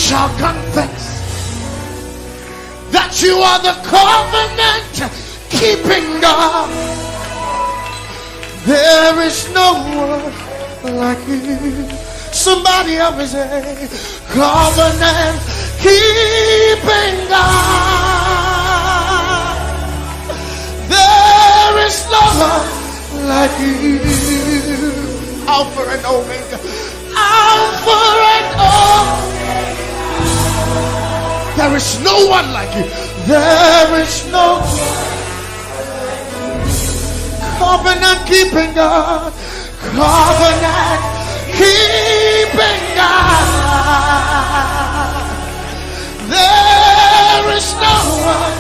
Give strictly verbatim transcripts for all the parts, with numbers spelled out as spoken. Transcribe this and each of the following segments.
shall confess that you are the covenant keeping God. There is no one like you. Somebody help me say, covenant keeping God. There is no one like you. Alpha and Omega. Alpha and Omega. There is no one like you. There is no covenant keeping God. Covenant keeping God. There is no one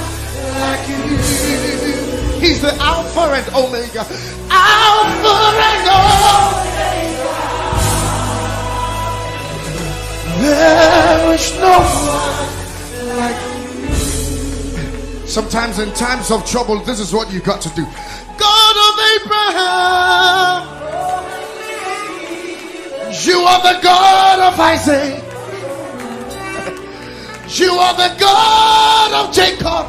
like you. He's the Alpha and Omega. Alpha and Omega. There is no one like you. Sometimes in times of trouble, this is what you got to do. God of Abraham, you are the God of Isaac. You are the God of Jacob.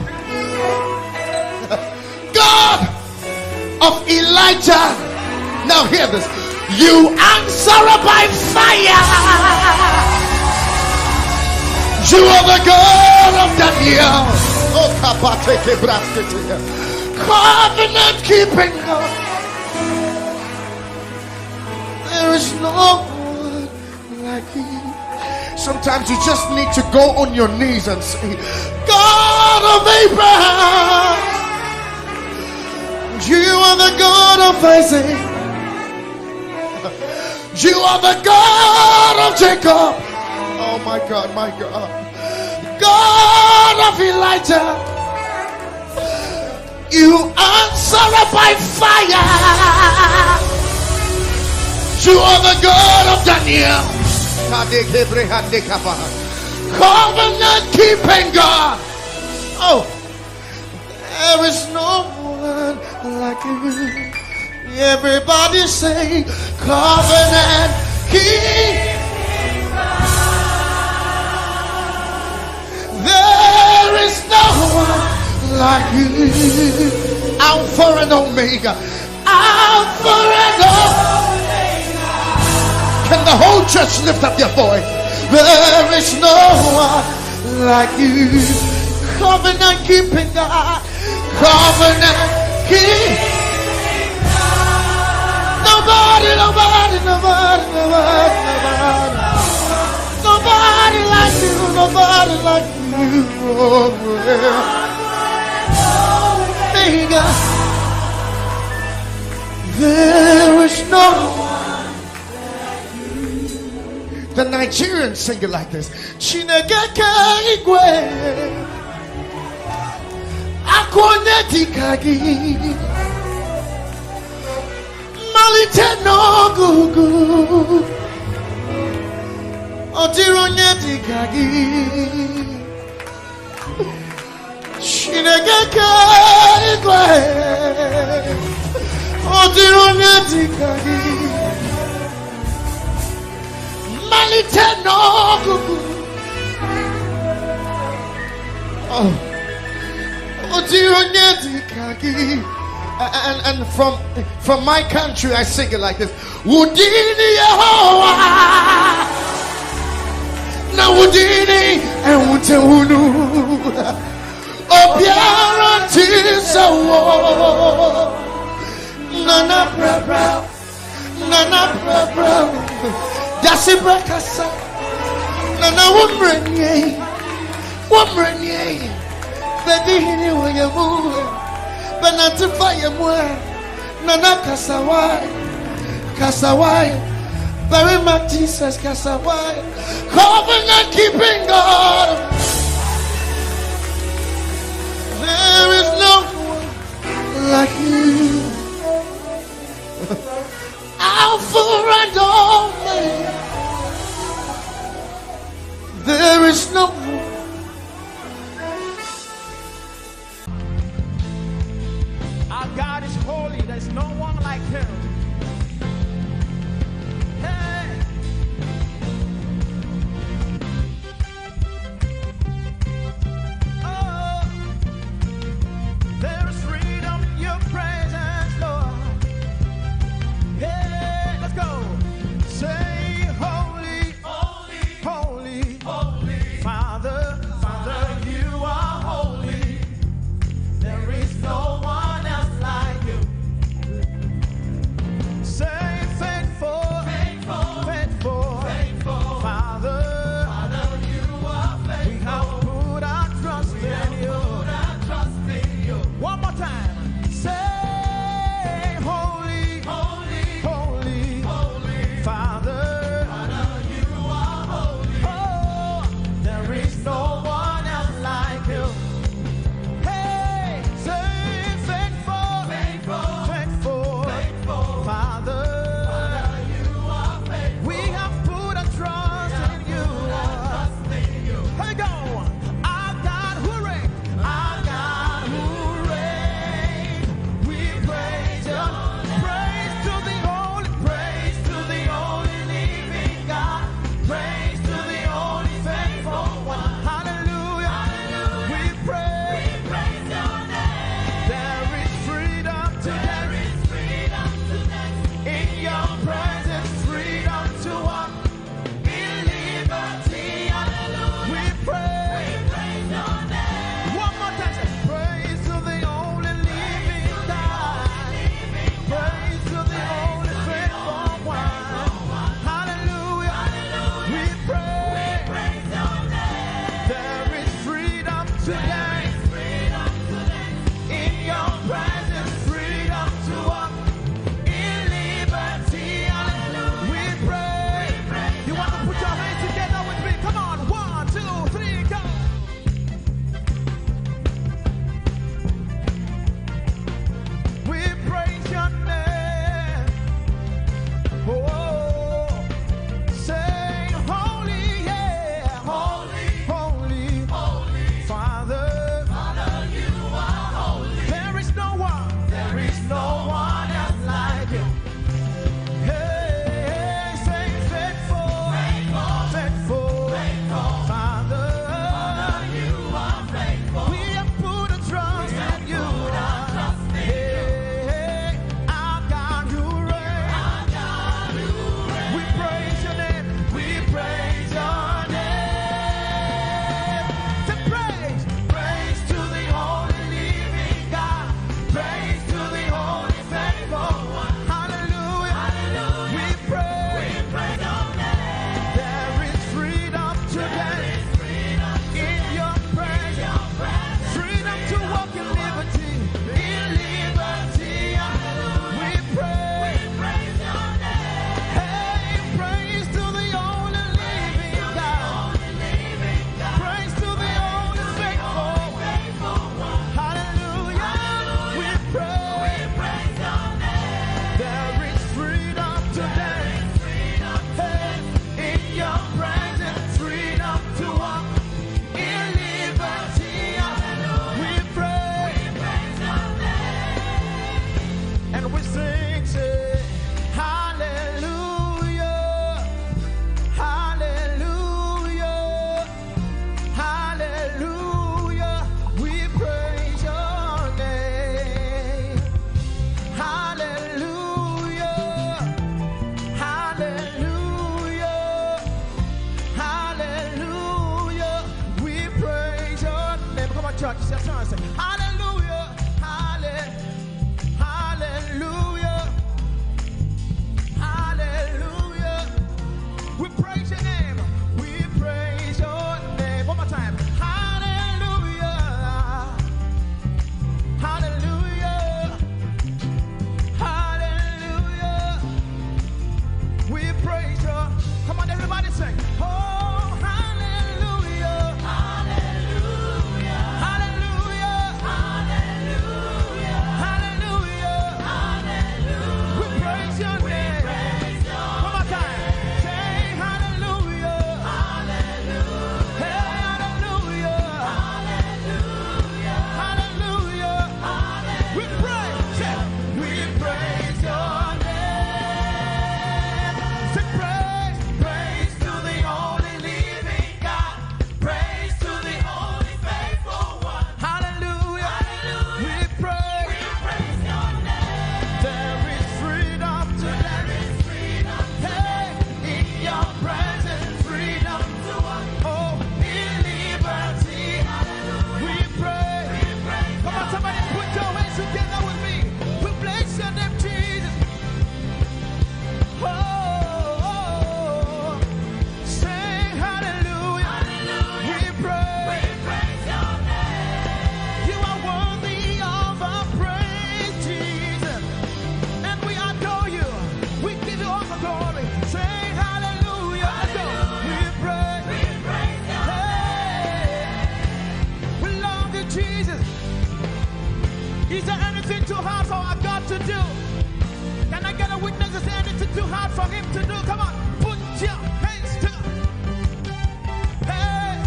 God of Elijah. Now hear this. You answer by fire. You are the God of Daniel. Oh, kapateke braskete. Covenant keeping God. There is no one like you. Sometimes you just need to go on your knees and say, God of Abraham, you are the God of Isaac, you are the God of Jacob. Oh my God, my God. God of Elijah, you answer by fire. You are the God of Daniel. Covenant keeping God. Oh, there is no one like you. Everybody say, covenant keeping God. There is no one like you. Alpha and Omega. Alpha and Omega. Can the whole church lift up your voice? There is no one like you. Covenant keeping God. Covenant keeping God. Nobody, nobody, nobody, nobody, nobody. Nobody like you, nobody like you. Oh, yeah. Omega. There is no one. The Nigerians sing it like this. Chineke ke igwe. Akụ onye dị ka gị. Mmalite n'ọgụgụ. Ọ dịrị onye dị ka gị. Chineke ke igwe. Ọ dịrị onye dị ka gị. Mmalite n'ọgụgụ. Oh. Ọ dịrị onye dị ka gị. And, and from, from my country, I sing it like this. Wudini Yehowa. Na wudini ewute wunu. Obiara tisawo. Nana brabra. Nana brabra. Dasi brakasa. Nana wumrenye. Wumrenye. Baby hini wayamu. Banatifa yamwa. Nana kasawai. Kasawai. Very much Jesus kasawai. Covenant keeping God. There is no one like you. Alpha and Omega. There is no one. Our God is holy. There's no one like him. Hey. Church, it's your turn. Say, hallelujah, halle-, hallelujah, hallelujah. We praise your name. We praise your name. One more time. Hallelujah. Hallelujah. Hallelujah. We praise you. Come on, everybody sing. Oh, hallelujah. Hallelujah. Hallelujah. Hallelujah. We praise your name. One more time. Say hallelujah. Hey, hallelujah. Hallelujah. We praise, say, we praise your name. Say praise, praise to the only living God. Praise to the only faithful one. Hallelujah. Hallelujah. We praise. We praise your name. There is freedom today. There is freedom today. Hey, in your presence, freedom to walk. Oh, in liberty. Hallelujah. We praise. We praise. Come on, somebody put your hands together with me. We bless your name, Jesus. Oh, oh, oh. Sing hallelujah. Hallelujah. We praise. We praise your name. You are worthy of our praise, Jesus. And we adore you. We give you all the glory. Sing hallelujah. Let's go. Hallelujah. We praise. We praise your name. Hey. We love you, Jesus. Is there anything too hard for our God to do? Can I get a witness? Is there anything too hard for him to do? Come on, put your hands together. Hey,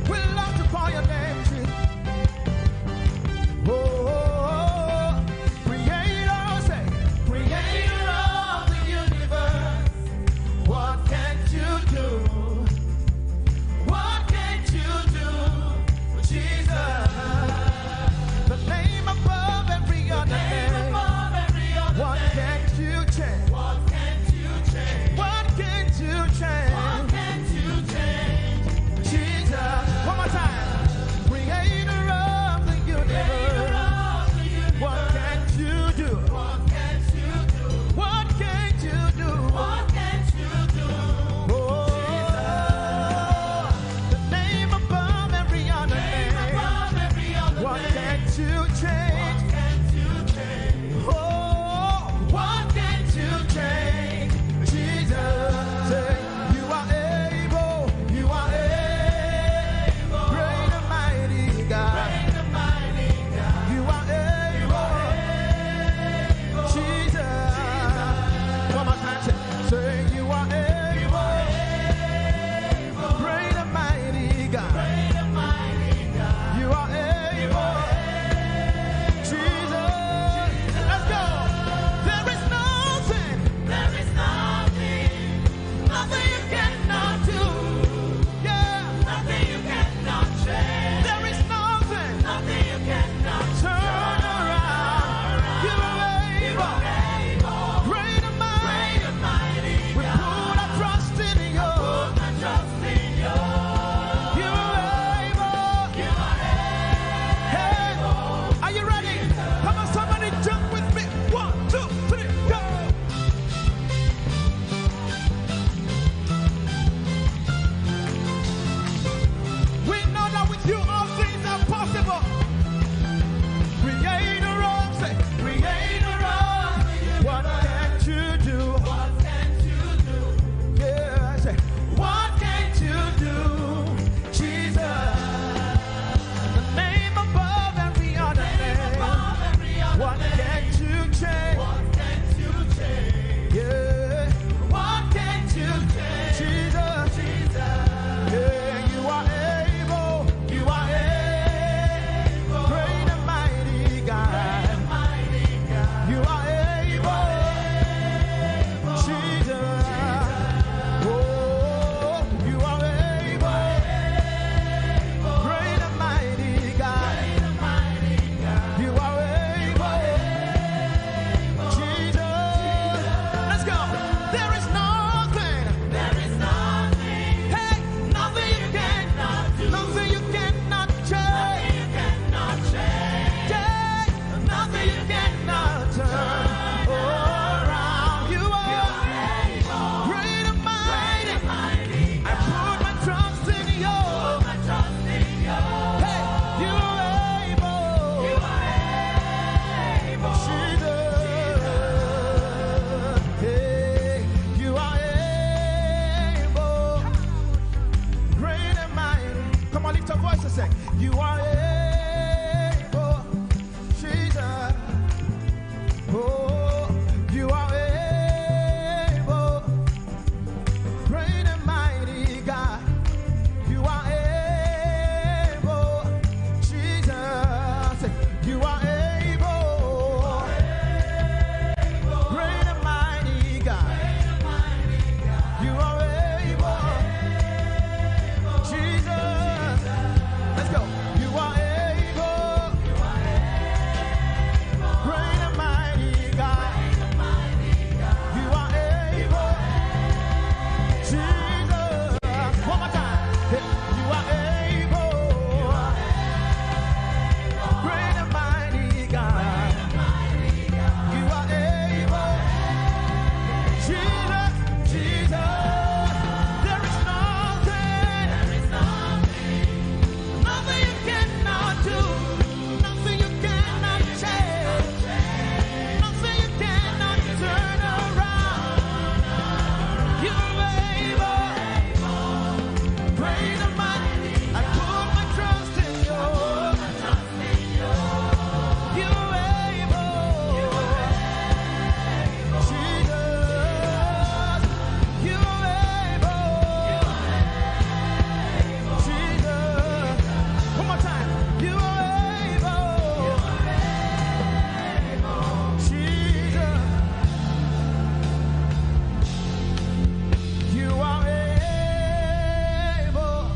we love to call your name, Jesus. Oh, creator, say, creator of the universe. What can't you do? What can't you do, Jesus? The name above every other name. What can't you change? What You are able, Jesus. Oh, you are able. Great and mighty God. You are able, Jesus. You are able. Great and mighty God. You are able. Jesus. Let's go. You are able. Great and mighty God. You are able. Jesus. One more time. You are able. Great and mighty God. You are able. Jesus, Jesus. There is nothing, nothing you cannot do. Nothing you cannot change. Nothing you cannot turn around. You are able. Great and mighty. I put my trust in you. You are able. Jesus, you are able. Jesus. One more time. You are able. Jesus. You are able.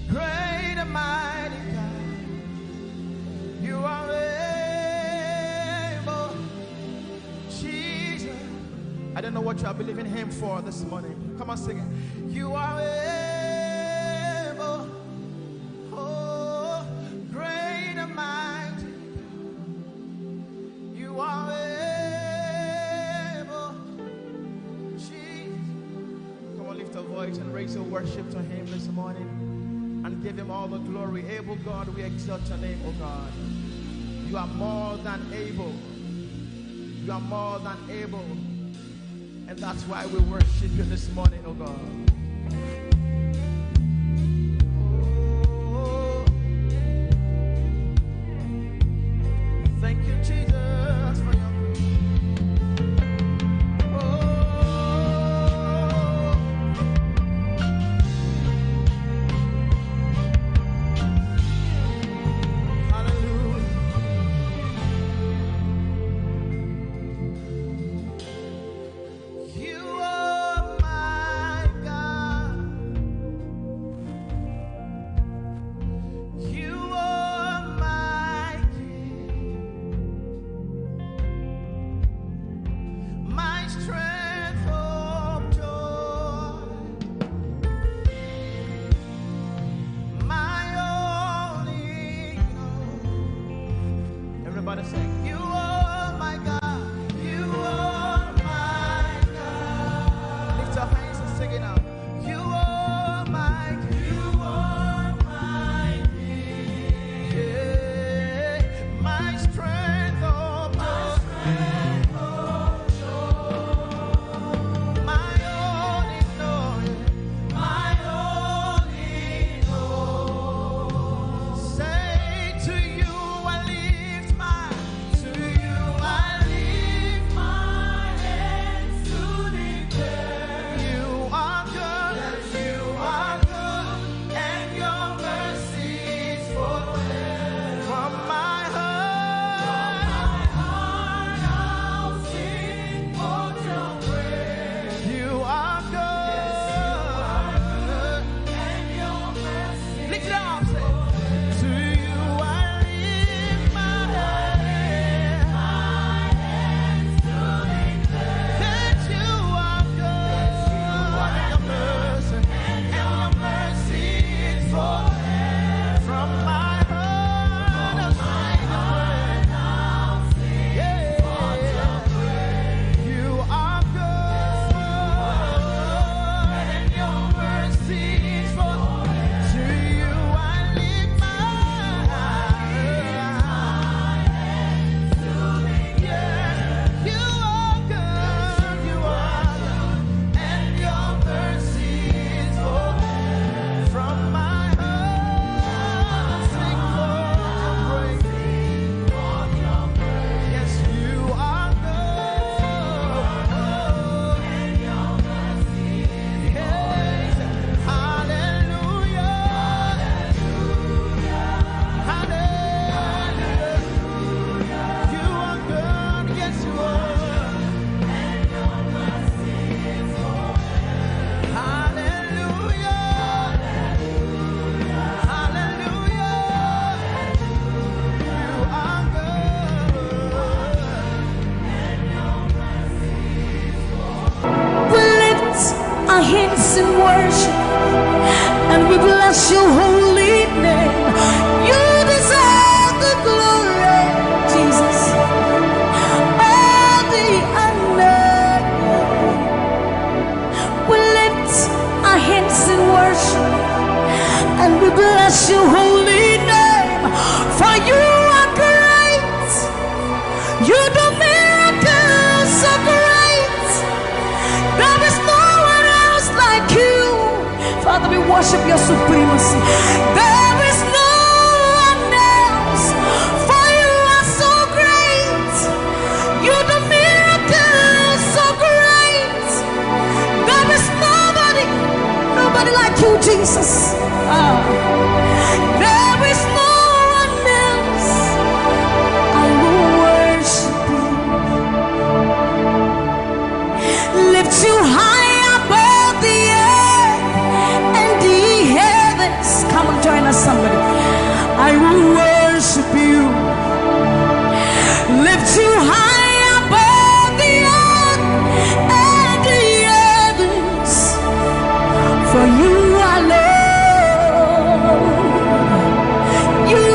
Great and mighty God. You are able. Jesus. I don't know what you are believing him for this morning. Come on, sing it. You are able. Oh, great and mighty. You are able. Jesus. Come on, lift your voice and raise your worship to him this morning and give him all the glory. Able God, we exalt your name, oh God. You are more than able. You are more than able. And that's why we worship you this morning, oh God. Oh, thank you, Jesus, for your, oh, hallelujah. You are my God. Our hands in worship, and we bless your holy name. You deserve the glory, Jesus. All the honor. We lift our hands in worship, and we bless your holy name. For you are great. You do miracles so great. There is no one else like you. Father, we worship your supremacy. There is no one else. For you are so great. You do miracles so great. There is nobody, nobody like you, Jesus. Ah. There is no one else. I will worship you. Lift you high above the earth and the heavens. Come on, join us, somebody. I will worship you. Lift you high above the earth and the heavens. For you are Lord. You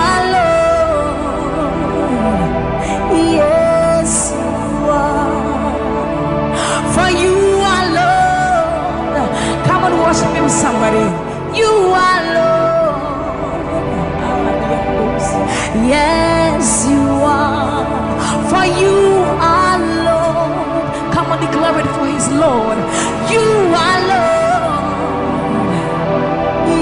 are Lord. Yes, you are. For you are Lord. Come on, worship him, somebody. You are Lord. Yes, you are. For you are Lord. Come on, declare it for his Lord. You are Lord.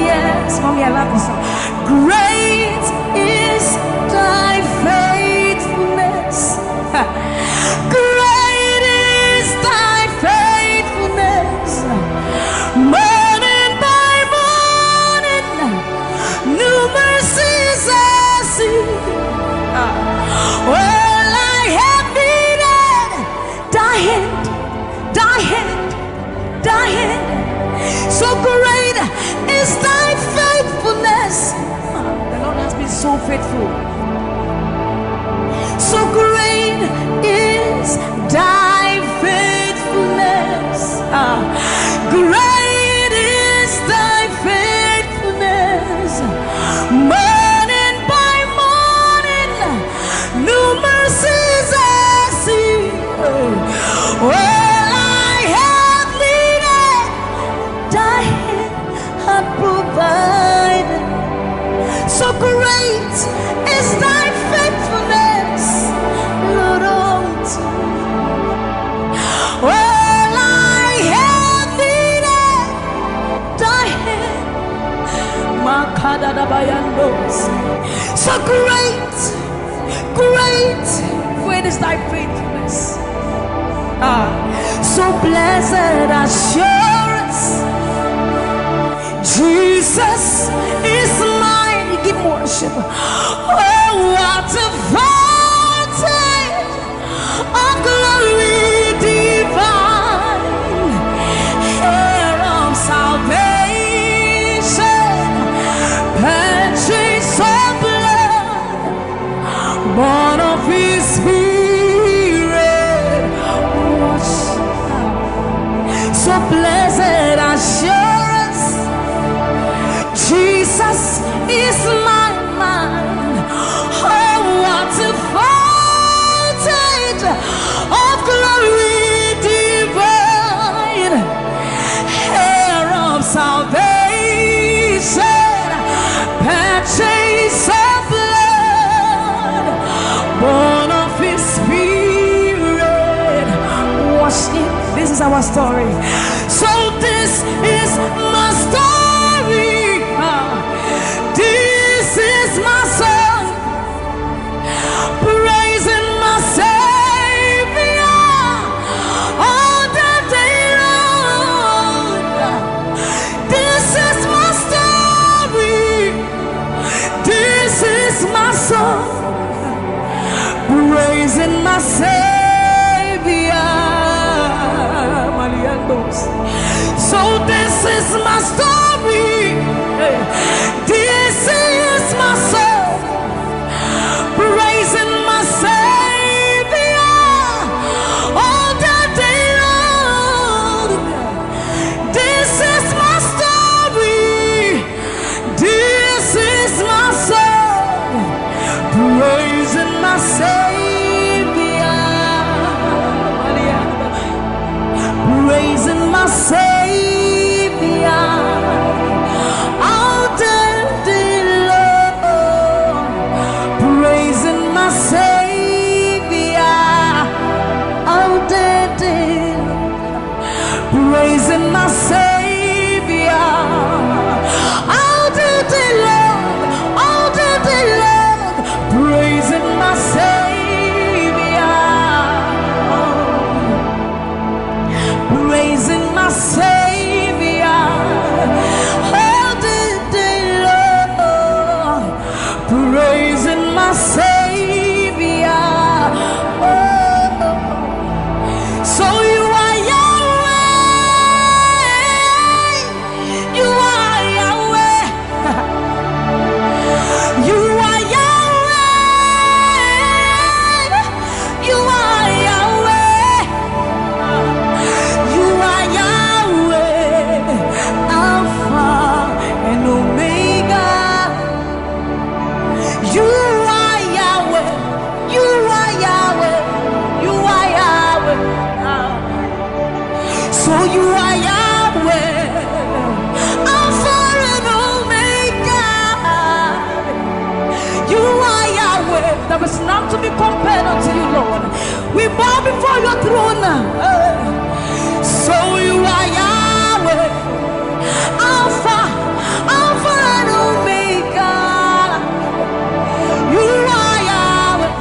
Yes, mommy, I love this song. Great is thy faithfulness. Great is thy faithfulness. Morning by morning, new mercies I see. All I have needed, thy hand, thy hand, thy hand. So great is thy faithfulness. The Lord has been so faithful. So great is thy faithfulness. Ah, great is thy faithfulness. Morning by morning, new mercies I see. All I have needed, thy hand hath provided. So great is thy faithfulness, Lord, unto me. All I have needed, thy hand. Makadadabayandos. So great, great, great is thy faithfulness. Ah, so blessed assurance, Jesus is mine. Give worship. Oh, what a foretaste of glory divine, heir of salvation, purchase of blood, born of his spirit, washed. So blessed assurance, Jesus is mine, mine. Oh, what a foretaste of glory divine, heir of salvation, purchase of blood, born of his spirit, washed in. This is our story. So this is my story. Ah, this is my song, praising my Savior all the day long. This is my story. This is my song, praising my Savior. Maliandos. So this is my story. Hey. This is my song, praising my Savior all the day long. To be compared unto you, Lord. We bow before your throne. So you are Yahweh, Alpha, Alpha and Omega. You are Yahweh,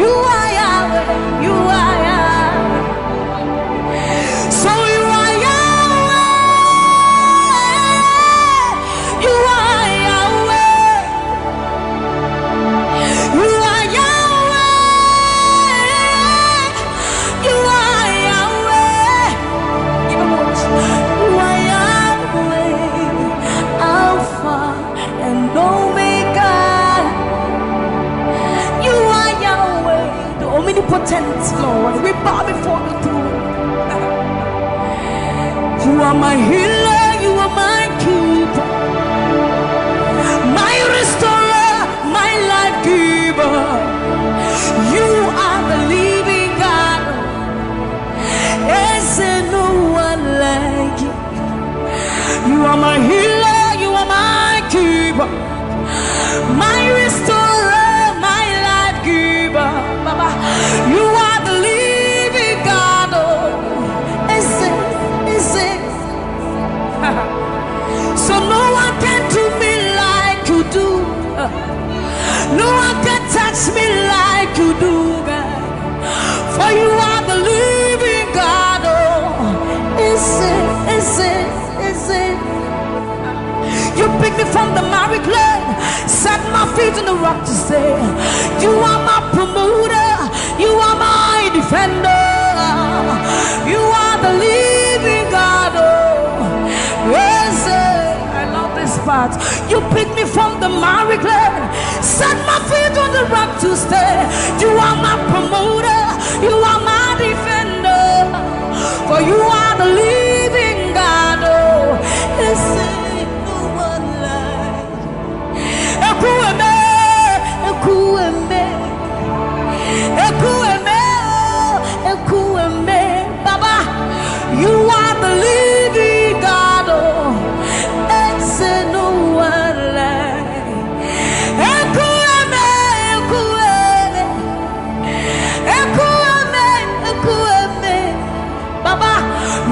you are Yahweh, you are Yahweh. So you are Yahweh, you are Yahweh. You are Yahweh. You are Yahweh. Even more. You are Yahweh, Alpha and Omega. You are Yahweh, the omnipotent Lord. We bow before the throne. You are my healer, you are my keeper, my restorer, my life giver. You are the living God. Is there no one like you? You are my healer, you are my keeper, my restorer, my life giver. Baba, you are the living God. Oh, is it, is it? So no one can do me like you do. No one can touch me like you do, God. For you are the living God. Oh, is it, is it, is it? You pick me from the miry clay, set my feet on the rock to stay. You are my promoter, you are my defender, you are the living God. Oh, yes, eh, I love this part. You pick me from the miry clay, set my feet on the rock to stay. You are my promoter, you are my defender, for you are the living God. Oh, is there no one like Ekwueme, Ekwueme, Ekwueme, oh, Ekwueme. Baba, you are the living God. Oh, is there no one like Ekwueme, Ekwueme, Ekwueme, Ekwueme. Baba,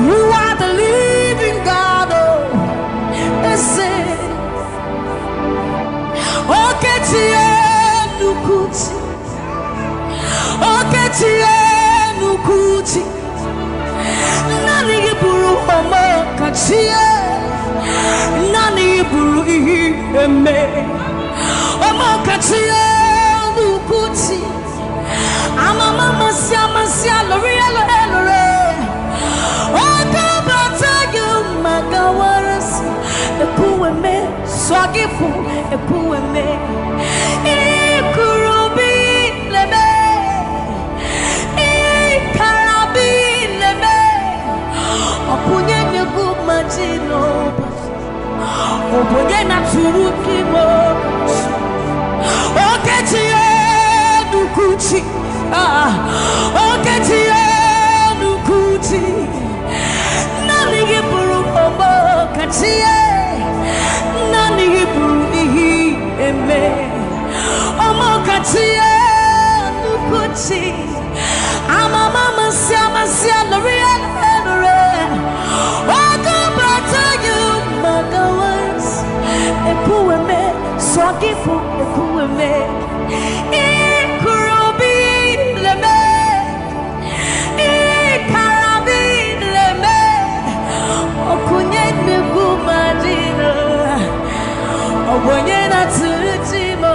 you are the living God. Oh, is it? Okechi Enukuchi. Okechi Enukuchi. Nani gị bụrụ Omokachi e. Nani gị bụrụ ihe eme. Omokachi Enukuchi. Amama masị amasị alụrụ ya lụrụ elụrụ. Oke bata gị maka warasị. Ekwueme, sọ gị bụ Ekwueme. Ị kụrụ obi lebe. Ị kara obi lebe. Ọ bụ onye na-egbu mmadụ n'ụbọchị. Ọ bụ onye na-atụrụ gị ime. Okechi Enukuchi. Ah, Okechi Enukuchi. Nani gị bụrụ Omokachi e. Nani gị bụrụ ihe eme. Omokachi Enukuchi. Amama masị amasị alụrụ ya lụrụ. Oke bata gị maka warasị. Ekwueme, sọ gị bụ Ekwueme. Ị kụrụ obi lebe. Ị kara obi lebe. Ọ bụ onye na-egbu mmadụ. Ọ bụ onye na-atụrụ gị ime.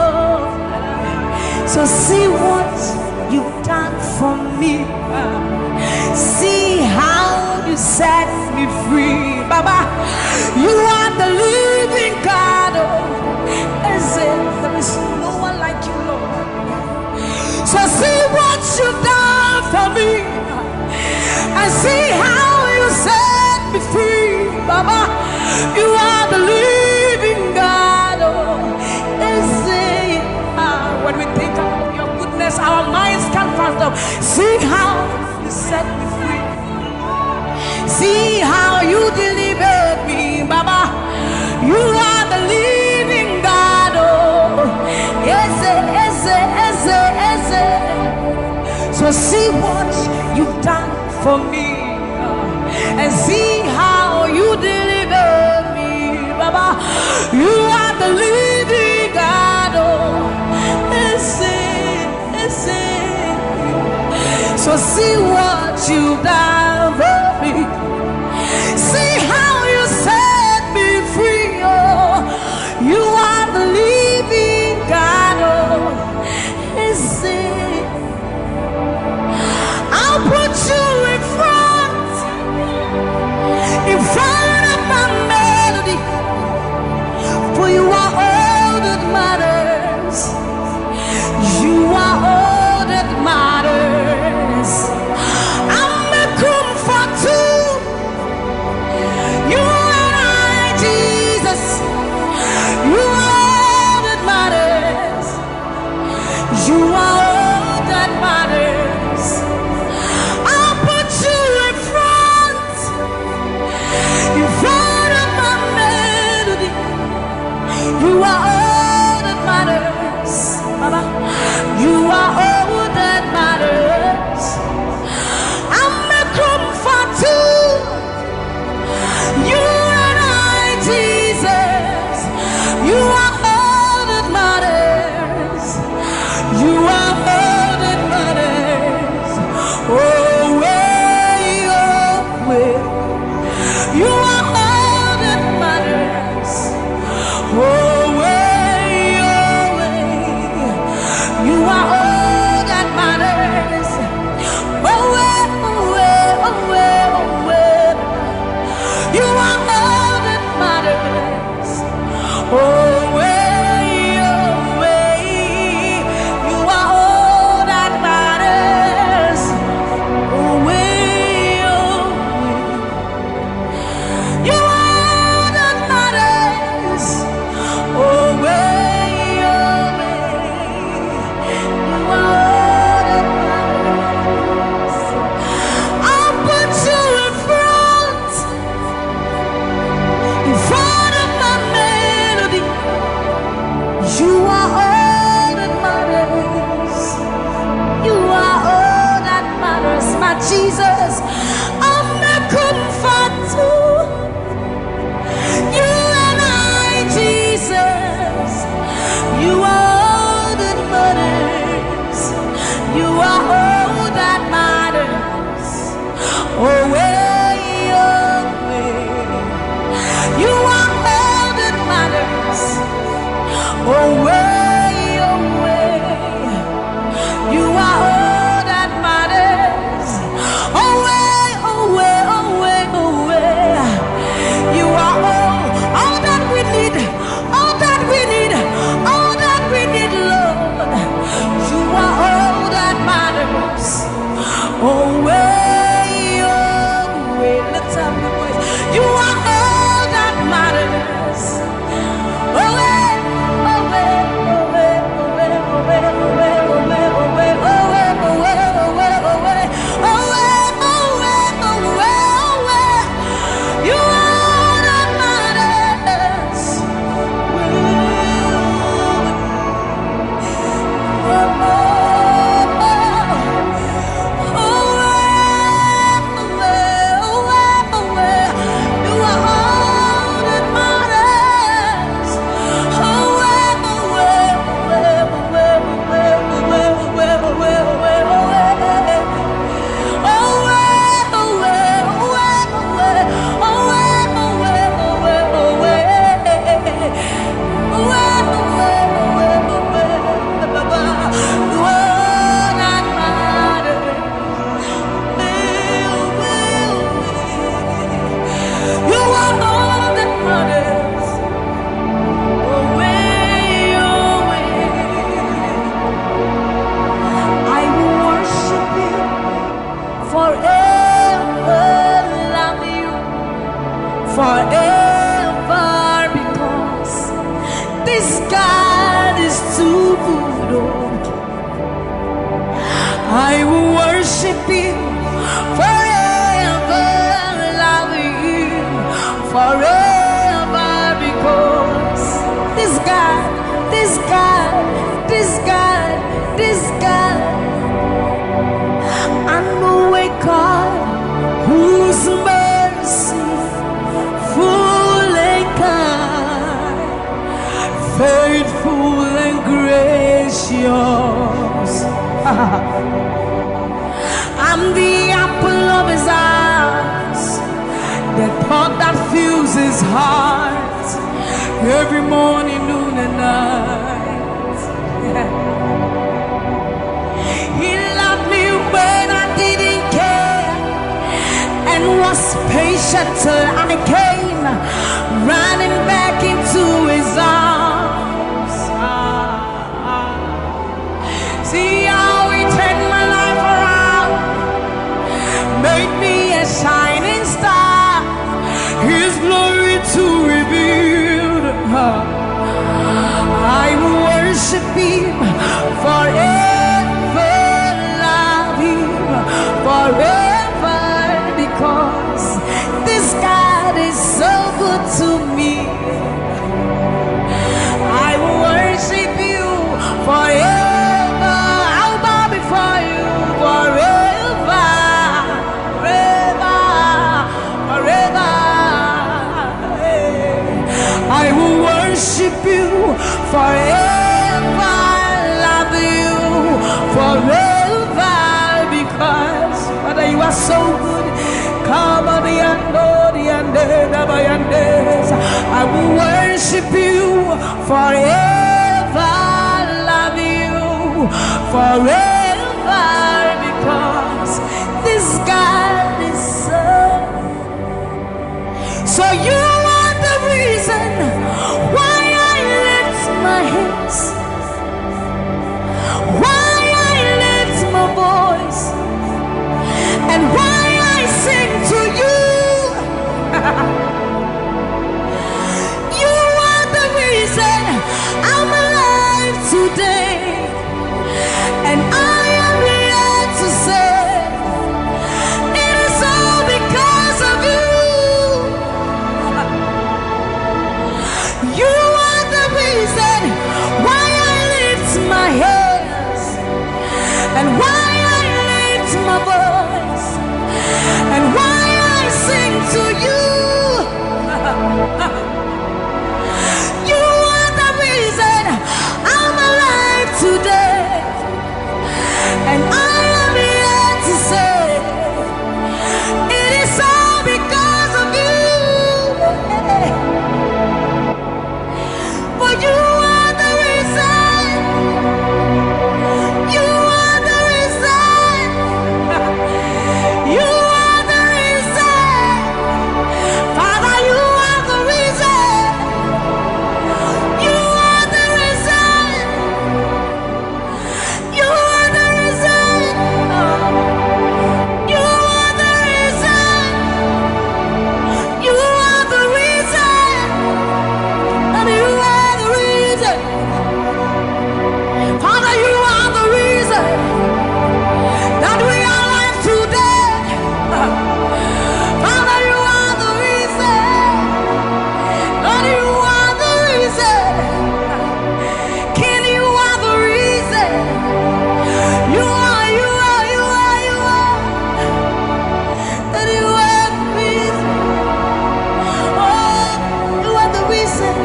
So see what you've done for me. See how you set me free. Baba, you are the living God. Oh, is it? There is no one like you, Lord. So see what you've done for me. And see how you set me free. Baba, you are the living God. Oh, is it? Ah, when we think about your goodness, our minds can't fathom. See how you set me free. See how you delivered me, Baba. You are the living God. Oh, eze, eze, eze, eze. you've done for me. And see how you deliver me, Baba. You are the living God. Oh, ese, ese. So see what you've done for me. See how you set me free. Oh, you are the living God. Oh, ese. I'll put you in front, in front of my melody. For you are all that matters. You are all that matters. I'm a comfort to you and I, Jesus. You are all that matters. You are all that matters. I'll put you in front, in front of my melody. You are all that matters, Baba. You are all that matters. I'm a comfort to you and I, Jesus. You are all that matters. You are all that matters. Oh, way, oh, way. You are all that matters. Oh, way, oh, way. You are all that matters. Oh, way, oh, way, oh, way, oh, way. You are all that matters. Oh, way, oh, way. You are all that matters. Oh, way, oh, way. You are all that matters. Oh, way, oh, way. You are all that matters. I'll put you in front, in front of my melody. You are all that matters. You are all that matters, my Jesus. I'm a comfort to you and I, Jesus. You are all that matters. You are all that matters. Oh, way, oh, way. You are all that matters. Oh, way, oh, way. You are all that matters. Oh, way, oh, way, oh, way, oh, way. You are all, all that we need. All that we need, all that we need, Lord. You are all that matters. Oh, way, oh, way. Lift up your voice. You are all that matters. Oh, way, oh, way, oh, way, oh, way. You are all that matters. I will worship you forever, love you forever, because this God is too good. Oh, I will worship you forever, love you forever, because this God, this God, this God, this God, I know it. I'm the apple of his eyes, the thought that fills his heart every morning, noon, and night. He loved me when I didn't care and was patient till I came running back into his arms. Ah, ah. See how he turned my life around, made me a shining star, his glory to reveal. I will worship him forever, love him forever, because this God is so good to me. I will worship you forever. I'll bow before you forever, forever, forever. I will worship you forever, love you forever, because Father, you are so good. Come on, the end, oh, the end, eh, the end, eh. I will worship you forever, love you forever, because this God is so. So you are the reason why I lift my hands, why I lift my voice, and why I sing to you. You are the reason I'm alive today, and I am here to say it is all because of you. You are the reason why I lift my hands and why I lift my voice and why I sing to you. You are the reason I'm alive today, and I am here to say it is all because of you. For you are the reason. You are the reason. You are the reason. Father, you are the reason. You are the reason. You are the reason. You are the reason. You are the reason. And you are the reason. Father, you are the reason that we are alive today. Father, you are the reason. Lord, you are the reason. King, you are the reason. You are, you are, you are, you are. And you are the reason. Oh, you are the reason.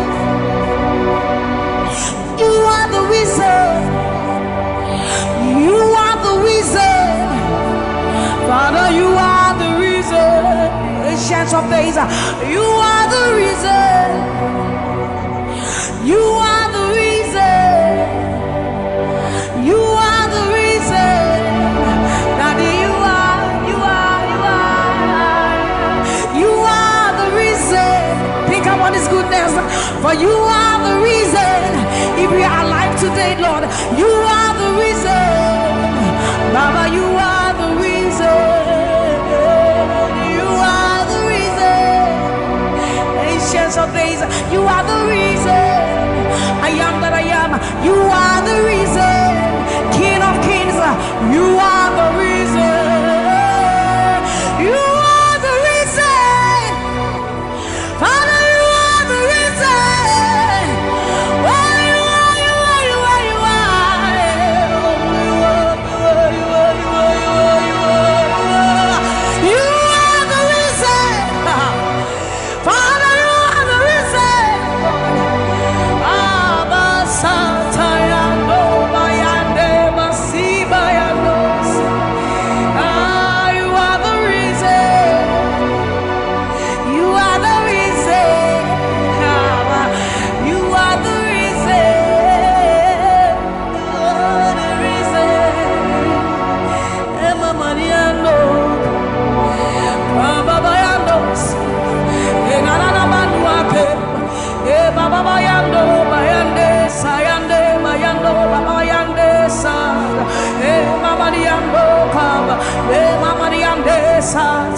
You are the reason. You are the reason. Father, you are the reason. Ancient of days, you are the reason. You are the reason. You are the reason. Daddy, you are, you are, you are. You are the reason. Think about his goodness. For you are the reason. If we are alive today, Lord, you are the reason. Baba, you are the reason. You are the reason. Ancients of days, you are the reason. I am that I am. You are the reason. King of kings, you are the reason. You are the reason. Father, you are the reason. Oh, you are, you are, you are, you are. You are the reason. Father, you are the reason. Abba, Satayando, Bayande, Basiba,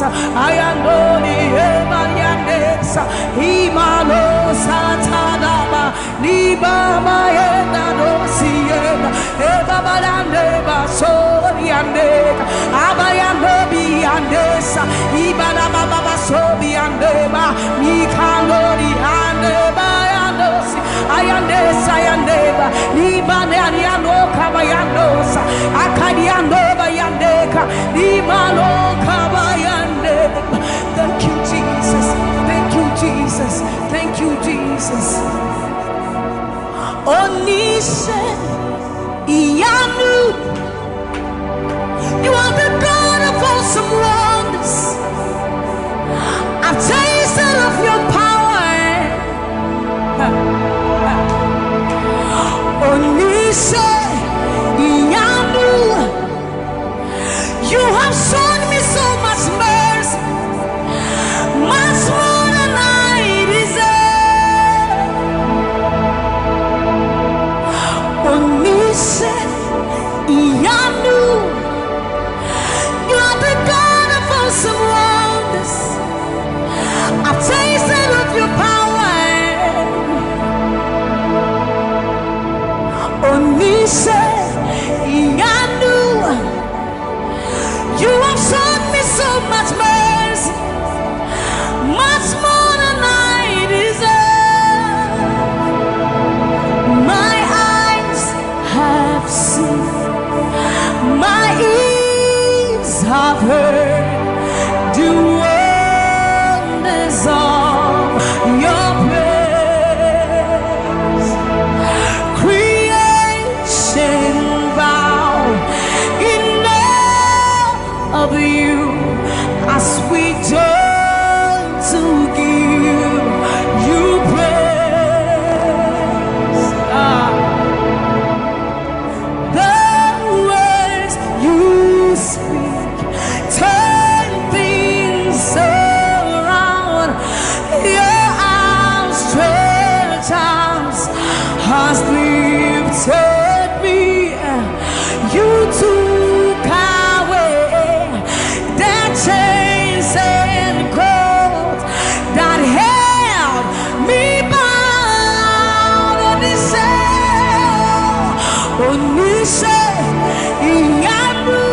Ayandori ebariandesa, imano satadaba, libama yenda dosienda, ebabalande basoriandeka, abayando biandesa, ibana baba basobiandeba, mikandori andeba yandosi, ayandesa yandeba, libane ariano kabayandosa, akariando bayandeka, limano kabayandeba. Thank you, Jesus. Thank you, Jesus. Thank you, Jesus. Onise Iyanu, you are the God of awesome wonders. I've tasted of your power. Onise Iyanu, you have shown me so much mercy, much more than I deserve. Onise Iyanu, you are the God of awesome wonders. I've tasted of your power. Onise Iyanu, you have shown me so much mercy, much more than I deserve. My eyes have seen, my ears have heard the wonders of your praise. Creation bow in awe of you as we join to give you praise. Ah. The words you speak turn things around. Your outstretched arms has lifted me. You took away the chains and cords that held me bound. Onise, Onise Iyanu,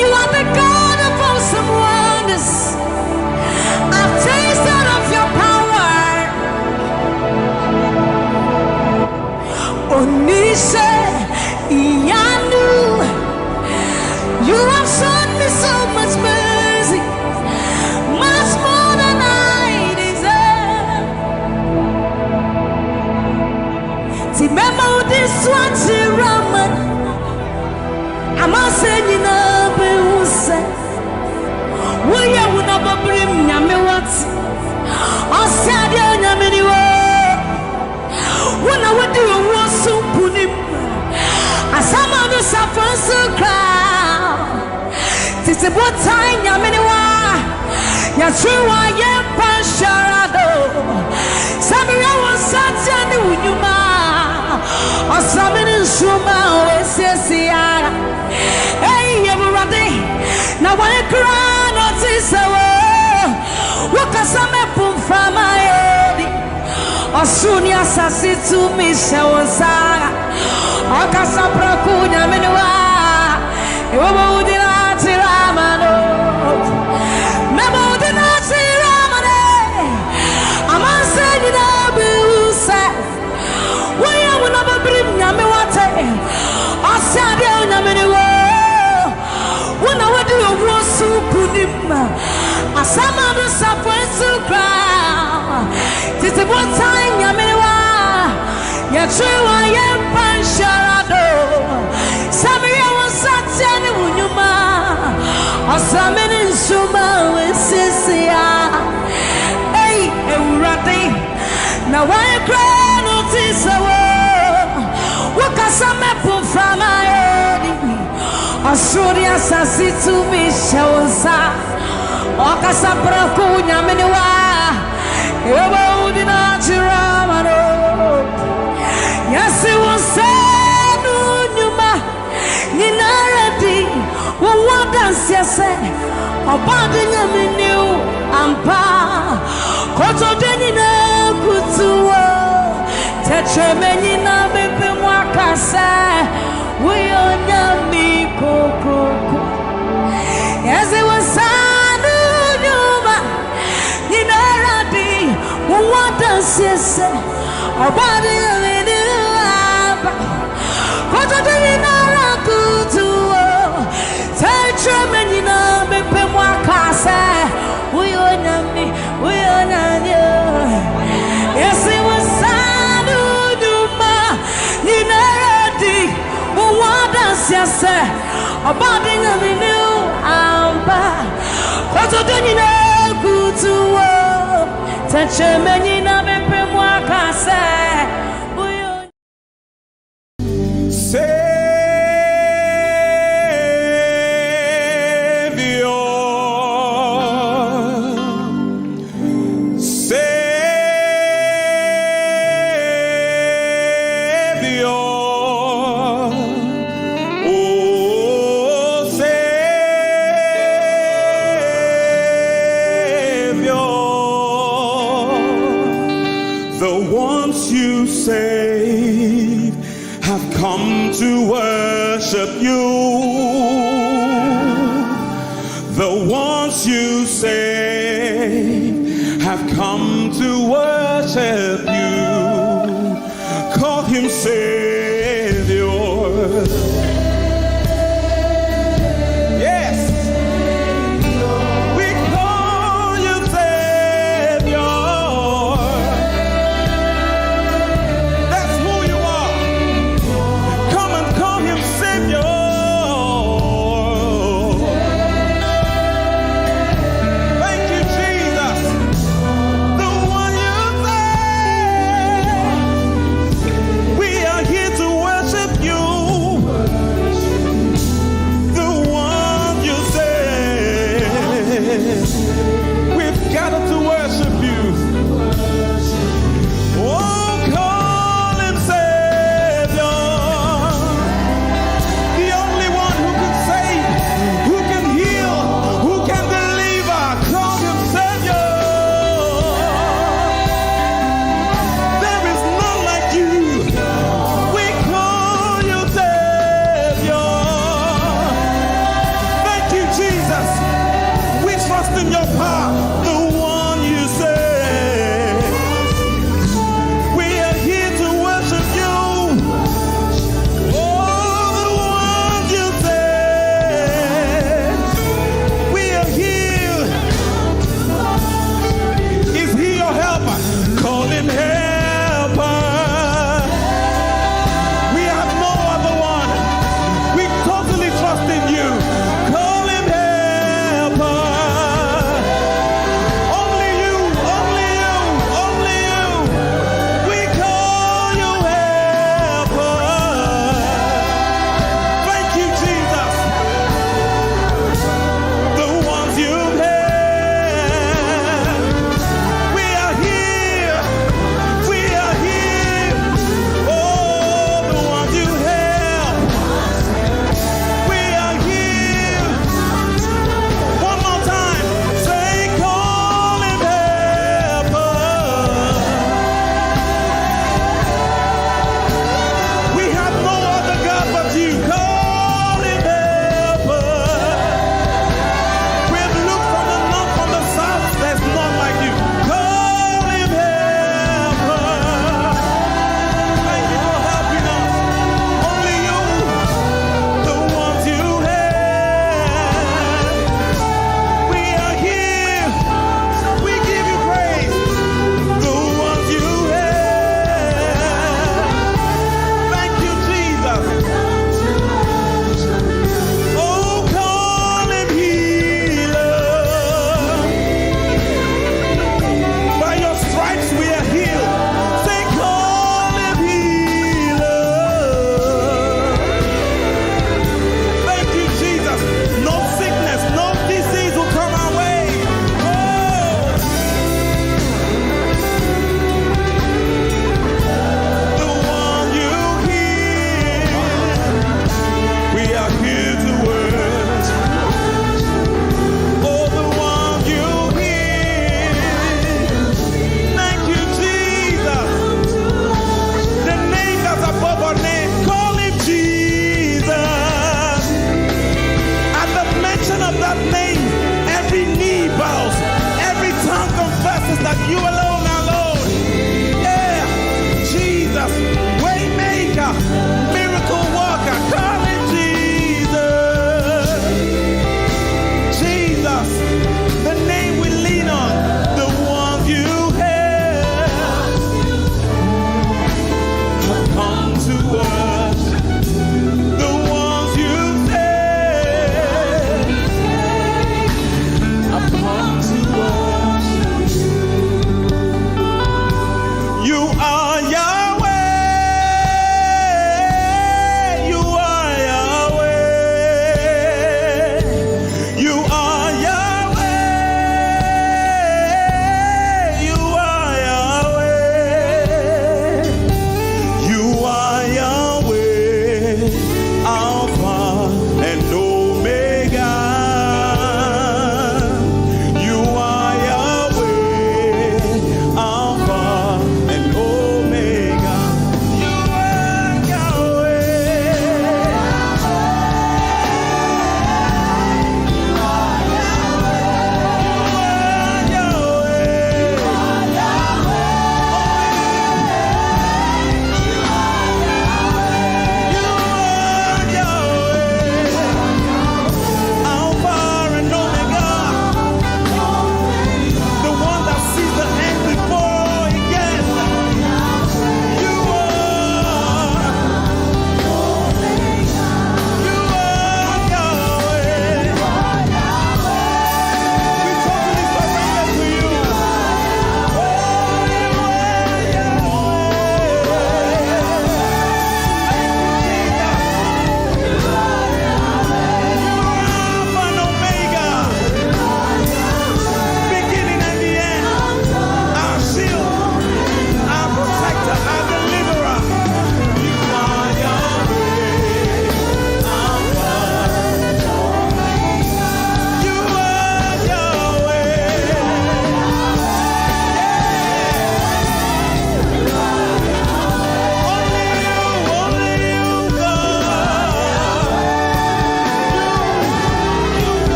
you are the God of awesome wonders. I've tasted of your power. Onise Iyanu, you have shown me so much mercy, much more than I deserve. Ti mema udi swati raman, amase nyina be wuse. Woyɛ wo na bɔbere nyame wate. Ɔse adeɛ onyame ni wo. Wo na wodi owuo so nkonim. Asama no safo nso kra. Tete botan nyame ne wa. Yɛtwe wa yɛmpa nhyɛra do. Sɛ meyɛ wo nsa teɛ ne wo nnwuma. Ɔsame ne nsuoma a wɔasiesie ara. Ei, Awurade, na wɔn kra na ɔte sɛ wo. Wokasa mɛpo mframa edi. Ɔsoro ne asase tumi hyɛ wo nsa. Ɔkasa prɛko nyame ne wa. Ewɔ bɔ wo din akyerɛ ama no. Mɛbɔ wo din akyerɛ ama no. Amansan nyinaa bɛhu sɛ woyɛ wo na bɛbirim nyame wate. Ɔsɛ adeɛ onyame ne wo. Wo na wodi owuo so nkonim. Asama no safo nso kra. Tete botan nyame ne wa. Yɛtwe wa yɛmpa nhyɛra do. Sɛ meyɛ wo nsa teɛ ne wo nnwuma. Ɔsame ne nsuma wɔasiesie a. Ei, Awurade, na wɔn kra no te sɛ wo. Wokasa mɛpo mframa edi. Ɔsoro ne asase tumi hyɛ wo nsa. Ɔkasa prɛko nyame ne wa. Ewɔ wo din akyerɛ ama no. Yɛse wo nsa no nnwuma nyinara di. Wo wo adanseɛ sɛ Ɔbɔde nyame ne wo ampa. Kotodwe nyinaa kutu wo. Tɛkyerɛma nyinaa bɛpɛ mu aka sɛ woyɛ onyame kokroko. Yɛse wo saa no nnwuma nyinara de wo adanseɛ sɛ ɔbɔde nyame ne wo ampa. Kotodwe nyinaa kutu wo. Tɛkyerɛma nyinaa bɛpɛ mu aka sɛ woyɛ onyame, woyɛ onyame o. Yɛse wo saa no nnwuma nyinara de wo adanseɛ sɛ ɔbɔde nyame ne wo ampa. Kotodwe nyinaa kutu wo. Tɛkyerɛma nyinaa bɛpɛ mu aka sɛ woyɛ The ones you save have come to worship you. The ones you save have come to worship you. Call him Savior. Yes. We call you Savior. That's who you are. Come and call him Savior. Thank you, Jesus. The one you save. We are here to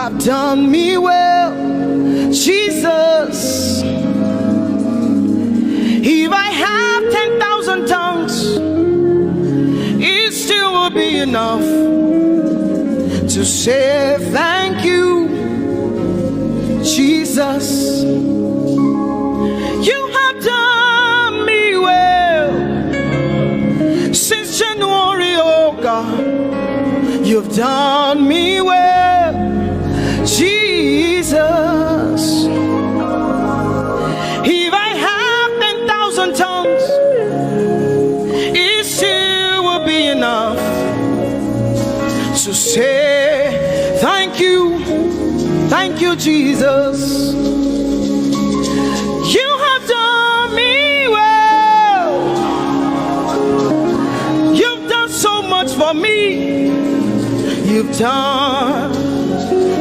have done me well, Jesus. If I have ten thousand tongues, it still will be enough to say thank you, Jesus. You have done me well since January, oh God. You've done me well, Jesus. If I have ten thousand tongues, it still will be enough to say thank you, thank you, Jesus. You have done me well. You've done so much for me. You've done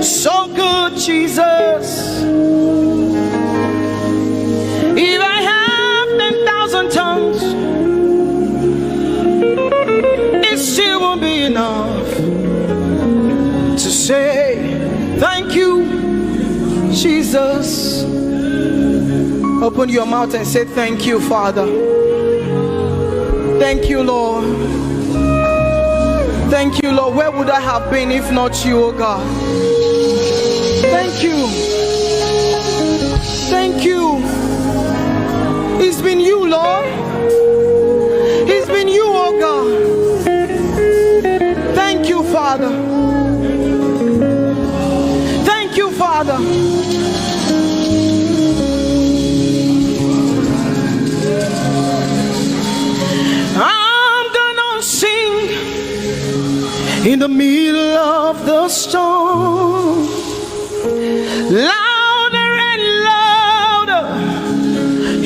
so good, Jesus. If I have ten thousand tongues, it still won't be enough to say thank you, Jesus. Open your mouth and say, "Thank you, Father. Thank you, Lord. Thank you, Lord. Where would I have been if not you, oh God? Thank you. Thank you. It's been you, Lord. It's been you, oh God. Thank you, Father. Thank you, Father." I'm gonna sing in the middle of the storm, louder and louder.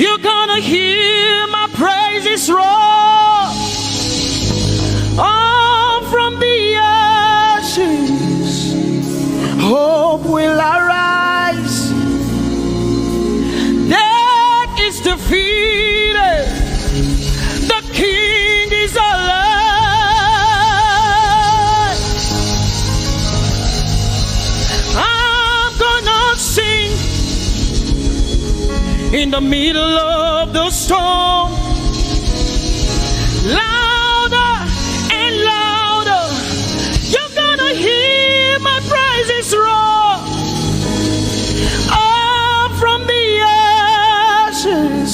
You're gonna hear my praises roar. All from the ashes, hope will arise. Death is defeated. The King is alive. I'm gonna sing in the middle of the storm, louder and louder. You're gonna hear my praises roar. Up from the ashes,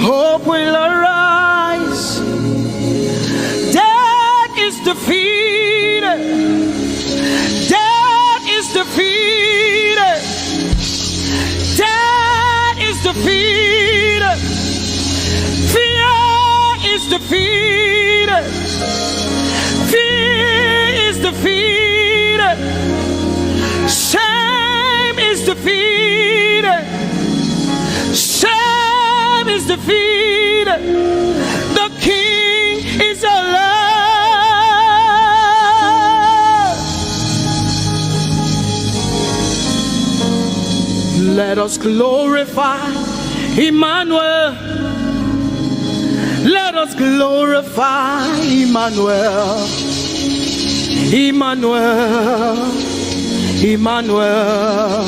hope will arise. Death is defeated. Death is defeated. Death is defeated. Fear is defeated. Fear is defeated. Shame is defeated. Shame is defeated. The King is alive. Let us glorify Emmanuel. Let us glorify Emmanuel. Emmanuel. Emmanuel.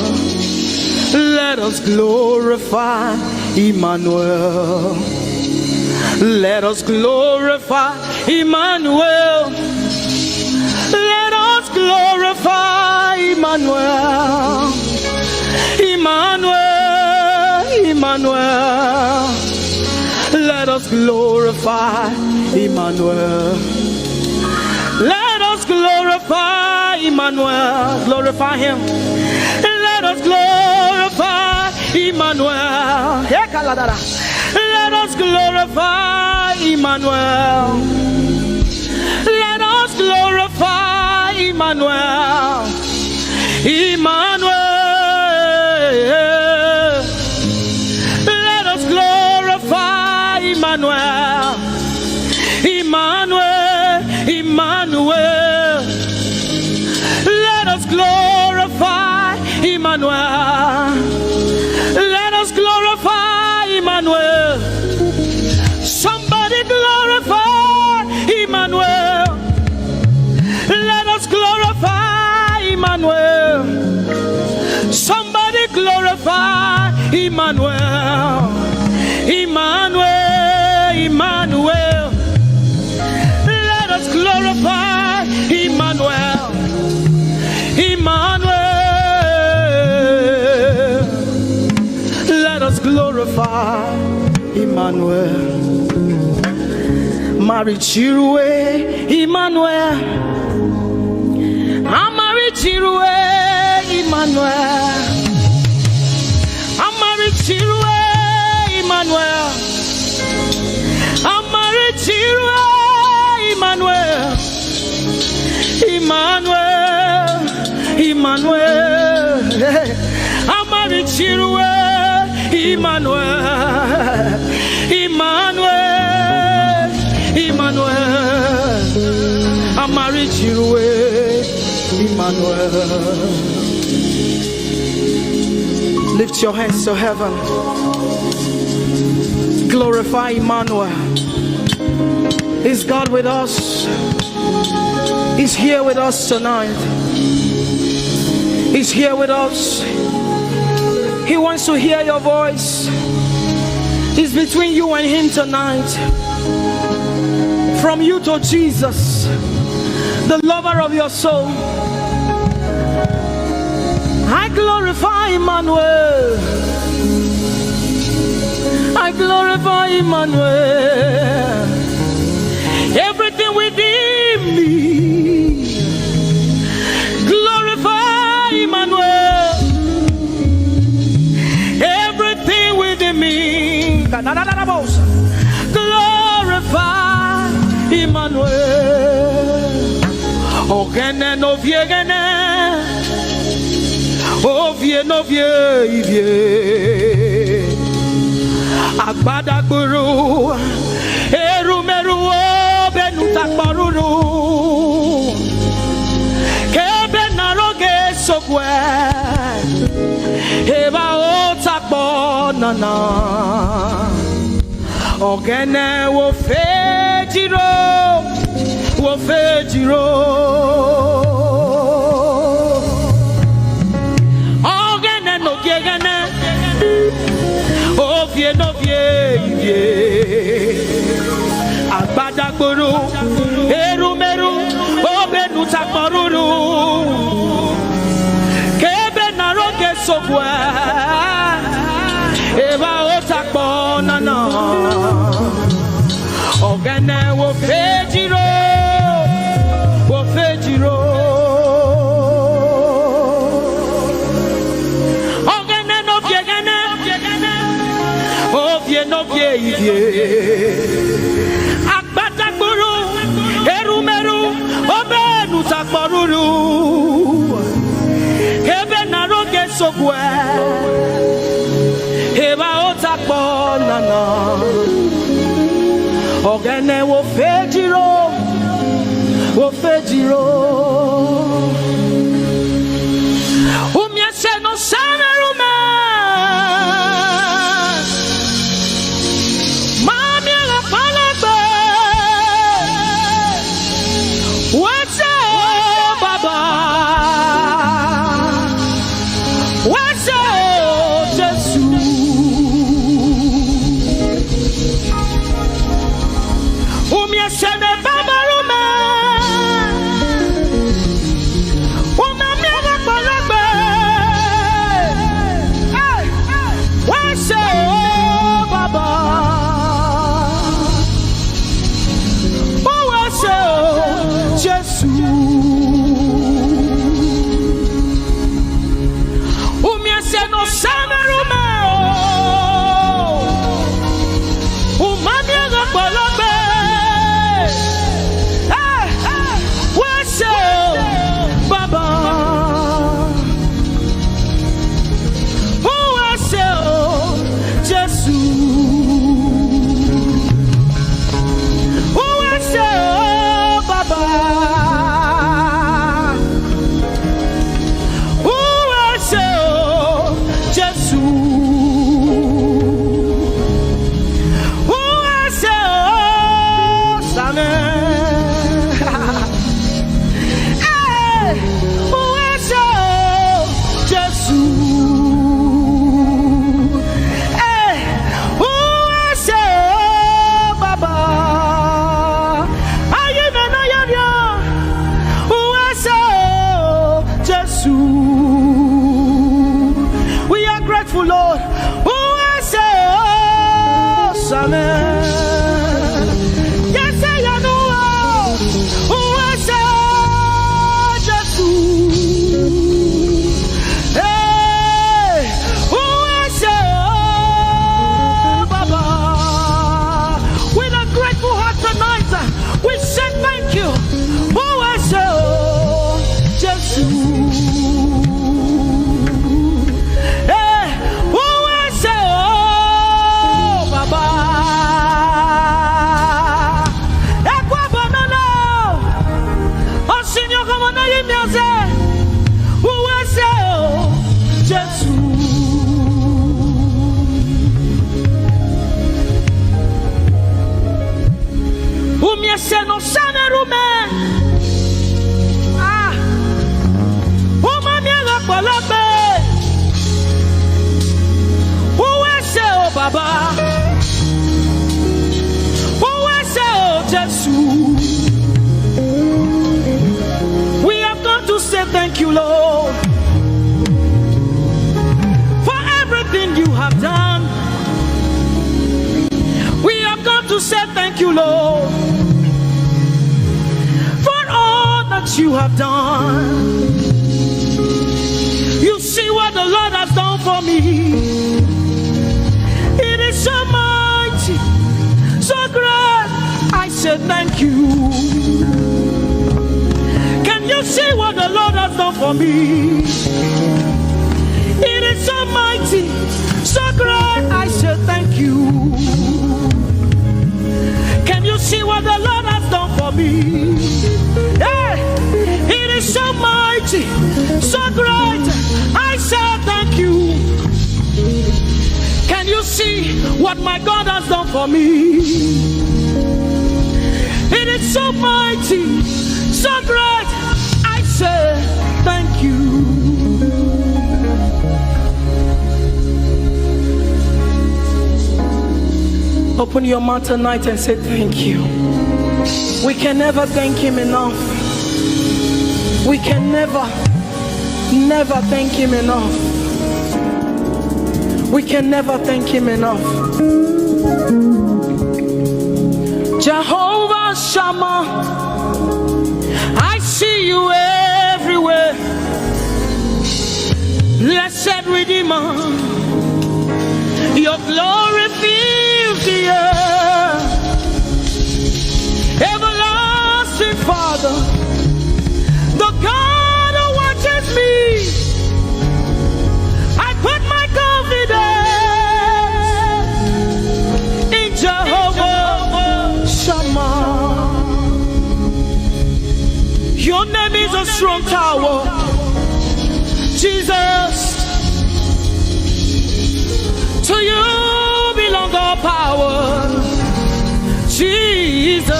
Let us glorify Emmanuel. Let us glorify Emmanuel. Let us glorify Emmanuel. Emmanuel, Emmanuel. Let us glorify Emmanuel. Let us glorify Emmanuel. Glorify him. Let us glorify Emmanuel. Let us glorify Emmanuel. Let us glorify Emmanuel. Emmanuel. Let us glorify Emmanuel. Emmanuel. Emmanuel. Let us glorify Emmanuel. Let us glorify Emmanuel. Somebody glorify Emmanuel. Let us glorify Emmanuel. Somebody glorify Emmanuel. Emmanuel, Emmanuel. Let us glorify Emmanuel. Emmanuel. Let us glorify Emmanuel. Marichirue Emmanuel. Amarichirue Emmanuel. Amarichirue Emmanuel. Amarichirue Emmanuel. Emmanuel. Emmanuel. Amarichirue Emmanuel. Emmanuel. Emmanuel. Amarichirue Emmanuel. Lift your hands to heaven. Glorify Emmanuel. Is God with us? He's here with us tonight. He's here with us. He wants to hear your voice. It's between you and him tonight. From you to Jesus, the lover of your soul. I glorify Emmanuel. I glorify Emmanuel. Everything within me, glorify Emmanuel. Everything within me, glorify Emmanuel. Ogene no viegene, ovie no vie ivie. Agbadagburu, erumeru, obenutakporuru. Kebe naroge sokwe, eba otakpo nana. Ogene wo fejiro, wo fejiro. Ogene no gegene, ovie no vie ivie. Agbadagburu, erumeru, obenutakporuru. Kebe naroge sokwe, eba otakpo nana. Ogene wo fejiro, wo fejiro. Ogene no viegene, ovie no vie ivie. Agbadagburu, erumeru, obenutakporuru. Kebe naroge sokwe, eba otakpo nana. Ogene wo fejiro, wo fejiro. Umie se no sana rume. Mami ala palagbe. What's up, Baba? What's up, Jesus? Umie se ne Baba rume. Umami ala palagbe. Hey. What's up, Baba? What's up, Jesus? Umie se Lord. Who I say, oh, Samuel. Yes, I know. Who I say, oh, Jesus. Hey, who I say, oh, Baba. With a grateful heart tonight, we say thank you. Who I say, oh, Jesus. Hey, who I say, oh, Baba. Ekwa banana. Osinyo kama na yimyaze. Who I say, oh, Jesus. Umyese no sane rume. Ah. Uma mi la polope. Who I say, oh, Baba. Who I say, oh, Jesus. We have come to say thank you, Lord, for everything you have done. We have come to say thank you, Lord, for all that you have done. You see what the Lord has done for me. It is so mighty, so great. I say thank you. Can you see what the Lord has done for me? It is so mighty, so great. I say thank you. Can you see what the Lord has done for me? Hey, it is so mighty, so great. I say thank you. Can you see what my God has done for me? It is so mighty, so great. I say thank you. Open your mouth tonight and say thank you. We can never thank him enough. We can never, never thank him enough. We can never thank him enough. Jehovah Shammah, I see you everywhere. Blessed Redeemer, your glory fills the earth. Everlasting Father, the God who watches me, I put my confidence in Jehovah Shammah. Your name is a strong tower, Jesus. To you belong all power, Jesus.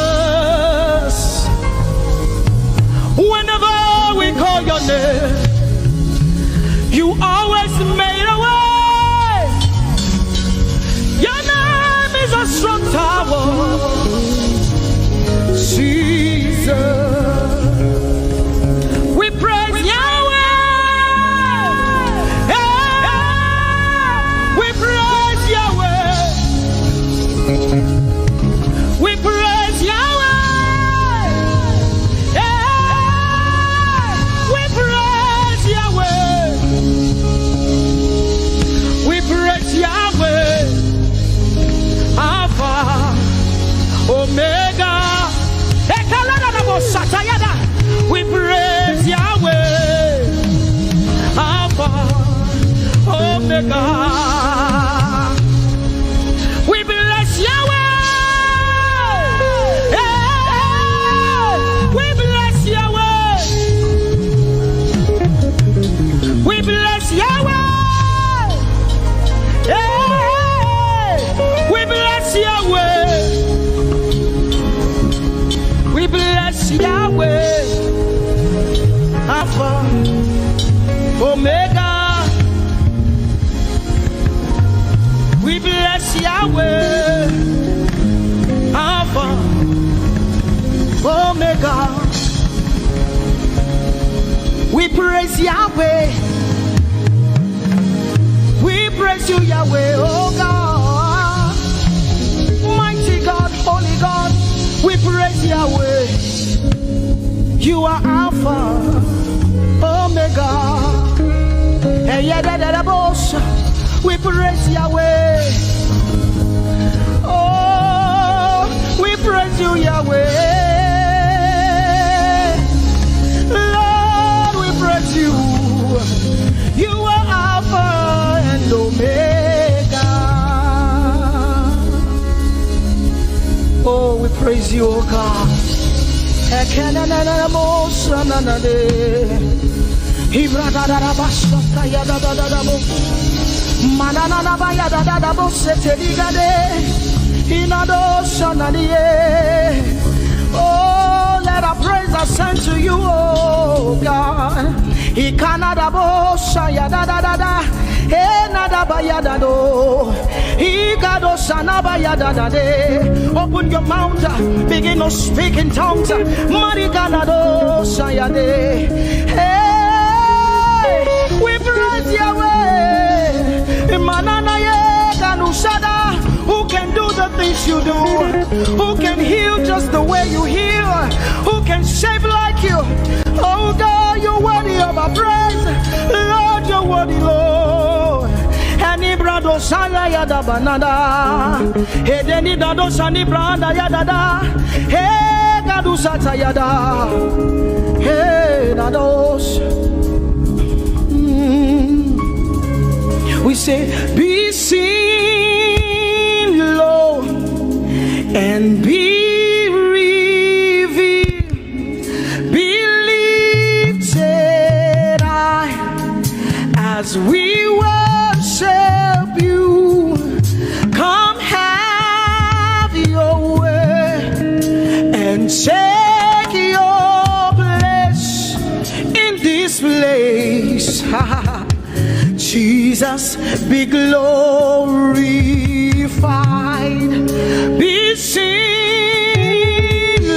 Whenever we call your name, you always made a way. Your name is a strong tower, Jesus. We praise Yahweh. Hey, we praise Yahweh. We praise Yahweh. Hey, we praise Yahweh. We praise Yahweh. Alpha, Omega. Ekalada na bosatayada. We praise Yahweh. Alpha, Omega. We bless Yahweh. Hey, we bless Yahweh. We bless Yahweh. Hey, we bless Yahweh. We bless Yahweh. Alpha, Omega. We bless Yahweh. Alpha, Omega. We praise Yahweh. We praise Yahweh, oh God, mighty God, holy God, we praise Yahweh. You are Alpha, Omega. Eh, yeah, da, da, da, boss. We praise Yahweh. Oh, we praise you, Yahweh. Lord, we praise you. You are Alpha and Omega. Oh, we praise you, oh God. Ekenananamosananade. Ibradadadabasakayadadadadabo. Manananabayadadadabo seteligade. Inadosanadie. Oh, let our praise ascend to you, oh God. Ikanadabo sayadadadada. Enadabayadado. Igado sanabayadadade. Open your mouth, uh, begin to speak in tongues. Mariganado sayade. Hey, we praise Yahweh. Mananaye kanusada. Who can do the things you do? Who can heal just the way you heal? Who can save like you? Oh God, you're worthy of our praise. Lord, you're worthy, Lord. Enibrado sala yada banada. Edeni dado sani branda yada da. Hey, Gadu sata yada. Hey, dados. Mm. We say, be seen, Lord, and be revealed. Be lifted high as we worship you. Come have your way and take your place in this place. Jesus, be glorified, be seen,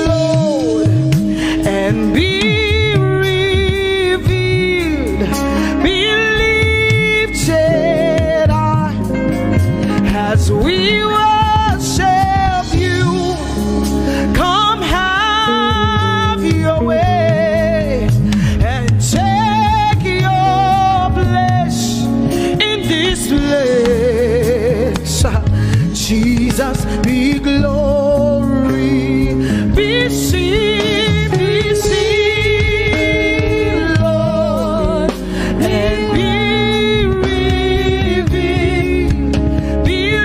Lord, and be revealed, be lifted high as we worship you. Come have your way and take your place in this place. Jesus, be glory, be seen, be seen, Lord, and be revealed, be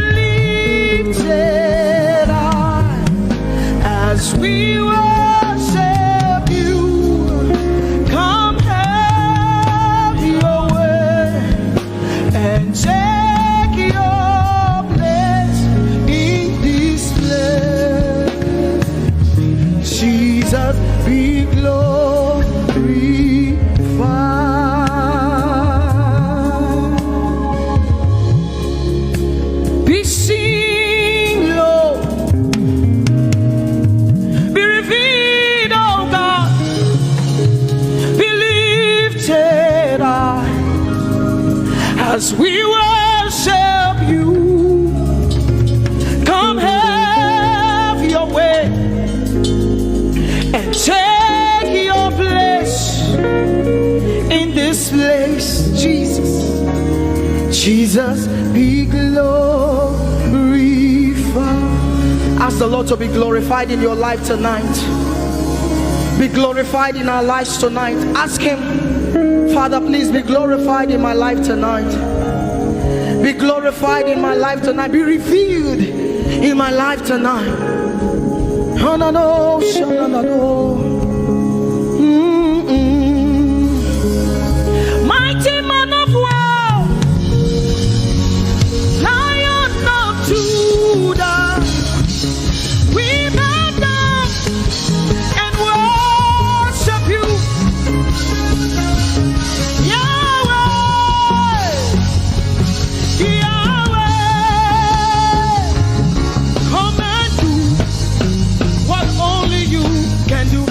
lifted high as we worship you. Come have your way and take your place in this place. Jesus, be glorified. Be seen, Lord. Be revealed, oh God. Be lifted high as we worship you. Come have your way and take your place in this place, Jesus. Jesus, be glorified. Ask the Lord to be glorified in your life tonight. Be glorified in our lives tonight. Ask Him, Father, please be glorified in my life tonight. Be glorified in my life tonight. Be revealed in my life tonight. Hanano, shanano. Mm-mm. Mighty man of war, Lion of Judah, we bow down and worship you. Yahweh, Yahweh, come and do what only you can do.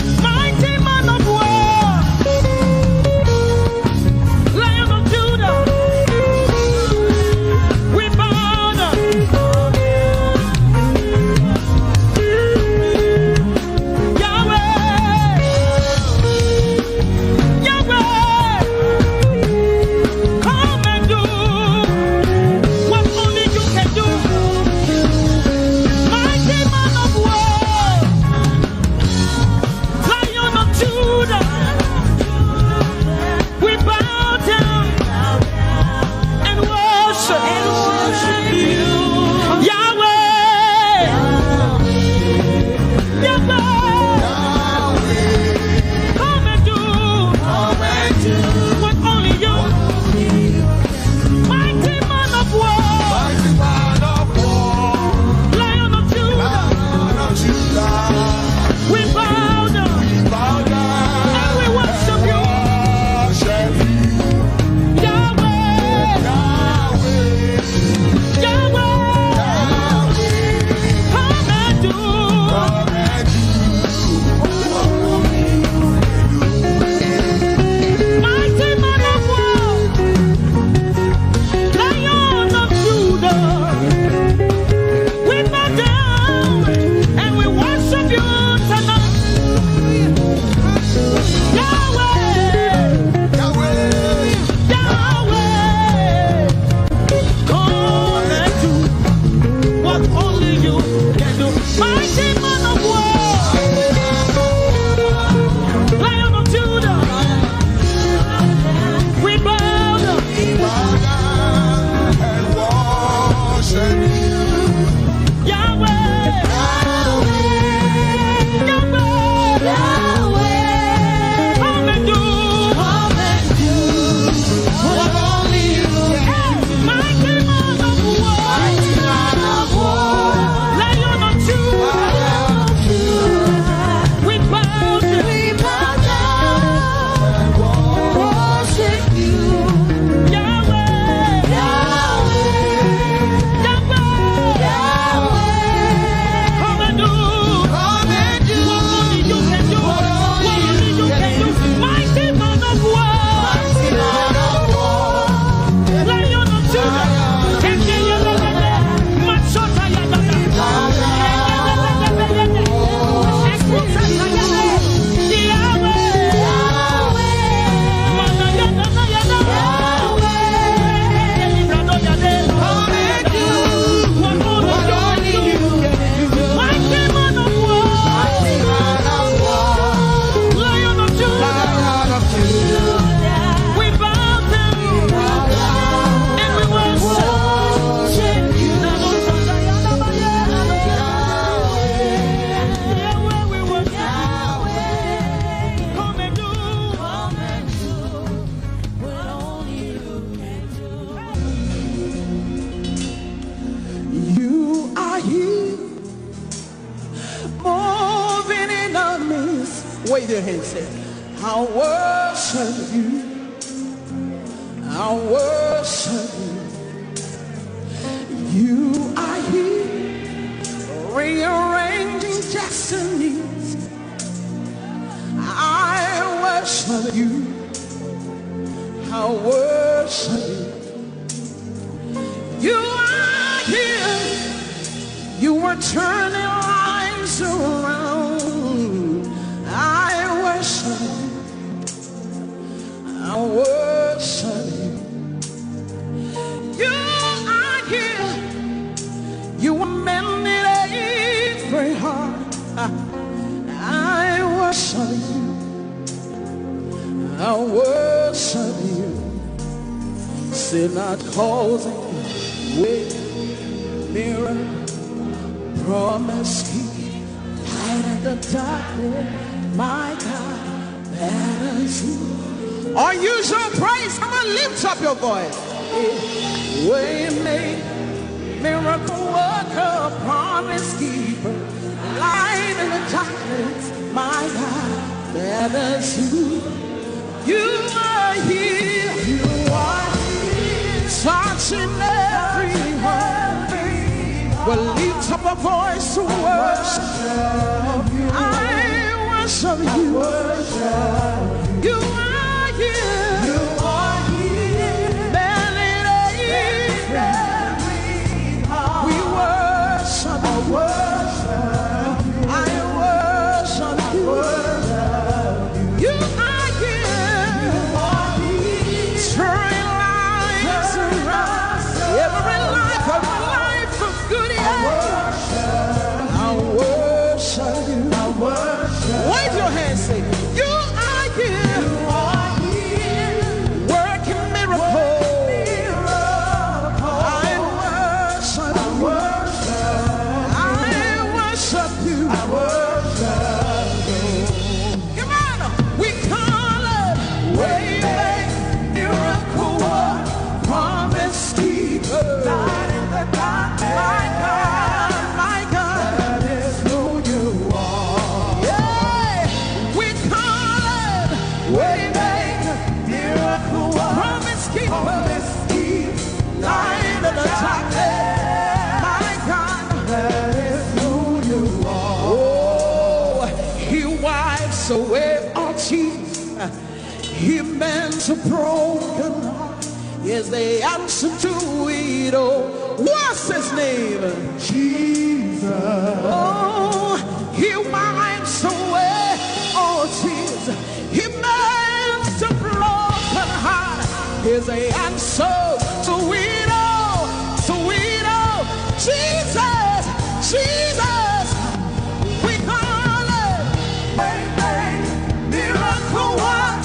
Wave your hands, say, "I worship you. I worship you. You are here, rearranging destinies. I worship you. I worship you. You are here. You are turning lives around. I worship you. I worship you. You are here. You are mending every heart. I worship you. I worship you. Say, not causing way, mirror, promise keep, light in the darkness, my God, that is you. Unusual praise. Come on, lift up your voice. Way make, miracle worker, promise keeper, light in the darkness, my God, that is you. You are here. You are here. Touching every heart. We'll lift up a voice to worship. I worship you. You are here. You are here. Validating. We worship. I worship. I worship you. You are here. You are here. Turn lives around. Every life, every life for good. Yeah. I worship you. I worship. Wave your hands, say, "You are here." You are here. Working miracles. Working miracles. I worship. I worship. I worship you. I worship you. Come on, we call it way make, miracle work, promise keeper, light in the darkness. My God, my God, that is who you are. Yeah, we call it way make, miracle work, promise keeper, promise keeper, light in the darkness. My God, that is who you are. Oh, he wipes away all tears. He mends a broken heart. Yes, the answer to it all. What's his name? Jesus. Oh, he wipes away all tears. He mends a broken heart. He's the answer to it all. To it all. Jesus, Jesus. We call it way make, miracle work,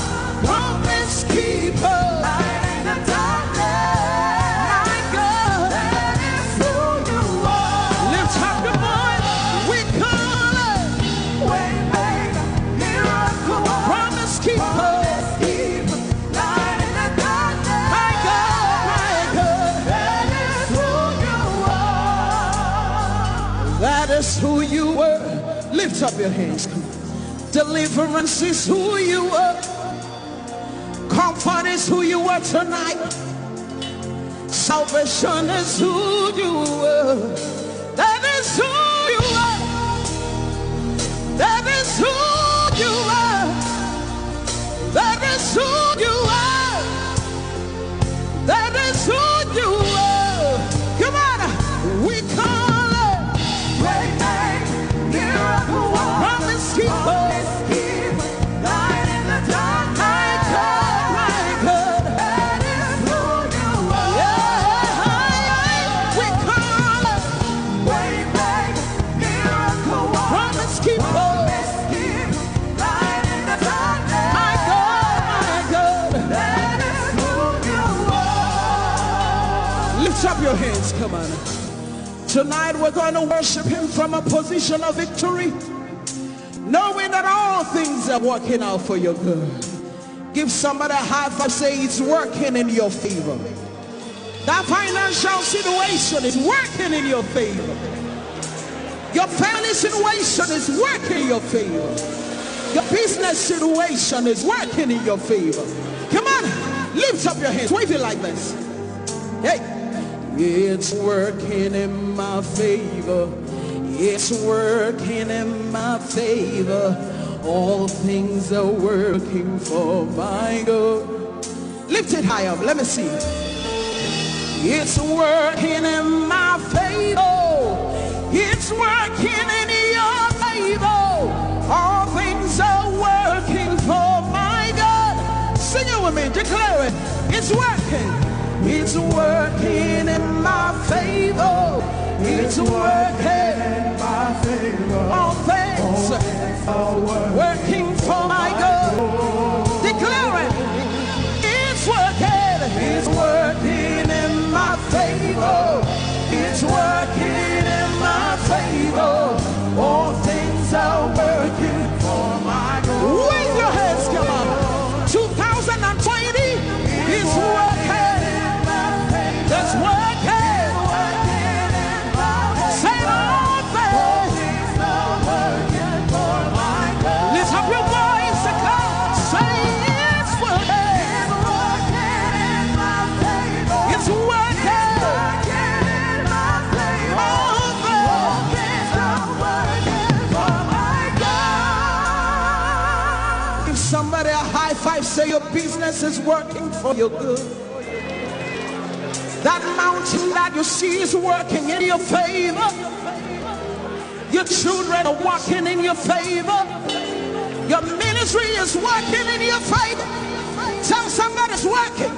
promise keeper, light in the darkness. My God, that is who you are. Lift up your voice. We call it way make, miracle work, promise keeper, promise keeper, light in the darkness. My God, my God, that is who you are. That is who you were. Lift up your hands. Come on. Deliverance is who you are. Comfort is who you are tonight. Salvation is who you are. That is who you are. That is who you are. That is who you are. That is who you are. Come on. We call it way make, miracle work, promise keeper, promise keeper, light in the dark. My God, my God. That is who you are. Yeah. We call it way make, miracle work, promise keeper, promise keeper, light in the darkness. My God, my God. That is who you are. Lift up your hands, come on. Tonight we're going to worship him from a position of victory, knowing that all things are working out for your good. Give somebody a high five, say, "It's working in your favor." That financial situation is working in your favor. Your family situation is working in your favor. The business situation is working in your favor. Come on, lift up your hands, wave it like this. Hey, it's working in my favor. It's working in my favor. All things are working for my good. Lift it high up. Let me see. It's working in my favor. It's working in your favor. All things are working for my good. Sing it with me. Declare it. It's working. It's working in my favor. It's working in my favor. All things working for my good. Declare it. It's working. It's working in my favor. It's working in my favor. All things are working for my good. Wave your hands, come on. Two thousand twenty is working. It's working. Say all things. Lift up your voice and come. Say it's working. It's working. All things. Give somebody a high five, say your business is working for your good. That mountain that you see is working in your favor. Your children are working in your favor. Your ministry is working in your favor. Tell somebody it's working.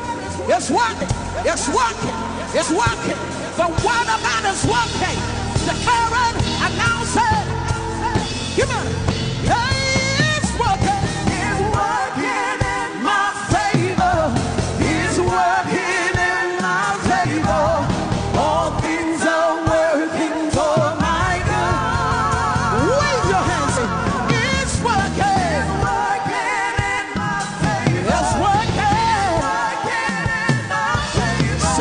It's working. It's working. It's working. The word of God is working. Declare it, announce it. Come on. Hey, it's working. It's working in my favor. It's working in my favor. All things are working for my good. Wave your hands. It's working. It's working in my favor. It's working. It's working in my favor.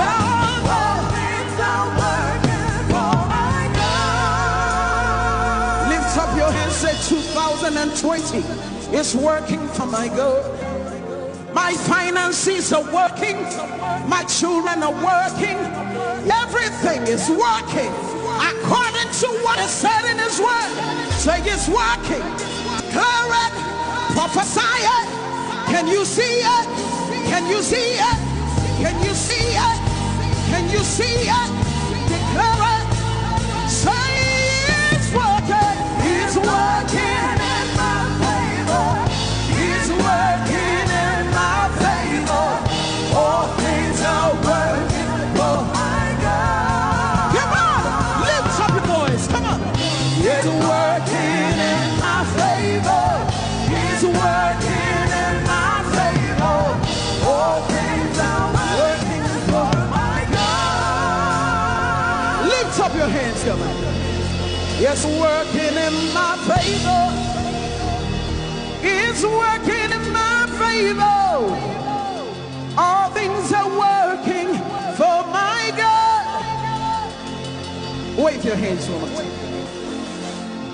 All things are working for my good. Lift up your hands, say two thousand twenty. It's working for my good. My finances are working. My children are working. Everything is working according to what is said in His word. Say it's working. Declare it. Prophesy it. Can you see it? Can you see it? Can you see it? Can you see it? Declare it. Say it's working. It's working in my favor. It's working in my favor. All things are working for my good. Come on, lift up your voice. Come on. It's working in my favor. It's working in my favor. All things are working for my good. Lift up your hands, come on. It's working in my favor. It's working in my favor. All things are working for my good. Wave your hands, woman.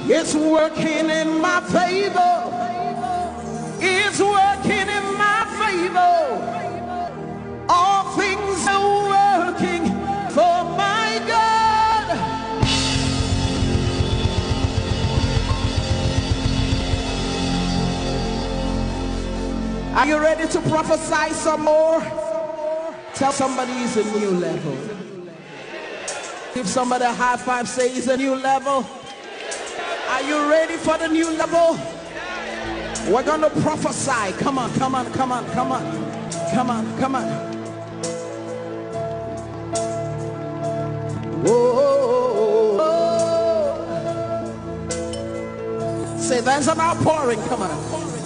It's working in my favor. It's working in my favor. All things are working for my good. Are you ready to prophesy some more? Tell somebody it's a new level. Give somebody a high five, say it's a new level. Are you ready for the new level? We're gonna prophesy. Come on, come on, come on, come on. Come on, come on. Whoa. Say there's an outpouring. Come on.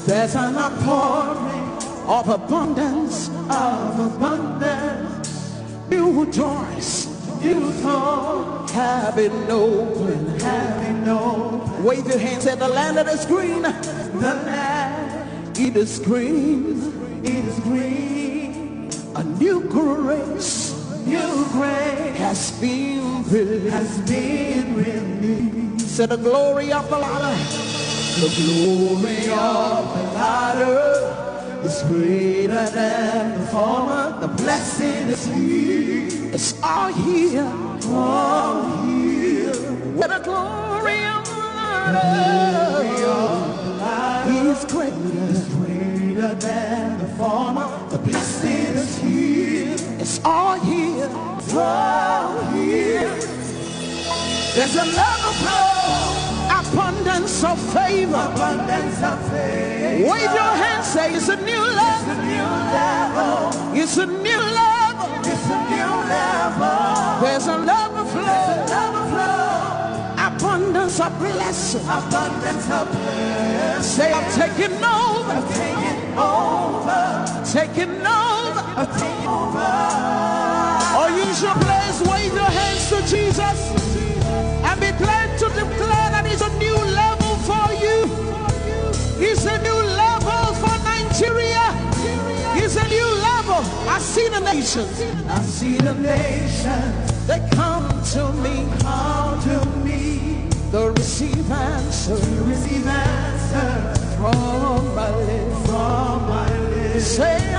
There's an outpouring of abundance, of abundance. New doors, new doors have been opened, have been opened. Wave your hands at the land that is green. The land, it is green, it is green. A new grace, new grace has been released. Has been released. Say the glory of the Lord. The glory of the latter is greater than the former. The blessing is here. It's all here. All here. Where the glory of the latter is greater. Is greater than the former. The blessing is here. It's all here. It's all here. There's a level of flow, abundance of favor. Abundance of favor. Wave your hands, say, "It's a new level." It's a new level. It's a new level. It's a new level. There's a level of flow. There's a level of flow. Abundance of blessing. Abundance of blessing. Say, "I'm taking over." I'm taking over. Taking over. Or use your place, wave your hands to Jesus and be glad to declare that it's a new level for you. It's a new level for Nigeria. It's a new level. I see the nations. I see the nations. They come to me. Come to me. They receive answer. They receive answer. From my lips. From my lips. Say, "I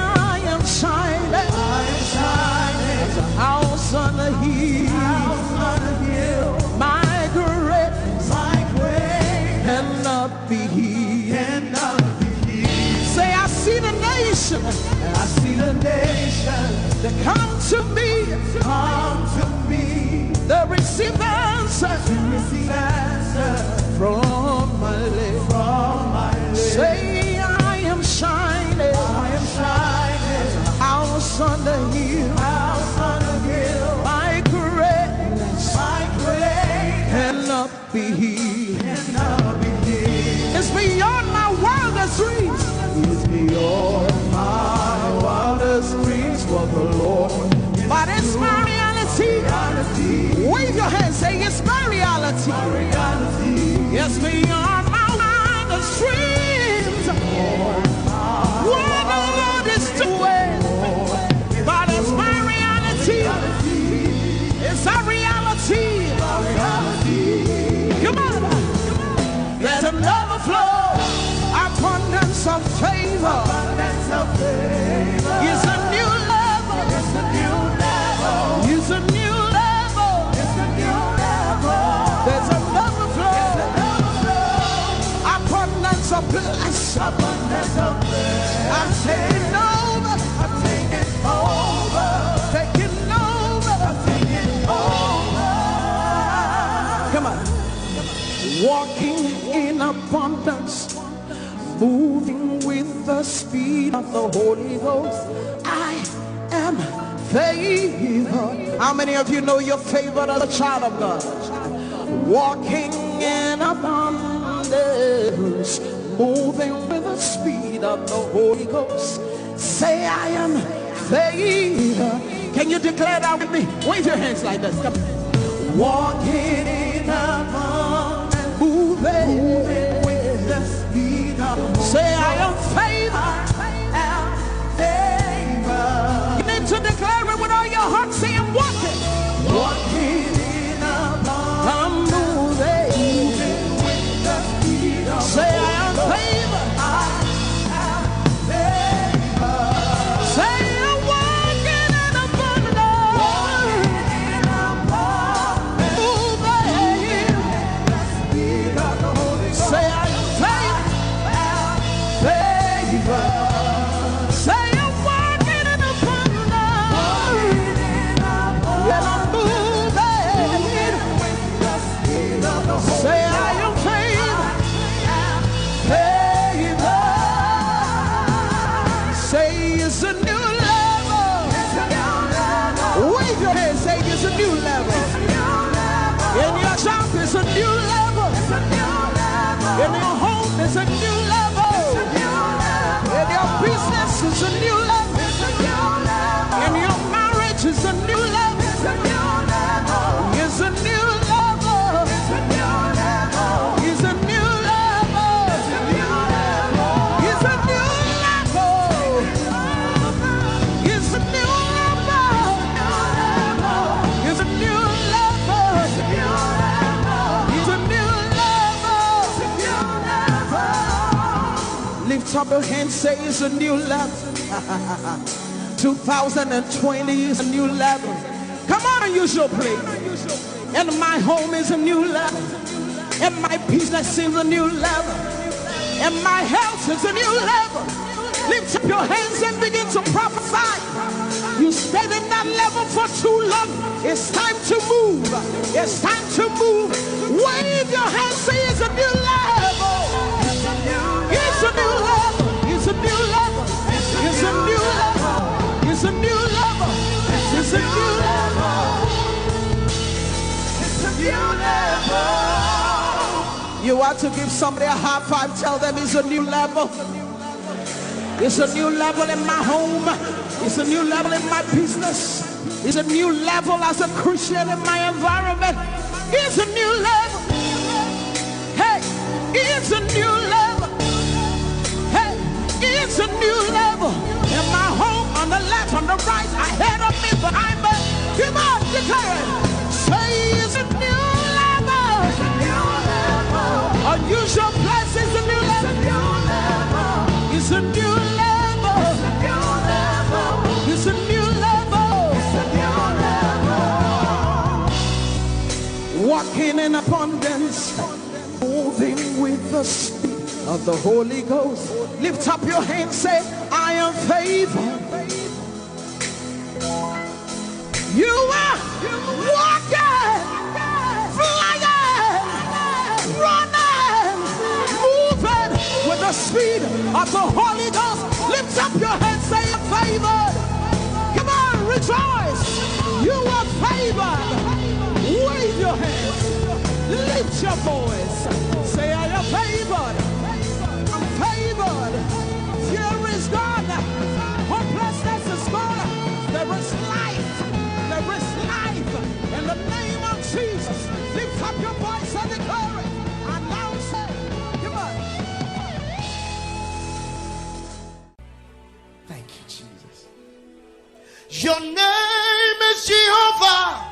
am shining." I am shining. As a house on a hill. House on a hill. My great. My great. Cannot be hid. Cannot be hid. Say, "I see the nation." I see the nation. They come to me. Come to me. They receive answer. They receive answer. From my lips. From my lips. Say, "I am shining." I am shining. House on the hill. House on the hill. My greatness. My greatness. Cannot be hid. Cannot be hid. It's beyond my wildest dreams. It's beyond my wildest dreams, but the Lord. But it's my reality. Reality. Wave your hand, say, "It's my reality." My reality. It's beyond my wildest dreams. What the Lord is doing. But it's my reality. It's our reality. Come on. There's another flow. Abundance of favor. Abundance of favor. It's a new level. It's a new level. It's a new level. It's a new level. There's another flow. There's another flow. Abundance of blessing. Abundance of blessing. I'm taking over. I'm taking over. Taking over. I'm taking over. Come on. Walking in abundance, moving with the speed of the Holy Ghost. I am favored. How many of you know you're favored as a child of God? Walking in abundance, moving with the speed of the Holy Ghost. Say, "I am favored." Can you declare that with me? Wave your hands like this. Come on. Walking in abundance. Moving. Moving with the speed of the Holy Ghost. Say, "I am favored." I am favored. You need to declare it with all your heart. Say, "I'm walking." Walking in abundance. I'm moving. Moving with the speed of the Holy Ghost. Say, "I am favored." I am favored. Say, "I'm walking in abundance." Walking in abundance. Moving. Say, "I am favored." Favored. Say, "I'm walking in abundance." Top of hand, say it's a new level. Two thousand and twenty is a new level. Come on, use your praise. And my home is a new level. And my business is a new level. And my health is a new level. Lift up your hands and begin to prophesy. You stayed in that level for too long. It's time to move. It's time to move. Wave your hands, say it's a new level. It's a new level. It's a new level. It's a new level. It's a new level. It's a new level. It's a new level. You want to give somebody a high five, tell them it's a new level. It's a new level in my home. It's a new level in my business. It's a new level as a Christian in my environment. It's a new level. Hey, it's a new level. Hey, it's a new level. In my home, on the left, on the right, ahead of me, behind me. Come on, declare it. Say it's a new level. Unusual blessings, a new level. It's a new level. It's a new level. Walking in abundance, moving with the speed of the Holy Ghost. Lift up your hands, say, I am favored. You are walking, flying, running, moving with the speed of the Holy Ghost. Lift up your hands, say, I'm favored. Come on, rejoice. You are favored. Wave your hands. Lift your voice. Say, I am favored. I'm favored. Fear is gone. Hopelessness is gone. There is life. There is life. In the name of Jesus, lift up your voice and declare it. Announce it. Come on. Thank you, Jesus. Your name is Jehovah.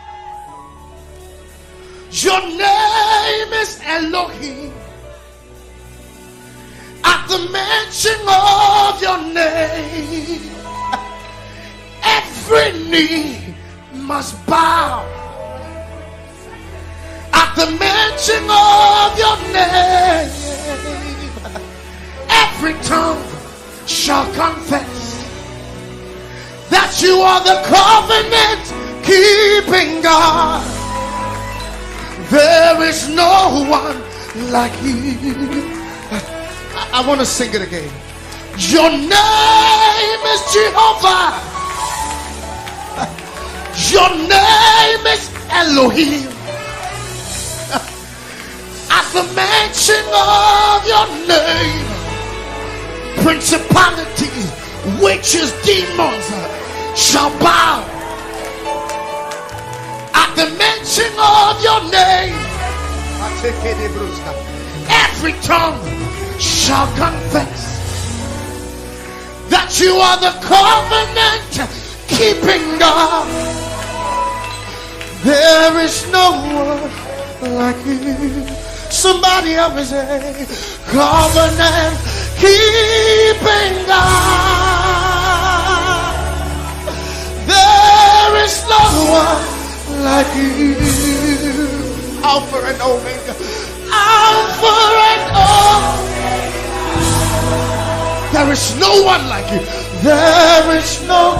Your name is Elohim. At the mention of your name, every knee must bow. At the mention of your name, every tongue shall confess that you are the covenant keeping God. There is no one like you. I, I want to sing it again. Your name is Jehovah. Your name is Elohim. At the mention of your name, principalities, witches, demons shall bow. At the mention of your name, every tongue shall confess that you are the covenant keeping God. There is no one like you. Somebody help me say, covenant keeping God. There is no one like you. Alpha and Omega. Alpha and Omega. There is no one like you. There is no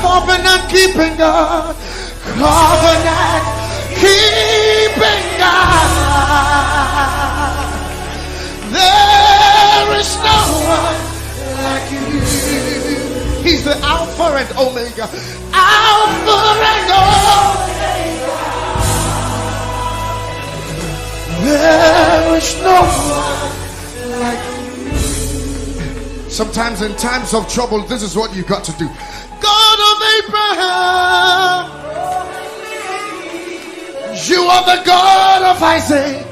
covenant keeping God. Covenant keeping God. There is no one like you. He's the Alpha and Omega. Alpha and Omega. There is no one like you. Sometimes in times of trouble, this is what you got to do. God of Abraham, you are the God of Isaac.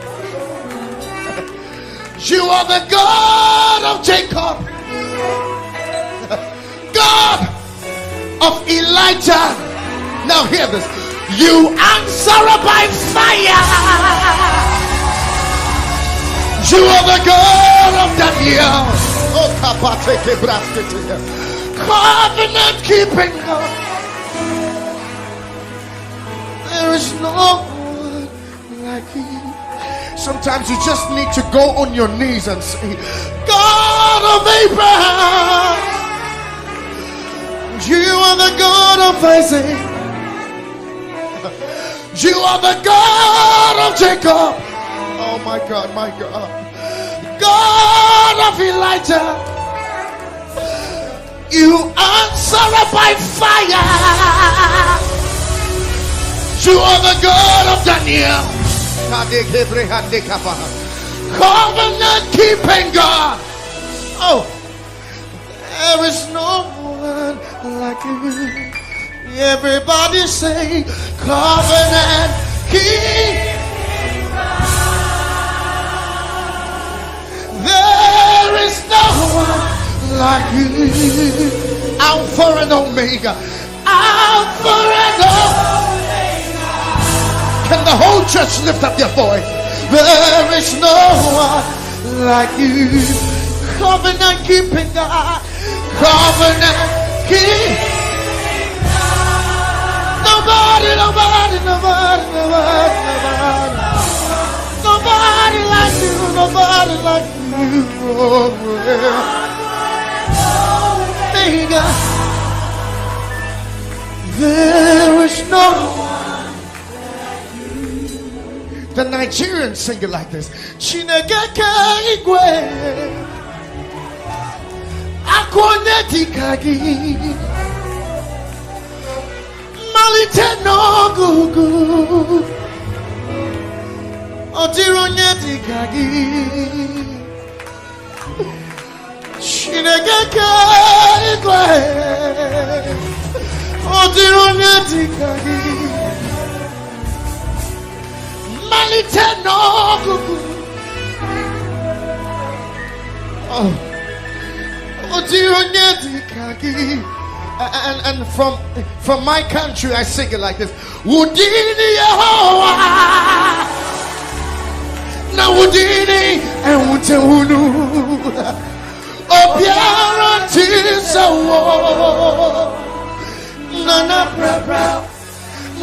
You are the God of Jacob. God of Elijah. Now hear this. You answer by fire. You are the God of Daniel. Oh, kapateke braskete. Covenant keeping God. There is no one like you. Sometimes you just need to go on your knees and say, God of Abraham, you are the God of Isaac. You are the God of Jacob. Oh my God, my God. God of Elijah. You answer by fire. You are the God of Daniel. Covenant keeping God. Oh, there is no one like you. Everybody say, covenant keep. There is no one like you. Alpha and Omega. Alpha and Omega. Can the whole church lift up their voice? There is no one like you. Covenant keeping God. Covenant keep. Nobody, nobody, nobody, nobody, nobody. Nobody like you, nobody like you. Oh, yeah. Omega. There is no one. The Nigerians sing it like this. Chineke ke igwe. Akwa onye dịka gị. Mmalite n'ọgụgụ. Ọ dịrị onye dịka gị. Chineke ke igwe. Ọ dịrị onye dịka gị. Mmalite n'ọgụgụ. Oh. Ọ dịrị onye dịka gị. And, and from, from my country, I sing it like this. Wudini Yehowa. Na wudini ewute unu. Obiara tisawo. Nana brabra.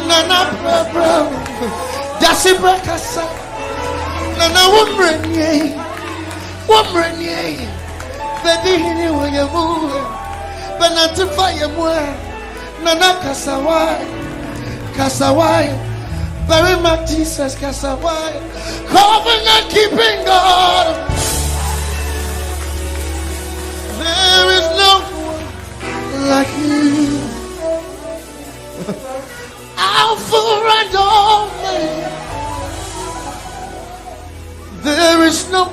Nana brabra. Dasi brakasa. Nana wumrenye. Wumrenye. Bedi hini wanyamu. Benatifa yamwe. Nana kasawai. Kasawai. Very much Jesus kasawai. Covenant keeping God. There is no one like you. Alpha and Omega. There is no one.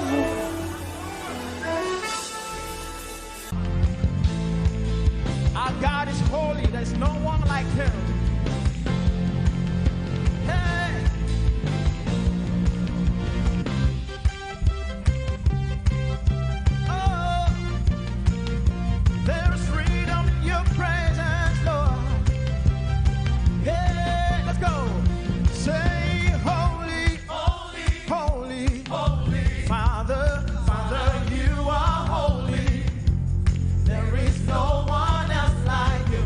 Our God is holy. There's no one like him. Hey. Oh, there's freedom in your presence, Lord. Yeah, let's go. Say, holy, holy, holy, holy. Father, Father, you are holy. There is no one else like you.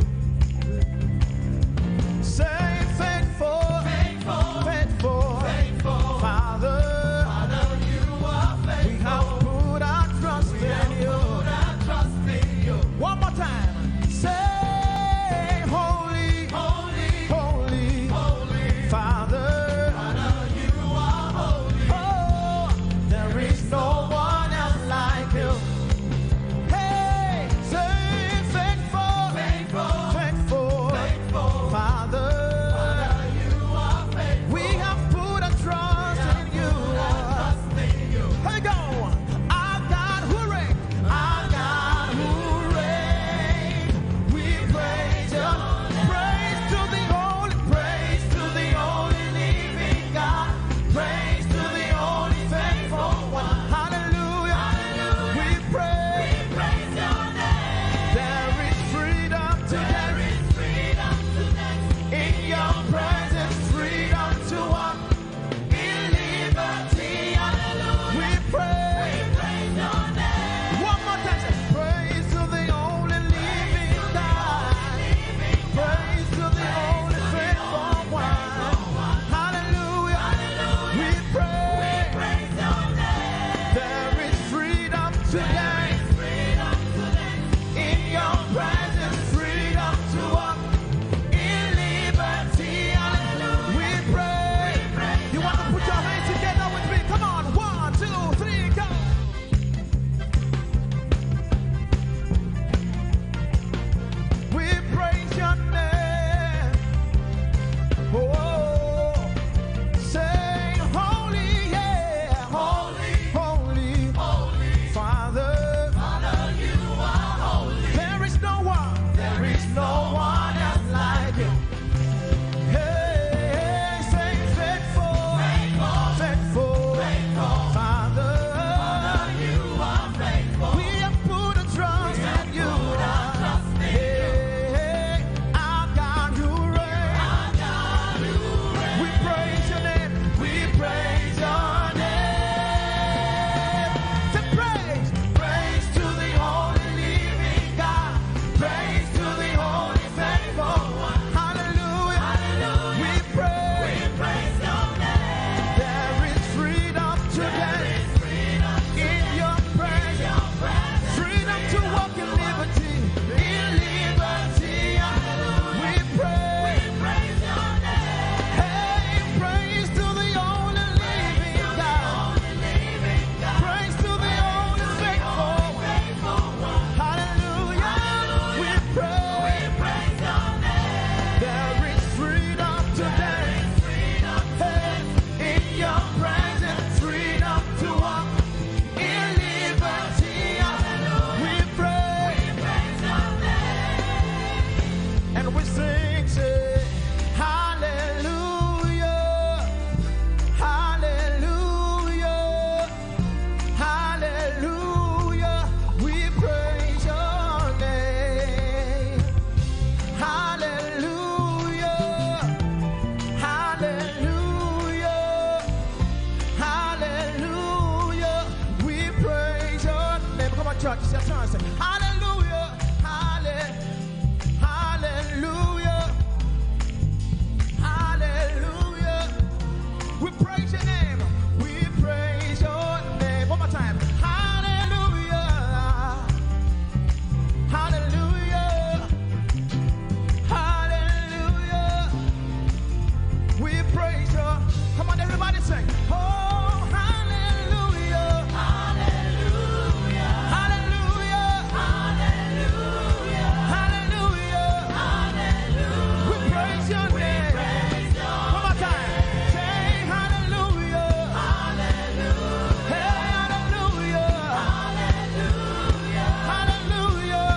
Hallelujah, halle-, hallelujah, hallelujah. We praise your name. We praise your name. One more time. Hallelujah. Hallelujah. Hallelujah. We praise you. Come on, everybody sing. Oh, hallelujah. Hallelujah. Hallelujah. Hallelujah. Hallelujah. Hallelujah. We praise your name. One more time. Say hallelujah. Hallelujah. Hey, hallelujah. Hallelujah. Hallelujah.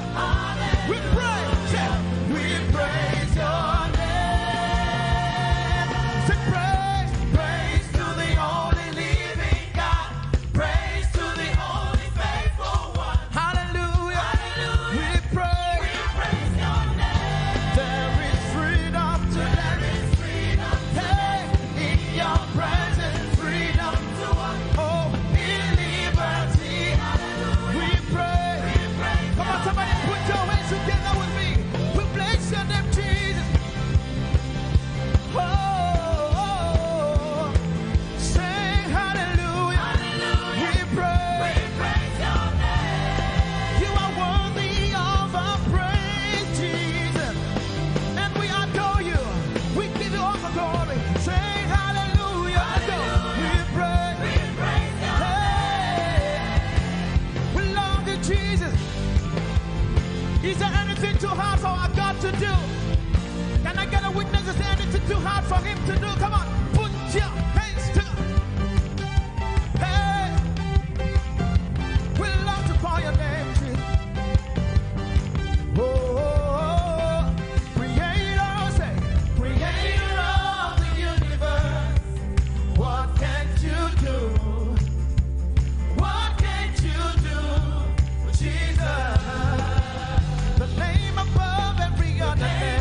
We praise you. We praise your name. Say praise, praise to the only living God. Praise to the only faithful one. Hallelujah. Hallelujah. We praise. We praise your name. There is freedom today. There is freedom. Hey, in your presence, freedom to walk. Oh, in liberty. Hallelujah. We praise. We praise. Come on, somebody put your hands together with me. We bless your name, Jesus. Oh, oh, oh, oh. Sing hallelujah. Hallelujah. We praise. We praise your name. You are worthy of our praise, Jesus. And we adore you. We give you all the glory. Sing hallelujah. Let's go. Hallelujah. We praise. We praise your name. Hey. We love you, Jesus. Is there anything too hard for our God to do? Can I get a witness to say anything too hard for him to do? Come on, put your hands together. Hey, we love to call your name, Jesus. Oh, creator, say, creator of the universe. What can't you do? What can't you do, Jesus? The name above every other name.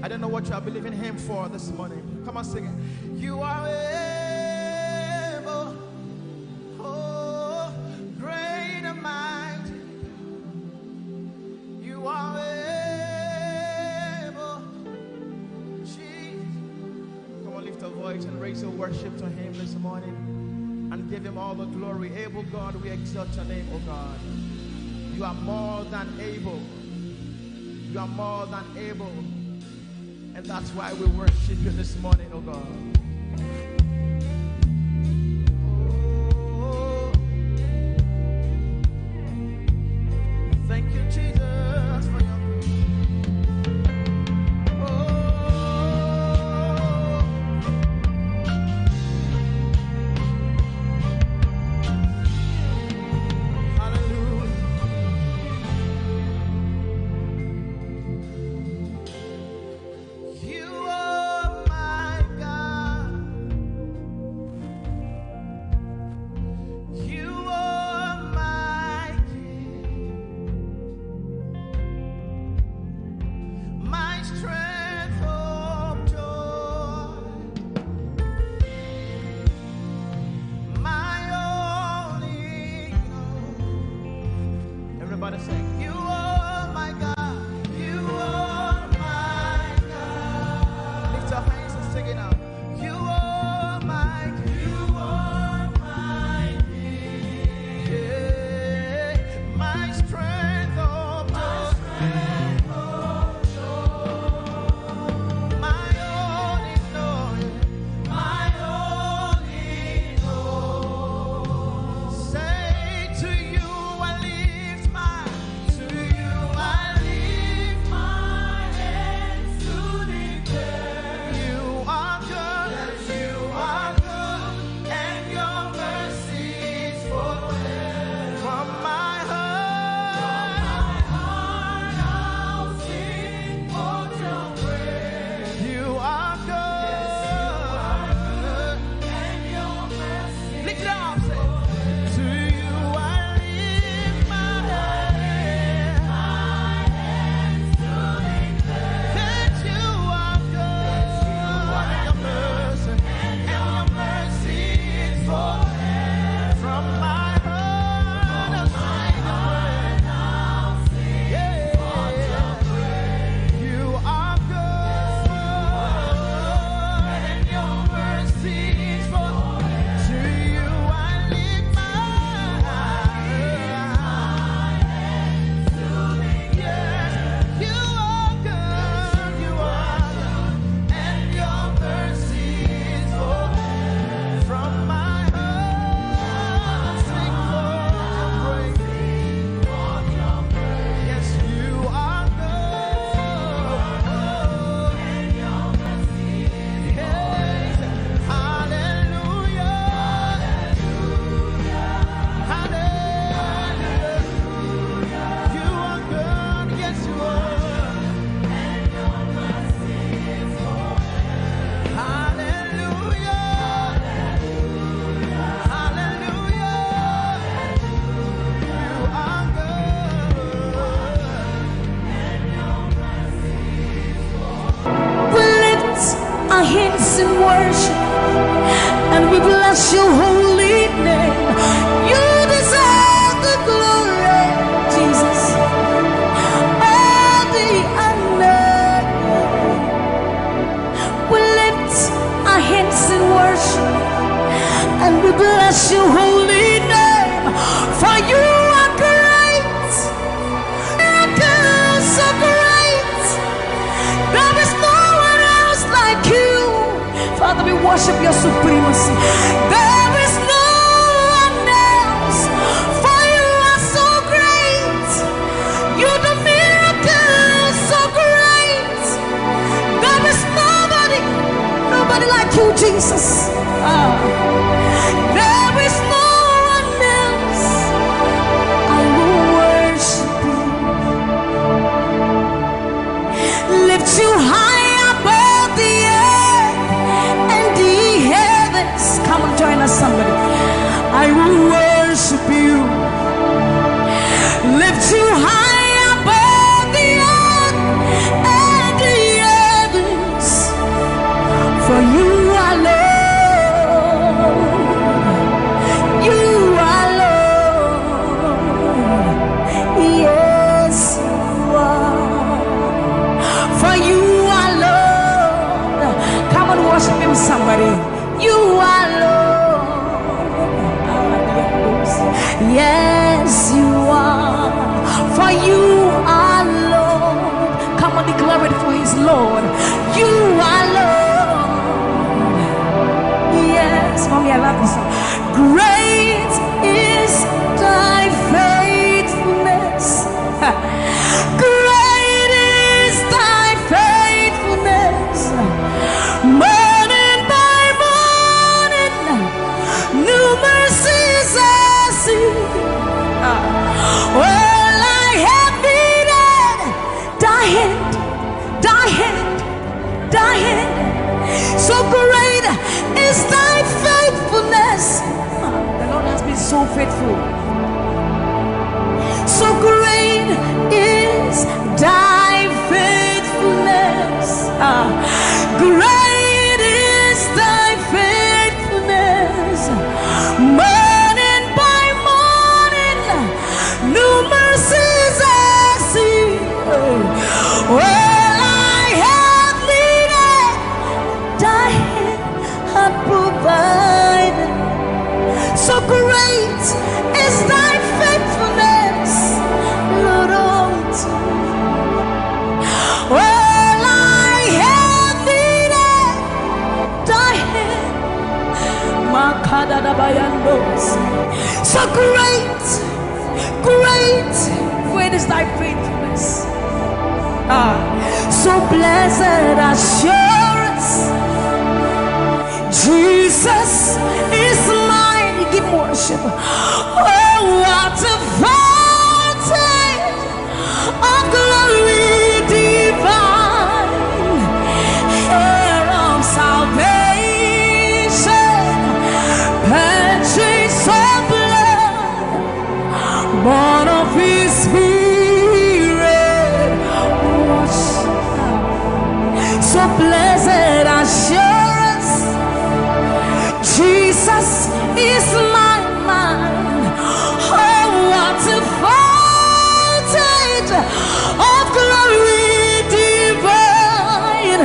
Don't know what you are believing Him for this morning. Come on, sing it. You are able, oh, great and mighty. You are able, Jesus. Come on, lift a voice and raise your worship to Him this morning and give Him all the glory. Able God, we exalt your name, oh God. You are more than able. You are more than able. And that's why we worship you this morning, oh God. Oh. Thank you, Jesus, for your grace. Oh. Hallelujah. You are my God. You are my King. My strength of joy. My only hope. Everybody sing. You are my God. You are my God. Lift your hands and sing it out. You are my, you are my King. Yeah. My strength of joy. My strength of joy. My only joy. My only hope. Say, to you I lift my, to you I lift my hands to declare you are good, you are good, and your mercy is forever. From my heart, from my heart I'll sing for your you are good. Lift it up, say, to you I lift my hands. That you are good. And your mercy, and your mercy is forever. From my heart, I sing your praise. Yeah. You are good, and your mercy is forever. To you I lift my eyes. Yes, you are good, you are good, and your mercy is forever. From my heart, I sing for your praise. Yes, you are good. Yes. Hallelujah. Hallelujah. You are good. Yes, you are. Hallelujah. Hallelujah. You are good. We lift our hands in worship and we bless your holy name. You deserve the glory, Jesus, and the honor. We lift our hands in worship and we bless your holy name. For you are great. Miracles so great. There is no one else like you. Father, we worship your supremacy. There is no one else. For you are so great. You do miracles so great. There is nobody, nobody like you, Jesus. Ah. There is no one else. I will worship you. Lift you high above the earth and the heavens. Come on, join us, somebody. I will worship you. Lift you high above the earth and the heavens. All I have needed, thy hand hath provided. So great is thy faithfulness, Lord, unto me. All I have needed, thy hand. Makadadabayandos. So great, great, great is thy faithfulness. Ah, so blessed assurance, Jesus is mine. Give worship. Oh, what a foretaste of glory divine, heir of salvation, purchased of blood, born of his spirit, washed. So blessed assurance, Jesus is my man. Oh, what a foretaste of glory divine,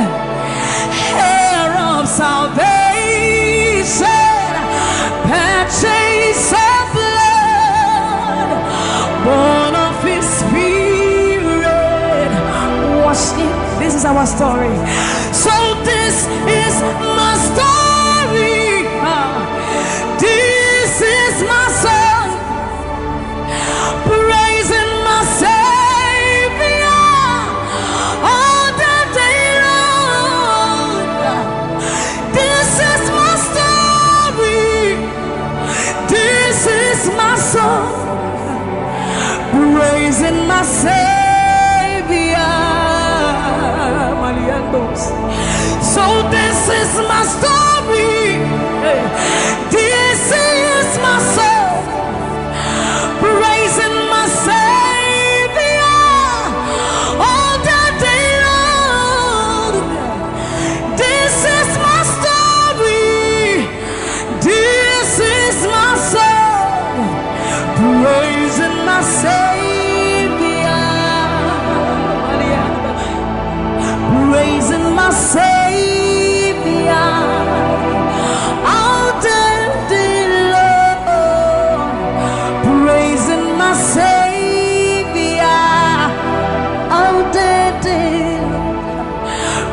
heir of salvation, purchased of blood, born of his spirit, washed in. This is our story. So this is my story. Ah, this is my song. Praising my Savior all the day long. This is my story. This is my song. Praising my Savior. Maliandos. So this is my story. Hey. This is my song. Praising my Savior all the day long. This is my story. This is my song. Praising my Savior. Praising my Savior all the day long. Praising my Savior all the day long.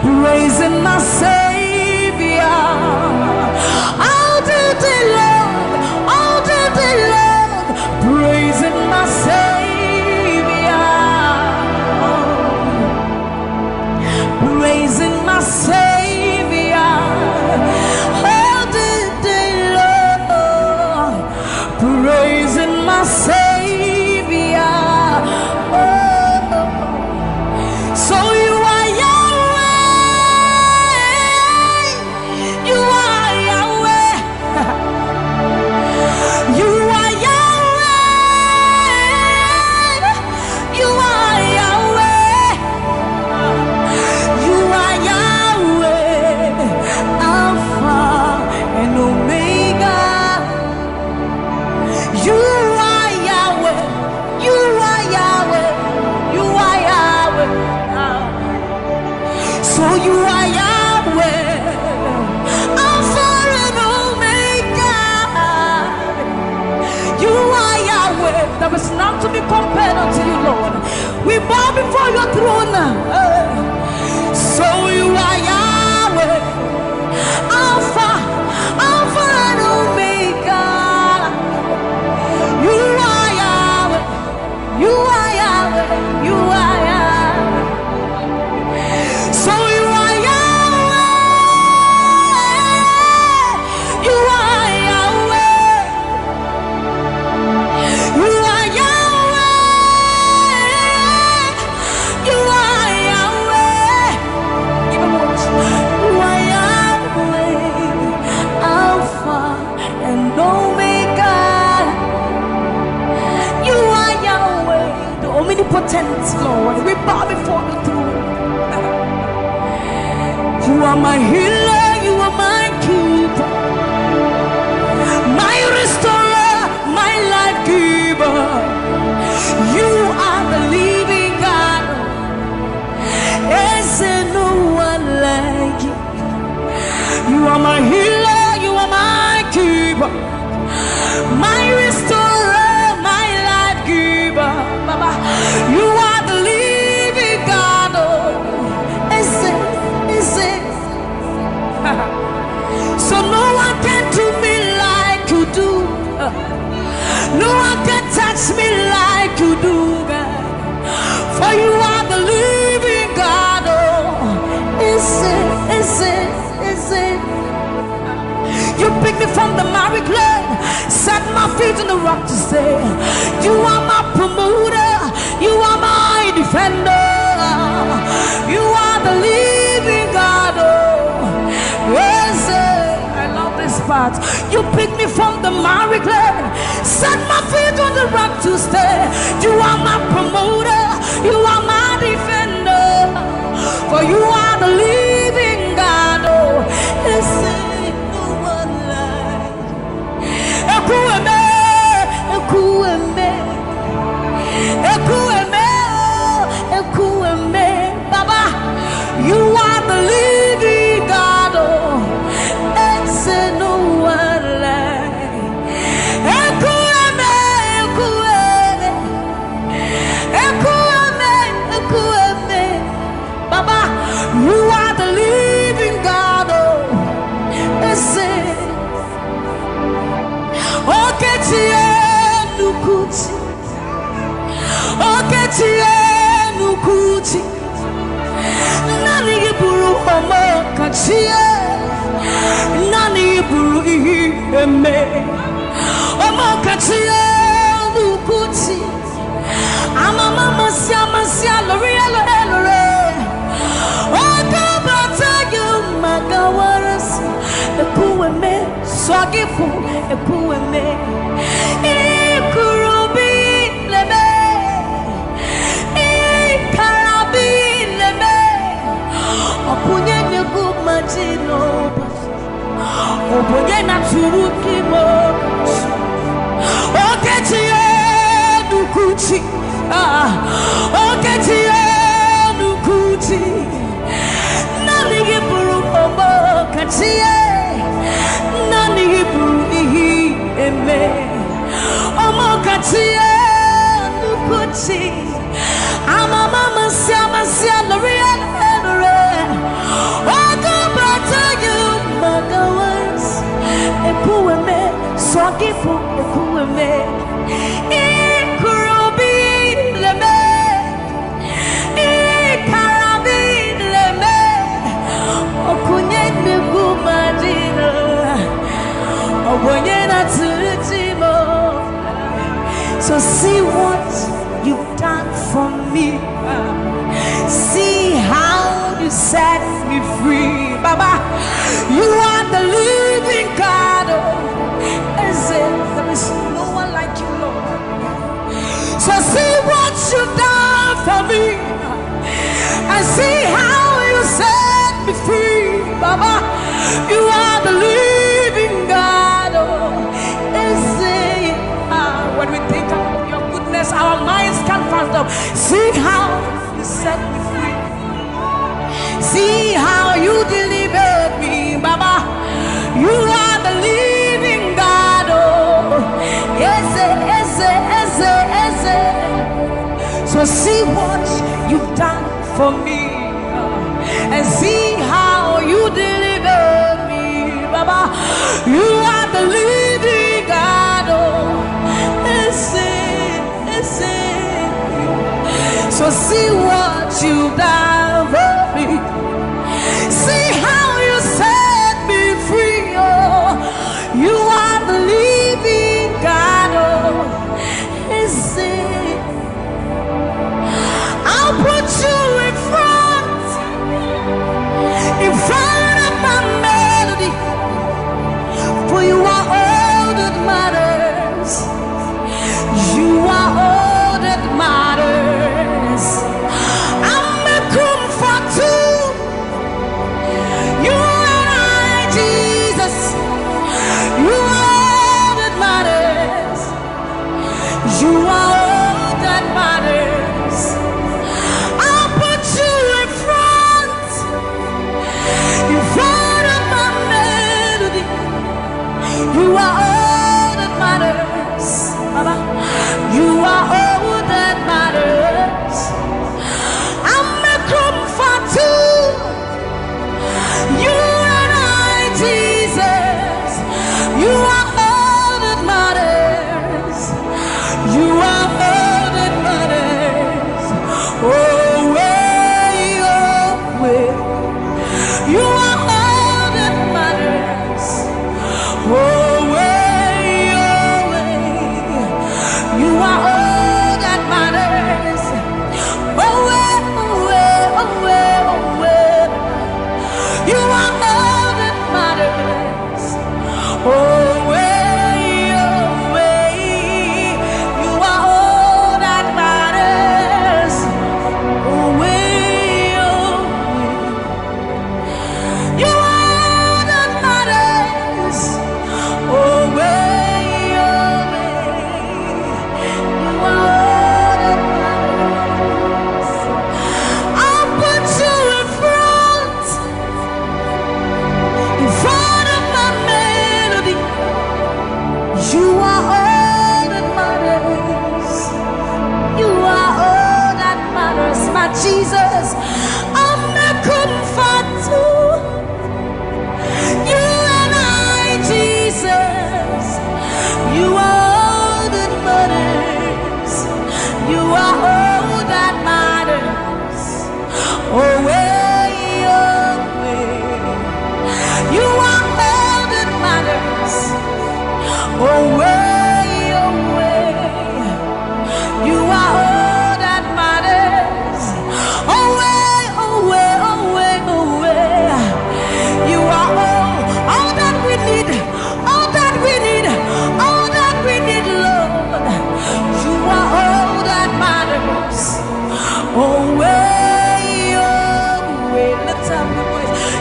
Praising my Savior all the day long, all the day long. Praising my Savior. Praising my Savior all the day long. Praising my Savior. Oh. So you are Yahweh. You are Yahweh. You are Yahweh. You are Yahweh. You are Yahweh. Alpha and Omega. You are Yahweh. You are Yahweh. You are Yahweh. So you are Yahweh, Alpha and Omega. You are Yahweh. There is none to be compared unto you, Lord. We bow before your throne. So you are Yahweh, Alpha, Alpha and Omega. You are Yahweh. You are Yahweh. You are Yahweh. So you are Yahweh. You are Yahweh. You are Yahweh. You are Yahweh. Give him worship. You are Yahweh, Alpha and Omega. You are Yahweh, the omnipotent Lord. We bow before the throne. You are my healer, you are my keeper, my restorer, my life giver. You are the living God. My restorer, my life giver, Baba, you are the living God. Oh, is it? Is it? So no one can do me like you do. No one can touch me like you do, God. For you are the living God. Oh, is it? Is it? Is it? You pick me from the miry clay, set my feet on the rock to stay. You are my promoter, you are my defender, you are the living God. Oh, yes, eh, I love this part. You pick me from the miry clay, set my feet on the rock to stay. You are my promoter, you are my defender, for you are the living God. Oh, is it no one like Ekwueme, Ekwueme, Ekwueme, oh, Ekwueme. Baba, you are the living God. Oh, is it no one like Ekwueme, Ekwueme, Ekwueme, Ekwueme. Baba, you are the living God. Oh, is it? Okechi enukuchi. Okechi enukuchi. Nani gị bụrụ ọmọkachi e? Nani gị bụrụ ihe eme? Ọmọkachi enukuchi. Amama masi amasi alori alori alori. Ogo bata yo magawaras. Ekwueme, sọ gị bụ Ekwueme. Ikurubi leme. Ikarabi leme. Ọkụnye na-egbu mmadụ n'obodo. Ọ bụ onye na-atụrụ gị ime? Okechi enukuchi. Ah, Okechi enukuchi. Nani gị bụrụ ọmọkachi e? Nani gị bụrụ ihe eme? Ọmọkachi enukuchi. Amama masi amasi alori alori. Ogo bata yo magawas. Ekwueme, sọ gị bụ Ekwueme. Ikurubi leme. Ikarabi leme. Ọkụnye na-egbu mmadụ. Ọ bụ onye na-atụrụ gị ime? So see what you've done for me. See how you set me free. Baba, you are the living God. Oh, is it? There is no one like you, Lord. So see what you've done for me. And see how you set me free. Baba, you are the living God. Oh, is it? Ah, when we think of your goodness, our minds can't fathom. See how you set me free. See how you delivered me, Baba. You are the living God. Oh, eze, eze, eze, eze. So see what you've done for me, and see how you delivered me, Baba. You are the living God. Oh, eze, eze. So see what you've done for me. See how you set me free. Oh, you are the living God. Oh, eze. I'll put you in front, in front of my melody. For you are all that matters. You are all that matters. I'm a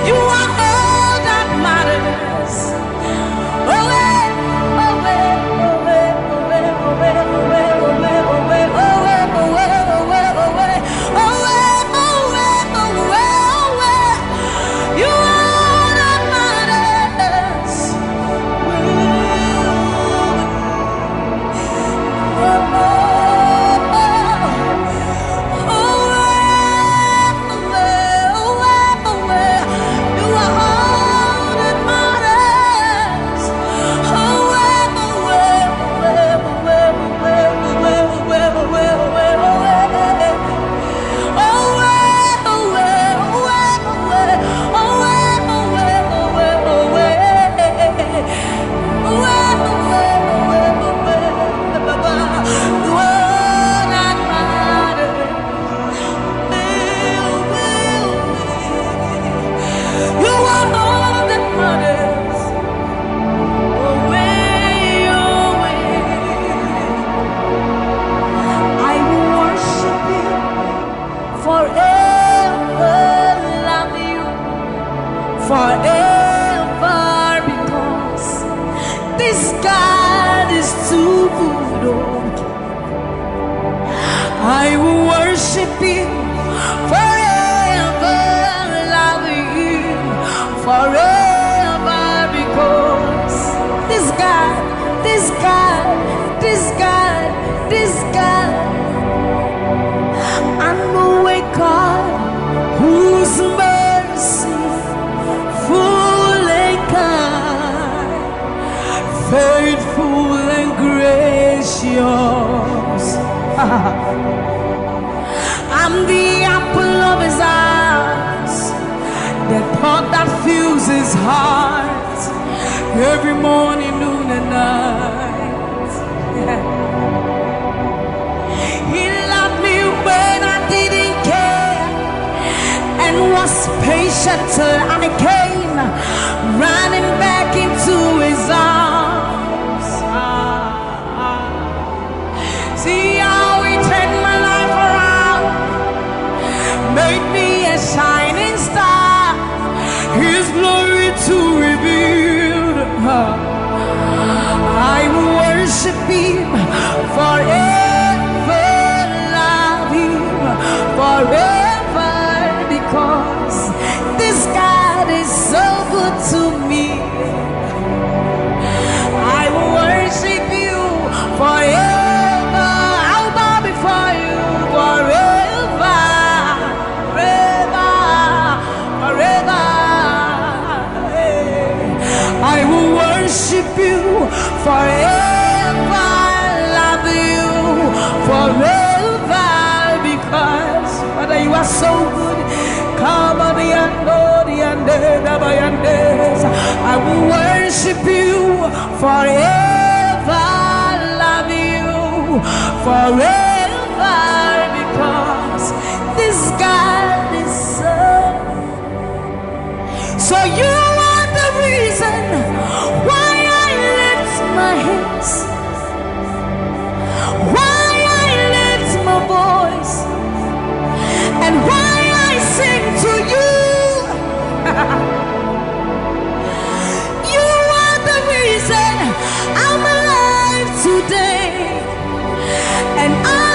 You are all that matters. You are all that matters. You are all that matters. Away, away. I will worship you forever, love you forever, because this God is too good. Oh. I will worship you forever, love you forever, because this God, this God, this God, this God, I know a God whose mercy full and kind, faithful and gracious. I'm the apple of his eyes, the pot that fills his heart every morning, noon, and night. He loved me when I didn't care and was patient till I came running back into his arms. See how he turned my life around, made me a shining star, his glory to reveal. I will worship him forever, love him forever, because this God is so good to me. I will worship you forever. I'll bow before you forever, forever, forever. I will worship you forever, love you forever, because Father, you are so good. Come on, the end, oh, the end, eh, the end, eh. I will worship you forever, love you forever, because this God is so. So you are the reason why I lift my hands, why I lift my voice, and why I sing to you. You are the reason I'm alive today, and I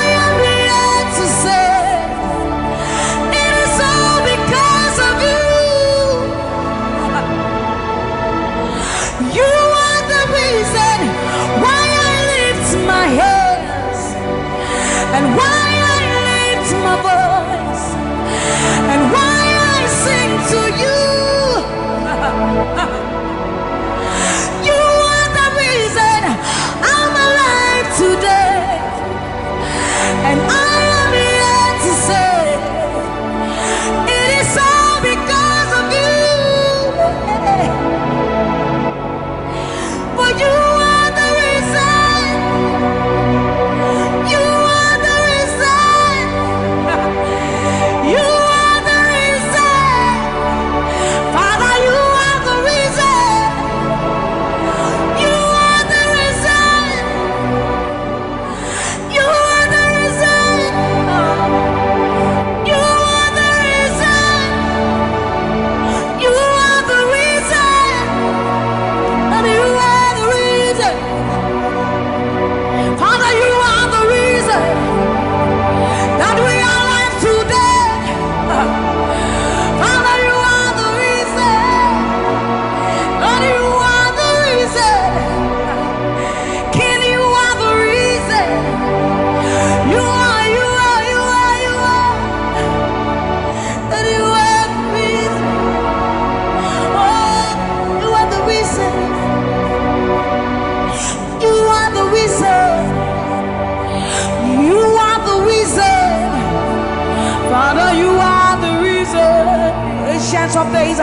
Ancient of days,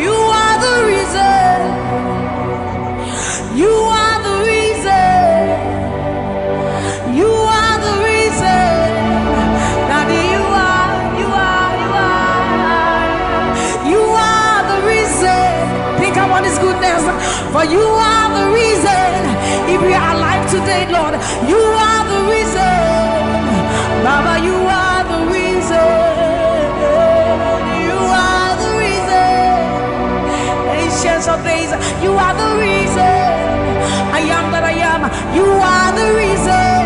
you are the reason. You are the reason. You are the reason. Daddy, you are, you are, you are. You are the reason. Think about his goodness. For you are the reason. If we are alive today, Lord, you are the reason. Baba, you are the reason. You are the reason. Ancients of days, you are the reason. I am that I am. You are the reason.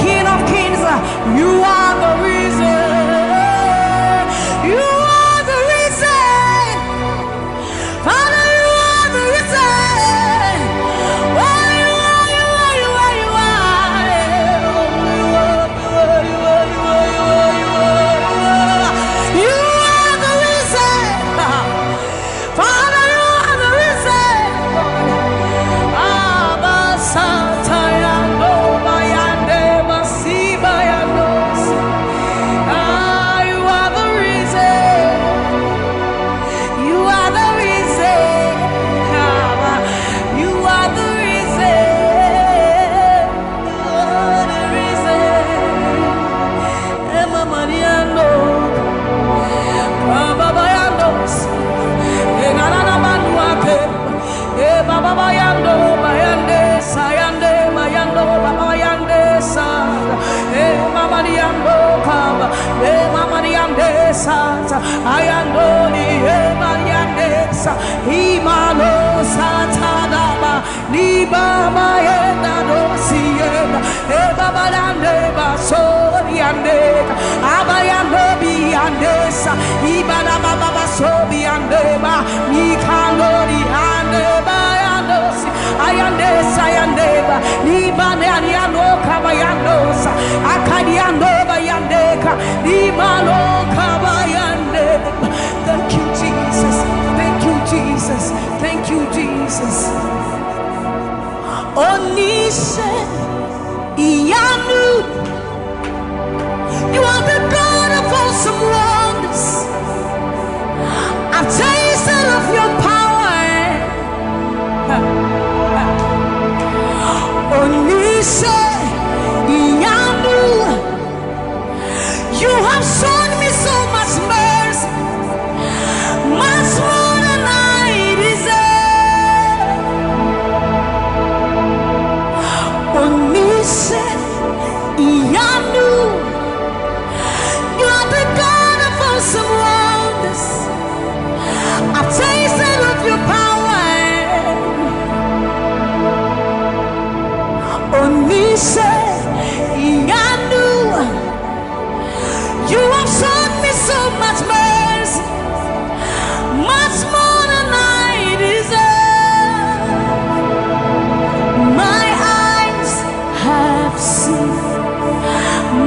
King of kings, you are the reason. You are the reason. Father, you are the reason. Oh, you are, you are, you are, you are. You are the reason. Father, you are the reason. Abba, Satayando, Bayande, Masibayando. Ah, you are the reason. You are the reason. Abba, you are the reason. You are the reason. Emma Mariano. Baba Bayandos. Enanana Manuate. E Baba Bayando, Bayande, Sayande, Bayando, Baba Bayande, Sa. E Mama Mariando, Kaba. E Mama Mariande, Sa. Ayando, ni, e Mariande, Sa. Imano, Satadaba. Liba, Mayenda, Dosienda. E Baba Lande, Basoriande. Abayando, Biandesa. Ibana, Baba, Basobiande, Ba. Mikandori, Ande, Bayandosi. Ayandesa, Ayandeba. Libane, Ariano, Kabayandosa. Akadiando, Bayandeka. Limano, Kabayandeba. Thank you, Jesus. Thank you, Jesus. Thank you, Jesus. Onise Iyanu, you are the God of awesome wonders. I've tasted of your power. Onise Iyanu, you have shown me so much mercy, much more than I deserve. Onise Iyanu, you are the God of awesome wonders. I've tasted of your power. Onise Iyanu, you have shown me so much mercy, much more than I deserve. My eyes have seen,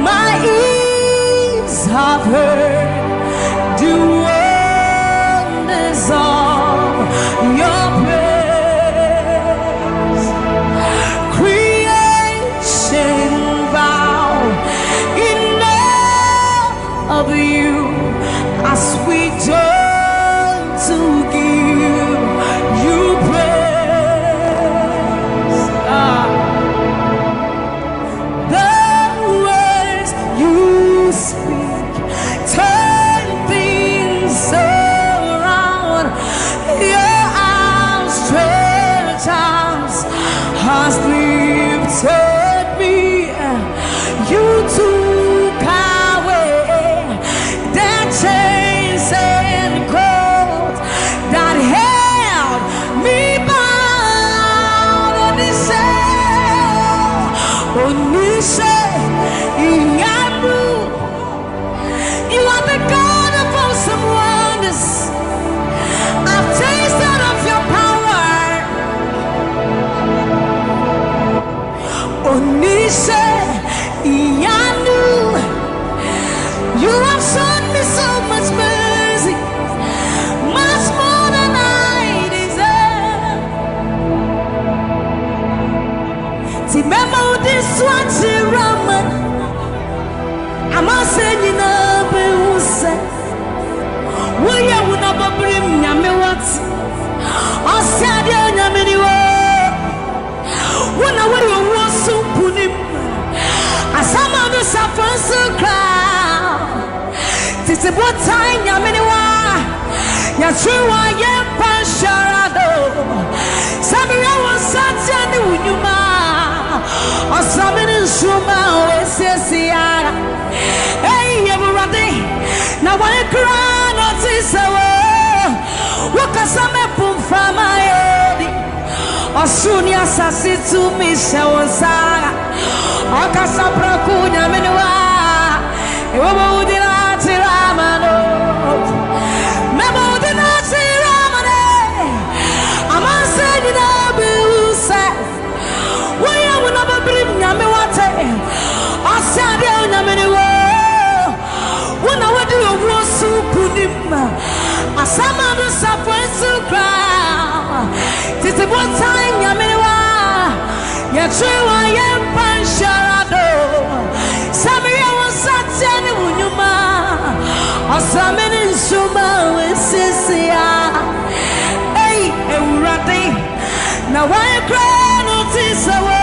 my ears have heard the wonders of your praise. Creation bow in awe of you as we join to give you praise. Ah. The words you speak turn things around. Your outstretched arms has lifted me. You took away the chains and cords that held me bound. Onise, Onise Iyanu, you are the God of awesome wonders. I've tasted of your power. Onise Iyanu, you have shown me so much mercy, much more than I deserve. Ti mema wo de so akyerɛ me. Amansan nyinaa bɛhu sɛ woyɛ wo na bɔ Ɔsɛdeɛ Onyame ne wo. Wo na wode owuo so nkonim. Asaman no safoa nso kra. Tete botan Nyame ne wo a. Yɛtwe wo a yɛmpa nhyɛra do. Sɛ mehwɛ wo nsateɛ ne wo nnwuma a, ɔsrame ne nsoromma a wɔasiesie ara. Ei, Awurade, na wɔn koraa na ɔte sɛ wo. Wokasa ma ɛpo mframa yɛ di. Ɔsoro ne asase tumi hyɛ wo nsa. Ɔkasa prɛko Nyame ne wo a. Ewɔ ma wo din ate Rama no. Mɛma wo din ate Rama no. Amansan nyinaa bɛhu sɛ woyɛ wo na bɛbirim Nyame wate. Ɔsɛdeɛ Onyame ne wo. Wo na wode owuo so nkonim. Asaman no safoa nso kra. Tete botan Nyame ne wo a. Yɛtwe wo a yɛmpa nhyɛra do. Sɛ mehwɛ wo nsateɛ ne wo nnwuma a, ɔsrame ne nsoromma a wɔasiesie ara. Ei, Awurade, na wɔn koraa na ɔte sɛ wo.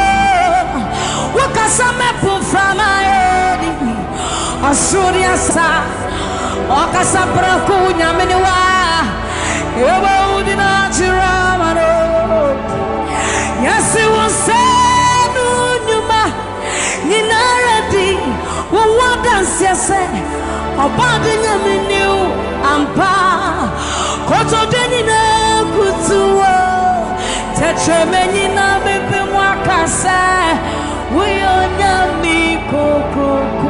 Wokasa ma ɛpo mframa yɛ di. Ɔsoro ne asa. Ɔkasa prɛko Nyame ne wo a. Ewɔ wo din ate Rama no. Yɛse wo nsa no nnwuma nyinara di wo ho adanseɛ sɛ ɔbɔade Nyame ne wo ampa. Kotodwe nyinaa kutu wo. Tɛkyerɛma nyinaa bɛbɛ mu aka sɛ woyɛ Onyame kokroko.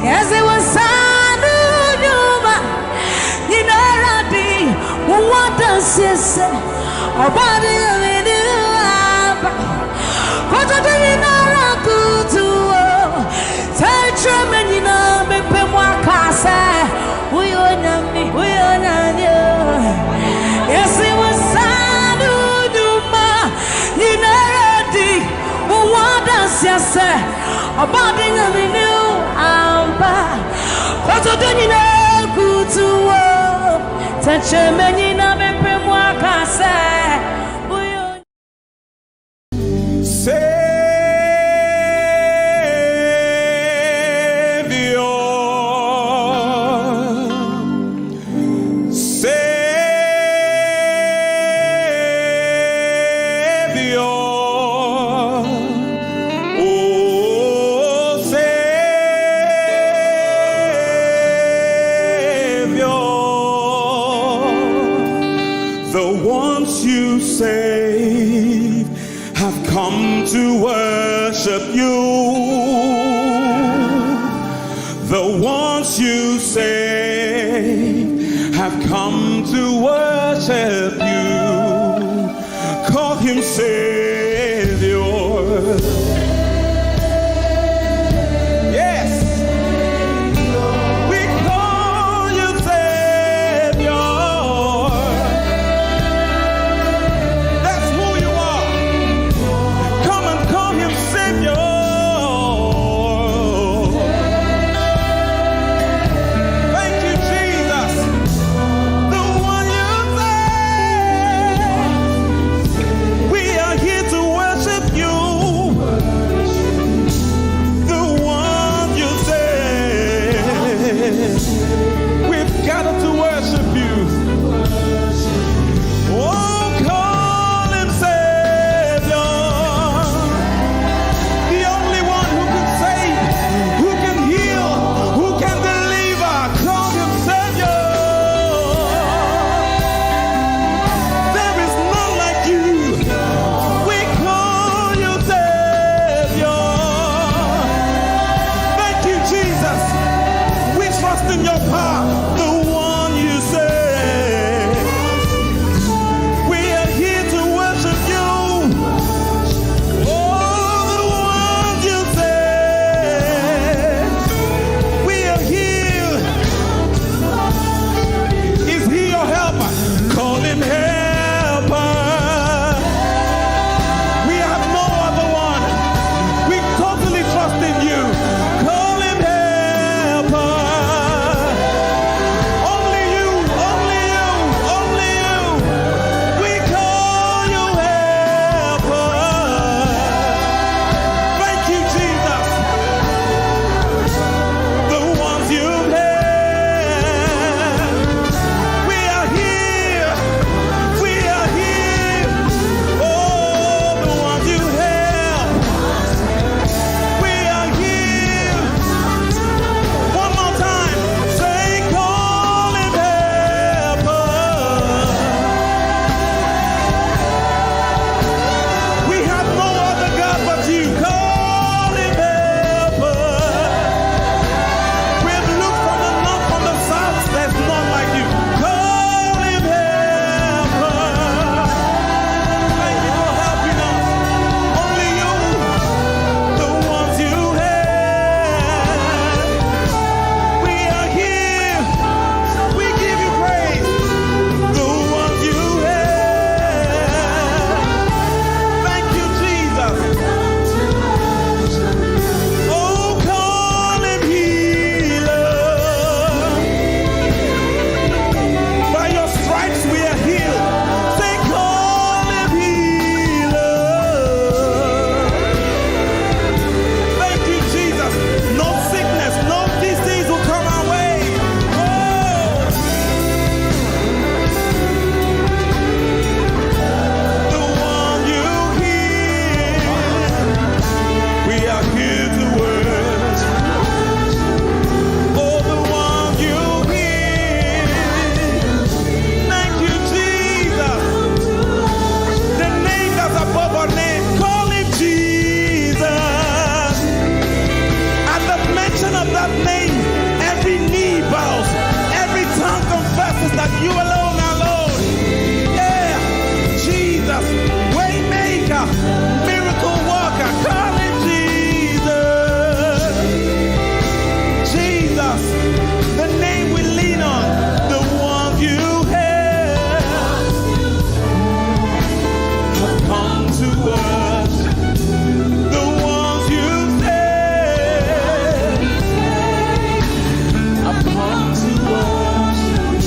Yɛse wo nsa no nnwuma nyinara di wo ho adanseɛ sɛ ɔbɔade Nyame ne wo ampa. Kotodwe nyinara kutu wo. Tɛkyerɛma nyinaa bɛbɛ mu aka sɛ woyɛ Onyame, woyɛ Onyame o. Yɛse wo nsa no nnwuma nyinara di wo ho adanseɛ sɛ ɔbɔade Nyame ne wo ampa. Kotodwe nyinaa kutu wo. Tɛkyerɛma nyinaa bɛbɛ mu aka sɛ woyɛ Savior, Savior, oh Savior, the ones you save have come to worship you. The ones you save have come to worship you. Call him Savior. Yes. We call you Savior. That's who you are. Come and call him Savior. Thank you, Jesus. The one you save. We are here You alone, my Lord. Yeah. Jesus. Waymaker. Miracle worker. Call him Jesus. Jesus. The name we lean on. The one you have come to worship. The ones you save have come to worship.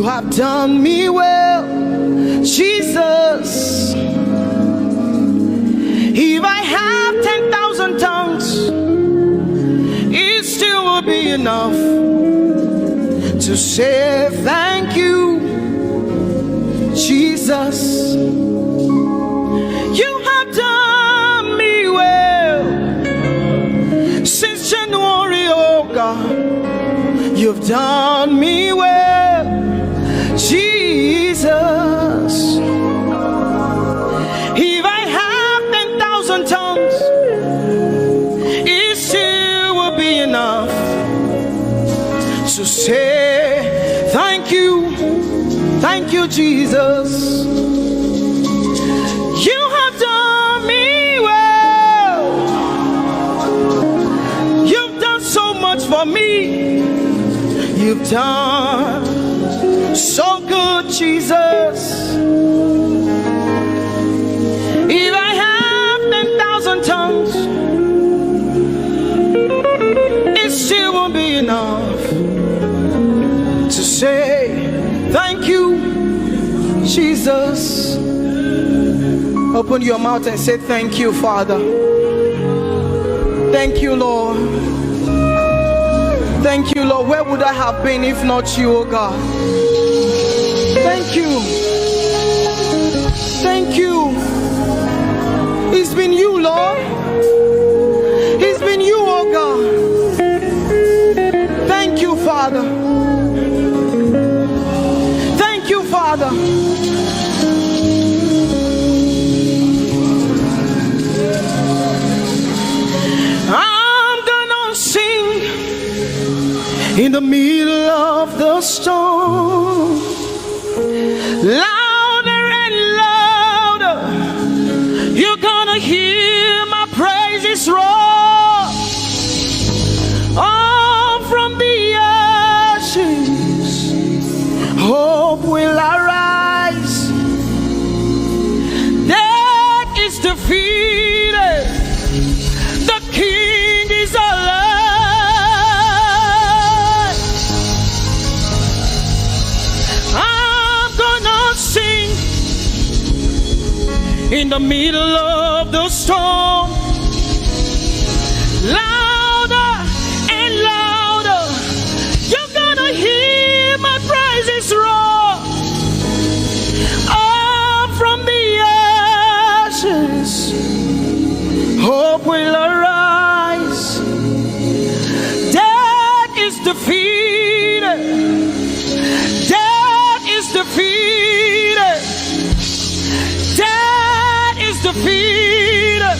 You have done me well, Jesus. If I have ten thousand tongues, it still will be enough to say thank you, Jesus. You have done me well since January, oh God. You've done me well, Jesus. If I have ten thousand tongues, it still will be enough to say thank you, thank you, Jesus. You have done me well. You've done so much for me. You've done so good, Jesus. If I have ten thousand tongues, it still won't be enough to say thank you, Jesus. Open your mouth and say, "Thank you, Father. Thank you, Lord. Thank you, Lord. Where would I have been if not you, oh God? Thank you. Thank you. It's been you, Lord. It's been you, oh God. Thank you, Father. Thank you, Father." I'm gonna sing in the middle of the storm. Louder and louder, you're gonna hear my praises roar. Up from the ashes, hope will arise. Death is defeated. The King is alive. I'm gonna sing in the middle of the storm. Louder and louder, you're gonna hear my praises roar. Up from the ashes, hope will arise. Death is defeated. Death is defeated. Death is defeated.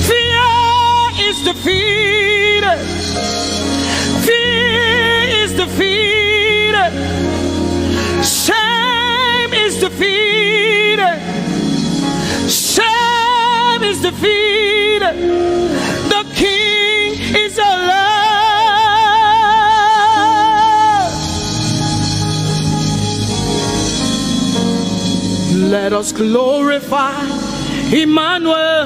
Fear is defeated. Fear is defeated. Shame is defeated. Shame is defeated. The King is alive. Let us glorify Emmanuel.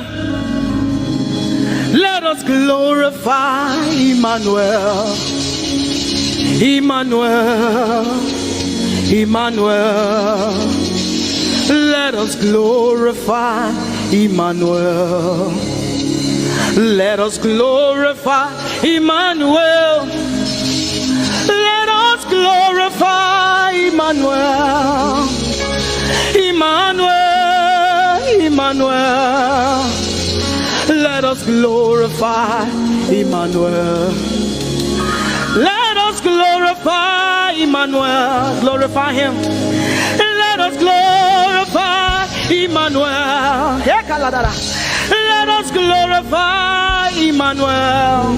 Let us glorify Emmanuel. Emmanuel. Emmanuel. Let us glorify Emmanuel. Let us glorify Emmanuel. Let us glorify Emmanuel. Emmanuel, Emmanuel. Let us glorify Emmanuel. Let us glorify Emmanuel. Glorify him. Let us glorify Emmanuel. Hey, Kaladara. Let us glorify Emmanuel.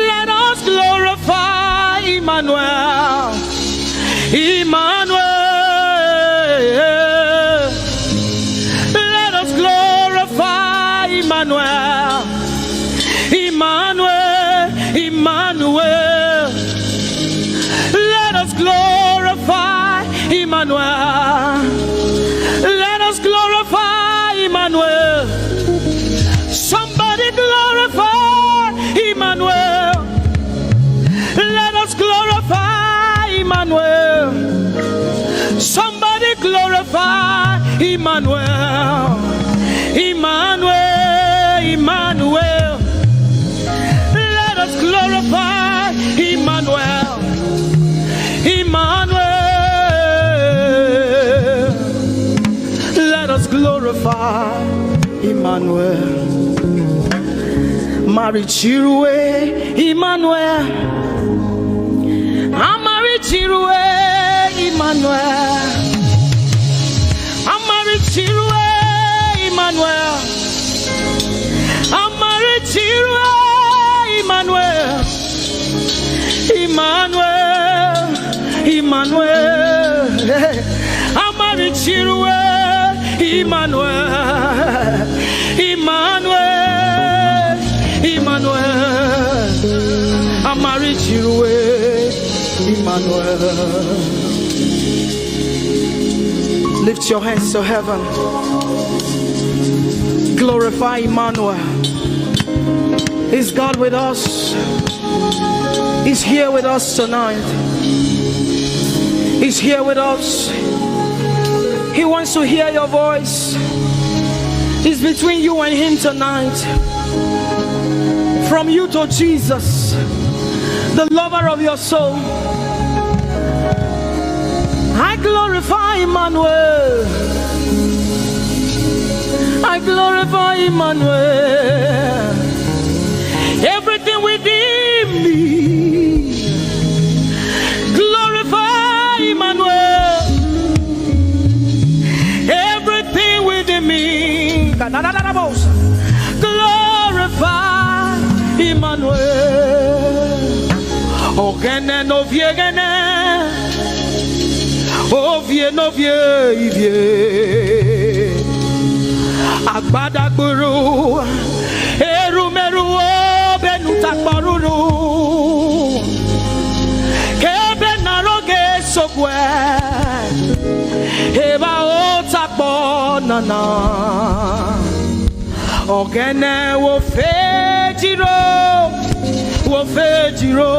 Let us glorify Emmanuel. Emmanuel. Let us glorify Emmanuel. Emmanuel. Emmanuel. Let us glorify Emmanuel. Let us glorify Emmanuel. Somebody glorify Emmanuel. Let us glorify Emmanuel. Emmanuel, Emmanuel, Emmanuel. Let us glorify Emmanuel, Emmanuel. Let us glorify Emmanuel. Marichirue Emmanuel. Amarichirue Emmanuel. Amarichirue Emmanuel. Amarichirue Emmanuel. Emmanuel. Emmanuel. Amarichirue Emmanuel. Emmanuel. Emmanuel. Amarichirue Emmanuel. Lift your hands to heaven. Glorify Emmanuel. Is God with us? He's here with us tonight. He's here with us. He wants to hear your voice. It's between you and Him tonight. From you to Jesus, the lover of your soul. I glorify Emmanuel. I glorify Emmanuel. Everything within me, glorify Emmanuel. Everything within me, glorify Emmanuel. Ogene no viegene. Ovie no vie ivie. Agbadagburu. Erumeru obenu takporuru. Kebe na roge sokwe. Eba o takpo nana. Ogene wo fejiro, wo fejiro.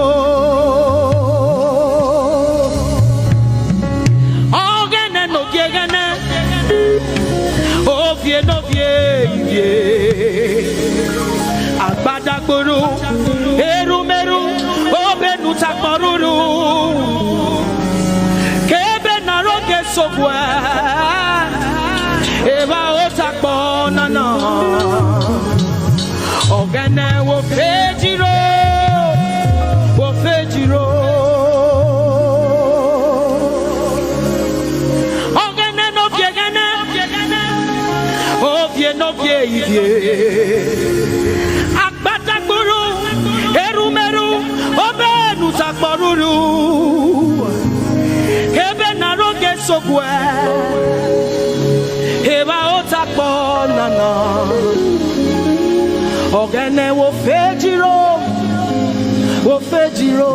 Ogene no giegene, ovie no vie ivie. Agbadagburu, erumeru, obenu takporuru. Kebe na roge sokwe. Eba o takpo nana. Ogene wo fejiro, wo fejiro. Ogene no viegene, ovie no vie ivie. Agbadagburu, erumeru, obenu takporuru. Kebe na roge sokwe. Eba o takpo nana. Ogene wo fejiro, wo fejiro.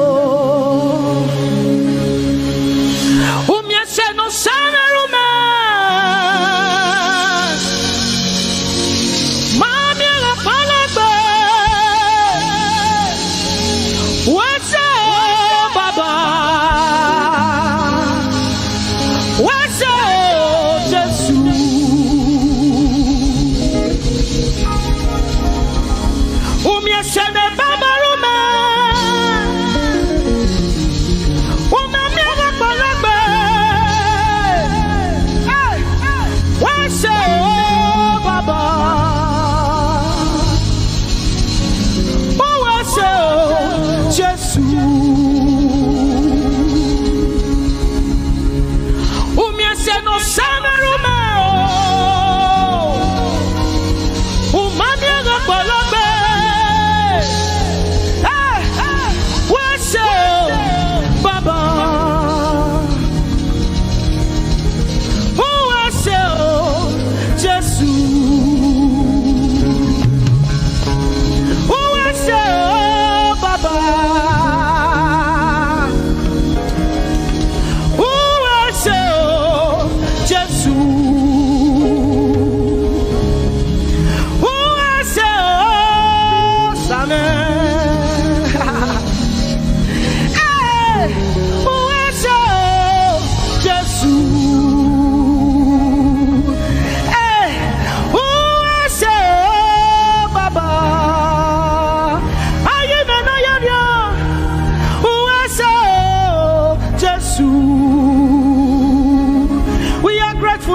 Umie se no samerume. Mami la palagbe. Wese o baba. Wese o Jesu. Umie se ne baba rume.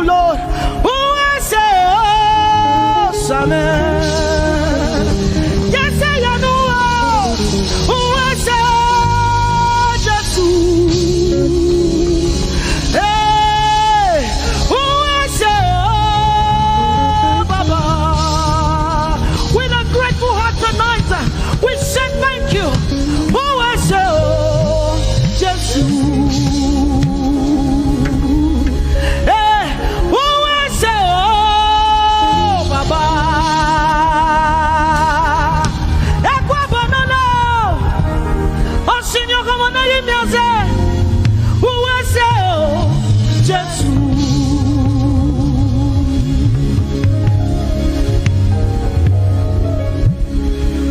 Lord. Who I say, oh, Samuel? Yes, I know. Who I say, oh, Jesus? Hey, who I say, oh, Baba? With a grateful heart tonight, we say thank you. Who I say, oh, Jesus? Hey, who I say, oh, Baba? Ekwa banana. O Señor, como no hay me hace. Who I say, oh, Jesus?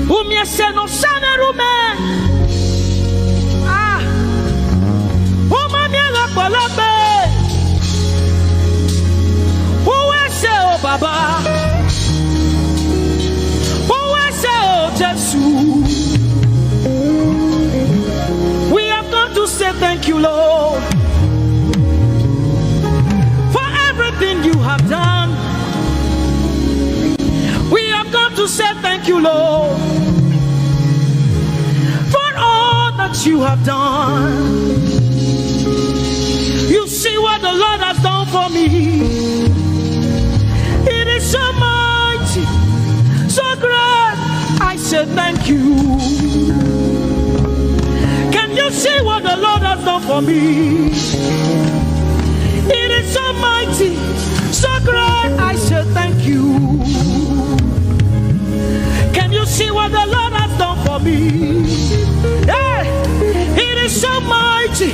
Umiese no sane rume. Ah. Uma mi la palabe. Who I say, oh, Baba? Who I say, oh, Jesus? We have come to say thank you, Lord, for everything you have done. We have come to say thank you, Lord, for all that you have done. You see what the Lord has done for me. It is so mighty, so great. I say thank you. Can you see what the Lord has done for me? It is so mighty, so great. I say thank you. Can you see what the Lord has done for me? Hey, it is so mighty,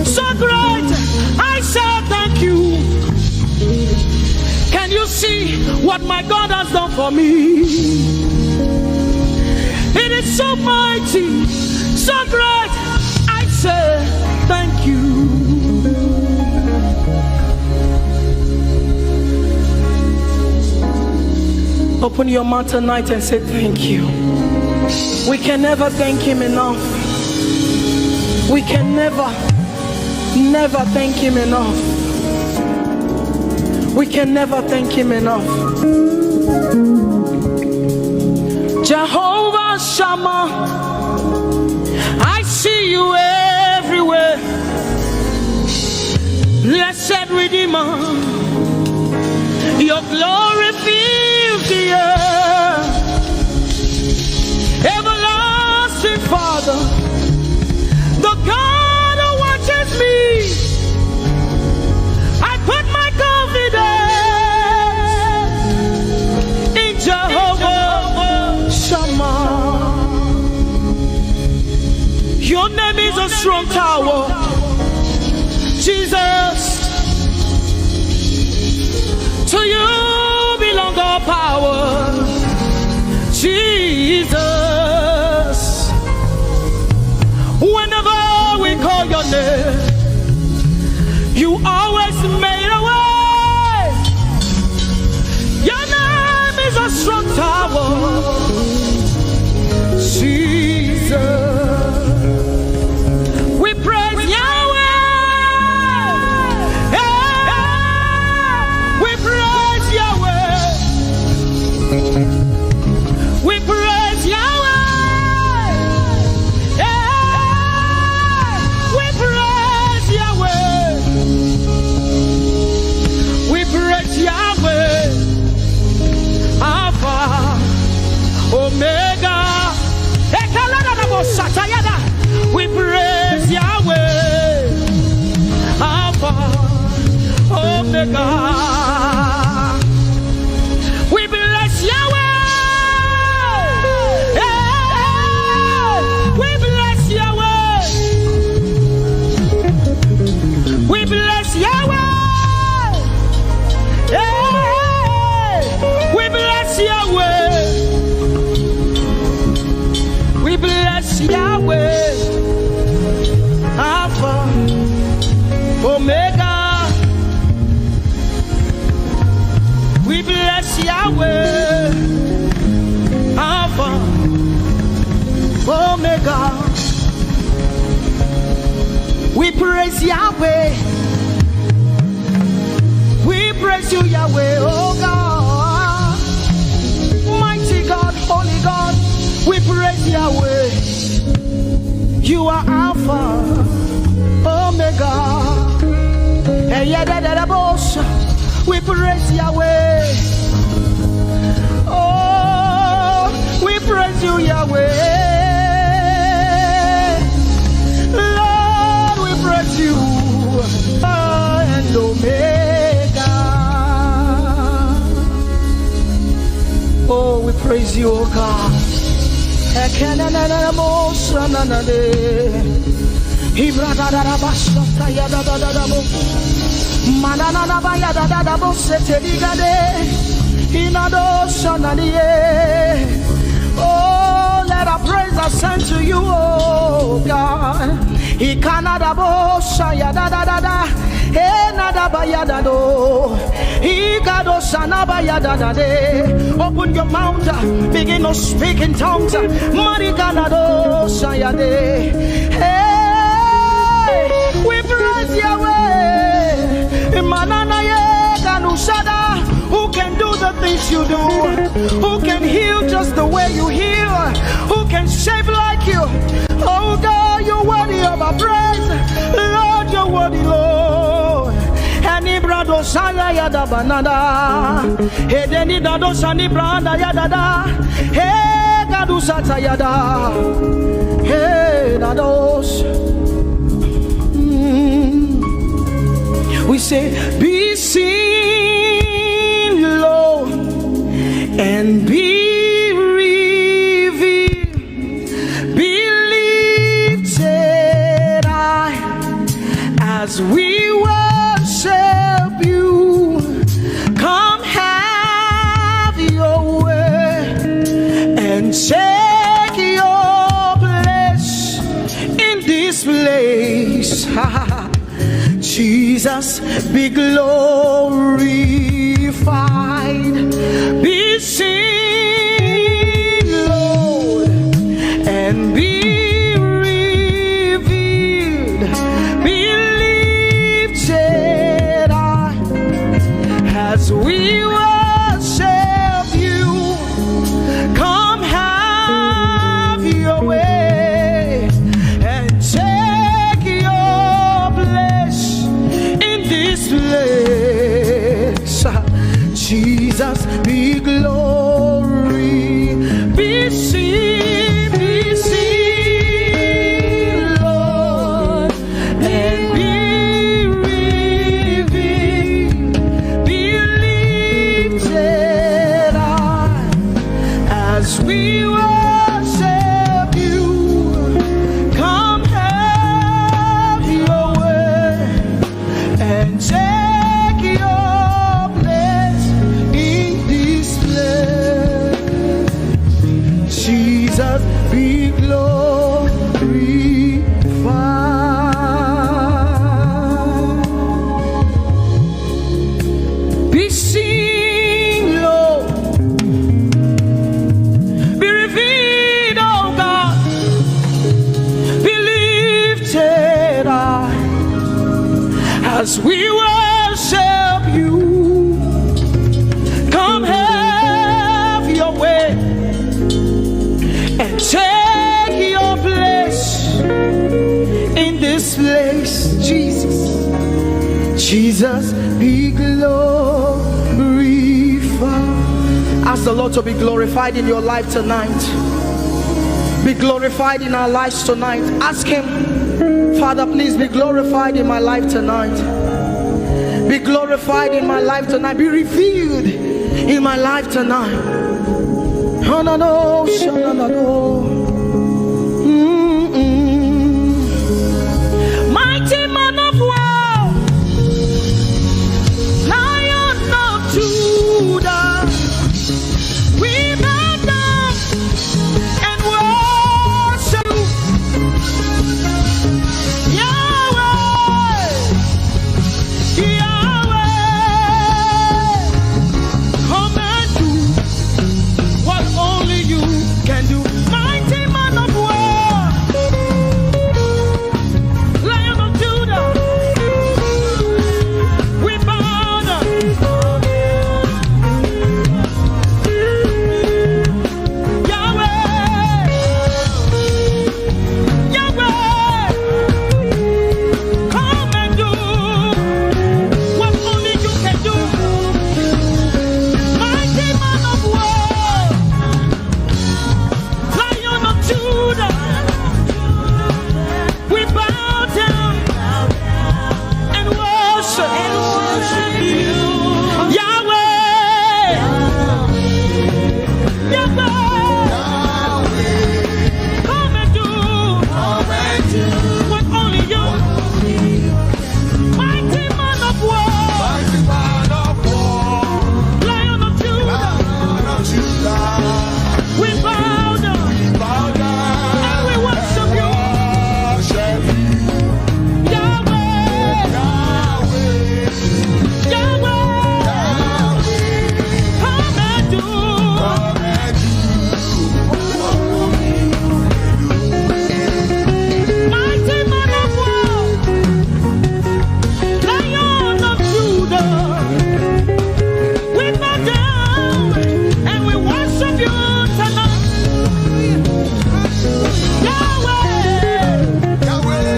so great. I say thank you. Can you see what my God has done for me? It is so mighty, so great. I say thank you. Open your mouth tonight and say thank you. We can never thank him enough. We can never, never thank him enough. We can never thank him enough. Jehovah Shammah, I see you everywhere. Blessed Redeemer, your glory fills the earth. Everlasting Father, the God who watches me, I put my confidence in Jehovah Shammah. Your name is a strong tower, Jesus. To you belong all power, Jesus. Whenever we call your name, you always made a way. Your name is a strong tower, Jesus. We praise Yahweh. Hey, we praise Yahweh. We praise Yahweh. Hey, we praise Yahweh. We praise Yahweh. Alpha, Omega. Ekaladadabosatayada. We praise Yahweh. Alpha, Omega. We bless Yahweh. Hey, we bless Yahweh. We bless Yahweh. Hey, we bless Yahweh. We bless Yahweh. Alpha, Omega. We bless Yahweh. Alpha, Omega. We praise Yahweh. We Praise you, Yahweh, oh God. Mighty God, holy God, we praise Yahweh. You are Alpha, Omega. Eh, yeah, da, da, da, boss. We praise Yahweh. Oh, we praise you, Yahweh. Lord, we praise you. Alpha and Omega. Oh, we praise you, oh God. Ekenenenenemo sananade. Ibradadadabasatayadadadadabo. Manananabayadadadabo seteligade. Inado sananie. Oh, let our praise ascend to you, oh God. Ikanadabo sayadadadada. Enadabayadado. Igado sanabayadadade. Open your mouth, uh, begin to speak in tongues. Mariganado sayade. Hey, we praise Yahweh. Mananaye kanusada. Who can do the things you do? Who can heal just the way you heal? Who can save like you? Oh God, you're worthy of our praise. Lord, you're worthy, Lord. Enibrado saya ya da banada. Edeni dado sani branda ya dada. He gadu sata ya da. He dados. Mm. We say, be seen, Lord, and be revealed. Be lifted high as we worship you. Come have your way and take your place in this place. Jesus, be glorified, be seen, Lord, and be revealed, be lifted high as we worship you. Come have your way and take your place in this place. Jesus, be glory, be seen, be seen, Lord, and be revealed, be lifted high as we worship you. Come have your way and take your place in this place. Jesus, be glorified. Be seen, Lord. Be revealed, oh God. Be lifted high as we worship you. Come have your way and take your place in this place, Jesus. Jesus, be glorified. Ask the Lord to be glorified in your life tonight. Be glorified in our lives tonight. Ask Him, Father, please be glorified in my life tonight. Be glorified in my life tonight. Be revealed in my life tonight. Hanano, shananado. Mm-mm. Mighty man of war, Lion of Judah, we bow down and worship Yahweh, Yahweh. Come and do what only you can do. Mighty Yahweh. Yahweh. Come and do what only you. Mighty man of war. Lion of Judah. We bow down. And we worship you. Yahweh. Yahweh. Come and do. Mighty man of war. Lion of Judah. We bow down and we worship you tonight. Yahweh. Yahweh.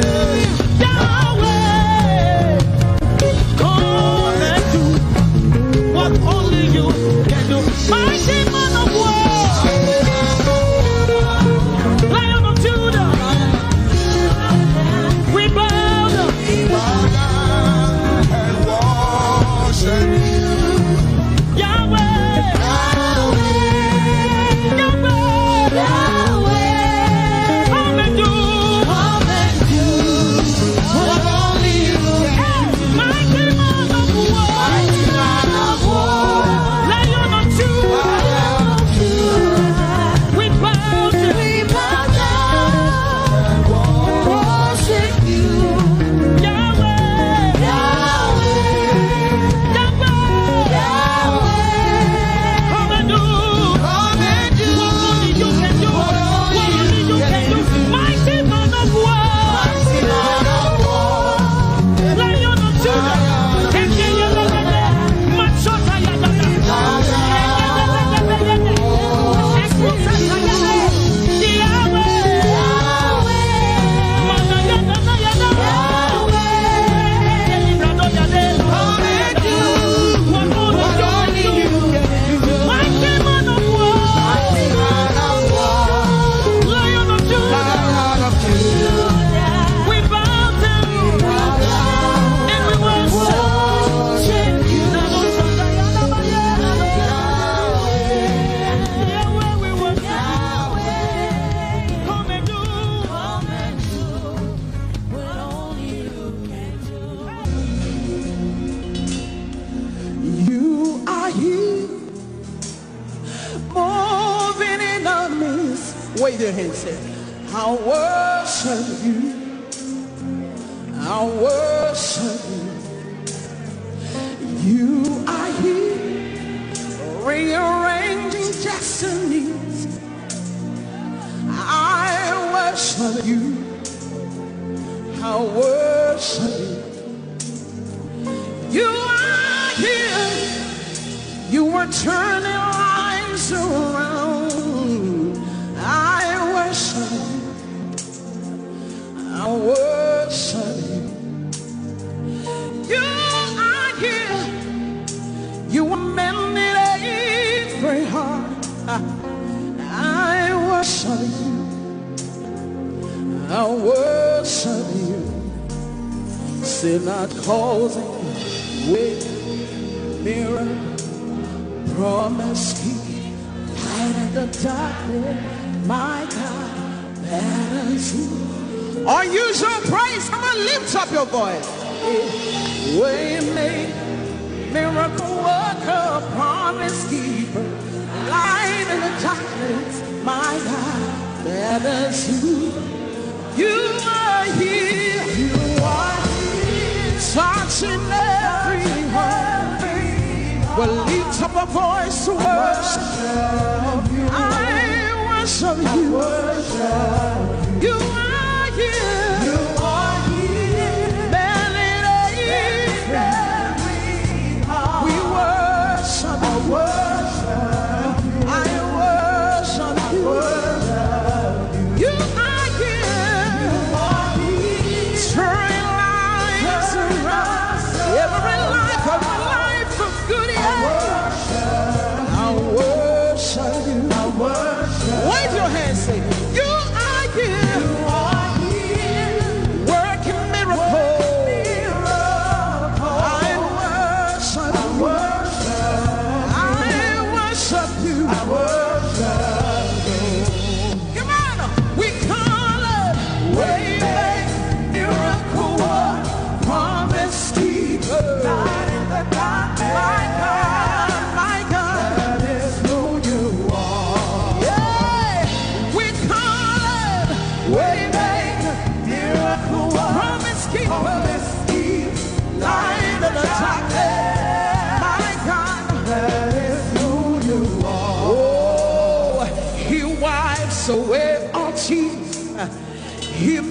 Yahweh. Come and do what only you can do. Mighty man of war. Lion of Judah. We bow down. Yahweh. Yahweh. Come and do. What only you can do. Mighty man of war. Lion of Judah. We bow down. We bow down. Worship you. Yahweh. Yahweh. Yahweh. Yahweh. Come and do. Come and do. What only you can do. What only you can do. Mighty man of war. Mighty man of war. Lion of Judah. Yahweh. Come and do what only you can do. You are here, moving in our midst. Wave your hands, say, "I worship you. I worship you. You are here, rearranging destinies. I worship you. I worship you. You are here. You are turning lives around. I worship you. I worship you. You are here. You are mending every heart. I worship you. I worship you. Say, not causing way, mirror, promise keep, light in the darkness, my God. Unusual praise. Come on, lift up your voice. Way make, miracle worker, promise keeper, light in the darkness, my God, that is who you are here. You are here. Touching every heart. We'll lift up a voice to worship. I worship you. You are here. You are here. Melody. We worship. I worship. I worship you. You are here. Turn lives around. Every life, every life of good, yeah. I worship you. I worship. Wave your hands, say, "You are here." You are here.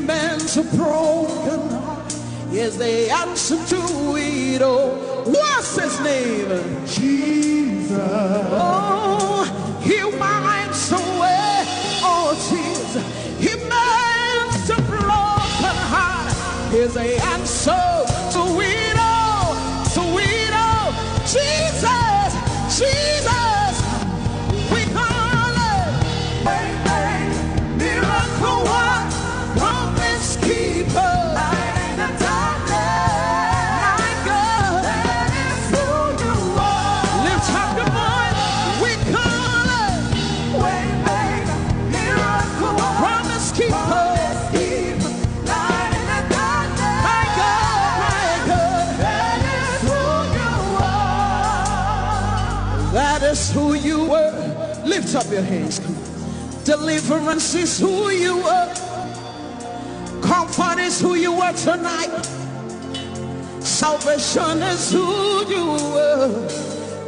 Man's a broken heart is the answer to it all. What's his name? Jesus. Oh, he winds away all tears. He mends the broken heart is the answer to it all. To it all. Jesus, Jesus, we call it. Waymaker, miracle work, promise keeper. Light in the darkness. My God. That is who you are. Lift up your voice. We call it. Waymaker, miracle work, promise keeper. Promise keeper. Light in the darkness. My God, my God. That is who you are. That is who you were. Lift up your hands. Come on. Deliverance is who you are. Comfort is who you are tonight. Salvation is who you are.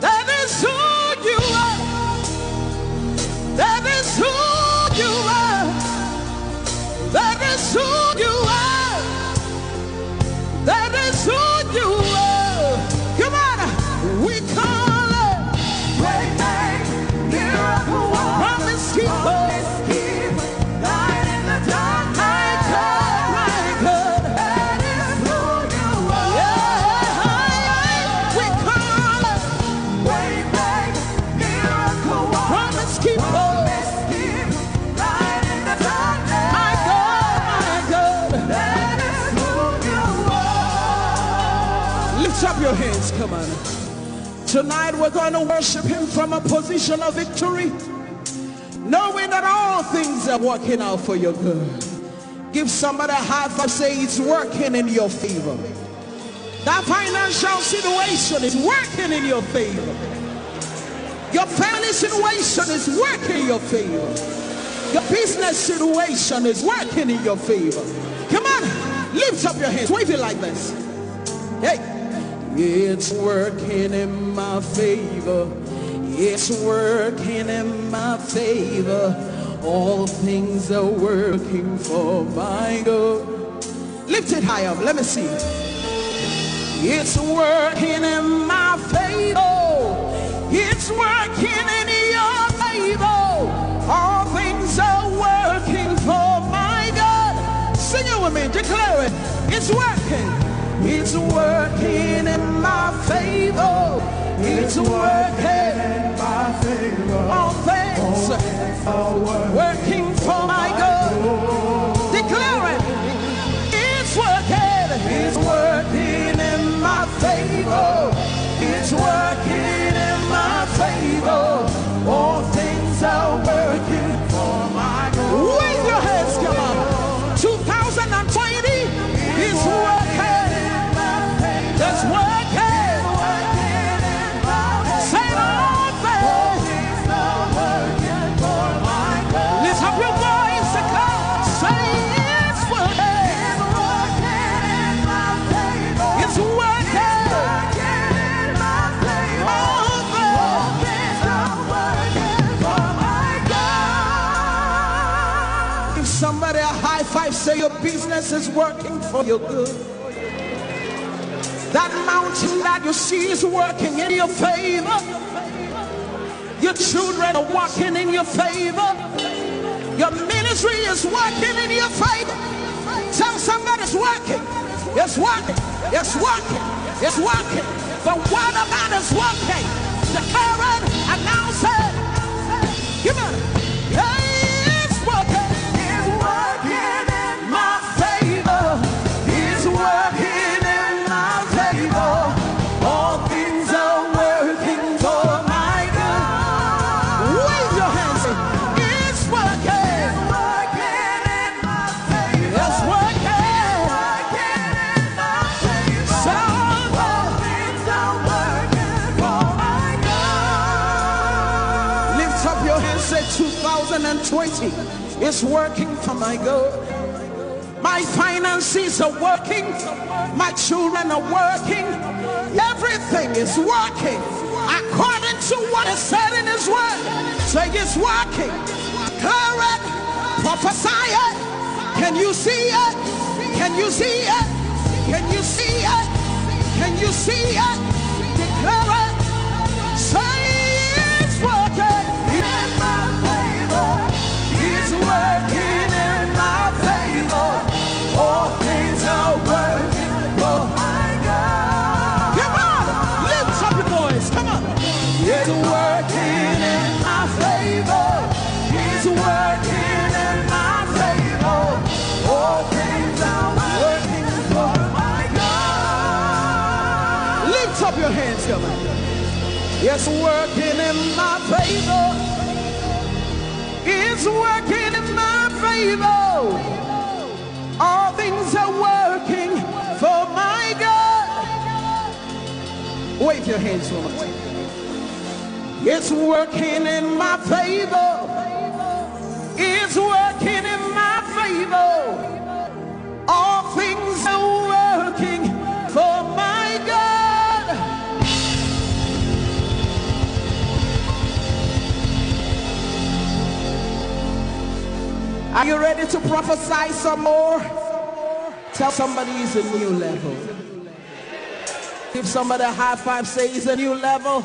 That is who you are. That is who you are. That is who you are. That is who you are. Come on. We call it. Waymaker, miracle worker, promise keeper. Promise keeper. Light in the darkness. My God, my God. That is who you are. Yeah. We call it. Waymaker, miracle worker, promise keeper. Promise keeper. Light in the darkness. My God, my God. That is who you are. Lift up your hands, come on. Tonight we're going to worship him from a position of victory, knowing that all things are working out for your good. Give somebody a high five, say, "It's working in your favor." That financial situation is working in your favor. Your family situation is working in your favor. Your business situation is working in your favor. Come on, lift up your hands, wave it like this. Hey, it's working in my favor. It's working in my favor. All things are working for my good. Lift it high up. Let me see. It's working in my favor. It's working in your favor. All things are working for my God. Sing it with me. Declare it. It's working. It's working in my favor. It's working in my favor. All things are working for my good. Declare it. It's working. It's working in my favor. It's working in my favor. All things are working for my good. Wave your hands, come on. Two thousand twenty is working. It's working. Say all things. Lift up your voice and come. Say it's working. It's working. All things. Give somebody a high five, say your business is working for your good. That mountain that you see is working in your favor. Your children are working in your favor. Your ministry is working in your favor. Tell somebody it's working. It's working. It's working. It's working. The word of God is working. Declare it, announce it. Come on. Hey, it's working. It's working in my favor. It's working in my favor. All things are working for my good. Wave your hands. It's working. It's working in my favor. It's working. It's working in my favor. All things are working for my good. Lift up your hands, say, "Two thousand twenty is working for my good." My finances are working. My children are working. Everything is working according to what is said in His word. Say, "It's working." Declare it. Prophesy it. Can you see it? Can you see it? Can you see it? Can you see it? Declare it. Say it's working in my favor. It's working in my favor. All things are working for my God. Come on, lift up your voice. Come on. It's working in my favor. It's working in my favor. All things are working for my God. Lift up your hands, come on. It's working in my favor. It's working in my favor. All things are working for my God. Wave your hands for me. It's working in my favor. It's working in my favor. All things are working for my God. Are you ready to prophesy some more? Tell somebody it's a new level. Give somebody a high five, say it's a new level.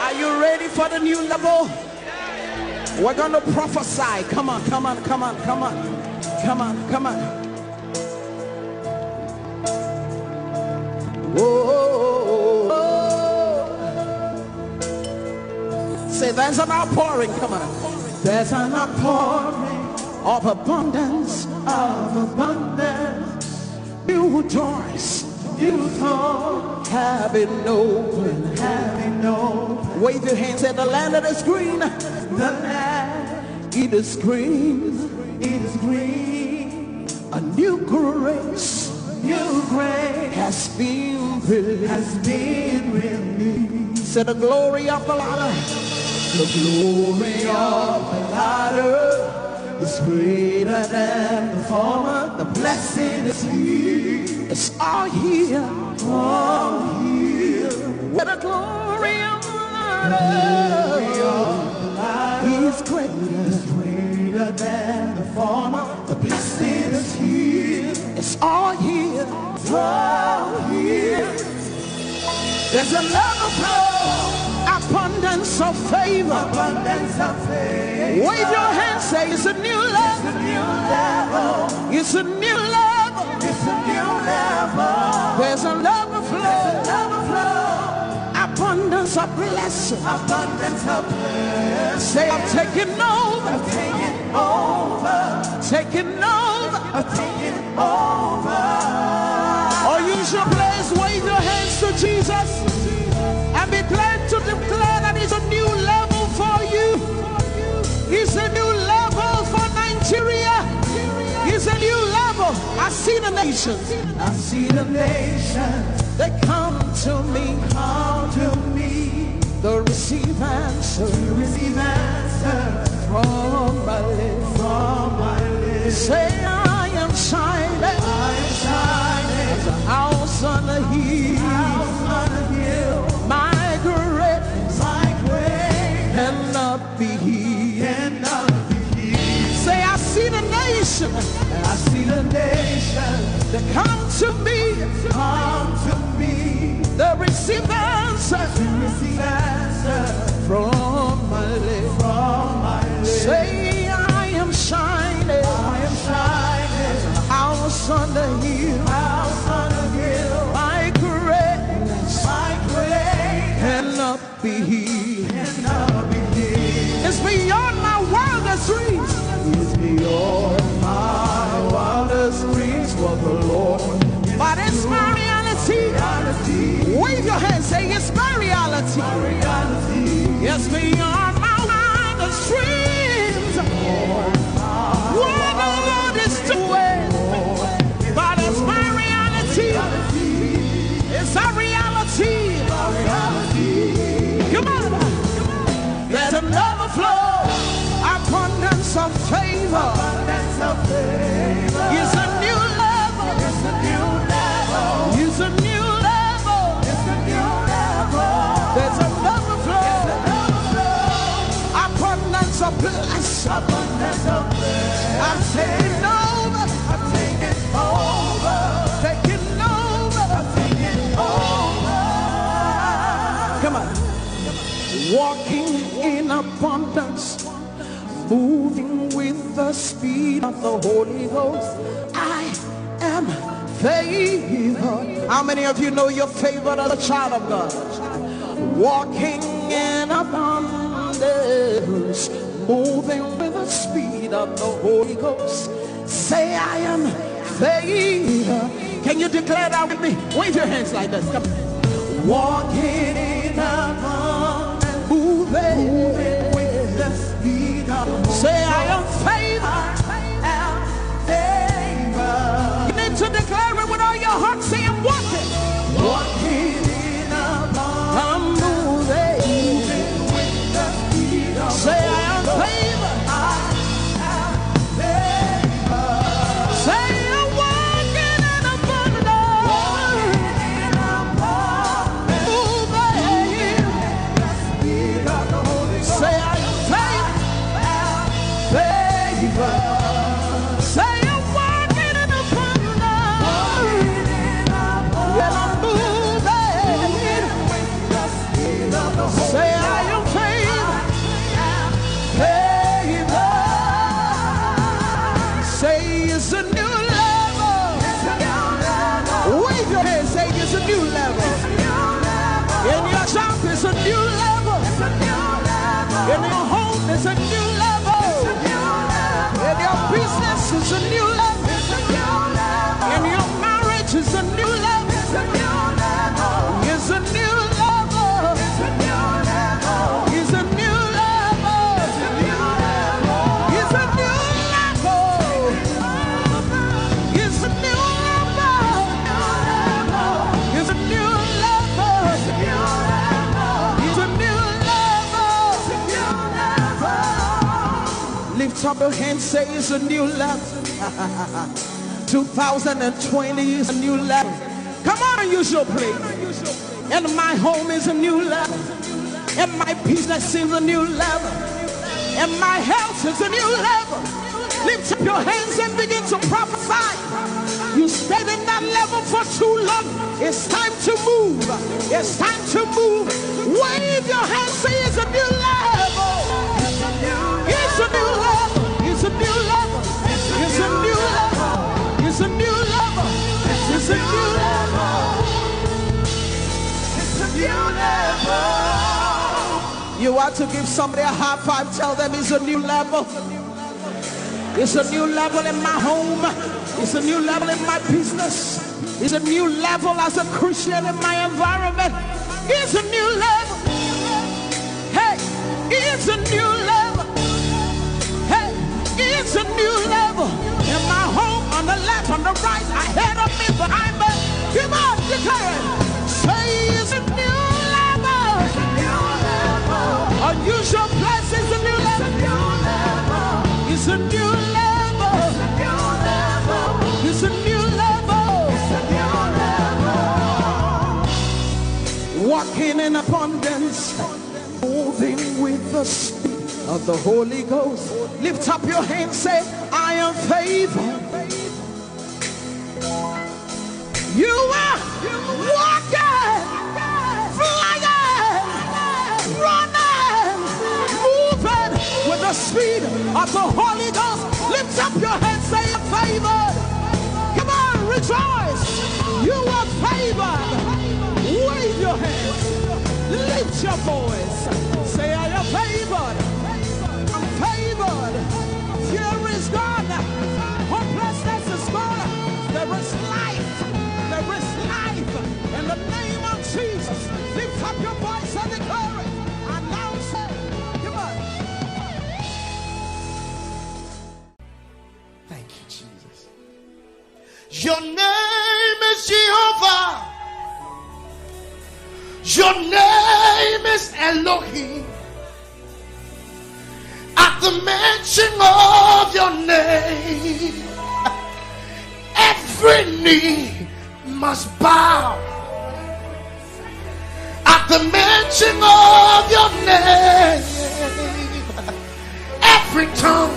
Are you ready for the new level? We're gonna prophesy. Come on, come on, come on, come on. Come on, come on. Whoa. Say there's an outpouring. Come on. There's an outpouring of abundance, of abundance. New doors, new doors have been opened, have been opened. Wave your hands at the land that is green. The land, it is green, it is green. A new grace, new grace has been released, has been released. Say the glory of the Lord. The glory of the latter is greater than the former. The blessing is here. It's all here. All here. Where the glory of the Lord is greater. Is greater than the former. The blessing is here. It's all here. It's all here. There's a level of abundance of favor. Abundance of favor. Wave your hand, say it's a new level. It's a new level. It's a new level. It's a new level. There's a level flow. There's a level flow. Abundance of blessing. Abundance of blessing. Say I'm taking over. I'm taking over. Taking over. I'm taking over. Or use your place, wave your hands to Jesus, and be glad to declare that it's a new level for you. It's a new level for Nigeria. It's a new level. I see the nations. I see the nations. They come to me. Come to me. They receive answers. They receive answers from my lips. From my lips. Say, I am shining. I am shining. As a house on a hill. House on a hill. My greatness. My greatness. Cannot be hid. Cannot be hid. Say, I see the nation. I see the nation. They come to me. Come to me. They receive answers. They receive answers from my lips. From my lips. Say, I am shining. I am shining. House on the hill. House on the hill. My greatness. My greatness. Cannot be hid. Cannot be hid. It's beyond my wildest dreams. It's beyond my wildest dreams what the Lord. But it's my reality. Reality. Wave your hands, say it's my reality. My reality. It's beyond my wildest dreams. What the Lord is doing. But it's my reality. It's a reality. Come on. There's an overflow. Abundance of favor. Abundance of favor. It's a new level. It's a new level. It's a new level. It's a new level. There's an overflow. There's an overflow. Abundance of blessing. Abundance of blessing. I'm saying no. abundance, moving with the speed of the Holy Ghost. I am favored. How many of you know you're favored as a child of God? Walking in abundance, moving with the speed of the Holy Ghost. Say, "I am favored." Can you declare that with me? Wave your hands like this. Come. Walking in abundance, moving with the speed of the Holy Ghost. Say, "I am favored." I am favored. You need to declare it with all your heart. Say, "I'm walking." Walking in abundance, I'm moving. Moving with the speed of the Holy Ghost. Say, "I am favored." I am favored. Say, "I'm walking in abundance." Walking in abundance. Moving. Moving with the speed of the Holy Ghost. Say, "I am favored." I am favored. Say, "I'm walking in abundance." Walking in abundance. When I'm moving. Moving with the speed of the Holy Ghost. Say, "I am favored." I am favored. Say, "It's a new level." It's a new level. Wave your hand, say, "It's a new level." It's a new level. In your job, it's a new level. It's a new level. In your home, it's a new level. It's a new level. In your business, it's a new level. It's a new level. In your marriage, it's a new level. It's a new level. It's a new level. It's a new level. It's a new level. It's a new level. It's a new level. It's a new level. It's a new level. It's a new level. Lift up your hand, say, "It's a new level." Two thousand twenty is a new level. Come on, use your praise. And my home is a new level. And my business is a new level. And my health is a new level. Lift up your hands and begin to prophesy. You stayed in that level for too long. It's time to move. It's time to move. Wave your hands, say, "It's a new level." It's a new level. It's a new level. It's a new level. It's a new level. It's a new level. It's a new level. You want to give somebody a high five, tell them, "It's a new level." It's a new level in my home. It's a new level in my business. It's a new level as a Christian in my environment. It's a new level. Hey, it's a new level. Hey, it's a new level in my home, on the left, on the right, ahead of me, behind me. Come on, declare it. Say, "It's a new level." Unusual blessings, a new level. It's a new level. It's a new level. Walking in abundance, moving with the speed of the Holy Ghost. Lift up your hand, say, "I am favored." You are walking, flying, running, moving with the speed of the Holy Ghost. Lift up your hands, say, "I'm favored." Come on, rejoice. You are favored. Wave your hands. Lift your voice. Say, "I am favored. I'm favored." Fear is gone. Hopelessness is gone. There is life. There is life. In the name of Jesus, lift up your voice and declare it. Announce it. Come on. Thank you, Jesus. Your name is Jehovah. Your name is Elohim. At the mention of your name, every knee must bow. At the mention of your name, every tongue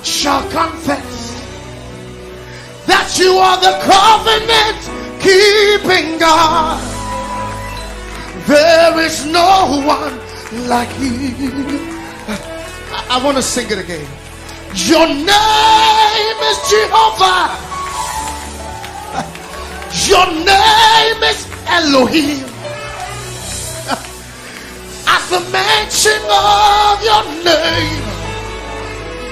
shall confess that you are the covenant keeping God. There is no one like you. I want to sing it again. Your name is Jehovah. Your name is Elohim. At the mention of your name,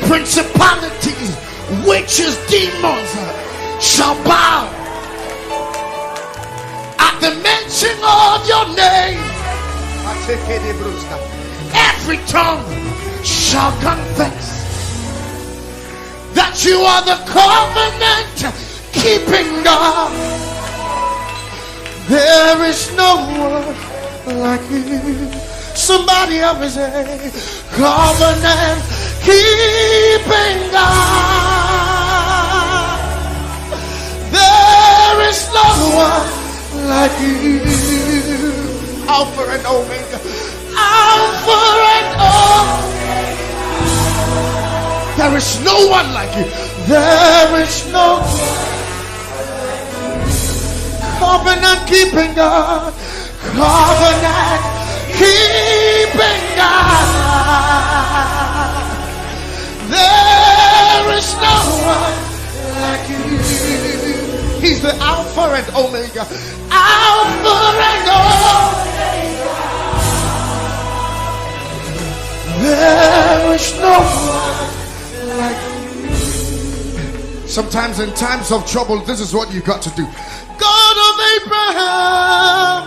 principalities, witches, demons shall bow. At the mention of your name, every tongue shall confess that you are the covenant keeping God. There is no one like you. Somebody help me say, covenant keeping God. There is no one like you. Alpha and Omega. Alpha and Omega. There is no one like you. There is no covenant keeping God. Covenant keeping God. There is no one like you. He's the Alpha and Omega. Alpha and Omega. There is no one like you. Sometimes in times of trouble, this is what you got to do. God of Abraham,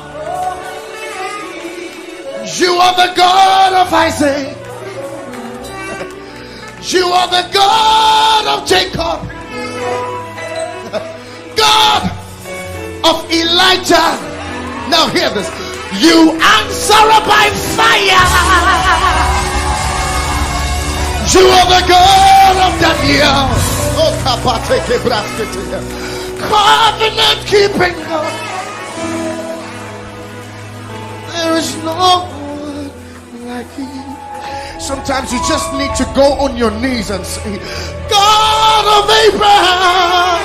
you are the God of Isaac. You are the God of Jacob. God of Elijah. Now hear this. You answer by fire. You are the God of Daniel. Oh, kapateke braskete. Covenant keeping God. There is no one like you. Sometimes you just need to go on your knees and say, God of Abraham,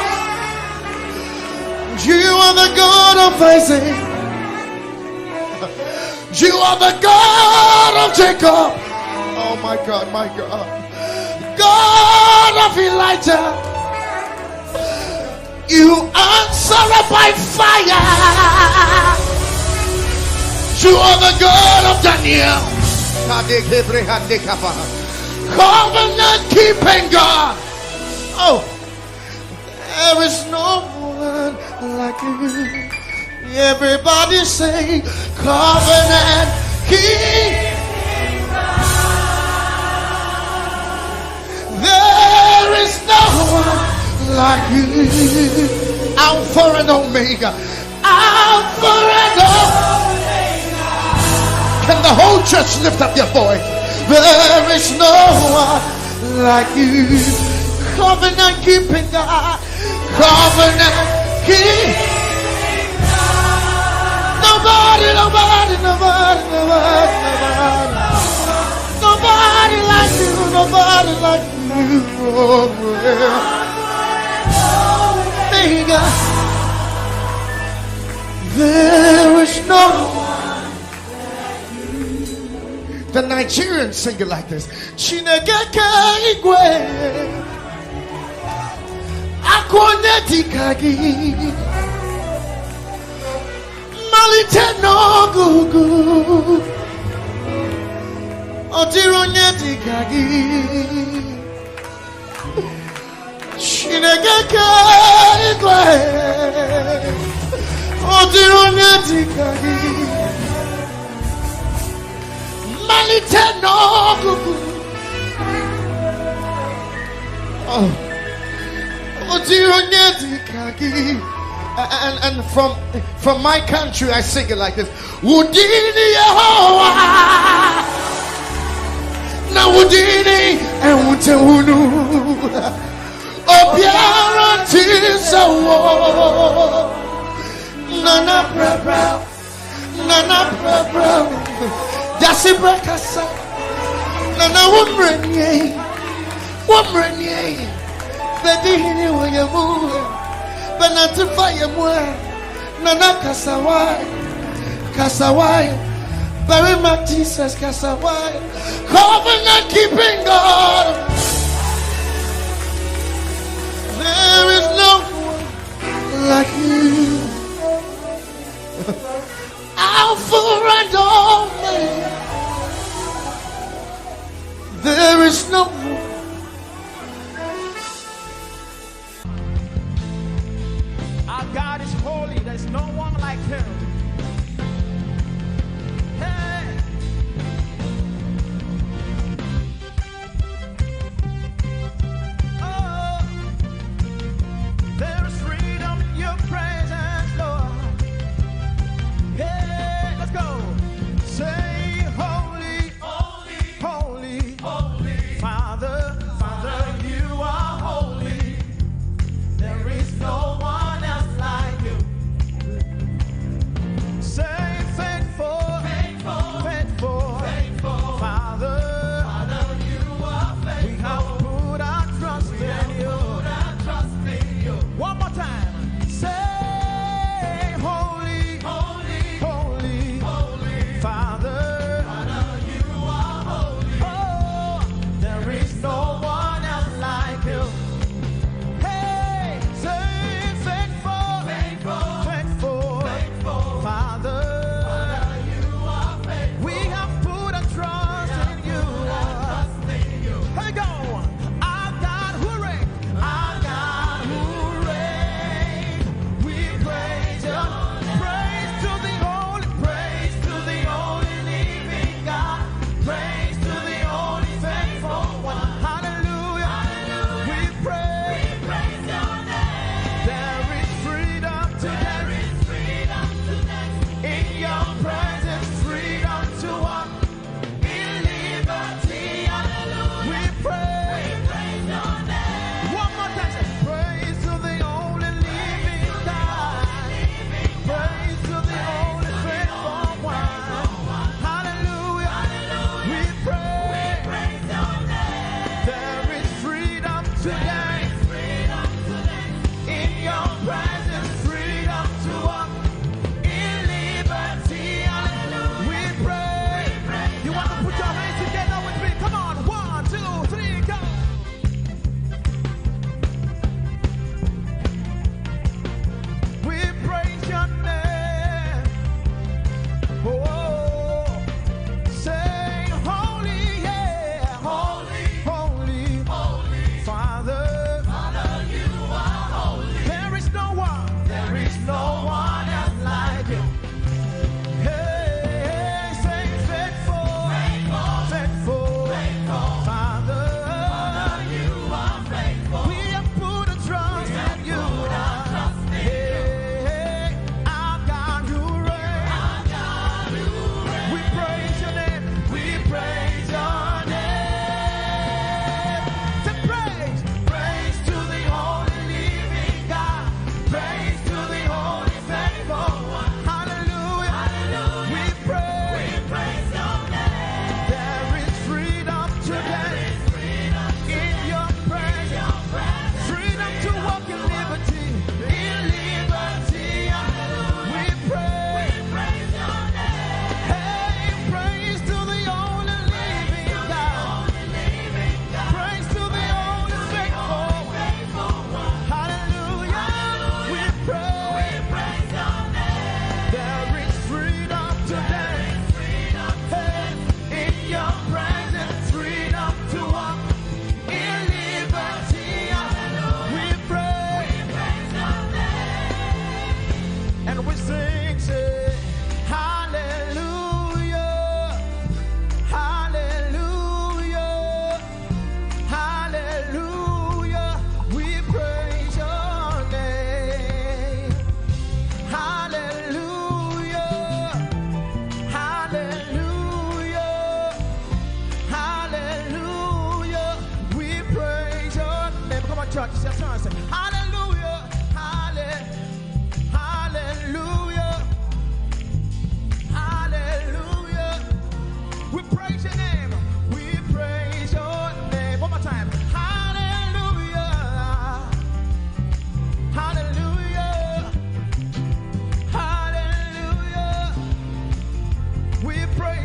you are the God of Isaac. You are the God of Jacob. Oh my God, my God. God of Elijah. You answer by fire. You are the God of Daniel. Covenant keeping God. Oh, there is no one like you. Everybody say, covenant keeping God. There is no one like you. Alpha and Omega. Alpha and Omega. Can the whole church lift up your voice? There is no one like you. Covenant keeping God. Covenant keeping God. Nobody, nobody, nobody, nobody, nobody. Nobody like you, nobody like you. Oh, yeah. Omega. There is no one. The Nigerians sing it like this. Chineke ke igwe. Akwa onye dịka gị. Mmalite n'ọgụgụ. Ọ dịrị onye dịka gị. Chineke ke igwe. Ọ dịrị onye dịka gị. Mmalite n'ọgụgụ. Oh. Ọ dịrị onye dịka gị. And, and from, from my country, I sing it like this. Wudini Yehowa. Na wudini enwute unu. Obiara tisawo. Nana brabra. Nana brabra. Dasi brakasa. Nana wumrenye. Wumrenye. Bedihini wanyemu. Benatifa yemwe. Nana kasawai. Kasawai. Very much Jesus, cause I why covenant keeping God. There is no one like you. Alpha and Omega. There is no one. Our God is holy. There's no one like him. Hey. Oh, there's freedom in your presence, Lord. Hey, let's go. Say, holy, holy, holy, holy. Father, Father, you are holy. There is no one else like you. Say, faithful, faithful, faithful, faithful. Father, Father, you are faithful. We have put our trust in you. Put our trust in you. One more time. Say, holy, holy, holy, holy. Father, Father, you are holy. Oh, there is no one else like you. Hey, say, faithful, faithful, faithful, faithful. Father, Father, you are faithful. We have put our trust in you. Here we go. Our God who reigns, our God who reigns. We praise you. Praise to the holy, praise to the holy living God. Praise to the holy faithful one. Hallelujah. Hallelujah. We praise. We praise your name. There is freedom today. There is freedom today. In your presence, freedom to walk in liberty. Hallelujah. We praise. We praise your name. One more time, say, praise to the only living God. Praise to the only faithful one. Hallelujah. We praise. There is freedom today. In your presence, freedom to walk in liberty. Hallelujah. We praise. You want to put your hands together with me? Come on. One, two, three, go. We praise your name. Oh, say, holy, yeah, holy, holy, holy. Father, Father, you are holy. There is no one, there is no one else like you. Hey, say, faithful, faithful, faithful, faithful. Father, Father, you are faithful. We have put our trust in you. Hey, our God who reigns. We praise your name. We praise your name. Say praise. Praise to the holy living God. Praise to the holy faithful one. Hallelujah. Hallelujah. We praise. We praise your name. There is freedom today. There is freedom in your presence. Freedom to walk in liberty. In liberty. Hallelujah. We praise. We praise your name. Hey, praise to the only living God. Praise to the only faithful. Hallelujah. We praise. There is freedom today. Hey, in your presence, freedom to walk in liberty. We praise. And we sing, say, hallelujah, hallelujah, hallelujah. We praise your name. Hallelujah, hallelujah, hallelujah. We praise your name. Come on, church. Say, hallelujah, hallelujah. Hallelujah. Hallelujah. We praise your name. We praise your name. One more time. Hallelujah. Hallelujah. Hallelujah. We praise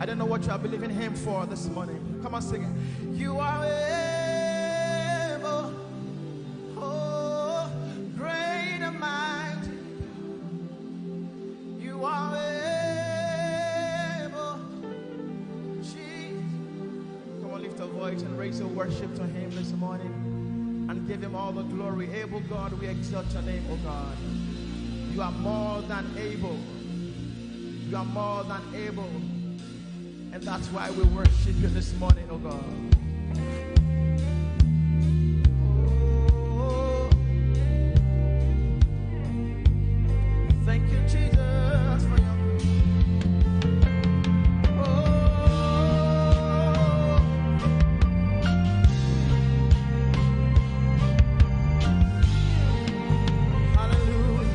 I don't know what you are believing Him for this morning. Come on, sing it. You are able. Oh, great and mighty. You are able. Jesus. Come on, lift a voice and raise your worship to Him this morning and give Him all the glory. Able God, we exalt your name, oh God. You are more than able. You are more than able. And that's why we worship you this morning, oh God. Oh. Thank you, Jesus, for your. Oh. Hallelujah.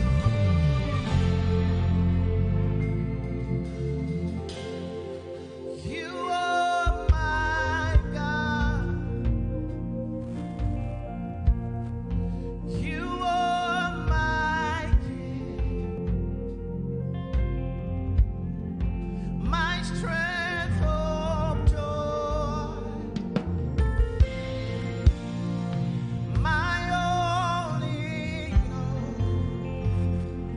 You are my God. You are my King. My strength, hope, joy. My only hope.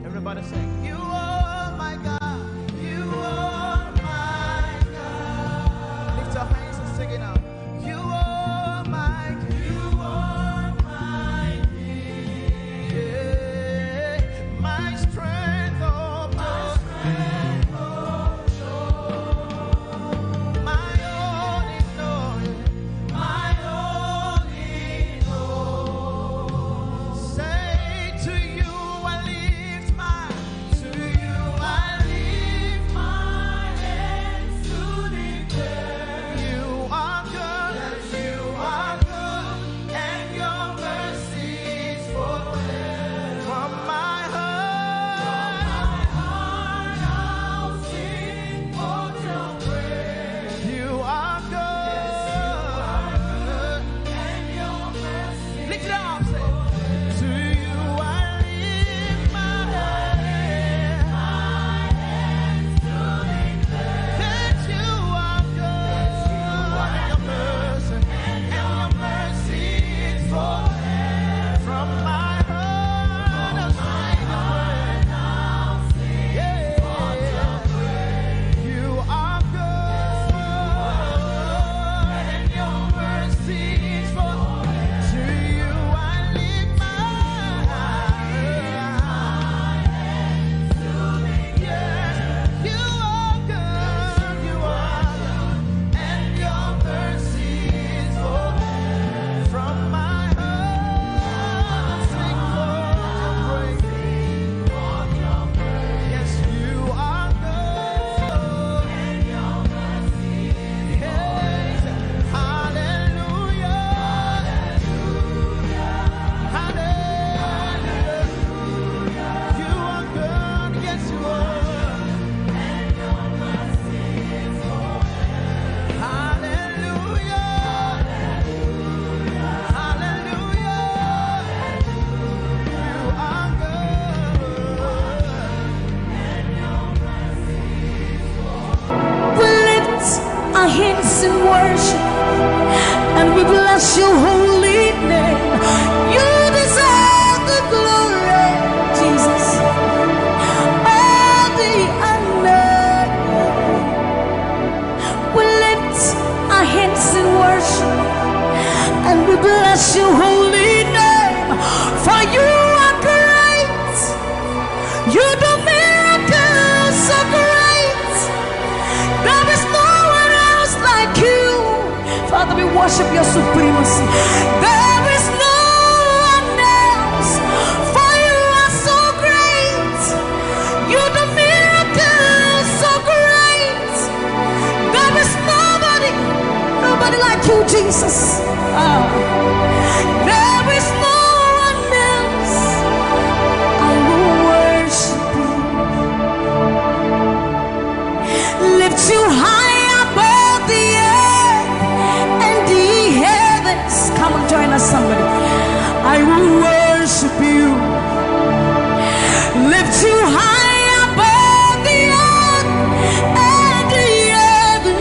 Everybody sing. You are my God. You are my God. Lift your hands and sing it out. You are my, you are my King. Yeah. My strength, oh, my strength, oh, my only joy. My only hope. Say, to you I lift my, to you I lift my hands to declare you are good, you are good, and your mercy is forever. From my heart, from my heart I'll sing for your praise. You are good. Lift it up, say, to you I lift my hands that you are good. And your mercy, and your mercy is forever. From my heart, I'll sing your praise. Yeah. You are good, and your mercy is forever. To you I lift my eyes. Yes, you are good, you are good, and your mercy is forever. From my heart, I'll sing for your praise. Yes, you are good. Yes. Hallelujah. Hallelujah. You are good. Yes, you are. Hallelujah. Hallelujah. You are good. We lift our hands in worship and we bless your holy name. You deserve the glory, Jesus. All the honor. We lift our hands in worship and we bless your holy name. For you are great. You do miracles so great. There is no one else like you. Father, we worship your supremacy. There is no one else. For you are so great. You do miracles so great. There is nobody, nobody like you, Jesus. Ah. There is no one else. I will worship you. Lift you high above the earth and the heavens. Come on, join us, somebody. I will worship you. Lift you high above the earth and the earth.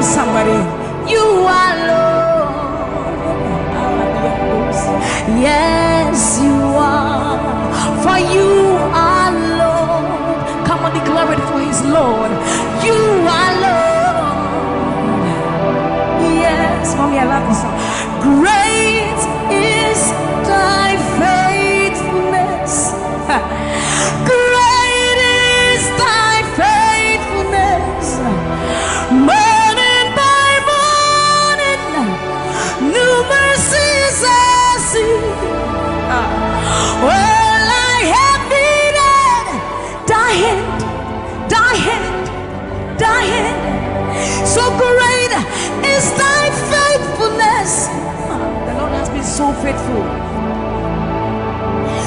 Somebody, you are Lord. Yes, you are. For you are Lord. Come on, declare it for his Lord. You are Lord. Yes, mommy, I love this song. Great is thy faithfulness. Great is thy faithfulness. Morning by morning, new mercies I see. All I have needed, thy hand, thy hand, thy hand. So great is thy faithfulness. The Lord has been so faithful.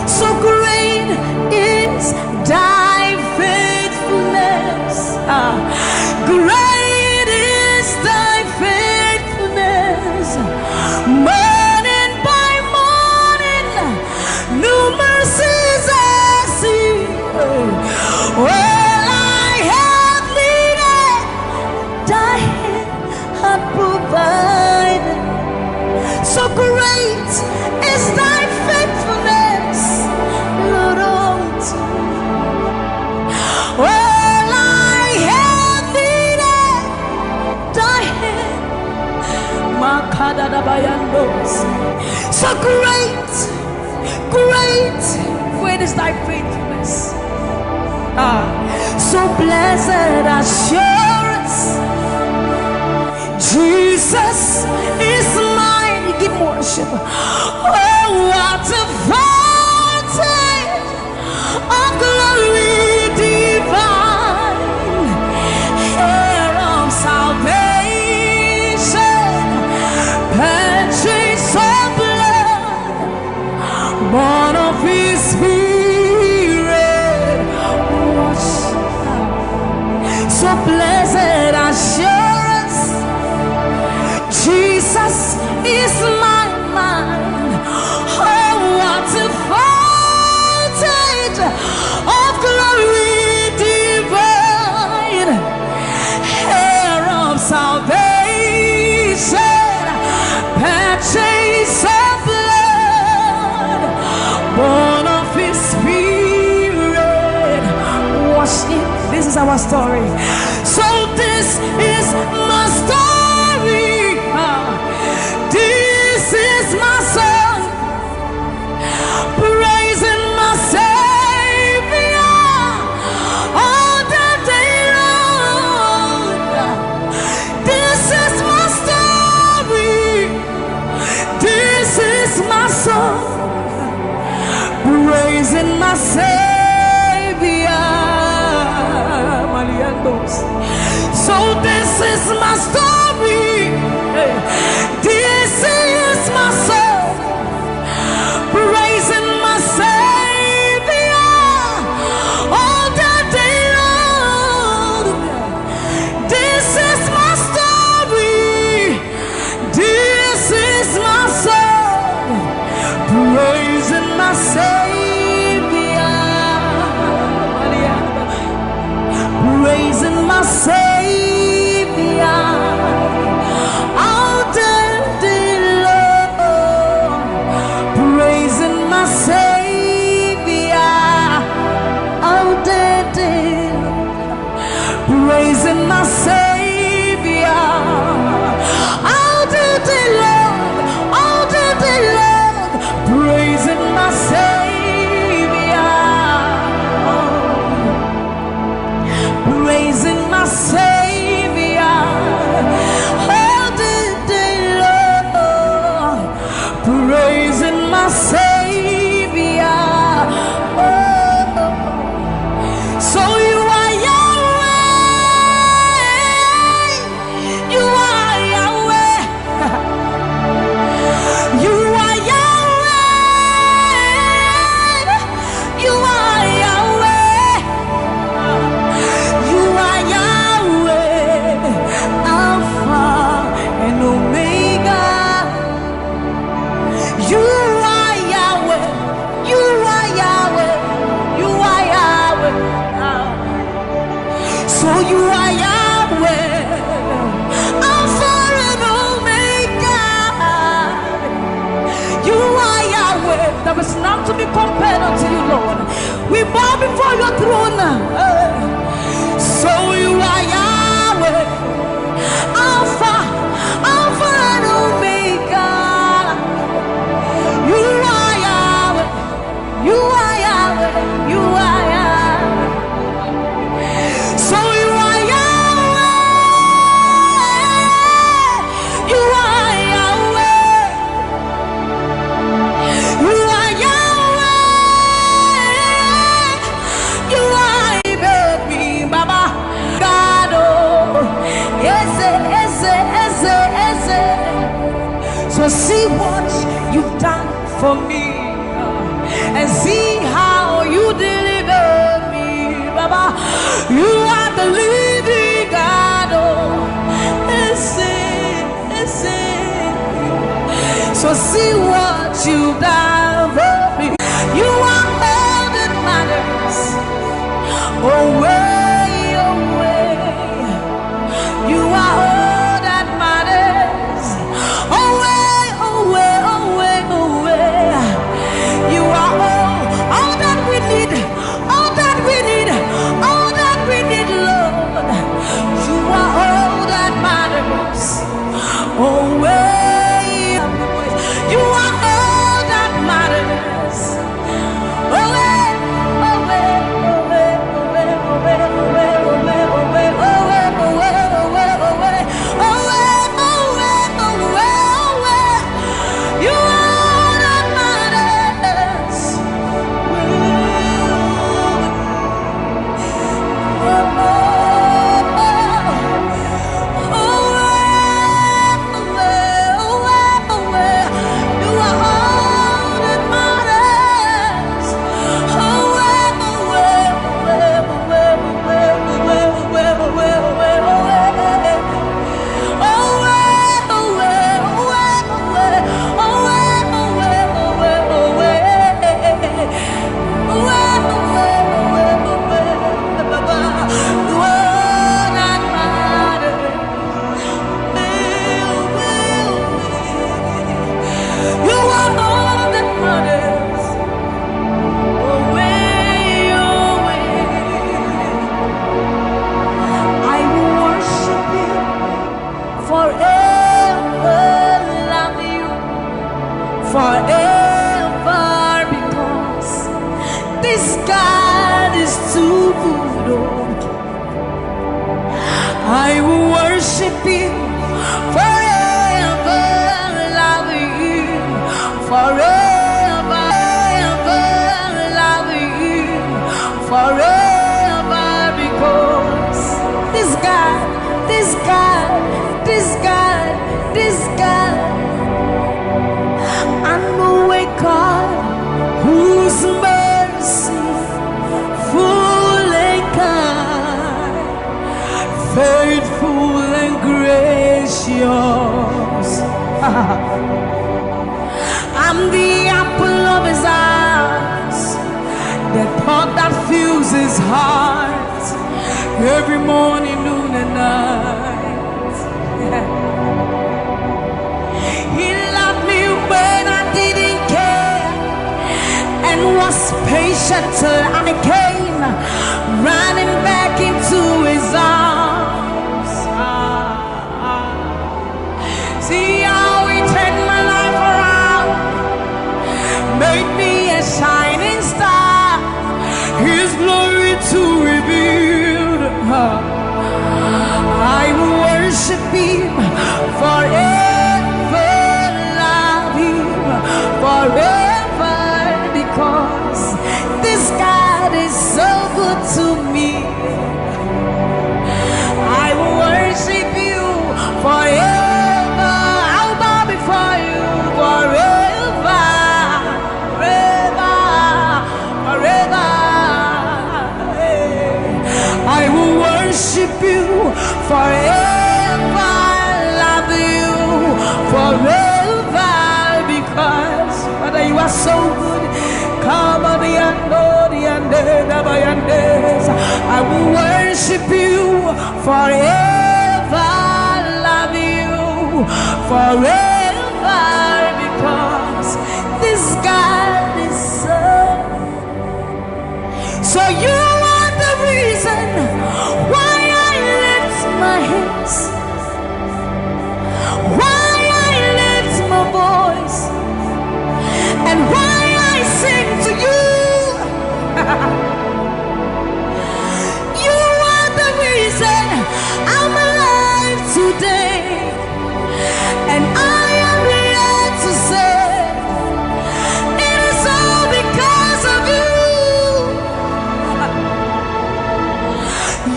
So great is thy faithfulness. Ah, great is thy faithfulness. Morning by morning, new mercies I see. All I have needed, thy hand hath provided. So great is thy faithfulness, Lord, unto me. All I have needed, thy hand. Makadadabayandos. So great, great, great is thy faithfulness. Ah, so blessed assurance, Jesus is mine. Give worship. Oh, what a foretaste of glory divine, heir of salvation, purchased of blood, born of his spirit, washed. So blessed assurance, Jesus is my mine. Oh, what a foretaste of glory divine, heir of salvation, purchased of blood, born of his spirit, washed in. This is our story. So this is my story. Ah, this is my song. Praising my Savior all the day long. This is my story. This is my song. Praising my Savior. Maliandos. So this is my story. Hey. This is my song. Praising my Savior all the day long. This is my story. This is my song. Praising my Savior. Praising my Savior all the day long. Praising my Savior all the day long. Praising my Savior all the day long. All the day long. Praising my Savior. Praising my Savior all the day long. Praising my Savior. Oh. So you are Yahweh. You are Yahweh. You are Yahweh. You are Yahweh. You are Yahweh. Alpha and Omega. You are Yahweh. You are Yahweh. You are Yahweh. So you are Yahweh. There is none to be compared unto you, Lord. We bow before your throne. So you are Yahweh, Alpha, Alpha and Omega. You are Yahweh. You are Yahweh. You are Yahweh. So you are Yahweh. You are Yahweh. You are Yahweh. You are baby Baba. God, oh. Eze, Eze, Eze, Eze. So see what you've done for me, and see how you deliver me, Baba. You are the living God, oh. Eze, Eze. So see what you've done for me. You are all that matters. Oh, way, oh, way. You are all that matters. Oh, way, oh, way, oh, way, oh, way. You are all, all that we need, all that we need, all that we need, Lord. You are all that matters. Oh, way. You are all that matters. Oh, way, oh, way, oh, way. You are all that matters. You are all that matters. Away, away. I will worship you forever, love you forever, because this God is too good. Oh. I will worship you forever, love you forever, ever, love you forever, because this God, this God, this God, this God, I know a God whose mercy full and kind, faithful and gracious. I'm the apple of his eyes, the thought that fills his heart every morning, noon, and night. He loved me when I didn't care and was patient till I came running back into his arms. Ah, ah. See how he turned my life around, made me a shining star, his glory to reveal. I will worship him forever, love him forever, because this God is so good to me. I will worship you forever. I'll bow before you forever, forever, forever. I will worship you forever, love you forever, because Father, you are so good. Come on, the end, oh, the end, eh, the end, eh. I will worship you forever, love you forever, because this God is So you are the reason why I lift my hands, why I lift my voice, and why I sing to you. You are the reason I'm alive today. And I am here to say, it is all because of you.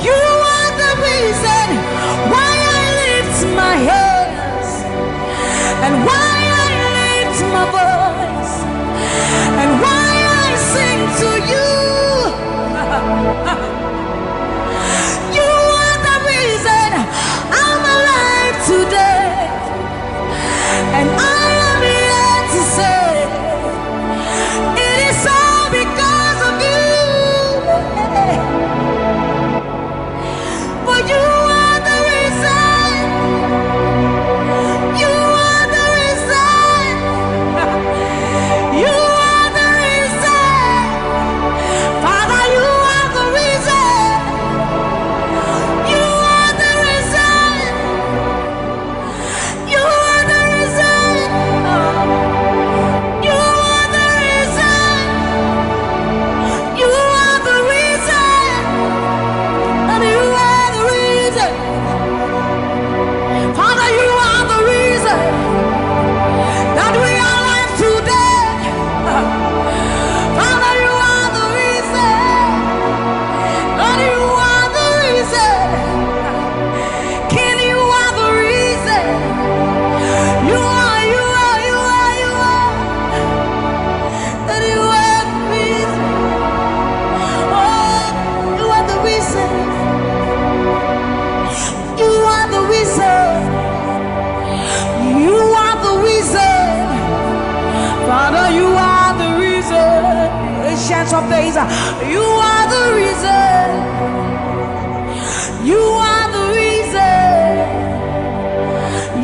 You are the reason why I lift my hands and why I lift my voice and why I sing to you. You are the reason I'm alive today. And I am here to say, it is all because of you. For you are the reason. You are the reason. You are the reason. Father, you are the reason. You are the reason. You are the reason. You are the reason. You are the reason. And you are the reason. Father, you are the reason that we are alive today. Father, you are the reason. Lord, you are the reason. King, you are the reason. You are, you are, you are, you are. That you are the reason. Oh, you are the reason. You are the reason. You are the reason. Father, you are the reason. Ancient of days, you are the reason. You are the reason.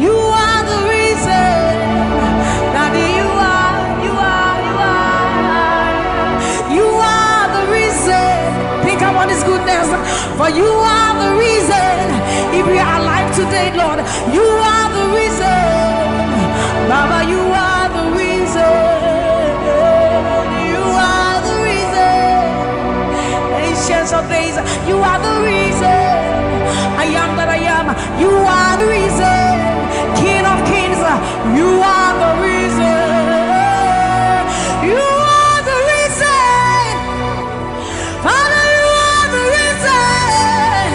You are the reason. Daddy, you are, you are, you are. You are the reason. Think about his goodness. For you are the reason. If we are alive today, Lord, you are the reason. Baba, you are the reason. You are the reason. Ancients of days, you are the reason. I am that I am. You are the reason. King of kings, you are the reason. You are the reason. Father, you are the reason.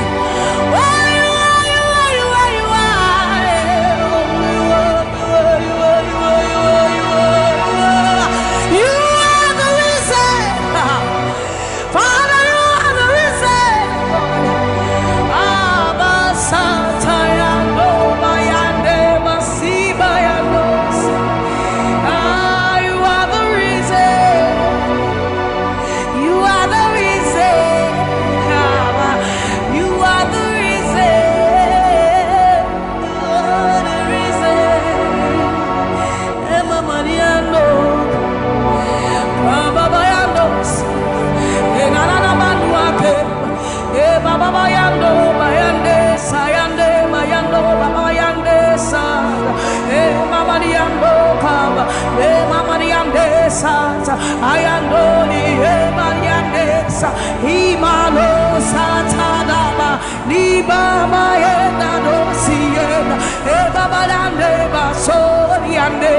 Oh, you are, you are, you are, you are. You are the reason. Father, you are the reason. Abba, Satayando, Bayande, Masibayando. Ah, you are the reason. You are the reason. Abba, you are the reason. You are the reason. Emma Mariano, Baba Bayandos, Enanana Manuake, E Baba Bayando, Bayande, Sayande, Mayando, Baba Yande, Sa, E Mama Diando, Kaba, E Mama Diande, Sa, Ayando, E Mariande, Sa, Imalo, Satadaba, Liba Mayenda, Dosienda, E Baba Dande, Basoriande,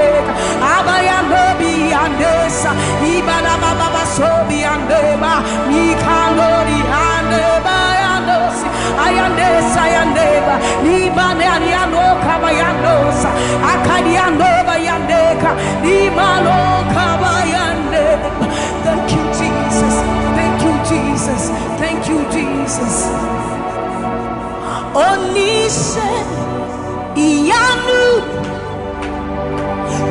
Abayando, Biande, Sa, Ibana Baba, Basobiande, Ba, Mikando, Diande, Bayandosi, Ayande, Sayande, Ba, Liba, Nariano, Kabayandosa, Akadiando, Bayandeka, Limalo, Kabayande. Thank you, Jesus. Thank you, Jesus. Thank you, Jesus. Oníṣẹ́ ìyanu.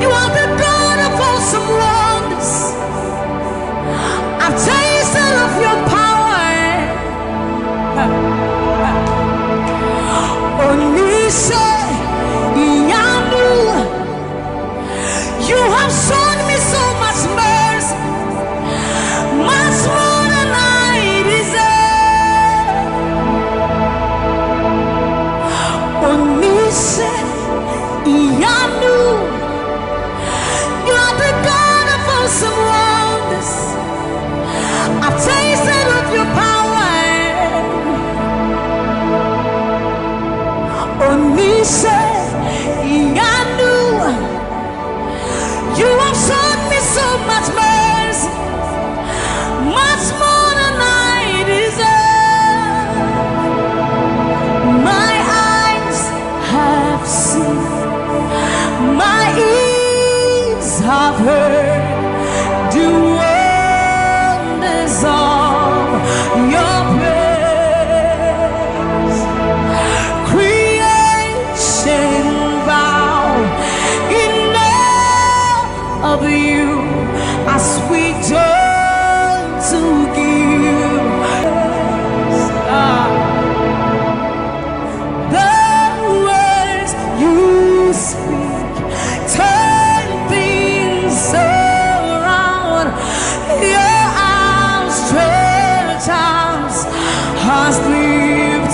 You are the God of awesome wonders. I've tasted of your power. Oníṣẹ́ ìyanu. You have shown me so much mercy, much more than I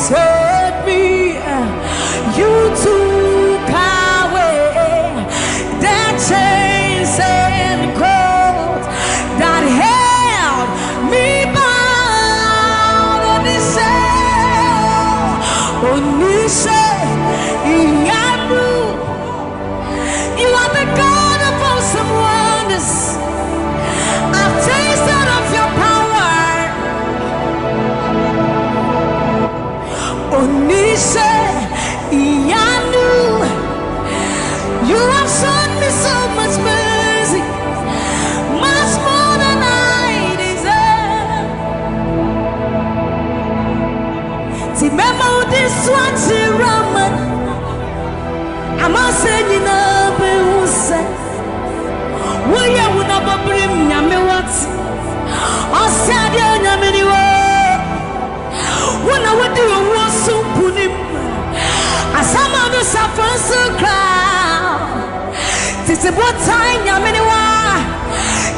Saved me, you took away the chains and cords that held me bound. Oníṣẹ́, oníṣẹ́ ìyanu. You are the God of awesome wonders. I've tasted of your power. Oníṣẹ́ ìyanu. You have shown me so much mercy, much more than I deserve. Ti mema wo din so akyerɛ ama. Amansan nyinaa bɛhu sɛ woyɛ wo na bɔberem Nyame wate. Ɔsɛ adeɛ Onyame ni wo. Wo na wodi owuo so nkonim. Asama no safo nso kra. Tete botan Nyame ni wa.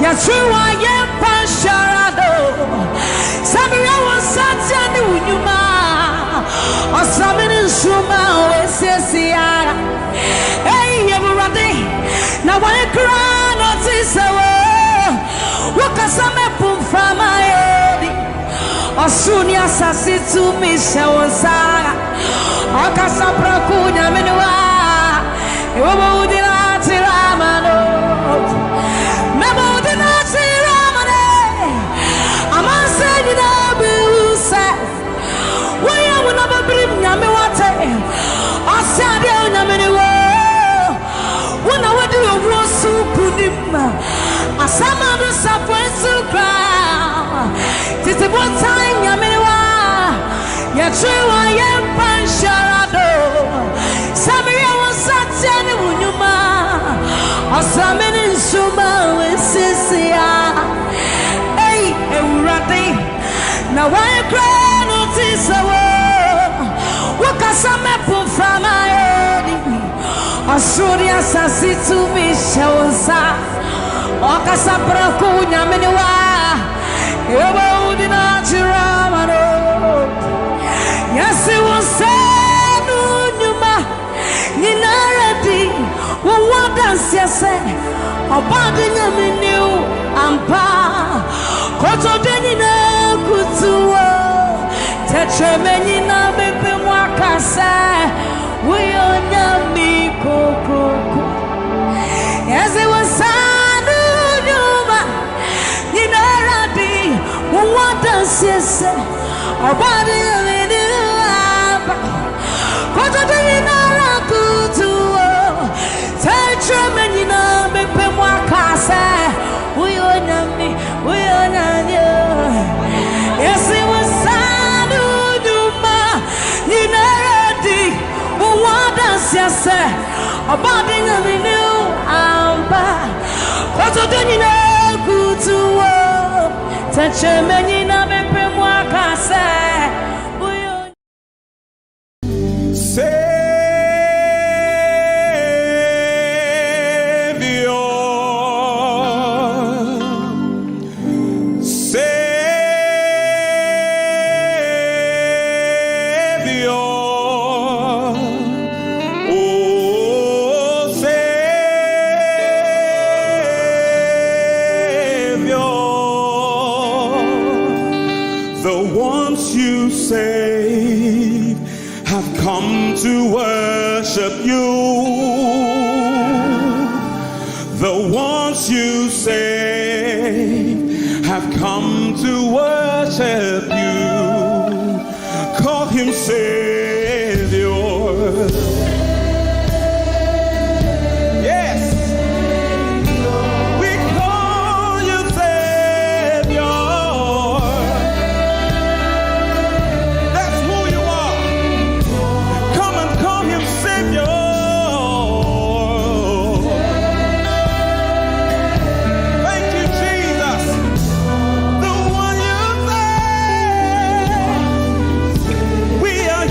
Yɛtwe wa yɛmpa nhyɛra do. Sɛ meyɛ wo nsa tia ne wo nnwuma. Ɔsame ne nsoroma a wɔasiesie ara. Ei, Awurade, na wɔn kra na ɔte sɛ wo. Wokasa mɛpo mframa adi. Ɔsoro ne asase tumi hyɛ wo nsa. Ɔkasa prɛko Nyame ne wa. Ewɔbɔ wo din akyerɛ ama no. Mɛbɔ wo din akyerɛ ama no. Amansan nyinaa bɛhu sɛ woyɛ wo na bɔberem Nyame wate. Ɔsɛ adeɛ Onyame ne wo. Wo na wodi owuo so nkonim. Asama no safo nso kra. Tete botan Nyame ne wa. Yɛtwe wa yɛmpa nhyɛra do. Sɛ meyɛ wo nsa tia ne wo nnwuma. Ɔsame ne nsoroma a wɔasiesie ara. Ei, Awurade, na wɔn kra na ɔte sɛ wo. Wokasa mɛpo mframa adi. Ɔsoro ne asase tumi hyɛ wo nsa. Ɔkasa prɛko Nyame ne wa. Ewɔ wo din akyerɛ ama no. Yɛse wo nsa no nnwuma nyinara di wo ho adanseɛ sɛ ɔbɔade Nyame ni wo ampa. Kotodwe nyinaa kutu wo. Tɛkyerɛma nyinaa bɛpɛ mu aka sɛ woyɛ Onyame kokroko. Yɛse wo nsa no nnwuma nyinara di wo ho adanseɛ sɛ ɔbɔade Nyame ni wo ampa. Kotodwe nyinara kutu wo. Tɛkyerɛma nyinaa bɛpɛ mu aka sɛ woyɛ Onyame, woyɛ Onyame o. Yɛse wo nsa no nnwuma nyinara di wo ho adanseɛ sɛ ɔbɔade Nyame ni wo ampa. Kotodwe nyinaa kutu wo. Tɛkyerɛma nyinaa bɛpɛ mu aka sɛ woyɛ Savior, Savior, oh Savior, the ones you save have come to worship you. The ones you save have come to worship you. Call him Savior. Yes. We call you Savior. That's who you are. Come and call him Savior. Thank you, Jesus. The one you save. We are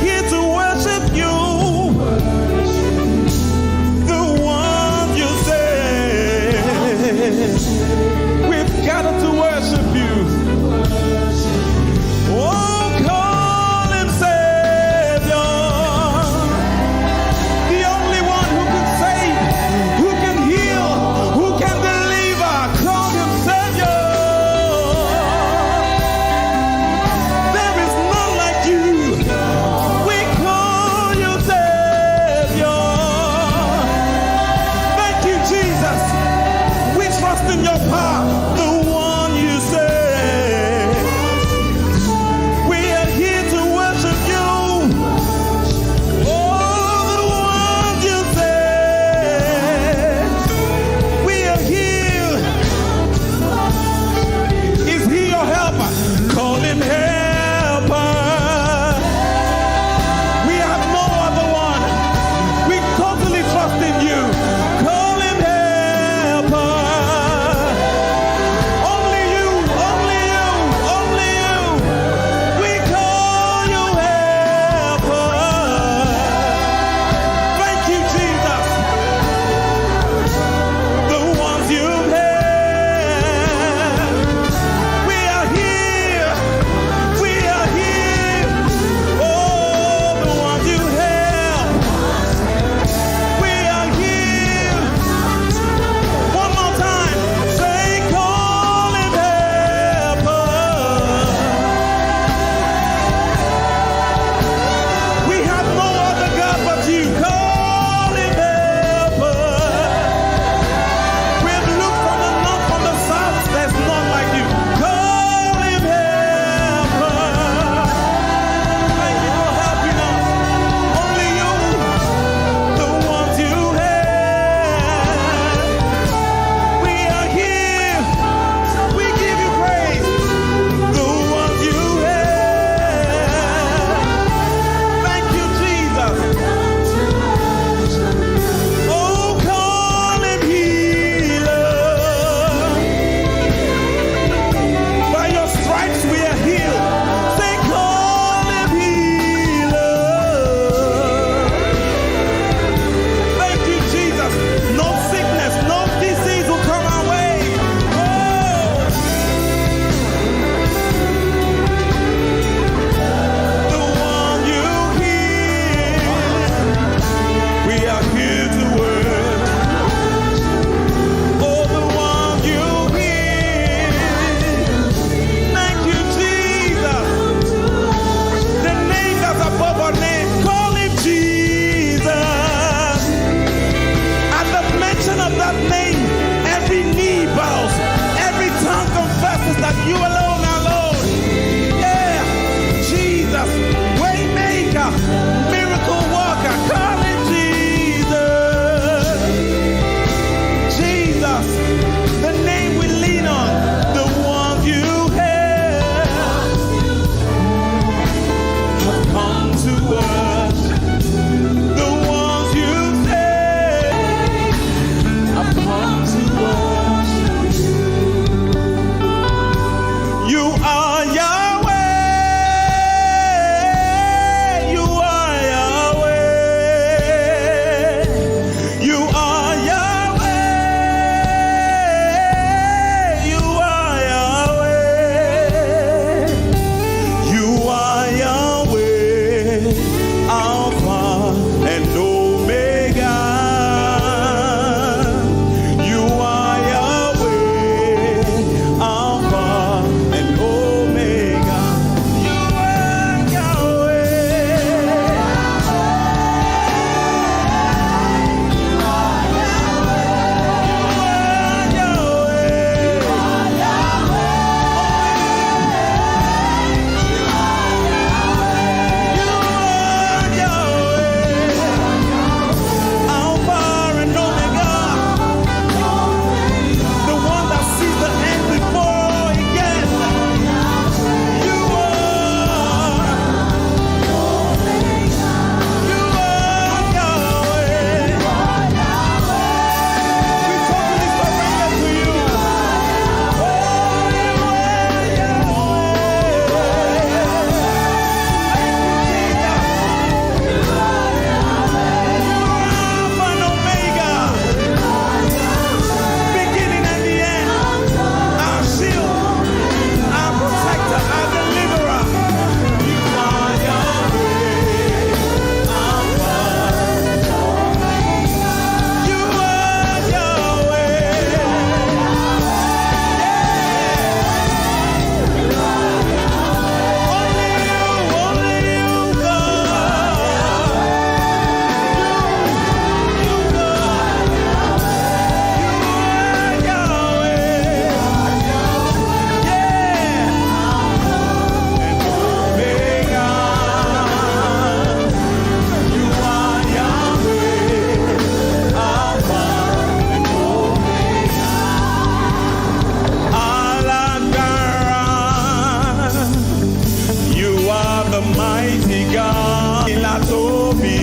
The mighty God, Ila Tobi,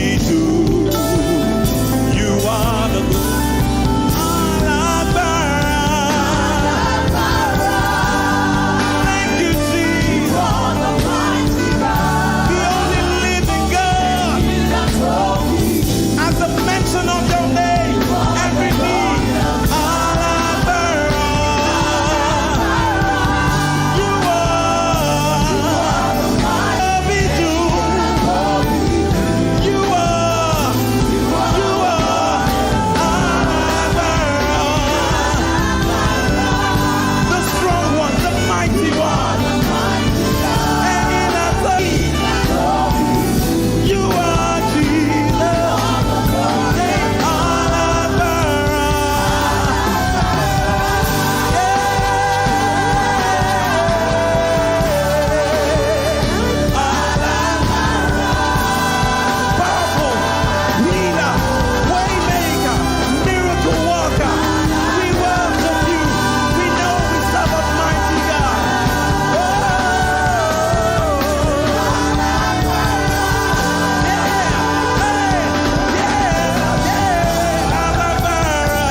you are the good. Alágbára. Thank you, Jesus. The only living God. At the mention of your name, every knee. Alágbára. You are. You are. You are. Alágbára. The strong one, the mighty one. You are Jesus. Alágbára. Powerful, healer, waymaker, miracle worker. We worship you. We know we serve a mighty God. Oh. Yeah, hey, yeah, yeah, Alágbára.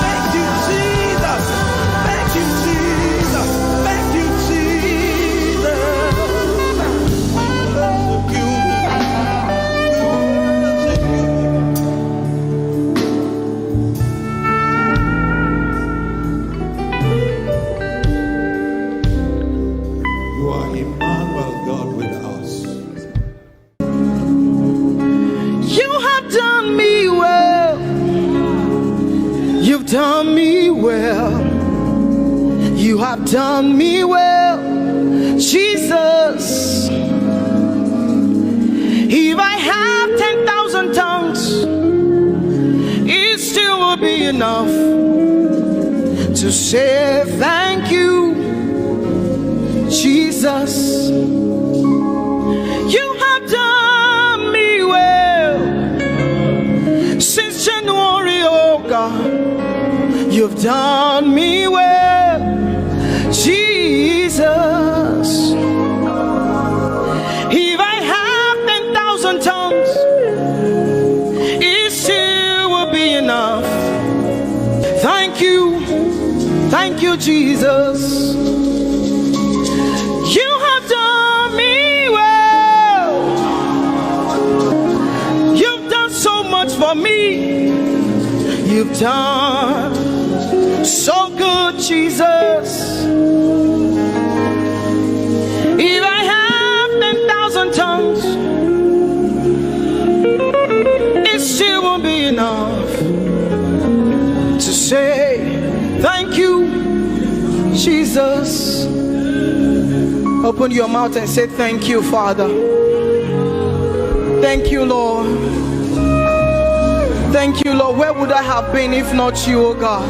Thank you, Jesus. Thank you, Jesus. Thank you, Jesus. You are Emmanuel, God with us. You have done me well. You've done me well. You have done me well, Jesus. If I have ten thousand tongues, it still will be enough to say thank you, Jesus. You have done me well since January, oh God. You've done me well, Jesus. If I have ten thousand tongues, it still will be enough. Thank you, thank you, Jesus. You have done me well. You've done so much for me. You've done so good, Jesus. If I have ten thousand tongues, it still won't be enough to say thank you, Jesus. Open your mouth and say, "Thank you, Father. Thank you, Lord. Thank you, Lord. Where would I have been if not you, oh God?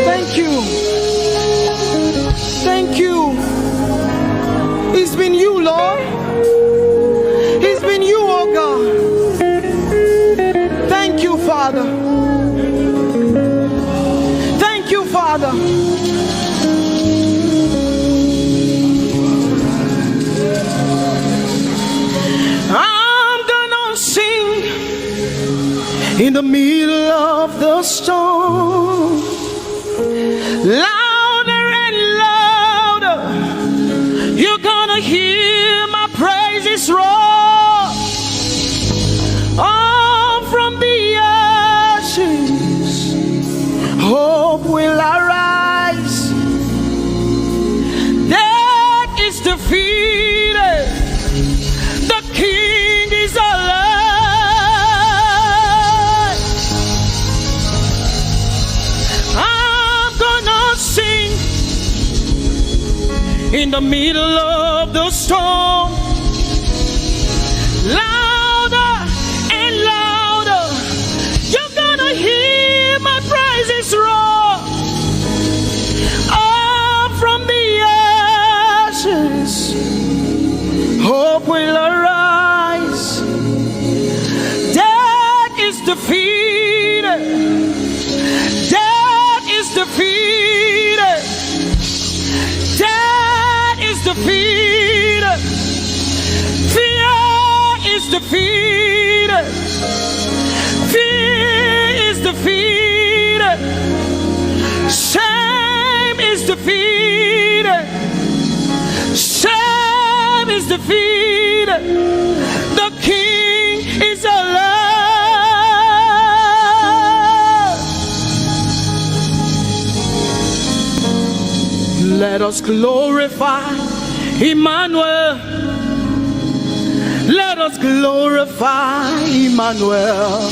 Thank you. Thank you. It's been you, Lord. It's been you, oh God. Thank you, Father. Thank you, Father." I'm gonna sing in the middle of the storm. Louder and louder, you're gonna hear my praises roar. All from the ashes, hope will arise. Death is defeated. The King is alive. I'm gonna sing in the middle of the storm. Louder and louder, you're gonna hear my praises roar. Up from the ashes, hope will arise. Death is defeated. Death is defeated. Death is defeated. Fear is defeated. Fear is defeated. Shame is defeated. Shame is defeated. The King is alive. Let us glorify Emmanuel. Let us glorify Emmanuel.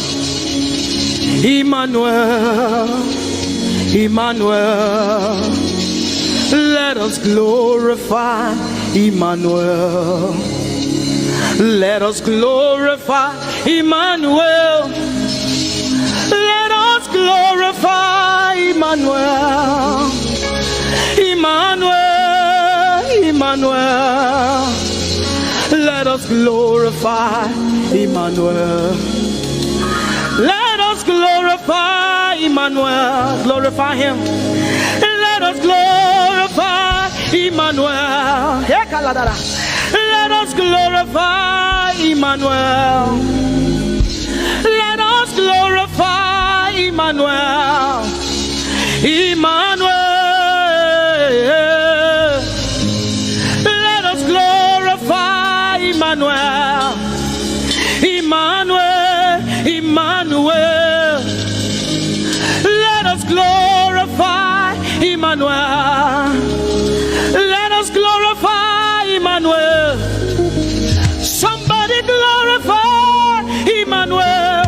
Emmanuel. Emmanuel. Let us glorify Emmanuel. Let us glorify Emmanuel. Let us glorify Emmanuel. Emmanuel, Emmanuel. Let us glorify Emmanuel. Let us glorify Emmanuel. Glorify him. Let us glorify Emmanuel. Hey, Kaladara. Let us glorify Emmanuel. Let us glorify Emmanuel. Emmanuel. Let us glorify Emmanuel. Emmanuel. Emmanuel. Let us glorify Emmanuel. Let us glorify Emmanuel. Somebody glorify Emmanuel.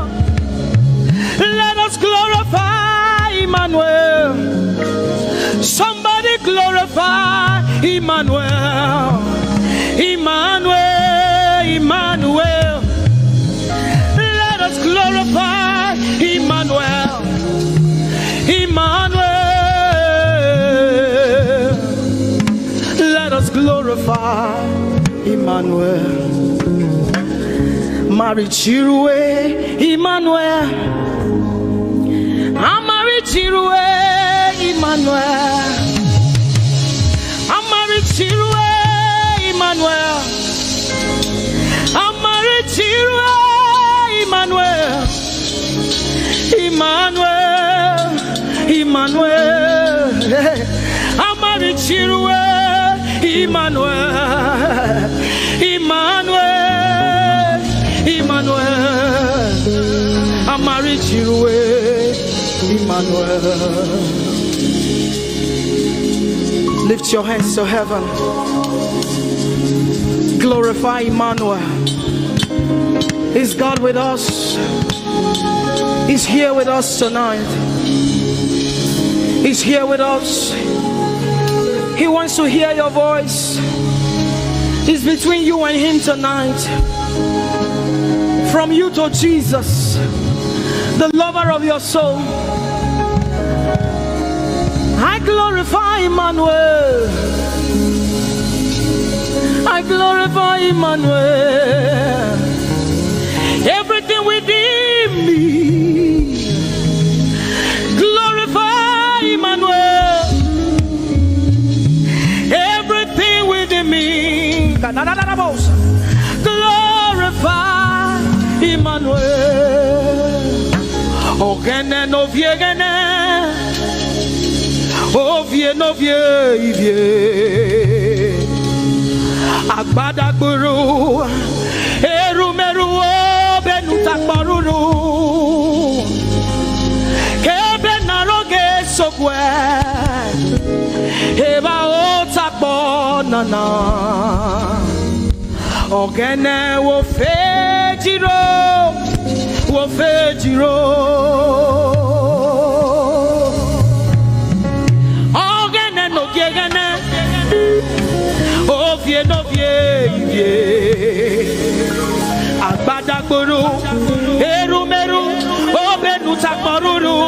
Let us glorify Emmanuel. Somebody glorify Emmanuel. Emmanuel, Emmanuel. Let us glorify Emmanuel. Emmanuel. Let us glorify Emmanuel. Marichirue Emmanuel. Amarichirue Emmanuel. Amarichirue Emmanuel. Amarichirue Emmanuel. Emmanuel, Emmanuel. Amarichirue Emmanuel. Emmanuel, Emmanuel. Amarichirue Emmanuel. Lift your hands to heaven. Glorify Emmanuel. Is God with us? He's here with us tonight. He's here with us. He wants to hear your voice. It's between you and him tonight. From you to Jesus, the lover of your soul. I glorify Emmanuel. I glorify Emmanuel. Everything within me, glorify Emmanuel. Everything within me, glorify Emmanuel. Ogene no viegene. Ovie no vie ivie. Agbadagburu. Erumeru obenu takporuru. Kebe na roge sokwe. Eba o takpo nana. Ogene wo fejiro. Wo fejiro. Ogene no gegene. Ovie no vie ivie. Agbadagburu. Erumeru. Obenu takporuru.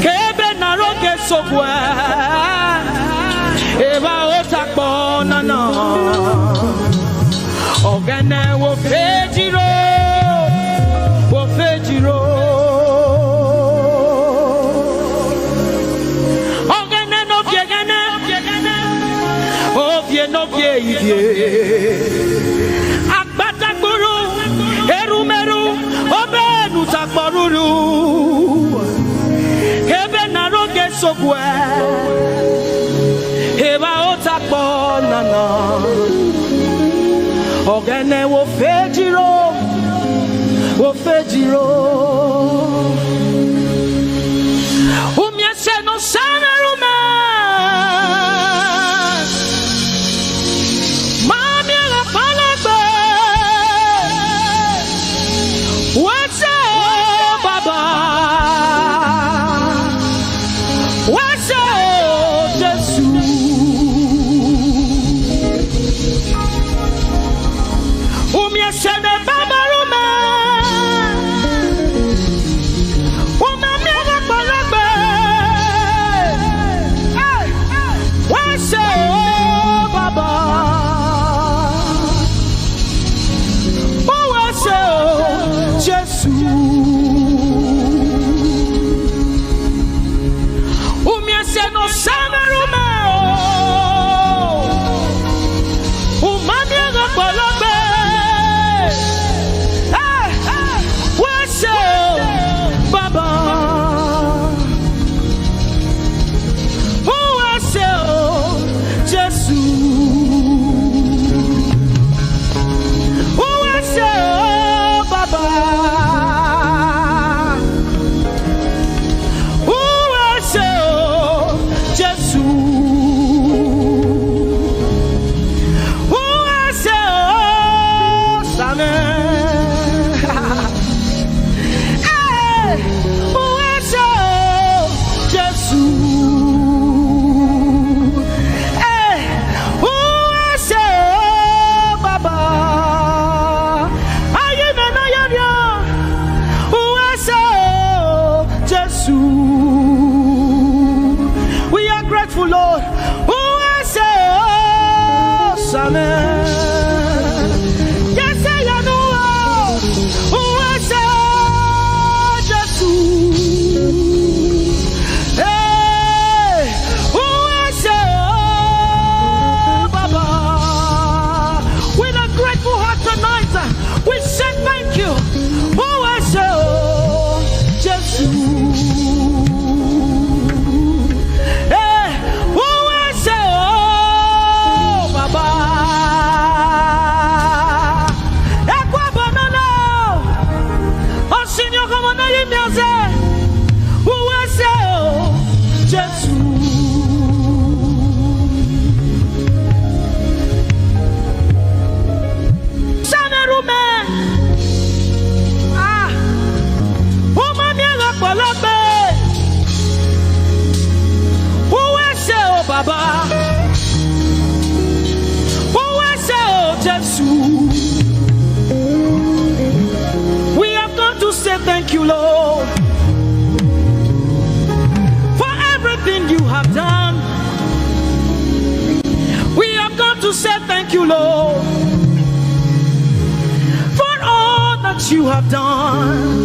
Kebe na roge sokwe. Eba o takpo nana. Ogene wo fejiro. Wo fejiro. Akpatagburu, erumeru, obenu takporuru. Ebe na roge sokwe. Eba otakpo nana. Ogene wo fejiro, wo fejiro. Umyese no sana rume. Mami la palagbe. Wese o baba. Wese o Jesu. Umyese ne baba rume. Umami la palagbe. Hey. Wese o baba. Wese o Jesu. Umyese no sana rume o. Umami la palagbe. Hey. Wese o baba. Wese o Jesu. Wese o baba. Wese o Jesu. Wese o Same. Hey, wese o Jesu. Hey, wese o baba. Ayi me no yo yo. Wese o Jesu. We are grateful, Lord. Wese o Same. Yes, I know. Wese o Jesu. Hey, wese o baba. With a grateful heart tonight, we say thank you. Wese o Jesu. Eh, wese o baba. Ekwa banana. Osinyo komo na yimiaze. Wese o Jesu. Sana rume. Ah. Umami la palagbe. Wese o baba. Wese o Jesu. We have come to say thank you, Lord, for everything you have done. We have come to say thank you, Lord, for all that you have done.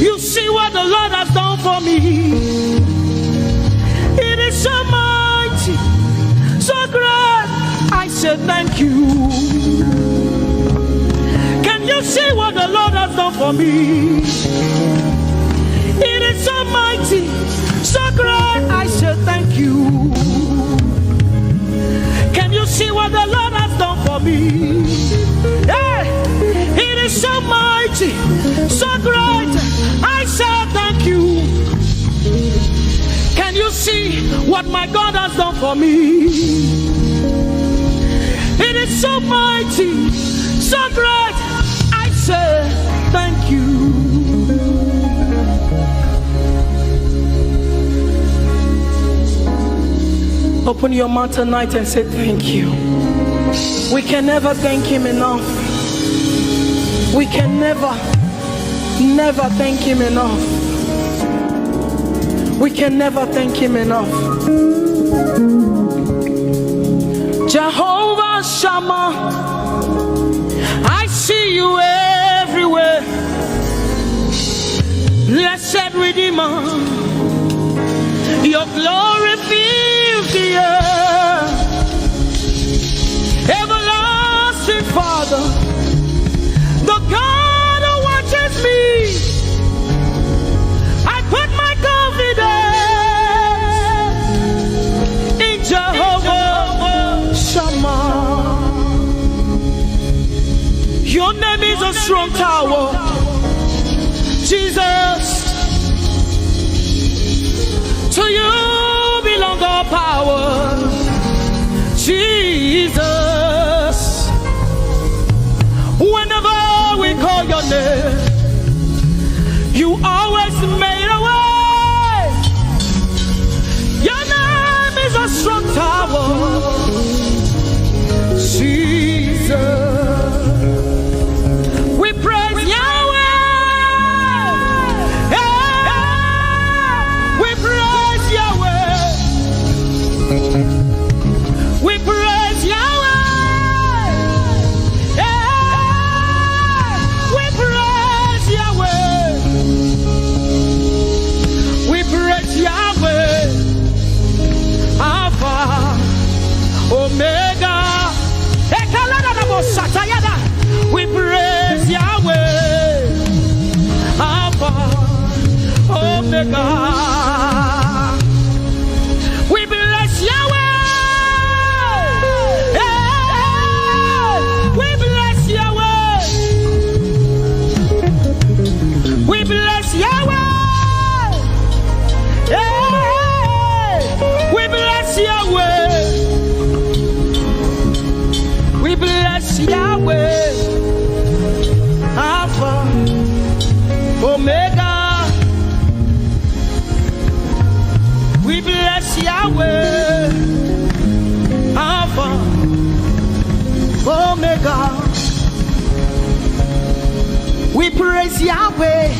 You see what the Lord has done for me. It is so mighty, so great. I say thank you. Can you see what the Lord has done for me? It is so mighty, so great. I say thank you. Can you see what the Lord has done for me? Hey, it is so mighty, so great. I say thank you. Can you see what my God has done for me? It is so mighty, so great. I say thank you. Open your mouth tonight and say thank you. We can never thank him enough. We can never, never thank him enough. We can never thank him enough. Jehovah Shammah, I see you everywhere. Blessed Redeemer, your glory fills the earth. Jesus, to you belong all power. Jesus, whenever we call your name, you always made a way. Your name is a strong tower. Jesus, we praise Yahweh. Hey, we praise Yahweh. We praise Yahweh. Hey, we praise Yahweh. We praise Yahweh. Alpha, Omega. Ekaladadabosatayada. We praise Yahweh. Alpha, Omega. We bless Yahweh. Hey, we bless Yahweh. We bless Yahweh. Hey, we bless Yahweh. We bless Yahweh. Alpha, Omega. We bless Yahweh. Alpha, Omega. We praise Yahweh.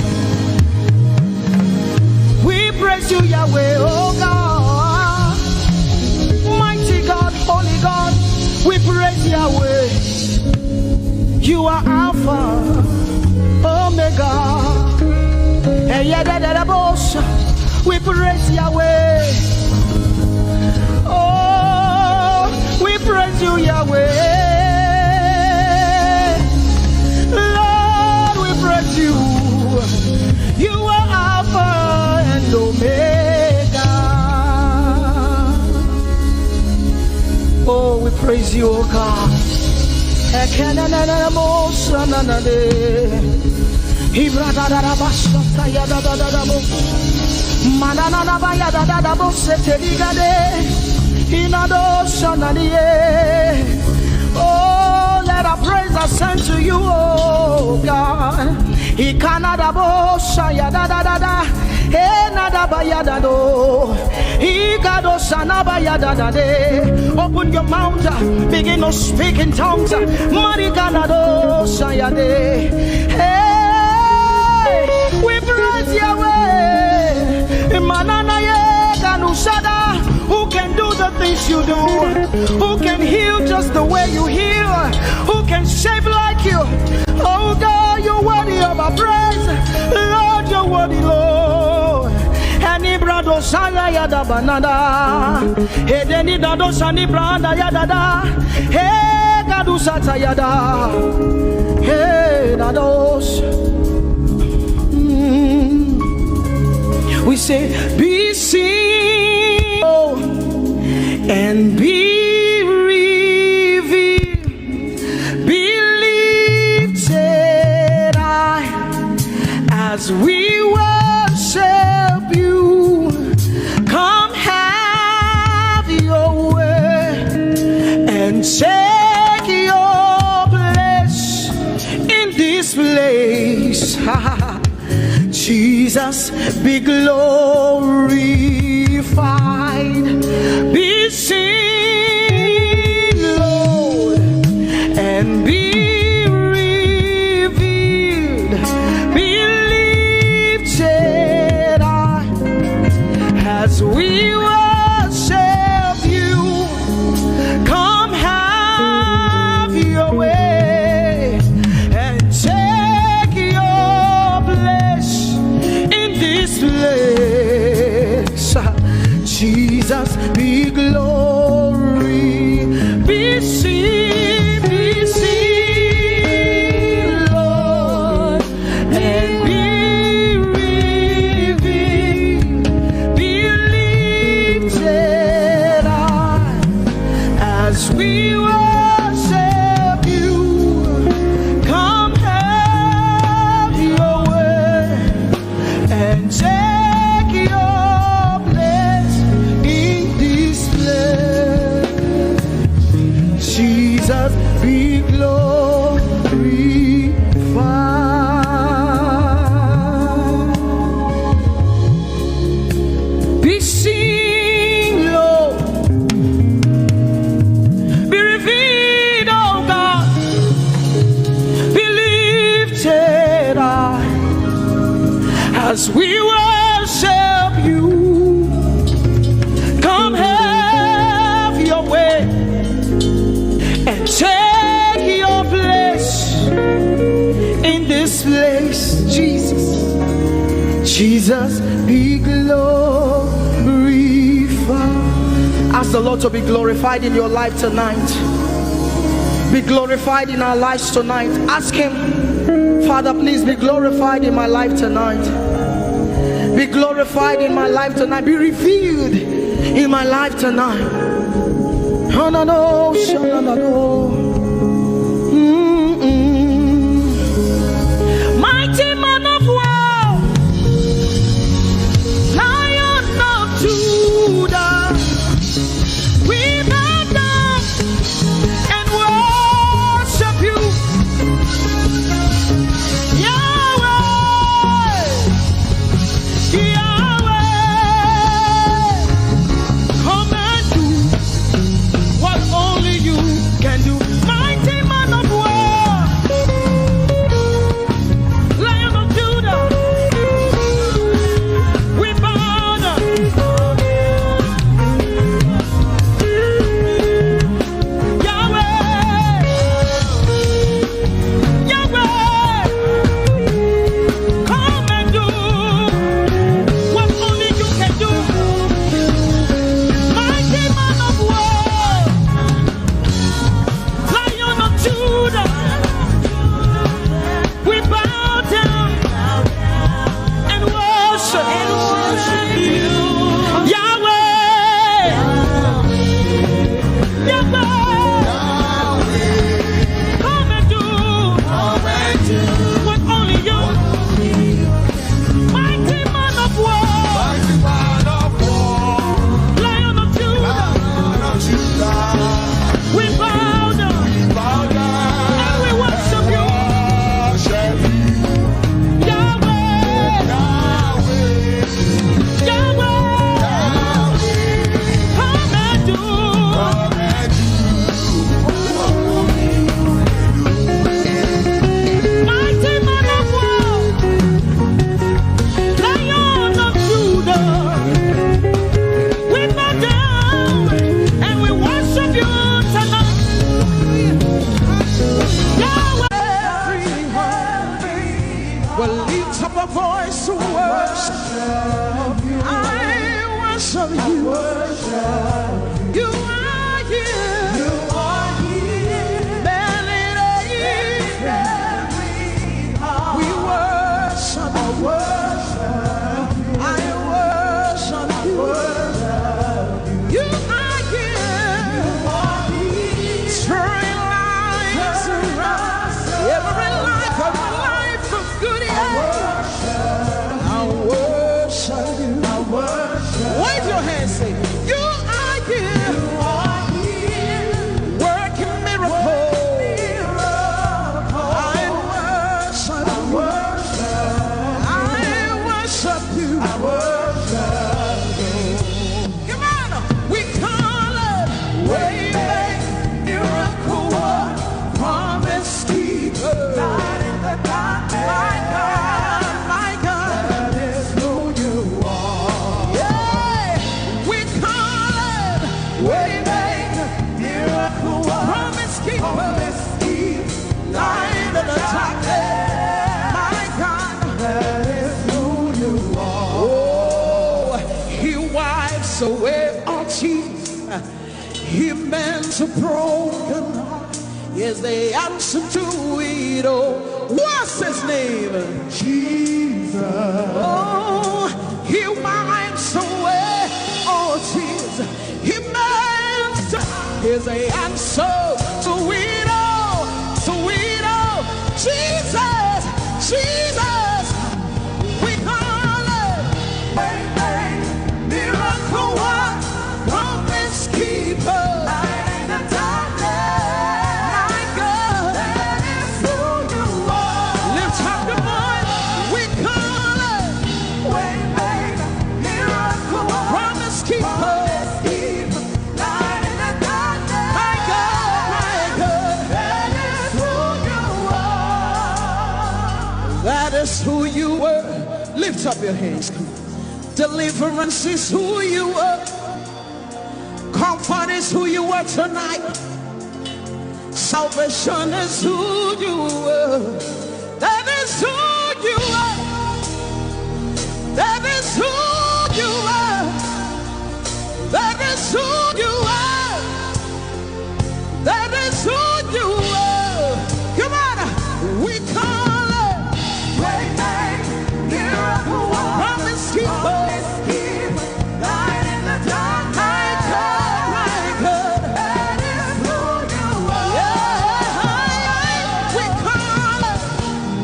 We praise you, Yahweh, oh God. Mighty God, holy God, we praise Yahweh. You are Alpha, Omega. Hey, yeah, da, da, da, boss. We praise Yahweh. Oh, we praise you, Yahweh. Lord, we praise you. You are Alpha and Omega. Oh, we praise you, oh God. Ekenenenenemo sananade. Ibradadadabasatayadadadabo. Manananabayadadadabo seteligade. Inado sananie. Oh, let our praise ascend to you, oh God. Ikanadabo sayadadadada. Enadabayadado. Igado sanabayadadade. Open your mouth, uh, begin to speak in tongues. Mariganado sayade. Hey, we praise Yahweh. Mananaye ganusada. Who can do the things you do? Who can heal just the way you heal? Who can save like you? Oh God, you're worthy of our praise. Lord, you're worthy, Lord. Any brado sala yada banada. Edeni dado sani branda yada da. Hey, Kadusata yada. Hey, dados. Mm. We say, be seen and be revealed. Be lifted high as we worship you. Come have your way and take your place in this place. Jesus, be glorified, be seen, Lord, and be revealed, be lifted high as we worship you. Come have your way and take your place in this place. Jesus, be glory, be seen, be seen, Lord, and be revealed, be lifted As we worship you, come have your way and take your place in this place, Jesus. Jesus, be glorified. Ask the Lord to be glorified in your life tonight. Be glorified in our lives tonight. Ask Him, Father, please be glorified in my life tonight. Be glorified in my life tonight. Be revealed in my life tonight. Hanano, shanano. Mm-mm. Mighty man of war, Lion of Judah, we bow down and worship you. Yahweh, Yahweh, come and do what only you can do. Mighty man of war, Lion of Judah, we bow down. Yahweh, Yahweh, come and do what only you can do. Mighty man of war, Lion of Judah, we bow down and worship, and worship you. Yahweh, Yahweh, come and do what only you. Mighty man of war, Lion of Judah, we bow down and we worship you. Yahweh, Yahweh, come and do. Mighty man of war, Lion of Judah, we bow down and we worship you tonight. Yahweh, we'll lift up a voice to worship. I worship you. You are here. You are here. Melody. We worship. I worship. I worship. You are here. You are here. Turning lives around. Every life, every life for good. Yeah. I worship you. I worship. Wave your hands, say, you are here. You are here. Working miracles. Working miracles. I worship. I worship. I worship you. I worship. Come on, we call it way maker, miracle worker, promise keeper, light in the darkness. My God, my God, that is who you are. Yeah, we call it way maker, miracle worker, promise keeper, promise keeper, light in the darkness. My God, that is who you are. Oh, He wipes away all tears. He mends a broken heart. He is the answer to it all. What's His name? Jesus. Oh, He wipes away all tears. He mends a, He's the answer to it all. To it all. Jesus, Jesus. We call it way maker, miracle worker, promise keeper, light in the darkness. My God, that is who you are. Lift up your voice. We call it way maker, miracle worker, promise keeper, promise keeper, light in the darkness. My You were. Lift up your hands. Deliverance is who you were. Comfort is who you were tonight. Salvation is who you were. That is who you are. That is who you are. That is who you are. That is who you are. Come on. We call it way make, miracle work, promise keeper, promise keeper, light in the dark. My God, my God. That is who you are. Yeah. We call it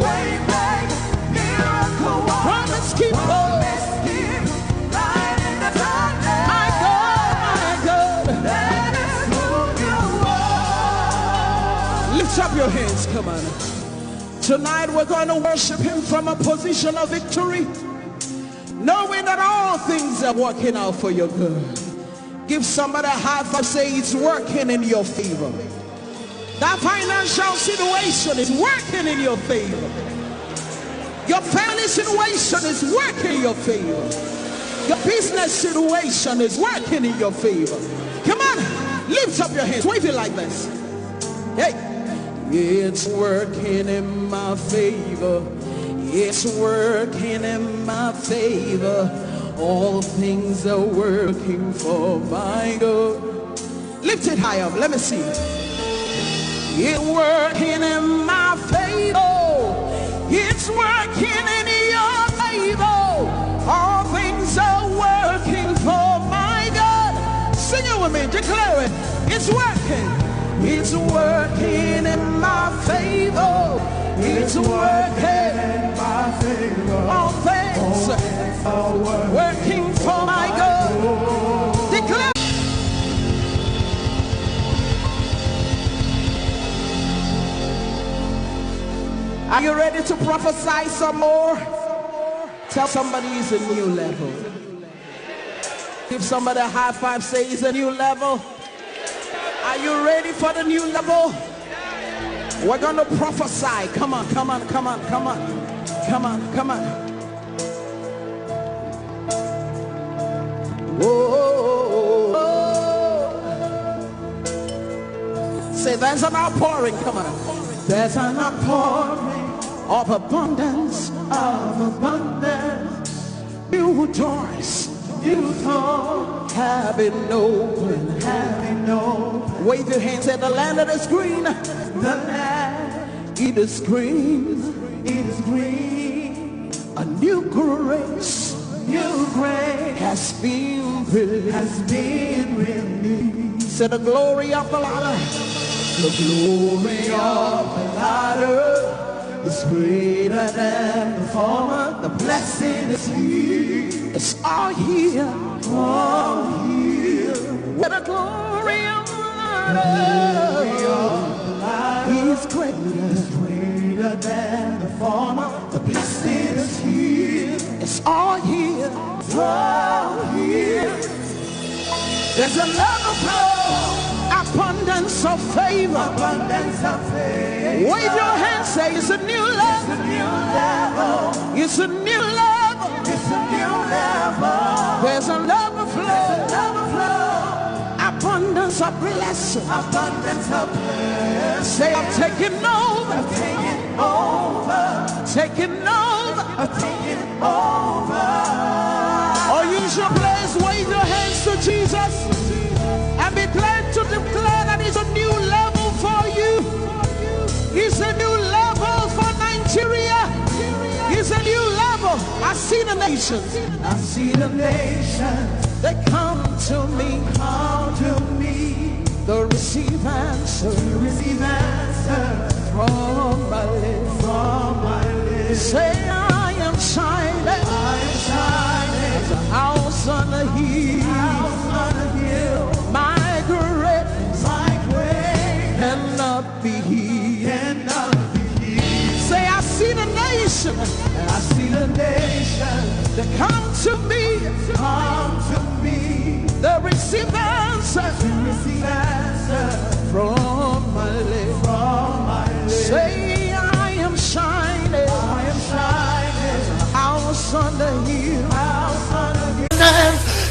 way make, miracle work, promise keeper, promise keeper, light in the darkness. My God, my God. That is who you are. Lift up your hands, come on. Tonight we're going to worship him from a position of victory, knowing that all things are working out for your good. Give somebody a high five, say, "It's working in your favor." That financial situation is working in your favor. Your family situation is working in your favor. Your business situation is working in your favor. Come on, lift up your hands, wave it like this. Hey, it's working in my favor. It's working in my favor. All things are working for my good. Lift it high up. Let me see. It's working in my favor. It's working in your favor. All things are working for my good. Sing it with me. Declare it. It's working. It's working in my favor. It's working in my favor. All things working for my good. Declare. Are you ready to prophesy some more? Tell somebody it's a new level. Give somebody a high five, say it's a new level. Are you ready for the new level? We're gonna prophesy. Come on, come on, come on, come on. Come on, come on. Whoa. Say there's an outpouring. Come on. There's an outpouring of abundance, of abundance. New doors, new doors have been opened, have been opened. Wave your hands at the land that is green. The land, it is green, it is green. A new grace, new grace has been released. Has been released. Say the glory of the latter. The glory of the latter is greater than the former. The blessing is here. It's all here. All here. Where the glory of the latter is greater. Is greater than the former. The blessing is here. It's all here. It's all here. There's a level of flow, abundance of favor. Abundance of favor. Wave your hand, say, "It's a new level." It's a new level. It's a new level. It's a new level. There's a level of flow. There's a level of flow. Abundance of blessing. Abundance of blessing. Say, "I'm taking over." I'm taking over. Taking over. I'm taking over. Or use your place, wave your hands to Jesus, and be glad to declare that it's a new level for you. It's a new level for Nigeria. It's a new level. I see the nations. I see the nations. They come to me. Come to me. They receive answers. They receive answers from my lips. From my lips. Say, "I am shining." I am shining. As a house on a hill. House on a hill. My great. My great. Cannot be hid. Cannot be hid. Say, "I see the nation." I see the nation. They come to me. Come to me. They receive answers. They receive answers from my lips. From my lips. Say, "I am shining." I am shining.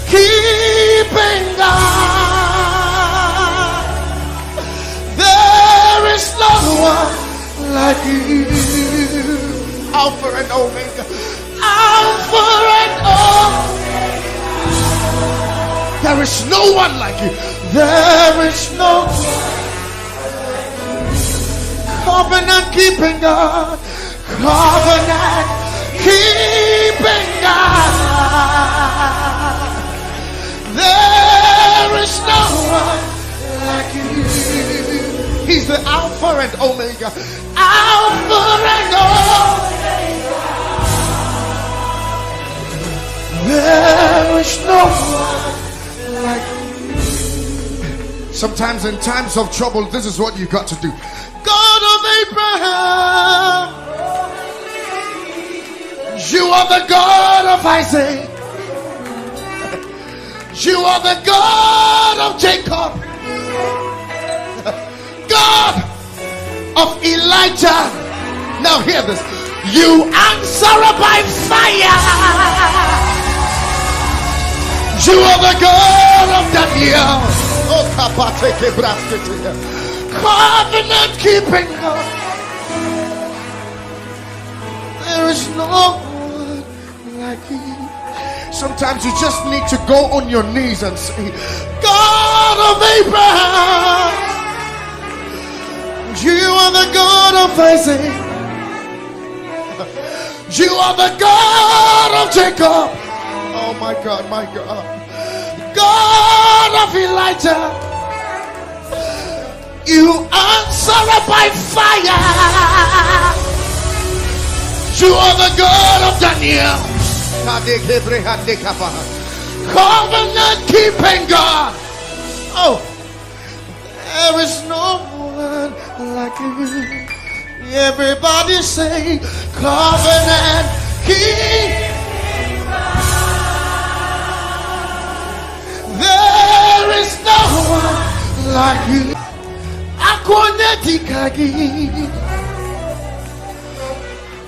Keeping God. There is no one like you. Alpha and Omega. Alpha and Omega. There is no one like you. There is no one. Covenant keeping God. Covenant keeping God. There is no one like you. He's the Alpha and Omega. Alpha and Omega. There is no one like you. Sometimes in times of trouble, this is what you got to do. God of Abraham, you are the God of Isaac, you are the God of Jacob, God of Elijah. Now hear this. You answer by fire. You are the God of Daniel. Oh, kapateke braskete. Covenant keeping God. There is no one like you. Sometimes you just need to go on your knees and say, God of Abraham, you are the God of Isaac, you are the God of Jacob. Oh my God, my God. God of Elijah. You answer by fire. You are the God of Daniel. Covenant keeping God. Oh, there is no one like you. Everybody say, covenant keeping God. There is no one like you. Akwa onye dịka gị.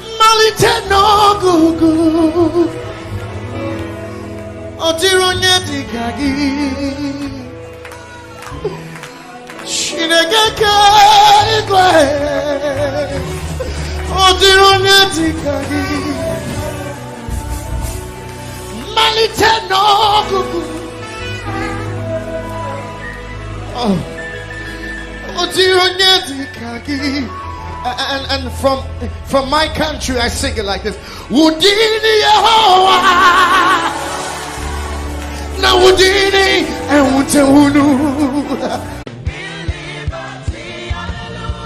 Mmalite na ọgwụgwụ. Ọ dịrị onye dịka gị. Chineke nke eluigwe. Ọ dịrị onye dịka gị. Mmalite na ọgwụgwụ. Oh. Ọ dịrị onye dịka gị. And, and from, from my country, I sing it like this. Wudini Yehowa. Na wudini ewute unu.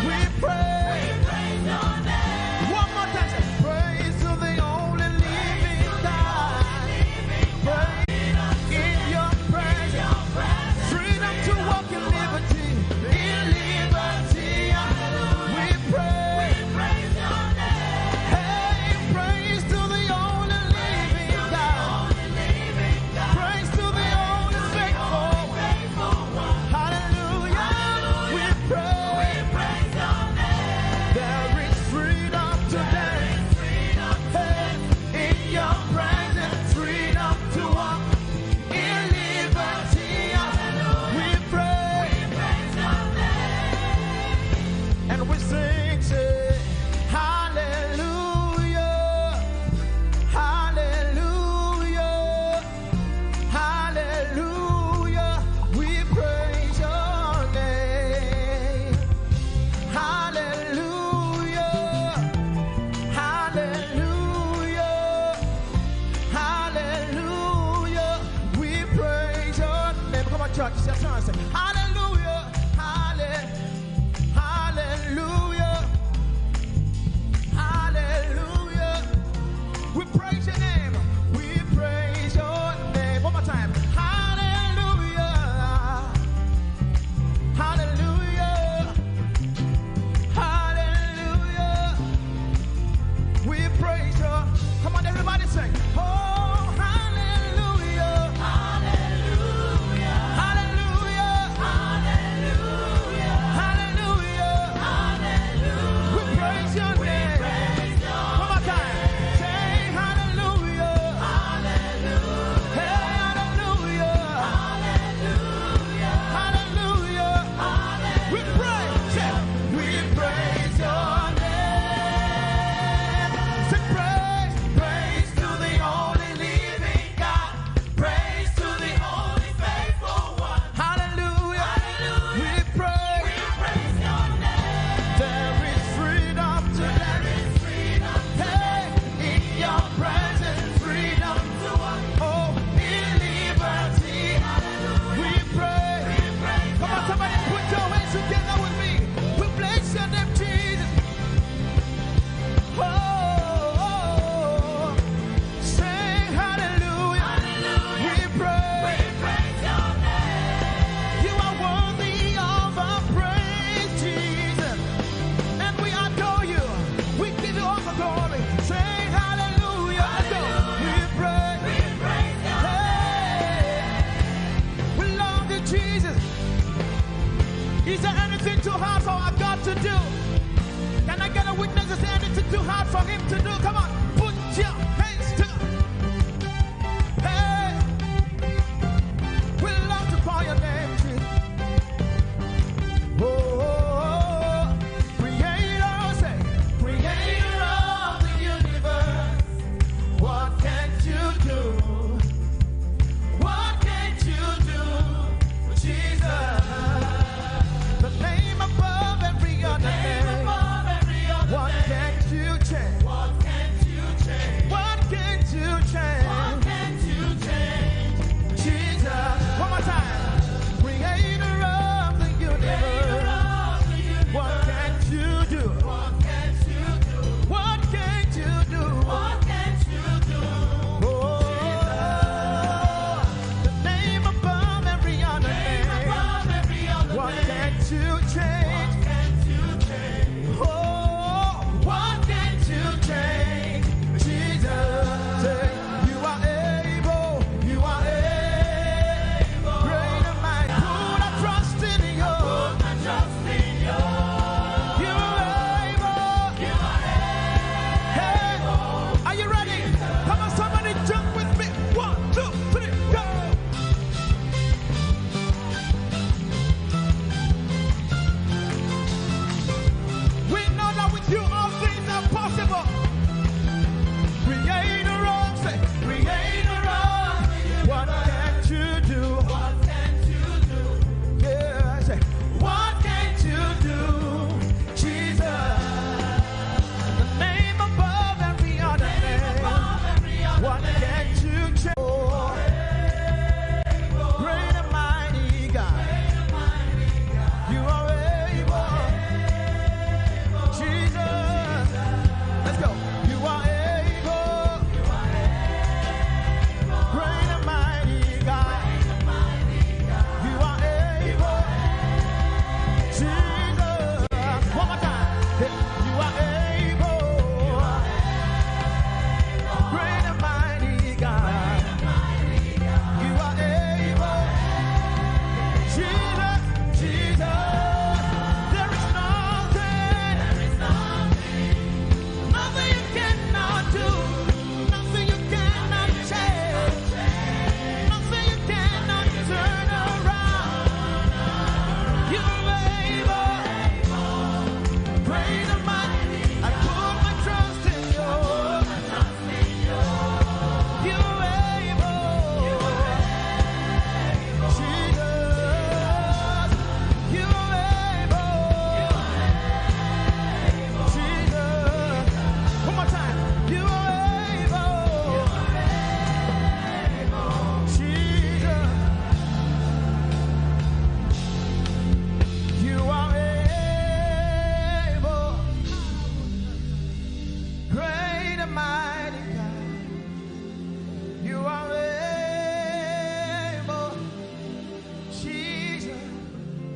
We pray. One more time, say, praise to the only living God. Praise in your presence. Freedom to walk in liberty. In liberty, hallelujah. We pray. Hey, praise to the only living God. Praise to the only faithful. Hallelujah. We pray. There is freedom today. Hey, in your presence, freedom to walk in liberty. Hallelujah. We pray. And we sing, say, hallelujah. Hallelujah. Hallelujah, we praise your name. Hallelujah, hallelujah, hallelujah, we praise your name. Come on, church, say, hallelujah, hallelujah. Hallelujah. Hallelujah. We praise your name. We praise your name. One more time. Hallelujah. Hallelujah. Hallelujah. We praise you. Come on, everybody sing. Oh, hallelujah. Hallelujah. Hallelujah.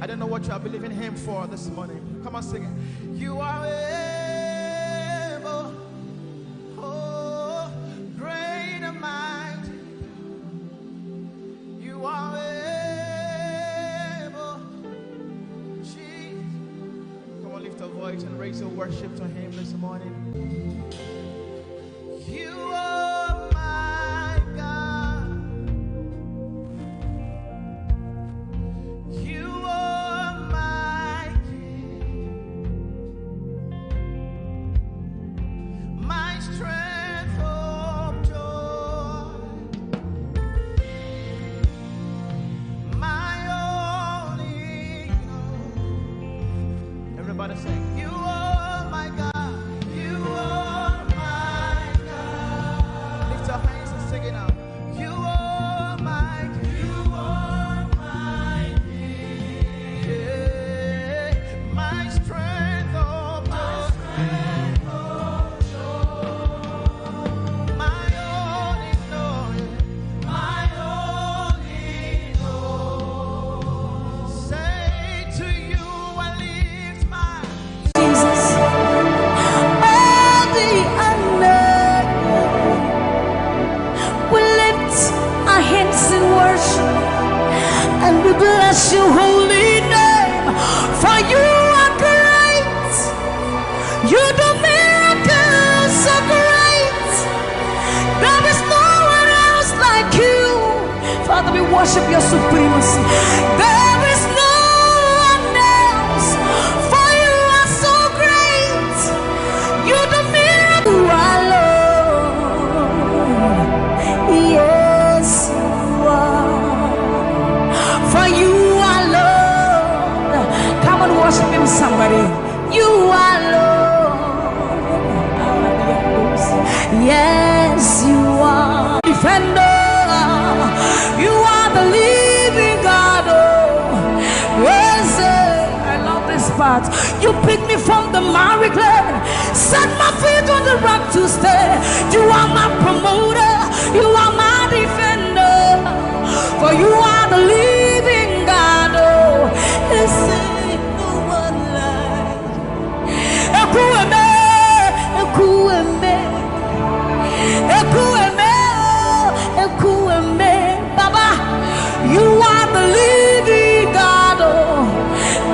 I don't know what you are believing him for this morning. Come on, sing it. You are able. Oh, great and mighty. You are able. Jesus. Come on, lift a voice and raise your worship to him this morning. You are my God. You are my King. My strength, hope, joy. My only hope. Everybody sing. You are my God. You are my God. Lift your hands and sing it out. You are my, you are my King. Yeah. My strength, oh, my strength, oh, my only Lord. My only Lord. Say to you, I lift my Jesus. All the honor. We lift our hands in worship and we bless your holy name. For you are great. You do miracles so great. There is no one else like you. Father, we worship your supremacy. There is no one else. For you are so great. You do miracles. You are Lord. Yes, you are. For you are Lord. Come on, worship him, somebody. You are Lord. Yes, you are. Defender. You are the living God. Oh, yes, eh, I love this part. You pick me from the miry clay, set my feet on the rock to stay. You are my promoter. You are my defender. For you are the living God. Oh, is there no one like Ekwueme, Ekwueme, Ekwueme, oh, Ekwueme. Baba, you are the living God, oh,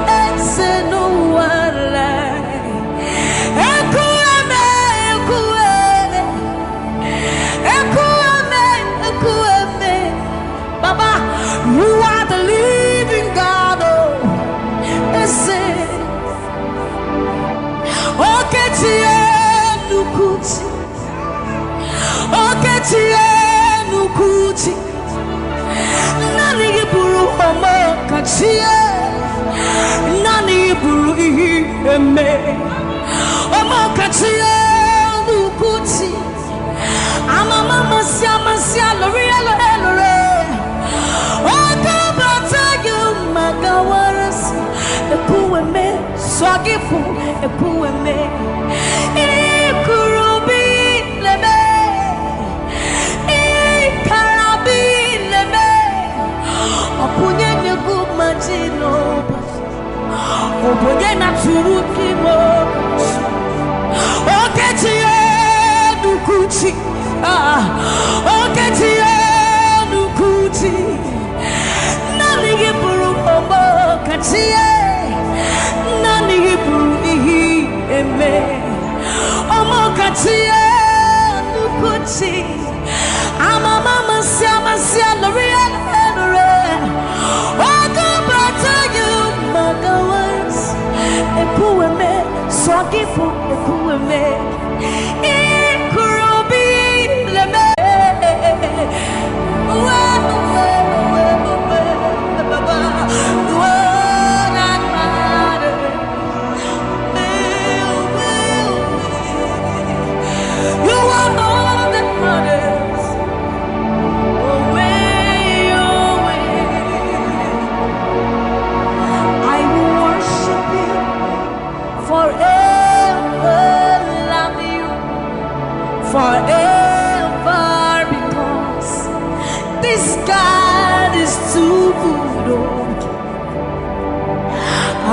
and say no one like. Ekwueme, Ekwueme, Ekwueme, Ekwueme. Baba, you are the living God, oh, and say. Okechi enukuchi. Okechi enukuchi. Nani gị bụrụ ọmọkachi e. Nani gị bụrụ ihe eme. Ọmọkachi enukuchi. Amama masia masia lori elo elore. Oka bata yo magawaras. Ekwueme, swagifu, Ekwueme. Ikurubi leme. Ikarabi leme. Okunye ne gumajino. Oboye na turuki mo. Okechi enukuchi. Ah, Okechi enukuchi. Nani gị bụrụ ọmọkachi e. Nani gị bụrụ ihe eme. Ọmọkachi enukuchi. Amama masia masia lori elore. Ogo bata you magawas. Ekwueme, swagifu, Ekwueme. Ikurubi leme. Uwe, uwe, uwe, uwe, baba. Uwe, na, na, na. You are all that matters. Away, away. I will worship you forever, love you forever, because this God is too good. Oh.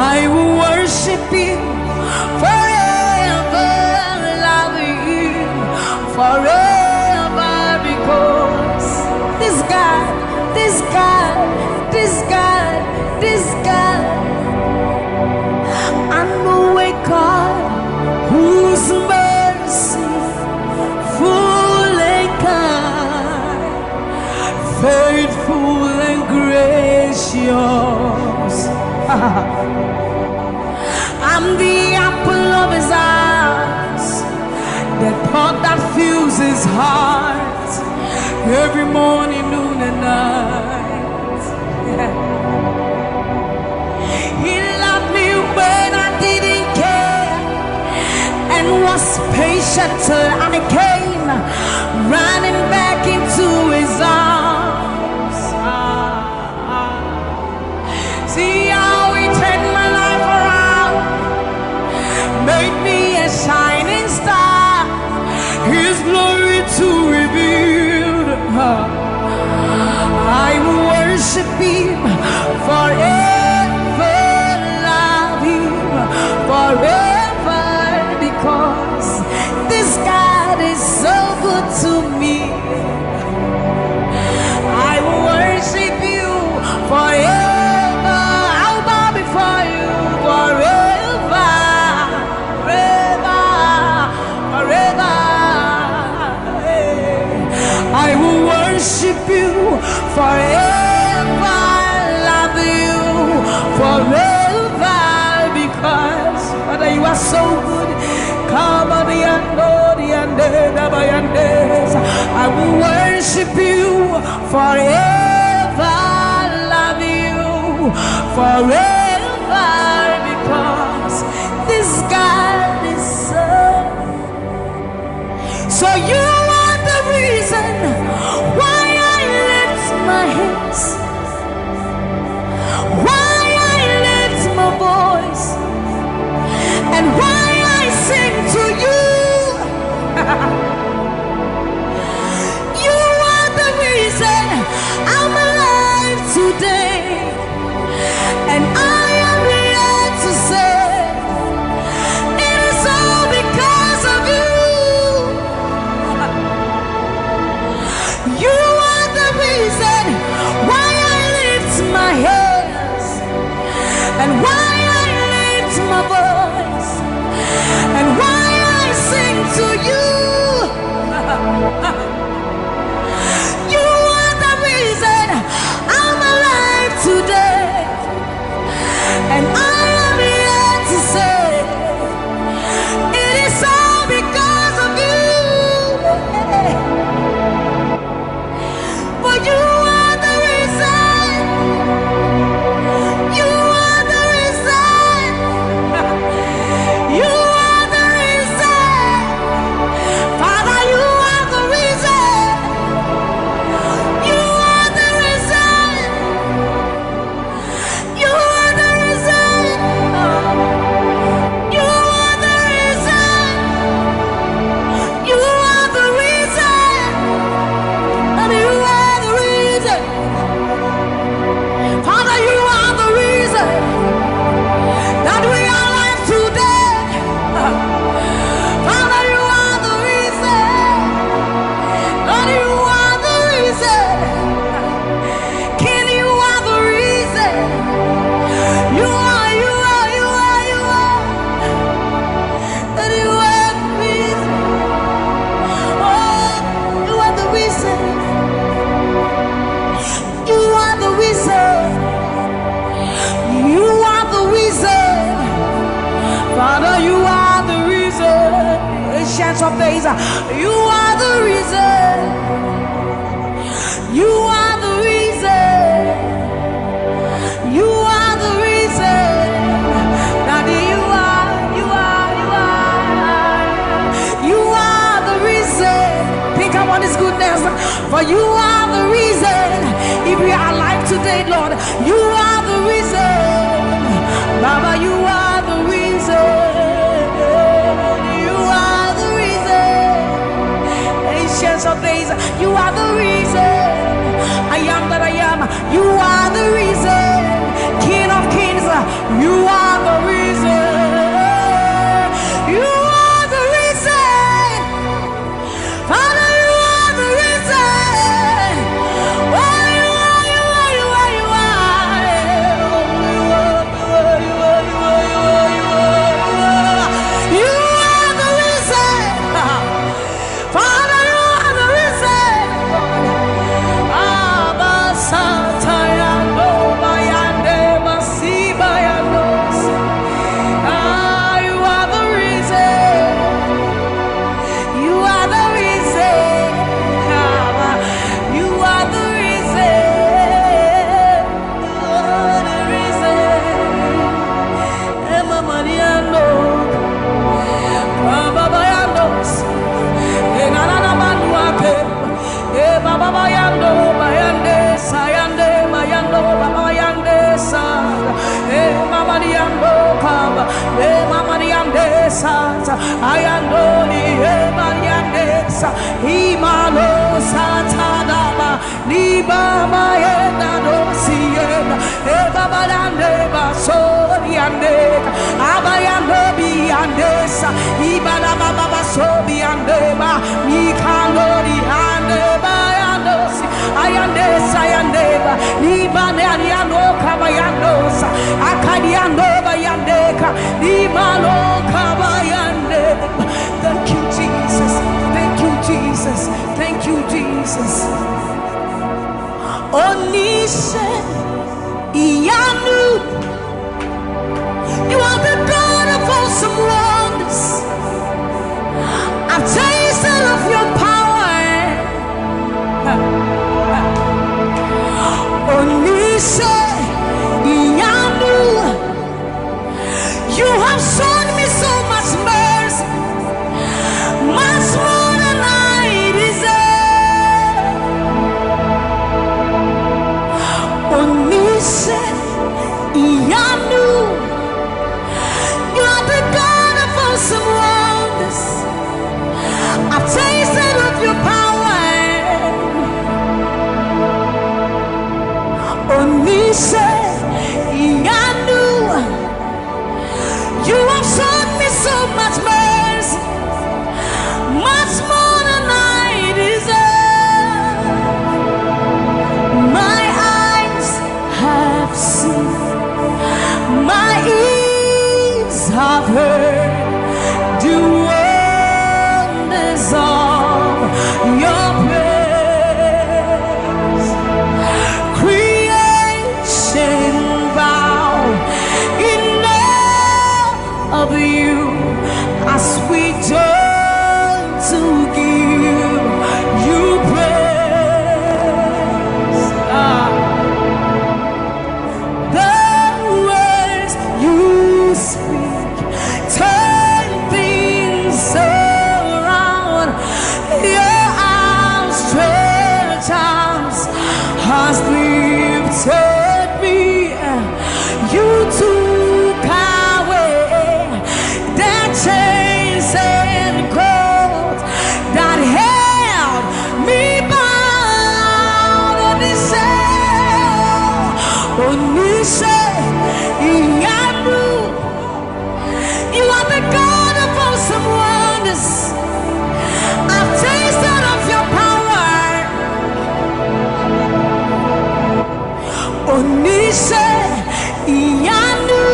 I will worship him forever, love him forever, because this God, this God, this God, this God, I know a God whose mercy full and kind, faithful and gracious. I'm the apple of his eyes, the thought that fills his heart every morning, noon, and night. He loved me when I didn't care and was patient till I came running back into his arms. See how he turned my life around, made me a shining star, his glory to reveal. I will worship him forever, love him forever, because this God is so good to me. I will worship you forever. I'll bow before you forever, forever, forever. I will worship you forever, love you forever, because Father, you are so good. Come on, Yando, Yande, Dabayande. I will worship you forever, love you forever, because this God is so. So you are the reason why I lift my hands, why I lift my voice, and why I sing to you. You are the reason I'm alive today, and I am here to say it is all because of you. You are the reason why I lift my hands and why I lift my voice and why I sing to you. You are the reason I'm alive today, and I am here to say it is all because of you. For you are the reason. You are the reason. You are the reason. Father, you are the reason. You are the reason. You are the reason. You are the reason. You are the reason. And you are the reason. Father, you are the reason that we are alive today. Father, you are the reason. Lord, you are the reason. King, you are the reason. You are, you are, you are, you are. And you are the reason. Oh, you are the reason. You are the reason. You are the reason. Father, you are the reason. Ancient of days, you are the reason. You are the reason. You are the reason. Daddy, you are, you are, you are. You are the reason. Think about his goodness. For you are the reason. If we are alive today, Lord, you are the reason. Baba, you are the reason. You are the reason. Ancients of days, you are the reason. I am that I am. You are the reason. King of kings, you are Bayando, bayande, sayande, bayando, bayande, sa. Eh, mama diando, kaba. Eh, mama diande, sa. Ayando, ni, eh, bayande, sa. Imalo, sa, tadaba. Ni, baba, yenda, do, si, yenda. Eh, baba, dande, ba, so, diande. Abayando, biande, sa. Ibala, baba, ba, so, biande, ba. Ni, kando, diande, bayando, si. Ayande, sayande, ba. Ni, bane, ariando, kabayando, sa. Akadiando, bayande, ka. Ni, malo, kabayande. Thank you, Jesus. Thank you, Jesus. Thank you, Jesus. Onise Iyanu, you are the God of awesome wonders. I've tasted of your power. Onise Iyanu, you have shown me so much mercy, much more than I deserve. Onise Iyanu, you are the God of awesome wonders. I've tasted of your power. Onise Iyanu, you have shown me so much mercy, much more than I deserve. My eyes have seen, my ears have heard the wonders of your praise. Creation bow in awe of you as we join to give you praise. Ah. The words you speak turn things around. Your outstretched arms has lifted me. You took away the chains and cords that held me bound. Onise, Onise Iyanu, you are the God of awesome wonders. I've tasted of your power. Onise Iyanu,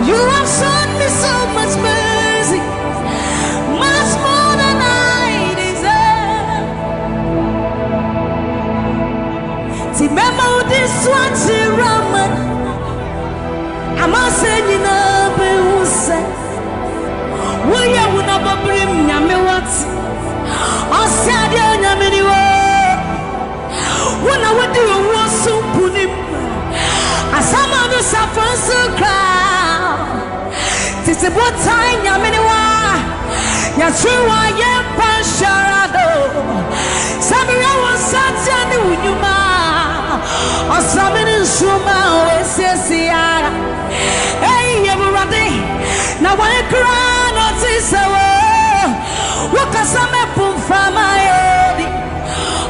you have shown me so much mercy, much more than I deserve. Ti mema udiswa tirama, amase nyina bewuse. Woyɛ wo na bɔbrim nyame wate. Ɔsɛ adeɛ onyame ni wo. Wo na wodi owuo so nkonim. Asama no safo nso kra. Tete botan nyame ne wa. Yɛtwe wa yɛmpa nhyɛra do. Sɛ mmerɛ wo nsa tia ne wo nnwuma. Ɔsra me ne nsuo ma wɔasiesie ara. Ei, Awurade, na wɔn kra na ɔte sɛ wo. Wokasa mɛpo mframa adi.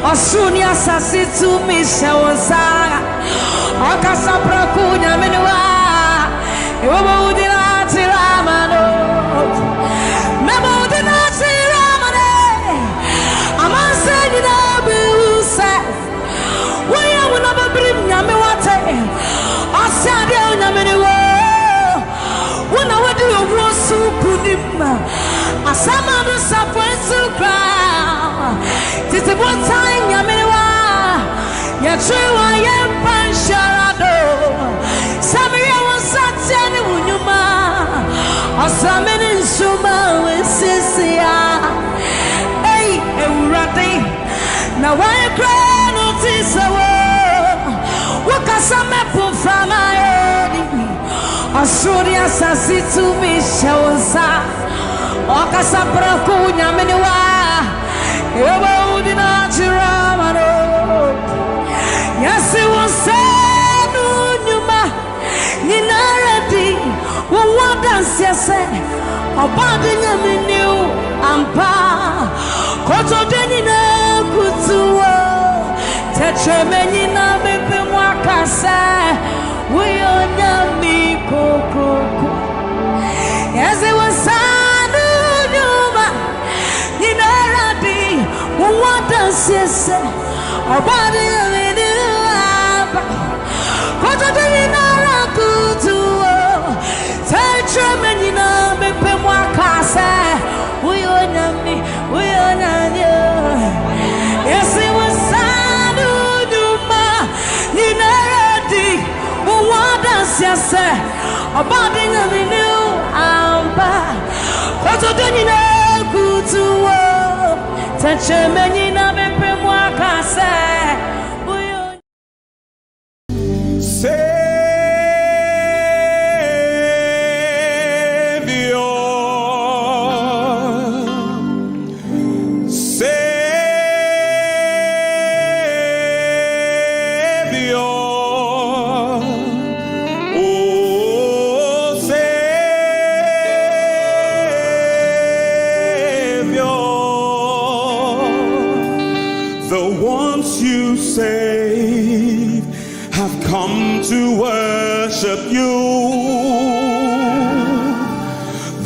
Ɔsoro ne asase tumi hyɛ wo nsa. Ɔkasa prɛko nyame ne wa. Ewɔbɔ wo din ate rama no. Mɛbɔ wo din ate rama no. Amansa nyinaa bɛhu sɛ woyɛ wo na bɛbirim nyame wate. Ɔsɛ adeɛ onyame ne wo. Wo na wode owuo so nkonim. Asɛm a no safoe so koraa. Tete botan nyame ne wa. Yɛtwe wa yɛmpa nhyɛra do. Sɛ meyɛ wo nsa teɛ ne wo nnwuma. Ɔsra me ne nsuma wɔ sisi a. Ei, Awurade, na wɔn koraa no te sɛ wo. Wokasa mɛpo mframa adi. Ɔsoro ne asase tumi hyɛ wo nsa. Ɔkasa prɛko nyame ne wa. Ewɔ wo din ate Obadi nyaminiu ampa. Koto deni na kutuo. Tetremeni na mepe mwakase. Uyo nyami kokroko. Ezi wasanu nyuma. Nyinara di. Wada sese. Obadi nyaminiu ampa. Koto deni na kutuo. Tetremeni na mepe mwakase. Uyo nyami, uyo nyami. Ezi wasanu nyuma. Nyinara di. Wada sese. Obadi nyaminiu ampa. Koto deni na kutuo. Tetremeni na mepe mwakase. Uyo Savior, Savior, oh Savior, the ones you save have come to worship you.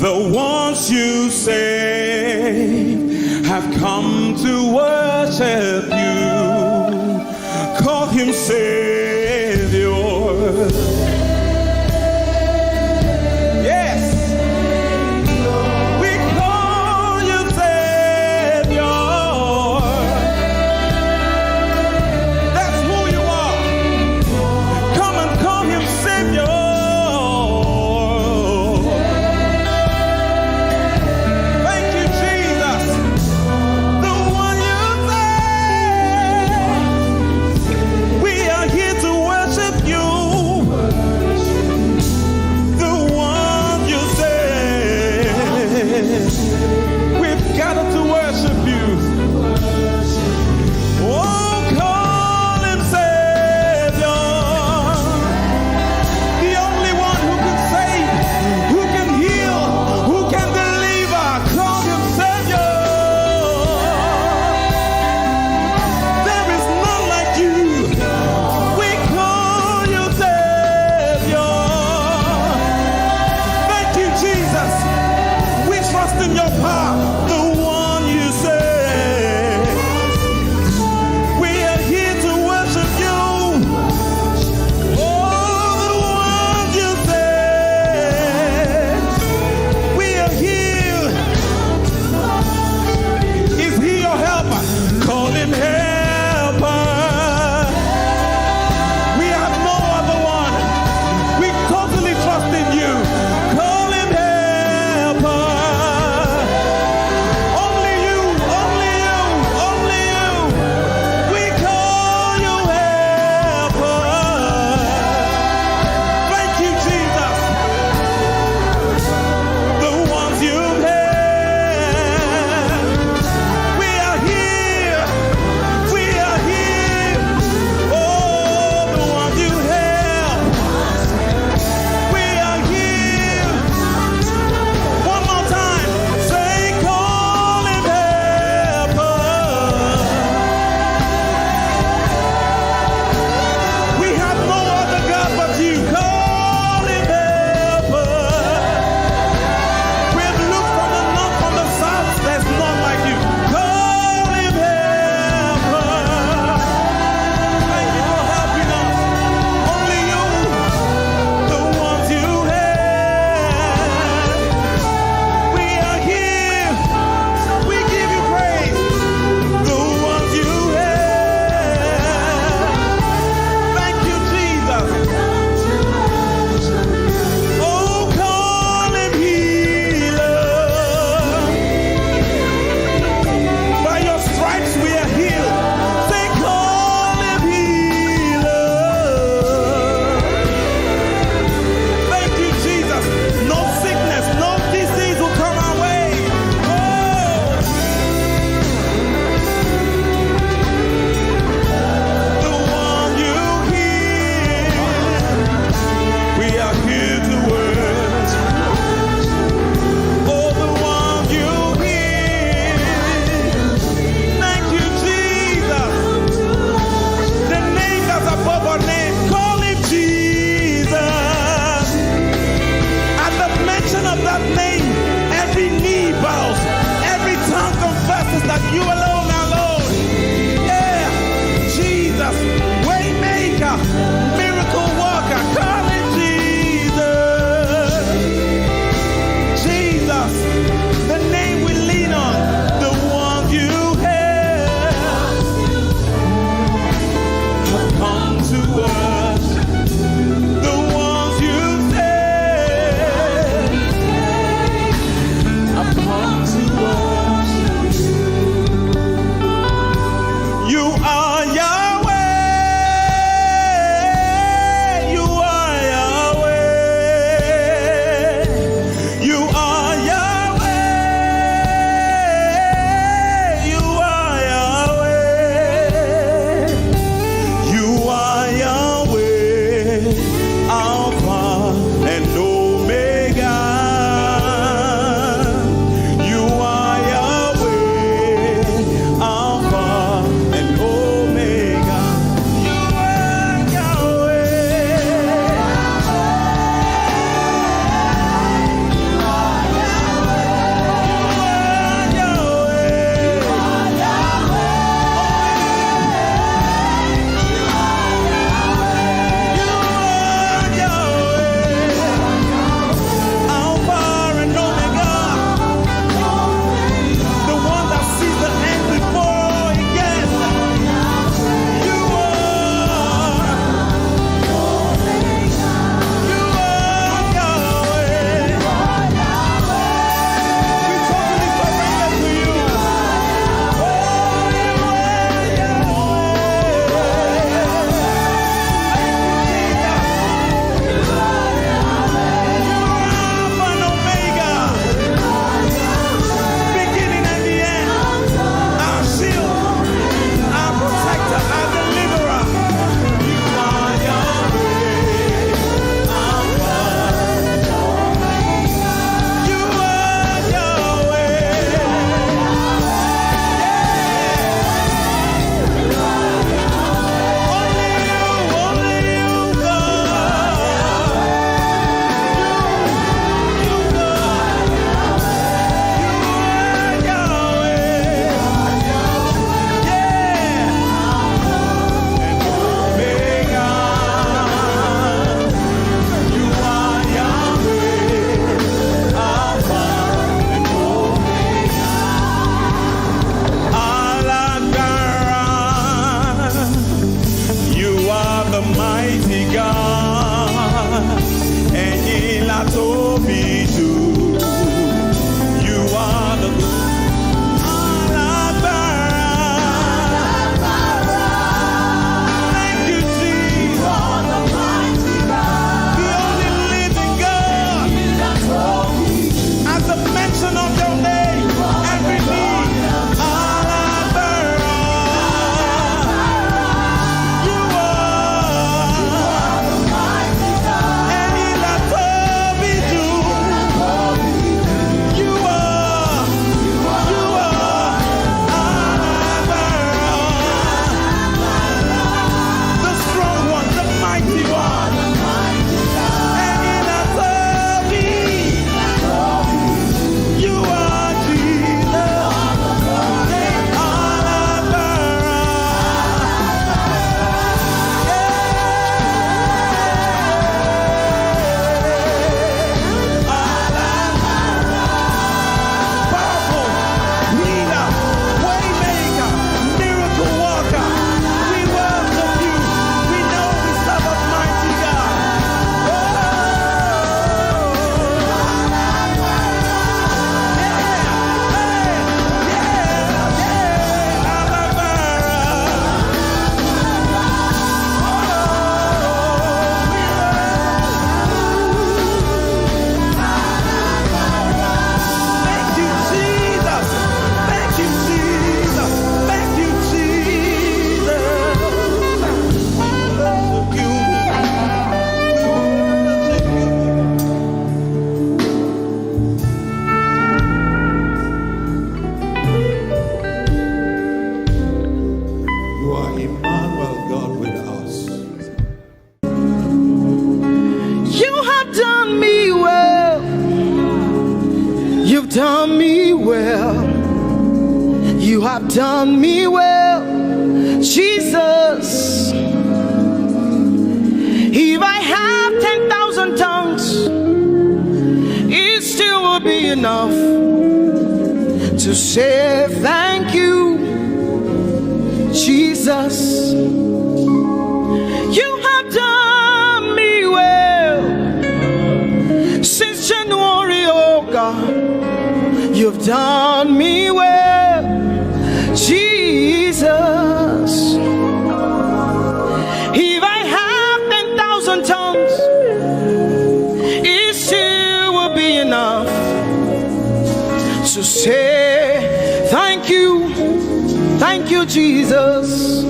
The ones you save have come to worship you. Call him Savior. Yes. We call you Savior. That's who you are. Come and call him Savior. Thank you, Jesus. The one you save. We are here to worship you. Tóbi jù. You are the Alágbára. Thank you, Jesus. The only living God. At the mention of your name, every knee. Alágbára. You are. Ẹni là tóbi jù. You are. You are. Alágbára. The strong one, the mighty one. Ẹni là tóbi. You are Jesus. Alágbára. Powerful, healer, waymaker, miracle worker. We worship you. We know we serve a mighty God. Oh, yeah, hey, yeah, yeah, Alágbára. Thank you, Jesus. Thank you, Jesus. Thank you, Jesus. You are Emmanuel, God with us. You have done me well. You've done me well. You have done me well, Jesus. If I have ten thousand tongues, it still will be enough to say thank you, Jesus. You have done me well since January, oh God. You've done me well, Jesus. If I have ten thousand tongues, it still will be enough to say thank you, thank you, Jesus.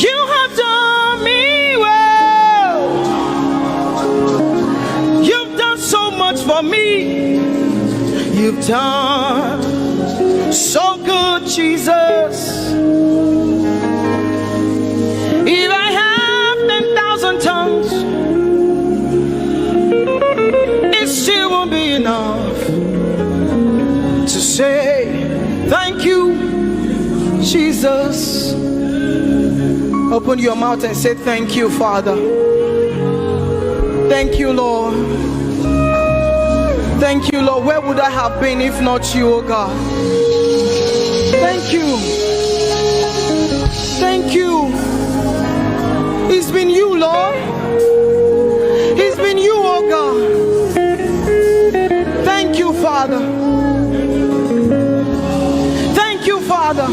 You have done me well. You've done so much for me. You've done so good, Jesus. If I have ten thousand tongues, it still won't be enough to say thank you, Jesus. Open your mouth and say, "Thank you, Father. Thank you, Lord. Thank you, Lord. Where would I have been if not you, oh God? Thank you. Thank you. It's been you, Lord. It's been you, oh God. Thank you, Father. Thank you, Father."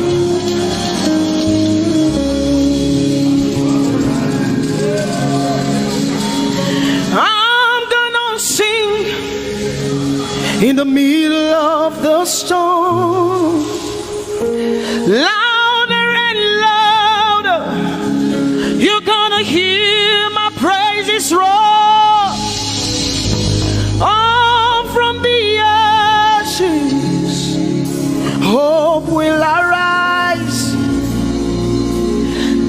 I'm gonna sing in the middle of the storm. Louder and louder, you're gonna hear my praises roar. All from the ashes, hope will arise.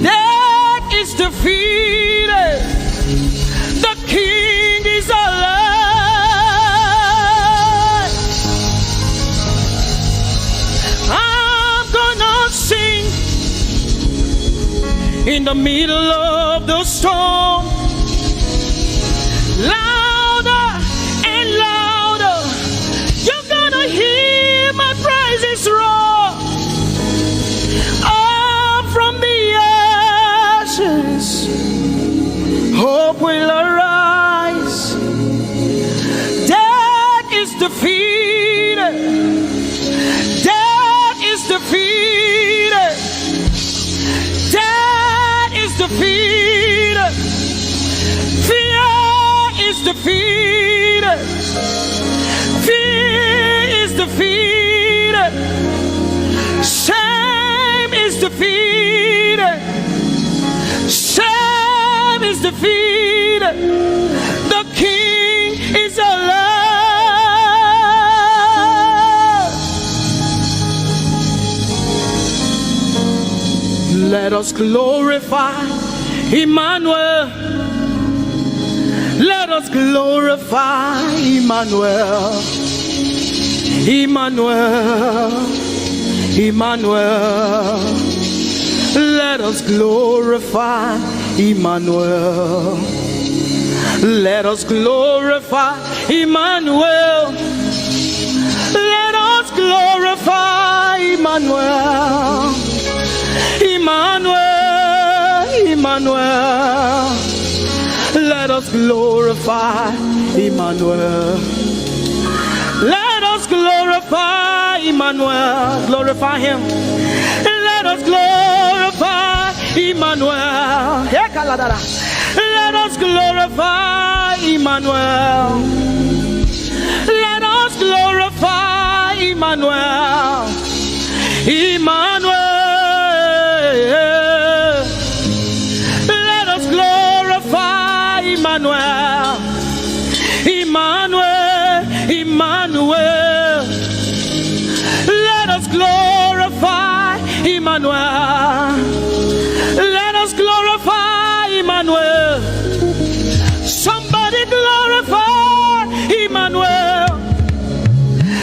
Death is defeated. The King is alive. I'm gonna sing in the middle of the storm. Louder and louder, you're gonna hear my praises roar. Up from the ashes, hope will arise. Defeated. Death is defeated. Death is defeated. Fear is defeated. Fear is defeated. Shame is defeated. Shame is defeated. The King is alive. Let us glorify Emmanuel. Let us glorify Emmanuel. Emmanuel. Emmanuel. Let us glorify Emmanuel. Let us glorify Emmanuel. Let us glorify Emmanuel. Emmanuel, Emmanuel. Let us glorify Emmanuel. Let us glorify Emmanuel. Glorify him. Let us glorify Emmanuel. Hey, Kaladara. Let us glorify Emmanuel. Let us glorify Emmanuel. Emmanuel. Let us glorify Emmanuel. Emmanuel. Emmanuel. Let us glorify Emmanuel. Let us glorify Emmanuel. Somebody glorify Emmanuel.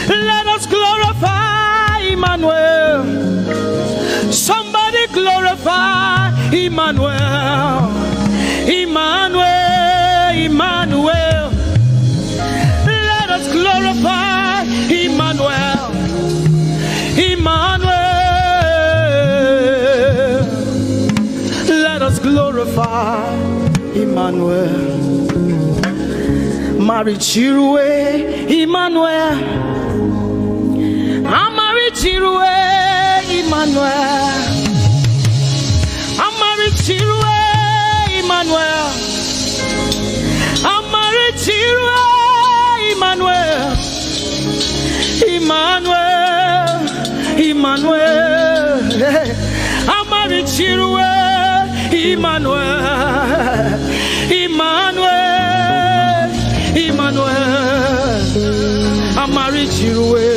Let us glorify Emmanuel. Somebody glorify Emmanuel. Emmanuel, Emmanuel. Let us glorify Emmanuel. Emmanuel. Let us glorify Emmanuel. Mari Chirue, Emmanuel. Amari Chirue, Emmanuel. Amari Chirue, Emmanuel. Amari Chirue, Emmanuel. Emmanuel, Emmanuel. Amari Chirue, Emmanuel. Emmanuel, Emmanuel. Amari Chirue,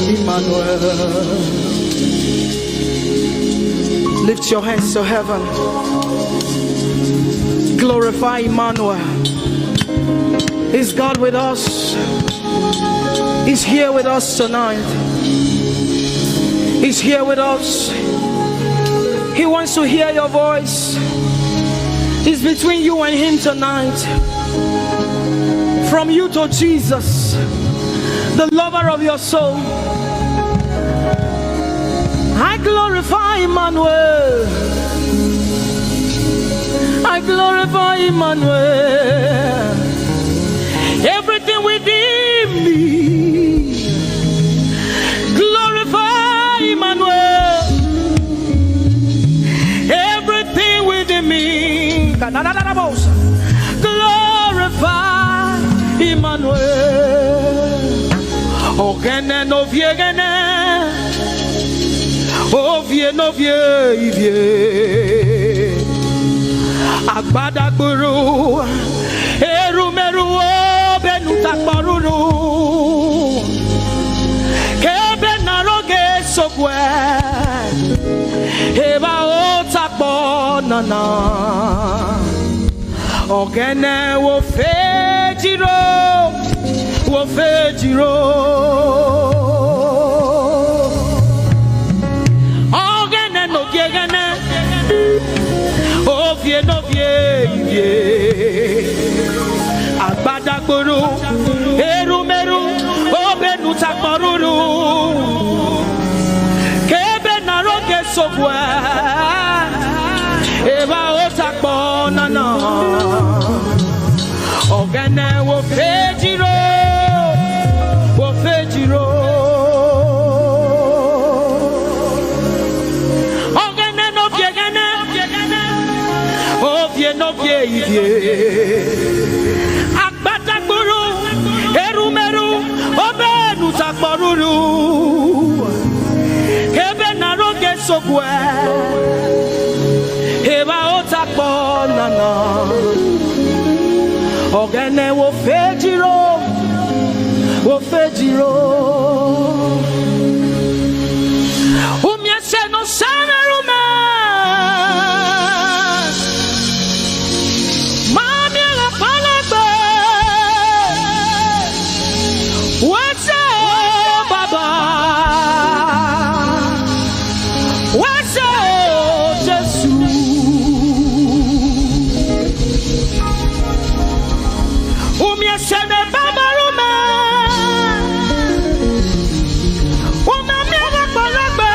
Emmanuel. Lift your hands to heaven. Glorify Emmanuel. Is God with us? He's here with us tonight. He's here with us. He wants to hear your voice. It's between you and him tonight. From you to Jesus, the lover of your soul. I glorify Emmanuel. I glorify Emmanuel. Everything within me, glorify Emmanuel. Everything within me, glorify Emmanuel. Ogene no viegene. Ovie no vie ivie. Agbadagburu. Erumeru obenu takporuru. Kebe na roge sokwe. Eba o takpo nana. Ogene wo fejiro. Wo fejiro. Ogene no gegene. Ovie no vie ivie. Agbadagburu. Erumeru. Obenu takporuru. Kebe na roge sokwe. Eba o takpo nana. Ogene wo fejiro. N'oge ehihie, akpatakpuru, erumeru, obenu takpọruru. Ebe na roge sokwe, eba otakpọ nana. Ogene wo fejiro, wo fejiro. Umia se no samerume. Mami la palagbe. What's up, Baba? What's up, Jesus? Umia se me Baba rume. Umami agbalagbe.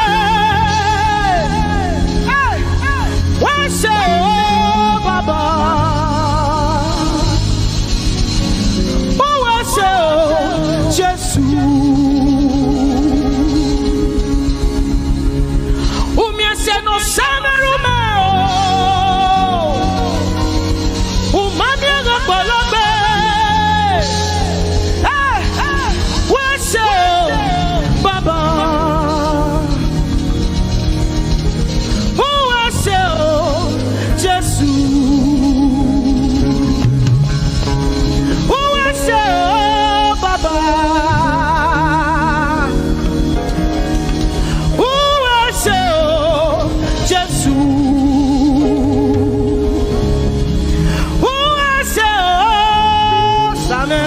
Hey. What's up, Baba? What's up, Jesus? Umia se no samerume o. Umami agbalagbe. Hey, hey. What's up, Baba? What's up, Jesus? What's up, Baba? What's up, Jesus? What's up, Samuel?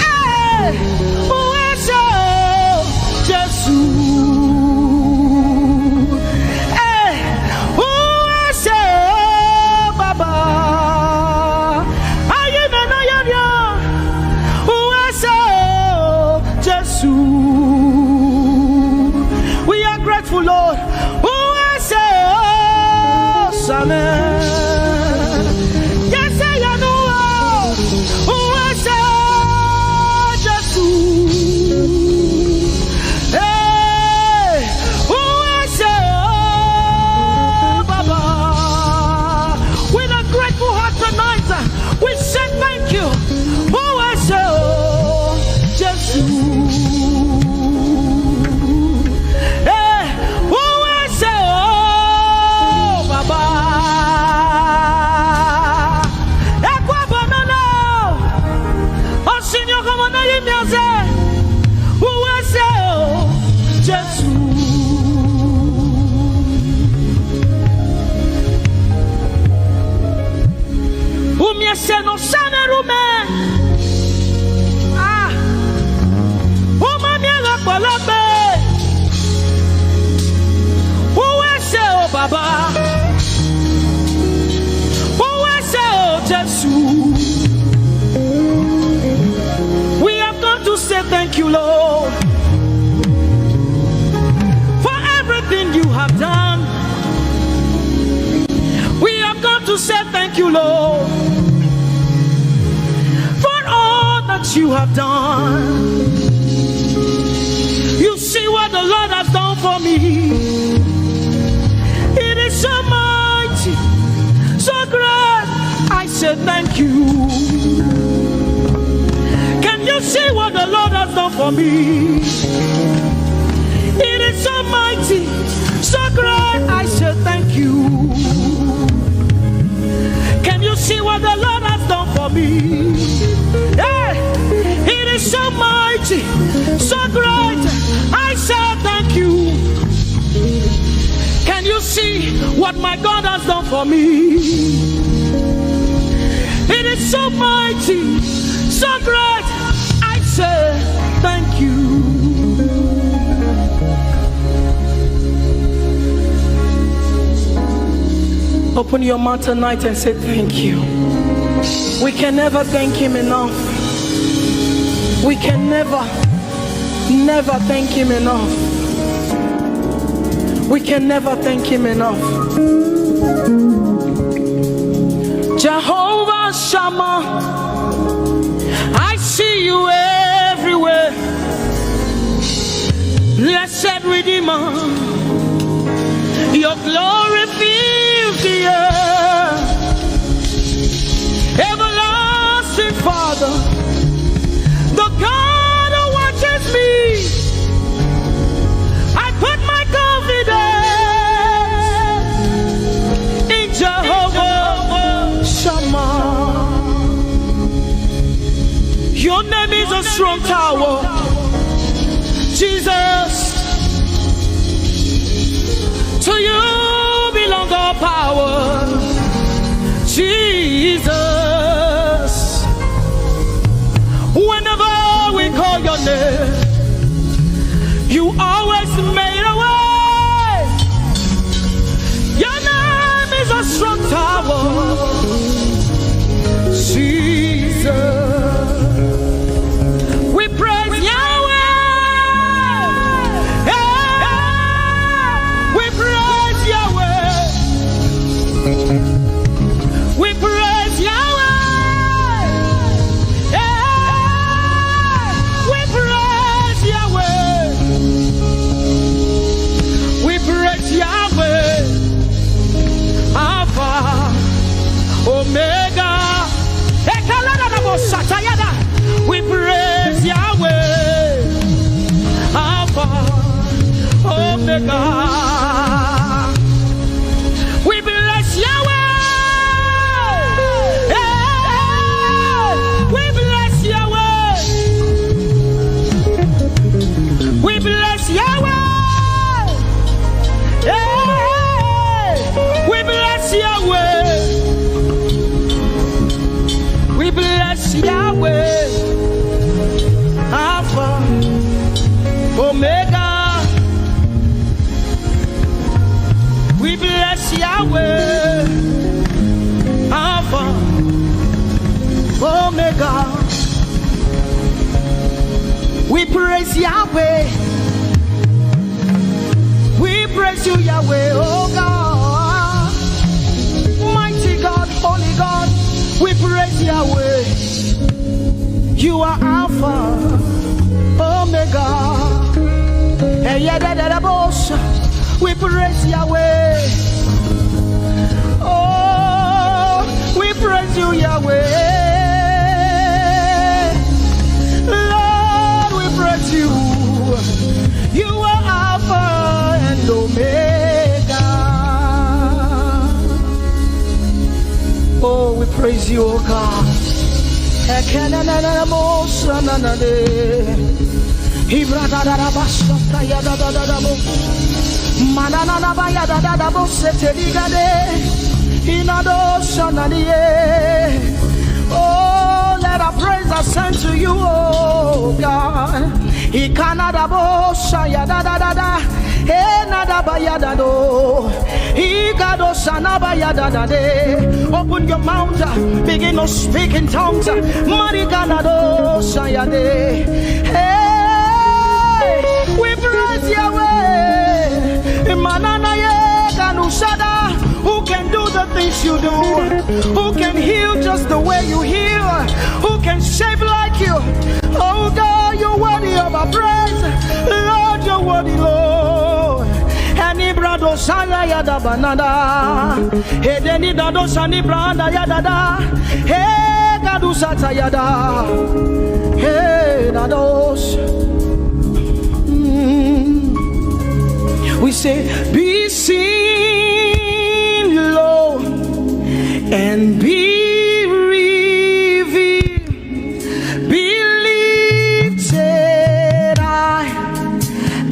Hey, what's up, Jesus? Hey, what's up, Baba? Aye, me no yam yam. What's up, Jesus? We are grateful, Lord. What's up, Samuel? Yes, I know. What's up, Jesus? Hey, what's up, Baba? With a grateful heart tonight, we say thank you. What's up, Jesus? Hey, what's up, Baba? Ekwa banana. Osinyo komo na yimiaze. Uwase o, Jesu. Umiese no samerume. Ah. Umami agbalagbe. Uwase o, Baba. Uwase o, Jesu. We have come to say thank you, Lord, for everything you have done. We have come to say thank you, Lord, for all that you have done. You see what the Lord has done for me. It is so mighty, so great. I say thank you. Can you see what the Lord has done for me? It is so mighty, so great. I say thank you. Can you see what the Lord has done for me? Hey, it is so mighty, so great. I say thank you. Can you see what my God has done for me? It is so mighty, so great. I say thank you. Open your mouth tonight and say thank you. We can never thank him enough. We can never, never thank him enough. We can never thank him enough. Jehovah Shammah, I see you everywhere. Blessed Redeemer, your glory fills Yeah. Everlasting Father, the God who watches me, I put my confidence in Jehovah Shammah. Your name is a strong tower, Jesus. To you belong all power, Jesus. Whenever we call your name, you always made a way. Your name is a strong tower, Jesus. We praise Yahweh. Yeah. We praise Yahweh. We praise Yahweh. Yeah. We praise Yahweh. We praise Yahweh. Alpha, Omega. Ekaladadabosatayada. We praise Yahweh. Alpha, Omega. We bless Yahweh. Yeah. We bless Yahweh. We bless Yahweh. Yeah. We bless Yahweh. We bless Yahweh. Alpha, Omega. We bless Yahweh. Alpha, Omega. We praise Yahweh. We praise you, Yahweh, oh God. Mighty God, holy God, we praise Yahweh. You are Alpha, Omega. Eh, yeah, da, da, da, boss. We praise Yahweh. Oh, we praise you, Yahweh. Lord, we praise you. You are Alpha and Omega. Oh, we praise you, oh God. Ekenenenenemo sananade. Ibradadadabasatayadadadadabo. Manananabayadadadabo seteligade. Inado sanadie. Oh, let our praise ascend to you, oh God. Ikanadabo sayadadadada. Enadabayadado. Igado sanaba yadadade. Open your mouth, uh, begin to speak in tongues. Uh, Mariganado sayade. Hey, we praise Yahweh. Manana ye kanusada. Who can do the things you do? Who can heal just the way you heal? Who can shape like you? Oh God, you're worthy of our praise. Lord, you're worthy, Lord. Enibrado saya yada banada. Edeni dado sani branda yada da. He gadu sata yada. He dados. Mm. We say, be seen, Lord, and be revealed. Be lifted high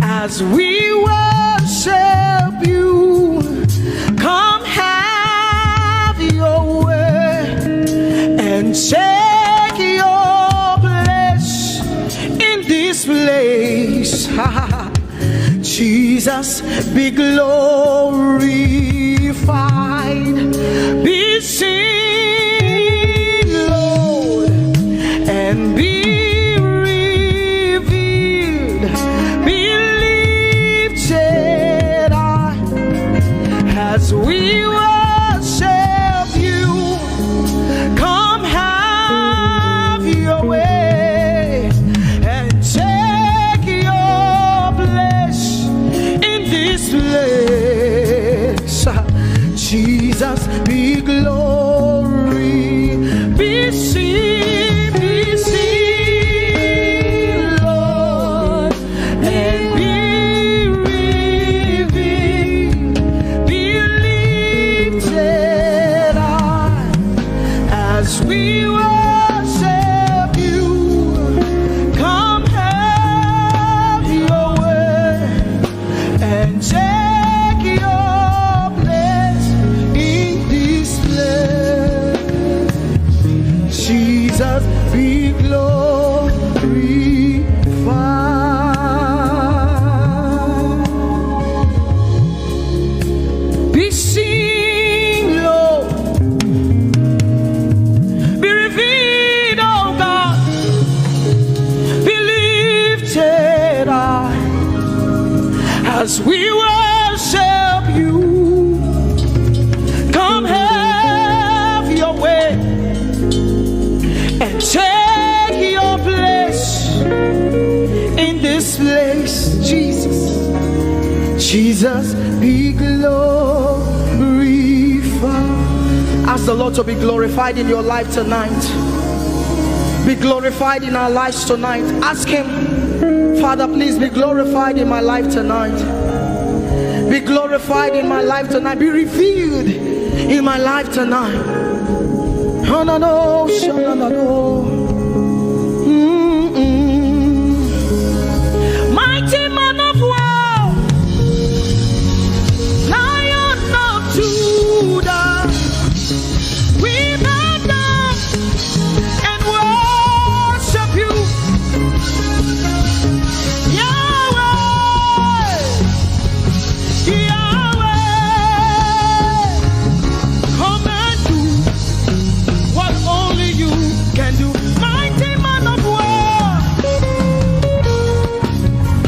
as we worship you. Come have your way and take your place in this place. Jesus, be glorified, be seen, Lord, and be revealed, be lifted high as we worship you. Come have your way and take your place in this place. As we worship you, come have your way and take your place in this place, Jesus. Jesus, be glorified. Ask the Lord to be glorified in your life tonight. Be glorified in our lives tonight. Ask Him, Father, please be glorified in my life tonight. Be glorified in my life tonight. Be revealed in my life tonight. Hanano, shanano. Mm-mm. Mighty man of war, Lion of Judah, we bow down and worship you, Yahweh, Yahweh. Come and do what only you can do. Mighty man of war,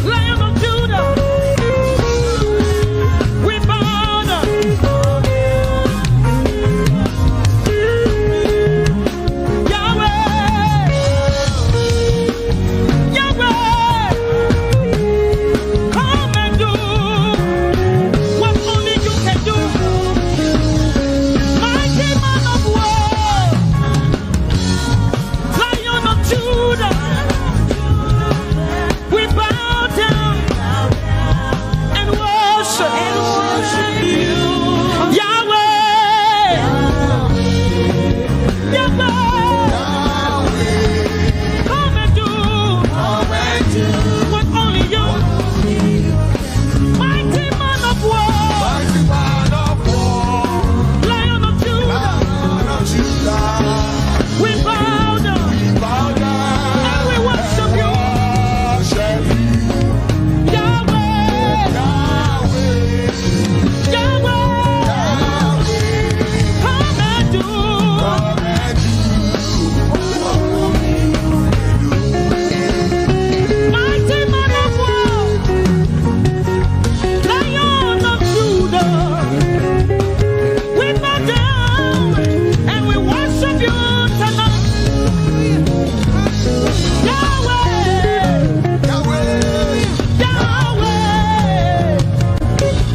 Lion of Judah, we bow down. Yahweh, Yahweh, come and do what only you can do. Mighty man of war, Lion of Judah, we bow down and worship, and worship you, Yahweh. Yahweh, come and do what only you. Mighty man of war, Lion of Judah, we bow down and we worship you, Yahweh. Yahweh, come and do. Mighty man of war, Lion of Judah, we bow down and we worship you tonight. Yahweh, Yahweh, Yahweh,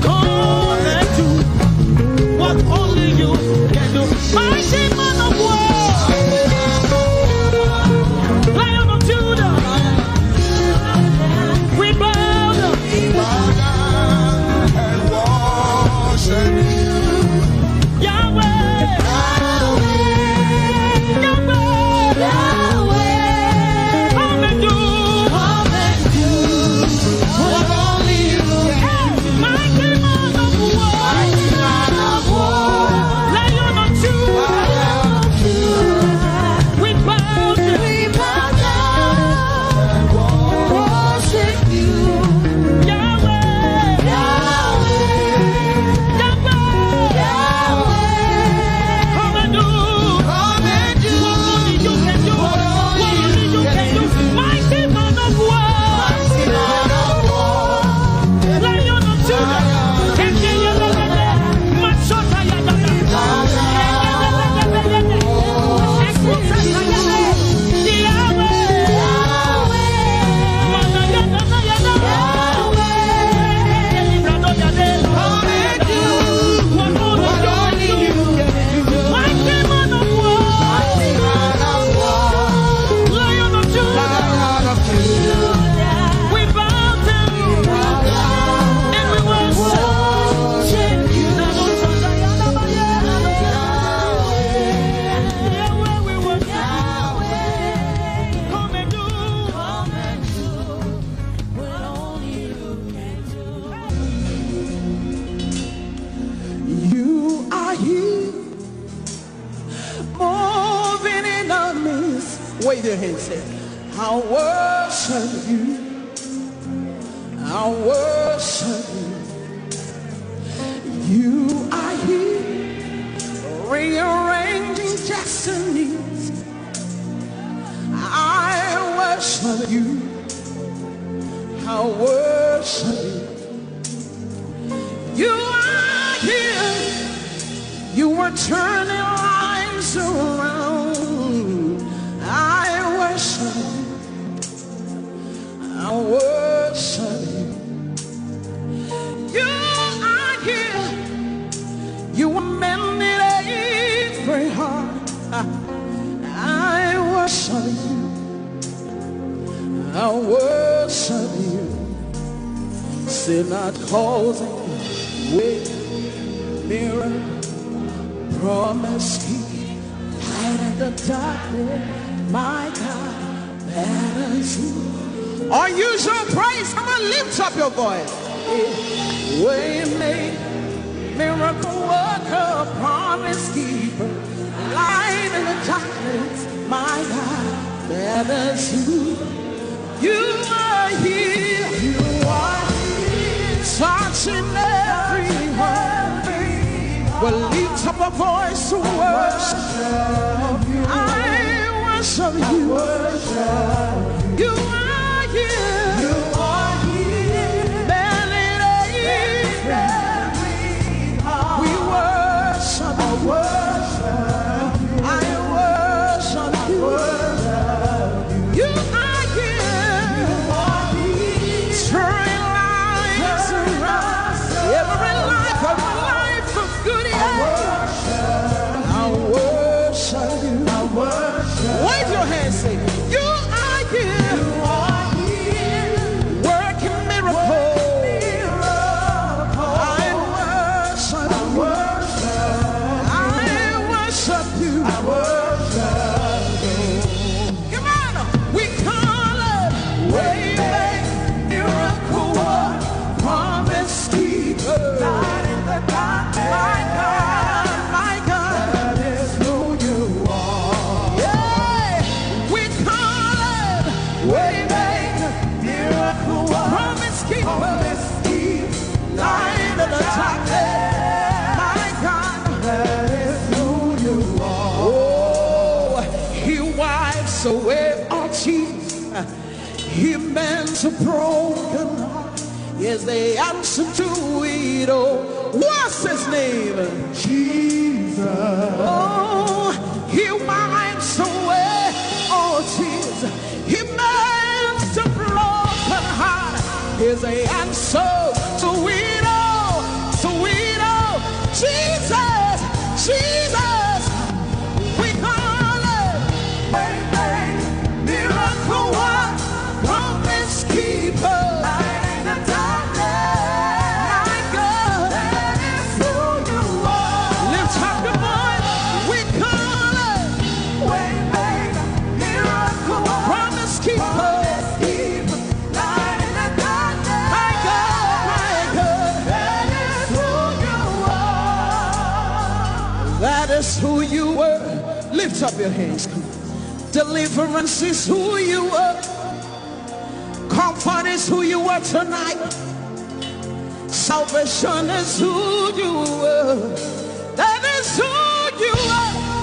come and do what only you can do. Mighty man of war, Lion of Judah, we bow down and worship you. Yahweh, Yahweh, Yahweh, come and do, come and do what only you can do. Mighty man of war, mighty man of war, Lion of Judah, Lion of Judah, we bow down, we bow down and worship you. Yahweh, Yahweh, Yahweh, Yahweh, come and do, come and do what only you can do, what only you can do. Mighty man of war, mighty man of war, Lion of Judah, Lion of Judah, Masota Yadada, Yahweh, Yahweh, Yahweh, Yahweh, Yahweh, Yahweh, You are here, moving in our midst. Wave your hands, say, "I worship you. I worship you. You are here, rearranging destinies. I worship you. I worship you." You are here. You are turning lives around. I worship you. I worship you. You are here. You are mending every heart. I worship you. I worship you. Say not causing with miracle, promise keep, light in the darkness, my God, that is who. Unusual praise, come on, lift up your voice. Way make, miracle worker, promise keeper, light in the darkness, my God, that is who. You are here. You are here. Touching every heart. Well, lift up a voice to worship. I worship you. You are here. You are here. Melody. We worship. I worship. I worship you. You are here. Turning lives around. Every life, every life for good. Yeah. I worship you. Wave your hands, say, you are here. Working miracles. I worship you. I worship you. Come on, we call it way make, miracle work, promise keeper, light in the darkness. My God, my God, that is who you are. Yeah, we call it way make, miracle work, promise keeper, promise keeper, light in the darkness. My God, that is who you are. Oh, he wipes away all tears. He mends a broken heart. Yes, the answer to it all. What's his name? Jesus. Oh, he wipes away all tears. He mends a broken heart. He's the answer to it all. To it all. Jesus, Jesus. We call it way make, miracle work, promise keeper, light in the darkness. My God, that is who you are. Lift up your voice. We call it way make, miracle work, promise keeper, promise keeper, light in the darkness. My God, my God, that is who you are. That is who you were. Lift up your hands. Come on. Deliverance is who you are. Comfort is who you are tonight. Salvation is who you are. That is who you are.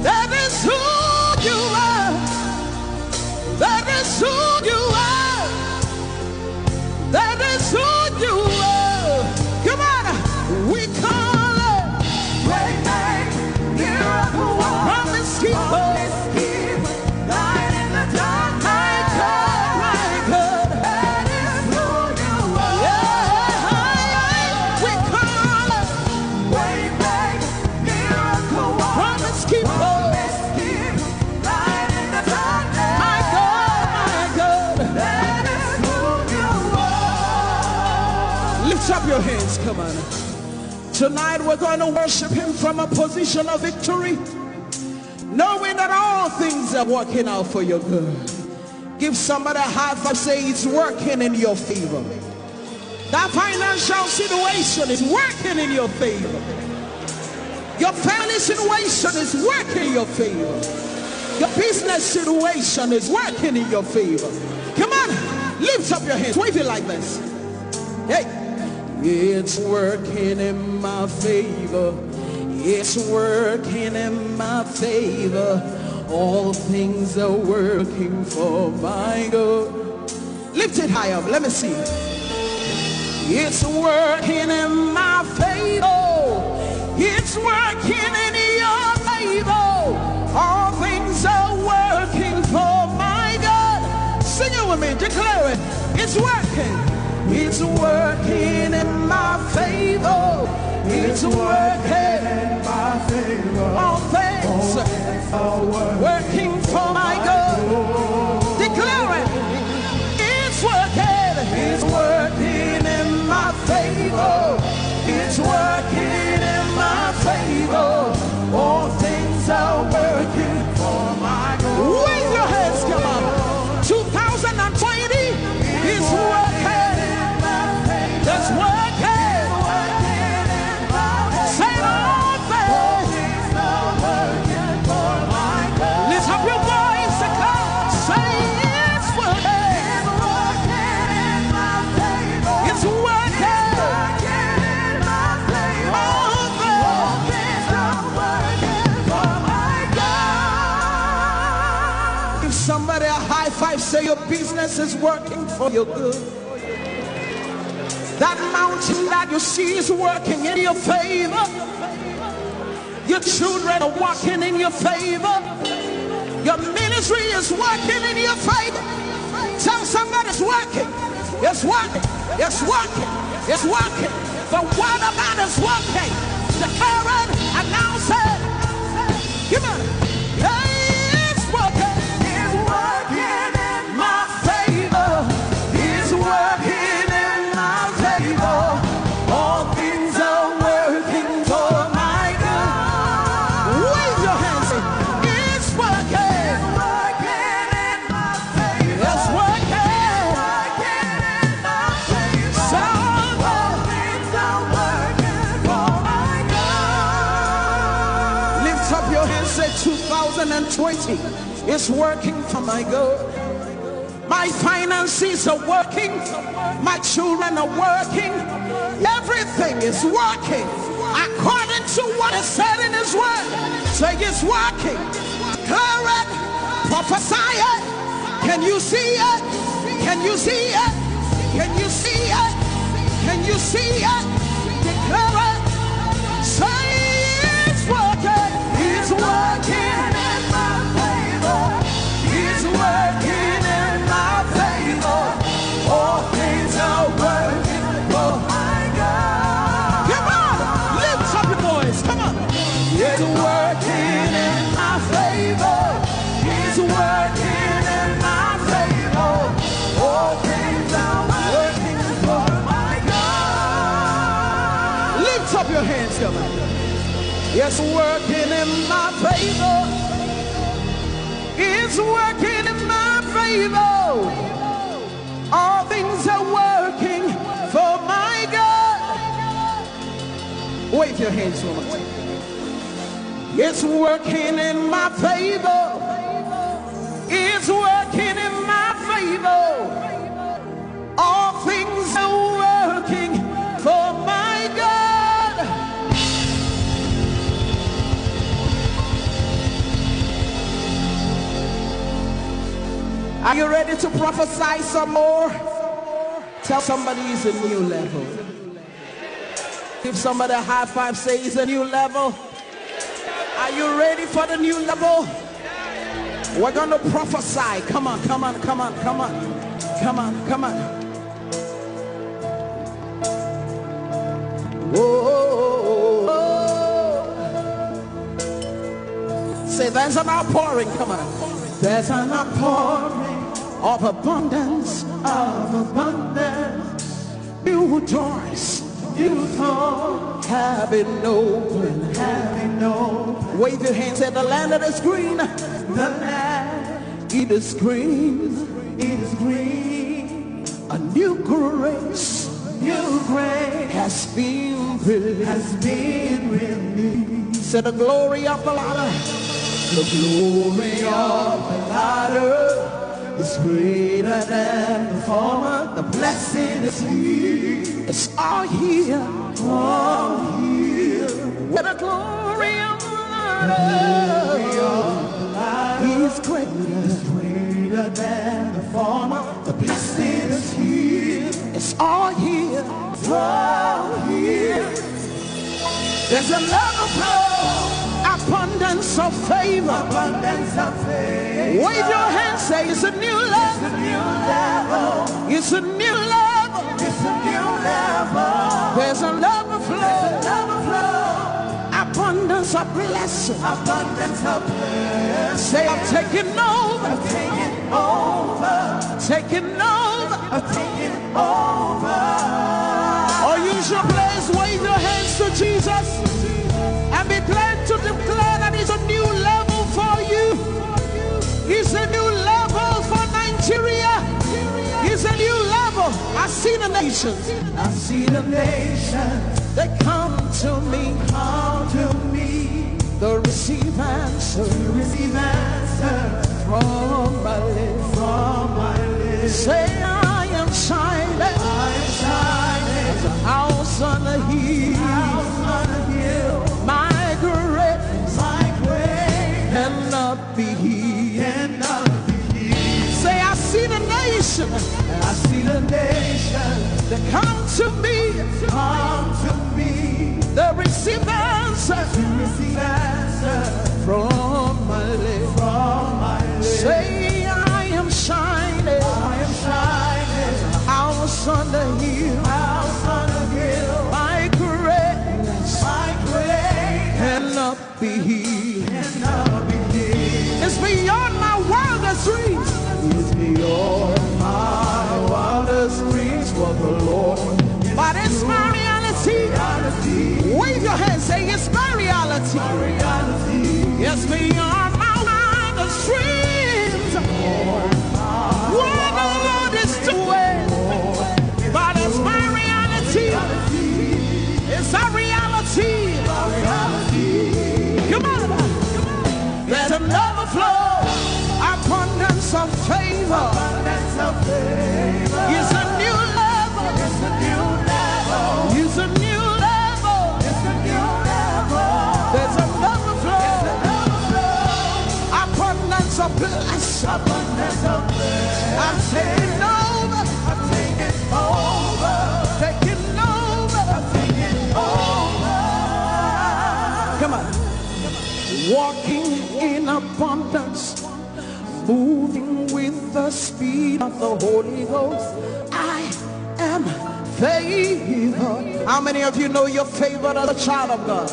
That is who you are. That is who you are. That is who you are. Come on. We call it way make, miracle work, promise keeper, promise keeper, light in the dark. My God, my God. That is who you are. Yeah, we call it way make, miracle work, promise keeper, promise keeper, light in the darkness. My God, my God. That is who you are. Lift up your hands, come on. Tonight we're going to worship him from a position of victory, knowing that all things are working out for your good. Give somebody a high five, say, it's working in your favor. That financial situation is working in your favor. Your family situation is working in your favor. Your business situation is working in your favor. Come on, lift up your hands, wave it like this. Hey, it's working in my favor. It's working in my favor. All things are working for my good. Lift it high up. Let me see. It's working in my favor. It's working in your favor. All things are working for my good. Sing it with me, declare it. It's working. It's working in my favor. It's working in my favor. All things working for my good. Declare it. It's working. It's working in my favor. It's working in my favor. All things are working for my good. Wave your hands, come on. Two thousand twenty is working. It's working. Say all things. Lift up your voice and come. Say it's working. It's working. All things. Give somebody a high five, say your business is working for your good. That mountain that you see is working in your favor. Your children are walking in your favor. Your ministry is working in your favor. Tell somebody it's working. It's working. It's working. It's working. The word of God is working. Declare it, announce it. Come on. Hey, it's working. It's working in my favor. It's working in my favor. All things are working for my good. Wave your hands. It's working. It's working in my favor. It's working. It's working in my favor. All things are working for my good. Lift up your hands, say two thousand twenty. It's working for my good. My finances are working. My children are working. Everything is working according to what is said in His word. Say it's working. Declare it. Prophesy it. Can you see it? Can you see it? Can you see it? Can you see it? Declare it. Say it's working. It's working in my favor. It's working in my favor. All things are working for my good. Come on, lift up your voice. Come on. It's working in my favor. It's working in my favor. All things are working for my good. Lift up your hands, come on. It's working in my favor. It's working in my favor. All things are working for my good. Wave your hands, woman. It's working in my favor. It's working in my favor. All things are working for my good. Are you ready to prophesy some more? Tell somebody it's a new level. Give somebody a high five, say it's a new level. Are you ready for the new level? We're gonna prophesy. Come on, come on, come on, come on. Come on, come on. Oh, say there's an outpouring. Come on. There's an outpouring of abundance, of abundance. New doors, new doors have been opened, have been opened. Wave your hands at the land that is green. The land, it is green, it is green. A new grace, new grace has been released, has been released. Say the glory of the latter. The glory of the latter is greater than the former. The blessing is here. It's all here. All here. Where the glory of the latter is greater, is greater than the former. The blessing is here. It's all here. Flow here. There's a love of flow. Abundance of favor. Abundance of favor. Wave your hands, say, "It's a new level." It's a new level. It's a new level. It's a new level. There's a love of flow. There's a love of flow. Abundance of blessing. Abundance of blessing. Say, "I'm taking over." I'm taking over. Taking over. Taking over. Or use your place, wave your hands to Jesus and be glad to declare that it's a new level for you. It's a new level for Nigeria. It's a new level. I see the nations. I see the nations. They come to me. Come to me. They receive answer. They receive answer. From my lips. From my lips. Say, "I am shining." I am shining. As a house on a hill. House on a hill. My great. My great. Cannot be hid. Cannot be hid. Say, "I see the nation." I see the nation. They come to me. Come to me. They receive answer. They receive answer. From my lips. From my lips. Say, "I am shining." I am shining. House on the hill. House on the hill. My greatness. My greatness. Cannot be hid. Cannot be hid. It's beyond my wildest dreams. It's beyond my wildest dreams, but the Lord is. But it's my reality. Reality. Wave your hand, say, "It's my reality." My reality. It's beyond my wildest dreams. What the Lord is doing. But it's my reality. It's a reality. Come on. There's an overflow, abundance of favor. It's a new level. It's a new level. It's a new level. There's an overflow, abundance of blessing. Abundance of blessing. I'm taking over. I'm taking over. Taking over. I'm taking over. Come on. Walking in abundance, moving with the speed of the Holy Ghost. I am favored. How many of you know you're favored as a child of God?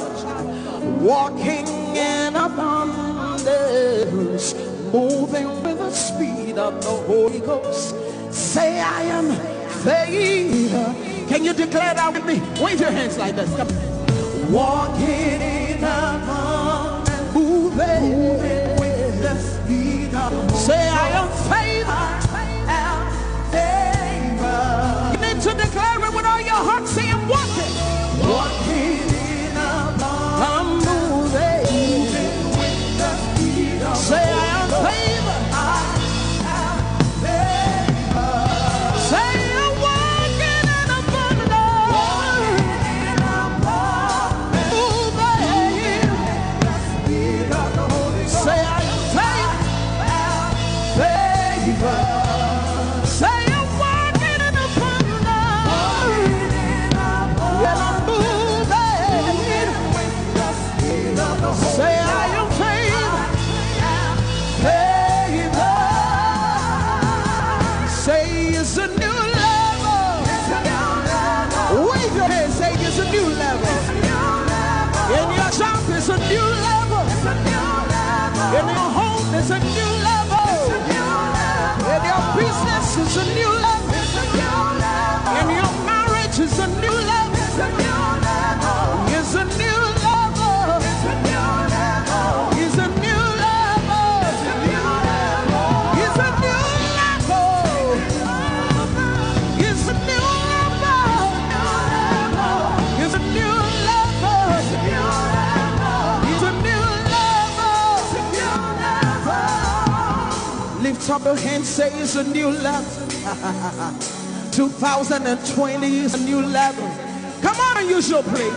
Walking in abundance, moving with the speed of the Holy Ghost. Say, "I am favored." Can you declare that with me? Wave your hands like this. Come on. Walking in abundance, moving with the speed of the Holy Ghost. Say, "I am favored." I am favored. You need to declare it with all your heart. Say, "I'm walking." Walking in abundance. I'm moving. Say, "I am favored." I am favored. Say, "I'm walking in abundance." Walking in abundance. Moving. Say, "I am favored." Favored. Say, "I'm walking in abundance." And I'm moving. Say, "I am favored." Favored. Say, "It's a new level." Wave your hand, say, "It's a new level." In your job, it's a new level. In your home, it's a new level. In your business, it's a new level. In your marriage, it's a new level. It's a new level. It's a new level. It's a new level. It's a new level. It's a new level. It's a new level. It's a new level. It's a new level. Lift up your hand, say, "It's a new level." Two thousand twenty is a new level. Come on, use your praise.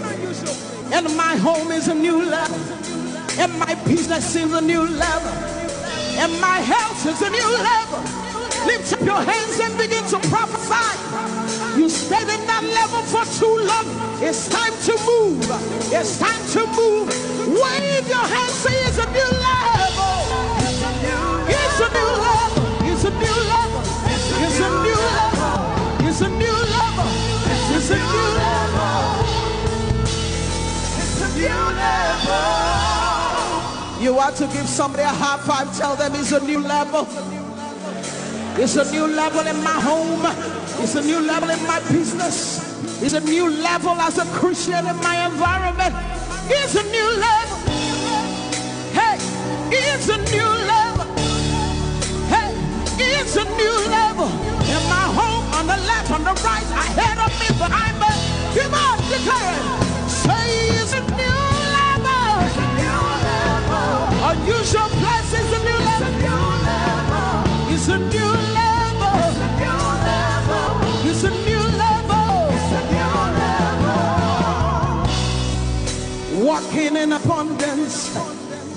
And my home is a new level. And my business is a new level. And my health is a new level. Lift up your hands and begin to prophesy. You stayed in that level for too long. It's time to move. It's time to move. Wave your hands, say it's a new level. It's a new level. It's a new level. It's a new level. It's a new level. It's a new level. It's a new level. You want to give somebody a high five, tell them it's a new level. It's a new level in my home. It's a new level in my business. It's a new level as a Christian in my environment. It's a new level. Hey, it's a new level. Hey, it's a new level in my home, on the left, on the right, ahead of me, behind me. Come on, declare it. Say it's a new level. Unusual blessings, a new level. It's a new level. It's a new level. Walking in abundance,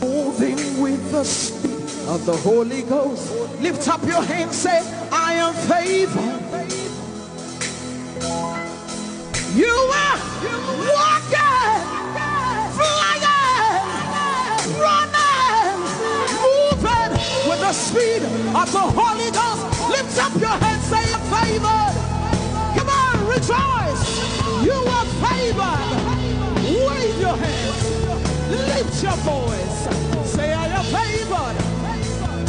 moving with the speed of the Holy Ghost. Lift up your hands, say, I am favored. You are walking, flying, running, moving with the speed of the Holy Ghost. Lift up your hands, say, I'm favored. Come on, rejoice. You are favored. Wave your hands. Lift your voice. Say, I am favored.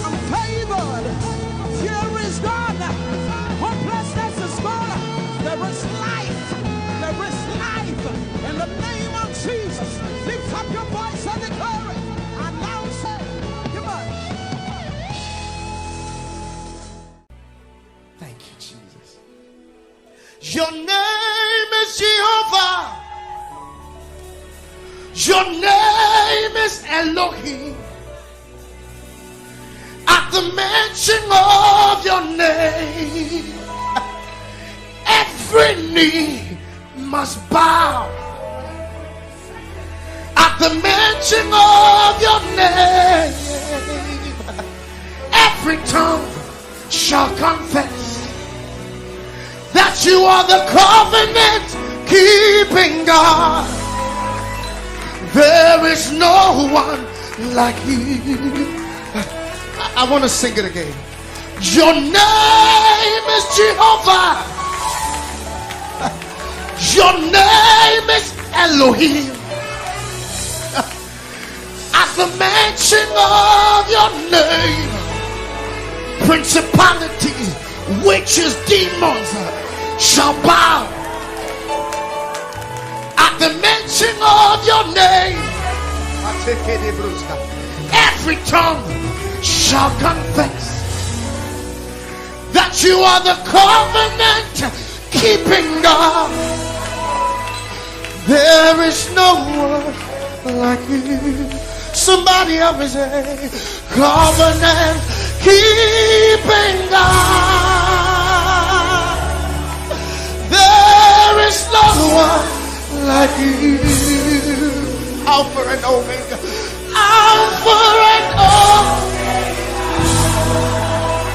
I'm favored. Fear is gone. Hopelessness is gone. There is life. There is life. In the name of Jesus, lift up your voice and declare it. Announce it. Come on. Thank you, Jesus. Your name is Jehovah. Your name is Elohim. At the mention of your name, every knee must bow. At the mention of your name, every tongue shall confess that you are the covenant keeping God. There is no one like you. I, I want to sing it again. Your name is Jehovah. Your name is Elohim. At the mention of your name, principalities, witches, demons shall bow. At the mention of your name, every tongue shall confess that you are the covenant keeping God. There is no one like you. Somebody help me say, covenant keeping God. There is no one like you. Alpha and Omega. Alpha and Omega.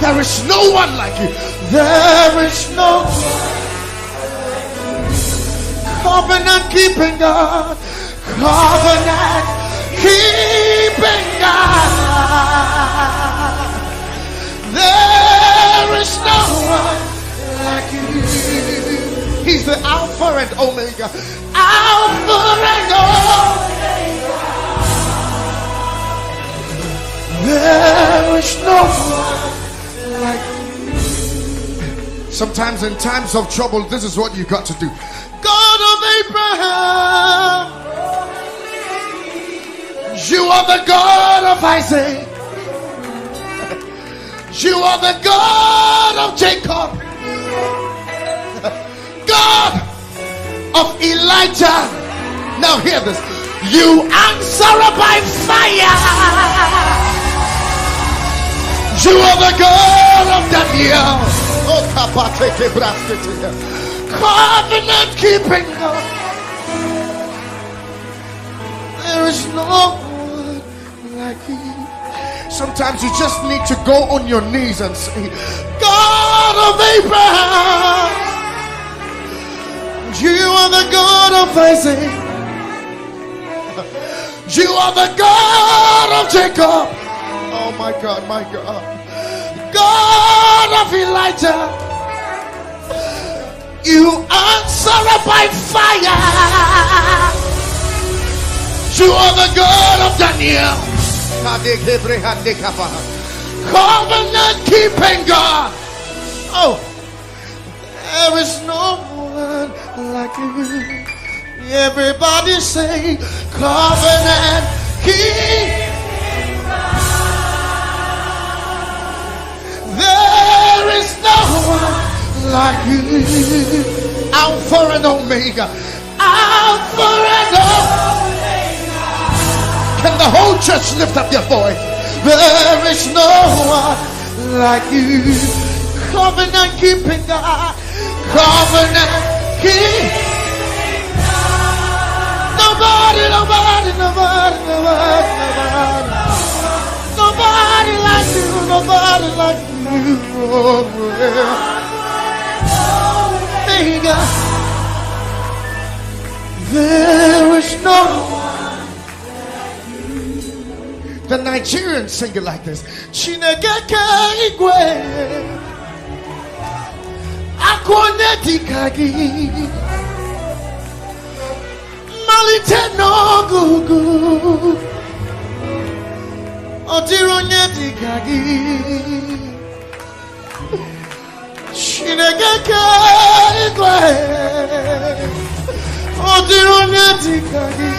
There is no one like you. There is no one. Covenant keeping God. Covenant keeping God. There is no one like you. He's the Alpha and Omega. Alpha and Omega. There is no one like you. Sometimes in times of trouble, this is what you got to do. God of Abraham, you are the God of Isaac. You are the God of Jacob. God of Elijah. Now hear this. You answer by fire. You are the God of Daniel. Oh, kapateke braskete. Covenant keeping God. There is no one like you. Sometimes you just need to go on your knees and say, God of Abraham. You are the God of Isaac. You are the God of Jacob. Oh my God, my God. God of Elijah. You answer by fire. You are the God of Daniel. Covenant keeping God. Oh, there is no one like you. Everybody say, covenant keep. There is no one like you. Alpha and Omega. Alpha and Omega. Can the whole church lift up your voice? There is no one like you. Covenant keeping God. Covenant keep. Nobody, nobody, nobody, nobody, nobody. Nobody like you, nobody like you. Oh, yeah. Hey, God. There is no one. The Nigerians sing it like this. Chineke ke igwe. Akwa onye dịka gị. Mmalite n'ọgụgụ. Ọ dịrị onye dịka gị. Chineke ke igwe. Ọ dịrị onye dịka gị.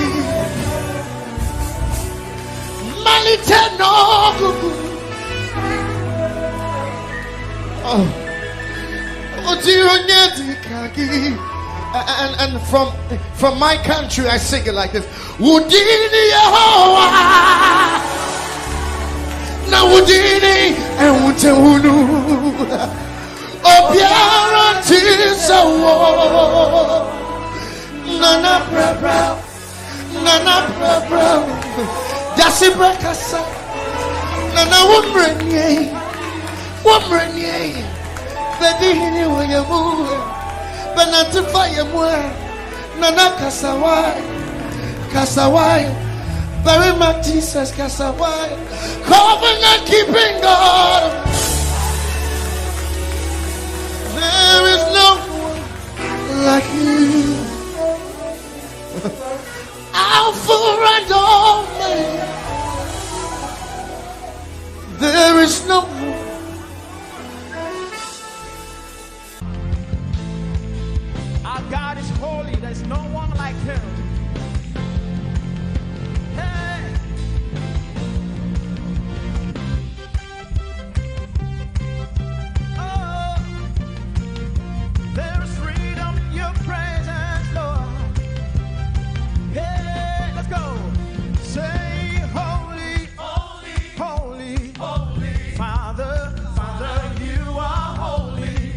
Mmalite n'ọgụgụ. Oh. Ọ dịrị onye dịka gị. And, and from, from my country, I sing it like this. Udini Yehowa. Na udini ewute unu. Obiara tisawo. Nana brabra. Nana brabra. Yasi brakasa. Nana wumrenye. Wumrenye. Baby hini wayamu. Banatifa yamwa. Nana kasawai. Kasawai. Very much Jesus kasawai. Covenant keeping God. There is no one like you. Alpha and Omega. There is no one. Our God is holy. There's no one like him. Hey. Oh, there is freedom in your presence, Lord. Hey, let's go. Say, holy, holy, holy, holy. Father, Father, you are holy.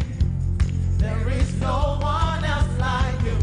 There is no one else like you.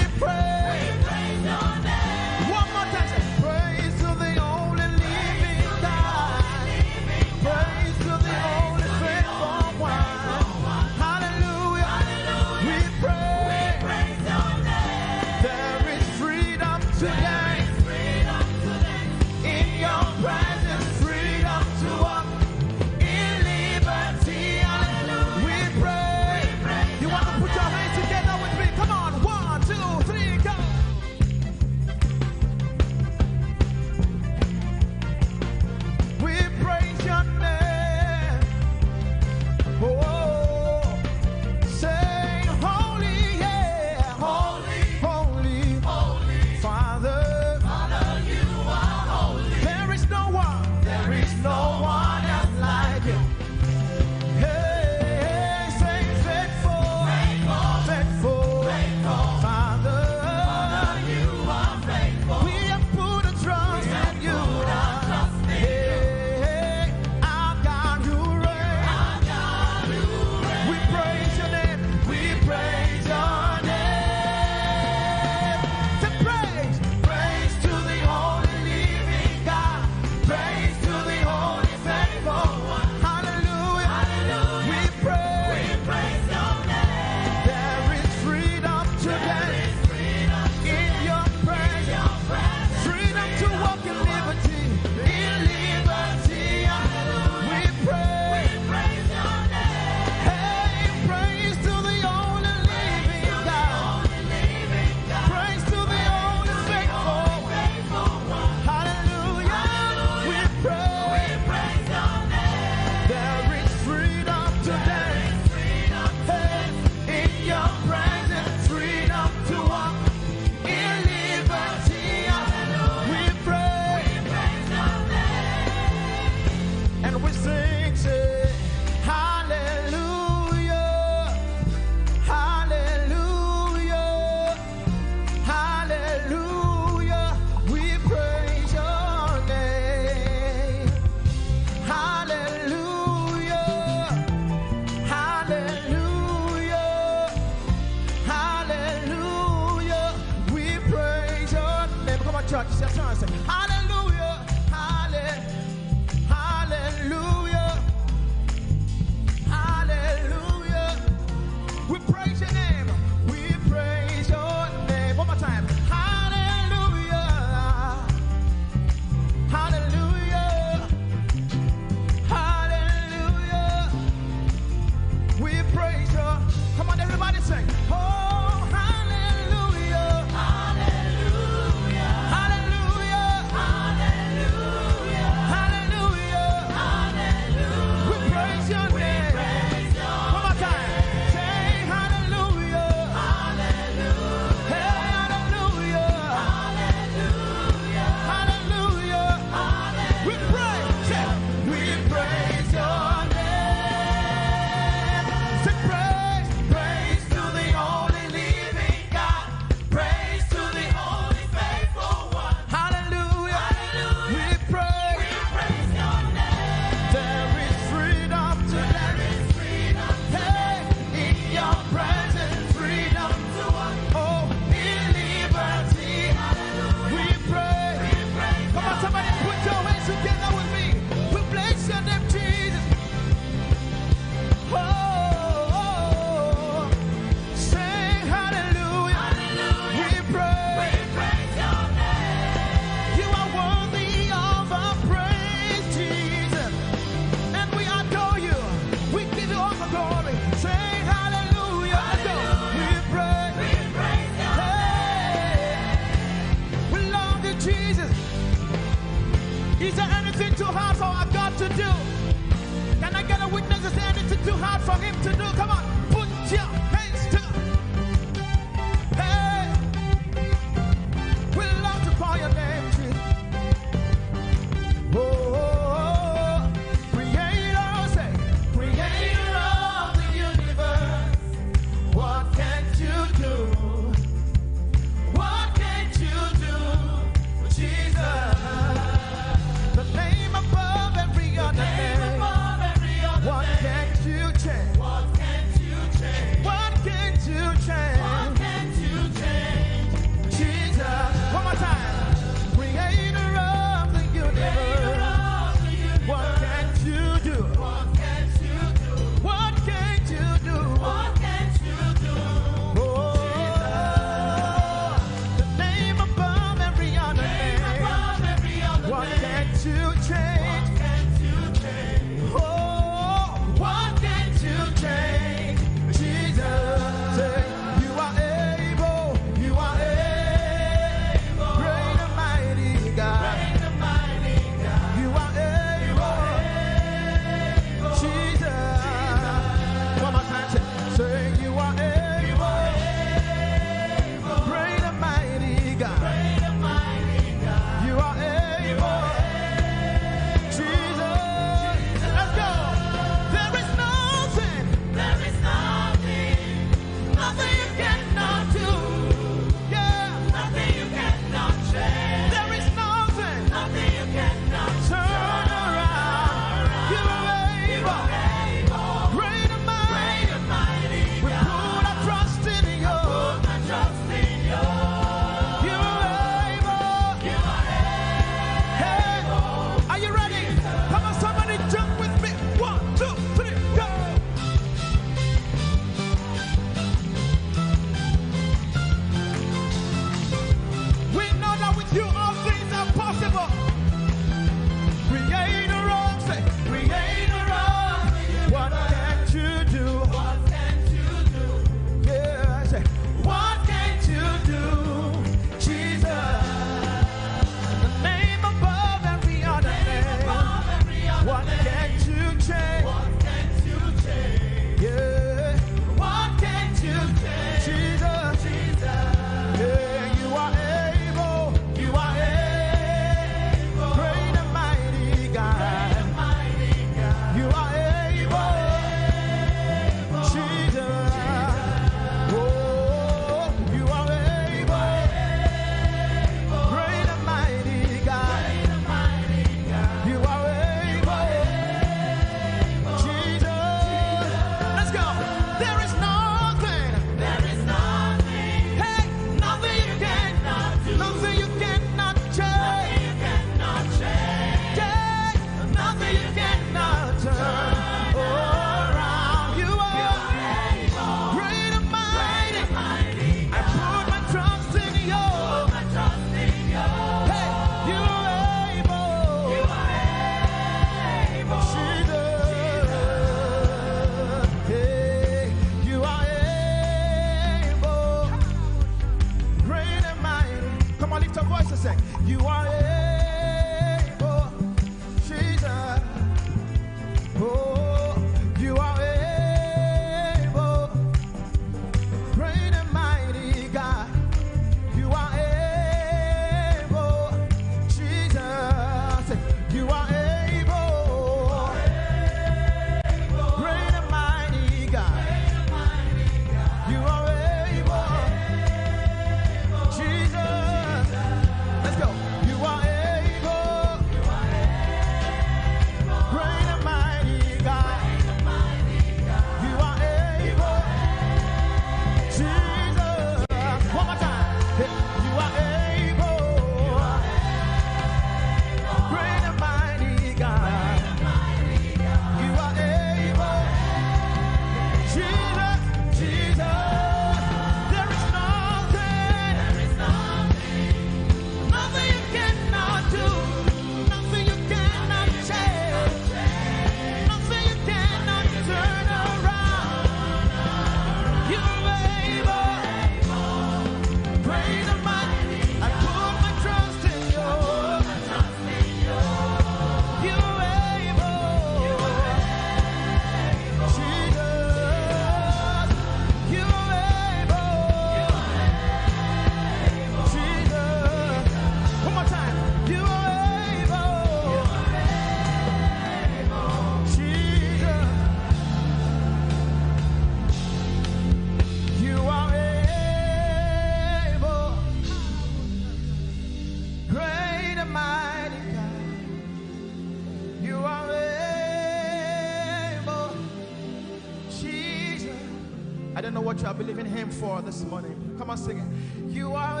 I don't know what you are believing him for this morning. Come on, sing it. You are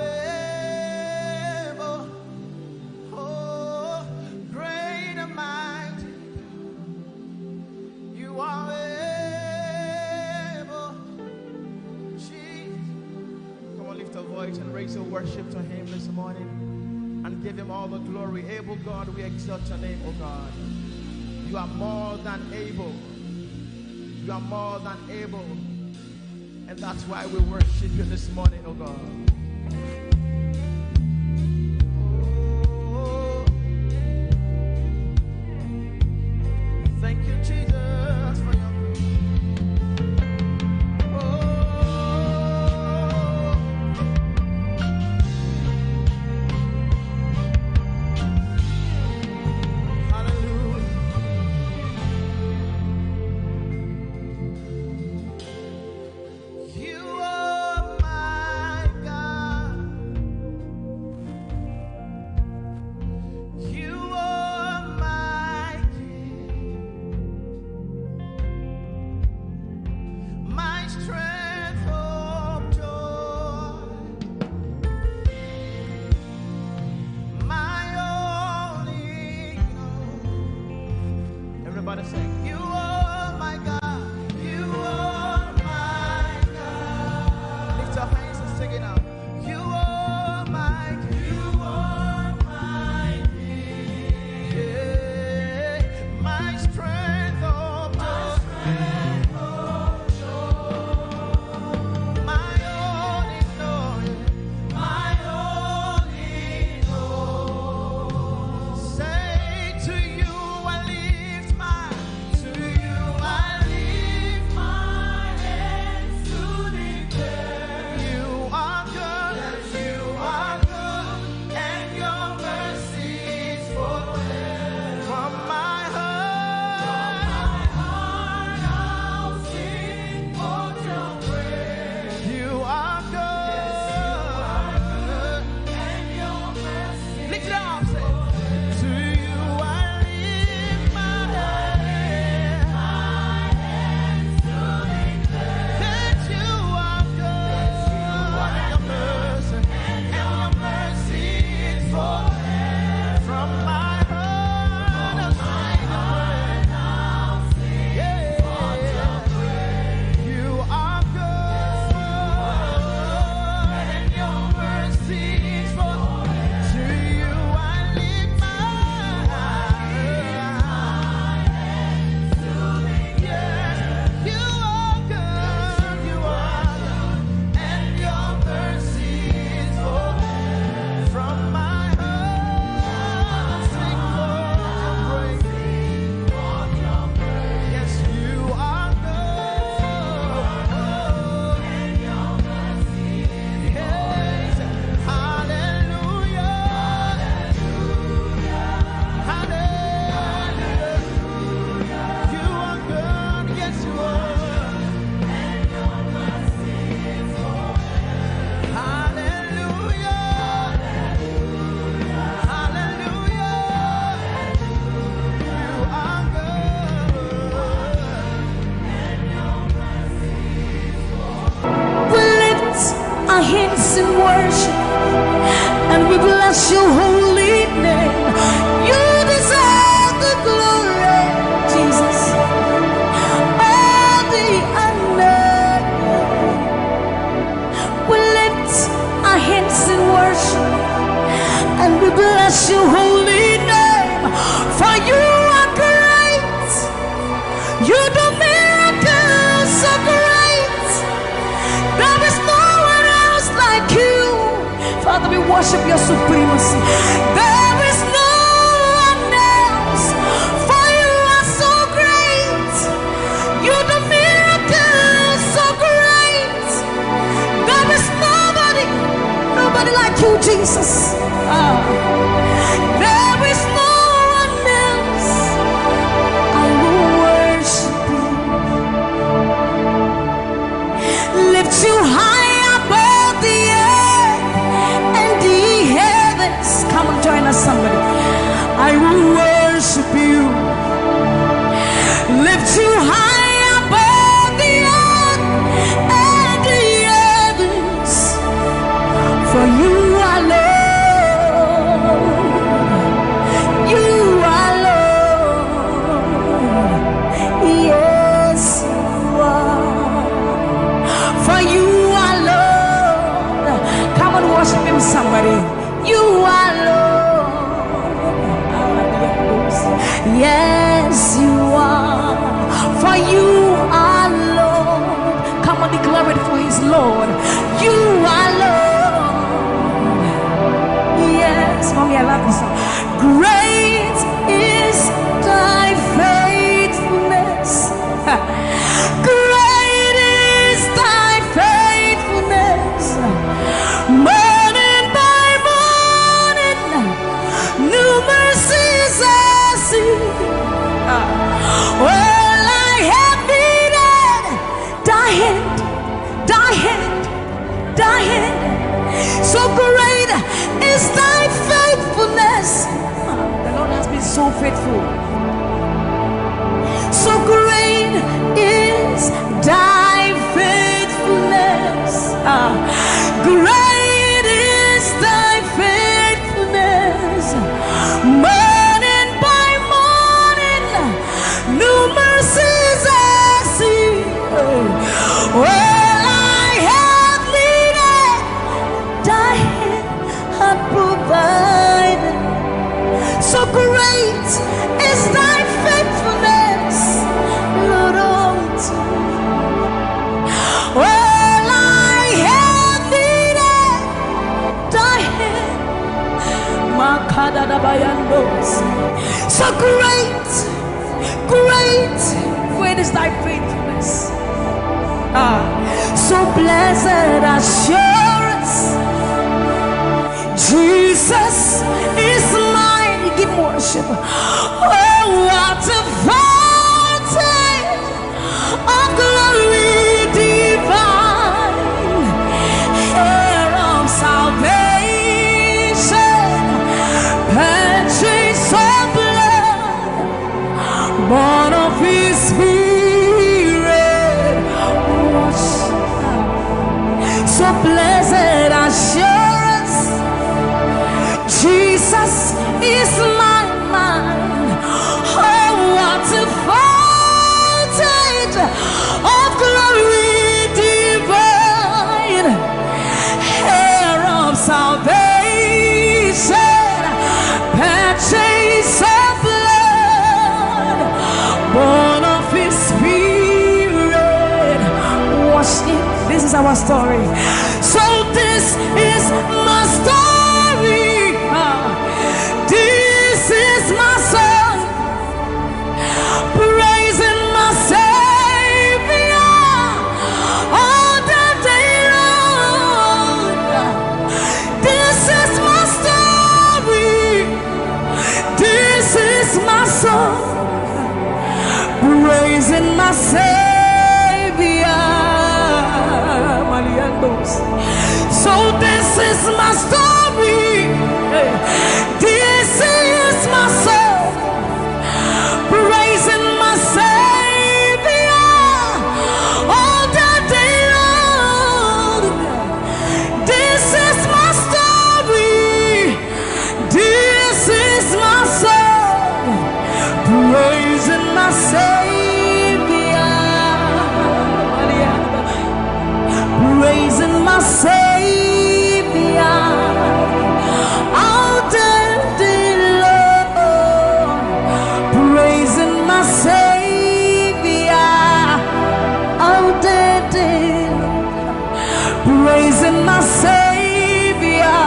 able. Oh, great and mighty. You are able. Jesus. Come on, lift your voice and raise your worship to him this morning and give him all the glory. Able God, we exalt your name, oh God. You are more than able. You are more than able. And that's why we worship you this morning, oh God. Oh. Thank you, Jesus, for your grace. Oh. Hallelujah. You are my God. You are my King. My strength of joy. My only God. Everybody sing. You are my God. You are my God. Lift your hands and sing it out. You are my, you are my King. Yeah. My strength of joy. My strength of joy. My only Lord. My only Lord. Say, to you I lift my, to you I lift my hands to declare you are good, you are good, and your mercy is forever. From my heart, from my heart I'll sing forth your praise. You are good. Yes, you are good. And your mercy. Lift it up, say. To you I lift my hands. My hands to declare that you are good. That you are good. And your mercy. And your mercy is forever. From my heart, I'll sing your praise. Yeah. You are good, and your mercy is forever. To you I lift my eyes. Yes, you are good, you are good, and your mercy is forever. From my heart, sing for your praise. Yes, you are good. Yes. Hallelujah. Hallelujah. You are good. Yes, you are. Hallelujah. Hallelujah. You are good. We lift our hands in worship and we bless your holy name. You deserve the glory, Jesus. All the honor. We lift our hands in worship and we bless your holy name. For you are great. You do miracles so great. There is no one else like you. Father, we worship your supremacy. There is no one else. For you are so great. You do miracles so great. There is nobody, nobody like you, Jesus. Ah. There is no one else. I will worship you. Lift you high above the earth and the heavens. Come and join us, somebody. I will worship you. Lift you high above the earth So faithful. So great is thy faithfulness. Ah, great is thy faithfulness. Morning by morning, new mercies I see. All I have needed, thy hand hath provided. So great is thy faithfulness, Lord, unto me. All I have needed, thy hand. Makadadabayandos. So great, great, great is thy faithfulness. Ah, so blessed assurance, Jesus is mine. Give worship. Oh, what a fountain of glory divine, heir of salvation, purchase of blood, born of his spirit, washed. So blessed assurance, Jesus is my mine. Oh, what a fountain of glory divine, heir of salvation, purchase of blood, born of his spirit, washed in. This is our story. So this is my story. Ah, this is my song, praising my Savior all the day long. This is my story. This is my song, praising my Savior. Maliandos. So this is my story. Hey. This is my song, praising my Savior all the day long. This is my story. This is my song, praising my Savior. Praising my Savior all the day long. Praising my Savior all the day long. Praising my Savior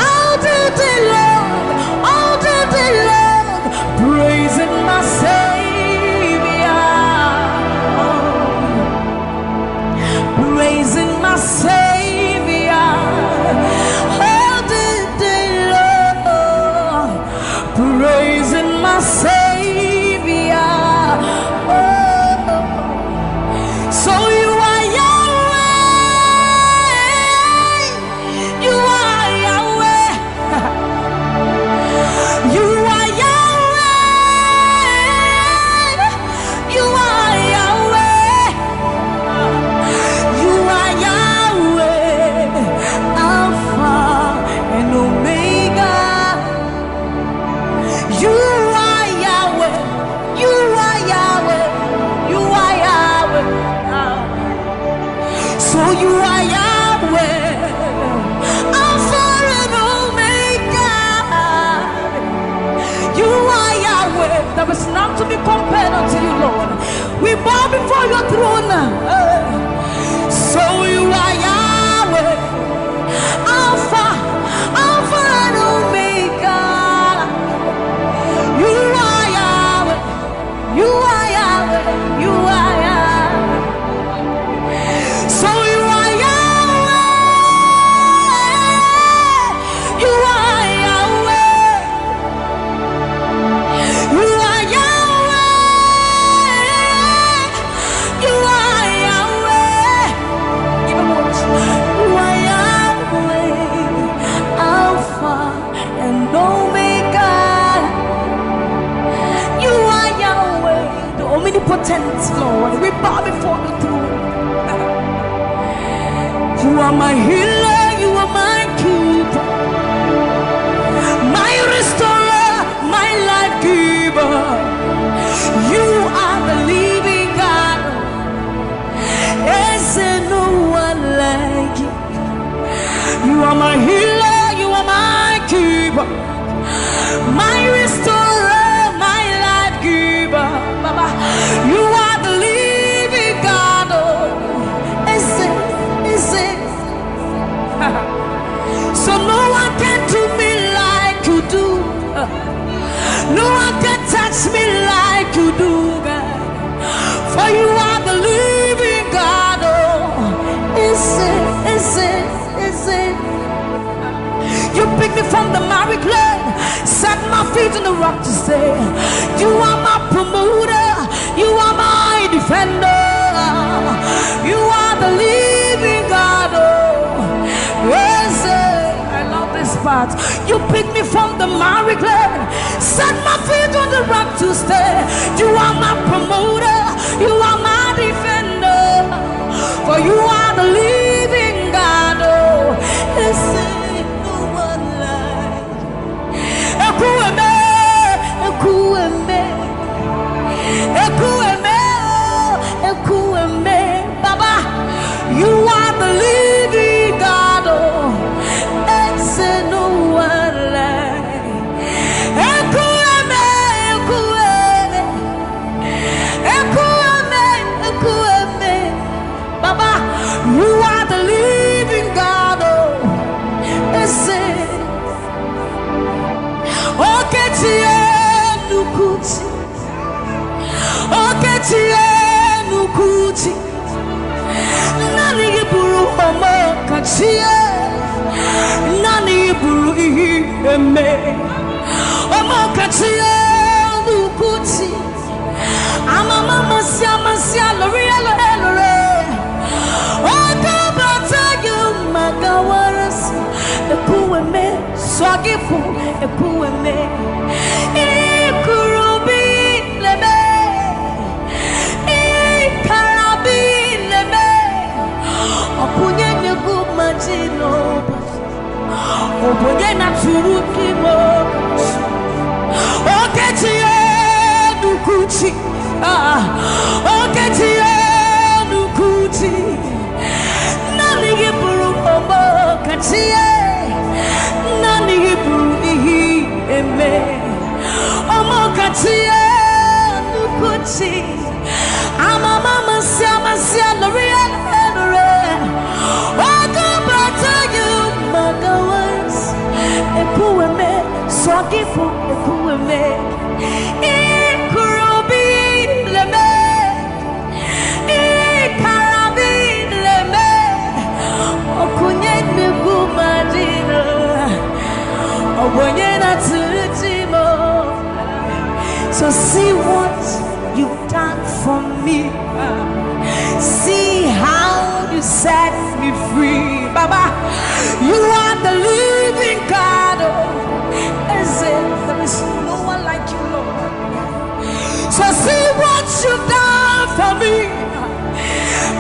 all the day long, all the day long. Praising my Savior, praising my Savior all the day long. Praising my Savior. Oh. So you are Yahweh. You are Yahweh. You are Yahweh. You are Yahweh. You are Yahweh. Alpha and Omega. You are Yahweh. You are Yahweh. You are Yahweh. Ah. So you are Yahweh, Alpha and Omega. You are Yahweh. There is none to be compared unto you, Lord. We bow before your throne. Eh. So you are Yahweh, Alpha, Alpha and Omega. You are Yahweh. You are Yahweh. You are Yahweh. So you are Yahweh. You are Yahweh. You are Yahweh. You are Yahweh. Give him worship. Potent Lord, we bow before the throne. You are my healer, you are my keeper, my restorer, my life giver. You are the living God. Is there no one like you? You are my healer, you are my keeper, my restorer, my life giver. Baba, you are the living God. Oh, is it, is it? So no one can do me like you do. No one can touch me like you do, God. For you are the living God. Oh, is it, is it, is it? You pick me from the miry clay, set my feet on the rock to stay. You are my promoter, you are my defender. You are the living God. Oh, is it? I love this part. You pick me from the miry clay, set my feet on the rock to stay. You are my promoter, you are my defender. For you are the living God. Oh, is there no one like Ekwueme, Ekwueme, Ekwueme, oh, Ekwueme. Baba, you are the living God. Oh, is there no one like Ekwueme, Ekwueme, Ekwueme, Ekwueme. Baba, you are the living God. Oh, is it? Okechi Enukuchi. Okechi Enukuchi. Nani gị bụrụ ọmọkachi e. Nani gị bụrụ ihe eme. Ọmọkachi Enukuchi. Amama masi amasi alori alori alori. Oke bata gị maka warasi. Ekwueme, sọ gị bụ Ekwueme. Ikurubi leme. Ikarabi leme. Ọ bụ onye na-egbu mmadụ n'ụbọchị. Ọ bụ onye na-atụrụ gị ime ụbọchị. Okechi Enukuchi. Ah, Okechi Enukuchi. Nani gị bụrụ ọmọkachi e. Nani gị bụrụ ihe eme. Ọmọkachi Enukuchi. Amama masi amasi alori alori. Oke bata gị maka warasi. Ekwueme, sọ gị bụ Ekwueme. Ikurubi leme. Ikarabi leme. Ọ bụ onye na-egbu mmadụ n'ụbọchị. Ọ bụ onye na-atụrụ gị ime ụbọchị. So see what you've done for me. See how you set me free. Baba, you are the living God. Oh, is it? There is no one like you, Lord. So see what you've done for me.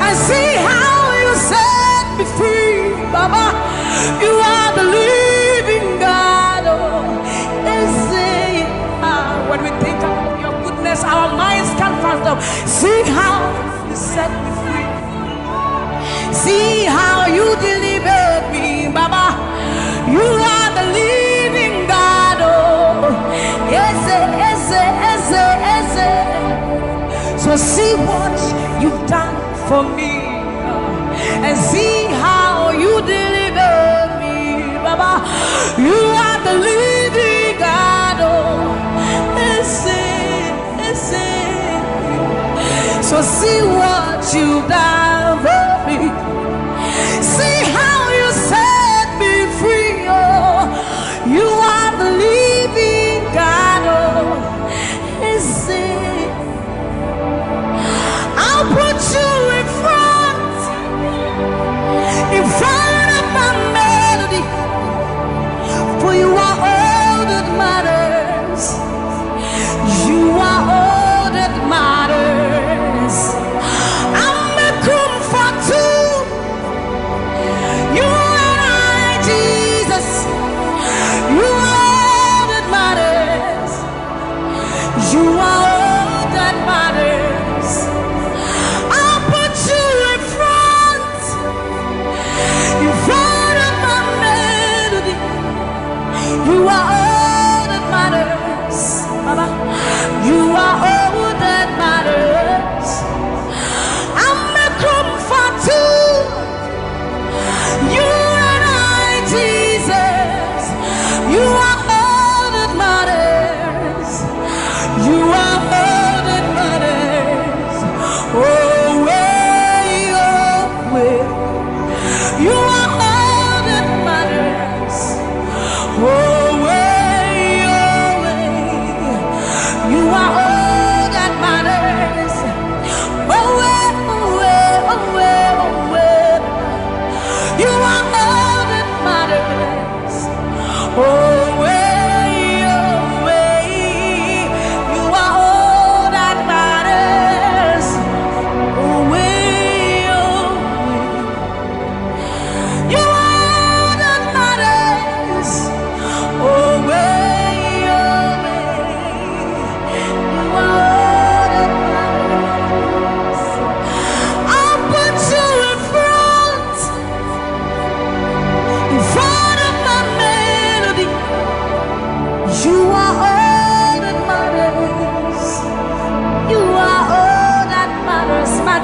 And see how you set me free. Baba, you are the living God. Oh, is it? Ah, when we think about your goodness, our minds can't fathom. See how you set me free. See how you delivered me, Baba. You are the living God. Oh, eze, eze, eze, eze. So see what you've done for me, and see how you deliver me, Baba. You are the living God. Oh, eze, eze. So see what you done for me. See how you set me free. Oh, you are the living God. Oh, eze. I'll put you in front, in front of my melody, for you are all that matters. You are all that matters.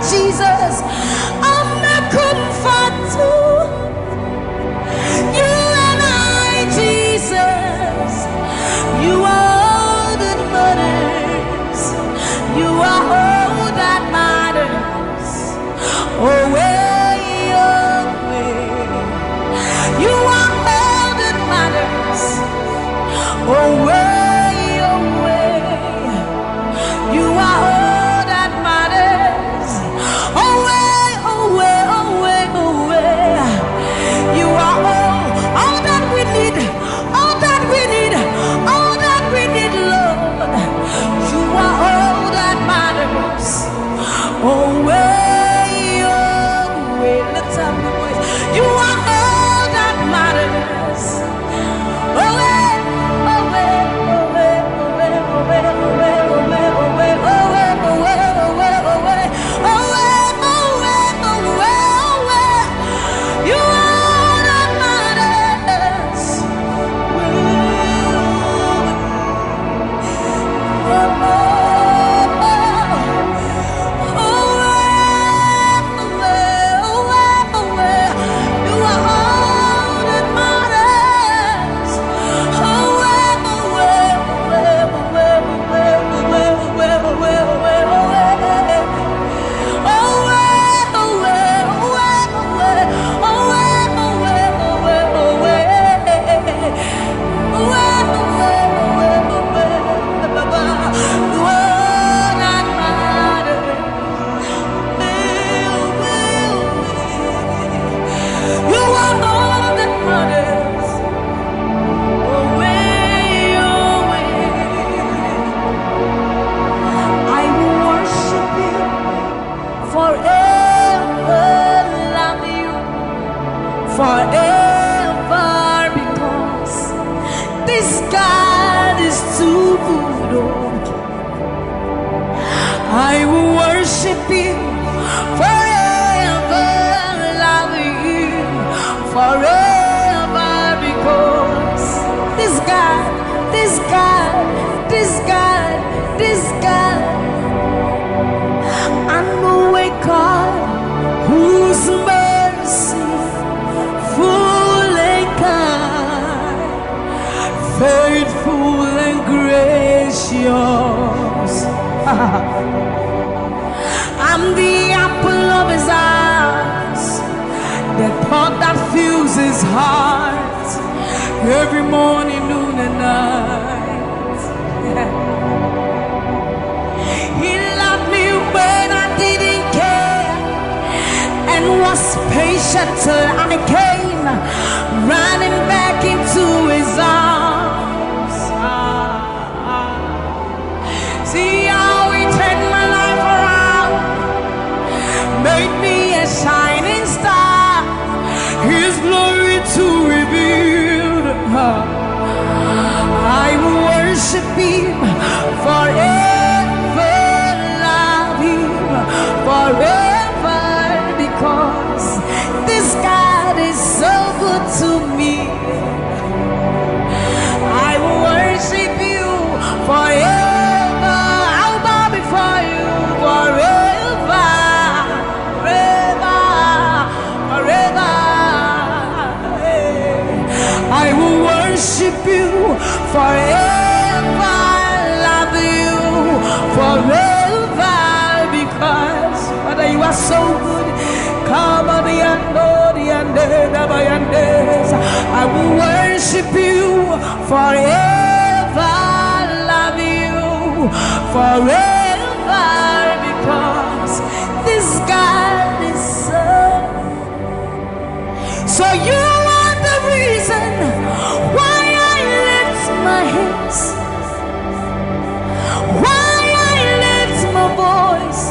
Jesus, I'm not comfort too. You and I, Jesus, you are all that matters. You are all that matters. Oh, way, oh, way. You are all that matters. Oh, way, oh, way. You are all that matters. Oh, way, oh, way, oh, way, oh, way. You are all, all that we need, all that we need, all that we need, Lord. You are all that matters. Oh, way, oh, way. Lift up your voice. You are all that matters. I will worship you forever, love you forever, because this God is too good. Oh, I will worship you forever, love you forever, because this God, this God, this God, this God, I know a God whose mercy full and kind, faithful and gracious. I'm the apple of his eyes, the thought that fills his heart every morning, noon, and night. He loved me when I didn't care and was patient till I came running back into his arms. See how he turned my life around, made me a shining star, his glory to reveal. I will worship him forever, love him forever, because this God is so good to me. I will worship you forever. I'll bow before you forever, forever, forever. I will worship you forever, love you forever, because Father, you are so good. Come on, the and the and the. I will worship you forever, love you forever, because this God is so. So you are the reason why I lift my hands, why I lift my voice,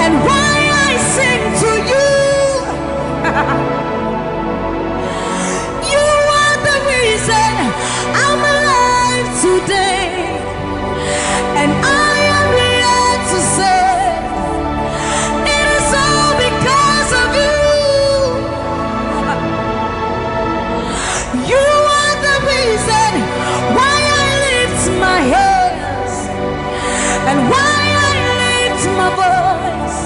and why I sing to you. You are the reason I'm alive today, and I am here to say it is all because of you. You are the reason why I lift my hands and why I lift my voice.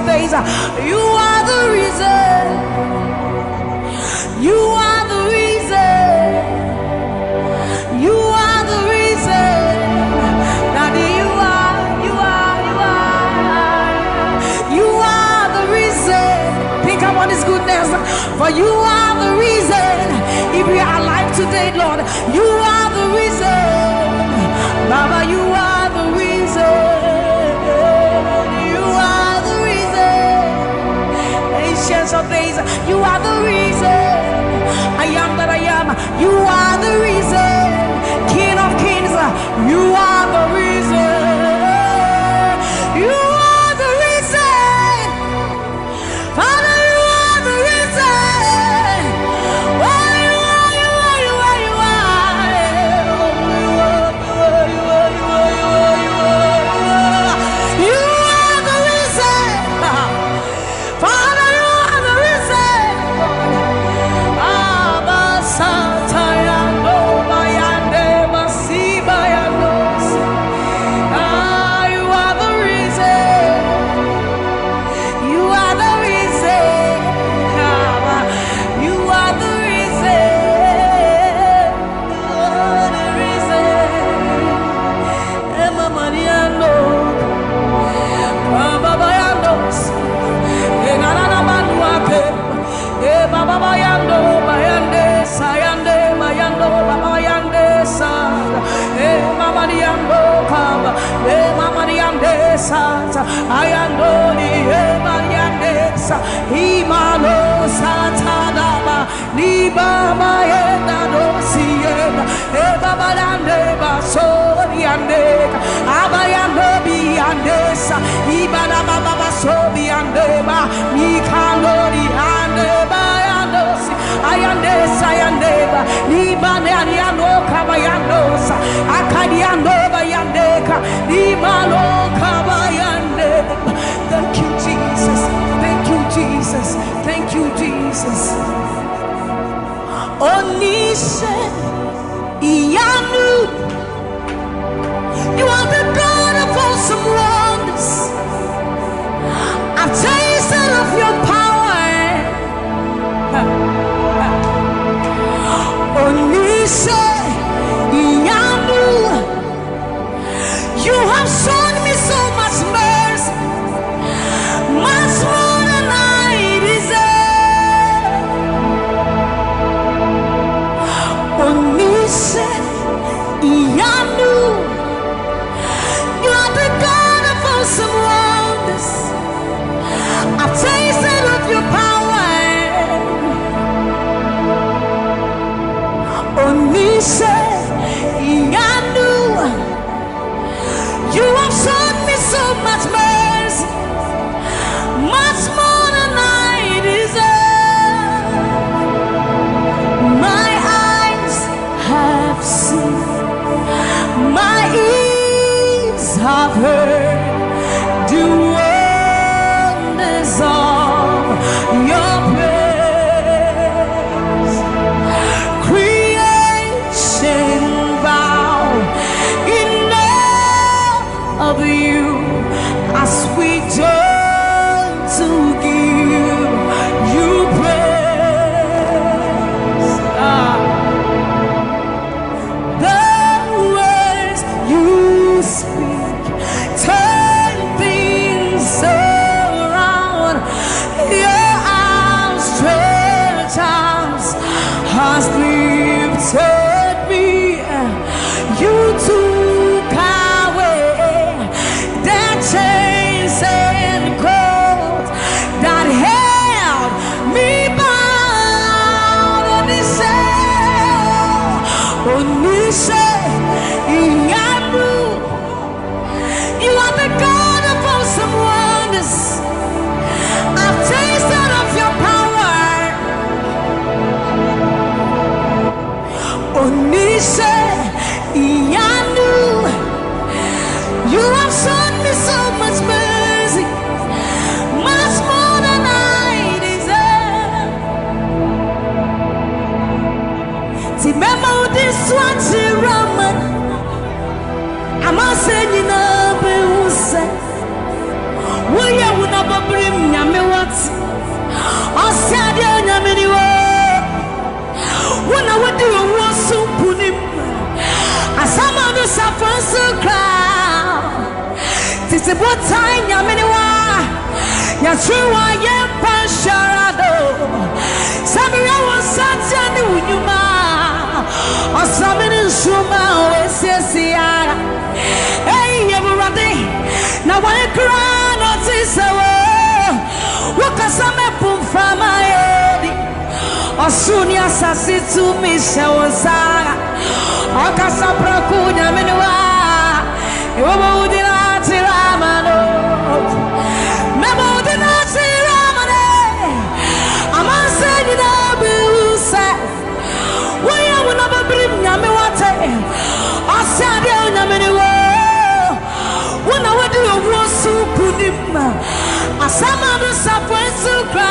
Praise. You are the reason. You are the reason. You are the reason. Daddy, you are, you are, you are. You are the reason. Think about his goodness. For you are the reason. If we are alive today, Lord, you are the reason. Baba, you are the reason. You are the reason. Ancients of days, you are the reason. I am that I am. You are the reason. King of kings, you are the reason. You are the reason. Father, you are the reason. Oh, you are, you are, you are, you are. You are the reason. Father, you are the reason. Abba, Satayando, Bayande, Masibayandos. Ah, you are the reason. You are the reason. You are the reason. You are the reason. Emma Mariano. Baba Bayandos. Enanana Manuate. E Baba Bayando, Bayande, Sayande, Bayando, Baba Bayande, Sa. E Mama Diando, Kaba. E Mama Diande, Sa. Ayandoli, e Mariandesa, Imano Satadaba, Libaba Yenda Dosiena, Ebabalande Basoriande, Abayando Biandesa, Ibana Baba Basobiandeba, Mikandori Andeba Yandosi, Ayandesa Yandeba, Libane Ariano Kabayandosa, Akadiando Bayandeka, Imano Kabayandeba. Thank you, Jesus. Thank you, Jesus. Thank you, Jesus. Onise Iyanu, you are the God of awesome wonders. I've tasted of your power. Onise Iyanu, you have shown me so much mercy, much more than I deserve. Onise Iyanu, you are the God of awesome wonders. I've tasted of your power. Onise Iyanu, you have shown me so much mercy, much more than I deserve. My eyes have seen, my ears have heard the wonders of your praise. Creation bow in awe of you as we join to give you praise. Ah. The words you speak turn things around. Your outstretched arms has lifted me. You took away the chains and cords that held me bound. Onise, Onise Iyanu, you are the God of awesome wonders. I've tasted of your power. Onise Iyanu, you have shown me so much mercy, much more than I deserve. Ti mema wo de so akyerɛ ama no, ama sɛ nyinaa bɛhu sɛ woyɛ wo na Bɔbrim Nyame wate. Ɔse adeɛ Nyame ni wo. Wo na wodi owuo so nkonim. Asama no safoa so kra. Tete botan Nyame ni wa. Yɛtwe wa yɛmpa nhyɛra do. Sɛ meyɛ wo nsateɛ ne wo nnwuma. Ɔsame ne nsoroma a wɔasiesie ara. Ei, Awurade, na wɔn kra na ɔte sɛ wo. Wokasa mɛpo mframa adi. Ɔsoro ne asase tumi hyɛ wo nsa. Ɔkasa prɛko Nyame ne wa. Ɛwɔ ma wodi na akyerɛ ama no. Mɛma wodi na akyerɛ ama no. Amansan nyinaa bɛhu sɛ woyɛ wo na bɛbirim Nyame wate. Ɔse adeɛ Nyame ne wo. Wo na wodi owuo so nkonim. Asama no safoa so kra.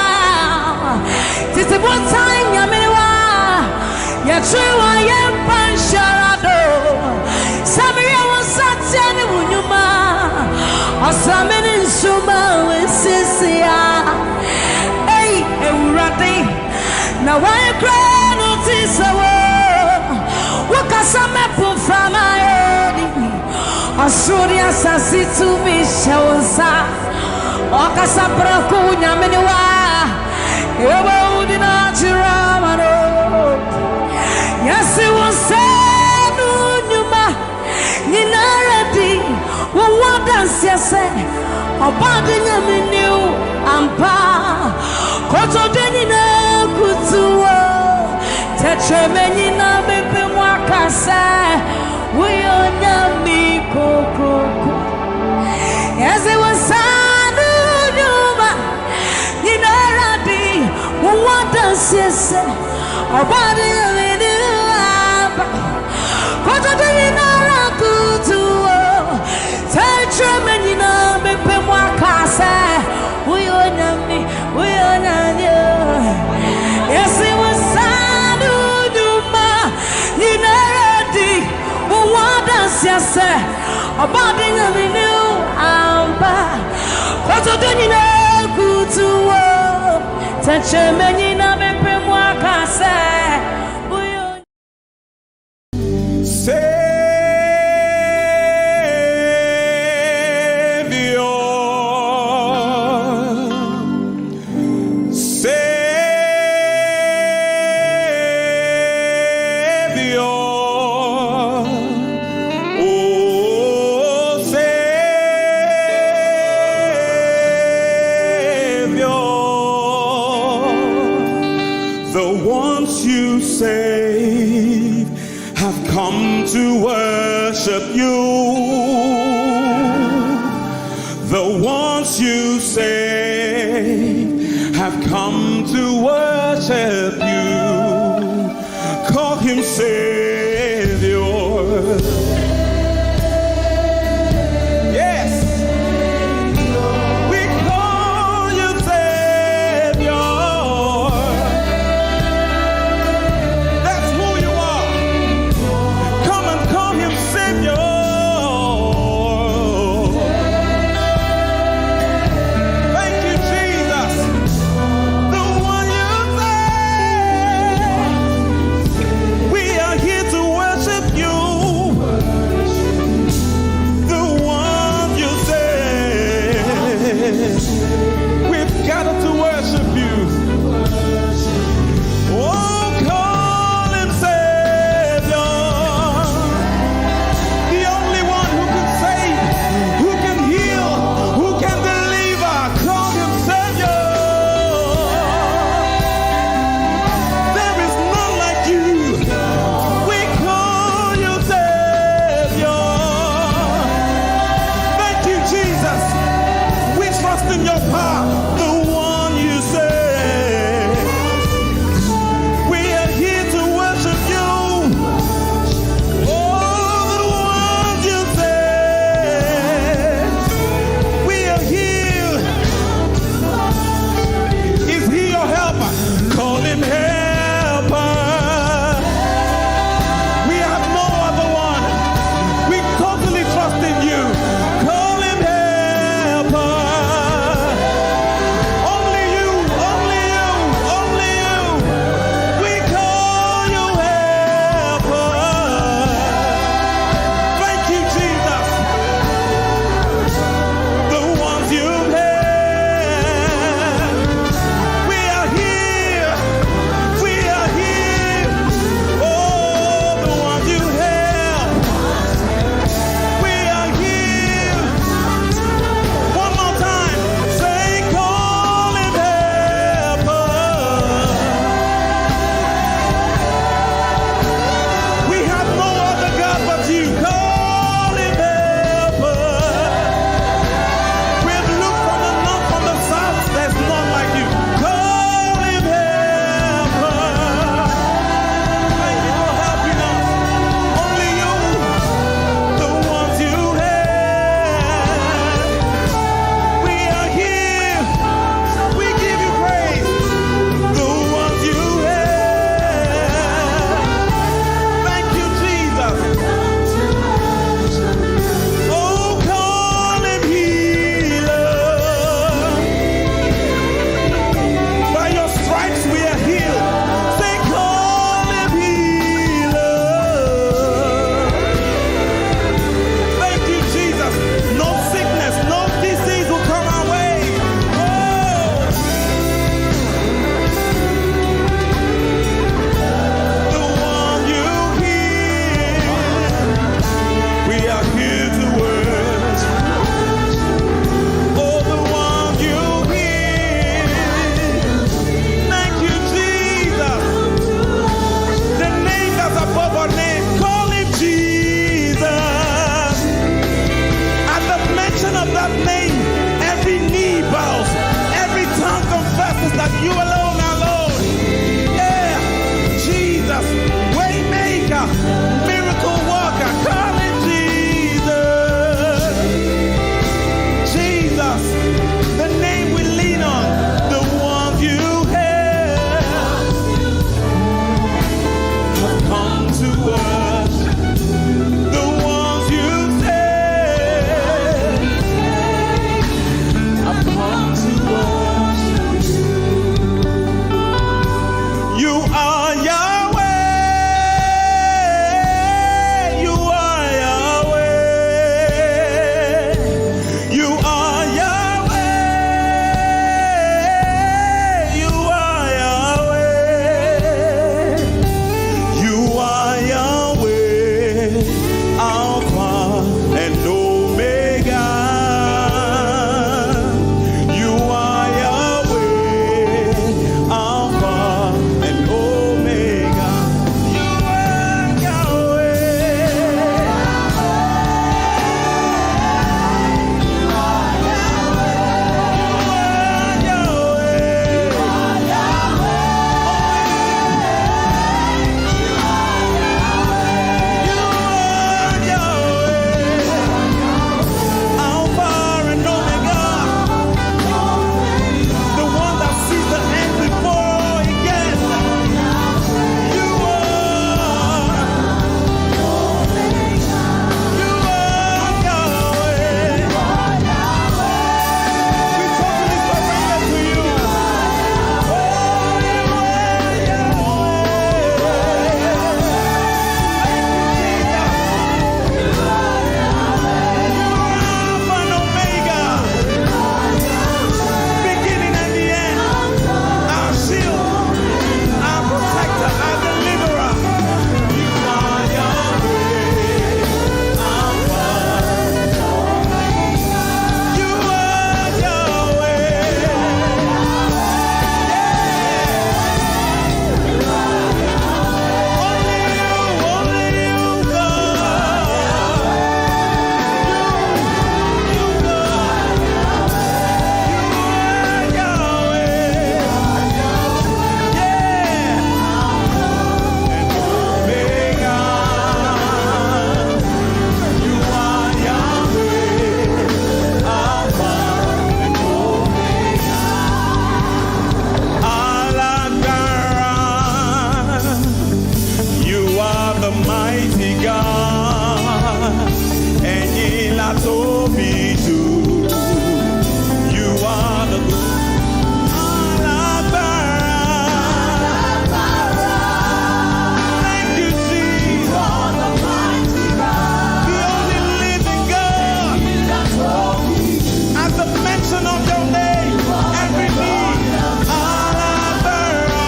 Tete botan Nyame ne wa. Yɛtwe wa yɛmpa nhyɛra do. Sɛ meyɛ wo nsateɛ ne wo nnwuma. Ɔsame ne nsoroma a wɔasiesie ara. Ei, Awurade, na wɔn kra na ɔte sɛ wo. Wokasa mɛpo mframa adi. Ɔsoro ne asase tumi hyɛ wo nsa. Ɔkasa prɛko Nyame ne wa. Ɛwɔ wo di na akyerɛ ama no. Yɛse wo nsa no nnwuma nyinara di. Wo wo adanseɛ sɛ ɔbɔade Nyame ne wo ampa. Kotodwe nyinaa kutu wo. Tɛkyerɛma nyinaa bɛpɛ mu aka sɛ woyɛ Onyame kokroko. Yɛse wo nsa no nnwuma nyinara di. Wo wo adanseɛ sɛ ɔbɔade Nyame ne wo ampa. Kotodwe nyinara kutu wo. Tɛkyerɛma nyinaa bɛpɛ mu aka sɛ woyɛ Onyame, woyɛ Onyame o. Yɛse wo nsa no nnwuma nyinara di. Wo wo adanseɛ sɛ ɔbɔade Nyame ne wo ampa. Kotodwe nyinaa kutu wo. Tɛkyerɛma nyinaa bɛpɛ mu aka sɛ woyɛ Savior, Savior, oh Savior, the ones you save have come to worship you. The ones you save have come to worship you. Call him Savior. Yes. We call you Savior. That's who you are. Come and call him Savior. Thank you, Jesus. The one you save. We are here to worship you. Tobi ju. You are the good. Alágbára. Thank you, Jesus. The only living God. At the mention of your name, every knee. Alágbára.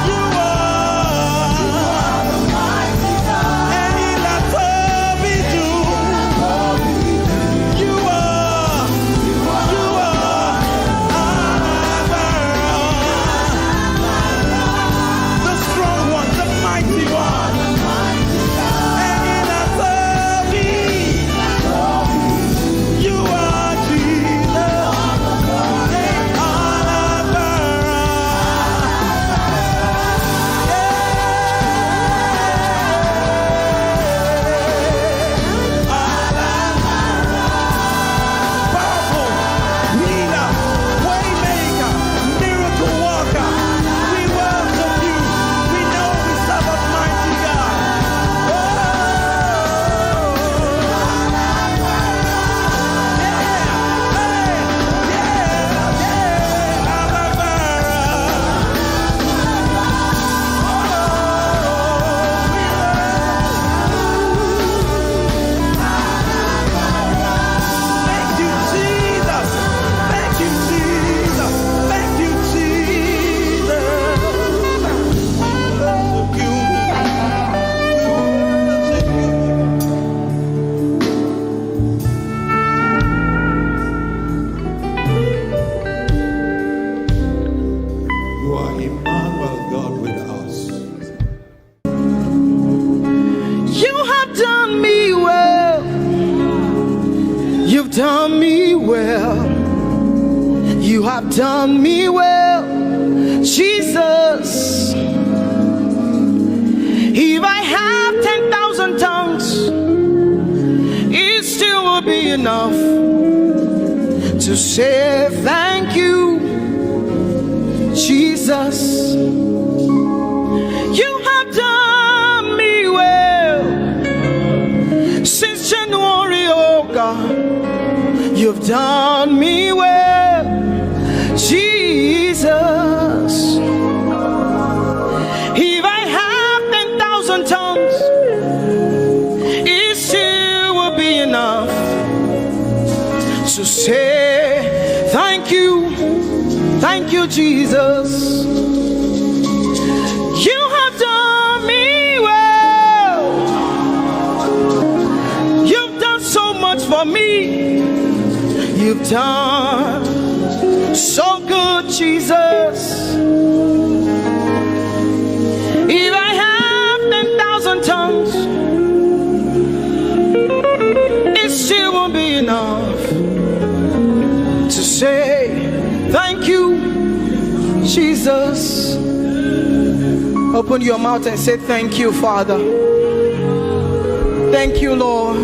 You are. Ẹni là tóbi jù. You are, you are alágbára. The strong one, the mighty one. Ẹni là tóbi. You are Jesus. Alágbára. Powerful, healer, waymaker, miracle worker. We worship you. We know we serve a mighty God. Oh. Yeah. Hey. Yeah. Yeah. Alágbára. Thank you, Jesus. Thank you, Jesus. Thank you, Jesus. You are Emmanuel, God with us. You have done me well. You've done me well. You have done me well, Jesus. If I have ten thousand tongues, it still will be enough to say thank you, Jesus. You have done me well since January, oh God. You've done me well, Jesus. If I have ten thousand tongues, it still will be enough to say thank you, thank you, Jesus. You have done me well. You've done so much for me. You've done so good, Jesus. If I have ten thousand tongues, it still won't be enough to say thank you, Jesus. Open your mouth and say, "Thank you, Father. Thank you, Lord.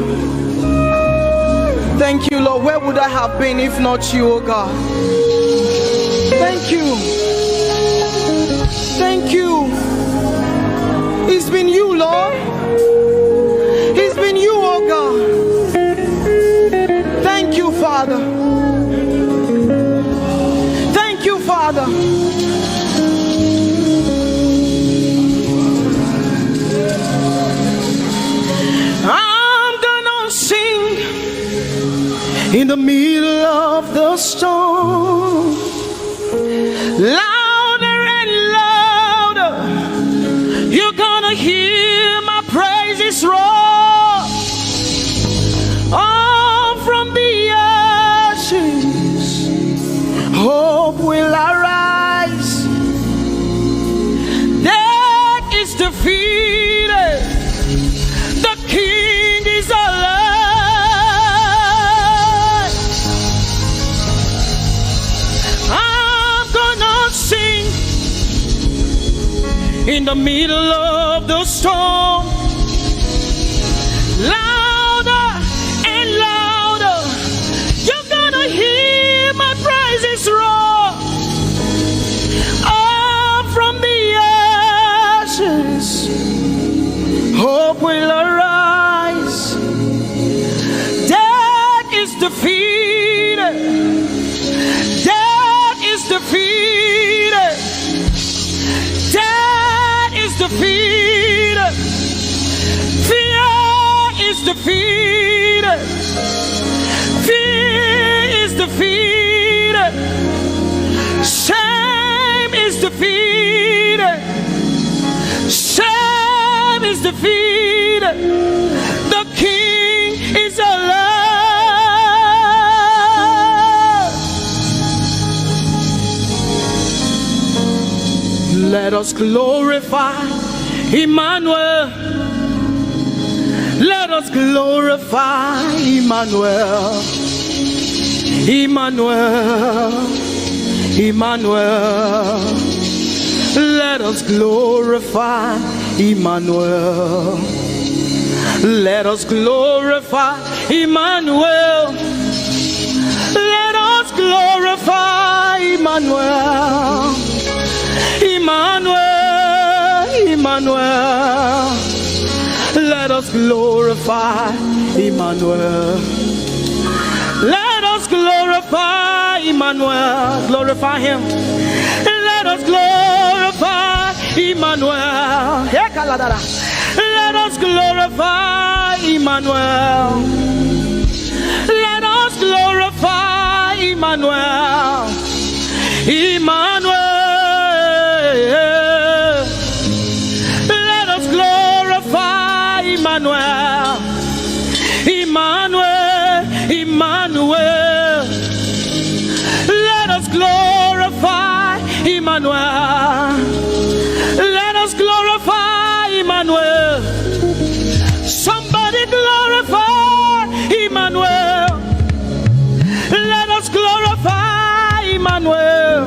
Thank you, Lord. Where would I have been if not you, oh God? Thank you. Thank you. It's been you, Lord. It's been you, oh God. Thank you, Father. Thank you, Father." I'm gonna sing in the middle of the storm. Louder and louder, you're gonna hear my praises roar. All from the ashes, hope will arise. Death is defeated. The King is alive. I'm gonna sing in the middle of the storm. Louder and louder, you're gonna hear my praises roar. Up from the ashes, hope will arise. Defeated. Death is defeated. Death is defeated. Fear is defeated. Fear is defeated. Shame is defeated. Shame is defeated. The King is alive. Let us glorify Emmanuel. Let us glorify Emmanuel. Emmanuel. Emmanuel. Let us glorify Emmanuel. Let us glorify Emmanuel. Let us glorify Emmanuel. Emmanuel, Emmanuel. Let us glorify Emmanuel. Let us glorify Emmanuel. Glorify him. Let us glorify Emmanuel. Hey, Kaladara. Let us glorify Emmanuel. Let us glorify Emmanuel. Emmanuel. Let us glorify Emmanuel. Emmanuel. Emmanuel. Let us glorify Emmanuel. Let us glorify Emmanuel. Somebody glorify Emmanuel. Let us glorify Emmanuel.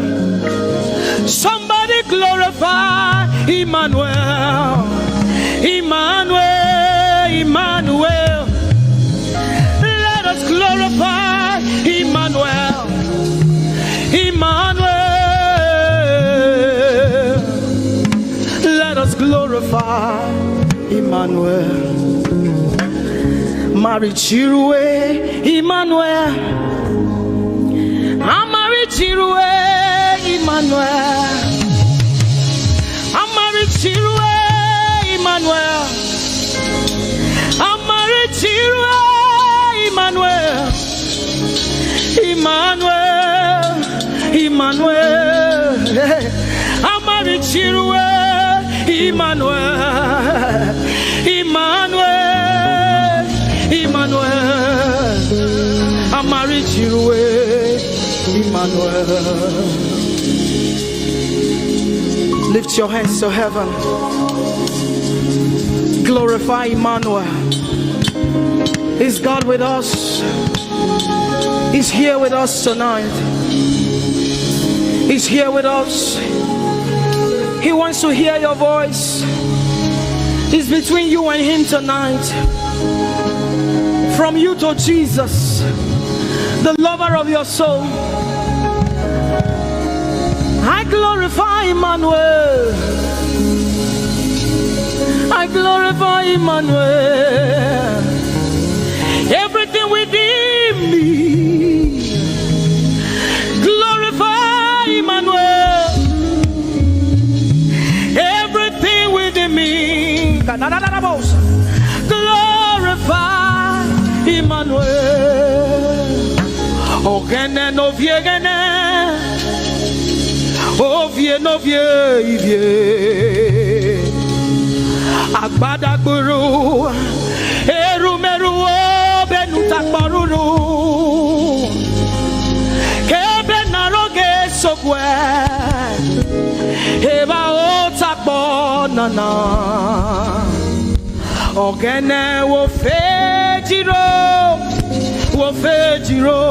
Somebody glorify Emmanuel. Emmanuel, Emmanuel. Let us glorify Emmanuel. Emmanuel. Let us glorify Emmanuel. Marichirue Emmanuel. Amarichirue Emmanuel. Amarichirue Emmanuel. Amarichirue Emmanuel. Emmanuel. Emmanuel. Amarichirue Emmanuel. Emmanuel. Emmanuel. Amarichirue Emmanuel. Lift your hands to heaven. Glorify Emmanuel. Is God with us? He's here with us tonight. He's here with us. He wants to hear your voice. It's between you and him tonight. From you to Jesus, the lover of your soul. I glorify Emmanuel. I glorify Emmanuel. Everything within me, glorify Emmanuel. Everything within me, glorify Emmanuel. Ogene no viegene. Ovie no vie ivie. Agbadagburu. Erumeru obenu takporuru. Kebe na roge sokwe. Eba o takpo nana. Ogene wo fejiro, wo fejiro.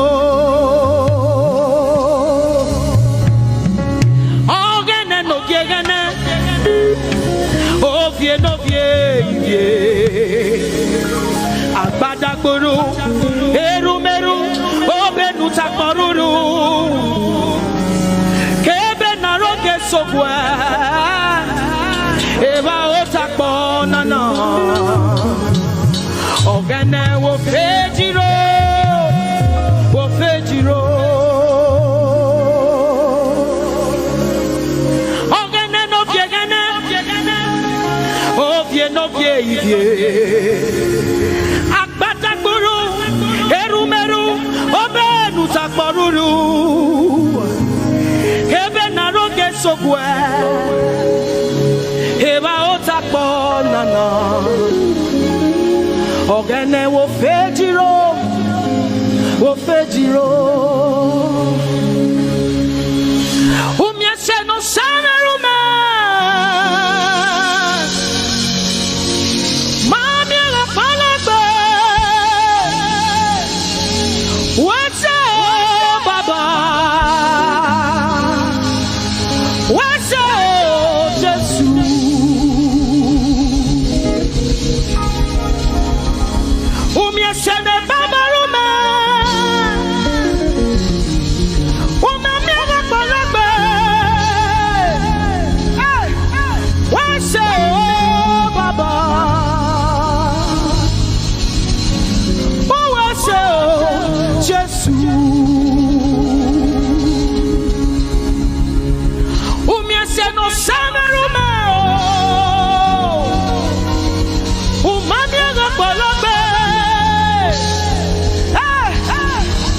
Ogene no gegene, ovie no vie ivie. Agbadagburu, erumeru, obenu takporuru. Kebe na roge sokwe. Eba o takpo nana. Ogene wo fejiro. Akpatakpuru, erumeru, obenu takporuru. Ebe na roge sokwe. Eba otakpo nana. Ogene wo fejiro, wo fejiro. Umyese no samerume. Mami agapalagbe. Wese o baba. Wese o Jesu. Umyese ne baba rume. Umami agapalagbe. Hey. Wese o baba. Wese o Jesu. Umyese no samerume o. Umami agapalagbe. Hey.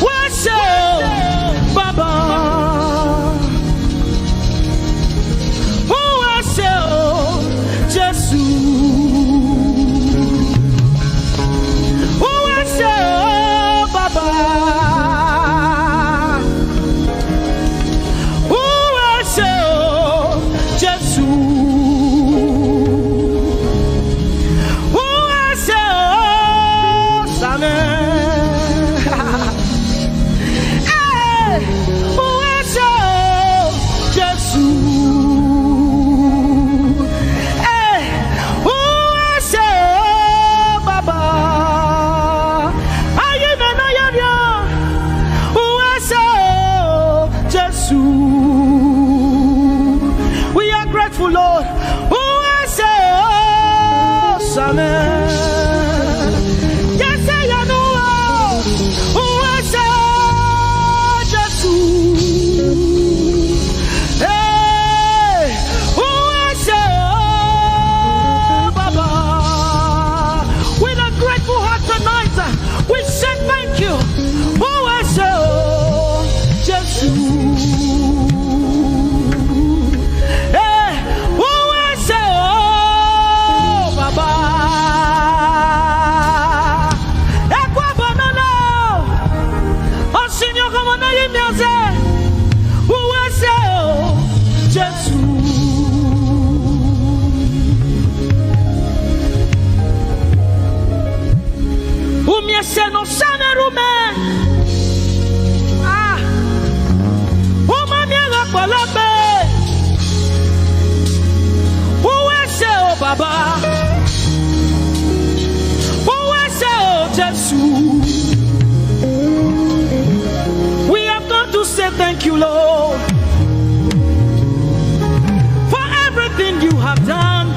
Wese o baba. Wese o Jesu. Wese o baba. Wese o Jesu. Wese o Same. Hey, wese o Jesu. Hey, wese o baba. Ayi me na ya ya. Wese o Jesu. We are grateful, Lord. Wese o Same. Yes, I know. Wese o Jesu. Hey, wese o baba. With a grateful heart tonight, we say thank you. Wese o Jesu. Hey, wese o baba. Ekwa banana. O Señor, como nadie me hace. Wese o Jesu. Umyese no samerume. Ah. Umami agapalagbe. Wese o baba. Wese o Jesu. We have come to say thank you, Lord, for everything you have done.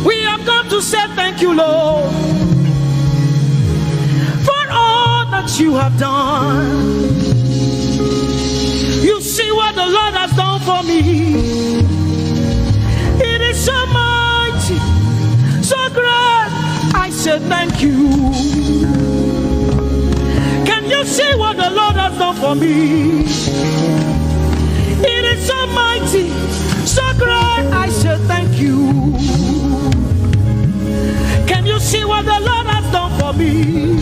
We have come to say thank you, Lord, for all that you have done. You see what the Lord has done for me. It is so mighty, so great. I say thank you. Can you see what the Lord has done for me? It is so mighty, so great. I say thank you. Can you see what the Lord has done for me?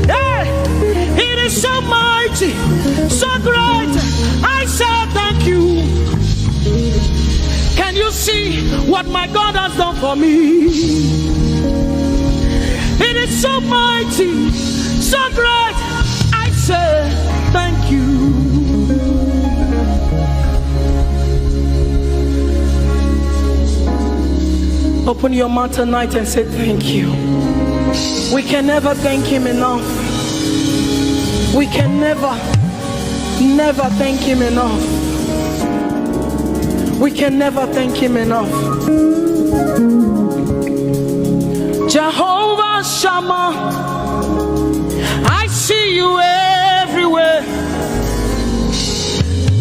Hey, it is so mighty, so great. I say thank you. Can you see what my God has done for me? It is so mighty, so great. I say thank you. Open your mouth tonight and say thank you. We can never thank him enough. We can never, never thank him enough. We can never thank him enough. Jehovah Shammah, I see you everywhere.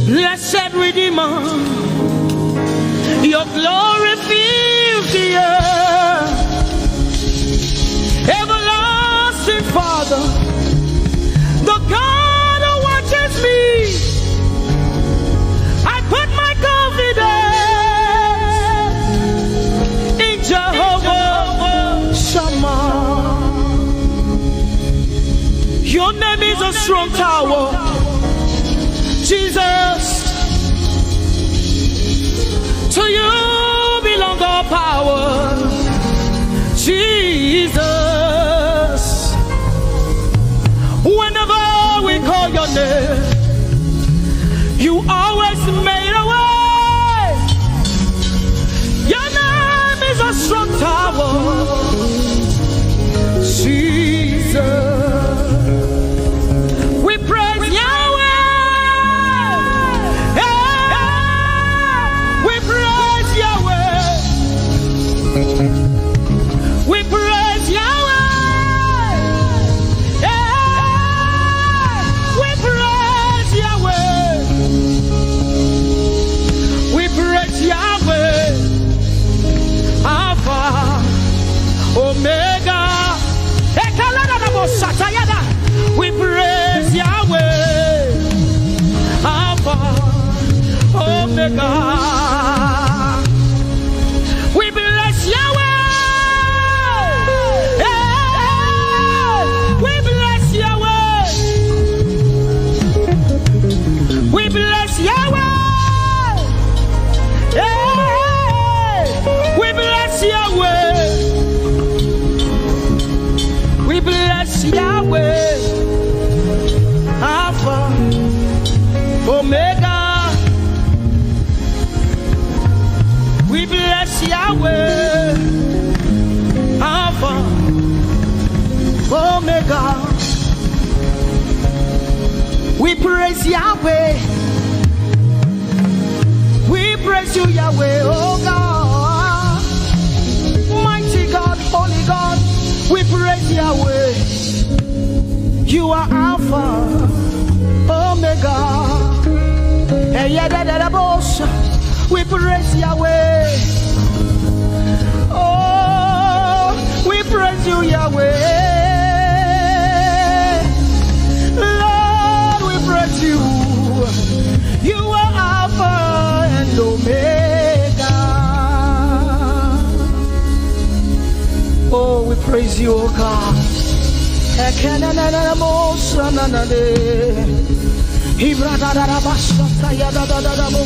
Blessed Redeemer, your glory fills the Everlasting Father, the God who watches me, I put my confidence in Jehovah Shammah. Your name is a strong tower, Jesus. To you belong all power, Jesus. Whenever we call your name, you always made a way. Your name is a strong tower, Jesus. We praise Yahweh. Hey, we praise Yahweh. We praise Yahweh. Hey, we praise Yahweh. We praise Yahweh. Alpha, Omega. Ekaladadabo satayada. We praise Yahweh. Alpha, Omega. We bless Yahweh. Hey, we bless Yahweh. We bless Yahweh. Hey, we bless Yahweh. We bless Yahweh. Alpha, Omega. We bless Yahweh. Alpha, Omega. We praise Yahweh. We praise you, Yahweh, oh God. Mighty God, holy God, we praise Yahweh. You are Alpha, Omega. Eyadadadabos. We praise Yahweh. Oh, we praise you, Yahweh. Lord, we praise you. You are Alpha and Omega. Oh, we praise you, oh God. Ekenenenenemo sananade. Ibradadadabasatayadadadabo.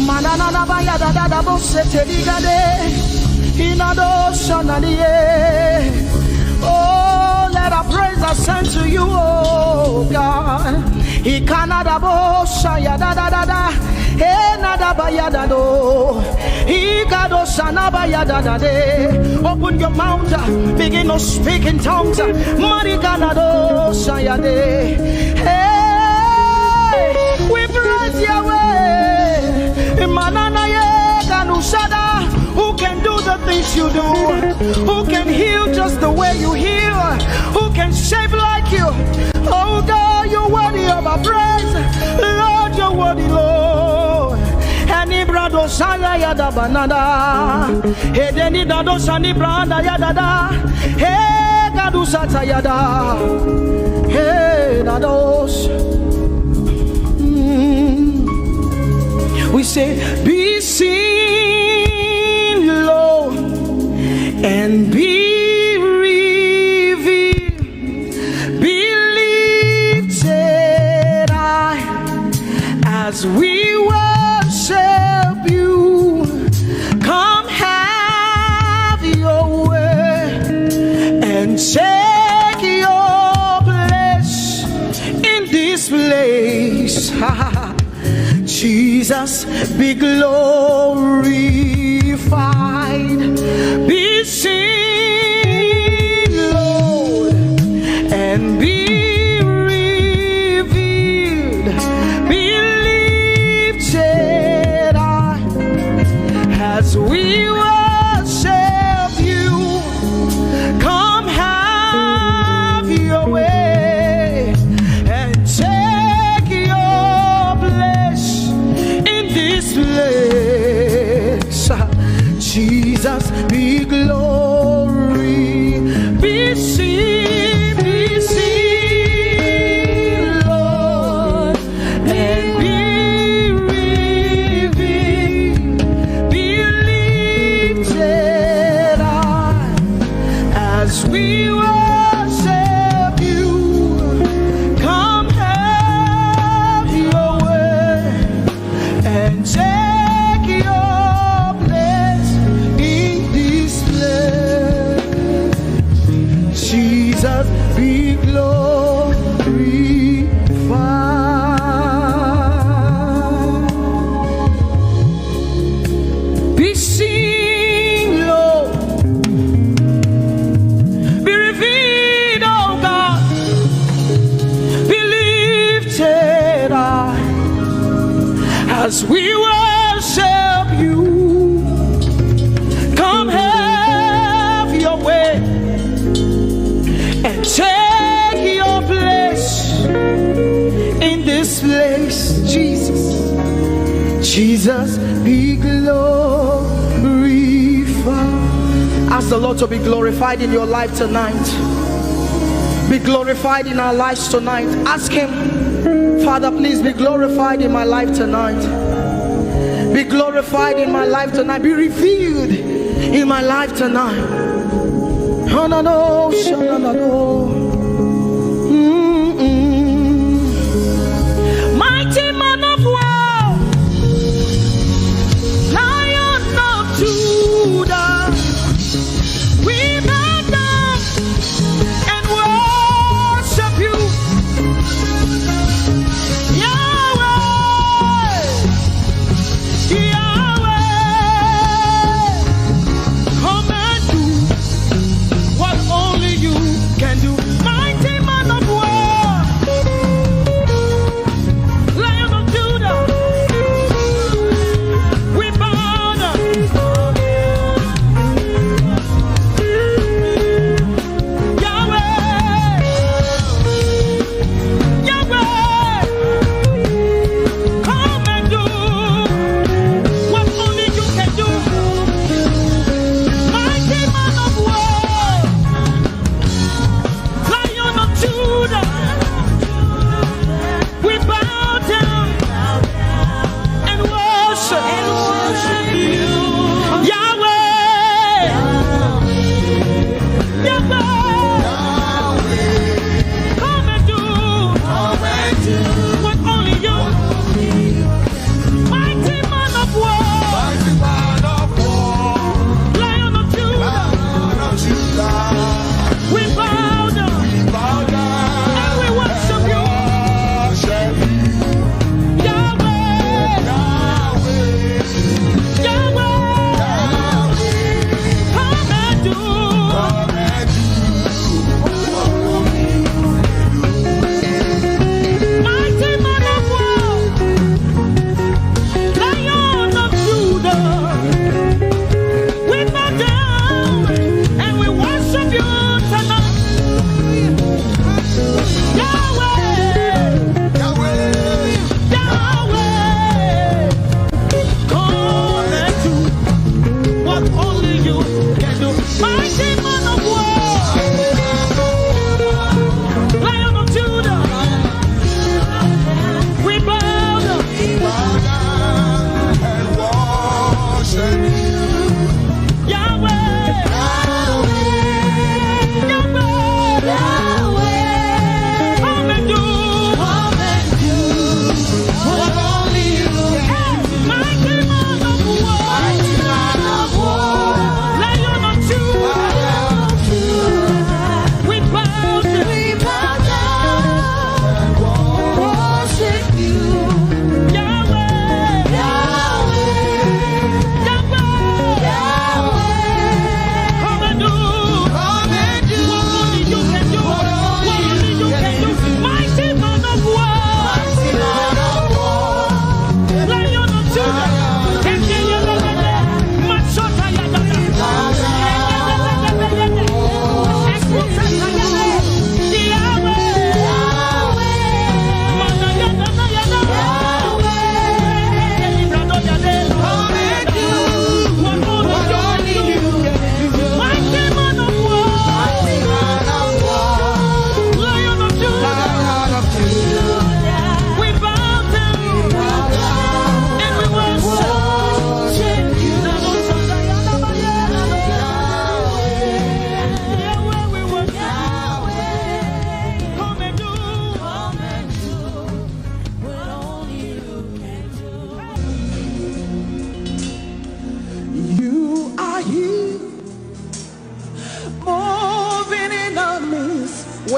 Manananabayadadadabo seteligade. Inado sananie. Oh, let our praise ascend to you, oh God. Ikanadabo sayadadadada. Enadabayadado. Igado sanaba yadadade. Open your mouth, uh, begin to speak in tongues. Uh, Mariganado sayade. Hey, we praise Yahweh. Manana ye ganusada. Who can do the things you do? Who can heal just the way you heal? Who can save like you? Oh God, you're worthy of our praise. Lord, you're worthy, Lord. Enibrado saya yada banada. Edeni dado sani branda yada da. He gadu sata yada. He dados. Mm. We say, be seen, Lord, and be revealed. Be lifted high as we worship you. Come have your way and take your place in this place. Jesus, be glorified. Be seen, Lord, and be revealed. Be lifted high as we worship you. Come have your way and take your place in this place. Jesus, We worship you. Come have your way and take your place in this place. Jesus be glorified. Be seen, Lord. Be revealed, oh God. Be lifted high as we worship you. Come have your way and take your place in this place, Jesus. Jesus be glorified. Ask the Lord to be glorified in your life tonight. Be glorified in our lives tonight. Ask Him, Father, please be glorified in my life tonight. Be glorified in my life tonight. Be revealed in my life tonight. Hanano, shanano. Mm-mm. Mighty man of war, Lion of Judah, we bow down and worship you. Yahweh, Yahweh, come and do what only you can do.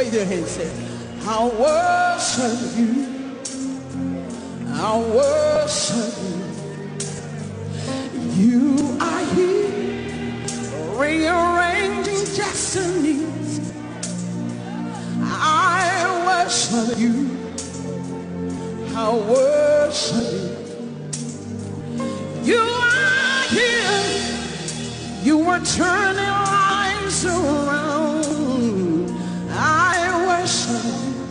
Wave your hands, say, "I worship you. I worship you. You are here, rearranging destinies. I worship you. I worship you. You are here. You are turning lives around. I worship you.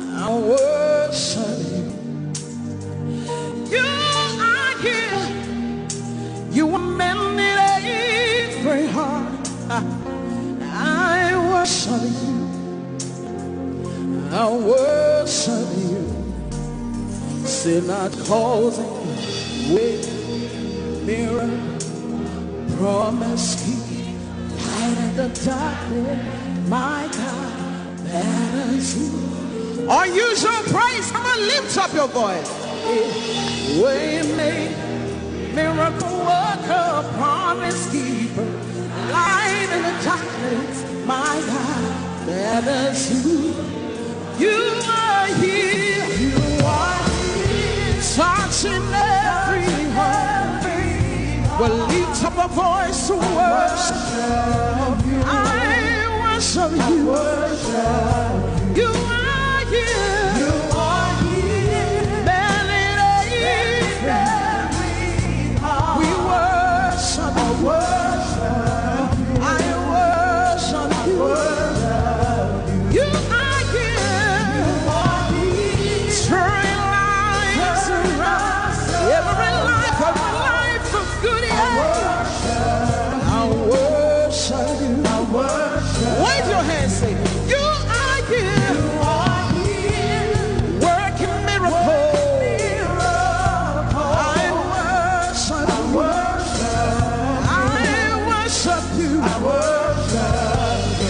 I worship you. You are here. You are mending every heart. I worship you. I worship you. Say, not causing way, mirror, promise keep, light in the darkness, my God, that is who. Unusual praise, come on, lift up your voice. Way make, miracle worker, promise keeper, light in the darkness, my God, that is who. You are here. You are here. Touching every heart. We lift up a voice to worship. I worship you. You are here. You are here. Melody. We worship you. I worship you. You are here. Turn lives around. Every life, every life of good, yeah. I worship you. Wave your hands, say, you are here. Working miracles. I worship you. I worship you.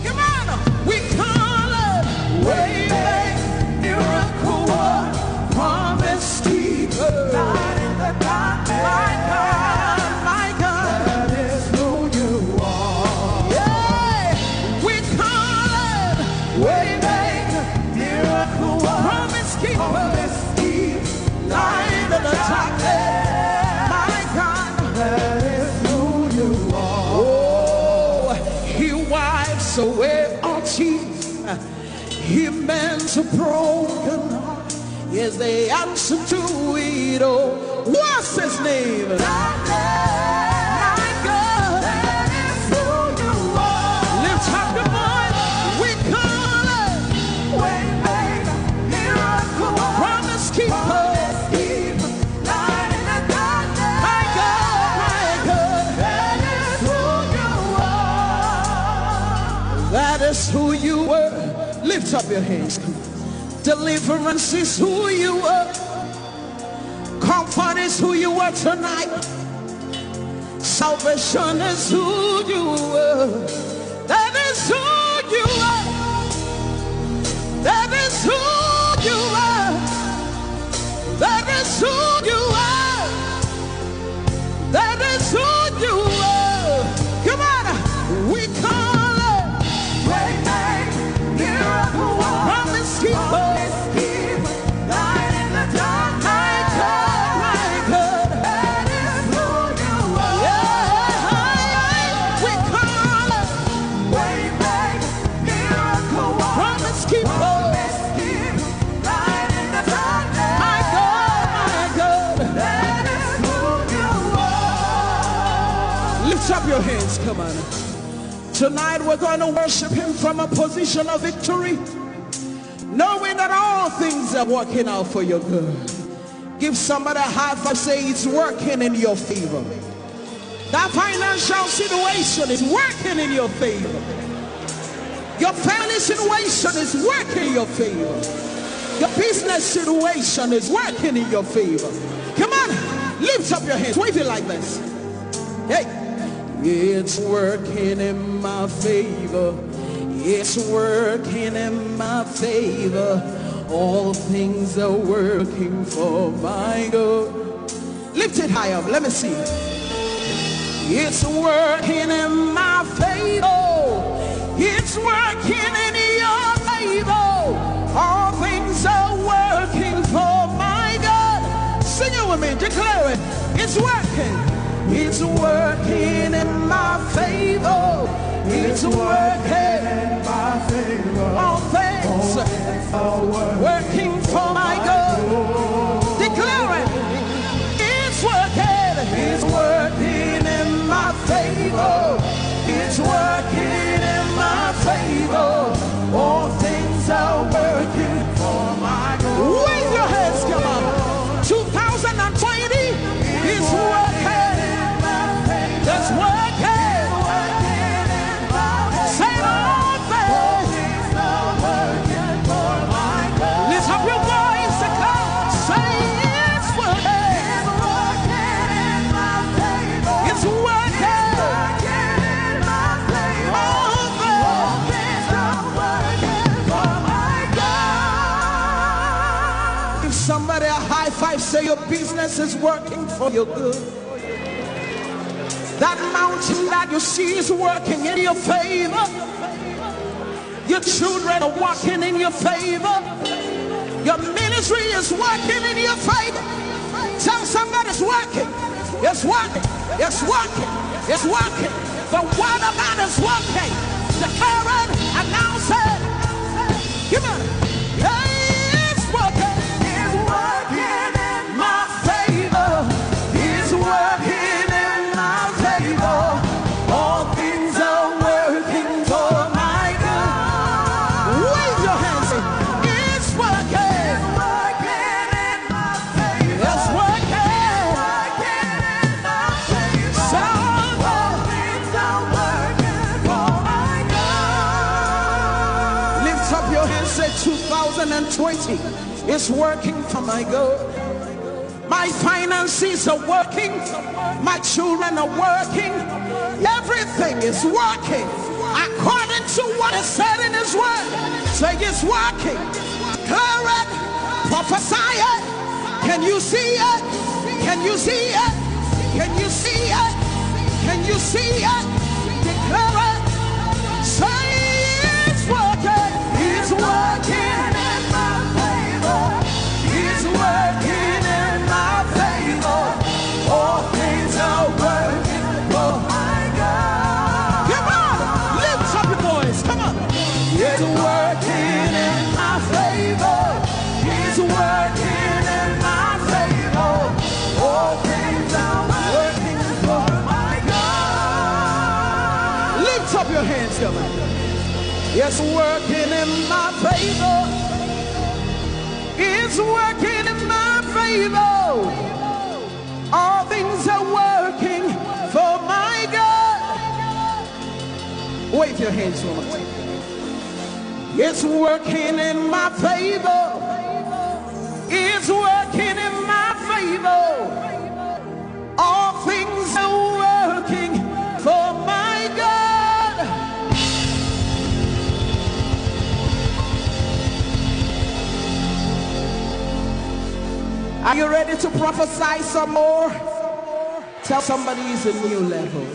Come on, we call it way make, miracle work, promise keeper, light in the darkness. My God, my God, that is who you are. Yeah, we call it way make, miracle work, promise keeper, promise keeper, light in the darkness. My God, that is who you are. Oh, he wipes away all tears. He mends a broken heart. Yes, the answer to it all. What's his name? My God. Lift up your voice. We call it. Waymaker, miracle worker, promise keeper. My God, my God. That is who you are. That is who you were. Lift up your hands. Deliverance is who you are. Comfort is who you are tonight. Salvation is who you are. That is who you are. That is who you are. That is who you are. That is who you are. Come on. We call it. Waymaker, miracle worker, promise keeper, promise keeper, light in the dark. My God, my God. That is who you are. Yeah. We call it. Waymaker, miracle worker, promise keeper, promise keeper, light in the darkness. My God, my God. That is who you are. Lift up your hands, come on. Tonight we're going to worship him from a position of victory, knowing that all things are working out for your good. Give somebody a high five, say, it's working in your favor. That financial situation is working in your favor. Your family situation is working in your favor. Your business situation is working in your favor. Come on, lift up your hands, wave it like this. Hey, it's working in my favor. It's working in my favor. All things are working for my good. Lift it high up. Let me see. It's working in my favor. It's Declare it. It's working. It's working in my favor. It's working in my favor. All things are working for my good. Declare it. It's working. It's working in my favor. It's working in my favor. All things are working for my good. Wave your hands, come on. Two thousand twenty is working. It's working. Say all things. Lift up your voice and come. Say it's working. It's working. All things. Give somebody a high five, say your business is working for your good. That mountain that you see is working in your favor. Your children are walking in your favor. Your ministry is working in your favor. Tell somebody it's working. It's working. It's working. It's working. The word of God is working. Declare it, announce it. Come on. Hey, it's working. It's working in my favor. It's working in my favor. All things are working for my good. Wave your hands. It's working. It's working in my favor. It's working. It's working in my favor. All things are working for my good. Lift up your hands, say two thousand twenty. It's working for my good. My finances are working. My children are working. Everything is working according to what is said in His word. Say it's working. Declare it. Prophesy it. Can you see it? Can you see it? Can you see it? Can you see it? Declare it. Say it's working. It's working in my favor. It's working in my favor. All things are working for my good. Come on, lift up your voice. Come on. It's working in my favor. It's working in my favor. All things are working for my good. Lift up your hands, come on. It's working in my favor. It's working in my favor. All things are working for my good. Wave your hands, woman. It's working in my favor. It's working in my favor. All things are working for my good. Are you ready to prophesy some more? Tell somebody it's a new level.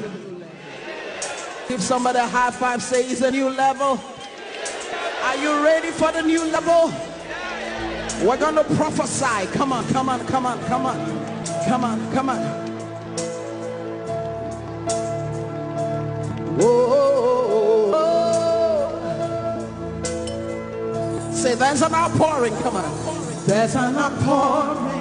Give somebody a high five, say it's a new level. Are you ready for the new level? We're gonna prophesy. Come on, come on, come on, come on. Come on, come on. Whoa. Say there's an outpouring. Come on. There's an outpouring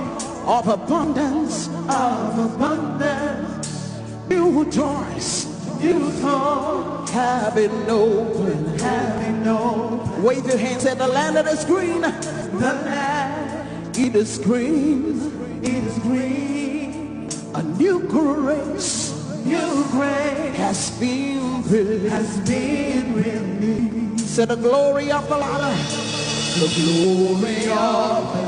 of abundance, of abundance. New doors, new doors have been opened, have been opened. Wave your hands at the land that is green. The land, it is green, it is green. A new grace, new grace has been released, has been released. Say the glory of the Lord. The glory of the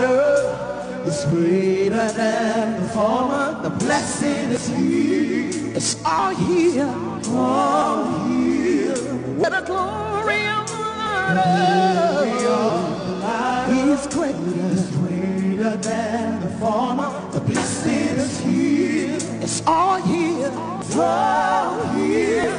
Lord is greater than the former. The blessing is here. It's all here. All here. Where the glory of the Lord is greater. Is greater than the former. The blessing is here. It's all here. It's all here.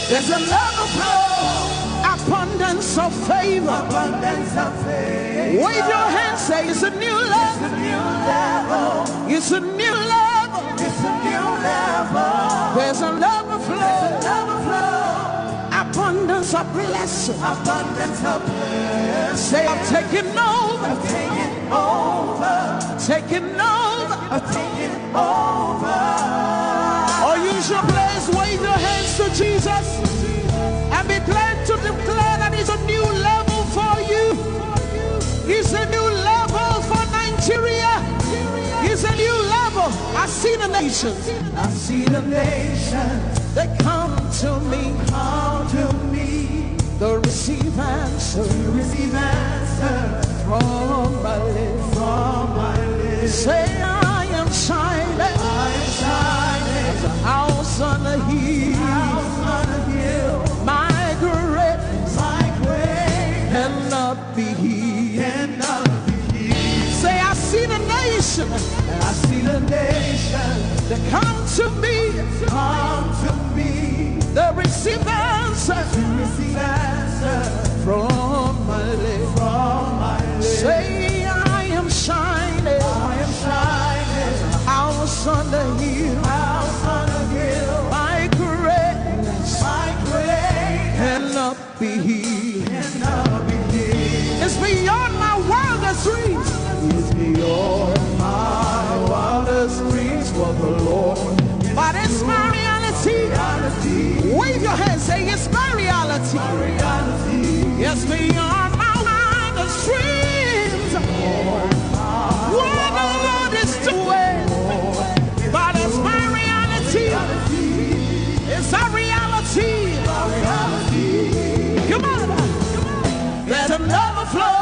There's another flow. I Abundance of favor. Abundance of favor. Wave your hands, say, "It's a new level." It's a new level. It's a new level. It's a new level. There's an overflow. There's an overflow. Abundance of blessing. Abundance of blessing. Say, "I'm taking over." I'm taking over. Taking over. I'm taking over. Or use your place, wave your hands to Jesus and be glad to declare that it's a new level for you. It's a new level for Nigeria. It's a new level. I see the nations. I see the nations. They come to me. Come to me. They receive answer. They receive answer. From my lips. From my lips. Say, "I am shining." I am shining. As a house on a hill. House on a hill. My greatness. My greatness. Cannot be hid. Cannot be hid. Say, "I see the nation." I see the nation. They come to me. Come to me. They receive answer. They receive answer. From my lips. From my lips. Say, "I am shining." I am shining. House on the hill. House on the hill. My greatness. My greatness. Cannot be hid. Cannot be hid. It's beyond my wildest dreams. It's beyond my wildest dreams for the Lord. But it's my reality. Reality. Wave your hand, say, "It's my reality." My reality. It's beyond my wildest dreams. What the Lord is doing. But it's my reality. It's a reality. Come on. There's an overflow.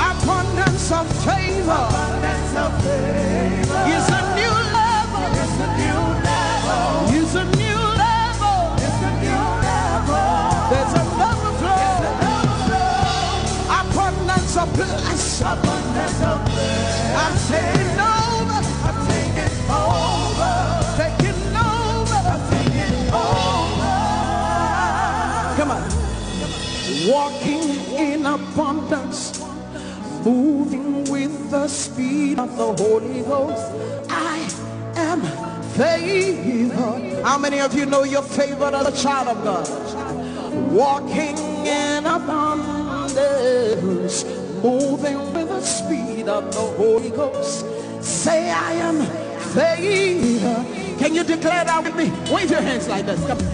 Abundance of favor. Abundance of favor. It's a new level. It's a new level. It's a new level. It's a new level. There's an overflow. There's an overflow. Abundance of blessing. Abundance of blessing. I'm taking over. I'm taking over. Taking over. I'm taking over. Come on. Walking in abundance, moving with the speed of the Holy Ghost. I am favored. How many of you know you're favored as a child of God? Walking in abundance, moving with the speed of the Holy Ghost. Say, "I am favored." Can you declare that with me? Wave your hands like this. Come on.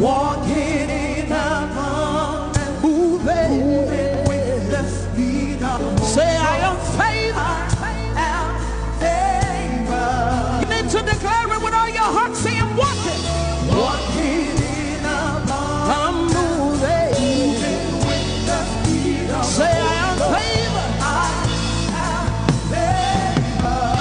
Walking in abundance, moving with the speed of the Holy Ghost. Say, "I am favored." I am favored. You need to declare it with all your heart. Say, "I'm walking." Walking in abundance. I'm moving. Moving with the speed of the Holy Ghost. Say, "I am favored." I am favored.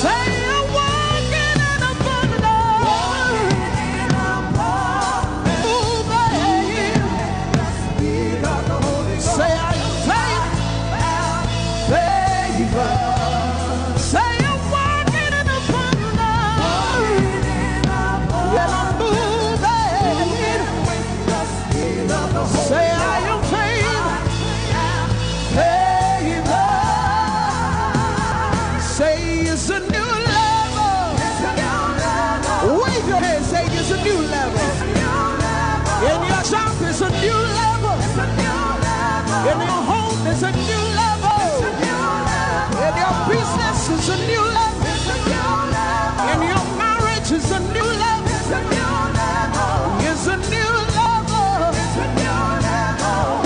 Say, "I'm walking in abundance." Walking in abundance. Moving. Moving with the speed of the Holy Ghost. Say, "I am favored." I am favored. Say, "I'm walking in abundance." Walking in abundance. And I'm moving. Say, "I am favored." Favor. Say, "It's a new level." Wave your hand, say, "It's a new level." In your job, it's a new level. In your home, it's a new level. In your business, it's a new level. In your marriage, it's a new level. It's a new level. It's a new level.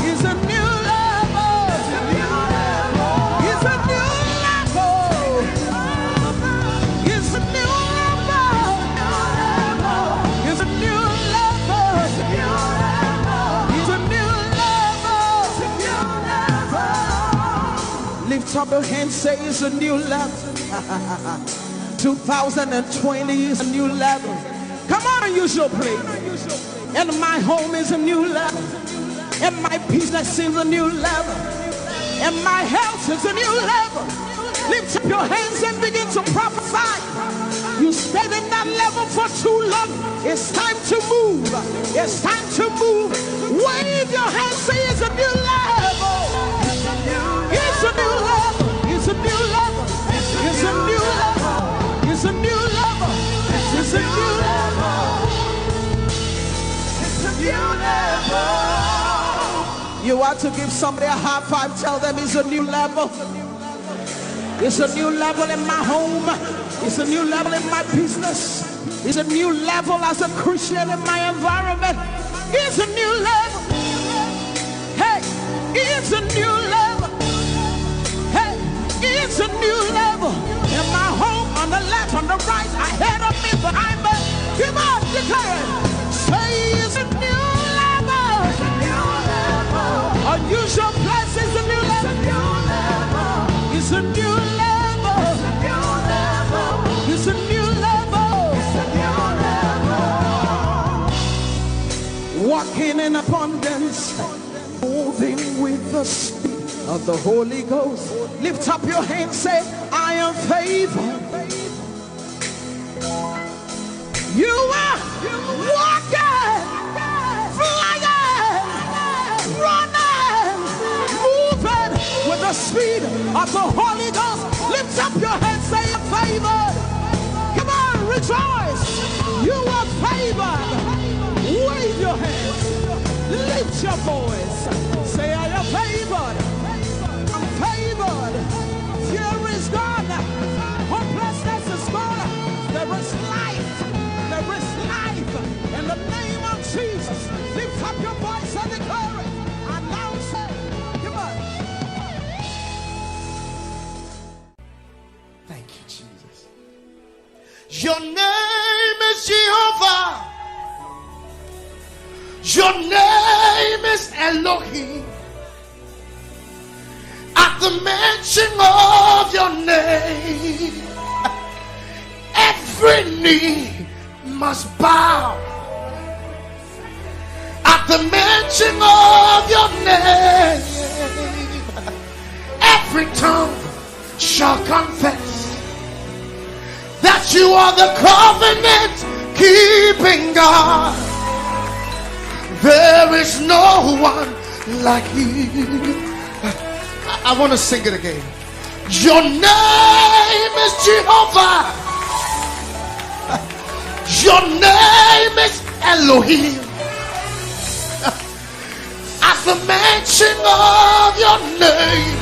It's a new level. It's a new level. It's a new level. It's a new level. It's a new level. Lift up your hand, say, "It's a new level." Two thousand and twenty is a new level. Come on, use your praise. And my home is a new level. And my business is a new level. And my health is a new level. Lift up your hands and begin to prophesy. You stayed in that level for too long. It's time to move. It's time to move. Wave your hands, say it's a new level. It's a new level. It's a new level. It's a new level. It's a new level. It's a new level. It's a new level. You want to give somebody a high five, tell them it's a new level. It's a new level in my home. It's a new level in my business. It's a new level as a Christian in my environment. It's a new level. Hey, it's a new level. Hey, it's a new level. In my home, on the left, on the right, ahead of me, behind me. Come on, declare it. Say it's a new level. Unusual blessings, a new level. It's a new level. It's a new level. Walking in abundance, moving with the speed of the Holy Ghost. Lift up your hands, say, I am favored. You are walking, flying, running, moving with the speed of the Holy Ghost. Lift up your hands, say, I'm favored. Come on, rejoice. You are favored. Wave your hands. Lift your voice. Say, I am favored. I'm favored. Fear is gone. Hopelessness is gone. There is life. There is life. In the name of Jesus, lift up your voice and declare it. Announce it. Come on. Thank you, Jesus. Your name is Jehovah. Your name is Elohim. At the mention of your name, every knee must bow. At the mention of your name, every tongue shall confess that you are the covenant keeping God. There is no one like you. I, I want to sing it again. Your name is Jehovah. Your name is Elohim. At the mention of your name,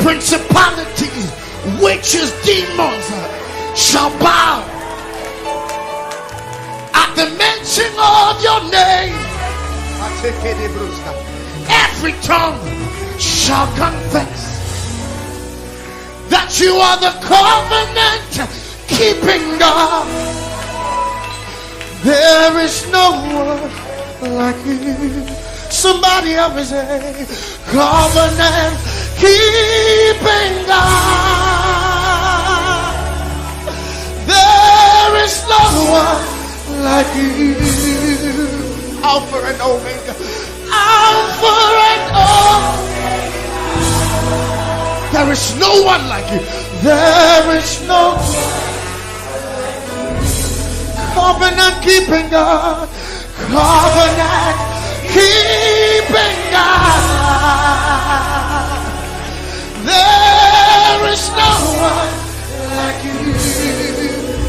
principalities, witches, demons shall bow. At the mention of your name, every tongue shall confess that you are the covenant keeping God. There is no one like you. Somebody help me say, covenant keeping God. There is no one like you. Alpha and Omega. Alpha and Omega. There is no one like you. There is no covenant keeping God. Covenant keeping God. There is no one like you.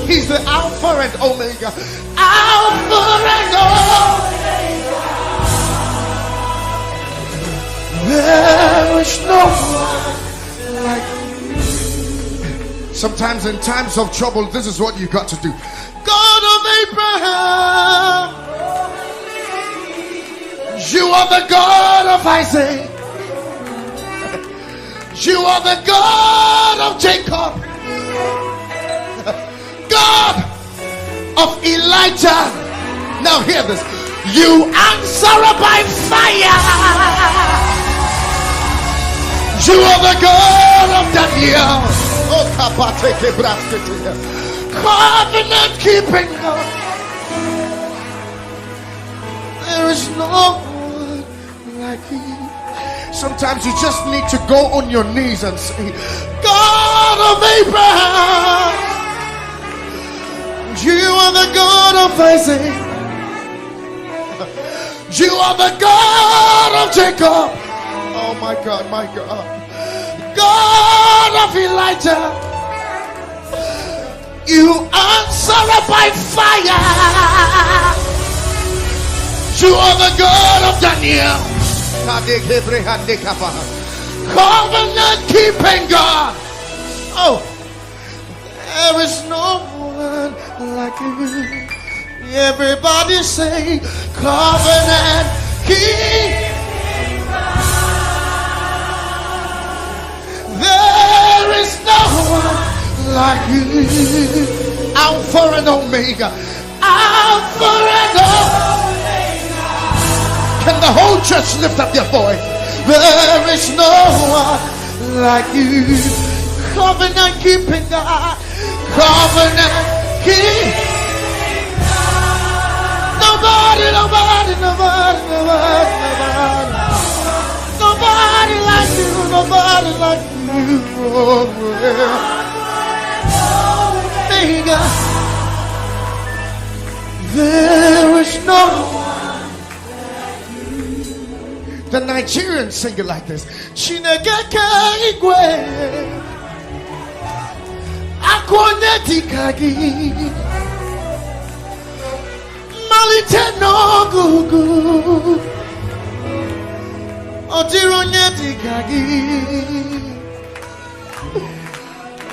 He's the Alpha and Omega. Alpha and Omega. There is no one like you. Sometimes in times of trouble, this is what you got to do. God of Abraham, you are the God of Isaac. You are the God of Jacob. God of Elijah. Now hear this. You answer by fire. You are the God of Daniel. Oh, kapateke braskete. Covenant keeping God. There is no one like you. Sometimes you just need to go on your knees and say, God of Abraham. You are the God of Isaac. You are the God of Jacob. Oh my God, my God. God of Elijah. You answer by fire. You are the God of Daniel. Covenant keeping God. Oh, there is no one like you. Everybody say, covenant keep. There is no one like you. Alpha and Omega. Alpha and Omega. Can the whole church lift up their voice? There is no one like you. Covenant keeping God. Covenant keep. Nobody, nobody, nobody, nobody, nobody. Nobody like you, nobody like you. Oh, yeah. Hey, God. There is no one. The Nigerians sing it like this. Chineke ke igwe. Akwa onye dịka gị. Mmalite n'ọgụgụ. Ọ dịrị onye dịka gị.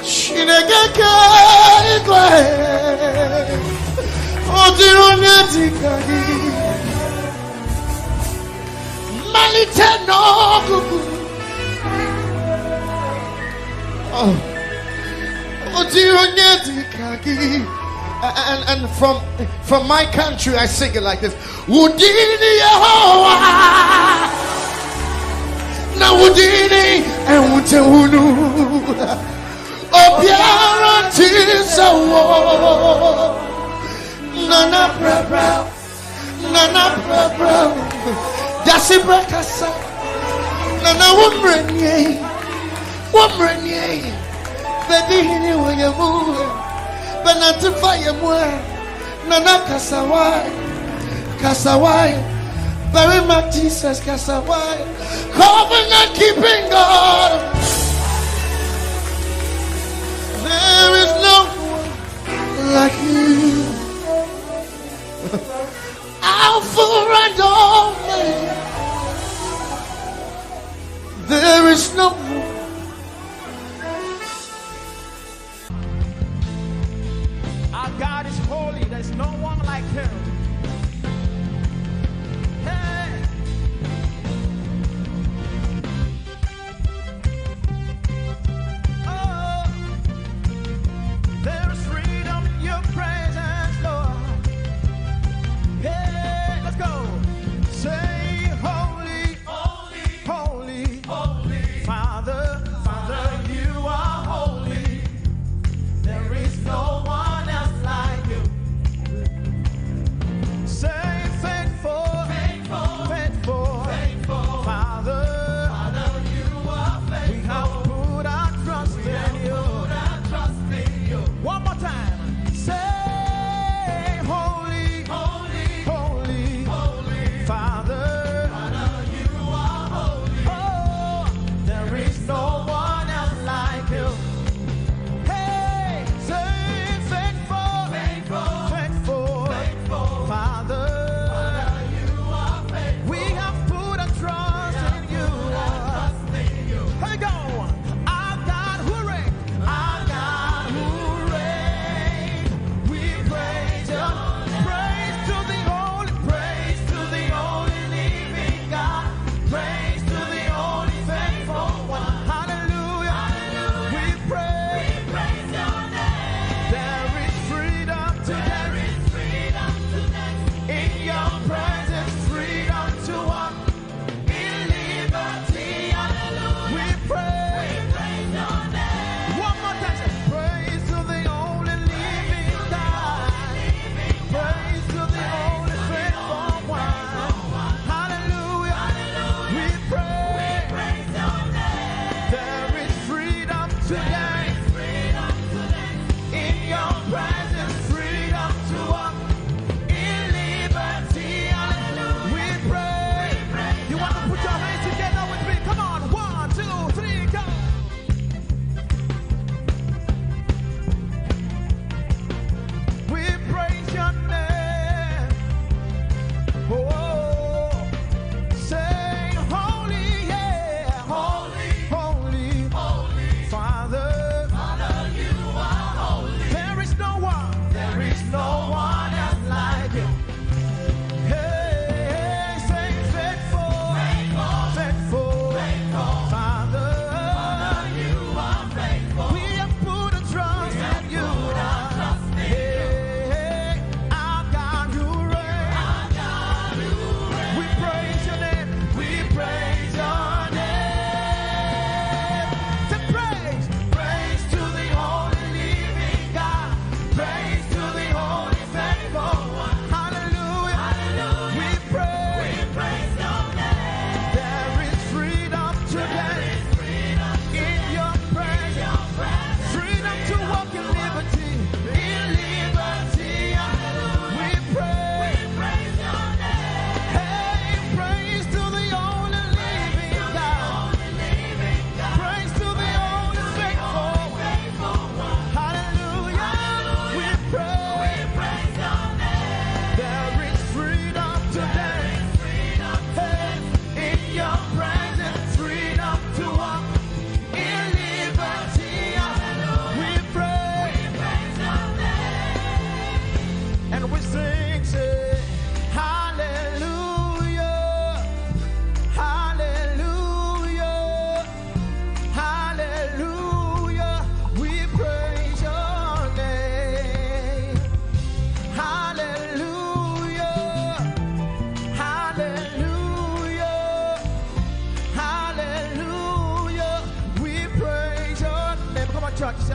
Chineke ke igwe. Ọ dịrị onye dịka gị. Mmalite n'ọgụgụ. Oh. Ọ dịrị onye dịka gị. And, and from, from my country, I sing it like this. Ụdị n'ihe ụwa. Na ụdị enwute unu. Obiara Tisawo. Nana Brabra. Nana Brabra. Dasi Brakasa. Nana Wumrenie. Wumrenie. Baby, hini wanyamua. Banatifa yamua. Nana Kasawai. Kasawai. Very much Jesus Kasawai. Covenant keeping God. There is no one like you. Alpha and Omega. There is no one. Our God is holy. There's no one like him. Hey. Oh, there's freedom in your presence, Lord. Hey, let's go. Say, holy, holy, holy, holy, Father.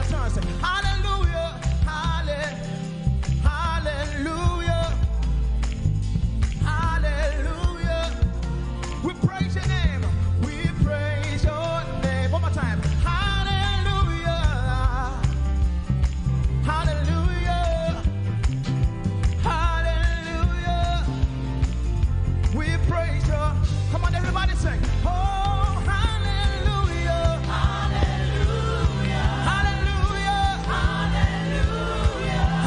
Hallelujah, halle-, hallelujah, hallelujah. We praise your name, we praise your name. One more time. Hallelujah, hallelujah, hallelujah. We praise you. Come on, everybody sing. Oh, hallelujah. Hallelujah. Hallelujah. Hallelujah.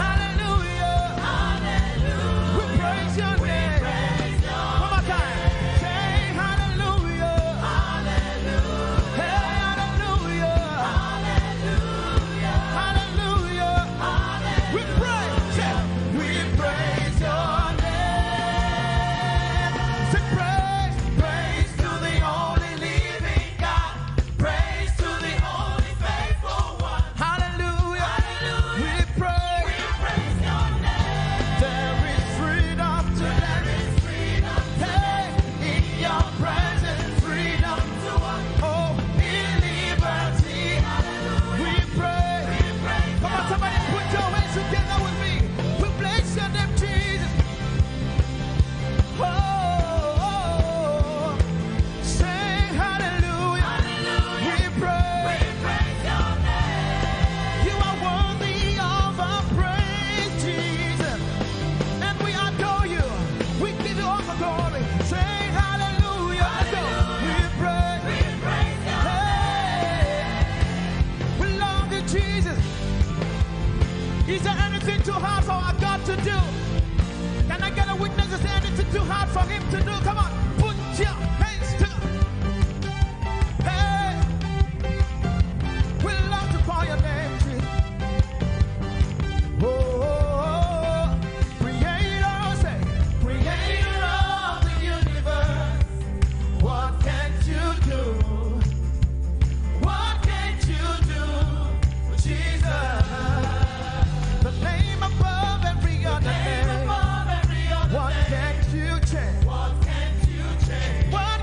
Hallelujah. Hallelujah. We praise your name. One more time. Say hallelujah. Hallelujah. Hey, hallelujah. Hallelujah. Hallelujah. We praise, say, we praise your name. Say praise, praise to the only living God. Praise to the only faithful one. Hallelujah. Hallelujah. We praise, we praise your name. There is freedom today. There is freedom. Hey, in your presence, freedom to walk. Oh, in liberty. Hallelujah. We pray. We pray. Come on, somebody put your hands together with me. We bless your name, Jesus. Oh, oh, oh. Say hallelujah. Hallelujah. We pray. We praise your name. You are worthy of our praise, Jesus. And we adore you. We give you all the glory. Say hallelujah. Let's go. Hallelujah. We pray. We praise your name. Hey. We love you, Jesus. Is there anything too hard for our God to do? Can I get a witness? Is there anything too hard for him to do? Come on, put your hands together. Hey, we love to call your name, Jesus. Oh, Creator, say, Creator of the universe, what can't you do? What can't you do, Jesus? The name above every other name. What can't you change? What can't you change? What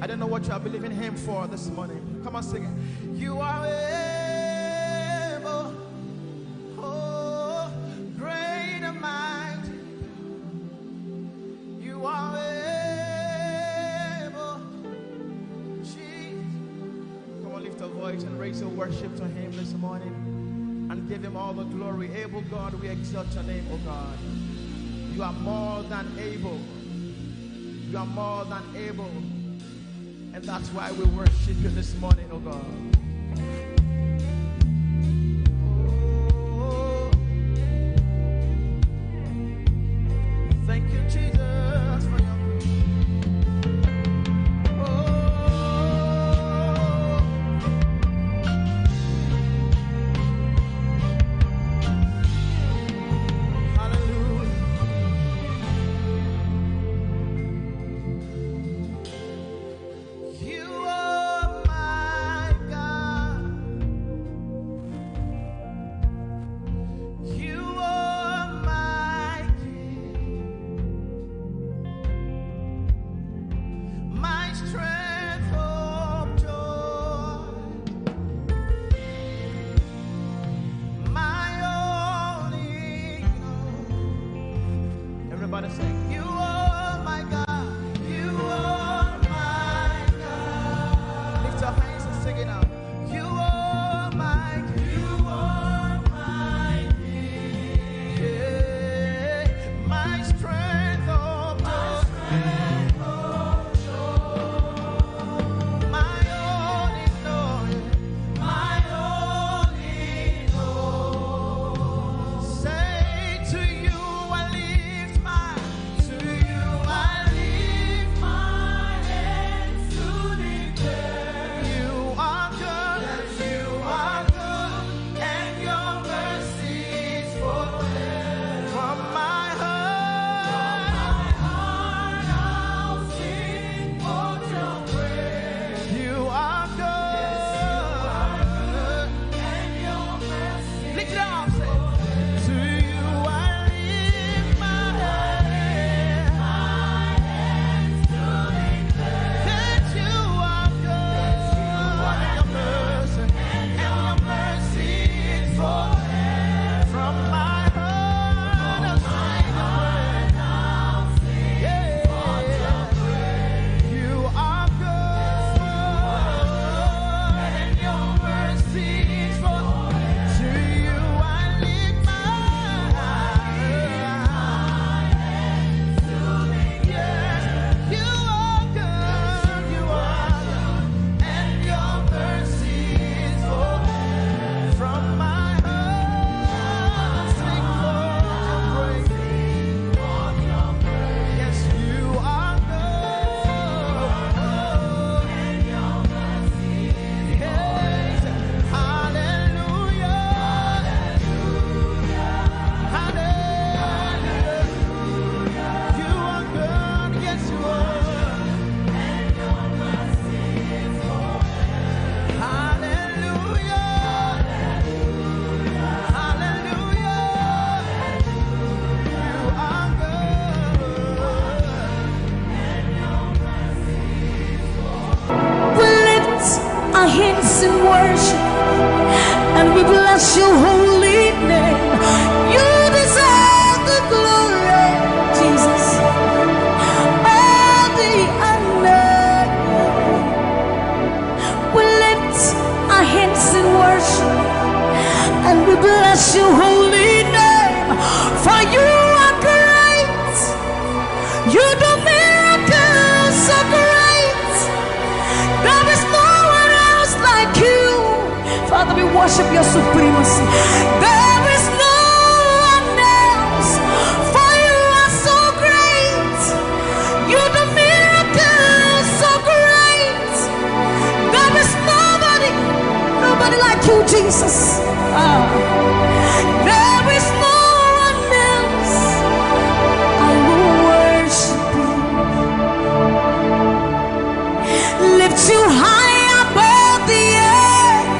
I don't know what you are believing him for this morning. Come on, sing it. You are able. Oh, great and mighty. You are able. Jesus. Come on, lift your voice and raise your worship to him this morning and give him all the glory. Able God, we exalt your name, oh God. You are more than able. You are more than able. And that's why we worship you this morning, oh God. Oh. Thank you, Jesus, for your grace. Oh. Hallelujah. You are my God. You are my King. My strength of joy. My all in all. Everybody sing. You are my God. You are my God. Lift your hands and sing it out. You are my, you are my King. Yeah. My strength of joy. My strength of joy. My all in all. My all in all. Say, to you I lift my, to you I lift my hands to declare you are good, you are good, and your mercy is forever. From my heart, from my heart I'll sing for your praise. You are good. Lift it up, say. To you I lift my hands. That you are good. And your mercy, and your mercy is forever. From my heart, I sing your praise. Yeah. You are good, and your mercy is for. To you I lift my eyes. Yes, you are good, you are good, and your mercy is for. From my heart, I sing for your praise. Yes, you are good. Yes. Hallelujah. Hallelujah. You are good. Yes, you are. Hallelujah. Hallelujah. You are good. We lift our hands in worship and we bless your holy name. You deserve the glory, Jesus. All the honor. We lift our hands in worship and we bless your holy name. For you are great. You do miracles so great. There is no one else like you. Father, we worship your supremacy. There is no one else. For you are so great. You do miracles so great. There is nobody, nobody like you, Jesus. Ah. There is no one else. I will worship you. Lift you high above the earth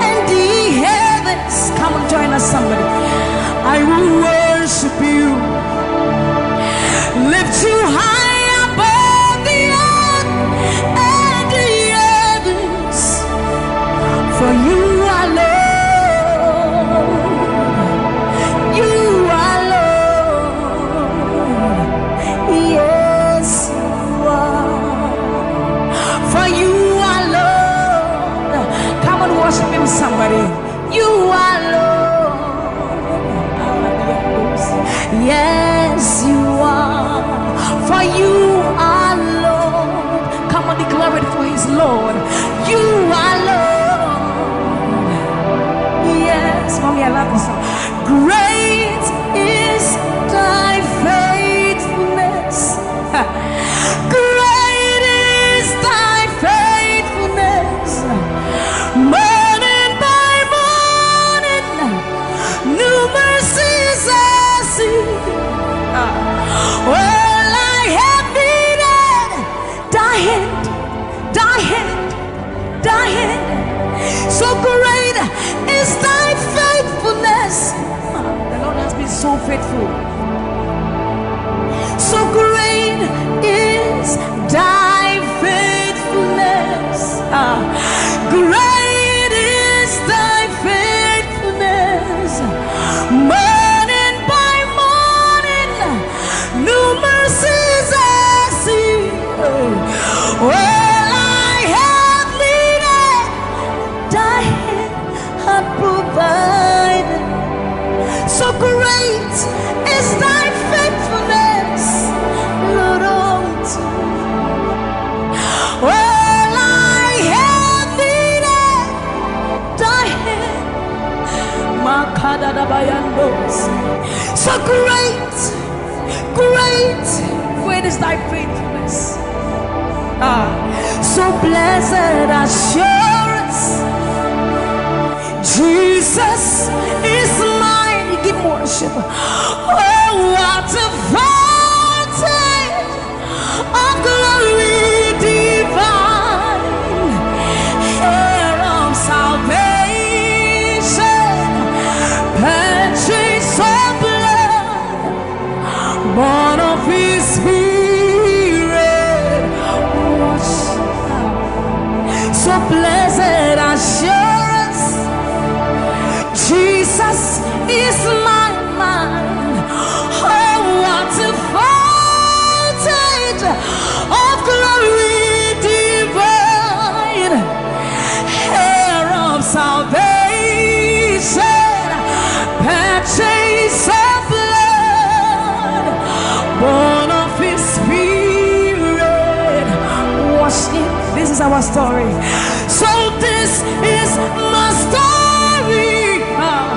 and the heavens. Come on, join us, somebody. I will worship you. Lift you high above the earth Well, I have needed thy hand had provided. So great is thy faithfulness, Lord, unto me. Well, I have needed thy hand. Makadadabayandos. So great, great, great is thy faithfulness. Ah, so blessed assurance, Jesus is mine. Give worship. Oh, what a foretaste of glory divine, heir of salvation, purchased of blood, born of his spirit. Watch. So blessed assurance, Jesus is my man. Oh, what a foretaste of glory divine, heir of salvation, purchased of blood, born of his spirit. Worship. This is our story. So this is my story. Ah,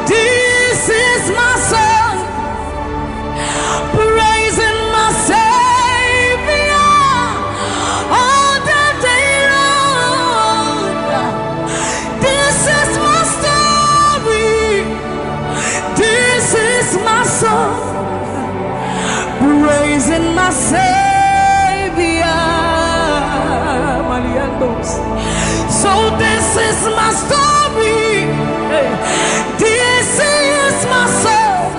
this is my song. Praising my Savior all the day long. This is my story. This is my song. Praising my Savior. Maliandos. So this is my story. Hey. This is my song.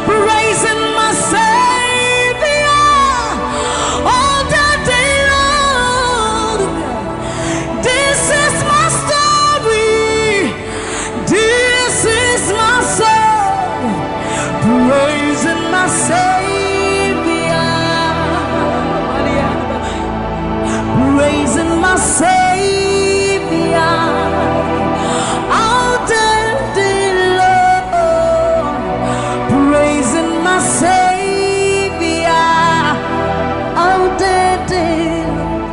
Praising my Savior all the day long. This is my story. This is my song. Praising my Savior. Praising my Savior all the day long. Praising my Savior all the day long.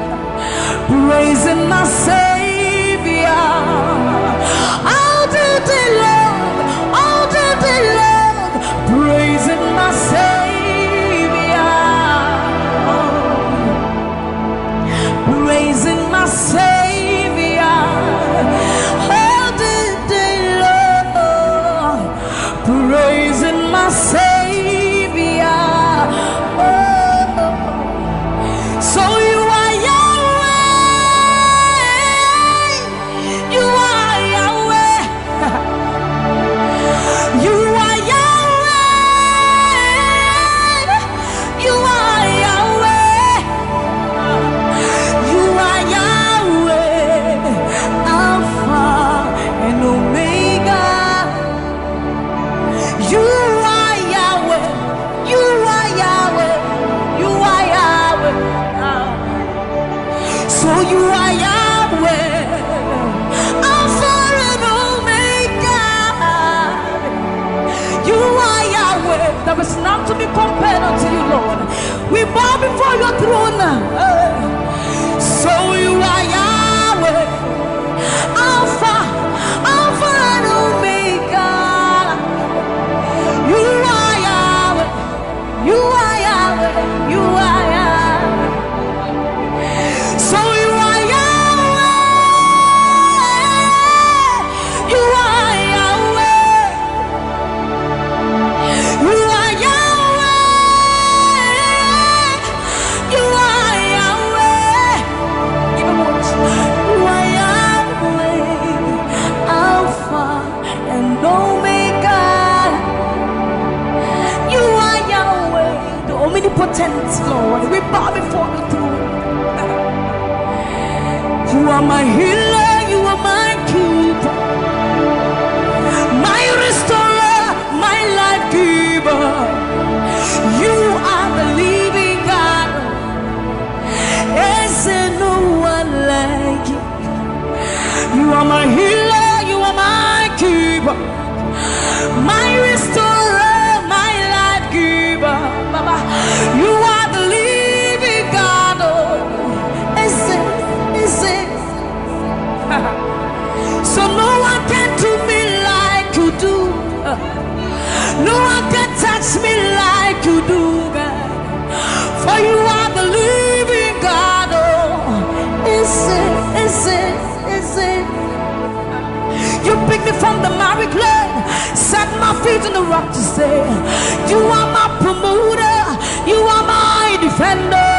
Praising my Savior all the day long, all the day long. Praising my Savior. Praising my Savior all the day long. Praising my Savior. Oh. So you are Yahweh. You are Yahweh. You are Yahweh. You are Yahweh. You are Yahweh. Alpha and Omega. You are Yahweh. You are Yahweh. You are Yahweh. So you are Yahweh, Alpha and Omega. You are Yahweh. There is none to be compared unto you, Lord. We bow before your throne. So you are Yahweh, Alpha, Alpha and Omega. You are Yahweh. You are Yahweh. You are Yahweh. So you are Yahweh. You are Yahweh. You are Yahweh. You are Yahweh. Give him worship. You are Yahweh, Alpha and Omega. You are Yahweh, the omnipotent Lord. We bow before the throne. You are my healer, you are my keeper, my restorer, my life giver. You are the living God. My restorer, my life giver, Baba, you are the living God. Oh, is it? Is it? So no one can do me like you do. No one can touch me like you do, God. For you are the living God. Oh, is it? Is it? Is it? You pick me from the miry clay, set my feet on the rock to stay. You are my promoter, you are my defender,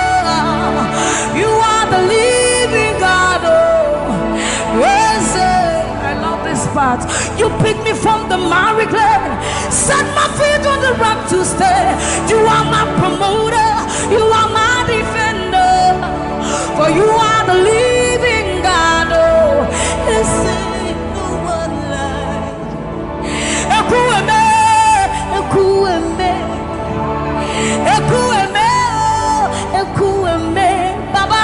you are the living God. Oh, yes, eh, I love this part. You pick me from the miry clay, set my feet on the rock to stay. You are my promoter, you are my defender, for you are the living God. Oh, is it no one like Ekwueme, Ekwueme, Ekwueme, oh, Ekwueme. Baba,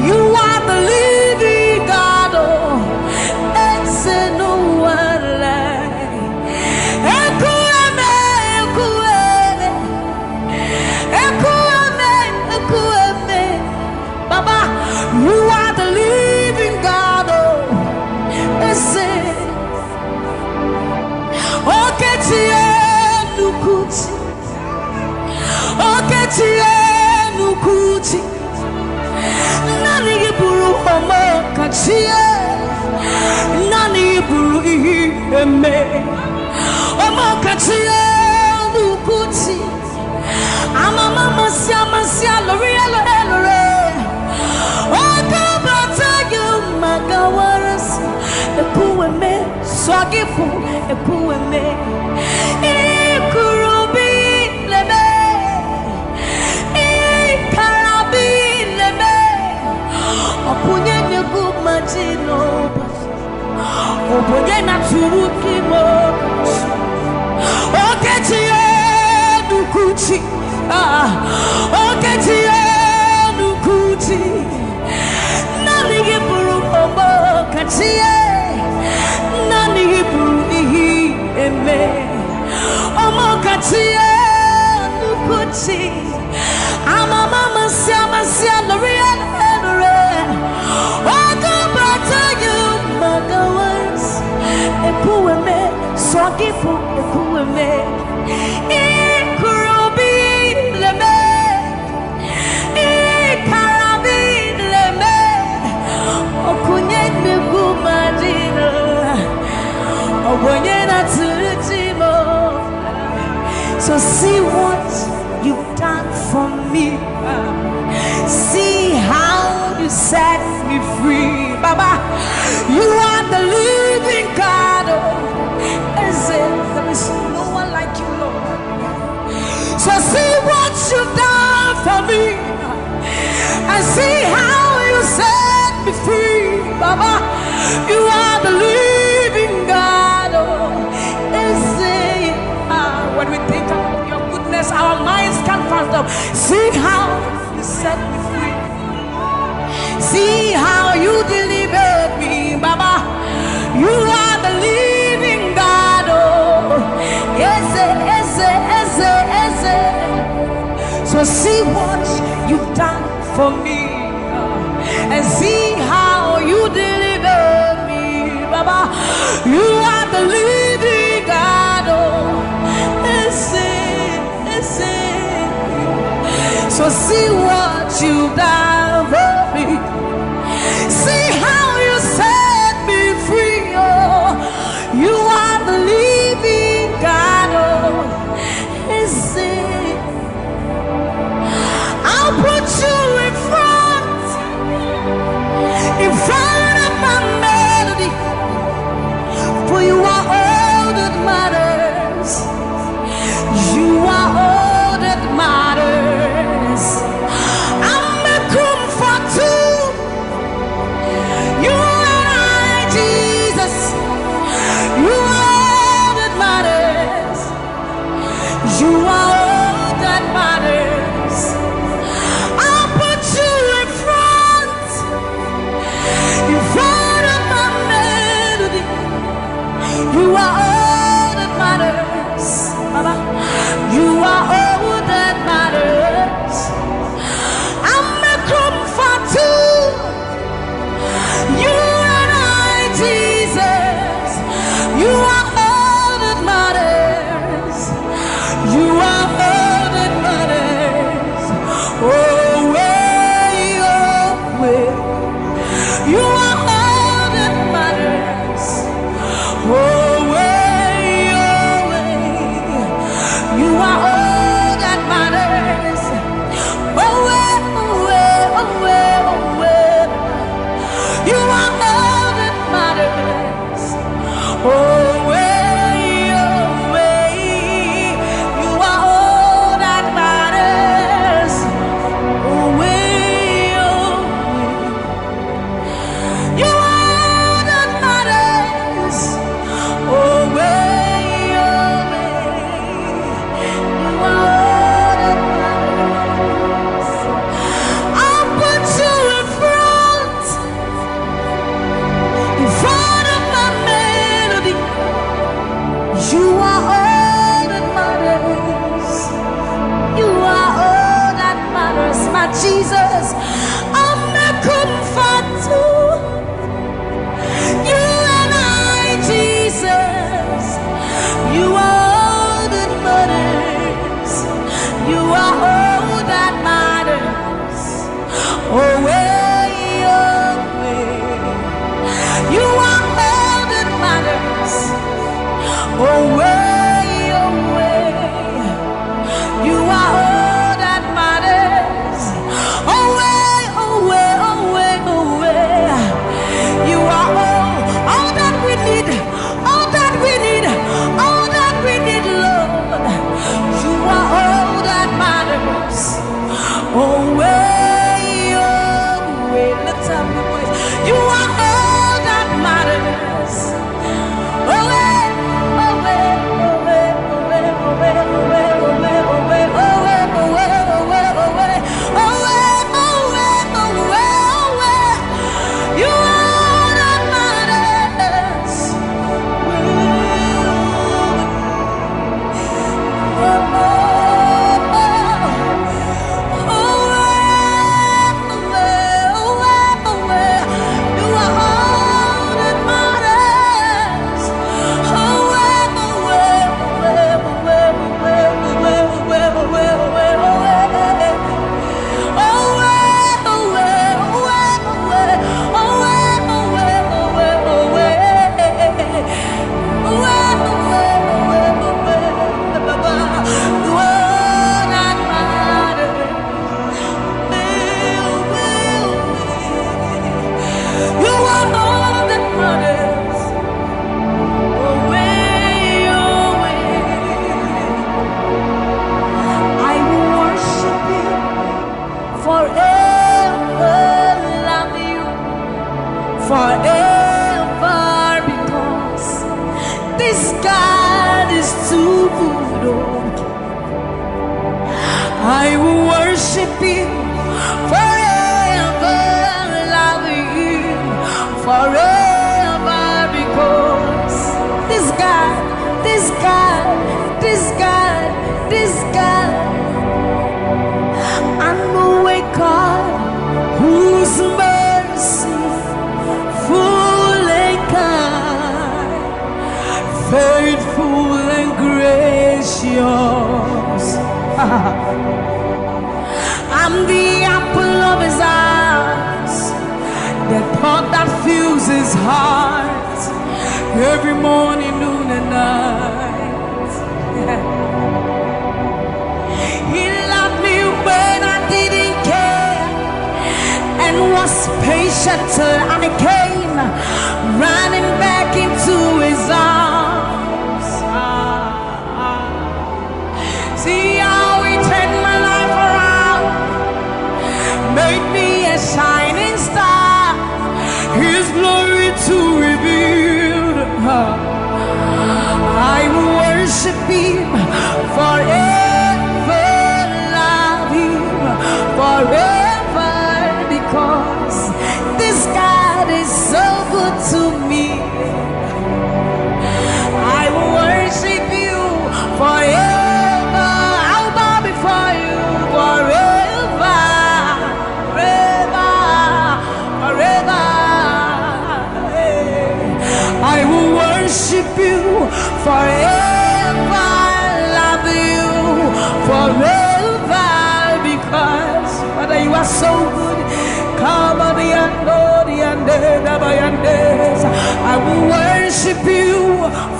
you are the living God. Oh, is it no one like Ekwueme, Ekwueme, Ekwueme, Ekwueme. Baba, you are the living God. Oh, is it? Okechi Enukuchi. Okechi Enukuchi. Nani iburu Omokachi. Nani iburu ihe eme. Omokachi Enukuchi. Amama masia masia lori elo elore. Oka bata yo magawaras. Ekwueme, sọ gị bụ Ekwueme. Ikurubi leme. Ikarabi leme. Ọkụnye na-egbu mmadụ n'ụbọchị. Ọ bụ onye na-atụrụ gị ime ụbọchị. Okechi Enukuchi. Ah, Okechi Enukuchi. Nani iburu Omokachi. Nani iburu ihe eme. Omokachi Enukuchi. Amama masia masia lori elore. Oka bata yo magawas. Ekwueme, sọ gị bụ Ekwueme. Ikurubi leme. Ikarabi leme. Ọkụnye na-egbu mmadụ. Ọ bụ onye na-atụrụ gị ime. So see what you've done for me. See how you set me free. Baba, you are the living God. Oh, is it? There is no one like you, Lord. So see what you've done for me. And see how you set me free. Baba, you are the living God. Oh, is it? Ah, when we think about your goodness, our minds can't fathom. See how you set me free. See how you delivered me, Baba. You are the living God. Oh, eze, eze, eze, eze. So see what you've done for me, and see how you delivered me, Baba. You are the living God. Oh, eze, eze. So see what you've done for me. See how you set me free. Oh, you are the living God. Oh, eze. I'll put you in front, in front of my melody. For you are all that matters. You are all that matters. Jesus, I'm not comfort too. You and I, Jesus, you are all that matters. You are all that matters. Oh, way, oh, way. You are all that matters. Oh, way, oh, way. You are all that matters. Oh, way, oh, way, oh, way, oh, way. You are all, all that we need, all that we need, all that we need, Lord. You are all that matters. Oh, way, oh, way. Lift up your voice. You are all that matters. I will worship you forever, love you forever, because this God is too good. Oh, I will worship you forever, love you forever, because this God, this God, this God, this God, I know a God whose mercy full and kind, faithful and gracious. I'm the apple of his eyes, the pot that fills his heart every morning, noon, and night. He loved me when I didn't care and was patient till I came running back into his arms. See how he turned my life around, made me a shining star, his glory to reveal. I worship him forever, love him forever, because this God is so good to me. I worship you forever. I'll bow before you forever, forever, forever. I will worship you forever, love you forever, because Father, you are so good. Come on, the and the and the. I will worship you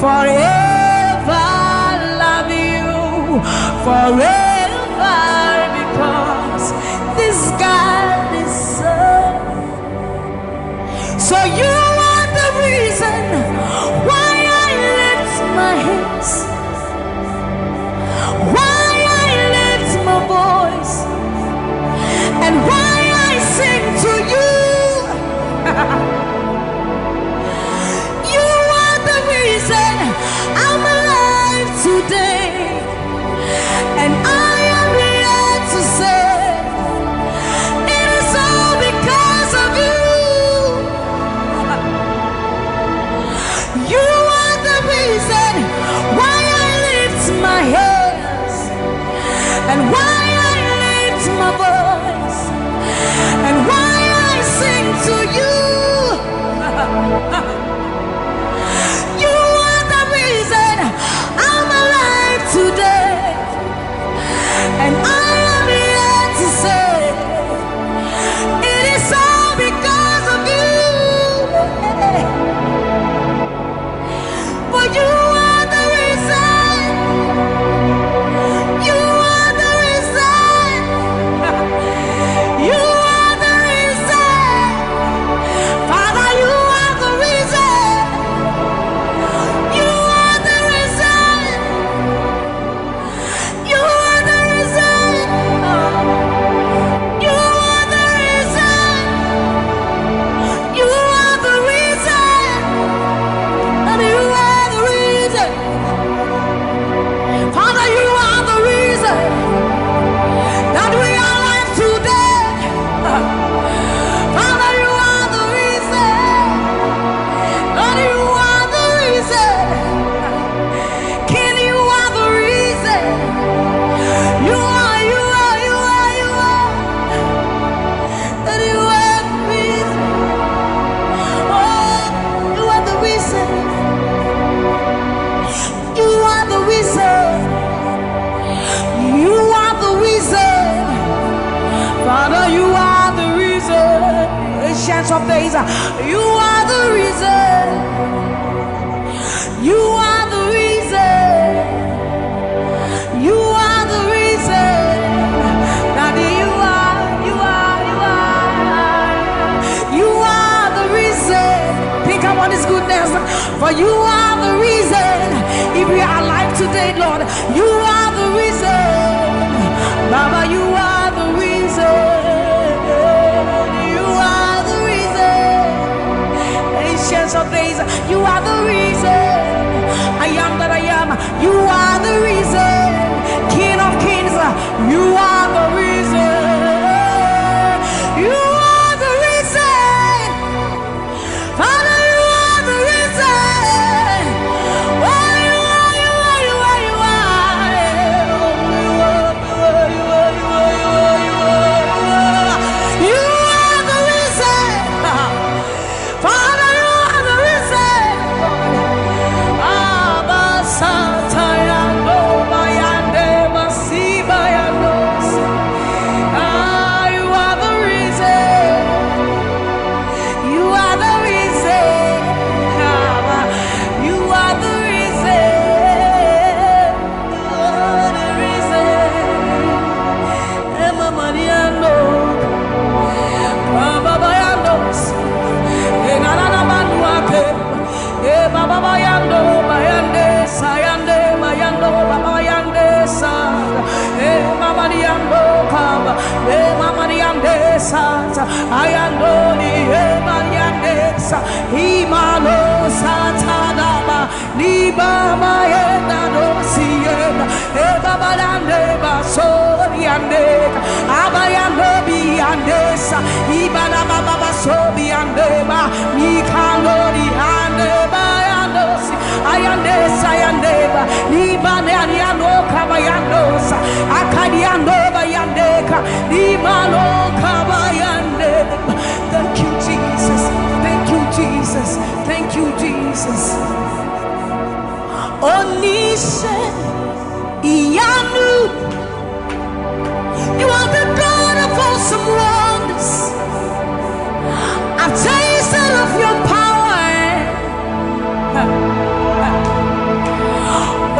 forever, love you forever, because this God is so. So you are the reason why I lift my hands, why I lift my voice, and why I sing to you. You are the reason I'm alive today, and I am here Some days, uh, you are the reason. You are the reason. You are the reason. Daddy, you are, you are, you are. You are the reason. Think about his goodness. For you are the reason. If we are alive today, Lord, you are the reason. Baba, you are the reason. You are the reason. Ancients of days, you are the reason. I am that I am. You are the reason. King of kings, you are the reason. You are the reason. Father, you are the reason. Oh, you are, you are, you are, you are. You are the reason. Father, you are the reason. Abba, Satayando, Bayande, Masibayando. Ah, you are the reason. You are the reason. Abba, you are the reason. You are the reason. Emma Mariano. Baba Bayando. Enanana Manuate. E Baba Bayando, Bayande, Sayande, Bayando, Baba Bayande, Sa. E Mama Mariando, Kaba. E Mama Mariande, Sa. Ayando, ni, e Mariande, Sa. Imano, Satadaba. Ni Baba Yenda, no, Siena. E Baba Lande, Ba, So, Yande. Abayando, Biande, Sa. Ibana, Baba, Ba, So, Biande, Ba. Ni Kando, Ni Ande, Ba, Yando, Si. Ayande, Sa, Yande, Ba. Ni Bane, Ani, Ano, Kaba, Yando, Sa. Akadi, Ando, Ba, Yande, Ka. Ni Malo, Kaba, Yande. Thank you, Jesus. Thank you, Jesus. Thank you, Jesus. Oníṣẹ́ ìyanu, you are the God of awesome wonders. I've tasted of your power.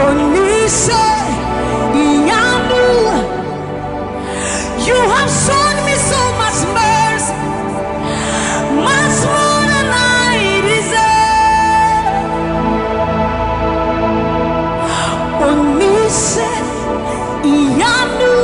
Oníṣẹ́ ìyanu, you have shown me so much mercy, much more than I deserve. Oníṣẹ́ ìyanu,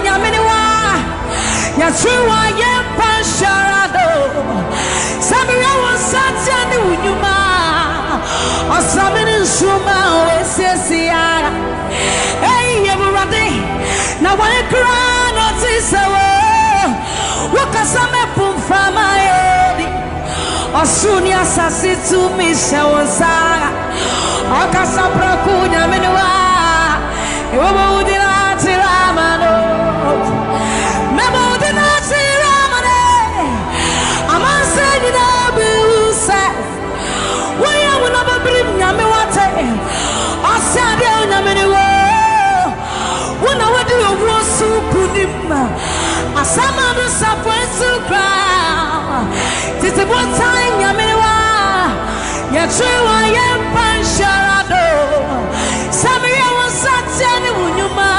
Nyame ne wa, yɛtwe wa yɛmpa nhyɛra do. Sɛ meyɛ wo nsateɛ ne wo nnwuma, ɔsame ne nsoroma a wɔasiesie ara. Ei, Awurade, na wɔn koraa na ɔte sɛ wo. Wokasa mɛpo mframa yɛ di. Ɔsoro ne asase tumi hyɛ wo nsa. Ɔkasa prɛko Nyame ne wa. Ewɔbɔ wo din akyerɛ ama no. Mɛbɔ wo din akyerɛ ama no. Amansan nyinaa bɛhu sɛ woyɛ wo na bɛbirim Nyame wate. Ɔsɛ adeɛ wo Nyame ne wo. Wo na wode owuo so nkonim. Asɛm a no safoa nso kura. Tete botan Nyame ne wa. Yɛtwe wa yɛmpa nhyɛra do. Sɛ meyɛ wo nsateɛ ne wo nnwuma.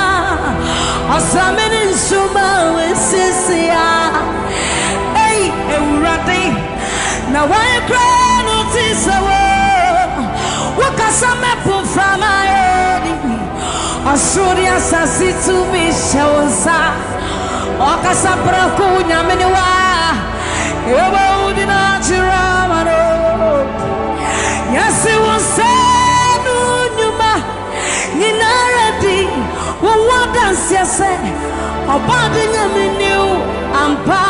Ɔsame ne nsuma wɔasiesie a. Ei, Awurade, na wɔn koraa na ɔte sɛ wo. Wokasa mɛpo mframa ɛdi. Ɔsoro ne asase tumi hyɛ wo nsa. Ɔkasa prɛko Nyame ne wa. Ewɔ wo din akyerɛ ama no. Yɛse wo nsa no nnwuma nyinara di wo ho adanseɛ sɛ ɔbɔade Nyame ne wo ampa.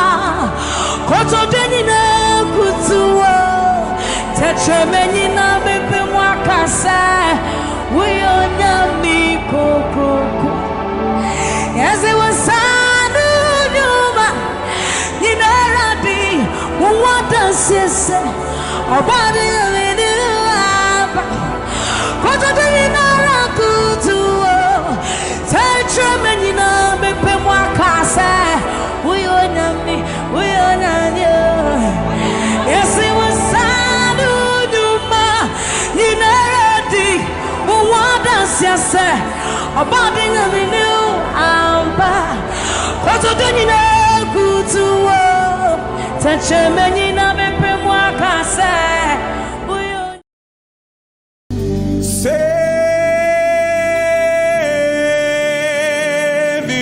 Kotodwe nyinaa kutu wo. Tɛkyerɛma nyinaa bɛpɛ mu aka sɛ woyɛ Onyame kokroko. Yɛse wo nsa no nnwuma nyinara di wo ho adanseɛ sɛ ɔbɔade Nyame ne wo ampa. Kotodwe nyinara kutu wo. Tɛkyerɛma nyinaa bɛpɛ mu aka sɛ woyɛ Onyame, woyɛ Onyame o. Yɛse wo nsa no nnwuma nyinara di wo ho adanseɛ sɛ ɔbɔade Nyame ne wo ampa. Kotodwe nyinaa kutu wo. Tɛkyerɛma nyinaa bɛpɛ mu aka sɛ woyɛ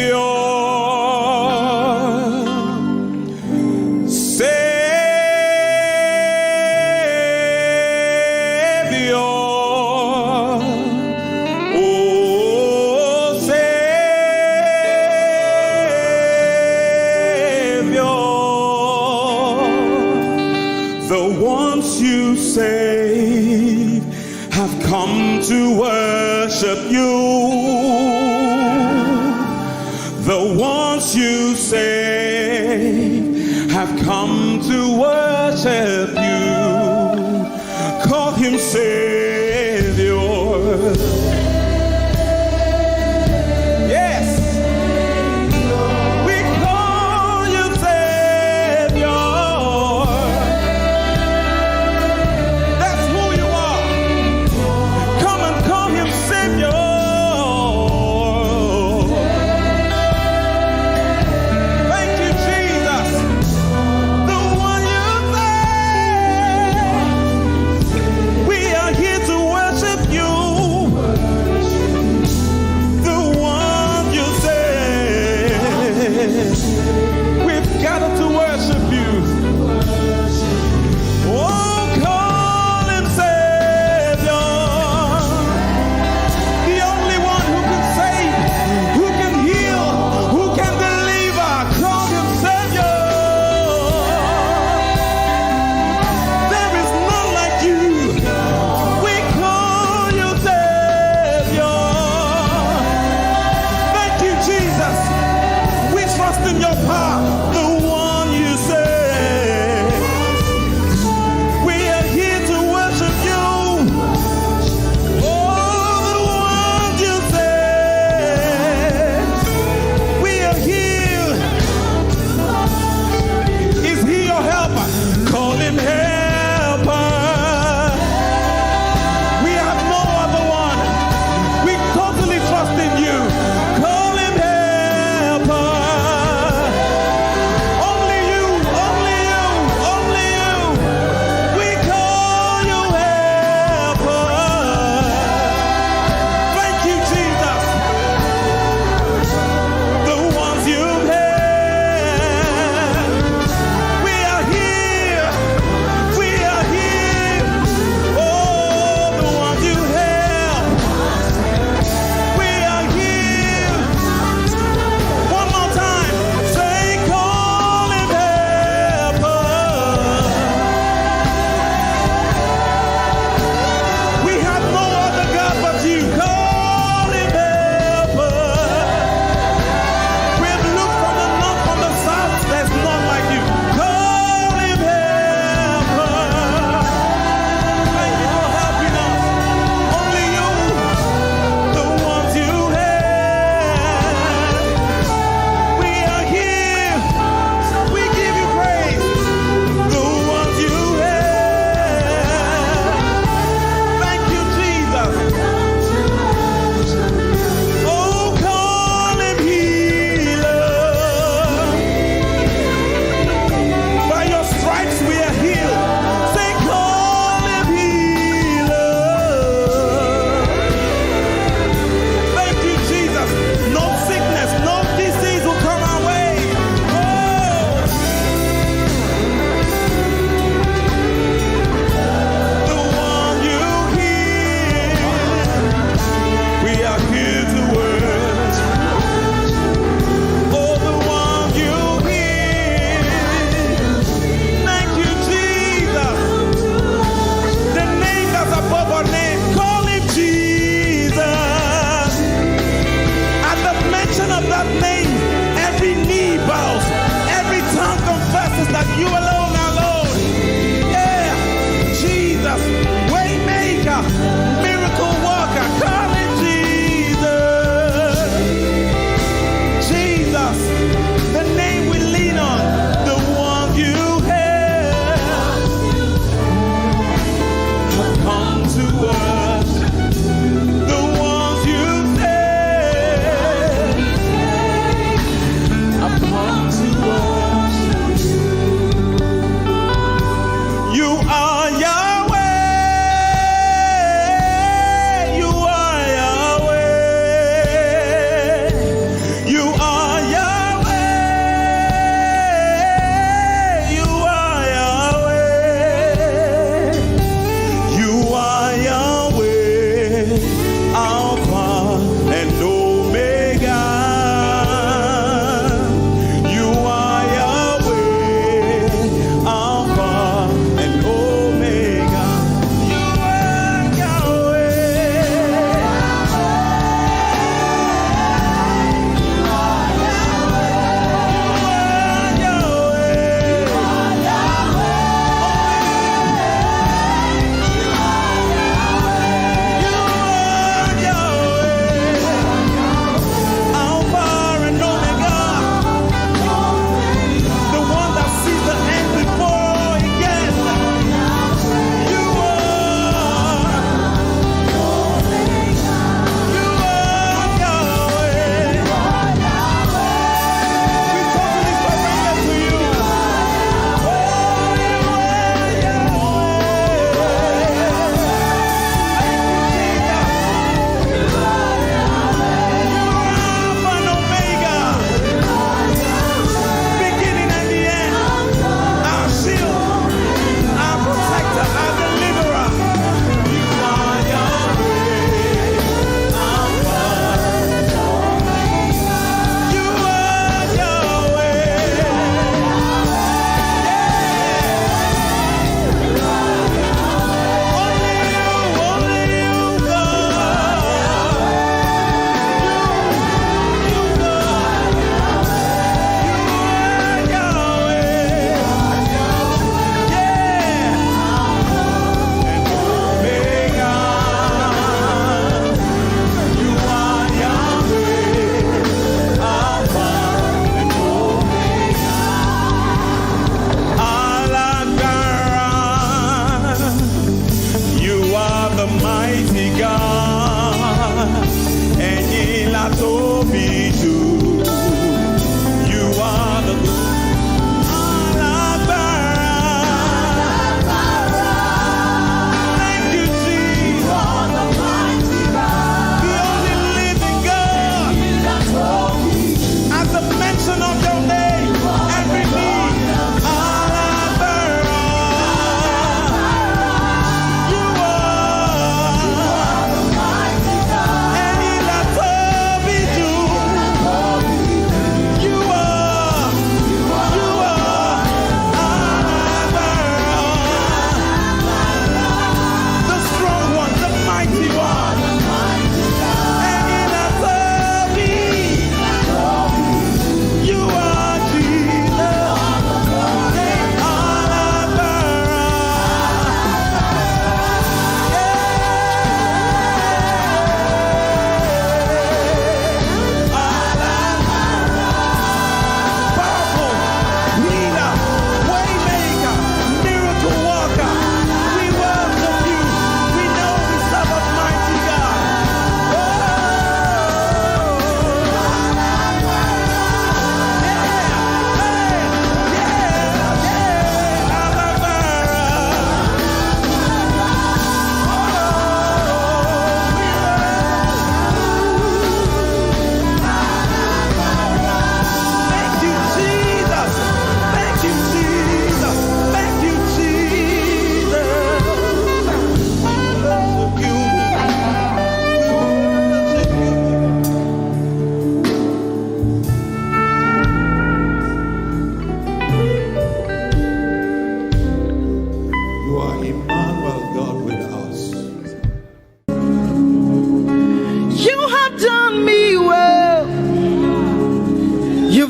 Savior, Savior, oh Savior, the ones you save have come to worship you. The ones you save have come to worship you. Call him Savior. Yes. We call you Savior. That's who you are. Come and call him Savior. Thank you, Jesus. The one you save. We are here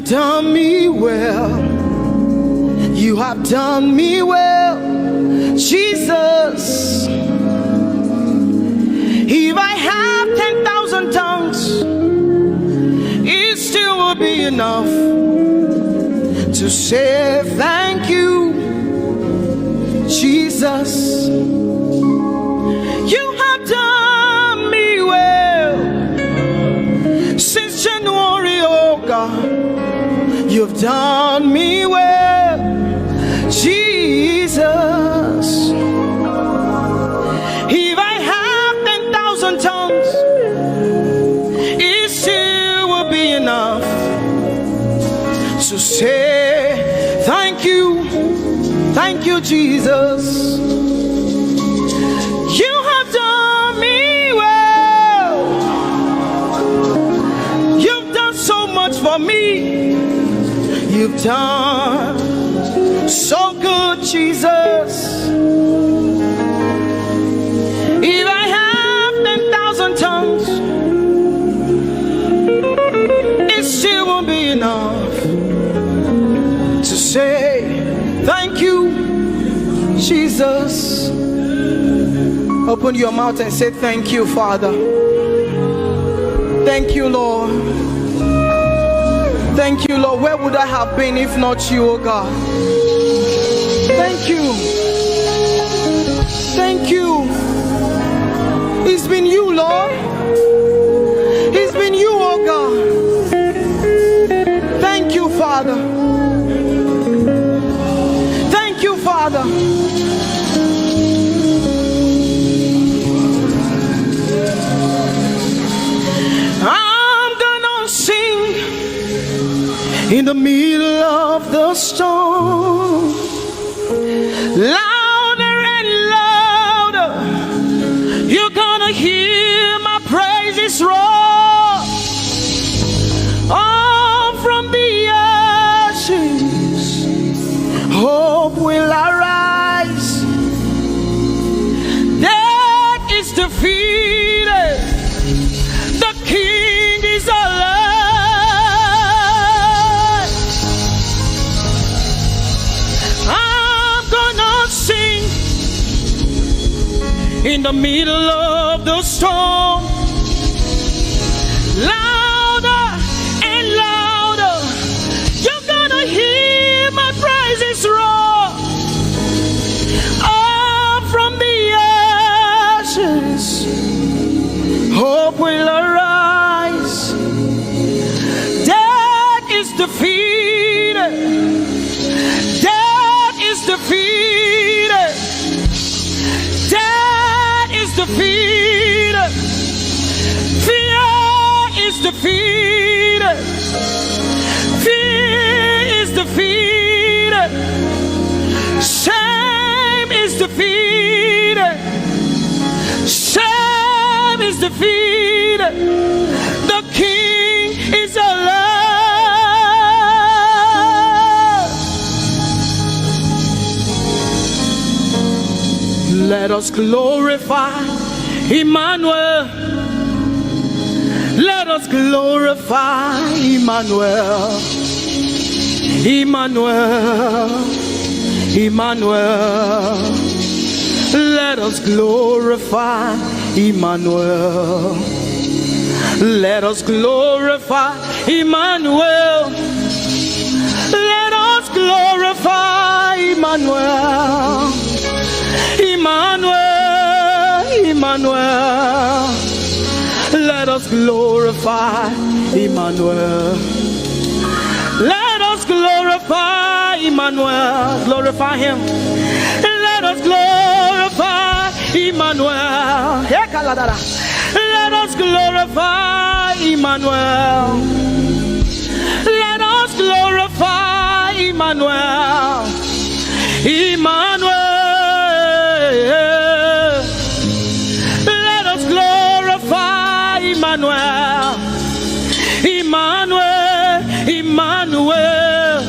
done me well. You have done me well, Jesus. If I have ten thousand tongues, it still will be enough to say thank you, Jesus. You have done me well since January, oh God. You've done me well, Jesus. If I have ten thousand tongues, it still will be enough to say thank you, thank you, Jesus. You have done me well. You've done so much for me. You've done so good, Jesus. If I have ten thousand tongues, it still won't be enough to say thank you, Jesus. Open your mouth and say, "Thank you, Father. Thank you, Lord. Thank you, Lord. Where would I have been if not you, oh God? Thank you. Thank you. It's been you, Lord. It's been you, oh God. Thank you, Father. Thank you, Father." I'm gonna sing in the middle of the storm, louder and louder. You're gonna hear my praises roar. All from the ashes, hope will arise. Death is defeated. The King is alive. I'm gonna sing in the middle of the storm, louder and louder. You're gonna hear my praises roar. Up from the ashes, hope will arise. Death is defeated. Death is defeated. Death is defeated. Fear is defeated. Fear is defeated. Shame is defeated. Shame is defeated. The King is alive. Let us glorify Emmanuel. Let us glorify Emmanuel. Emmanuel. Emmanuel. Let us glorify Emmanuel. Let us glorify Emmanuel. Let us glorify Emmanuel. Emmanuel, Emmanuel. Let us glorify Emmanuel. Let us glorify Emmanuel. Glorify him. Let us glorify Emmanuel. Hey, Kaladara. Let us glorify Emmanuel. Let us glorify Emmanuel. Emmanuel. Let us glorify Emmanuel. Emmanuel, Emmanuel.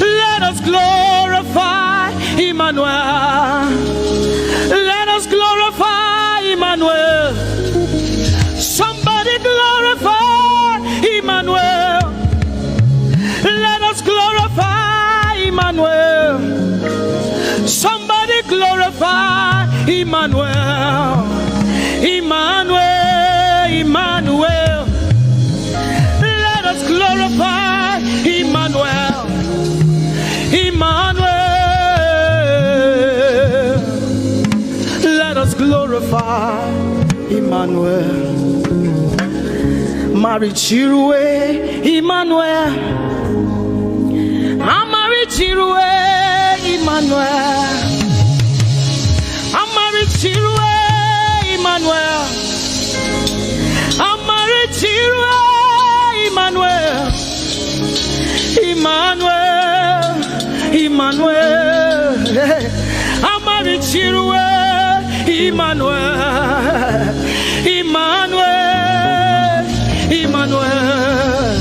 Let us glorify Emmanuel. Let us glorify Emmanuel. Somebody glorify Emmanuel. Emmanuel, Emmanuel, Emmanuel. Let us glorify Emmanuel, Emmanuel. Let us glorify Emmanuel. Marichirue Emmanuel. Amarichirue Emmanuel. Amarichirue Emmanuel. Amarichirue Emmanuel. Emmanuel, Emmanuel. Amarichirue Emmanuel. Emmanuel, Emmanuel.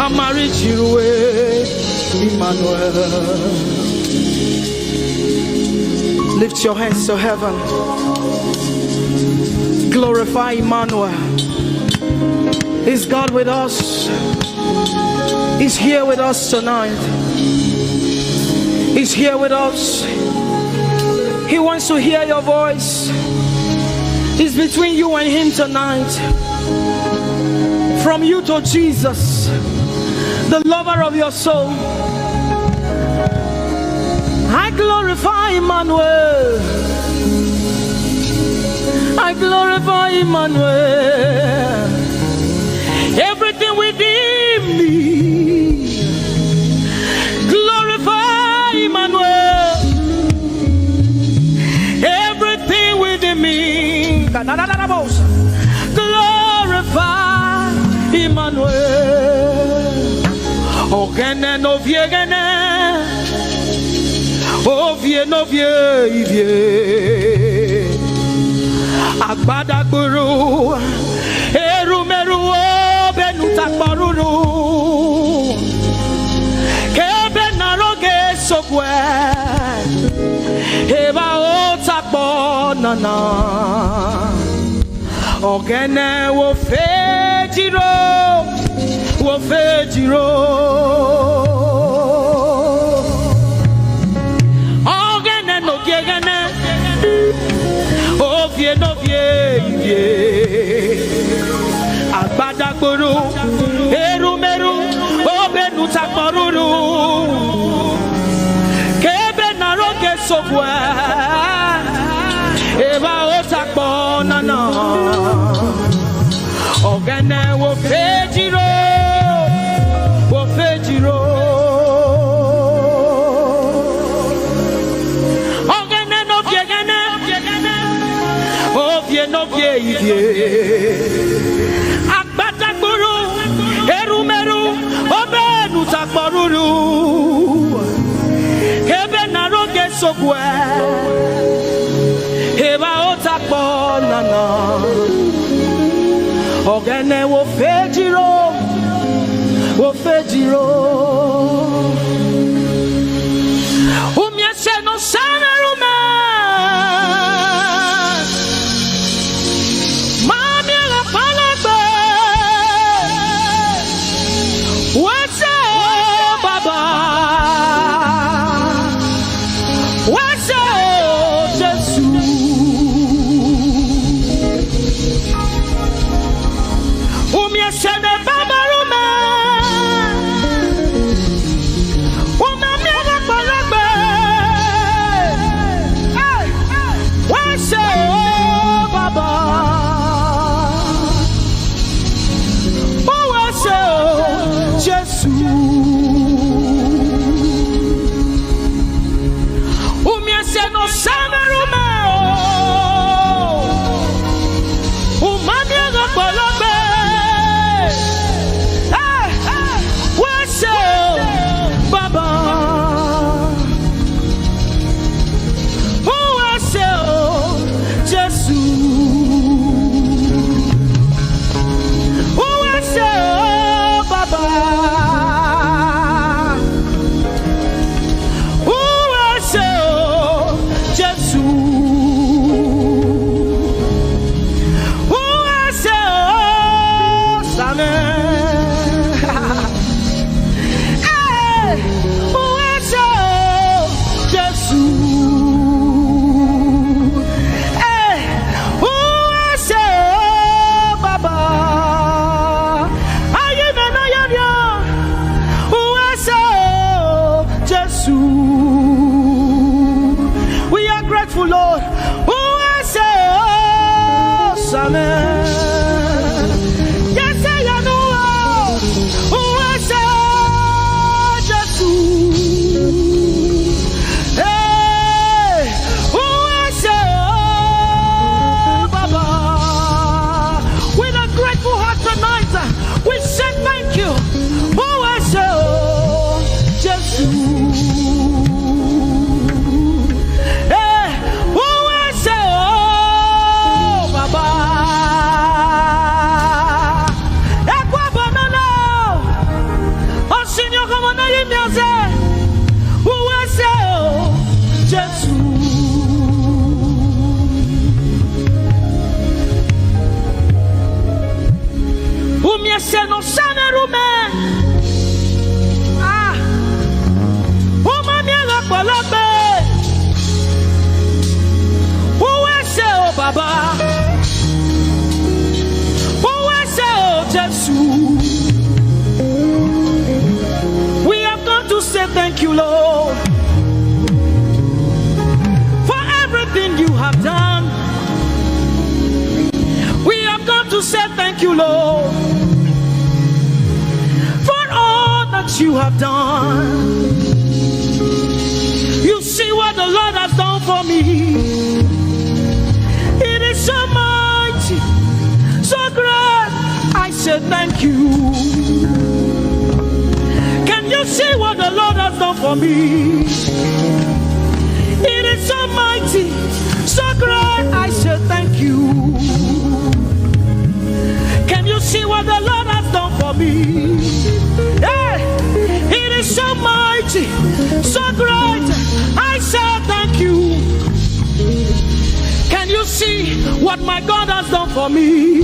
Amarichirue Emmanuel. Lift your hands to heaven. Glorify Emmanuel. Is God with us? He's here with us tonight. He's here with us. He wants to hear your voice. It's between you and Him tonight. From you to Jesus, the lover of your soul. I glorify Emmanuel. I glorify Emmanuel. Everything within me, glorify Emmanuel. Everything within me, glorify Emmanuel. Ogene no viegene. Ovie no vie ivie. Agbadagburu. Erumeru obenu takporuru. Kebe na roge sokwe. Eba o takpo nana. Ogene wo fejiro, wo fejiro. Ogene no gegene, ovie no vie ivie. Agbadagburu, erumeru, obenu takporuru. Kebe na roge sokwe. Eba o takpo nana. Ogene wo fejiro. Wo fejiro. Ogene no viegene. Ovie no vie ivie. Agbadagburu, erumeru, obenu takporuru. Kebe na roge sokwe. Eba o takpo nana. Ogene wo fejiro. Wo fejiro. Umia se no sana rume. Mami la palagbe. Wese o baba. Wese o Jesu. Umia se ne baba rume. Umami la palagbe. Hey. Wese o baba. Wese o Jesu. Anayi mi ase, uwe se o, Jesu. Umi ase no sane rume. Ah. Uma mi ala polope. Uwe se o, Baba. Uwe se o, Jesu. We have come to say thank you, Lord, for everything you have done. We have come to say thank you, Lord, for all that you have done. You see what the Lord has done for me. It is so mighty, so great. I say thank you. Can you see what the Lord has done for me? It is so mighty, so great. I say thank you. Can you see what the Lord has done for me? Hey, it is so mighty, so great. I say thank you. Can you see what my God has done for me?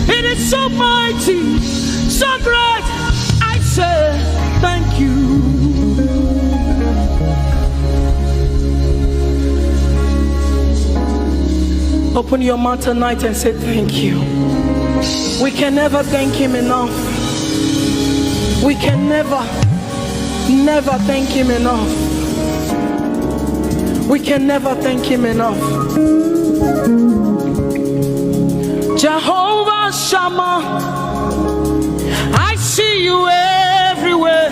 It is so mighty, so great. I say thank you. Open your mouth tonight and say thank you. We can never thank him enough. We can never, never thank him enough. We can never thank him enough. Jehovah Shammah, I see you everywhere.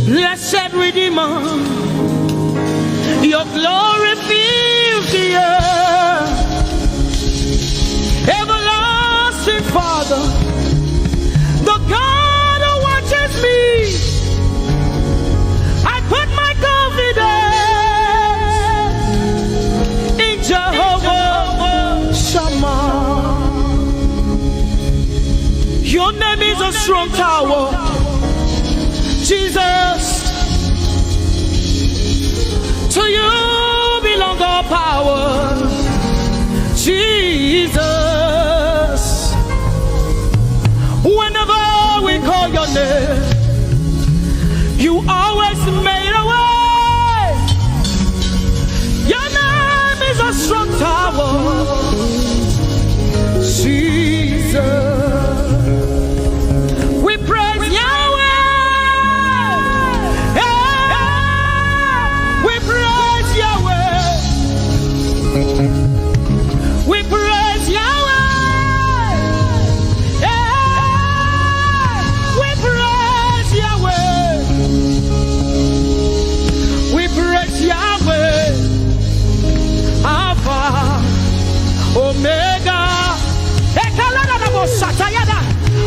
Blessed Redeemer, your glory fills the earth. Everlasting Father, the God who watches me, I put my confidence in Jehovah Shammah. Your name is a strong tower, Jesus. To you belong all power, Jesus. Whenever we call your name, you always made a way. Your name is a strong tower, Jesus. We praise Yahweh. Yeah. We praise Yahweh. We praise Yahweh. Yeah. We praise Yahweh. We praise Yahweh. Alpha, Omega. Ekaladadabosatayada.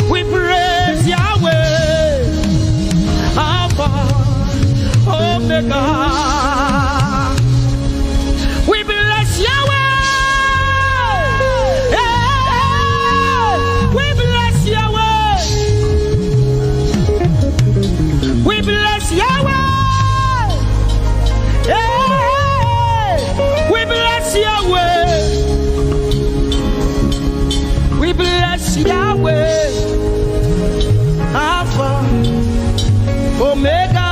We praise Yahweh. Alpha, Omega. We bless Yahweh. Yeah. We bless Yahweh. We bless Yahweh. Yeah. We bless Yahweh. We bless Yahweh. Alpha, Omega.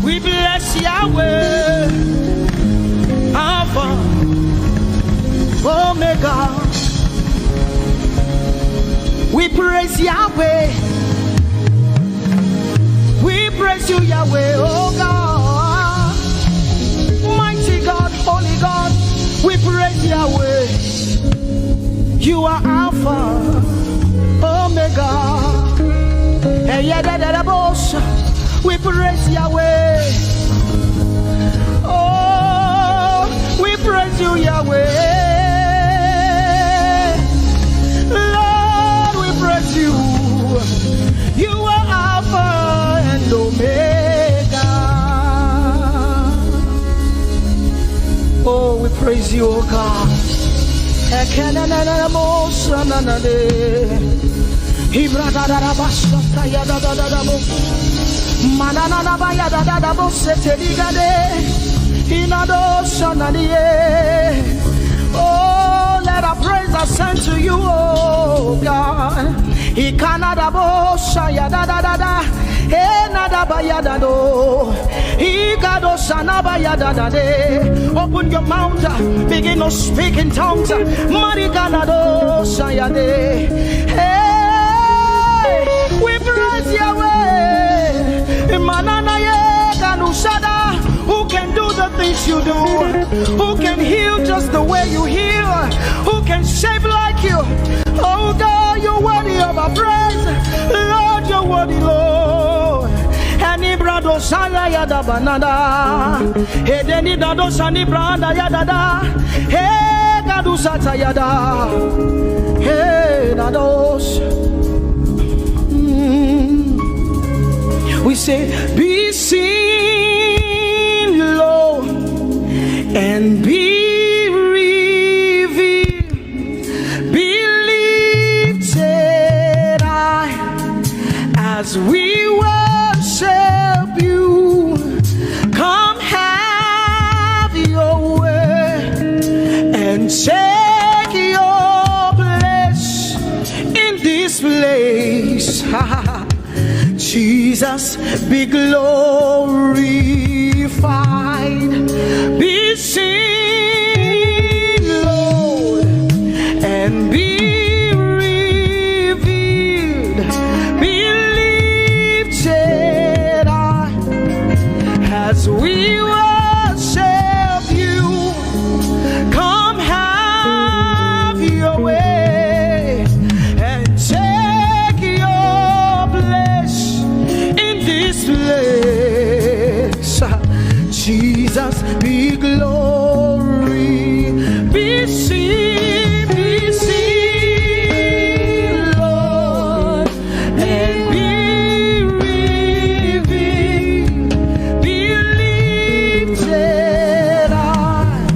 We bless Yahweh. Alpha, Omega. We praise Yahweh. We praise you, Yahweh, oh God. Mighty God, holy God, we praise Yahweh. You are Alpha, Omega. Hey, yeah, da, da, da, boss. We praise Yahweh. Oh, we praise you, Yahweh. Lord, we praise you. You are Alpha and Omega. Oh, we praise you, oh God. Ekenenenemos. Ibra da da da ba shata ya da da da da bo. Manana na ba ya da da da bo se te di ga de. Inado shana di e. Oh, let our praise ascend to you, oh God. Ikana da bo sha ya da da da da. E na da ba ya da do. Igado sanaba yadadade. Open your mouth, uh, begin to speak in tongues. Marigana do sayade. Hey, we praise Yahweh. Manana ye ganusada. Who can do the things you do? Who can heal just the way you heal? Who can shape like you? Oh God, you're worthy of our praise. Lord, you're worthy, Lord. Eni brado sala ya da banada. Edeni dado sani branda ya da da. He gadu sata ya da. He dados. Mm. We say, be seen, Lord, and be revealed. Be lifted high as we worship you. Come have your way and take your place in this place. Jesus, be glorified, be seen, Lord, and be revealed, be lifted high as we worship you. Come have your way and take your place in this place. Jesus, be glory, be seen, be seen, Lord, and be revealed, be lifted high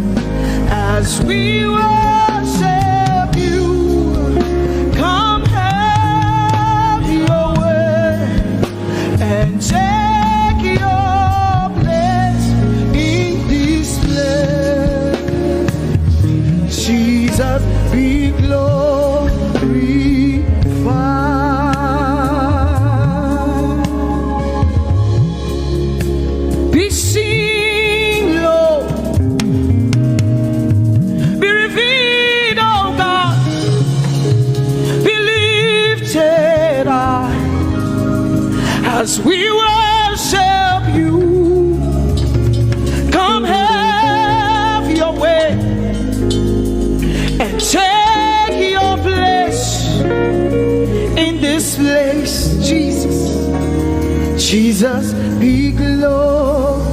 as we worship you. Come have your way and take your place in this place. Jesus, be glorified. Be seen, Lord. Be revealed, oh God. Be lifted high as we worship you. Come have your way and take your place in this place, Jesus. Jesus, be glorified.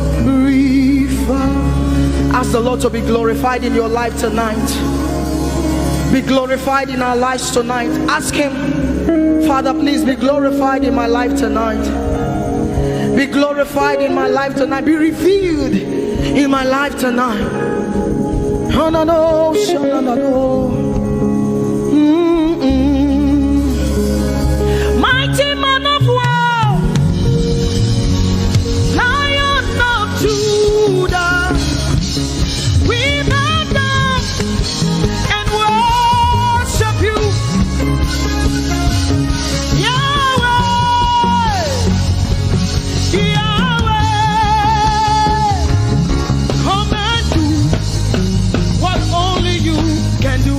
Ask the Lord to be glorified in your life tonight. Be glorified in our lives tonight. Ask Him, Father, please be glorified in my life tonight. Be glorified in my life tonight. Be revealed in my life tonight. Oh, no, no, sha, no, no, no. Mm-mm. Mighty man of war, Lion of Judah, we bow down and worship you. Yahweh, Yahweh, come and do what only you can do.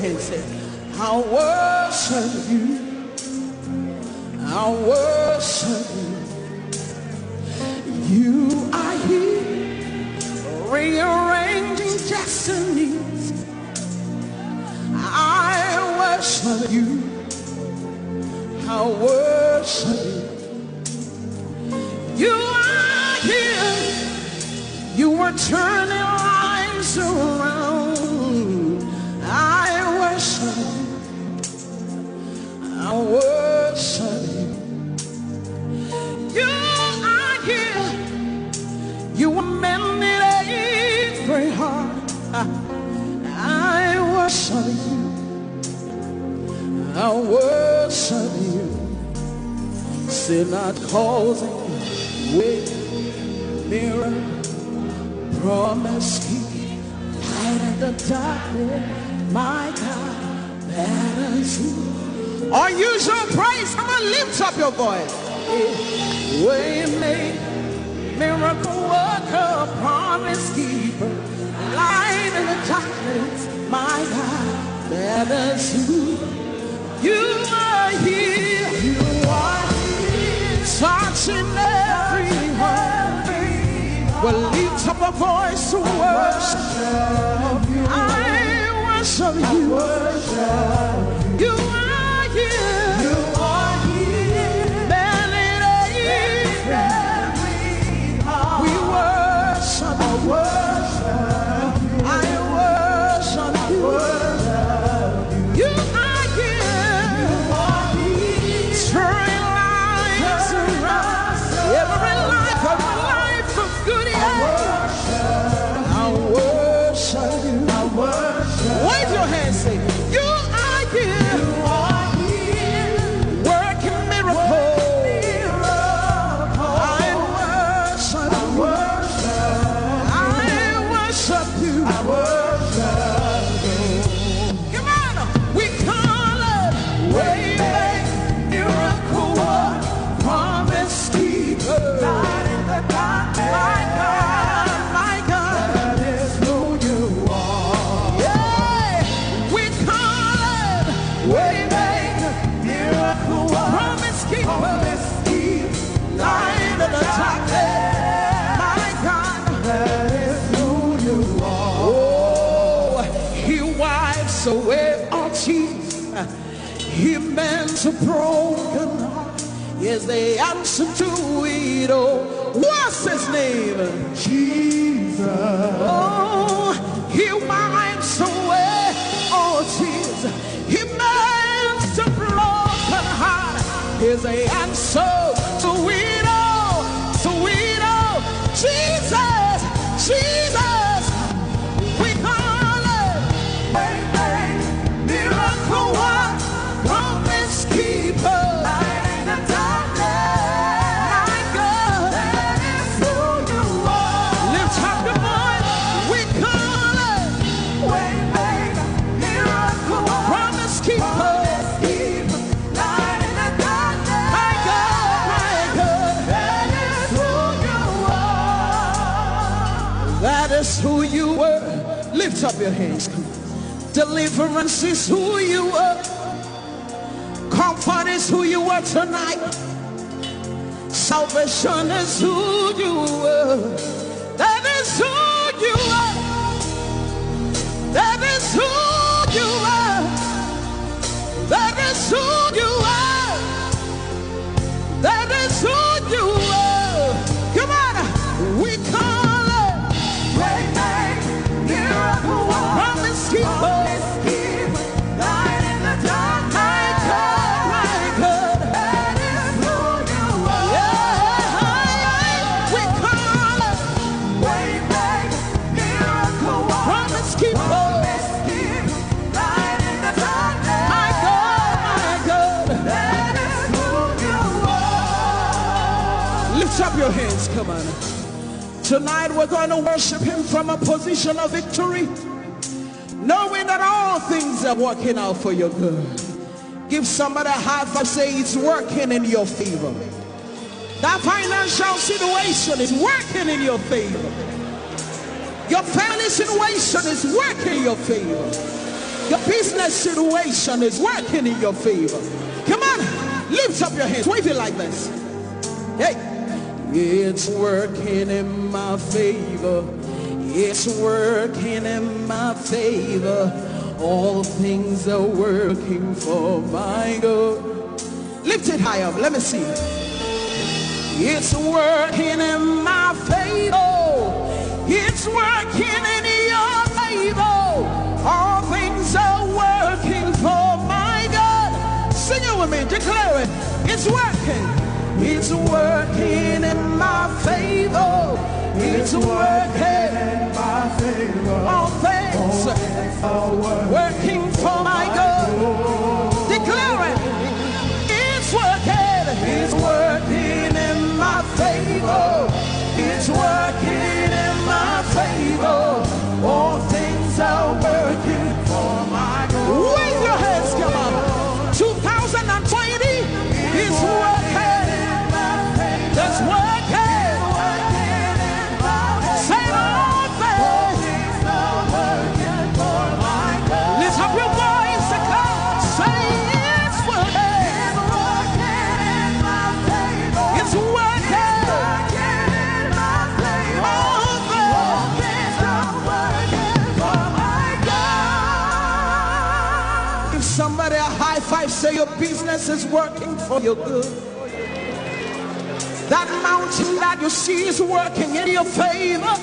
and say, I worship you. I worship you. You are here, rearranging destinies. I worship you. I worship you. You are here. You are turning lives around. I worship you. I worship you. You are here. You are mending every heart. I worship you. I worship you. Say not causing way, mirror, promise keep, light in the darkness, my God, that is who. Unusual praise, come on, lift up your voice. Way make, miracle worker, promise keeper, light in the darkness, my God, that is who. You are here. You are here. Touching every heart. Well, lift up a voice to worship. I worship you. You are here. You are here. Man, it ain't. We worship. I worship you. You are here. Turn lives around. Every life, every life of good, yeah. I worship you. Wave your hands, say, you are here. Working miracles. I worship you. I worship you. Come on, we call it way make, miracle work, promise keeper. Light in the darkness. My God, my God, that is who you are. Yeah, we call it way make, miracle work, promise keeper. Light in the darkness. My God, that is who you are. Oh, he wipes away all tears. He mends a broken heart. He is the answer to it all. What's his name? Jesus. Oh, he wipes away all tears. He mends a broken heart. He is the answer to it all. To it all. Jesus, Jesus. We call it way make, miracle work, promise keeper. Light in the darkness. My God. That is who you are. Lift up your voice. We call it way make, miracle work, promise keeper. Promise keeper. Light in the darkness. My God, my God. That is who you are. That is who you were. Lift up your hands. Deliverance is who you are. Comfort is who you are tonight. Salvation is who you are. That is who you are. That is who you are. That is who you are. That is who you are. Come on. We call it way make, miracle work, promise keeper. Promise keeper. Light in the dark. My God, my God. That is who you are. Yeah. We call it way make, miracle work, promise keeper. Promise keeper. Light in the darkness. My God, my God. That is who you are. Lift up your hands, come on. Tonight we're going to worship him from a position of victory, knowing that all things are working out for your good. Give somebody a high five, say, it's working in your favor. That financial situation is working in your favor. Your family situation is working in your favor. Your business situation is working in your favor. Come on, lift up your hands, wave it like this. Hey, it's working in my favor. It's working in my favor. All things are working for my good. Lift it high up. Let me see. It's working in my favor. It's working in your favor. All things are working for my good. Sing it with me. Declare it. It's working. It's working in my favor. It's working in my favor. All things working for my good. Declare it. It's working. It's working in my favor. It's working in my favor. All things are working for my good. Wave your hands, come on. Two thousand twenty is working. It's working. Say all things. Lift up your voice and come. Say it's working. It's working. All things. Give somebody a high five, say your business is working for your good. That mountain that you see is working in your favor.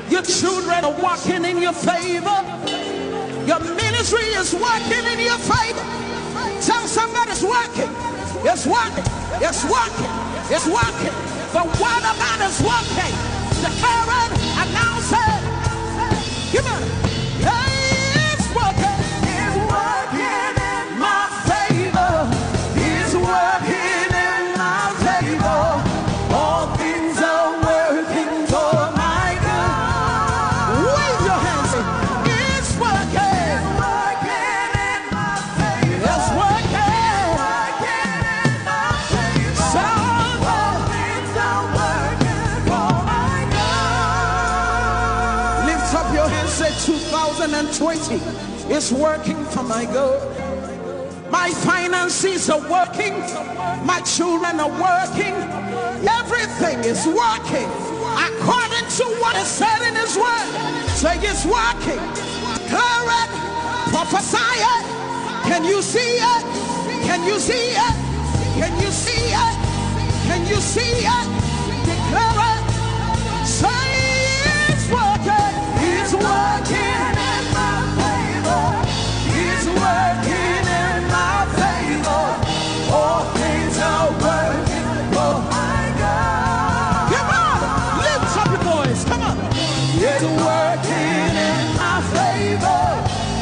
Your children are working in your favor. Your ministry is working in your favor. Tell somebody it's working. It's working. It's working. It's working. The word of God is working. Declare it, announce it. Come on. Hey, it's working. It's working in my favor. It's working in my favor. All things are working for my good. Wave your hands. It's working. It's working in my favor. It's working. It's working in my favor. All things are working for my good. Lift up your hands, say, two thousand twenty is working for my good. My finances are working. My children are working. Everything is working according to what is said in his word. Say it's working. Declare it. Prophesy it. Can you see it? Can you see it? Can you see it? Can you see it? Declare it. Say it's working. It's working in my favor. It's working in my favor. All things are working for my good. Come on, lift up your voice. Come on. It's working in my favor.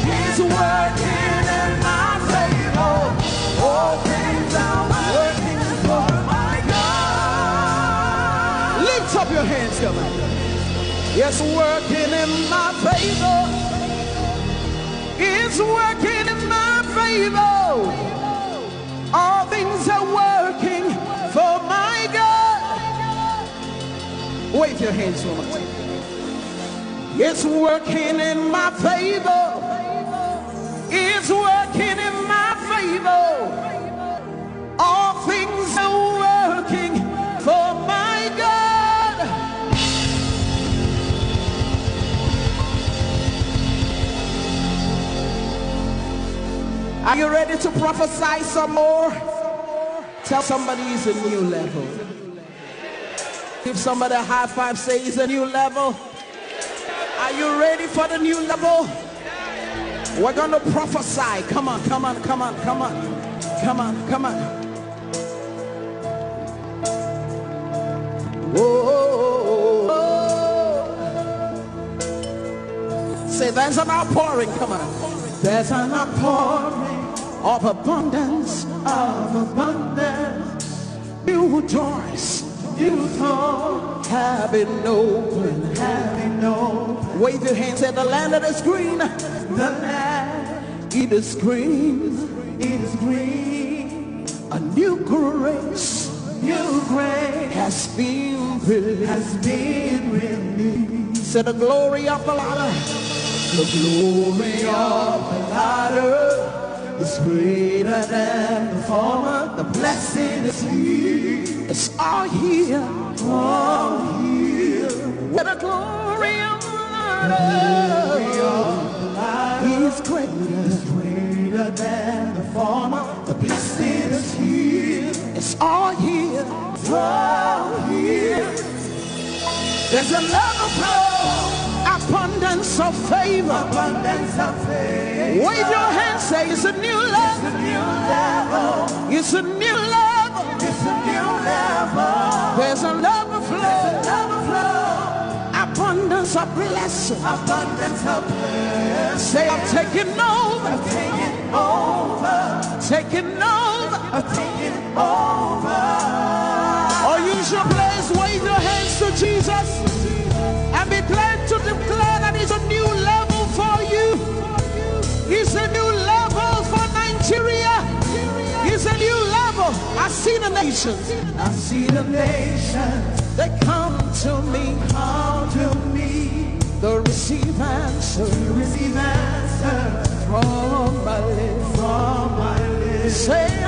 It's working in my favor. All things are working for my good. Lift up your hands, come on. It's working in my favor. It's working in my favor. All things are working for my good. Wave your hands, woman. It's working in my favor. It's working in my favor. All things are working for my good. Are you ready to prophesy some more? Tell somebody it's a new level. Give somebody a high five, say it's a new level. Are you ready for the new level? We're gonna prophesy. Come on, come on, come on, come on. Come on, come on. Whoa. Say there's an outpouring. Come on. There's an outpouring of abundance, of abundance. New doors, new doors have been opened, have been opened. Wave your hands at the land that is green. The land, it is green, it is green. A new grace, new grace has been released, has been released. Say the glory of the Lord. The glory of the latter is greater than the former. The blessing is here. It's all here. All here. Where the glory of the latter is greater. Is greater than the former. The blessing is here. It's all here. It's all here. There's a level of abundance of favor. Abundance of favor. Wave your hand, say, "It's a new level." It's a new level. It's a new level. It's a new level. There's a level flow. There's a level flow. Abundance of blessing. Abundance of blessing. Say, "I'm taking over." I'm taking over. Taking over. I'm taking over. Or use your place, wave your hands to Jesus and be glad to declare that it's a new level for you. It's a new level for Nigeria. It's a new level. I see the nations. I see the nations. They come to me. Come to me. They receive answer. They receive answer. From my lips. From my lips. Say, "I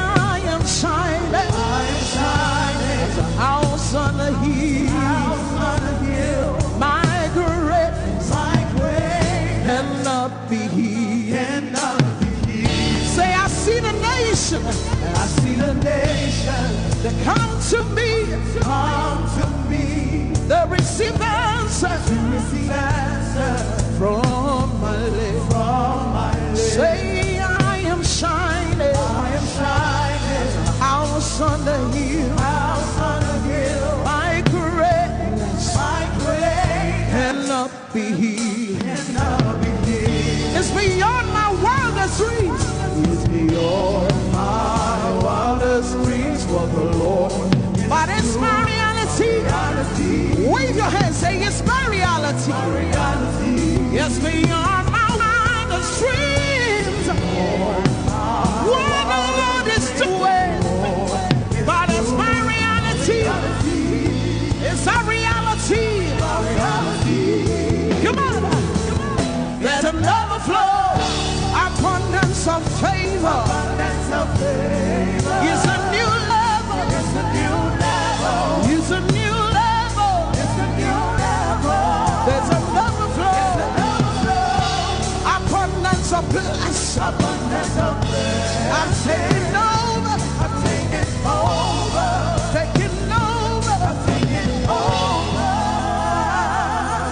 am shining. I am shining. As a house on a hill. House on a hill. My greatness. My greatness. Cannot be hid." Cannot be hid. Say, "I see the nation." I see the nation. They come to me. Come to me. They receive answer. They receive answer. From my lips. From my lips. Say, "I am shining. I am shining. House on the hill. House on the hill. My greatness. My greatness. Cannot be hid." Cannot be hid. It's beyond my wildest dreams. It's beyond my wildest dreams what the Lord can do. But it's my reality. Reality. Wave your hand, say, "It's my reality." My reality. It's beyond my wildest dreams what the Lord is doing. But it's my reality. It's a reality. Come on. There's an overflow. Abundance of favor. Abundance of favor. It's a new level. It's a new level. It's a new level. It's a new level. There's an overflow. There's an overflow. Abundance of blessing. Abundance of blessing. I'm taking over. I'm taking over. Taking over. I'm taking over.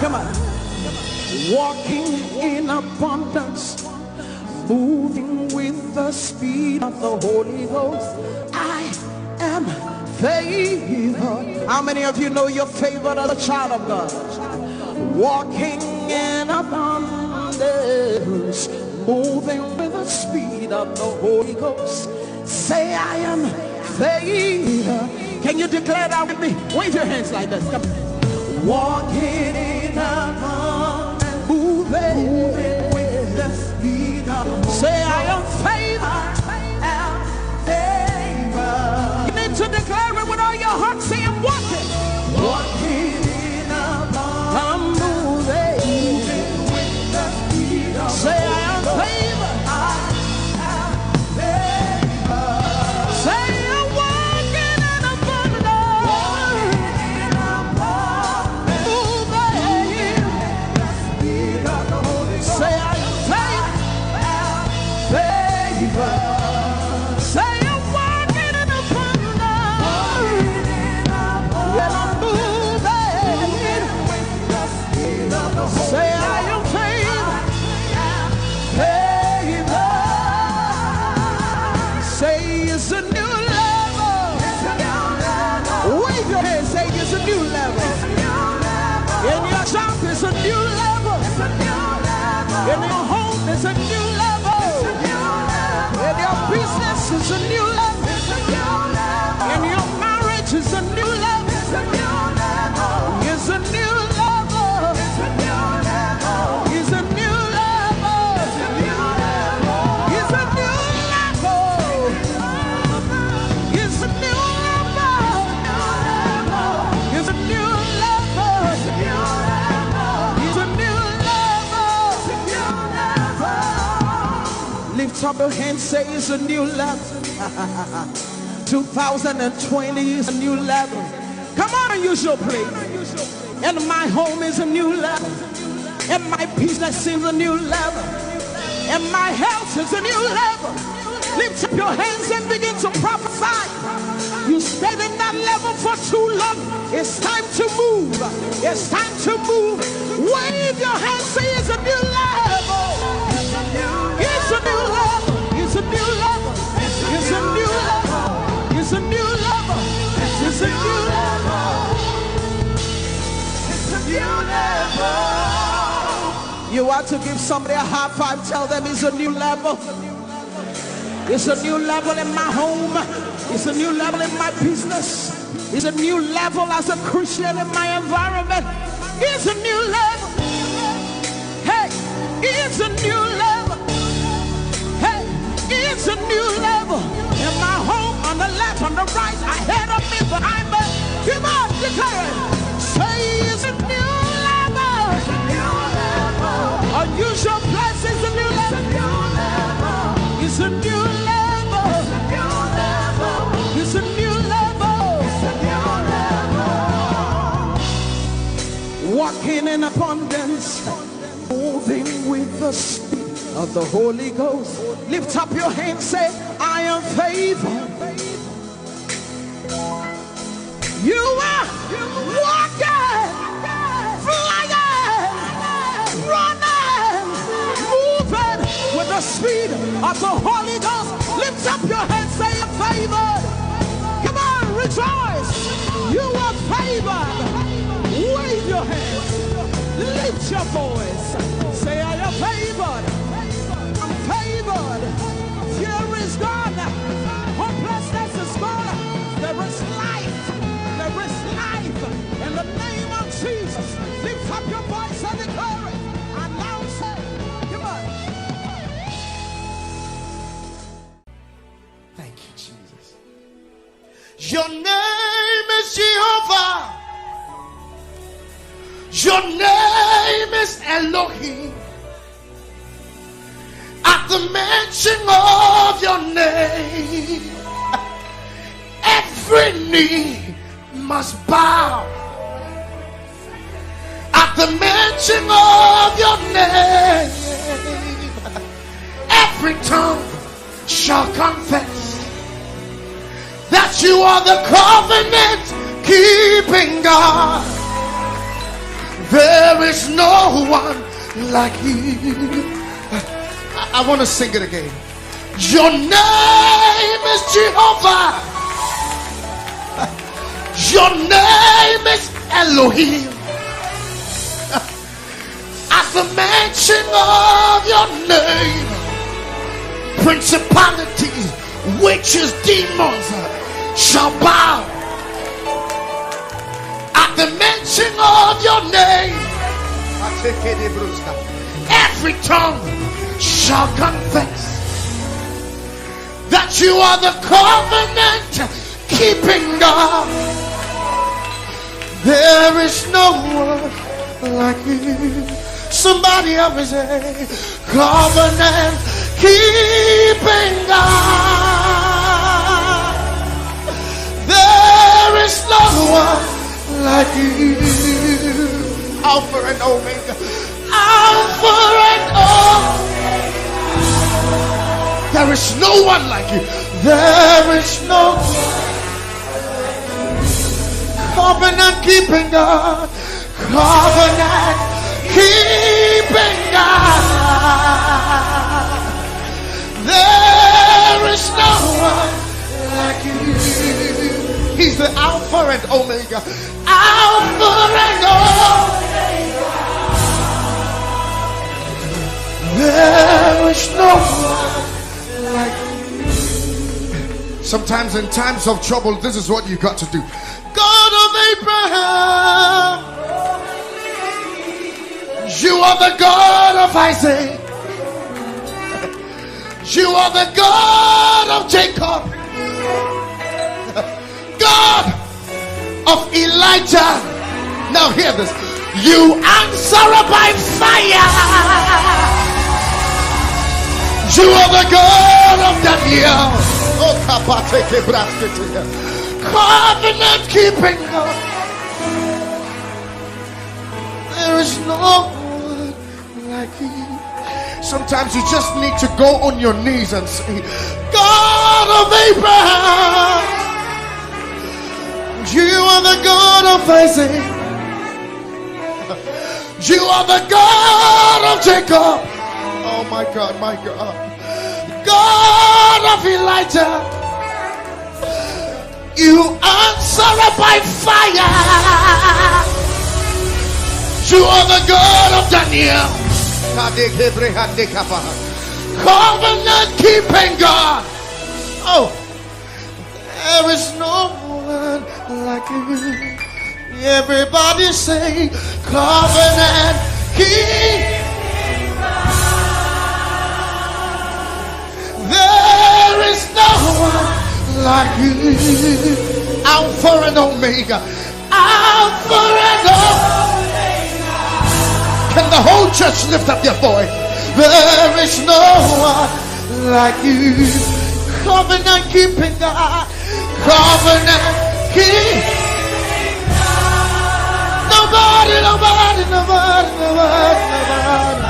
Come on. Walking in abundance, moving with the speed of the Holy Ghost. I am favored. How many of you know you're favored as a child of God? Walking in abundance, moving with the speed of the Holy Ghost. Say, "I am favored." Can you declare that with me? Wave your hands like this. Come on. Walking in abundance, moving with the speed of the Holy Ghost. Say, "I am favored." I am favored. You need to declare it with all your heart. Say, "I'm walking." Walking in abundance. I'm moving. Moving with the speed of the Holy Ghost. Say, "I am favored." I am favored. Say, "I'm walking in abundance." Walking in abundance. Moving. Moving with the speed of the Holy Ghost. Say, "I am favored." I am favored. Say, "I'm walking in abundance." Walking in abundance. When I'm moving. Say, "I am favored." I am favored. Say, "It's a new level." It's a new level. Wave your hand, say, "It's a new level." It's a new level. In your job, it's a new level. It's a new level. In your home, it's a new level. It's a new level. In your business, it's a new level. It's a new level. In your marriage, it's a new level. It's a new level. It's a new level. It's a new level. It's a new level. It's a new level. It's a new level. It's a new level. It's a new level. It's a new level. It's a new level. Your hand, say it's a new level. Two thousand and twenty is a new level. Come on, use your praise. And my home is a new level. And my business is a new level. And my health is a new level. Lift up your hands and begin to prophesy. You stayed in that level for too long. It's time to move. It's time to move. Wave your hands, say it's a new level. It's a new level. It's a new level. It's a new level. It's a new level. It's a new level. It's a new level. You want to give somebody a high five, tell them it's a new level. It's a new level in my home. It's a new level in my business. It's a new level as a Christian in my environment. It's a new level. Hey, it's a new level. Hey, it's a new level. In my home, on the left, on the right, ahead of me, behind me. Come on, declare it. Say it's a new level. Unusual blessings, a new level. It's a new level. It's a new level. Walking in abundance, moving with the speed of the Holy Ghost. Lift up your hands, say, I am favored. You are walking, flying, running, moving with the speed of the Holy Ghost. Lift up your hands, say, I'm favored. Come on, rejoice. You are favored. Wave your hands. Lift your voice. Say, I am favored. I'm favored. Fear is gone. Hopelessness is gone. There is life. There is life. In the name of Jesus, lift up your voice and declare it. Announce it. Come on. Thank you, Jesus. Your name is Jehovah. Your name is Elohim. At the mention of your name, every knee must bow. At the mention of your name, every tongue shall confess that you are the covenant keeping God. There is no one like you. I, I want to sing it again. Your name is Jehovah. Your name is Elohim. At the mention of your name, principalities, witches, demons shall bow. At the mention of your name, every tongue shall confess that you are the covenant keeping God. There is no one like you. Somebody help me say, covenant keeping God. There is no one like you. Alpha and Omega. Alpha and Omega. There is no one like you. There is no one. Covenant keeping God. Covenant keeping God. There is no one like you. He's the Alpha and Omega. Alpha and Omega. There is no one like you. Sometimes in times of trouble, this is what you got to do. God of Abraham, you are the God of Isaac. You are the God of Jacob. God of Elijah. Now hear this. You answer by fire. You are the God of Daniel. Oh, kapateke braskete. Covenant keeping God. There is no one like you. Sometimes you just need to go on your knees and say, God of Abraham, you are the God of Isaac. You are the God of Jacob. Oh my God, my God. God of Elijah. You answer by fire. You are the God of Daniel. Covenant keeping God. Oh, there is no one like you. Everybody say, covenant keeping God. There is no one like you. Alpha and Omega. Alpha and Omega. Can the whole church lift up your voice? There is no one like you. Covenant keeping God. Covenant keep. Nobody, nobody, nobody, nobody, nobody.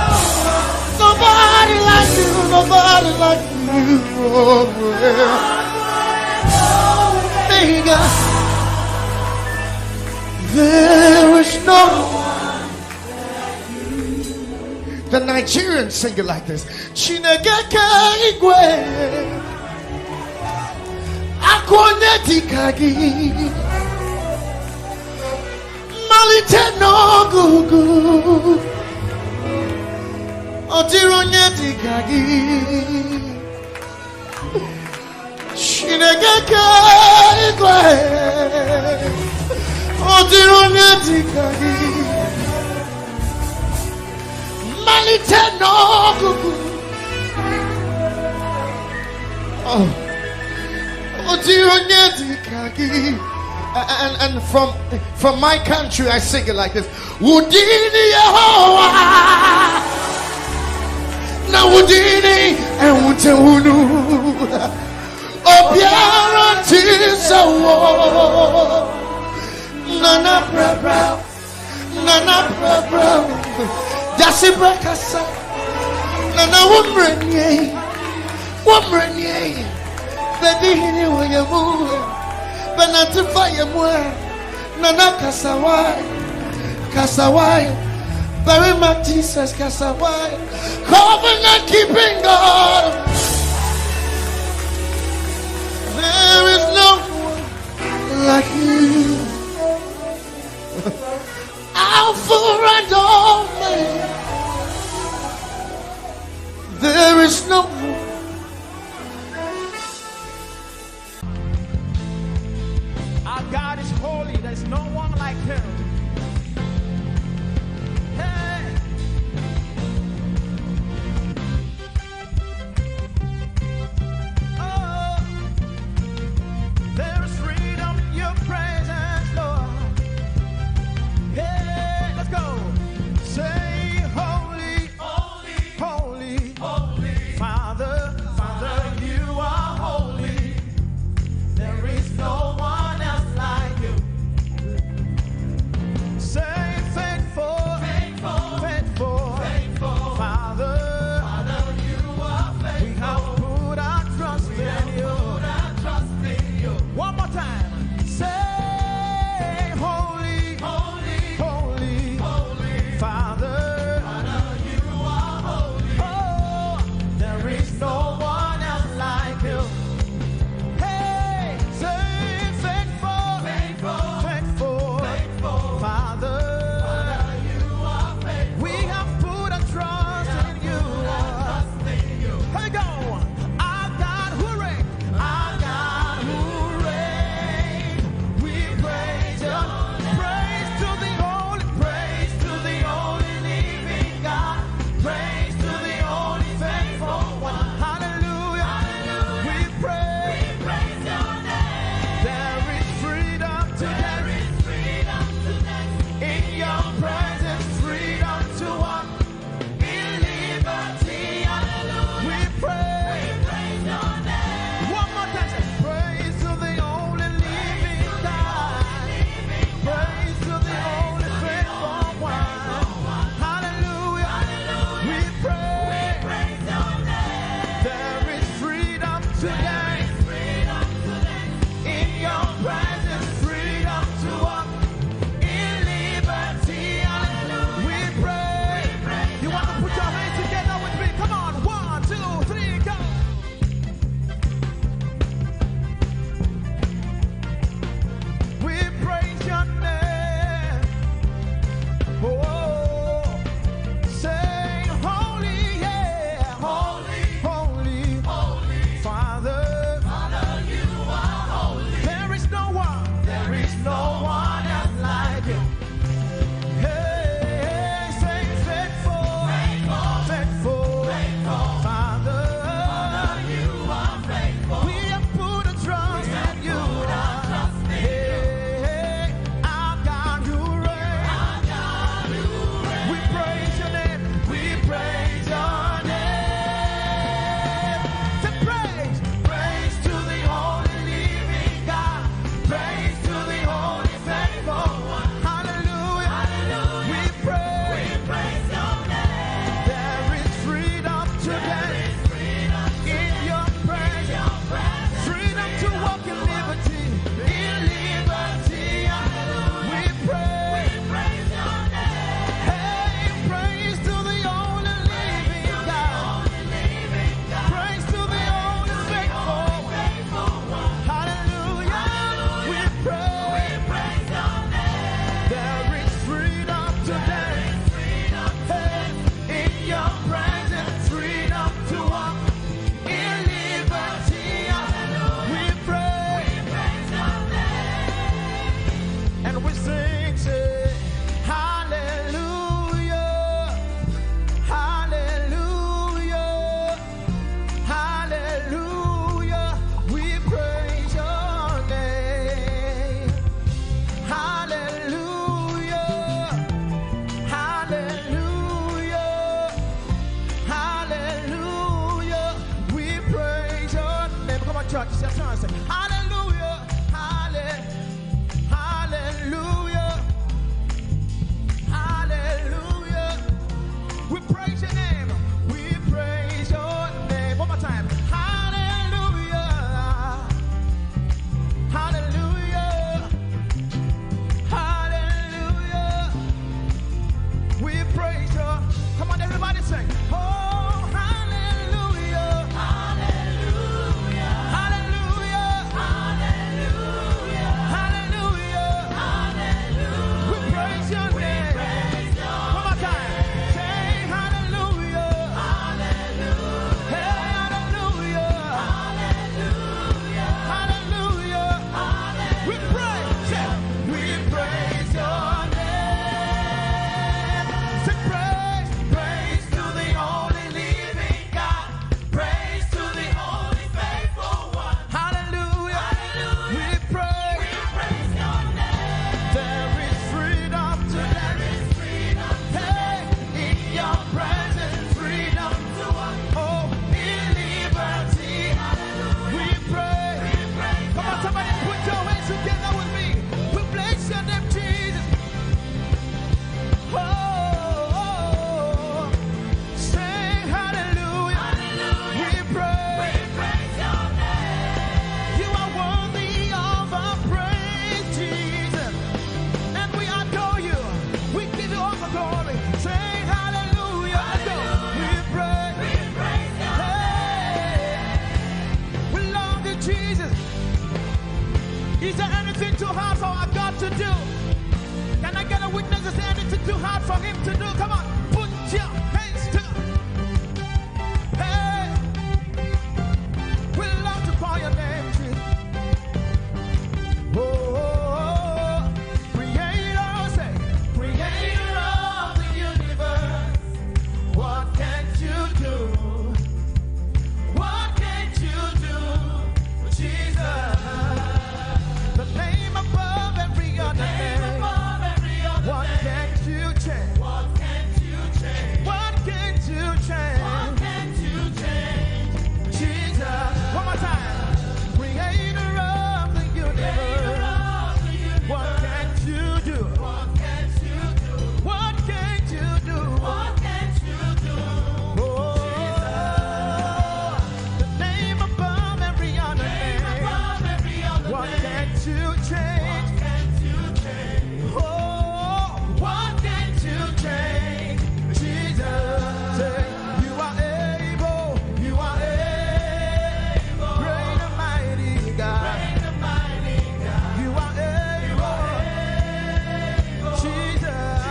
Nobody like you, nobody like you. Oh, yeah. Hey, God. There is no one. The Nigerians sing it like this. Chineke ke igwe. Akwa onye dịka gị. Mmalite n'ọgụgụ. Ọ dịrị onye dịka gị. Chineke ke igwe. Ọ dịrị onye dịka gị. Mmalite n'ọgụgụ. Oh. Ọ dịrị onye dịka gị. And, and from, from my country, I sing it like this. Wudini Yehowa. Na wudini ewute wunu. Obiara tisawo. Nana prabra. Nana prabra. Yasi brakasa. Nana wumrenye. Wumrenye. Bedi hini wayemu. Benatifa yemwe. Nana kasawai. Kasawai. Very much Jesus kasawai. Covenant keeping God. There is no one like you. Alpha and Omega. There is no one. Our God is holy. There's no one like him. Hey. Oh, there's freedom in your presence, Lord. Hey, let's go. Say, holy, holy, holy, holy. Father, Father, you are holy. There is no one else like you. Today, in your presence, freedom to walk in liberty. Hallelujah. We pray. You want to put your hands together with me? Come on. One, two, three, go. We praise your name. Oh, say holy, yeah. Holy, holy, holy. Father, Father, you are holy. There is no one, there is no one else like you. Hey, say faithful, faithful, faithful, faithful. Father, Father, you are faithful. We have put a trust in you. Hey, our God, you reign. We praise your name. We praise your name. Say praise. Praise to the only living God. Praise to the only faithful one. Hallelujah. Hallelujah. We praise. We praise your name. There is freedom today. There is freedom in your presence. Freedom to walk in liberty. In liberty. Hallelujah. We praise. We praise your name. Hey, praise to the only living God. Praise to the only faithful. Hallelujah. We praise. There is freedom today. Hey, in your presence, freedom to walk in liberty. We praise. And we sing, say, hallelujah, hallelujah, hallelujah. We praise your name. Hallelujah, hallelujah, hallelujah. We praise your name. Come on, church. Say, hallelujah, hallelujah. Hallelujah. Hallelujah. We praise your name. We praise your name. One more time. Hallelujah. Hallelujah. Hallelujah. We praise you. Come on, everybody sing. Oh, hallelujah. Hallelujah. Hallelujah. We praise your name. One more time. Say hallelujah. Hey, hallelujah. Hallelujah. We praise you. We praise your name. Say praise, praise to the only living God. Praise to the only faithful one. Hallelujah. Hallelujah. We praise. We praise your name. There is freedom today. There is freedom. Hey, in your presence, freedom to walk. Oh, in liberty. Hallelujah. We praise. We praise. Come on, somebody put your hands together with me. We bless your name, Jesus. Oh, oh, oh. Say hallelujah. Hallelujah. We praise. We praise your name. You are worthy of our praise, Jesus. And we adore you. We give you all the glory. Say hallelujah. Let's go. Hallelujah. We praise. We praise your name. We love you, Jesus. Is there anything too hard for our God to do? Can I get a witness to say anything too hard for him to do? Come on, put your hands together. Hey, we love to call your name, Jesus. Oh, oh, oh. Creator, say, creator of the universe. What can't you do? What can't you do, Jesus? The name above every other name. What can't you change? What can't you change? What can't Change. Oh, what can't you change? Jesus, say, you are able, you are able. Great and mighty God. You are able. Jesus.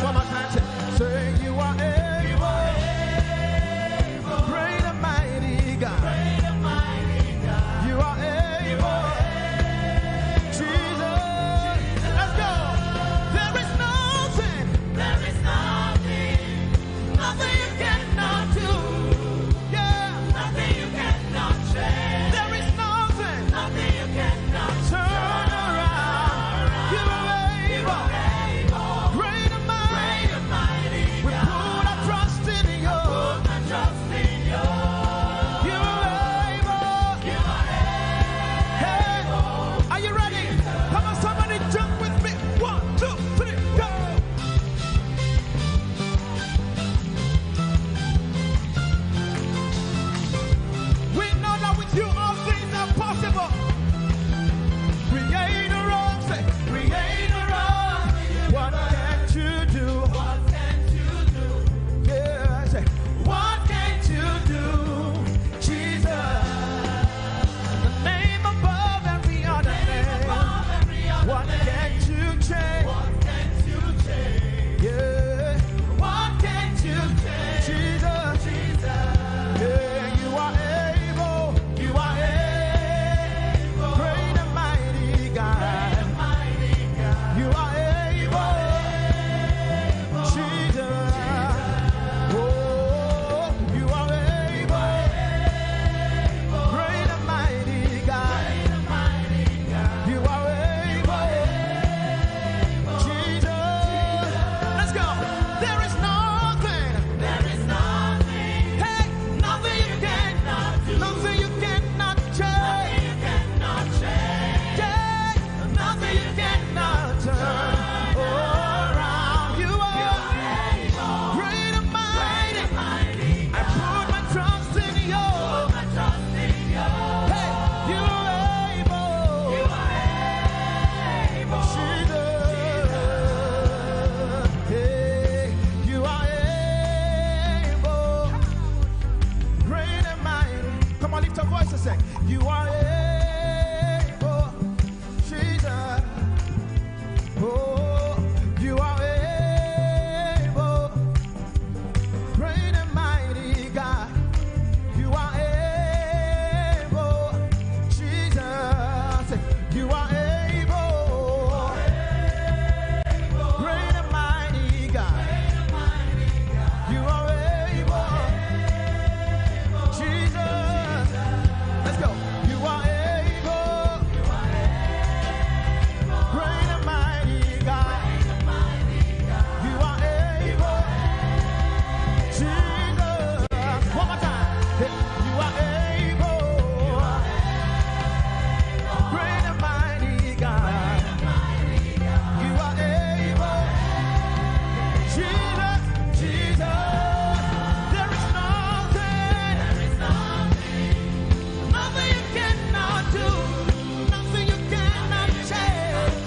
One more time, say, say, you are able. Great and mighty God. You are able. Jesus. Let's go. There is nothing. There is nothing. Nothing you cannot do. Yeah. Nothing you cannot change. There is nothing. Nothing you cannot turn around. You are able. Great and mighty. We put our trust in you. You are able. Hey, are you ready? Come on, somebody jump with me. One, two, three, go. We know that with you all things are possible. Creator of, say, Creator of, what can't you do? What can't you do? Yeah, say, what can't you do? Jesus, the name above every other name. What can't you change? What can't you change? Yeah. What can't you change? Jesus. Jesus. Yeah, you are able. You are able. Great and mighty God. Great and mighty God. You are able. Jesus. Oh, you are able. Great and mighty God. You are able. Jesus. Let's go. There is nothing. There is nothing. Hey, nothing you cannot do. Nothing you cannot change. Nothing you cannot change. Yeah. Nothing you cannot turn around. You are great and mighty. I put my trust in you. Hey, you are able. Jesus. Hey, you are able. Great and mighty. Come on, lift your voice and say, you are able. Jesus. Oh, you are able. Great and mighty God. You are able. Jesus, you are able. Great and mighty God. You are able. Jesus. Let's go. You are able. Great and mighty God. You are able. Jesus. One more time. Hey, you are able. Great and mighty God. You are able. Jesus, Jesus. There is nothing. Nothing you cannot do. Nothing you cannot change.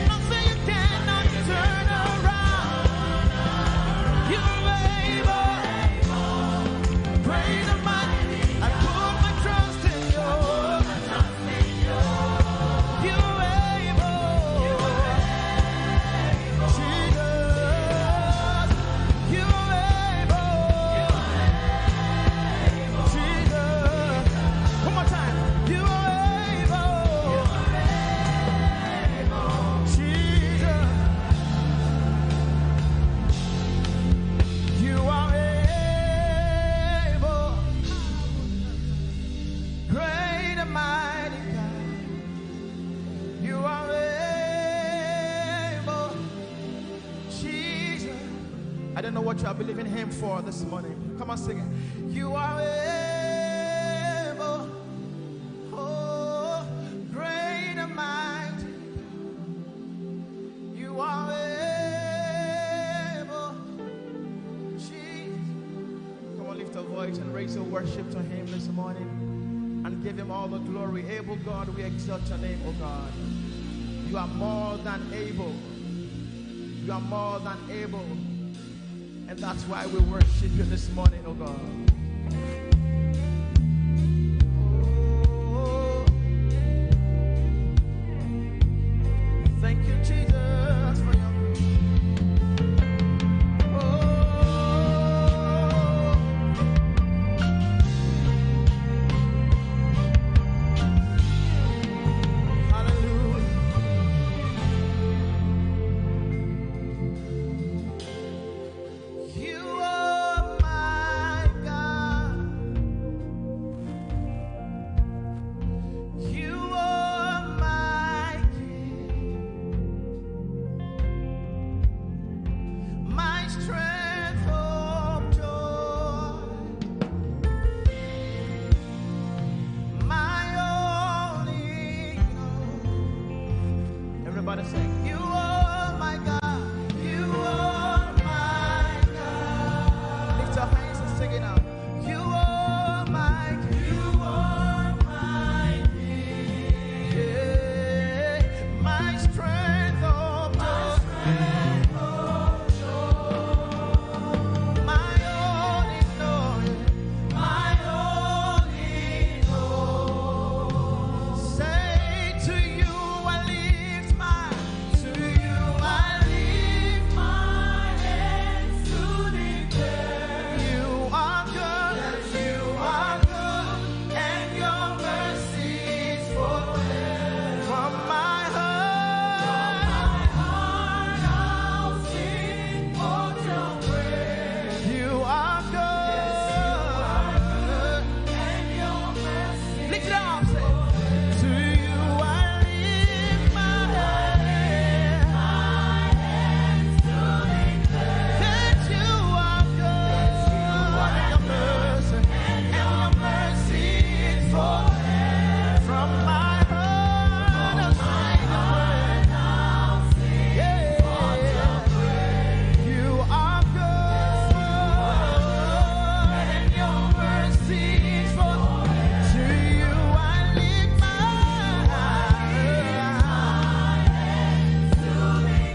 Nothing you cannot turn around. You're able. Praise the mighty. I put my trust in you. You're able. Jesus, you're able. Jesus. One more time. You are able. Jesus. You are able. Great and mighty God. You are able. Jesus. I don't know what you are believing him for this morning. Come on, sing it. You are able. Oh, great and mighty. You are able. Jesus. Come on, lift a voice and raise your worship to him this morning. And Give him all the glory. Able God, we exalt your name, oh God. You are more than able. You are more than able. And that's why we worship you this morning, oh God. Oh, thank you, Jesus, for your grace. Oh, hallelujah. You are my God. You are my King. My strength, hope, joy. My only hope. Everybody sing. You are my God. You are my God. Lift your hands and sing it out. You are my, you are my King. Yeah. My strength, oh, my strength, oh, my only Lord. My only hope. Say, to you I lift my, to you I lift my hands to declare you are good, you are good, and your mercy is forever. From my heart, from my heart I'll sing for your you are good. Lift it up, say, to you I lift my hands. That you are good. And your mercy, and your mercy is forever. From my heart, I'll sing your praise. Yeah. You are good, and your mercy is forever. To you I lift my eyes.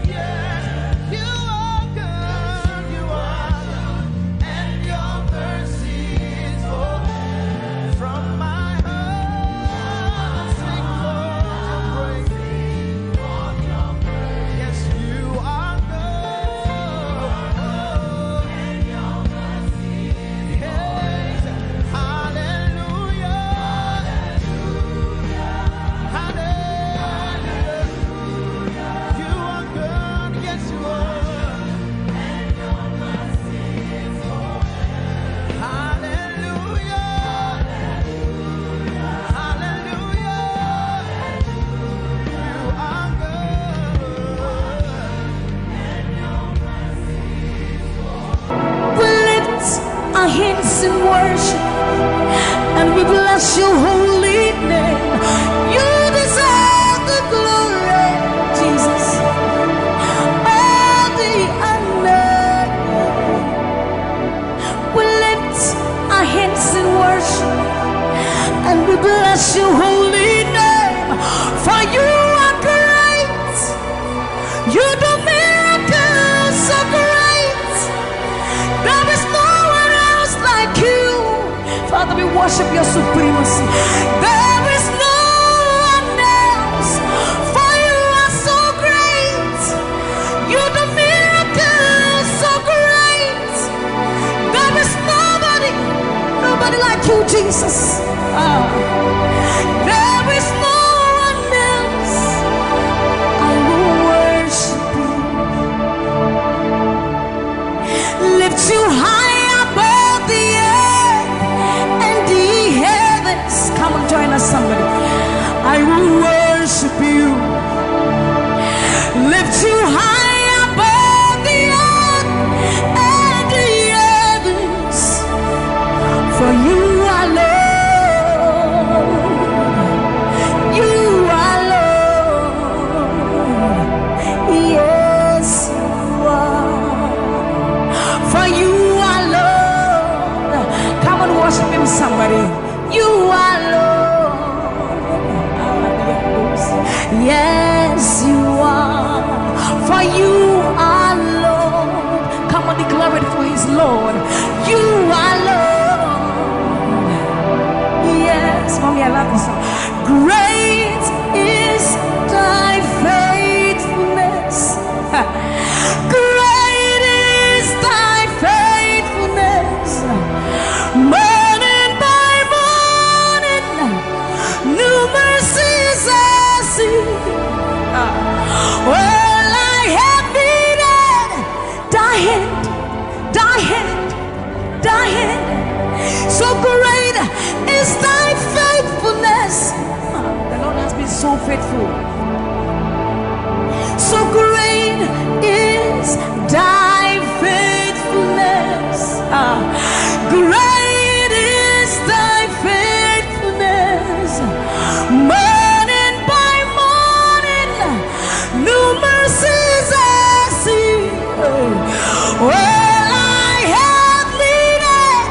Yes, you are good, you are good, and your mercy is forever. From my heart, sing for your praise. Yes, you are good. Yes. Hallelujah. Hallelujah. You are good. Yes, you are. Hallelujah. Hallelujah. You are good. We lift our hands in worship and we bless your holy name. You deserve the glory, Jesus. All the honor. We lift our hands in worship and we bless your holy name. For you are great. You do miracles so great. There is no one else like you. Father, we worship your supremacy. There is no one else. For you are so great. You do miracles so great. There is nobody, nobody like you, Jesus. Ah. There is no one else. I will worship you. Lift you high above the earth and the heavens. Great is thy faithfulness. Great is thy faithfulness. Morning by morning, new mercies I see. All I have needed, thy hand, thy hand, thy hand. So great is thy faithfulness. The Lord has been so faithful. So great is thy faithfulness. Ah, great is thy faithfulness. Morning by morning, new mercies I see. All I have needed,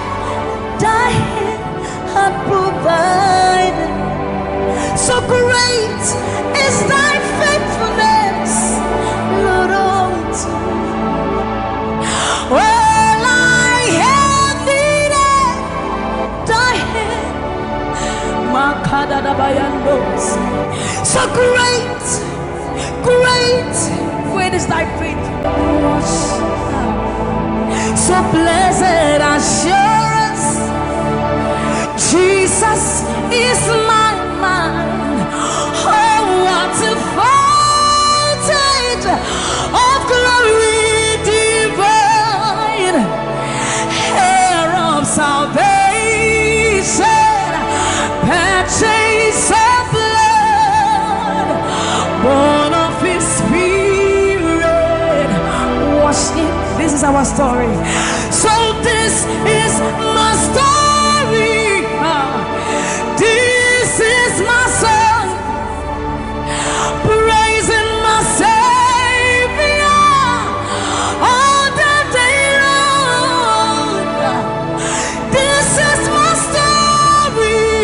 thy hand hath provided. So great is thy faithfulness, Lord, unto me. All I have needed, thy hand. Makadadabayandos. So great, great, great is thy faithfulness. So blessed assurance, Jesus is my mind. Oh, what a foretaste of glory divine, heir of salvation, purchase of blood, born of his spirit. Worship. This is our story. So this is my story. Ah, this is my song. Praising my Savior all the day long. This is my story.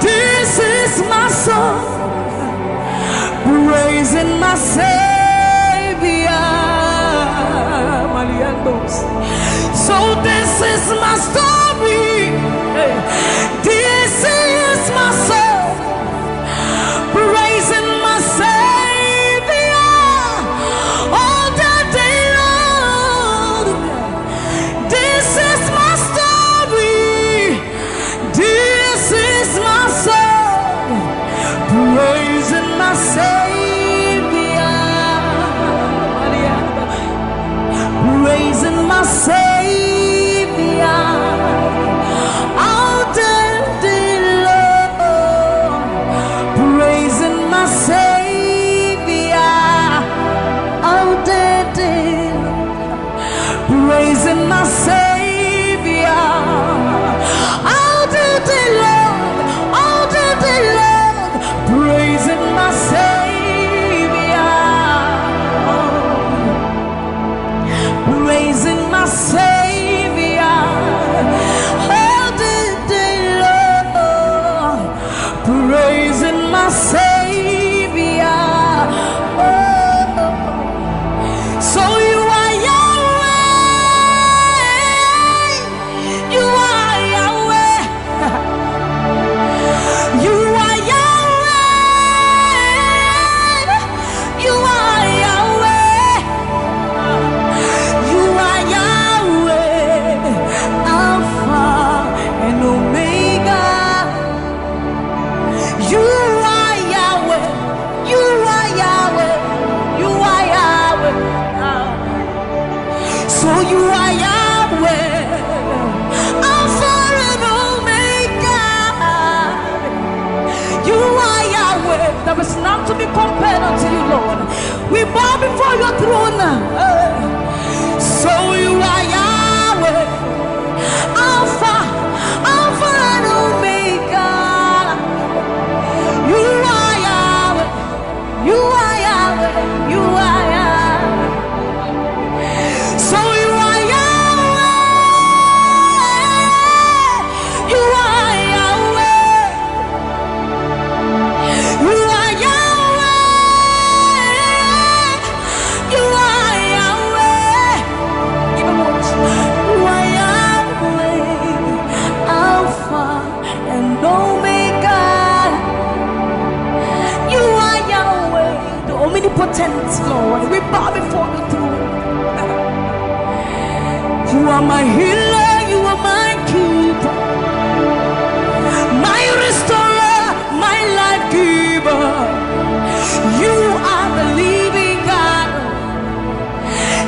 This is my song. Praising my Savior. Maliandos. So this is my story. Hey. This is my song. Praising my Savior all the day long. This is my story. This is my song. Praising my Savior. Praising my Savior all the day long. Praising my Savior all the day long. Praising my Savior all the day long, all the day long. Praising my Savior. Praising my Savior all the day long. Praising my Savior. Oh. So you are Yahweh. You are Yahweh. You are Yahweh. You are Yahweh. You are Yahweh. Alpha and Omega. You are Yahweh. You are Yahweh. You are Yahweh. So you are Yahweh. Alpha and Omega. You are Yahweh. There is none to be compared unto you, Lord. We bow before your throne. So you are Yahweh. Alpha, Alpha and Omega. You are Yahweh. You are Yahweh. You are Yahweh. So you are Yahweh. You are Yahweh. You are Yahweh. You are Yahweh. Omnipotent Lord, we bow before the throne. You are my healer, you are my keeper, my restorer, my life giver. You are the living God.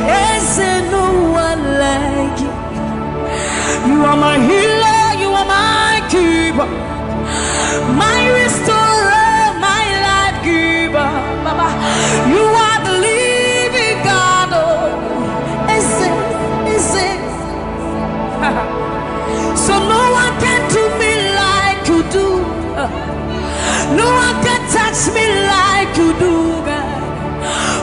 Is there no one like you? You are my healer, you are my keeper, my restorer, my life giver. Baba, you are the living God. Oh, is it, is it? So no one can do me like you do. No one can touch me like you do, God.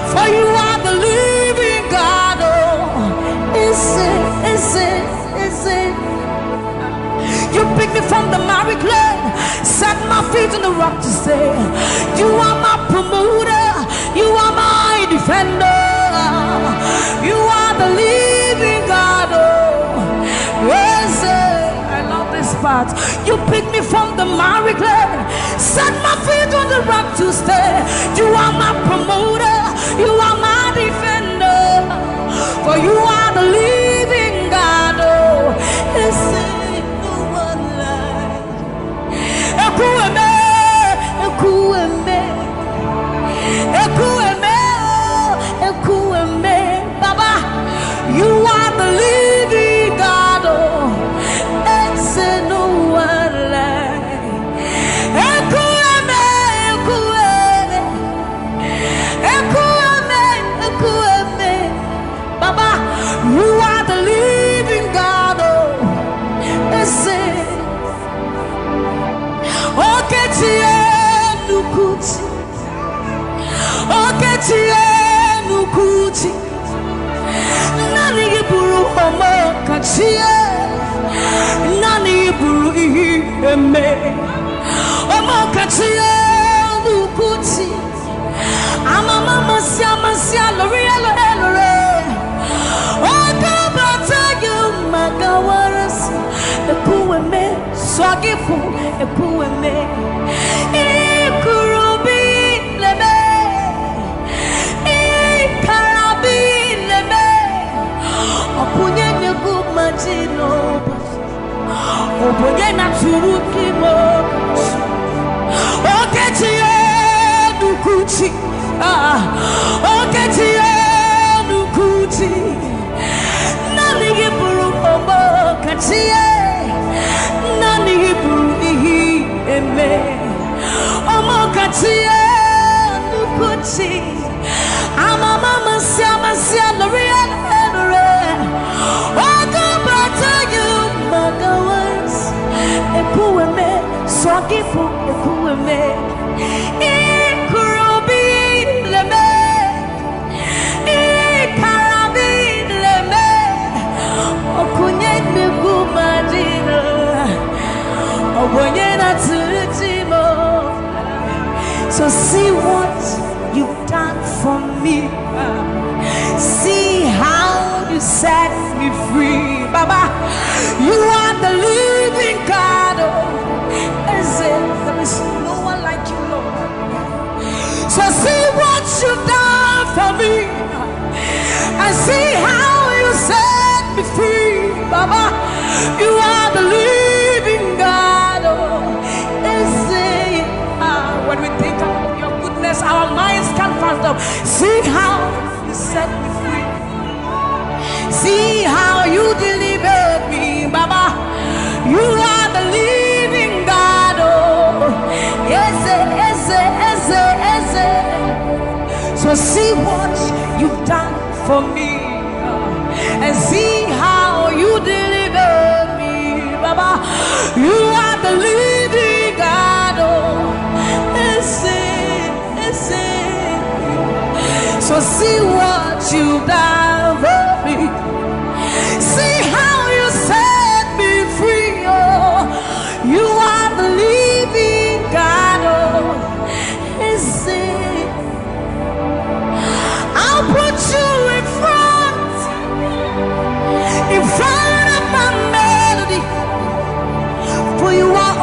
For you are the living God. Oh, is it, is it, is it? You pick me from the miry clay, set my feet on the rock to stay. You are my promoter, you are my defender. You are the living God. Oh, yes, eh, I love this part. You pick me from the miry clay, set my feet on the rock to stay. You are my promoter, you are my defender. For you are the living God. Oh, is there no one like Ekwueme, Ekwueme, Ekwueme, oh, Ekwueme. Baba, you are the living God. Oh, is there no one like Ekwueme, Ekwueme, Ekwueme, Ekwueme. Baba, you are the living God. Oh, is it? Okechi Enukuchi, Okechi Enukuchi. Naanị gị bụrụ ọmọkachi, naanị gị bụrụ ihe eme. Ọmọkachi Enukuchi. Amama masia masia lori elo elore. Ogo bata yo magawaras. Ekwueme, swagifu, Ekwueme. Ikurubi leme. Ikarabi leme. Okunye negu majino. Obonye na turukimo. Okechi Enukuchi. Ah, Okechi Enukuchi. Naanị gị bụrụ ọmọkachi, naanị gị bụrụ ihe eme. Ọmọkachi Enukuchi. Amama masia masia lori elore. Ogo bata yo magawas. Ekwueme, swagifu, Ekwueme. Ikurubi leme. Ikarabi leme. Okunye negu majino. Obonye na turutimo. So see what you've done for me. See how you set me free. Baba, you are the living God. Oh, is it? There is no one like you, Lord. So see what you've done for me. And see how you set me free. Baba, you are the living God. Oh, is it? Ah, when we think about your goodness, our minds can't fathom. See how you set me free. See how you delivered me, Baba. You are the living God. Oh, yes, yes, yes, yes. So see what you've done for me, and see how you deliver me, Baba. You are the living God. Oh, ese, ese. So see what you done for me. See how you set me free. Oh, you are the living God. Oh, ese. I'll put you in front, in front of my melody, for you are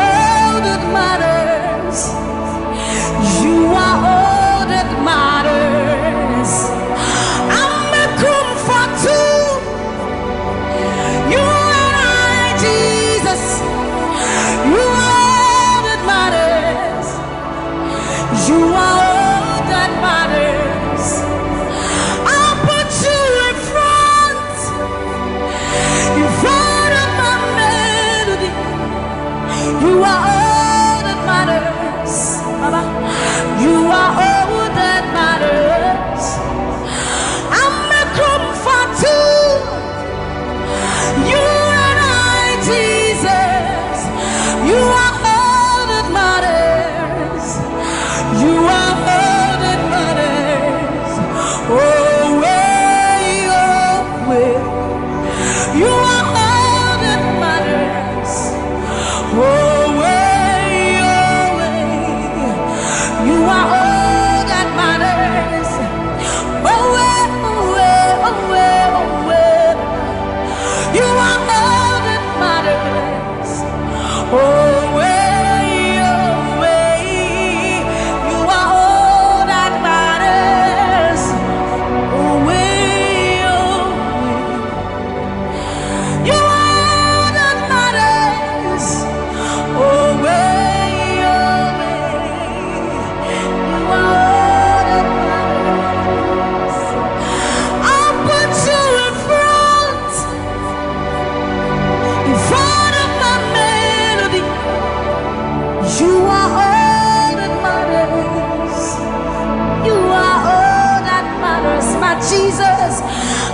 Jesus,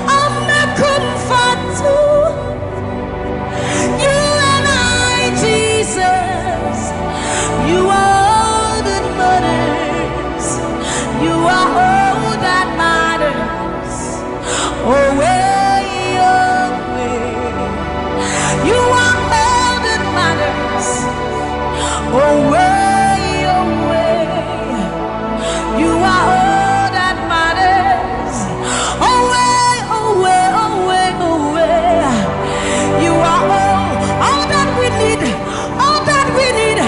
I'm a comfort too. You and I, Jesus, you are all that matters. You are all that matters. Oh, way, oh, way. You are all that matters. Oh, way, oh, way. You are all that matters. Oh, way, oh, way, oh, way, oh, way. You are all, all that we need, all that we need,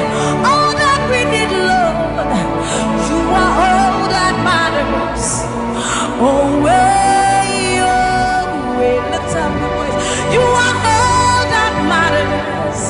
all that we need, Lord. You are all that matters. Oh, way, oh, way. Lift up your voice. You are all that matters.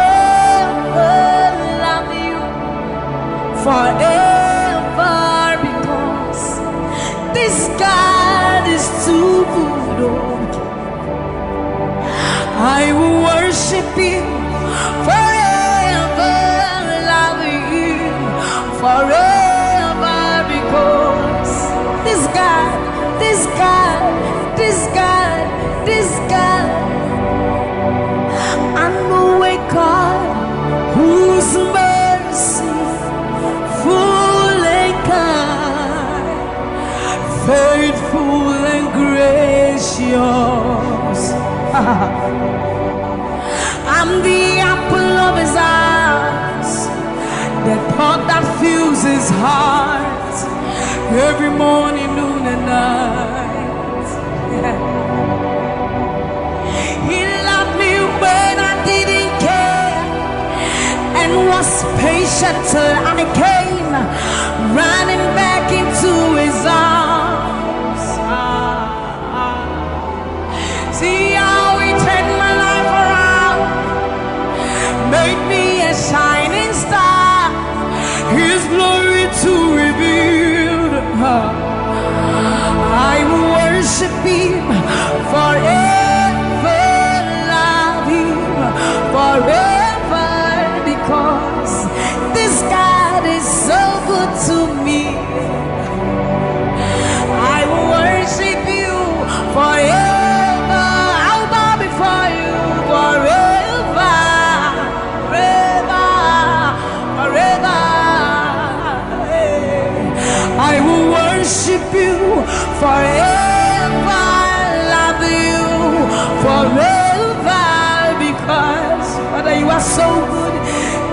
Forever love you, forever, because this God is too good. Oh, I will worship you, forever love you, forever, because this God, this God, this God, this God, I know a God whose mercy full and kind, faithful and gracious. I'm the apple of his eyes, the thought that fills his heart every morning, noon, and night. He loved me when I didn't care and was patient till I came running back into his arms. See how he turned my life around, made me a shining star, his glory to reveal. I will worship him, forever love him, forever, because this God is so good to me. I will worship you forever. I'll bow before you forever, forever, forever. I will worship you forever, love you forever, because Father, you are so good.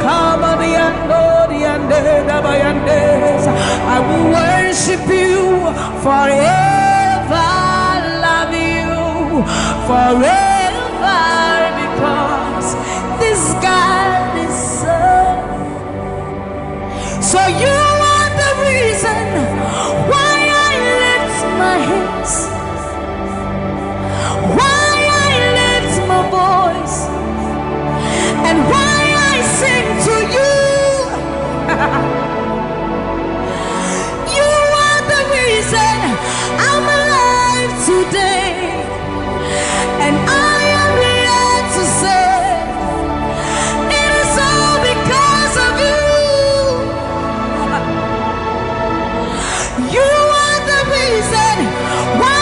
Come on, the end, oh, the end, eh, the end, eh. I will worship you forever, love you forever, because this God is so. So you are the reason why I lift my hands, why I lift my voice, and why I sing to you. You are the reason I'm alive today, and I am here to say it is all because of you. You are the reason why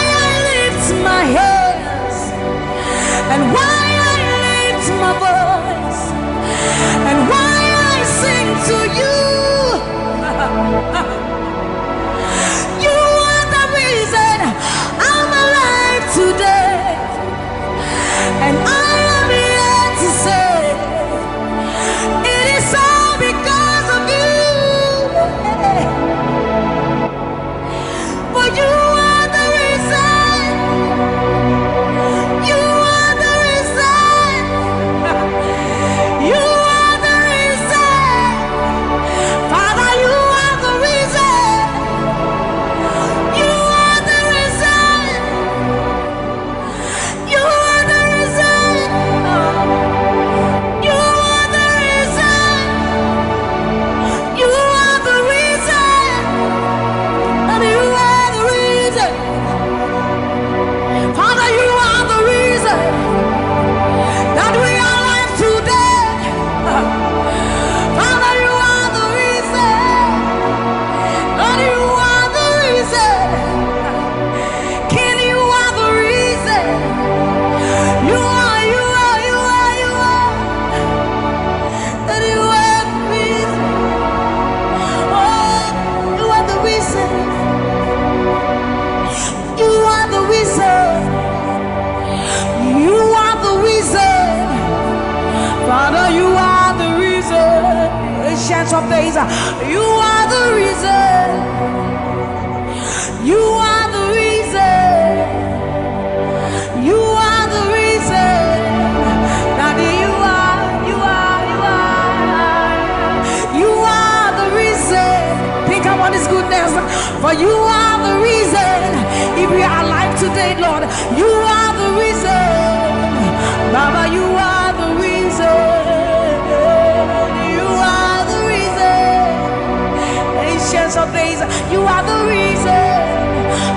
Some days, uh, you are the reason. You are the reason. You are the reason. Daddy, you are, you are, you are. You are the reason. Think about his goodness. For you are the reason. If we are alive today, Lord, you are the reason. Baba, you are the reason. You are the reason. Ancients of days, you are the reason.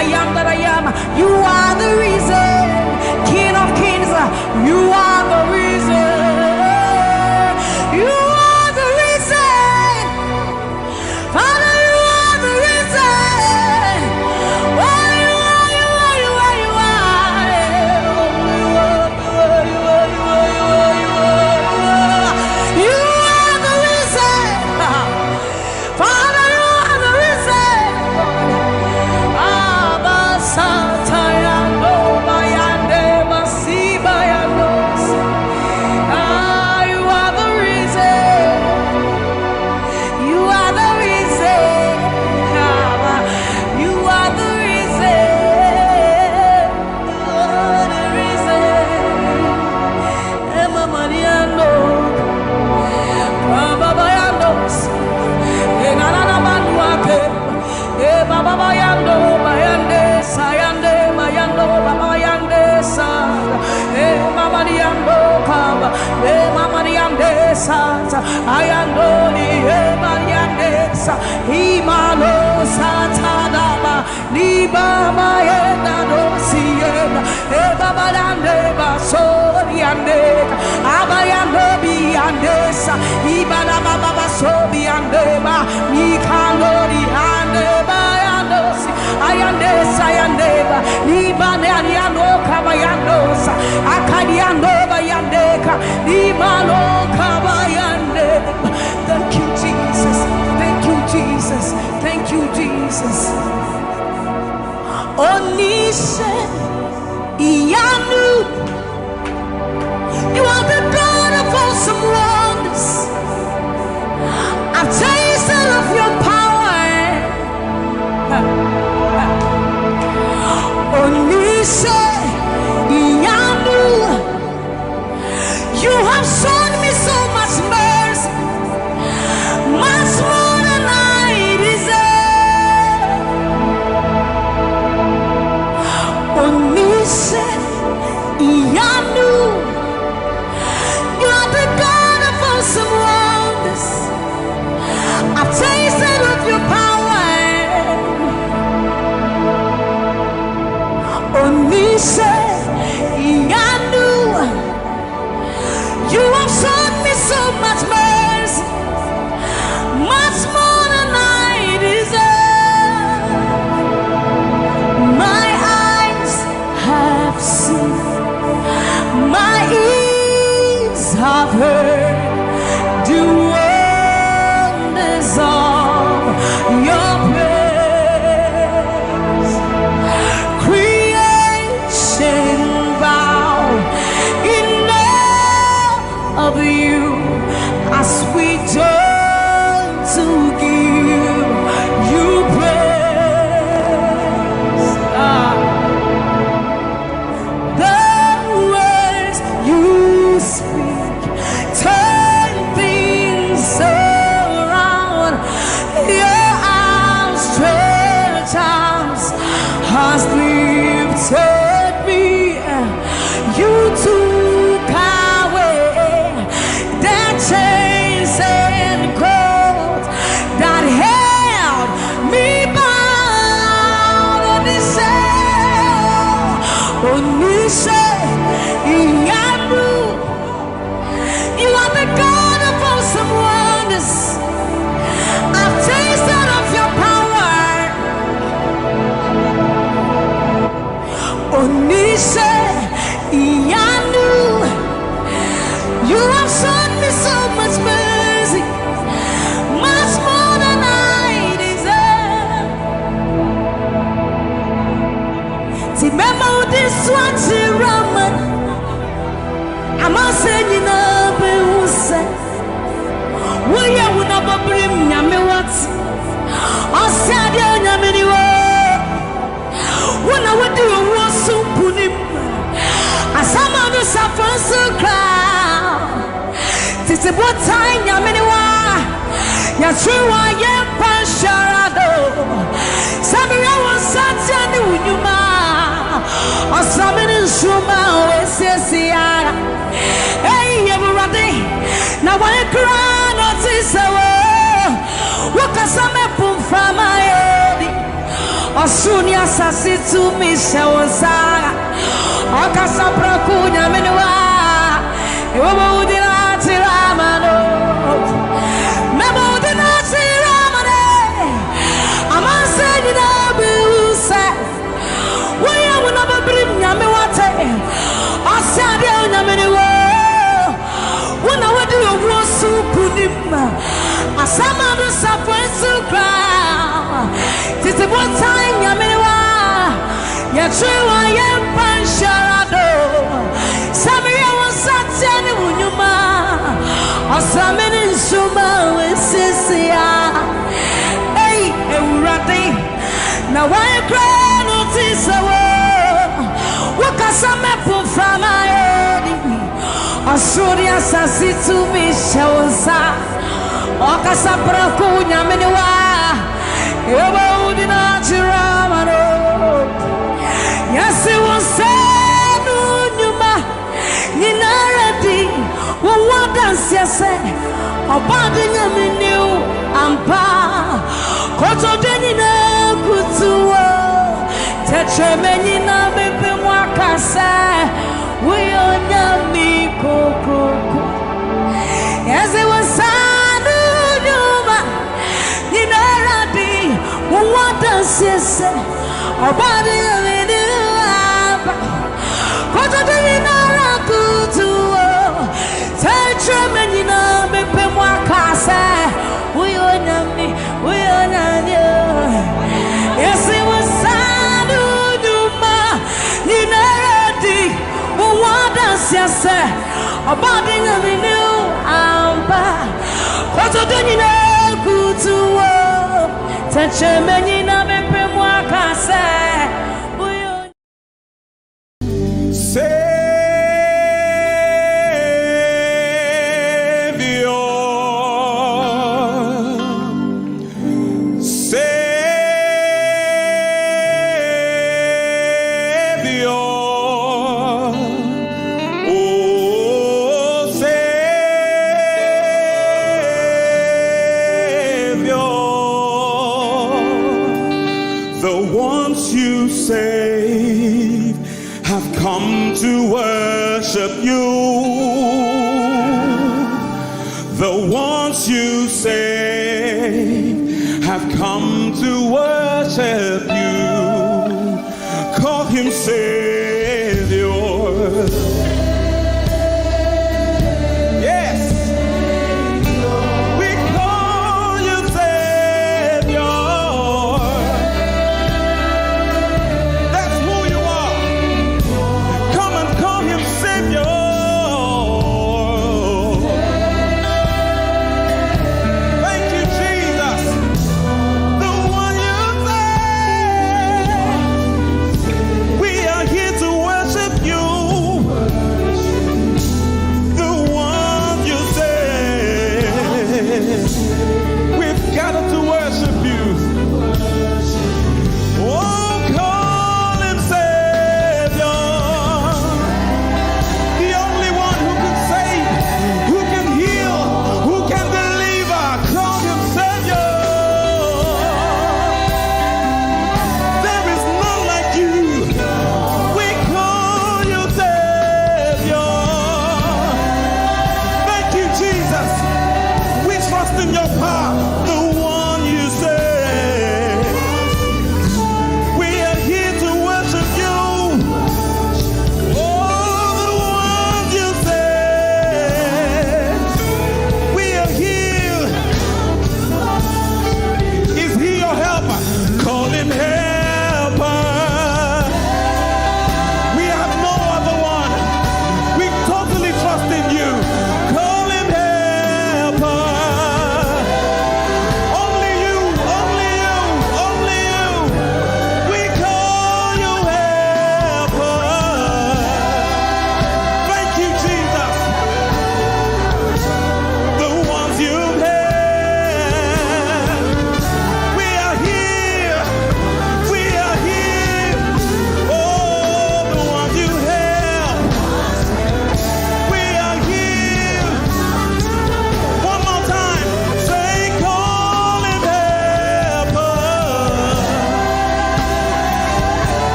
I am that I am. You are the reason. King of kings, you are the reason. You are the reason. Father, you are the reason. Oh, you are, you are, you are, you are. You are the reason. Father, you are the reason. Abba, Satayando, Bayande, Basi, Bayandos. Ah, you are the reason. You are the reason. Abba, you are the reason. You are the reason. Emma Mariano. Baba Bayandos. Enanana Manuate. E Baba Bayando, Bayande, Sayande, Bayando, Baba Bayande, Sa. E Mama Diando, Kaba. E Mama Diande, Sa. Ayando, ni, e Mariande, Sa. Imalo, Satadaba. Ni Baba Yenda, no, Siena. E Baba Dande, Ba, Soriande. Abayando, Biande, Sa. Ibana, Baba, Ba, Sobiande, Ba. Ni, Kandori, Ande, Ba, Yando, Si. Ayande, Sayande, Ba. Ni, Bane, Ariando, Kabayando, Sa. Akadiando, Bayande, Ka. Ni, Malo, Kabayande, Ba. Thank you, Jesus. Thank you, Jesus. Thank you, Jesus. Onise Iyanu, you are the God of awesome wonders. I've tasted of your power. Onise Iyanu, you have shown me so much mercy, much more than I deserve. Onise Iyanu, you are the God of awesome wonders. I've tasted of your power. Onise Iyanu, you have shown me so much mercy, much more than I deserve. My eyes have seen, my ears have heard the wonders of your praise. Creation bow in awe of you as we join to give you praise. Ah. The words you speak turn things around. Your outstretched arms has lifted me. You took away the chains and cords that held me bound. Onise, Onise Iyanu, you are the God of awesome wonders. I've tasted of your power. Onise Iyanu, you have shown me so much mercy, much more than I deserve. Ti mema wo de so akyerɛ me, ama sɛ nyinaa bɛhu sɛ woyɛ wo na bɔ Nyame wate. Ɔse adeɛ onyame ni wo. Wo na wodi owuo so nkonim. Asama no safo nso kra. Tete botan nyame ni wa. Yɛtwe wa yɛmpa nhyɛra do. Sɛ meyɛ wo nsateɛ ne wo nnwuma. Ɔsrame ne nsuma a wɔasiesie ara. Ei, Awurade, na wɔn kra na ɔte sɛ wo. Wokasa mɛpo mframa adi. Ɔsoro ne asase tumi hyɛ wo nsa. Ɔkasa prɛko nyame ne wa. Ɛwɔ ma wodi na akyerɛ ama no. Mɛma wodi na akyerɛ ama no. Amansa nyinaa bɛhu sɛ woyɛ wo na bɛbirim nyame wate. Ɔsɛ adeɛ onyame ne wo. Wo na wodi owuo so nkonim. Asama no safo nso kra. Tete botan nyame ne wa. Yɛtwe wa yɛmpa nhyɛra do. Sɛ meyɛ wo nsateɛ ne wo nnwuma. Ɔsrame ne nsuma a wɔasiesie a. Ei, Awurade, na wɔn kra no te sɛ wo. Wokasa mɛpo mframa adi. Ɔsoro ne asase tumi hyɛ wo nsa. Ɔkasa prɛko nyame ne wa. Ɛwɔ wo di na akyerɛ ama no. Yɛse wo nsa no nnwuma nyinara di. Wo wo adanseɛ sɛ ɔbɔade nyame ne wo ampa. Kotodwe nyinaa kutu wo. Tɛkyerɛma nyinaa bɛpɛ mu aka sɛ woyɛ onyame kokroko. Yɛse wo nsa no nnwuma nyinara di. Wo wo adanseɛ sɛ ɔbɔade nyame ne wo ampa. Kotodwe nyinara kutu wo. Tɛkyerɛma nyinaa bɛpɛ mu aka sɛ woyɛ onyame, woyɛ onyame o. Yɛse wo nsa no nnwuma nyinara di. Wo wo adanseɛ sɛ ɔbɔade nyame ne wo ampa. Kotodwe nyinaa kutu wo. Tɛkyerɛma nyinaa bɛpɛ mu aka sɛ woyɛ Savior, Savior, oh Savior, the ones you save have come to worship you. The ones you save have come to worship you. Call him Savior. Yes. We call you Savior. That's who you are. Come and call him Savior. Thank you, Jesus. The one you save. We are here to worship you.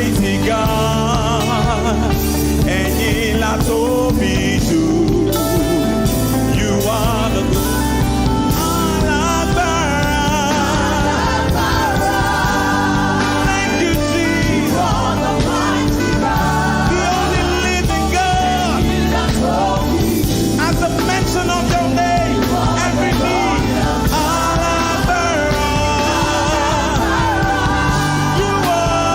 Mighty God, ẹ̀yin la tóbi jù. You are the alágbára. Thank you, Jesus. The only living God. At the mention of your name, every knee. Alágbára. You are.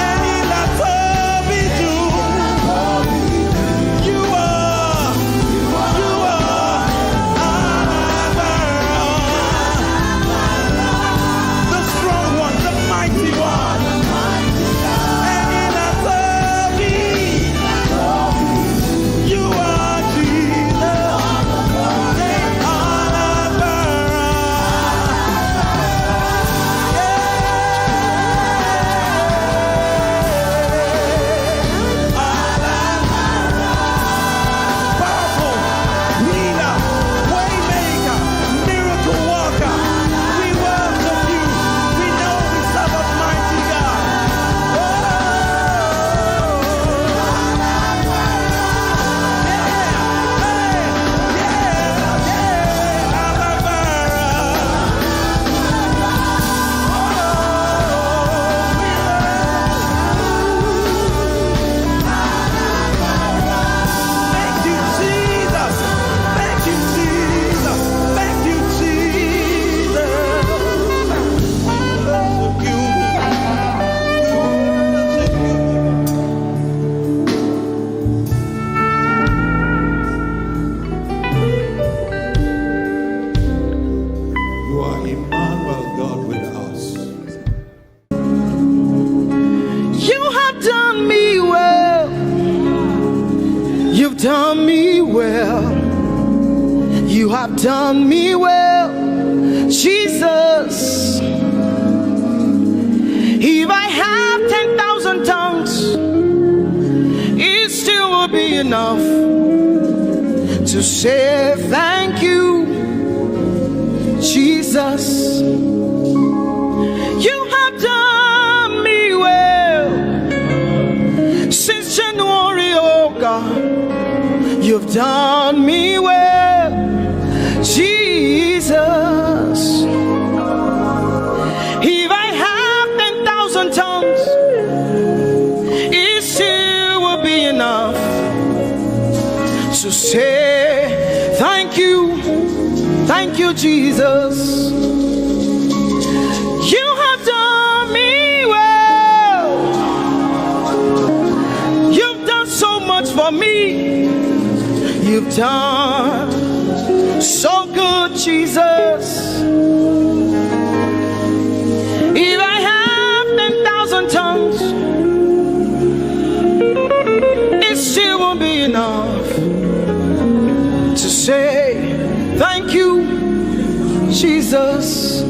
Ẹ̀yin la tóbi jù. You are. You are. Alágbára. The strong one, the mighty one. Ẹ̀yin la tóbi. You are Jesus. Alágbára. Powerful, healer, waymaker, miracle worker. We worship you. We know we serve a mighty God. Oh, yeah, hey, yeah, yeah, Alágbára. Thank you, Jesus. Thank you, Jesus. Thank you, Jesus. We worship you. We worship you. You are Emmanuel, God with us. You have done me well. You've done me well. You have done me well, Jesus. If I have ten thousand tongues, it still will be enough to say thank you, Jesus. You have done me well since January, oh God. You've done me well, Jesus. If I have ten thousand tongues, it still will be enough to say thank you, thank you, Jesus. You have done me well. You've done so much for me. You've done so good, Jesus. If I have ten thousand tongues, it still won't be enough to say thank you, Jesus.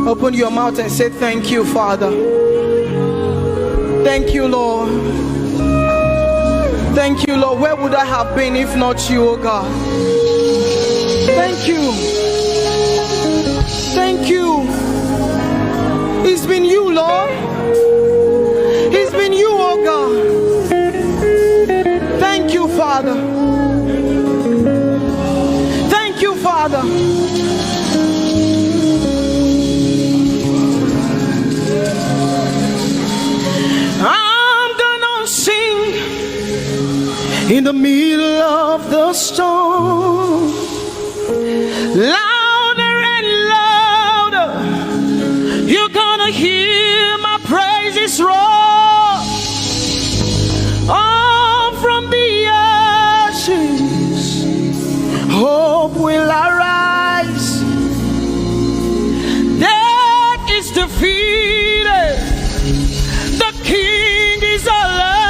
Open your mouth and say, "Thank you, Father. Thank you, Lord. Thank you, Lord. Where would I have been if not you, oh God? Thank you. Thank you. It's been you, Lord. It's been you, oh God. Thank you, Father. Thank you, Father." I'm gonna sing in the middle of the storm. Louder and louder, you're gonna hear my praises roar. All from the ashes, hope will arise. Death is defeated. The King is alive.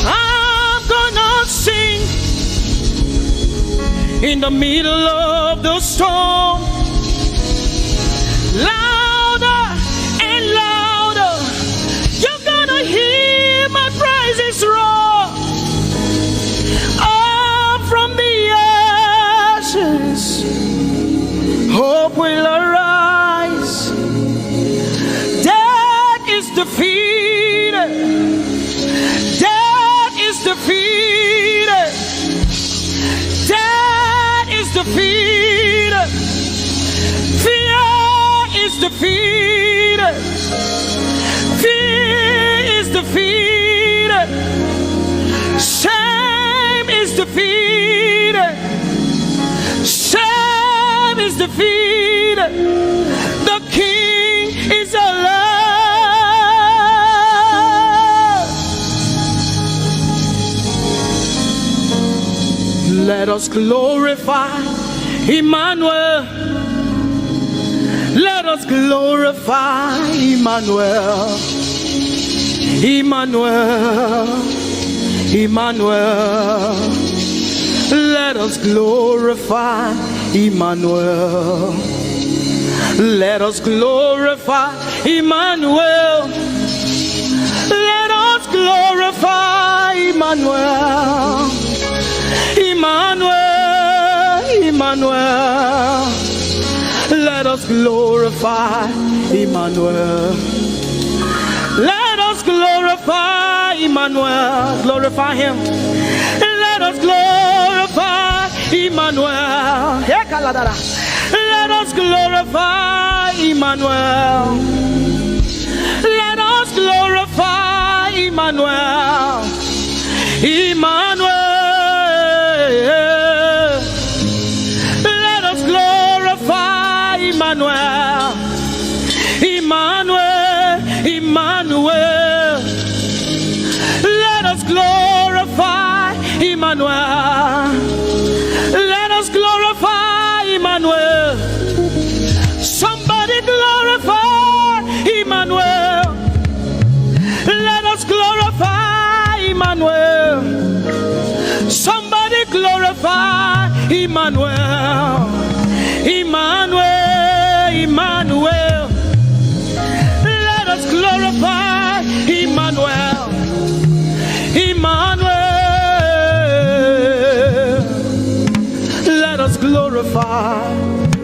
I'm gonna sing in the middle of the storm. Louder and louder, you're gonna hear my praises roar. Up from the ashes, Defeated. Fear is defeated. Fear is defeated. Shame is defeated. Shame is defeated. The King is alive. Let us glorify Emmanuel. Let us glorify Emmanuel. Emmanuel. Emmanuel. Let us glorify Emmanuel. Let us glorify Emmanuel. Let us glorify Emmanuel. Emmanuel, Emmanuel. Let us glorify Emmanuel. Let us glorify Emmanuel. Glorify him. Let us glorify Emmanuel. Hey, Kaladara. Let us glorify Emmanuel. Let us glorify Emmanuel. Emmanuel. Let us glorify Emmanuel. Emmanuel. Emmanuel. Let us glorify Emmanuel. Let us glorify Emmanuel. Somebody glorify Emmanuel. Let us glorify Emmanuel. Somebody glorify Emmanuel. Emmanuel, Emmanuel. Let us glorify Emmanuel. Emmanuel. Let us glorify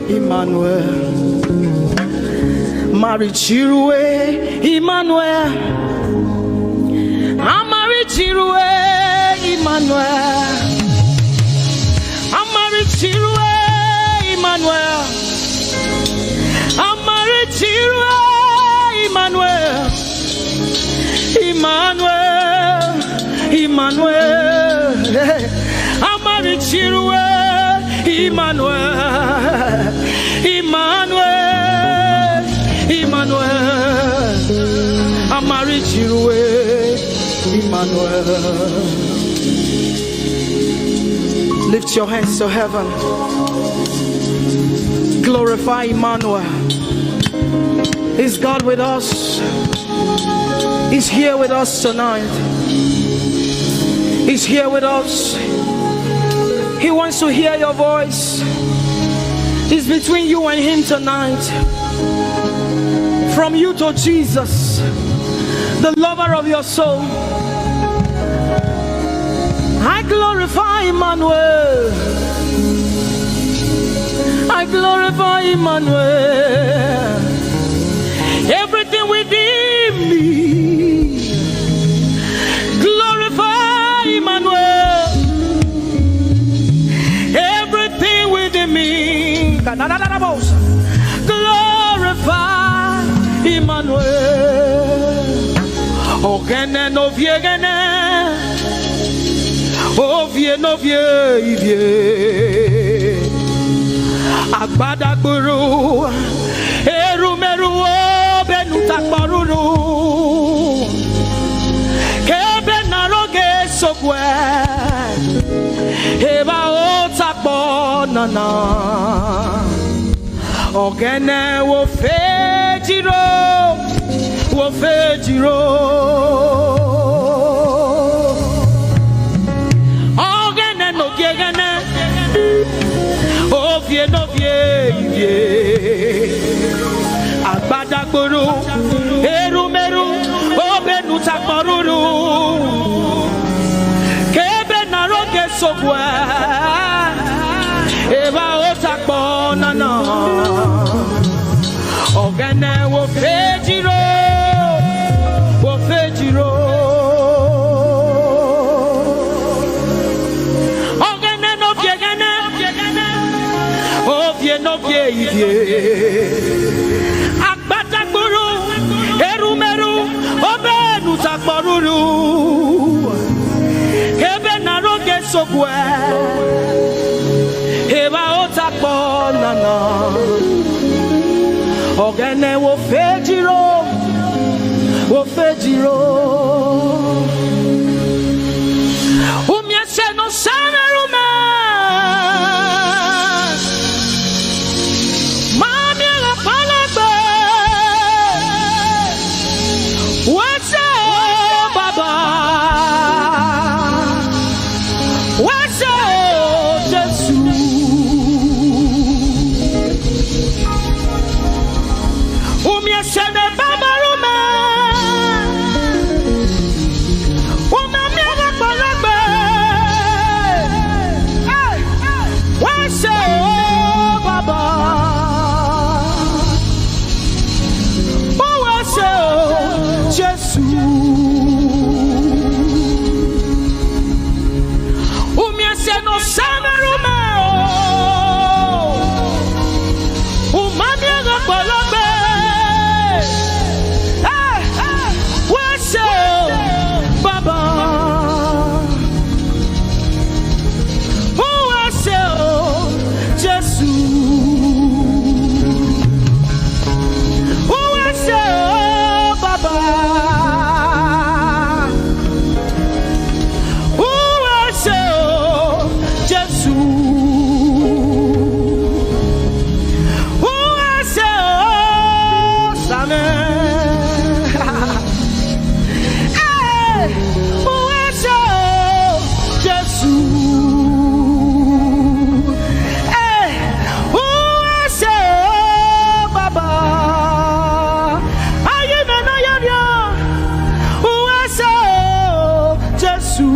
Emmanuel. Marichirue Emmanuel. Amarichirue Emmanuel. Amarichirue Emmanuel. Amarichirue Emmanuel. Emmanuel, Emmanuel. Amarichirue Emmanuel. Emmanuel, Emmanuel. Amarichirue Emmanuel. Lift your hands to heaven. Glorify Emmanuel. Is God with us? He's here with us tonight. He's here with us. He wants to hear your voice. It's between you and him tonight. From you to Jesus, the lover of your soul. I glorify Emmanuel. I glorify Emmanuel. Everything within me, glorify Emmanuel. Everything within me, glorify Emmanuel. Ogene no viegene. Ovie no vie ivie. Agbadagburu. Erumeru obenu takporuru. Kebe na roge sokwe. Eba o takpo nana. Ogene wo fe jiro, wo fe jiro. Ogene no gegene, ovie no vie ivie. Agbadagburu, erumeru, obenu takporuru. Kebe na roge sokwe. Eba o takpo nana. Ogene wo fe jiro. Wo fe jiro. Ogene no viegene. N'oge ehihie, akpatagburu, erumeru, obenu takpọruru. Ebe na roge sogwe, eba otakpọ nana. Ogene wo fejiro, wo fejiro. Umie se no samerume. Mami la palagbe. Wese o baba. Wese o Jesu. Umie se ne baba rume. Umami la palagbe. Hey. Wese o baba. Wese o Jesu. Umie se no samerume o. Umami la palagbe. Hey. Wese o baba. Wese o Jesu. Wese o baba. Wese o Jesu. Wese o Same. Hey, wese o Jesu. Hey, wese o baba. Ayi me no yo yo. Wese o Jesu.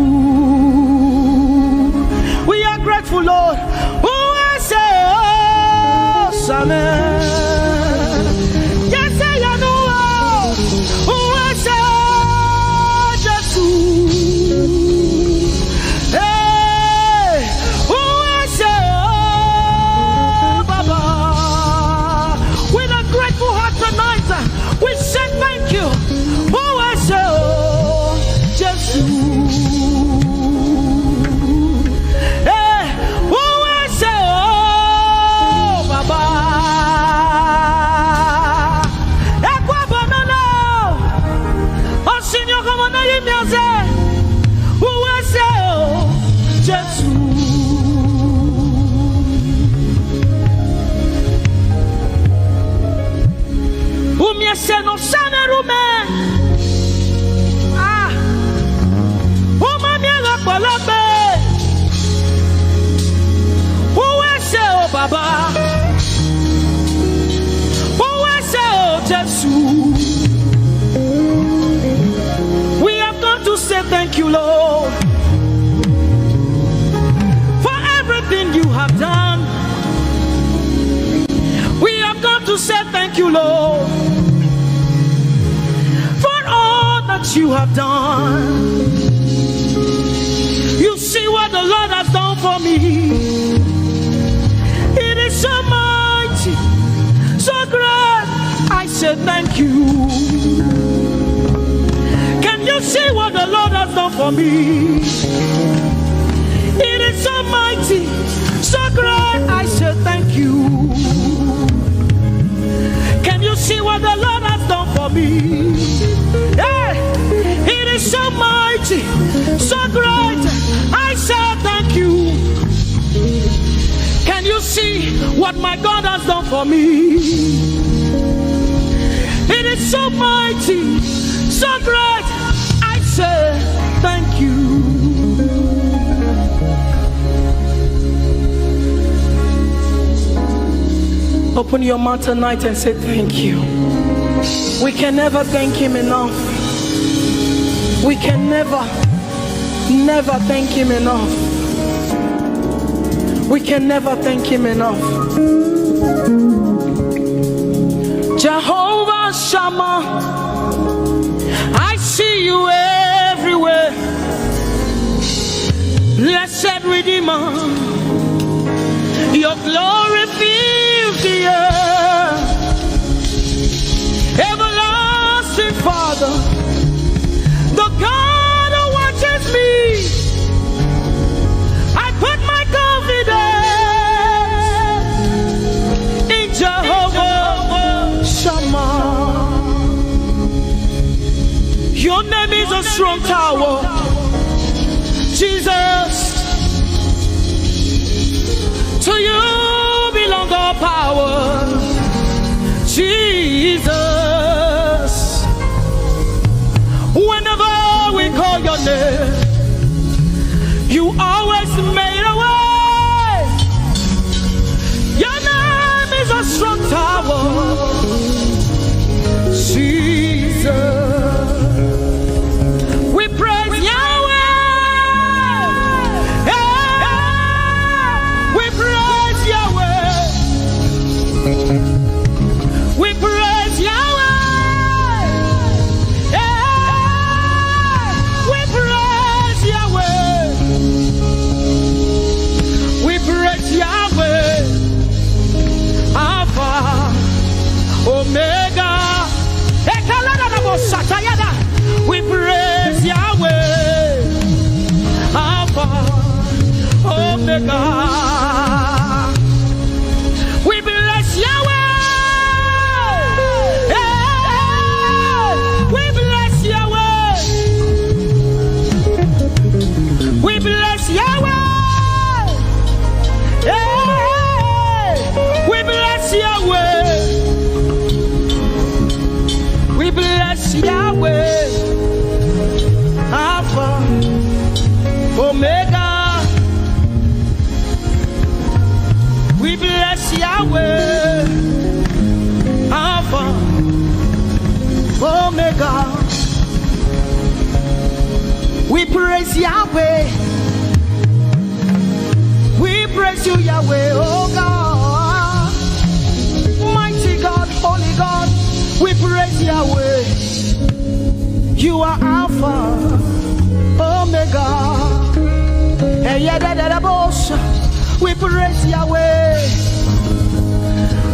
We are grateful, Lord. Wese o Same. Yes, I know. Wese o Jesu. Hey, wese o baba. With a grateful heart tonight, we say thank you. Wese o Jesu. Hey, wese o baba. Ekwa banana. O Señor, como no hay me hace. Wese o Jesu. Umie se no samerume. Ah. Umami la palagbe. Wese o baba. Wese o Jesu. We have come to say thank you, Lord, for everything you have done. We have come to say thank you, Lord, for all that you have done. You see what the Lord has done for me. It is so mighty, so great. I say thank you. Can you see what the Lord has done for me? It is so mighty, so great. I say thank you. Can you see what the Lord has done for me? Hey, it is so mighty, so great. I say thank you. Can you see what my God has done for me? It is so mighty, so great. I say thank you. Open your mouth tonight and say thank you. We can never thank him enough. We can never, never thank him enough. We can never thank him enough. Jehovah Shammah, I see you everywhere. Blessed Redeemer, your glory fills strong tower. Jesus, to you belong all power. Jesus, whenever we call your name, you always made a way. Your name is a strong tower. Jesus. We praise Yahweh. Hey, we praise Yahweh. We praise Yahweh. Hey, we praise Yahweh. We praise Yahweh. Alpha, Omega. Ekaladadabosatayada. We praise Yahweh. Alpha, Omega. We bless Yahweh. Hey, we bless Yahweh. We bless Yahweh. Hey, we bless Yahweh. We bless Yahweh. Alpha, Omega. We bless Yahweh. Alpha, Omega. We praise Yahweh. We praise you, Yahweh, oh God. Mighty God, holy God, we praise Yahweh. You are Alpha, Omega. Eyedededebos. We praise Yahweh.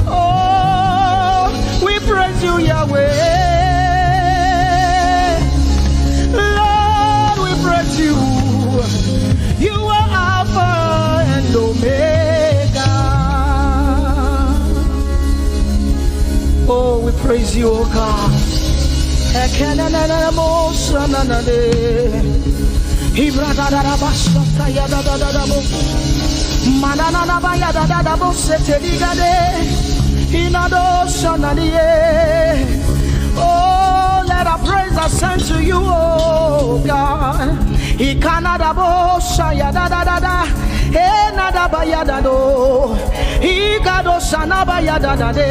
Oh, we praise you, Yahweh. Lord, we praise you. You are Alpha and Omega. Oh, we praise you, oh God. Ekenenenenenenanane. Ibradadadabasatayadadadadabo. Manananabayadadadabo seteligade. Inadosananie. Oh, let our praise ascend to you, oh God. Ikanadabosayadadadada. Enadabayadado. Igadosanabayadadade.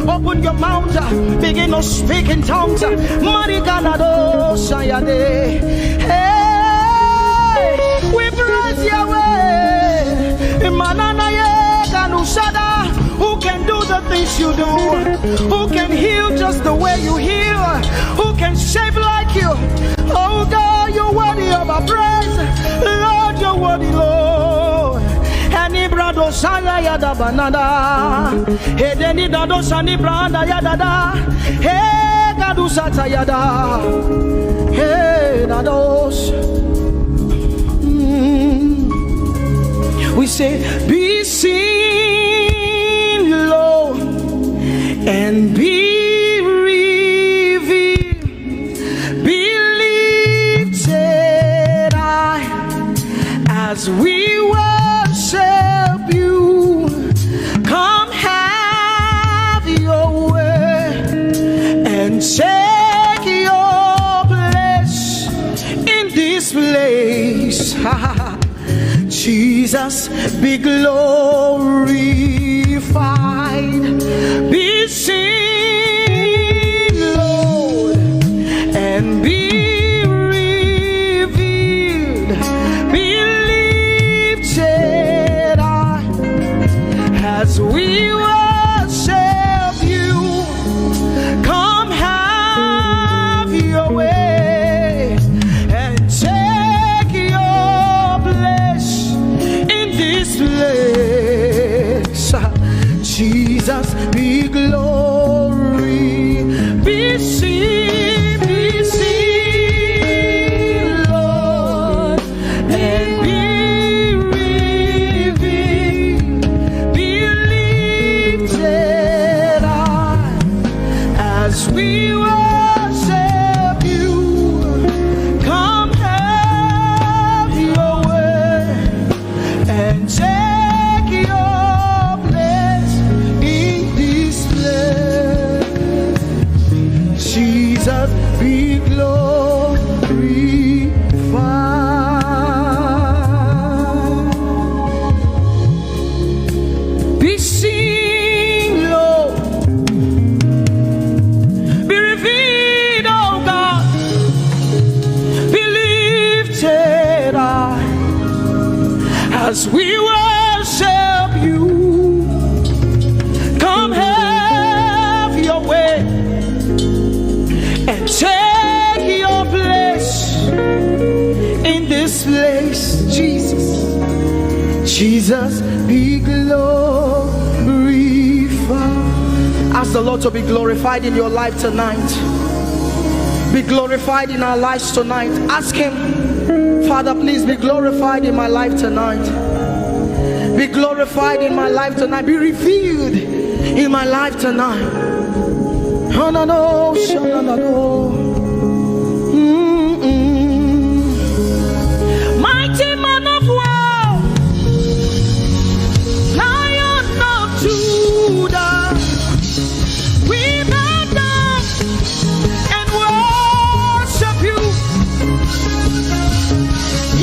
Open your mouth, begin to speak in tongues. Mariganadosayade. Hey, we praise Yahweh. Imananaye kanusada. Who can do the things you do? Who can heal just the way you heal? Who can save like you? Oh God, you're worthy of our praise. Lord, you're worthy, Lord. Enibrado sala ya da banada. Edeni dado sani branda ya dada. Hey, kadusata ya da. Hey, dados. Mm. We say, be seen, Lord, and be revealed. Be lifted high as we worship you. Come have your way and take your place in this place. Jesus, be glorified, be seen, Lord, and be revealed, be lifted high as we worship you. Come have your way and take your place in this place. Jesus, be glory, be seen, be seen, Lord, and be revealed, be lifted high as we worship you. We worship you. Come have your way and take your place in this place, Jesus. Jesus, be glorified. Ask the Lord to be glorified in your life tonight. Be glorified in our lives tonight. Ask Him, Father, please be glorified in my life tonight. Be glorified in my life tonight. Be revealed in my life tonight. Hanano, shanano. Mm-mm. Mighty man of war, Lion of Judah, we bow down and worship you.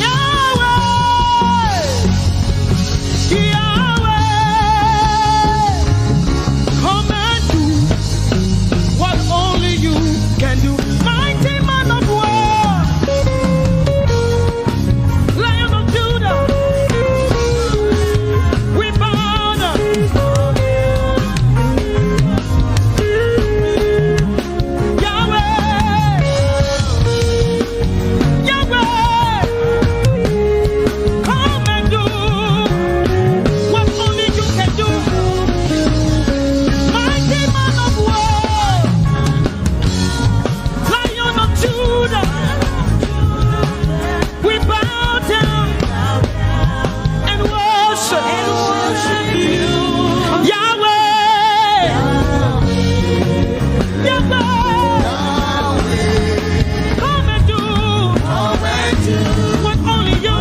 Yahweh, Yahweh, come and do what only you can do. Mighty man of war, Lion of Judah, we bow down. Yahweh, Yahweh, come and do what only you can do. Mighty man of war, Lion of Judah, we bow down and worship Yahweh. Yahweh. Come and do what only you.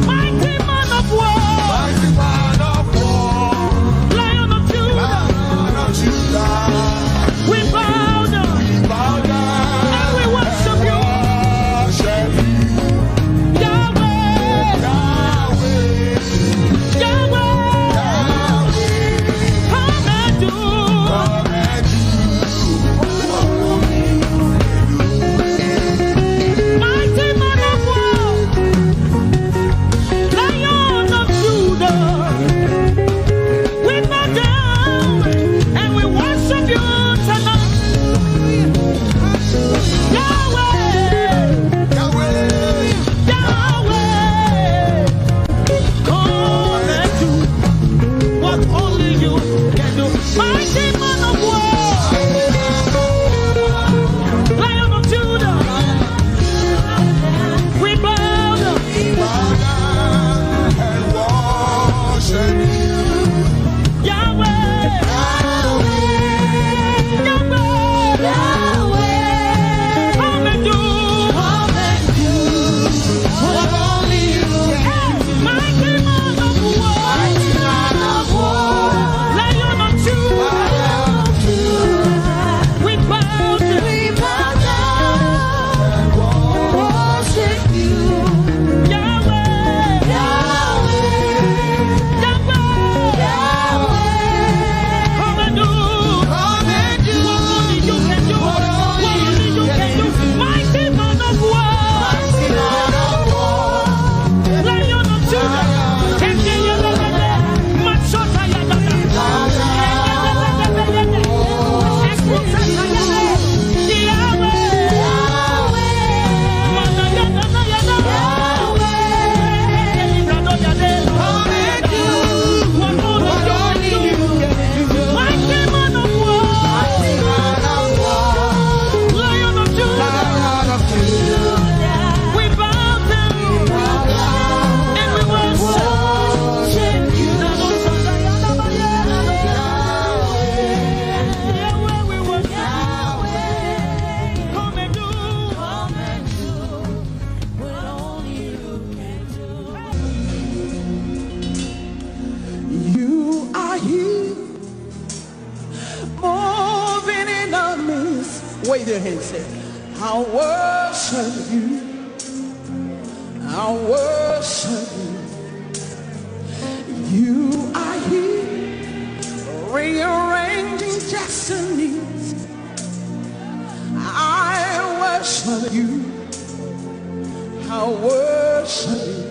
Mighty man of war. Lion of Judah. We bow down. And we worship you. Yahweh. Yahweh. Come and do. Mighty man of war, Lion of Judah, we bow down and we worship you tonight. Yahweh, Yahweh, Yahweh. Come and do what only you can do. Mighty man of war. Lion of Judah. We bow down. Yahweh. Yahweh. Come and do. Come and do. What only you can do. Mighty man of war. Mighty man of war. Lion of Judah. Lion of Judah. We bow down. We bow down. Worship you. Yahweh. Yahweh. Yahweh. Yahweh. Come and do. Come and do. What only you can do. What only you can do. Mighty man of war. Mighty man of war. Lion of Judah. Machota yadada. Yahweh. Yahweh. Mana yadada yada. Yahweh. What only you can do. Mighty man of war. Lion of Judah. We bow down and we worship you. Yahweh, we worship you. Come and do. Come and do what only you can do. You are here, moving in our midst. Wave your hands, say, "I worship you. I worship you. You are here, rearranging destinies. I worship you. I worship you."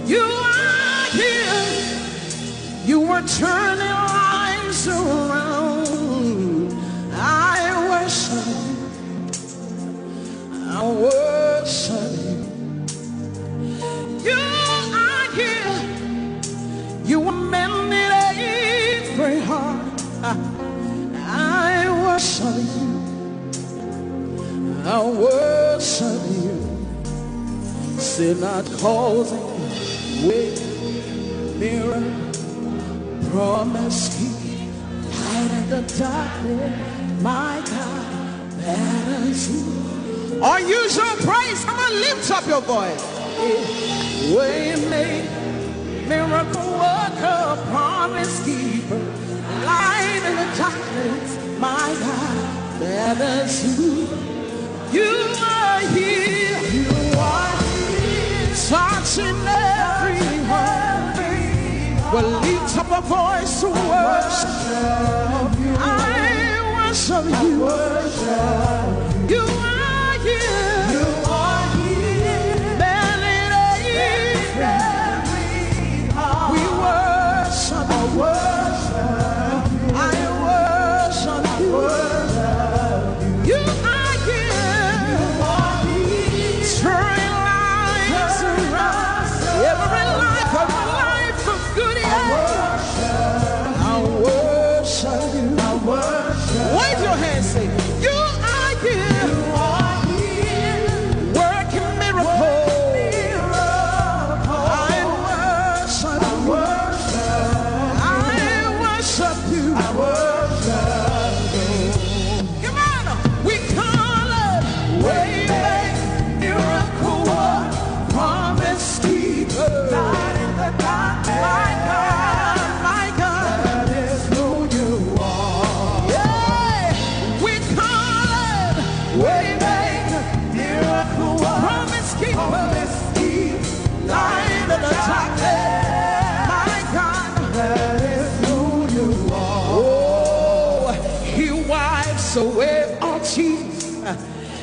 You are here. You are turning lives around. I worship you. I worship you. You are here. You are mending every heart. I worship you. I worship you. Say not causing way, mirror, promise keep, light in the darkness, my God, that is who. Unusual praise, come on, lift up your voice. Way make, miracle worker, promise keeper, light in the darkness, my God, that is who. You are here. You are here. Touching every heart. We'll lift up a voice to worship. I worship you. You are here. You are here. Melody. We worship. I worship. I worship you. You are here. Turning lives around. Every life, every life for good. Yeah. I worship you. Wave your hands, say, you are here. Working miracles. I worship you. I worship you. I worship you. Come on, we call it way make, miracle work, promise keeper. Light in the darkness. My God, my God, that is who you are. Yeah, we call it way make, miracle work, promise keeper. Promise keeper. Light in the darkness. My God, that is who you are. Oh, he wipes away all tears.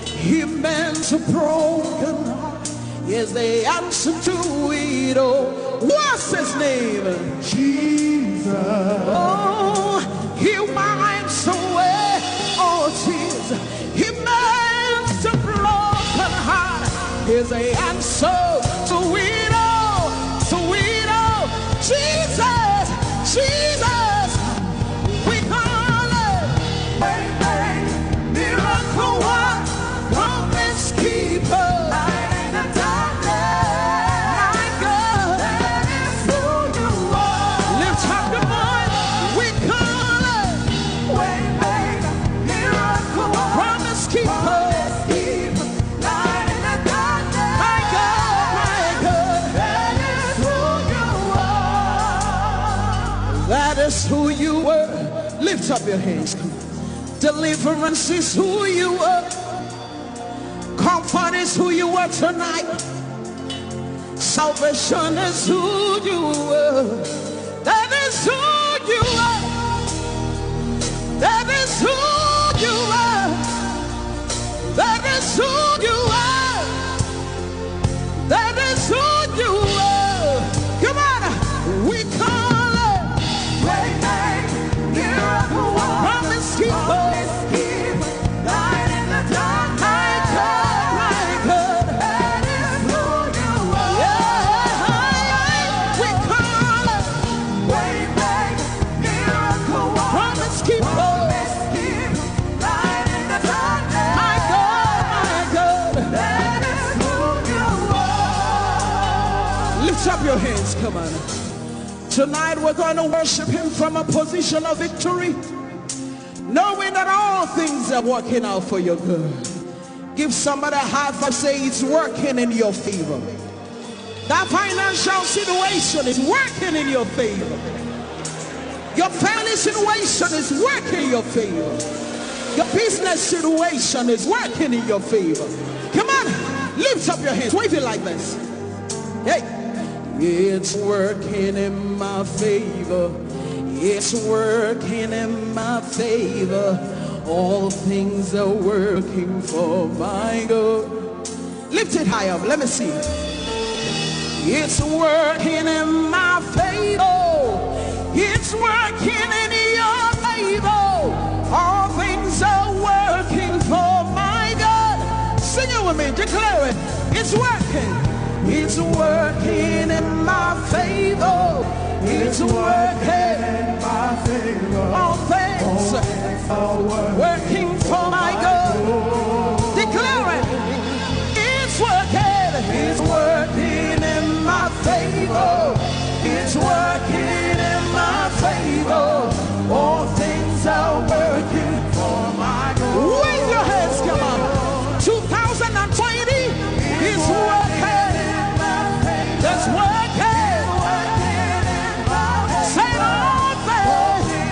He mends a broken heart. Yes, the answer to it all. What's his name? Jesus. Oh, he wipes away all tears. He mends a broken heart. He's the answer to it all. To it all. Jesus, Jesus. We call it way make, miracle work, promise keeper. Light in the darkness. My God. That is who you are. Lift up your voice. We call it way make, miracle work, promise keeper. Promise keeper. Light in the darkness. My God, my God. That is who you are. That is who you were. Lift up your hands. Deliverance is who you are. Comfort is who you are tonight. Salvation is who you are. That is who you are. That is who you are. That is who you are. That is who you are. Come on. We call it way make, miracle work, promise keeper. Promise keeper. Light in the dark. My God, my God. That is who you are. Yeah. We call it way make, miracle work, promise keeper. Promise keeper. Light in the darkness. My God, my God. That is who you are. Lift up your hands, come on. Tonight we're going to worship him from a position of victory, knowing that all things are working out for your good. Give somebody a high five, say, it's working in your favor. That financial situation is working in your favor. Your family situation is working in your favor. Your business situation is working in your favor. Come on, lift up your hands, wave it like this. Hey, it's working in my favor. It's working in my favor. All things are working for my good. Lift it high up. Let me see. It's working in my favor. It's working in your favor. All things are working for my good. Sing it with me, declare it. It's working. It's working in my favor. It's working in my favor. All things are working for my good. Declare it. It's working. It's working in my favor. It's working in my favor. All things are working for my good. Wave your hands, come on. Two thousand twenty is working. It's working. Say all things.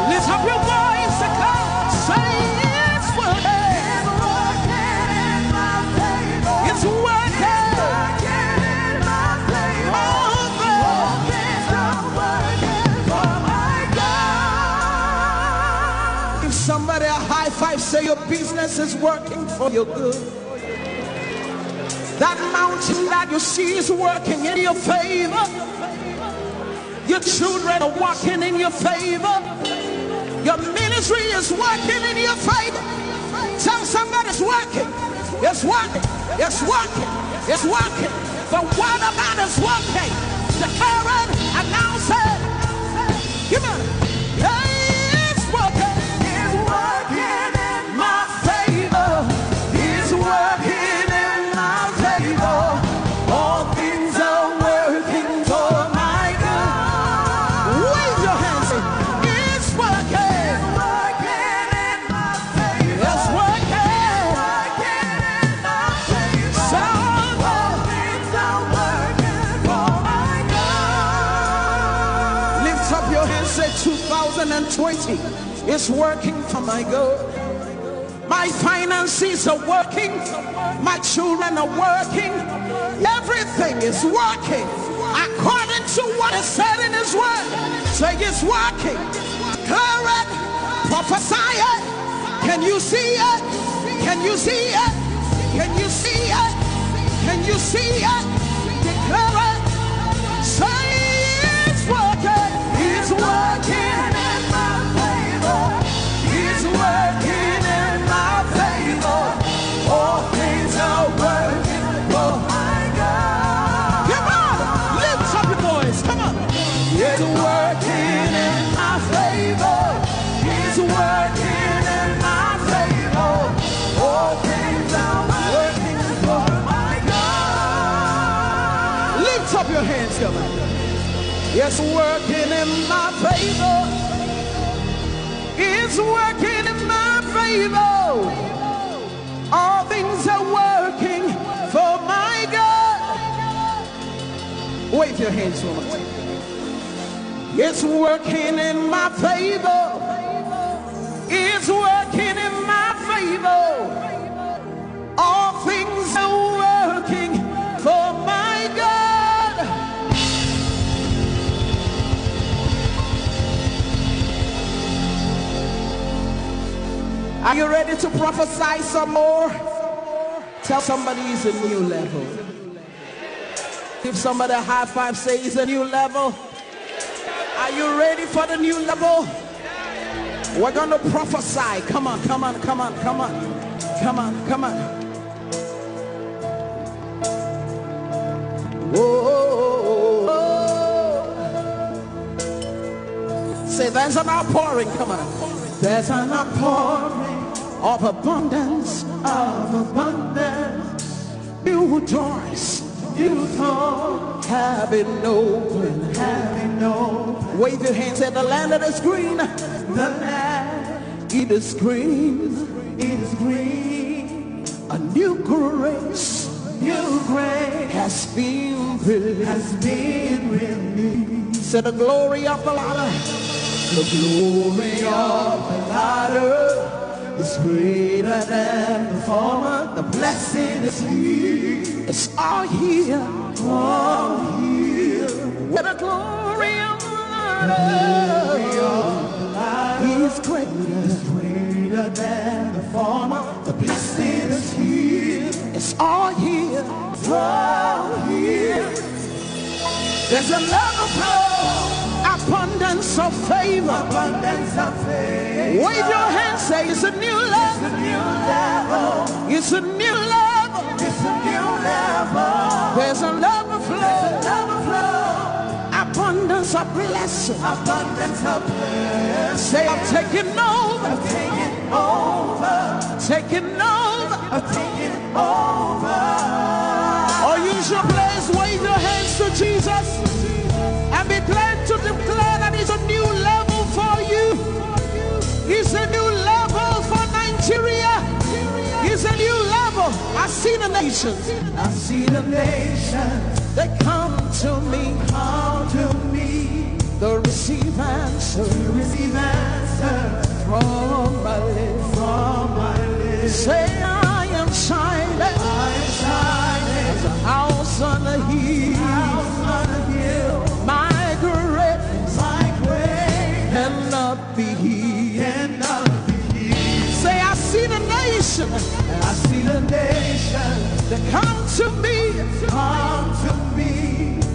Lift up your voice and come. Say it's working. It's working. All things. Give somebody a high five, say your business is working for your good. That mountain that you see is working in your favor. Your children are working in your favor. Your ministry is working in your favor. Tell somebody it's working. It's working. It's working. It's working. The word of God is working. Declare it, announce it. Come on. Hey, it's working. It's working in my favor. It's working in my favor. All things are working for my good. Wave your hands. It's working. It's working. It's working. Lift up your hands, say, two thousand twenty is working for my good. My finances are working. My children are working. Everything is working according to what is said in His word. Say it's working. Declare it. Prophesy it. Can you see it? Can you see it? Can you see it? Can you see it? Declare it. Say it's working. It's working in my favor. It's working in my favor. All things are working for my good. Come on, lift up your voice. Come on. It's working in my favor. It's working in my favor. All things are working for my good. Lift up your hands, come on. It's working in my favor. It's working in my favor. All things are working for my good. Wave your hands, woman. It's working in my favor. It's working in my favor. All things are working for my good. Are you ready to prophesy some more? Tell somebody it's a new level. Give somebody a high five, say it's a new level. Are you ready for the new level? We're going to prophesy. Come on, come on, come on, come on. Come on, come on. Whoa. Say there's an outpouring. Come on. There's an outpouring of abundance, of abundance. New doors, new doors have been opened, have been opened. Wave your hands at the land that is green. The land, it is green, it is green. A new grace, new grace has been released, has been released. Say the glory of the Lord. The glory of the latter is greater than the former. The blessing is here. It's all here. All here. Where the glory of the latter is greater, is greater than the former. The blessing is here. It's all here. There's a love of flow, abundance of favor. Abundance of favor. Wave your hands, say, "It's a new level. It's a new level. It's a new level. It's a new level." There's a love of flow. There's a love of flow. Abundance of blessing. Abundance of blessing. Say, "I'm taking over. I'm taking over. Taking over. I'm taking over." Or use your place, wave your hands to Jesus, and be glad to declare that it's a new level for you. It's a new level for Nigeria. It's a new level. I see the nations. I see the nations. They come to me. Come to me. They receive answers. They receive answers from my lips. From my lips. Say, "I am shining. I am shining. As a house on a hill. House on a hill. My greatness. My greatness. Cannot be hidden." Cannot be hidden. Say, "I see the nation." I see the nation. They come to me. Come to me.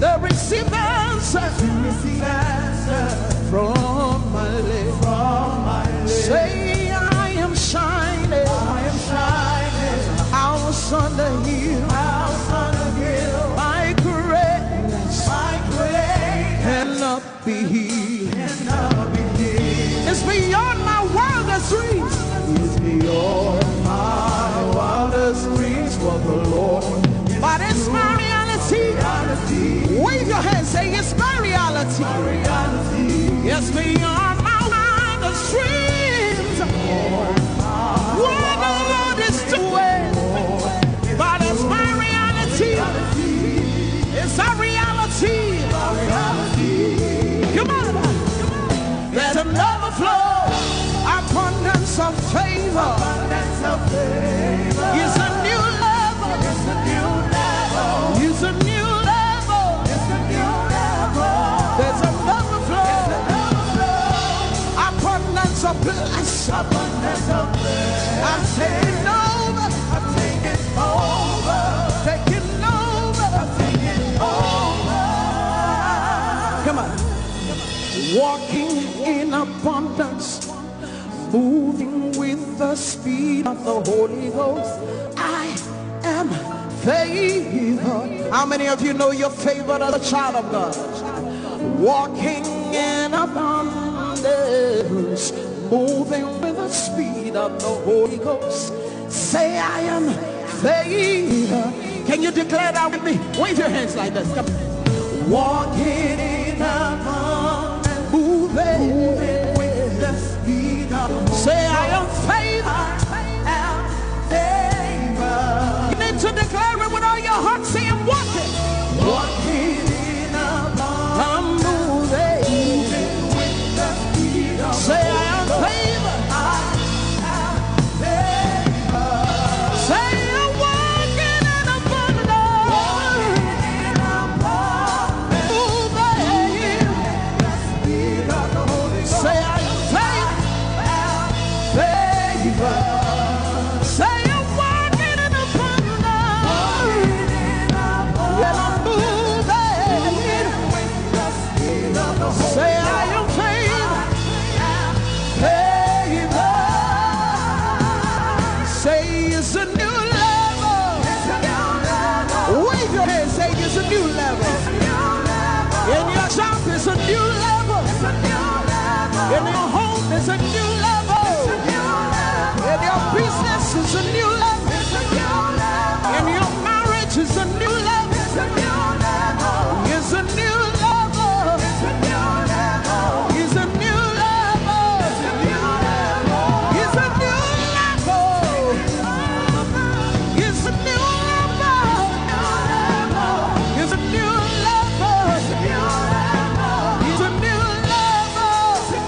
They receive answers. They receive answers from my lips. From my lips. Say, "I am shining. I am shining. House on the hill. House on the hill. My greatness. My greatness. Cannot be hidden. Cannot be hidden. It's beyond my wildest dreams. It's beyond my wildest dreams, but the Lord is. But it's my reality. Reality. Wave your hand, say, "It's my reality." My reality. It's beyond my wildest dreams. What the Lord is doing, but it's my reality. It's a reality. Come on. There's an overflow, abundance of favor. Abundance of favor. It's a new level. It's a new level. It's a new level. It's a new level. There's an overflow. There's an overflow. Abundance of blessing. Abundance of blessing. I'm taking over. I'm taking over. Taking over. I'm taking over. Come on. Walking in abundance, moving with the speed of the Holy Ghost. I am favored. How many of you know you're favored as a child of God? Walking in abundance, moving with the speed of the Holy Ghost. Say, "I am favored." Can you declare that with me? Wave your hands like this. Come. Walking in abundance, moving with the speed of. Say, "I am favored." I am favored. You need to declare it with all your heart. Say, "I'm walking." Walking in abundance. I'm moving. Moving with the speed of. Say, "I am favored." I am favored. Say, "I'm walking in abundance." Walking in abundance. Moving. Say, "I am favored." Favor. Say, "I'm walking in abundance." When I'm moving. Say, "I am favored." Favor. Say, "It's a new level." Wave your hand, say, "It's a new level." In your job, it's a new level. In your home, it's a new level. In your business, it's a new level. In your marriage, it's a new level. It's a new level. It's a new level. It's a new level. It's a new level. It's a new level. It's a new level. It's a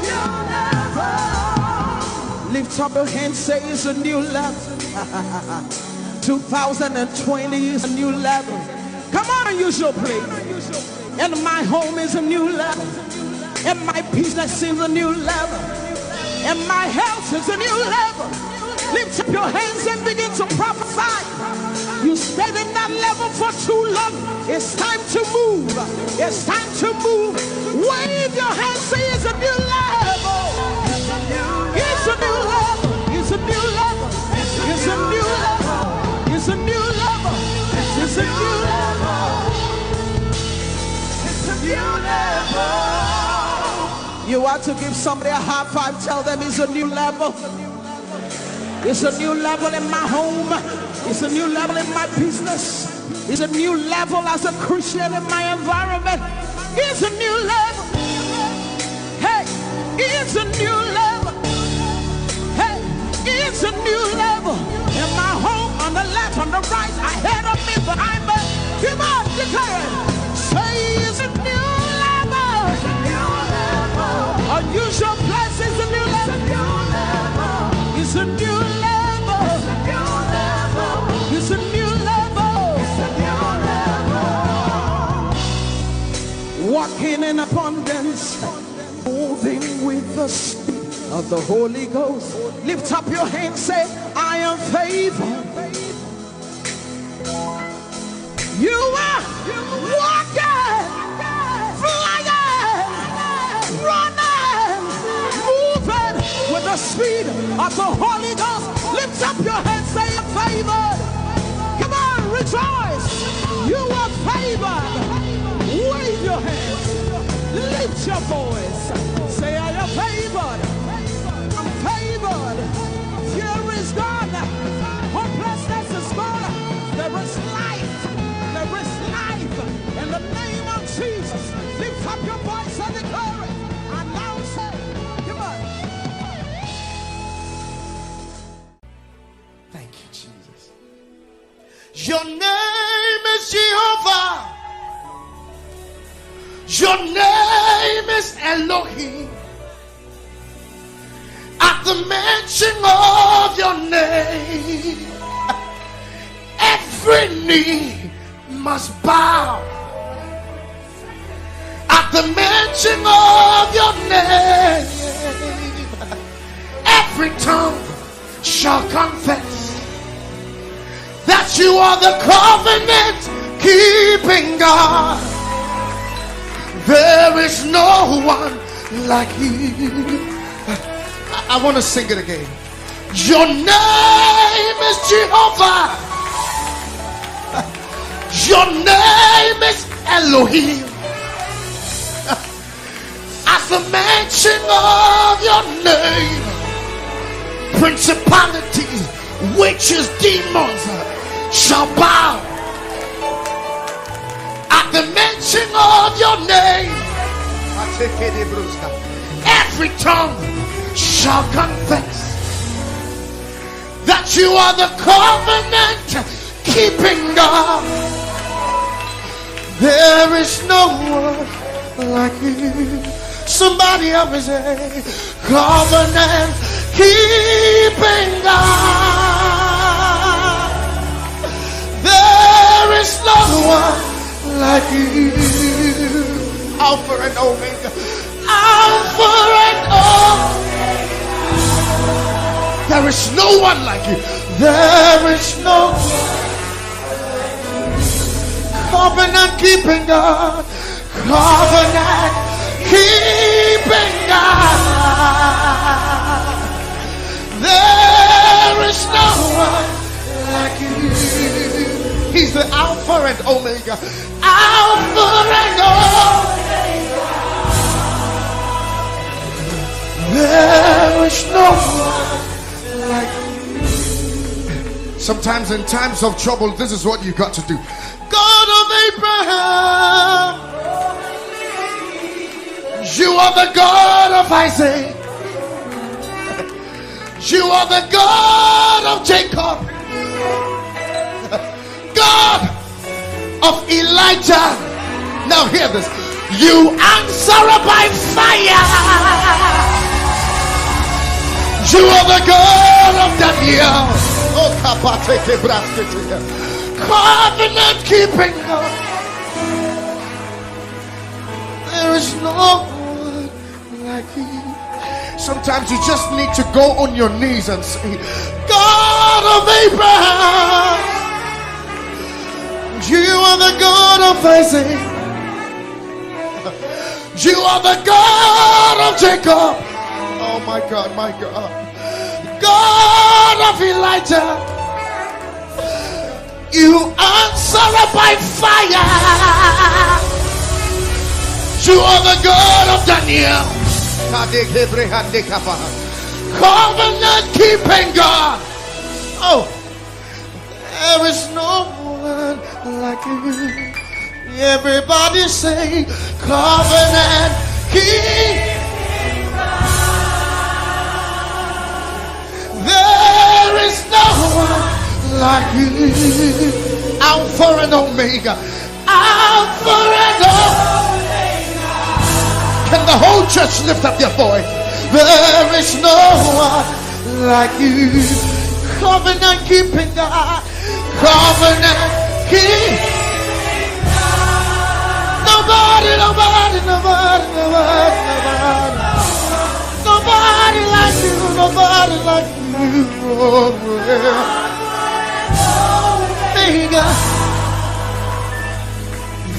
new level. Lift up your hand, say, "It's a new level." Two thousand and twenty is a new level. Come on, use your place. And my home is a new level. And my business is a new level. And my health is a new level. Lift up your hands and begin to prophesy. You stayed in that level for too long. It's time to move. It's time to move. Wave your hands, say it's a new level. It's a new level. It's a new level. It's a new level. It's a new level. It's a new level. It's a new level. You want to give somebody a high five, tell them it's a new level. It's a new level in my home. It's a new level in my business. It's a new level as a Christian in my environment. It's a new level. Hey, it's a new level. Hey, it's a new level. In my home, on the left, on the right, ahead of me, behind me. Come on, declare it. Say it's a new level. Unusual blessings, a new level. It's a new level. It's a new level. Walking in abundance, moving with the speed of the Holy Ghost. Lift up your hands, say, I am favored. You are walking, flying, running, moving with the speed of the Holy Ghost. Lift up your hands, say, I'm favored. Come on, rejoice. You are favored. Wave your hands. Lift your voice. Say, I am favored. I'm favored. Fear is gone. Hopelessness is gone. There is life. There is life. In the name of Jesus, lift up your voice and declare it. Announce it. Come on. Thank you, Jesus. Your name is Jehovah. Your name is Elohim. At the mention of your name, every knee must bow. At the mention of your name, every tongue shall confess that you are the covenant keeping God. There is no one like you. I, I want to sing it again. Your name is Jehovah. Your name is Elohim. At the mention of your name, principalities, witches, demons shall bow. At the mention of your name, every tongue shall confess that you are the covenant keeping God. There is no one like you. Somebody help me say, covenant keeping God. There is no one like you. Alpha and Omega. Alpha and Omega. There is no one like you. There is no covenant keeping God. Covenant keeping God. There is no one like you. He's the Alpha and Omega. Alpha and Omega. There is no one like you. Sometimes in times of trouble, this is what you got to do. God of Abraham, you are the God of Isaac. You are the God of Jacob. God of Elijah. Now hear this. You answer by fire. You are the God of Daniel. Oh, kapateke braskete. Covenant keeping God. There is no one like you. Sometimes you just need to go on your knees and say, God God of Abraham. You are the God of Isaac. You are the God of Jacob. Oh my God, my God. God of Elijah. You answer by fire. You are the God of Daniel. Covenant keeping God. Oh, there is no one like you. Everybody say, covenant keep. There is no one like you. Alpha and Omega. Alpha and Omega. Can the whole church lift up their voice? There is no one like you. Covenant keeping God. Covenant keep. Nobody, nobody, nobody, nobody, nobody. Nobody like you, nobody like you. Oh, yeah. Omega.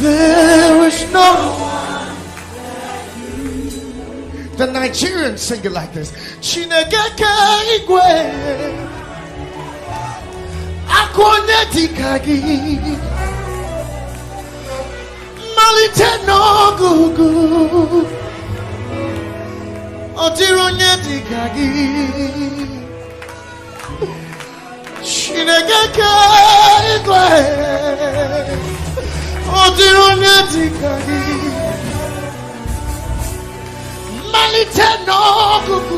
There is no one. The Nigerians sing it like this. Chineke ke igwe. Akwa onye dịka gị. Mmalite n'ọgụgụ. Ọ dịrị onye dịka gị. Chineke ke igwe. Ọ dịrị onye dịka gị. Mmalite n'ọgụgụ.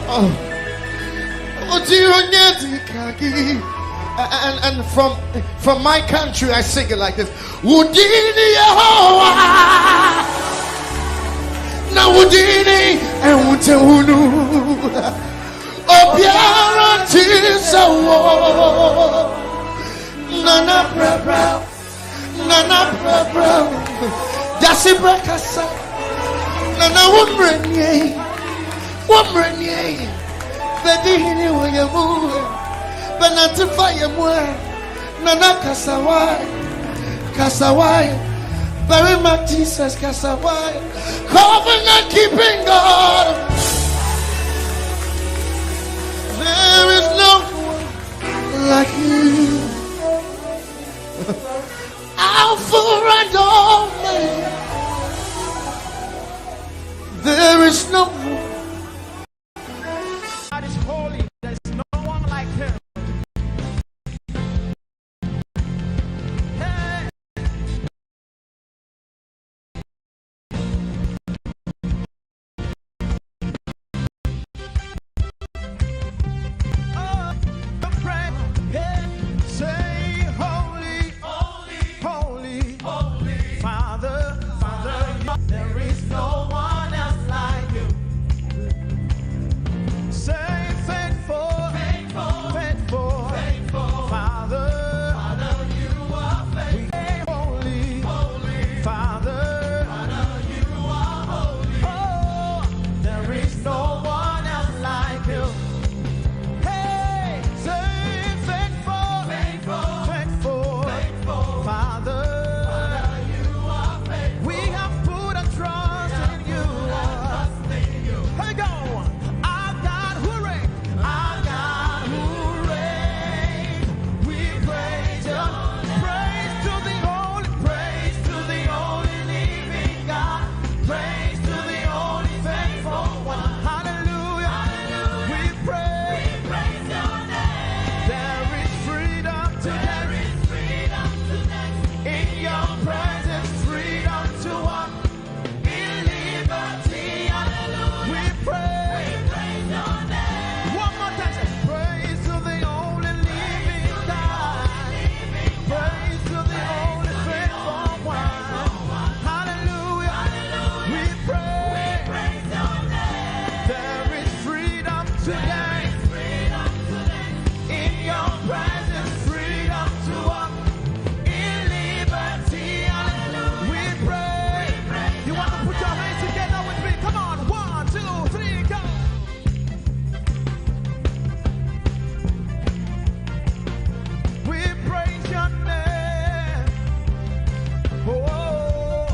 Oh. Ọ dịrị onye dịka gị. And, and from, from my country, I sing it like this. Udini Yehowa. Na udini ewute unu. Obiara tisawo. Nana brabra. Nana brabra. Dasi brakasa. Nana wumrenye. Wumrenye. Bedi hini wayamu. Banatifa yamwe. Nana kasawai. Kasawai. Very much Jesus kasawai. Covenant keeping God. There is no one like you. Alpha and Omega. There is no one. God is holy. There's no one like him. Hey. Oh, the prayer. Hey, say, holy, holy, holy. Oh,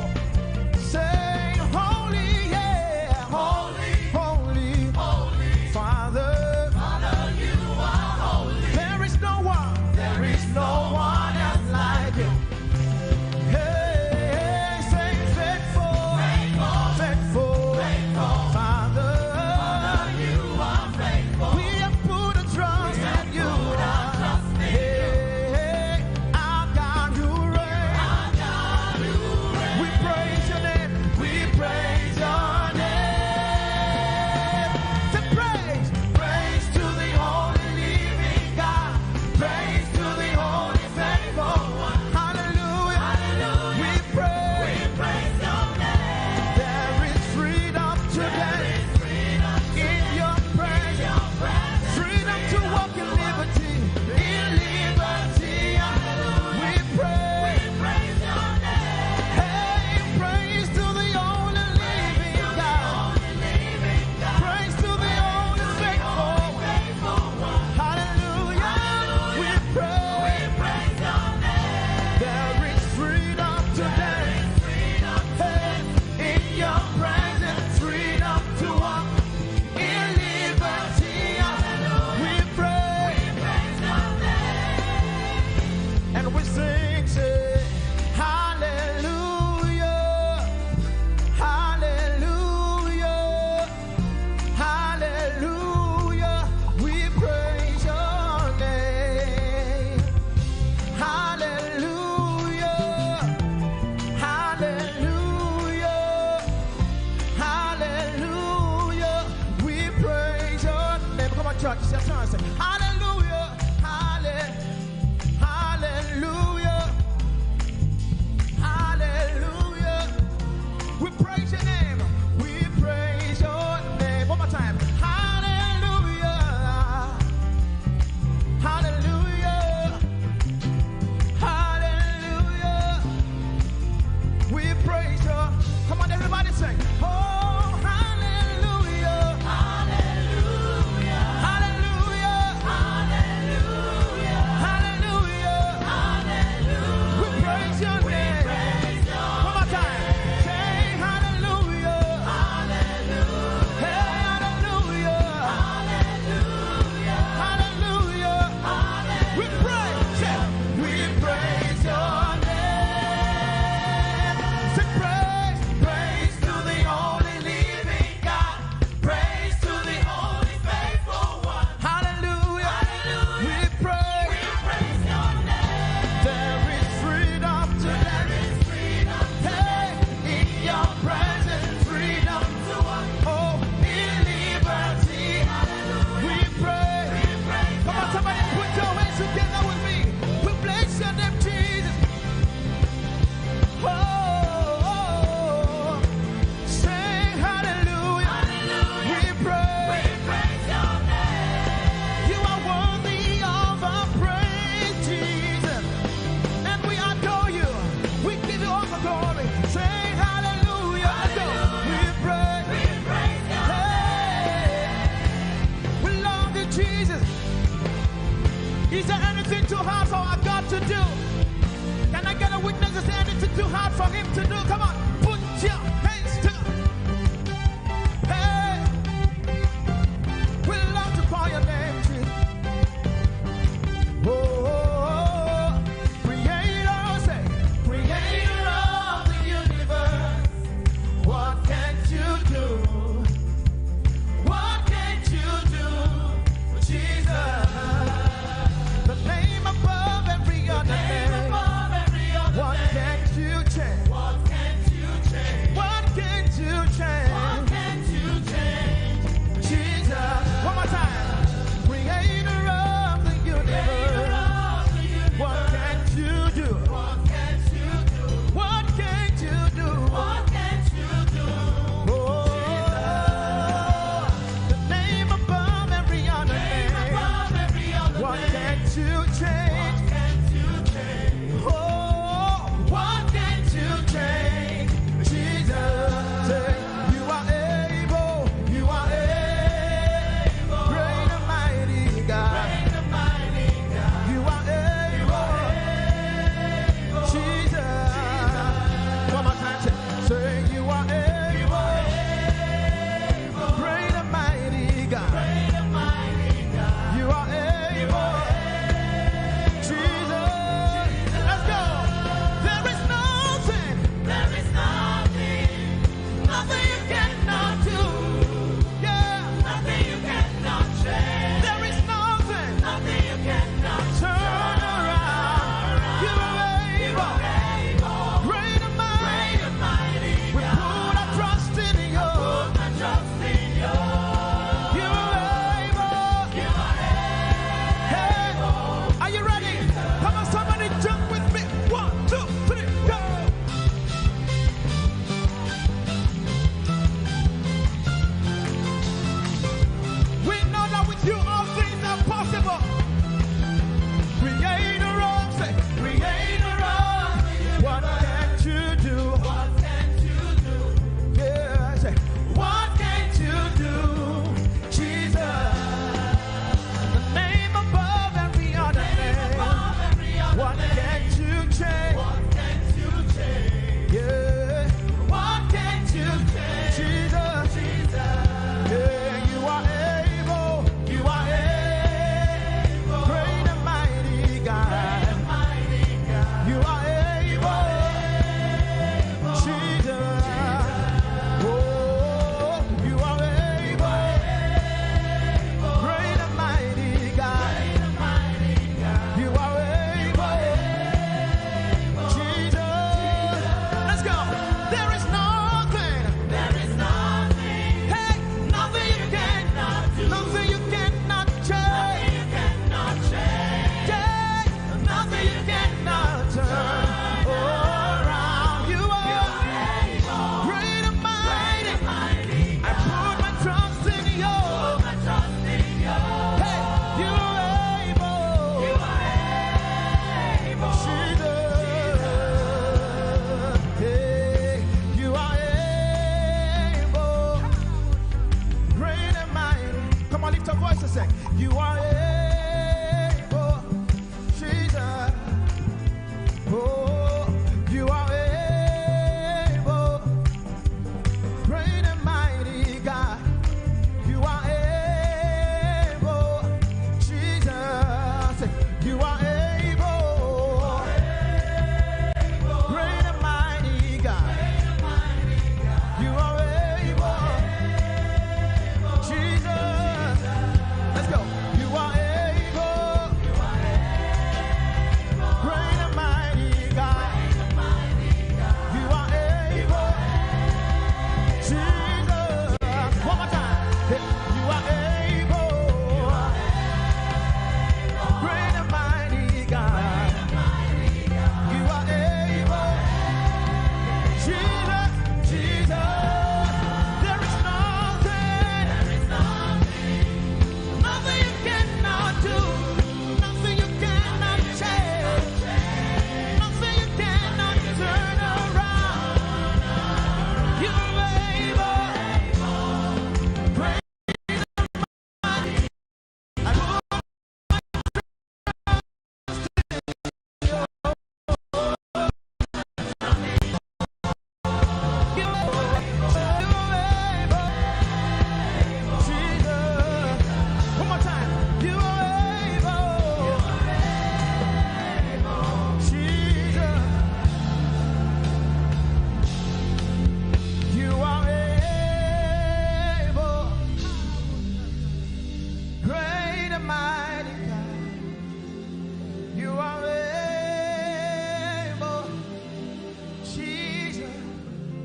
say holy, yeah. Holy, holy, holy. Father, Father, you are holy. There is no one, there is no one else like you. Hey, say faithful, faithful, faithful. Father, Father, you are faithful. We have put our trust in you. Hey, our God, you reign. We praise your name. We praise your name. Say praise. Praise to the only living God. Praise to the only faithful one. Hallelujah. Hallelujah. We praise. We praise your name. There is freedom today. There is freedom in your presence. Freedom to walk in liberty. In liberty. Hallelujah. We praise. We praise your name. Hey, praise to the only living God. Praise to the only faithful. Hallelujah. We praise. There is freedom today. Hey, in your presence, freedom to walk in liberty. We praise. And we sing, say, hallelujah. Hallelujah. Hallelujah, we praise your name. Hallelujah, hallelujah, hallelujah, we praise your name. Come on, church, say, hallelujah, hallelujah. Hallelujah. Hallelujah. We praise your name. We praise your name. One more time. Hallelujah. Hallelujah. Hallelujah. We praise your. Come on, everybody sing. Oh, hallelujah. Hallelujah. Hallelujah. Hallelujah. Hallelujah. We praise your name. One more time. Say hallelujah. Hallelujah. Hey, hallelujah. Hallelujah. Hallelujah. We praise, say, we praise your name. Say praise, praise to the only living God. Praise to the only faithful one. Hallelujah. Hallelujah. We praise. We praise your name. There is freedom today. There is freedom today. Hey, in your presence, freedom to walk. Oh, in liberty. Hallelujah. We praise. We praise. Come on, somebody put your hands together with me. We bless your name, Jesus. Oh, oh, oh. Say hallelujah. Hallelujah. We praise. We praise your name. You are worthy of our praise, Jesus. And we adore you. We give you all the glory. Say hallelujah. Let's go. Hallelujah. We praise. We praise your name. Hey. We love you, Jesus. Is there anything too hard for our God to do? Can I get a witness? Is there anything too hard for him to do? Come on, put your hands together. Hey, we love to call your name, Jesus. Oh, Creator, say, Creator of the universe, what can't you do? What can't you do, Jesus? The name above every other name.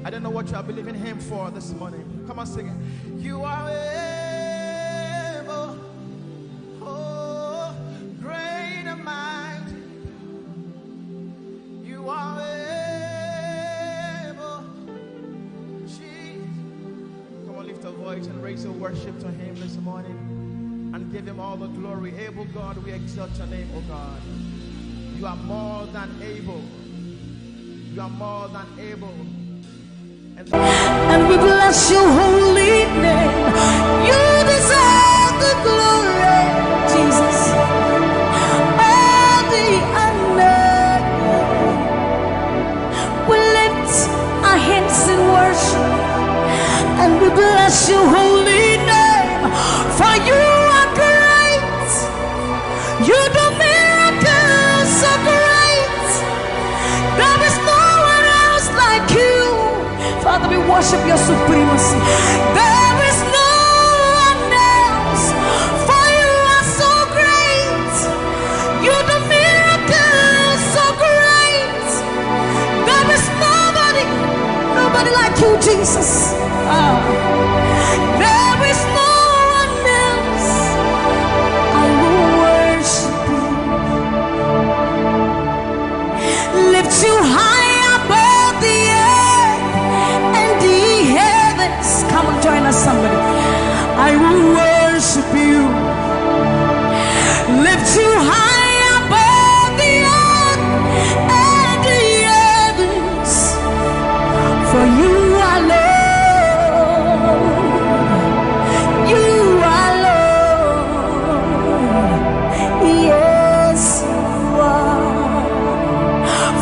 I don't know what you are believing him for this morning. Come on, sing it. You are able. Oh, great and mighty. You are able. Jesus. Come on, lift your voice and raise your worship to him this morning and give him all the glory. Able God, we exalt your name, oh God. You are more than able. You are more than able. And we bless your holy name. You deserve the glory, Jesus. All the honor. We lift our hands in worship and we bless your holy name. For you are great. You do miracles so great. There is no one else like you. Father, we worship your supremacy. There is no one else. For you are so great. You do miracles so great. There is nobody, nobody like you, Jesus. Ah. There is no one else. I will worship you. Lift you high above the earth and the heavens. Come on, join us, somebody. I will worship you. Lift you high above the earth and the heavens. For you are Lord. You are Lord. Yes, you are.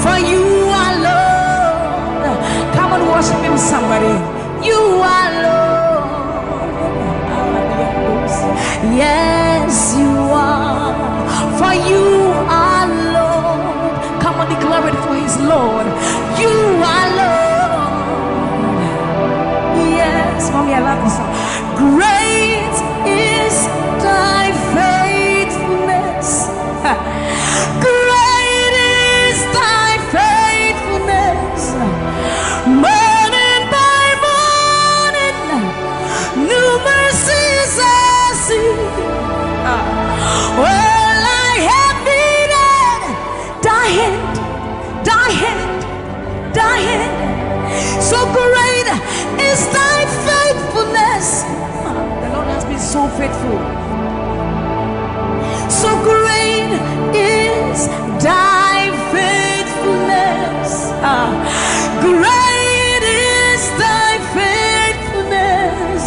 For you are Lord. Come and worship him, somebody. You are Lord. Yes, you are. For you are Lord. Come on, declare it for his Lord. You are Lord. Yes, mommy, I love this song. Great is thy faithfulness. Great is thy faithfulness. Morning by morning, new mercies I see. All I have needed, thy hand, thy hand, thy hand. So great is thy faithfulness. The Lord has been so faithful. So great is thy faithfulness. Ah, great is thy faithfulness.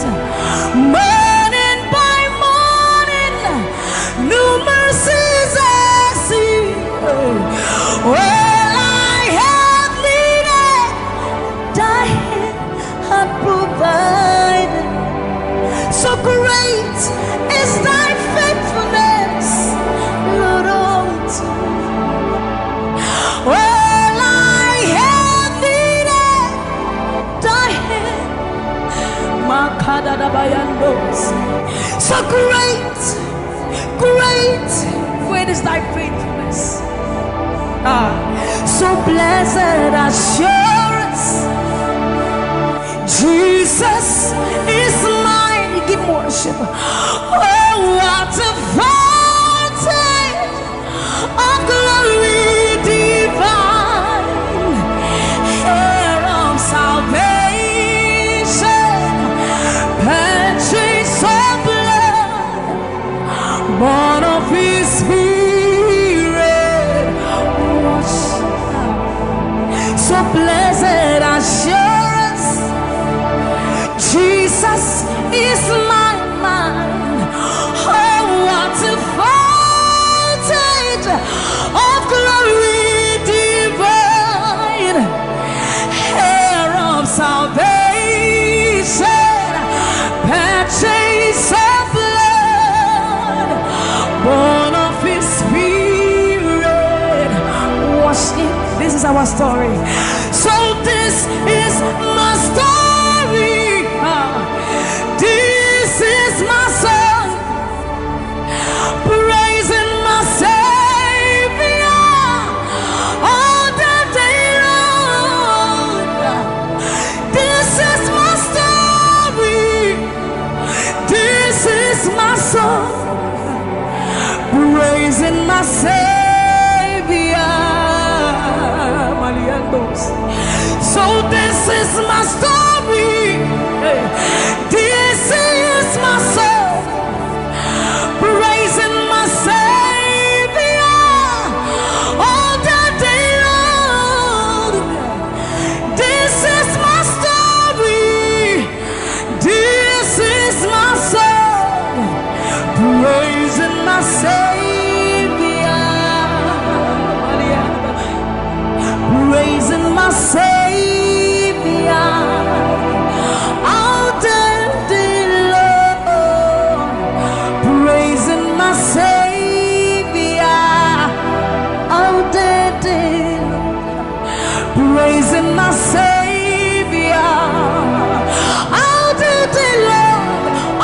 Morning by morning, new mercies I see. All I have needed, thy hand hath provided. So great is thy faithfulness, Lord, unto me. All I have needed, thy hand. Makadadabayandos. So great, great, great is thy faithfulness. Ah, so blessed assurance, Jesus is mine. Give worship. Oh, what a foretaste of glory divine, heir of salvation, purchased of blood, born of his spirit, washed. So blessed assurance, Jesus is my mind. Oh, what a foretaste of glory divine, heir of salvation, purchased of blood, born of his spirit, washed in. This is our story. So this is my story. Ah, this is my song. Praising my Savior all the day long. Savior. Maliandos. So this is my story. Hey. This is my song. Praising my Savior all the day long. This is my story. This is my song, praising my Savior, praising my Savior all the day long, praising my Savior all the day long. Praising my Savior all the day long,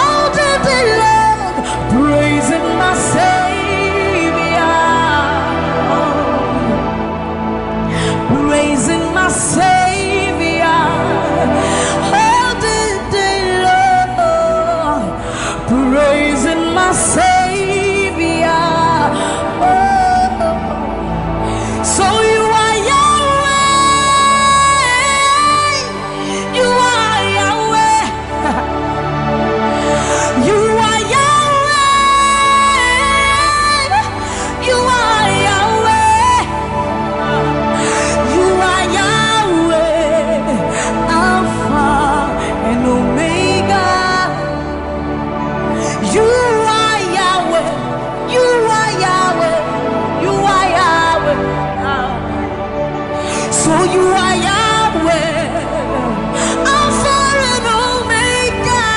all the day long. Praising my Savior, praising my Savior all the day long. Praising my Savior. Oh. So you are Yahweh. You are Yahweh. You are Yahweh. You are Yahweh. You are Yahweh. Alpha and Omega. You are Yahweh. You are Yahweh. You are Yahweh. Ah. So you are Yahweh. Alpha and Omega.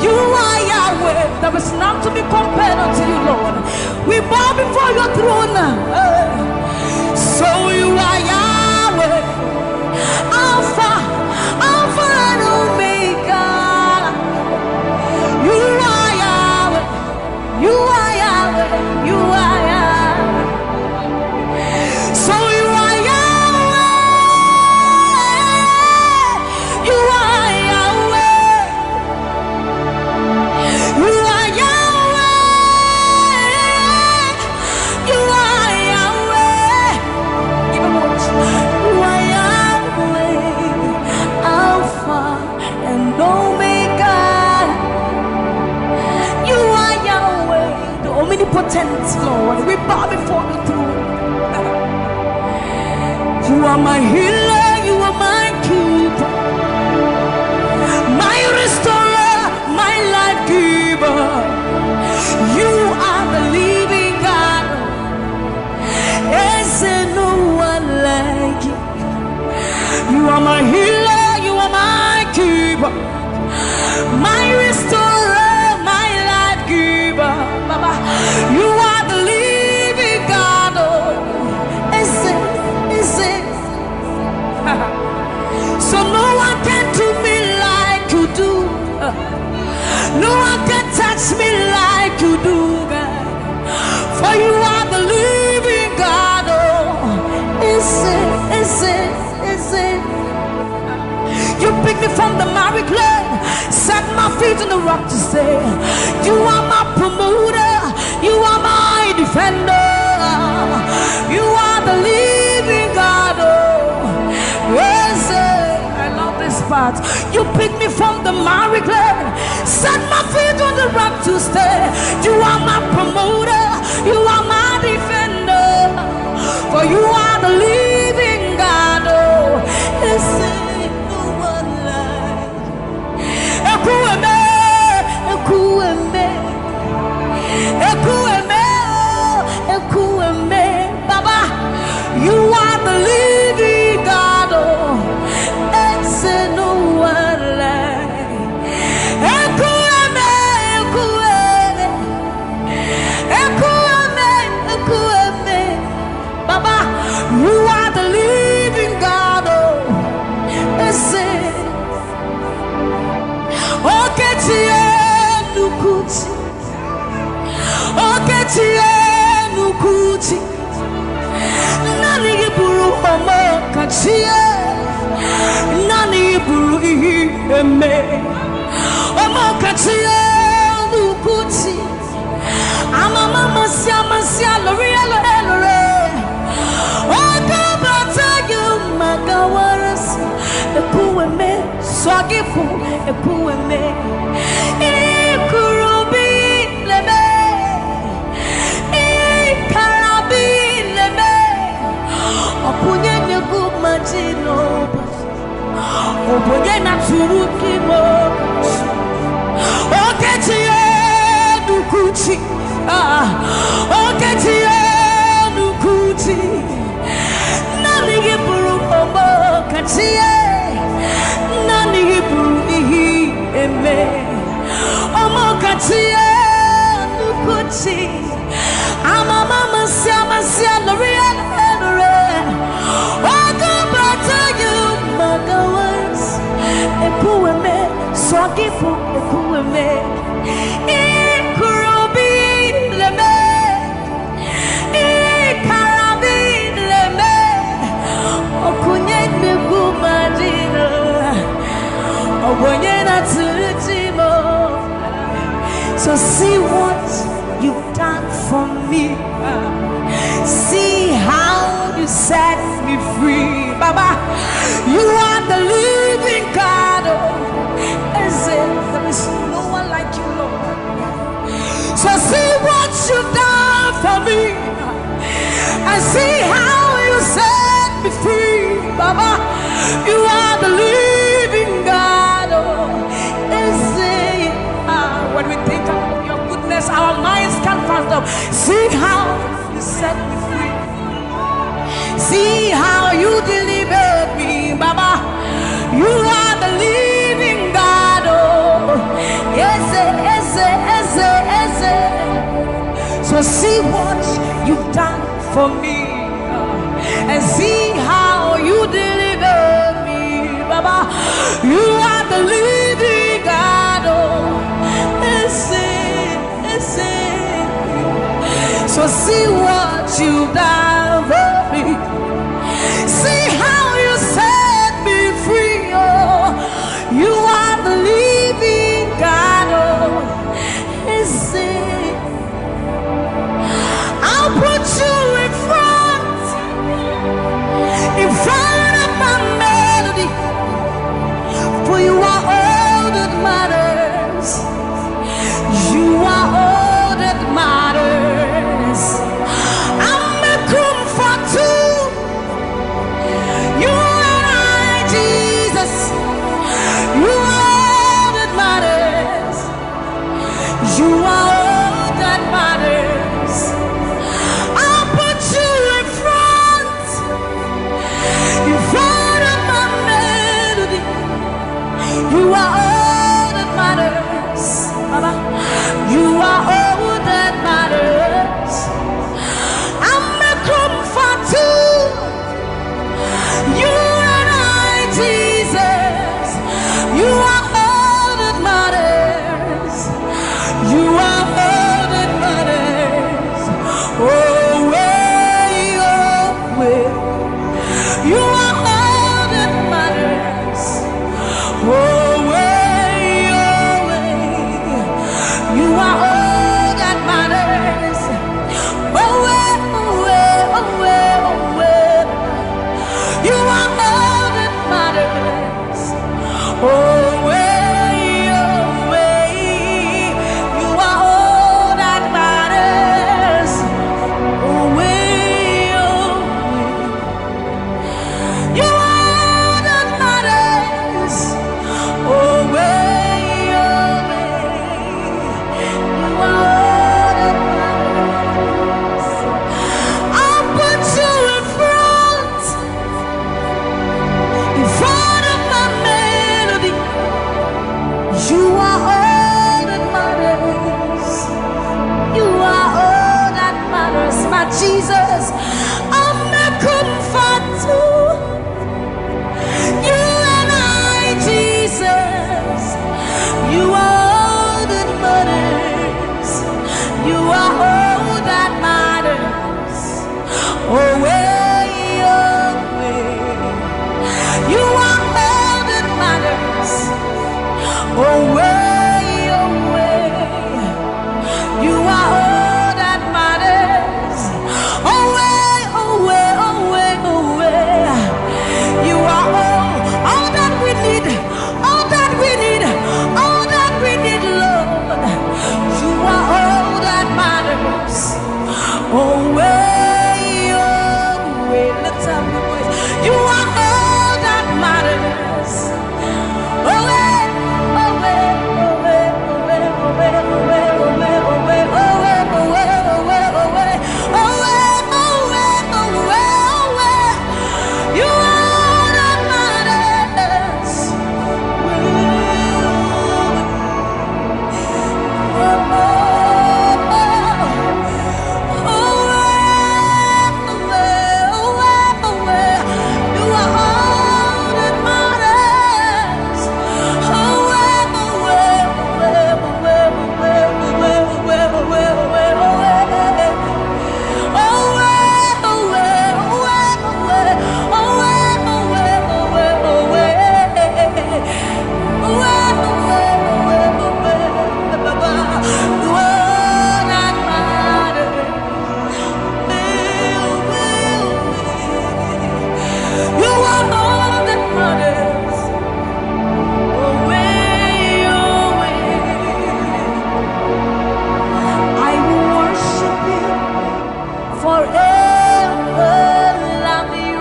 You are Yahweh. There is none to be compared unto you, Lord. We bow before your throne. Eh. So you are Yahweh. Alpha, Alpha and Omega. You are Yahweh. You are Yahweh. You are Yahweh. So you are Yahweh. You are Yahweh. You are Yahweh. You are Yahweh. Give him worship. You are Yahweh. Alpha and Omega. You are Yahweh, the omnipotent Lord. We bow before your throne. You are my healer, you are my keeper, my restorer, my life giver. You are the living God. Is there no one like you? You are my healer, you are my keeper, my restorer, my life giver. Baba, you are the living God. Oh, is it, is it? So no one can do me like you do. No one can touch me like you do, God. For you are the living God. Oh, is it, is it, is it? You pick me from the miry clay, set my feet on the rock to stay. You are my promoter, you are my defender. You are the living God. Oh, yes, eh. I love this part. You pick me from the miry clay, set my feet on the rock to stay. You are my promoter, you are my defender. For you are the living God. Oh, is there no one like Ekwueme, Ekwueme, Ekwueme, oh, Ekwueme. Baba, you are the living God. Oh, is there no one like Ekwueme, Ekwueme, Ekwueme, Ekwueme. Baba, you are the living God. Oh, is it? Oketie nukuti. Oketie nukuti. Nani iburu omo kachie. Nani iburu ihi eme. Omo kachie nukuti. Amama Siamasia lori elo elore. Oka bata yu magawara si. Ekuweme swagifu ekuweme. Ikurubi leme. Ikarabi leme. Okunye negu majino. Obonye na turu kimo. Okechi enukuchi. Ah, okechi enukuchi. Nani gị bụrụ ọgbọ kachi ya. Nani gị bụrụ ihe eme. Ọmọ kachi enukuchi. Amama masia masia lori elore. Ogo bata yu magawara si. Ekuweme swagifu ekuweme. Ikurubi leme. Ikarabi leme. Okunye negu majino. Obonye na turu kimo. So see what you've done for me. See how you set me free. Baba, you are the living God. Oh, is it? There is no one like you, Lord. So see what you've done for me. And see how you set me free. Baba, you are the living God. Oh, is it? Ah, when we think of your goodness, our minds can't fathom. See how you set me free. See how you delivered me, Baba. You are the living God. Oh, eze, eze, eze, eze. So see what you've done for me, and see how you delivered me, Baba. You are the living God. Oh, eze, eze. So see what you've done for me. See how you set me free. Oh, you are the living God. Oh, eze. I'll put you in front, in front of my melody. For you are all that matters. You are all that matters. I'm a Away, away. I will worship you forever, love you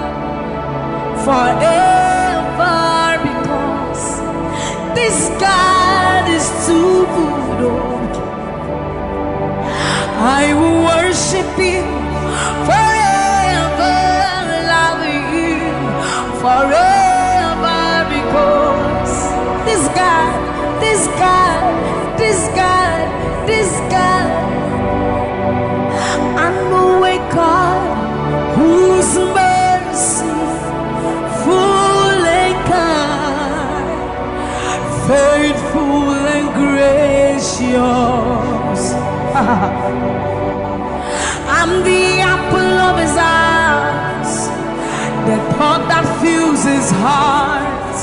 forever, because this God is too good. Oh. I will worship him forever, love him forever, because this God, this God, this God, this God, I know a God whose mercy full and kind, faithful and gracious. I'm the apple of his eyes, the thought that fills his heart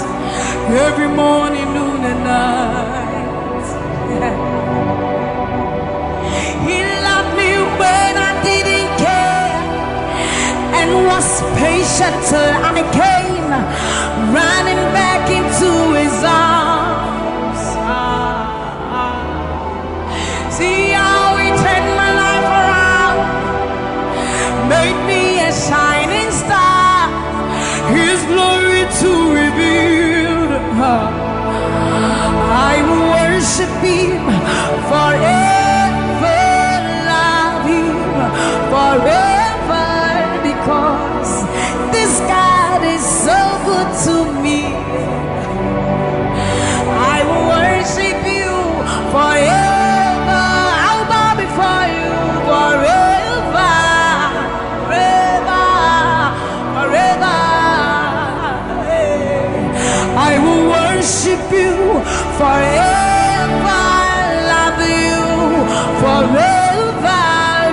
every morning, noon, and night. He loved me when I didn't care and was patient till I came running back into his arms. See how he turned my life around, made me a shining star, his glory to reveal. I will worship him forever, love him forever, because this God is so good to me. I will worship you forever. I'll bow before you forever, forever, forever. I will worship you forever, love you forever,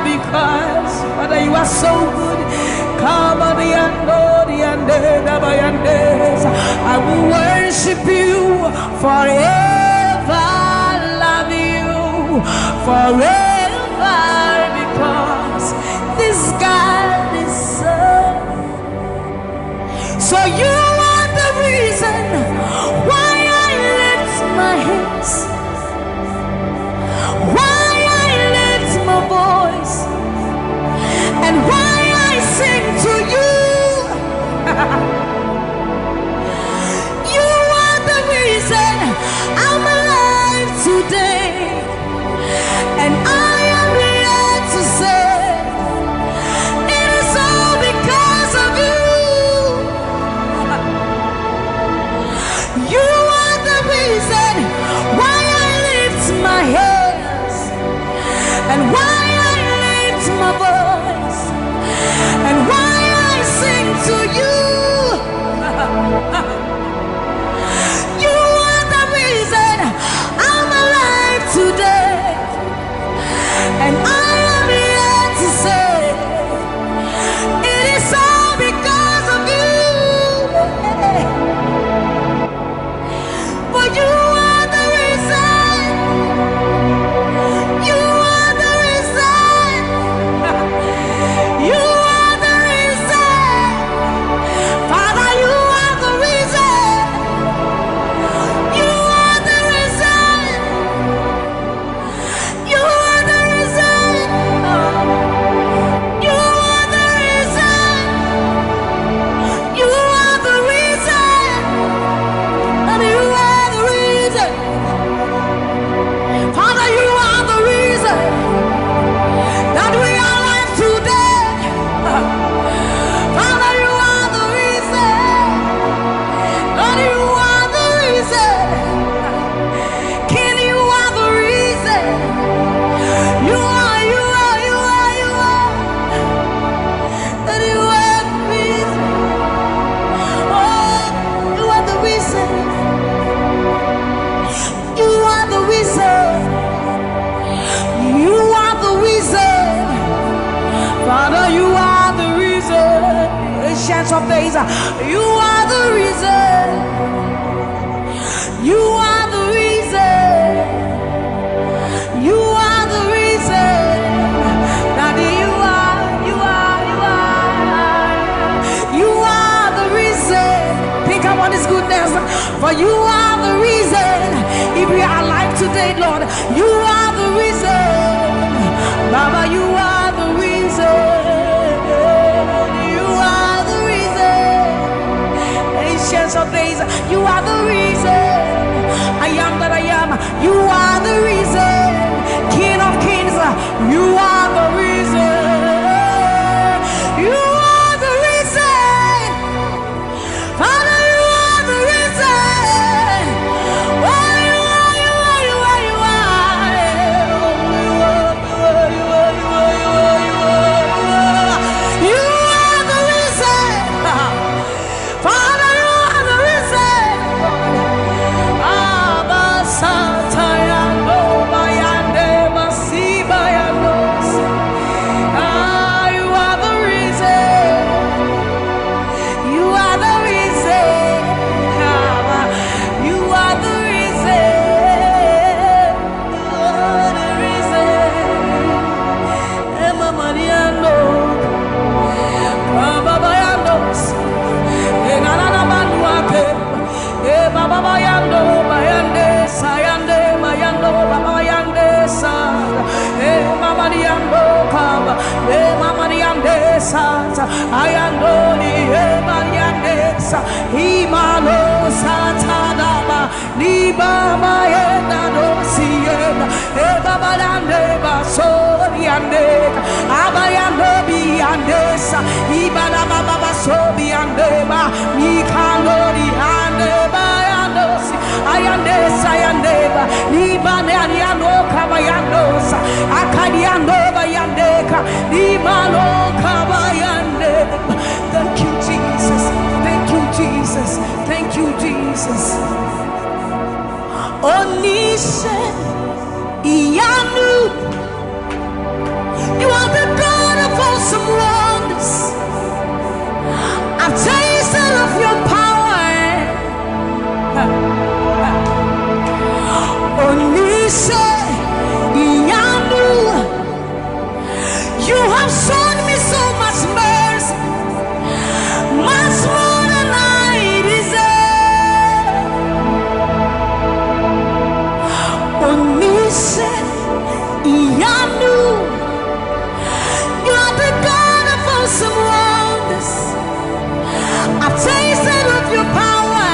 because Father, you are so good. Come on, the end, oh, the end, eh, the end, eh. I will worship you forever, love you forever, because this God is so. So you are the reason why I lift my hands, why I lift my voice, and why I sing to you. You are the reason I'm alive today. And I am here to say, it is all because of you. You are the reason why I lift my hands and why I lift my voice and why I sing to you. You are the reason I'm alive today. And I am here to say, it is all because of you. For you are the reason. You are the reason. You are the reason. Father, you are the reason. You are the reason. You are the reason. You are the reason. You are the reason. And you are the reason. Father, you are the reason that we are alive today. Father, you are the reason. Lord, you are the reason. King, you are the reason. You are, you are, you are, you are. That you are the reason. Oh, you are the reason. You are the reason. You are the reason. Father, you are the reason. Ancient of days, you are the reason. You are the reason. You are the reason. Daddy, you are, you are, you are. You are the reason. Pick up on But you are the reason. If we are alive today, Lord, you are the reason. Baba, you are the reason. You are the reason. Ancients of days, you are the reason. I am that I am. You are the reason. King of kings, you are the reason. You are the reason. Father, you are the reason. Oh, you are, you are, you are, you are. You are the reason. Father, you are the reason. Abba, Satayando, Bayande, Masibayando. Ah, you are the reason. You are the reason. You are the reason. You are the reason. Emma Mariano. Baba Bayandos. Enanana Manuake. E Baba Bayando, Bayande, Sayande, Bayando, Baba Bayande, Sa. E Mama Diando, Kaba. E Mama Diande, Sa. Ayandoni, e Mariandesa, Imalo Satadaba, Libama Yenda Dosienda, Ebabalande Basoriande, Abayando Biandesa, Ibalama Baba Sobiandeba, Mikandori Ande Bayandosi, Ayandesa Yandeba, Libane Ariano Kabayandosa, Akadiando Bayandeka, Imalo Kabayandeba. Thank you, Jesus. Thank you, Jesus. Thank you, Jesus. Onise Iyanu, you are the God of awesome wonders. I've tasted of your power. Onise Iyanu, you have shown me so much mercy, much more than I deserve. Onise Iyanu, you are the God of awesome wonders. I've tasted of your power.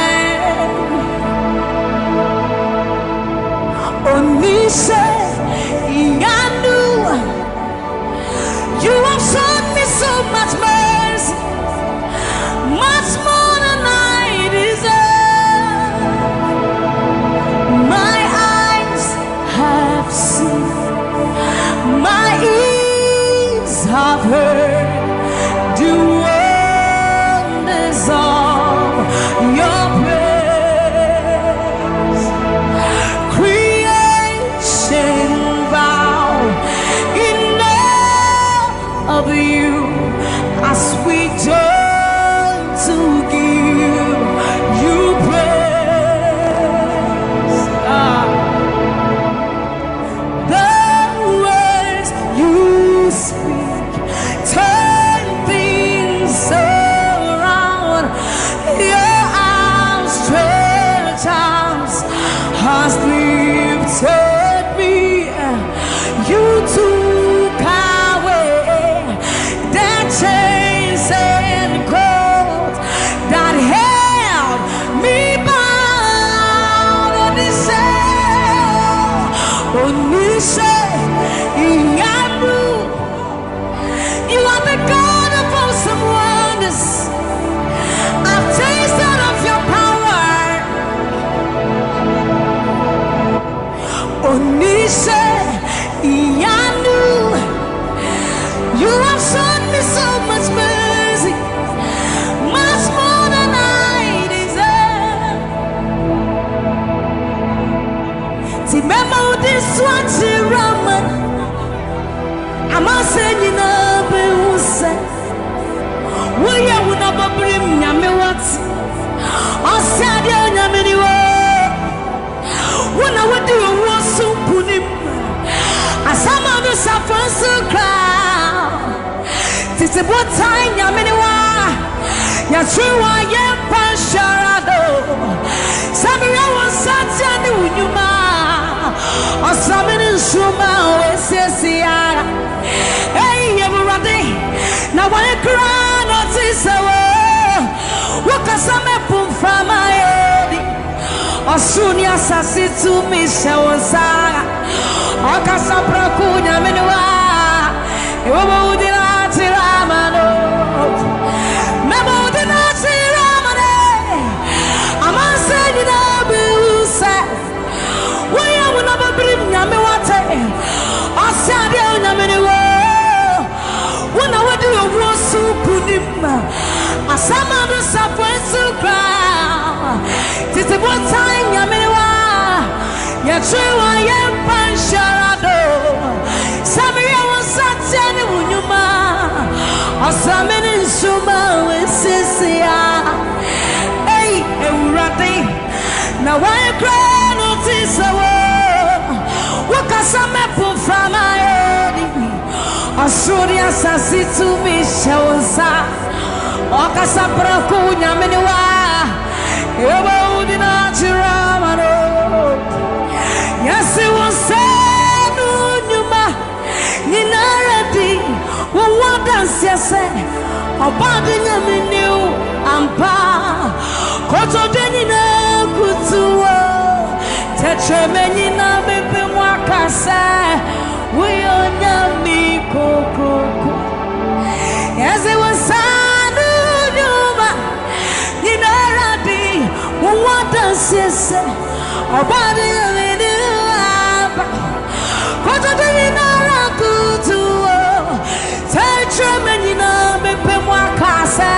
Onise Iyanu, you have shown me so much mercy, much more than I deserve. My eyes have seen, my ears have heard the wonders of your praise. Creation bow in awe of you as we join to give you praise. Ah. The words you speak turn things around. Your outstretched arms has lifted me. You took away the chains and cords that held me bound. Onise, Onise Iyanu, you are the God of awesome wonders. I've tasted of your power. Onise Iyanu, you have shown me so much mercy, much more than I deserve. Ti mema udi swati raman, amase nyina be use. Woyɛ wo na bɔbrim nyame wate. Ɔsɛ adeɛ nyame ni wo. Wo na wodi owuo so nkonim. Asama no safo nso kra. Tete botan nyame ni wa. Yɛsoro wa yɛmpa nhyɛra do. Sɛ Suma wesesiara. Ei, Awurade, na wɔn kura na ɔte sɛ wo. Wokasa mɛpo mframa adi. Ɔsoro ne asase tumi hyɛ wo nsa. Ɔkasa prɛko nyame ne wa. Ewo mo di na tira ma no. Mɛma wo di na tira ma no. Amansa nyinaa bɛhu sɛ woyɛ wo na bɛbirim nyame wate. Ɔsɛ adeɛ a onyame ne wo. Wo na wode owuo so kunim. Asɛm a no sapɔ nso koraa. Tete botan nyame ne wa. Yɛtwe wa yɛmpa nhyɛra do. Sɛ meyɛ wo nsa teɛ ne wo nnwuma. Ɔsame ne nsuma wesisia. Ei, Awurade. Na wɔn kura no te sɛ wo. Wokasa mɛpo mframa adi. Ɔsoro ne asase tumi hyɛ wo nsa. Ɔkasa prɛko nyame ne wa. Ɛwɔ wo di na akyerɛ ama no. Yɛse wo nsa no nnwuma nyinara di wo ho adanseɛ sɛ ɔbɔade nyame ne wo ampa. Kotodwe nyinaa kutu wo. Tɛkyerɛma nyinaa bɛbɛ mu aka sɛ woyɛ onyame kokroko. Yɛse wo nsa no nnwuma nyinara di wo ho adanseɛ sɛ ɔbɔade nyame ne wo ampa. Kotodwe nyinara kutu wo. Tɛkyerɛma nyinaa bɛpɛ mu aka sɛ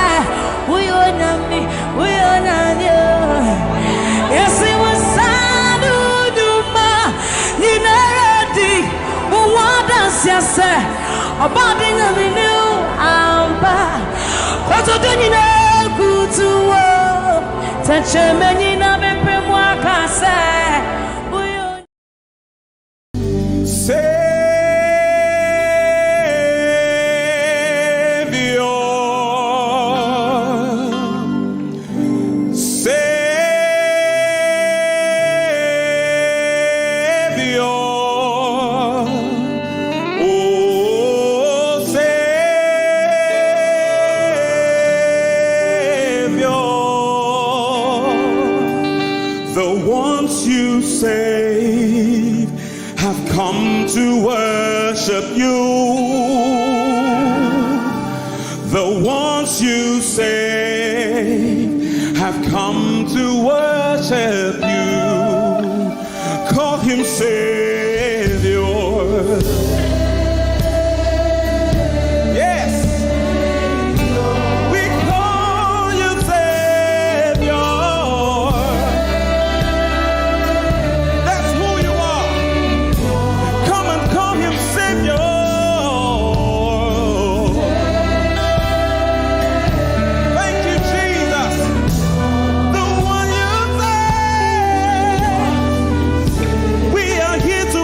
woyɛ onyame, woyɛ onyame o. Yɛse wo nsa no nnwuma nyinara di wo ho adanseɛ sɛ ɔbɔade nyame ne wo ampa. Kotodwe nyinaa kutu wo. Tɛkyerɛma nyinaa bɛpɛ mu aka sɛ woyɛ Savior, Savior, oh Savior, the ones you save have come to worship you. The ones you save have come to worship you. Call him Savior. Yes. We call you Savior. That's who you are. Come and call him Savior. Thank you, Jesus. The one you save. We are here to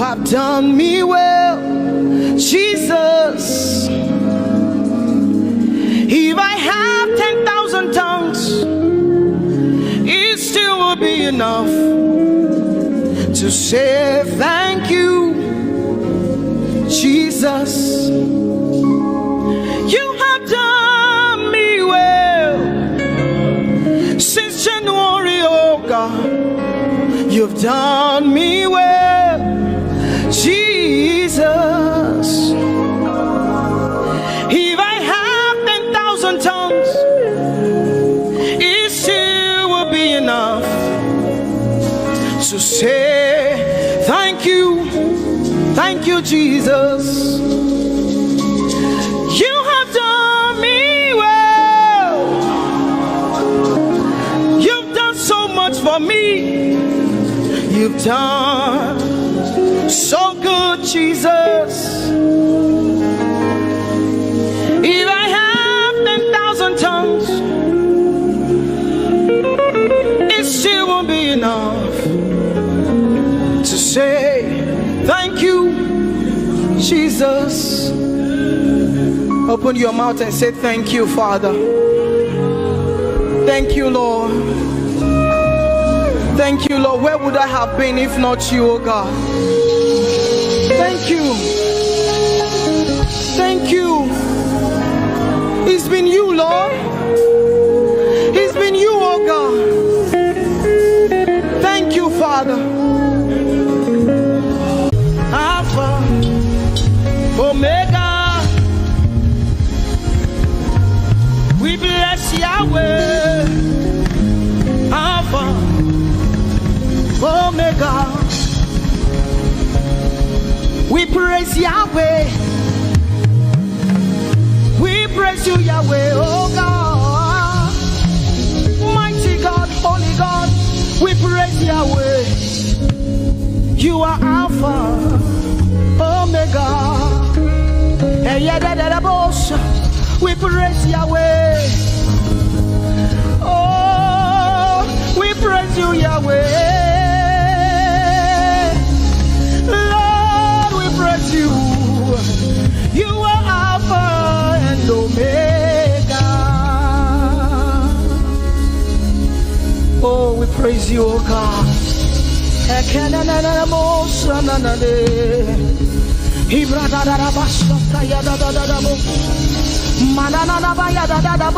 have done me well, Jesus. If I have ten thousand tongues, it still will be enough to say thank you, Jesus. You have done me well since January, oh God. You've done me well, Jesus. If I have ten thousand tongues, it still will be enough to say thank you, thank you, Jesus. You have done me well. You've done so much for me. You've done so good, Jesus. If I have ten thousand tongues, it still won't be enough to say thank you, Jesus. Open your mouth and say, "Thank you, Father. Thank you, Lord. Thank you, Lord. Where would I have been if not you, oh God? Thank you. Thank you. It's been you, Lord. It's been you, oh God. Thank you, Father." Alpha, Omega, we bless Yahweh. Alpha, Omega, we praise Yahweh. We praise you, Yahweh, oh God. Mighty God, holy God, we praise Yahweh. You are Alpha, Omega. Eh, yeah, da, da, da, boss. We praise Yahweh. Oh, we praise you, Yahweh. Lord, we praise you. You are Alpha and Omega. Oh, we praise you, oh God. Ekenenenenemo sananade. Ibradadadabasakayadadadadabo. Manananabayadadadabo.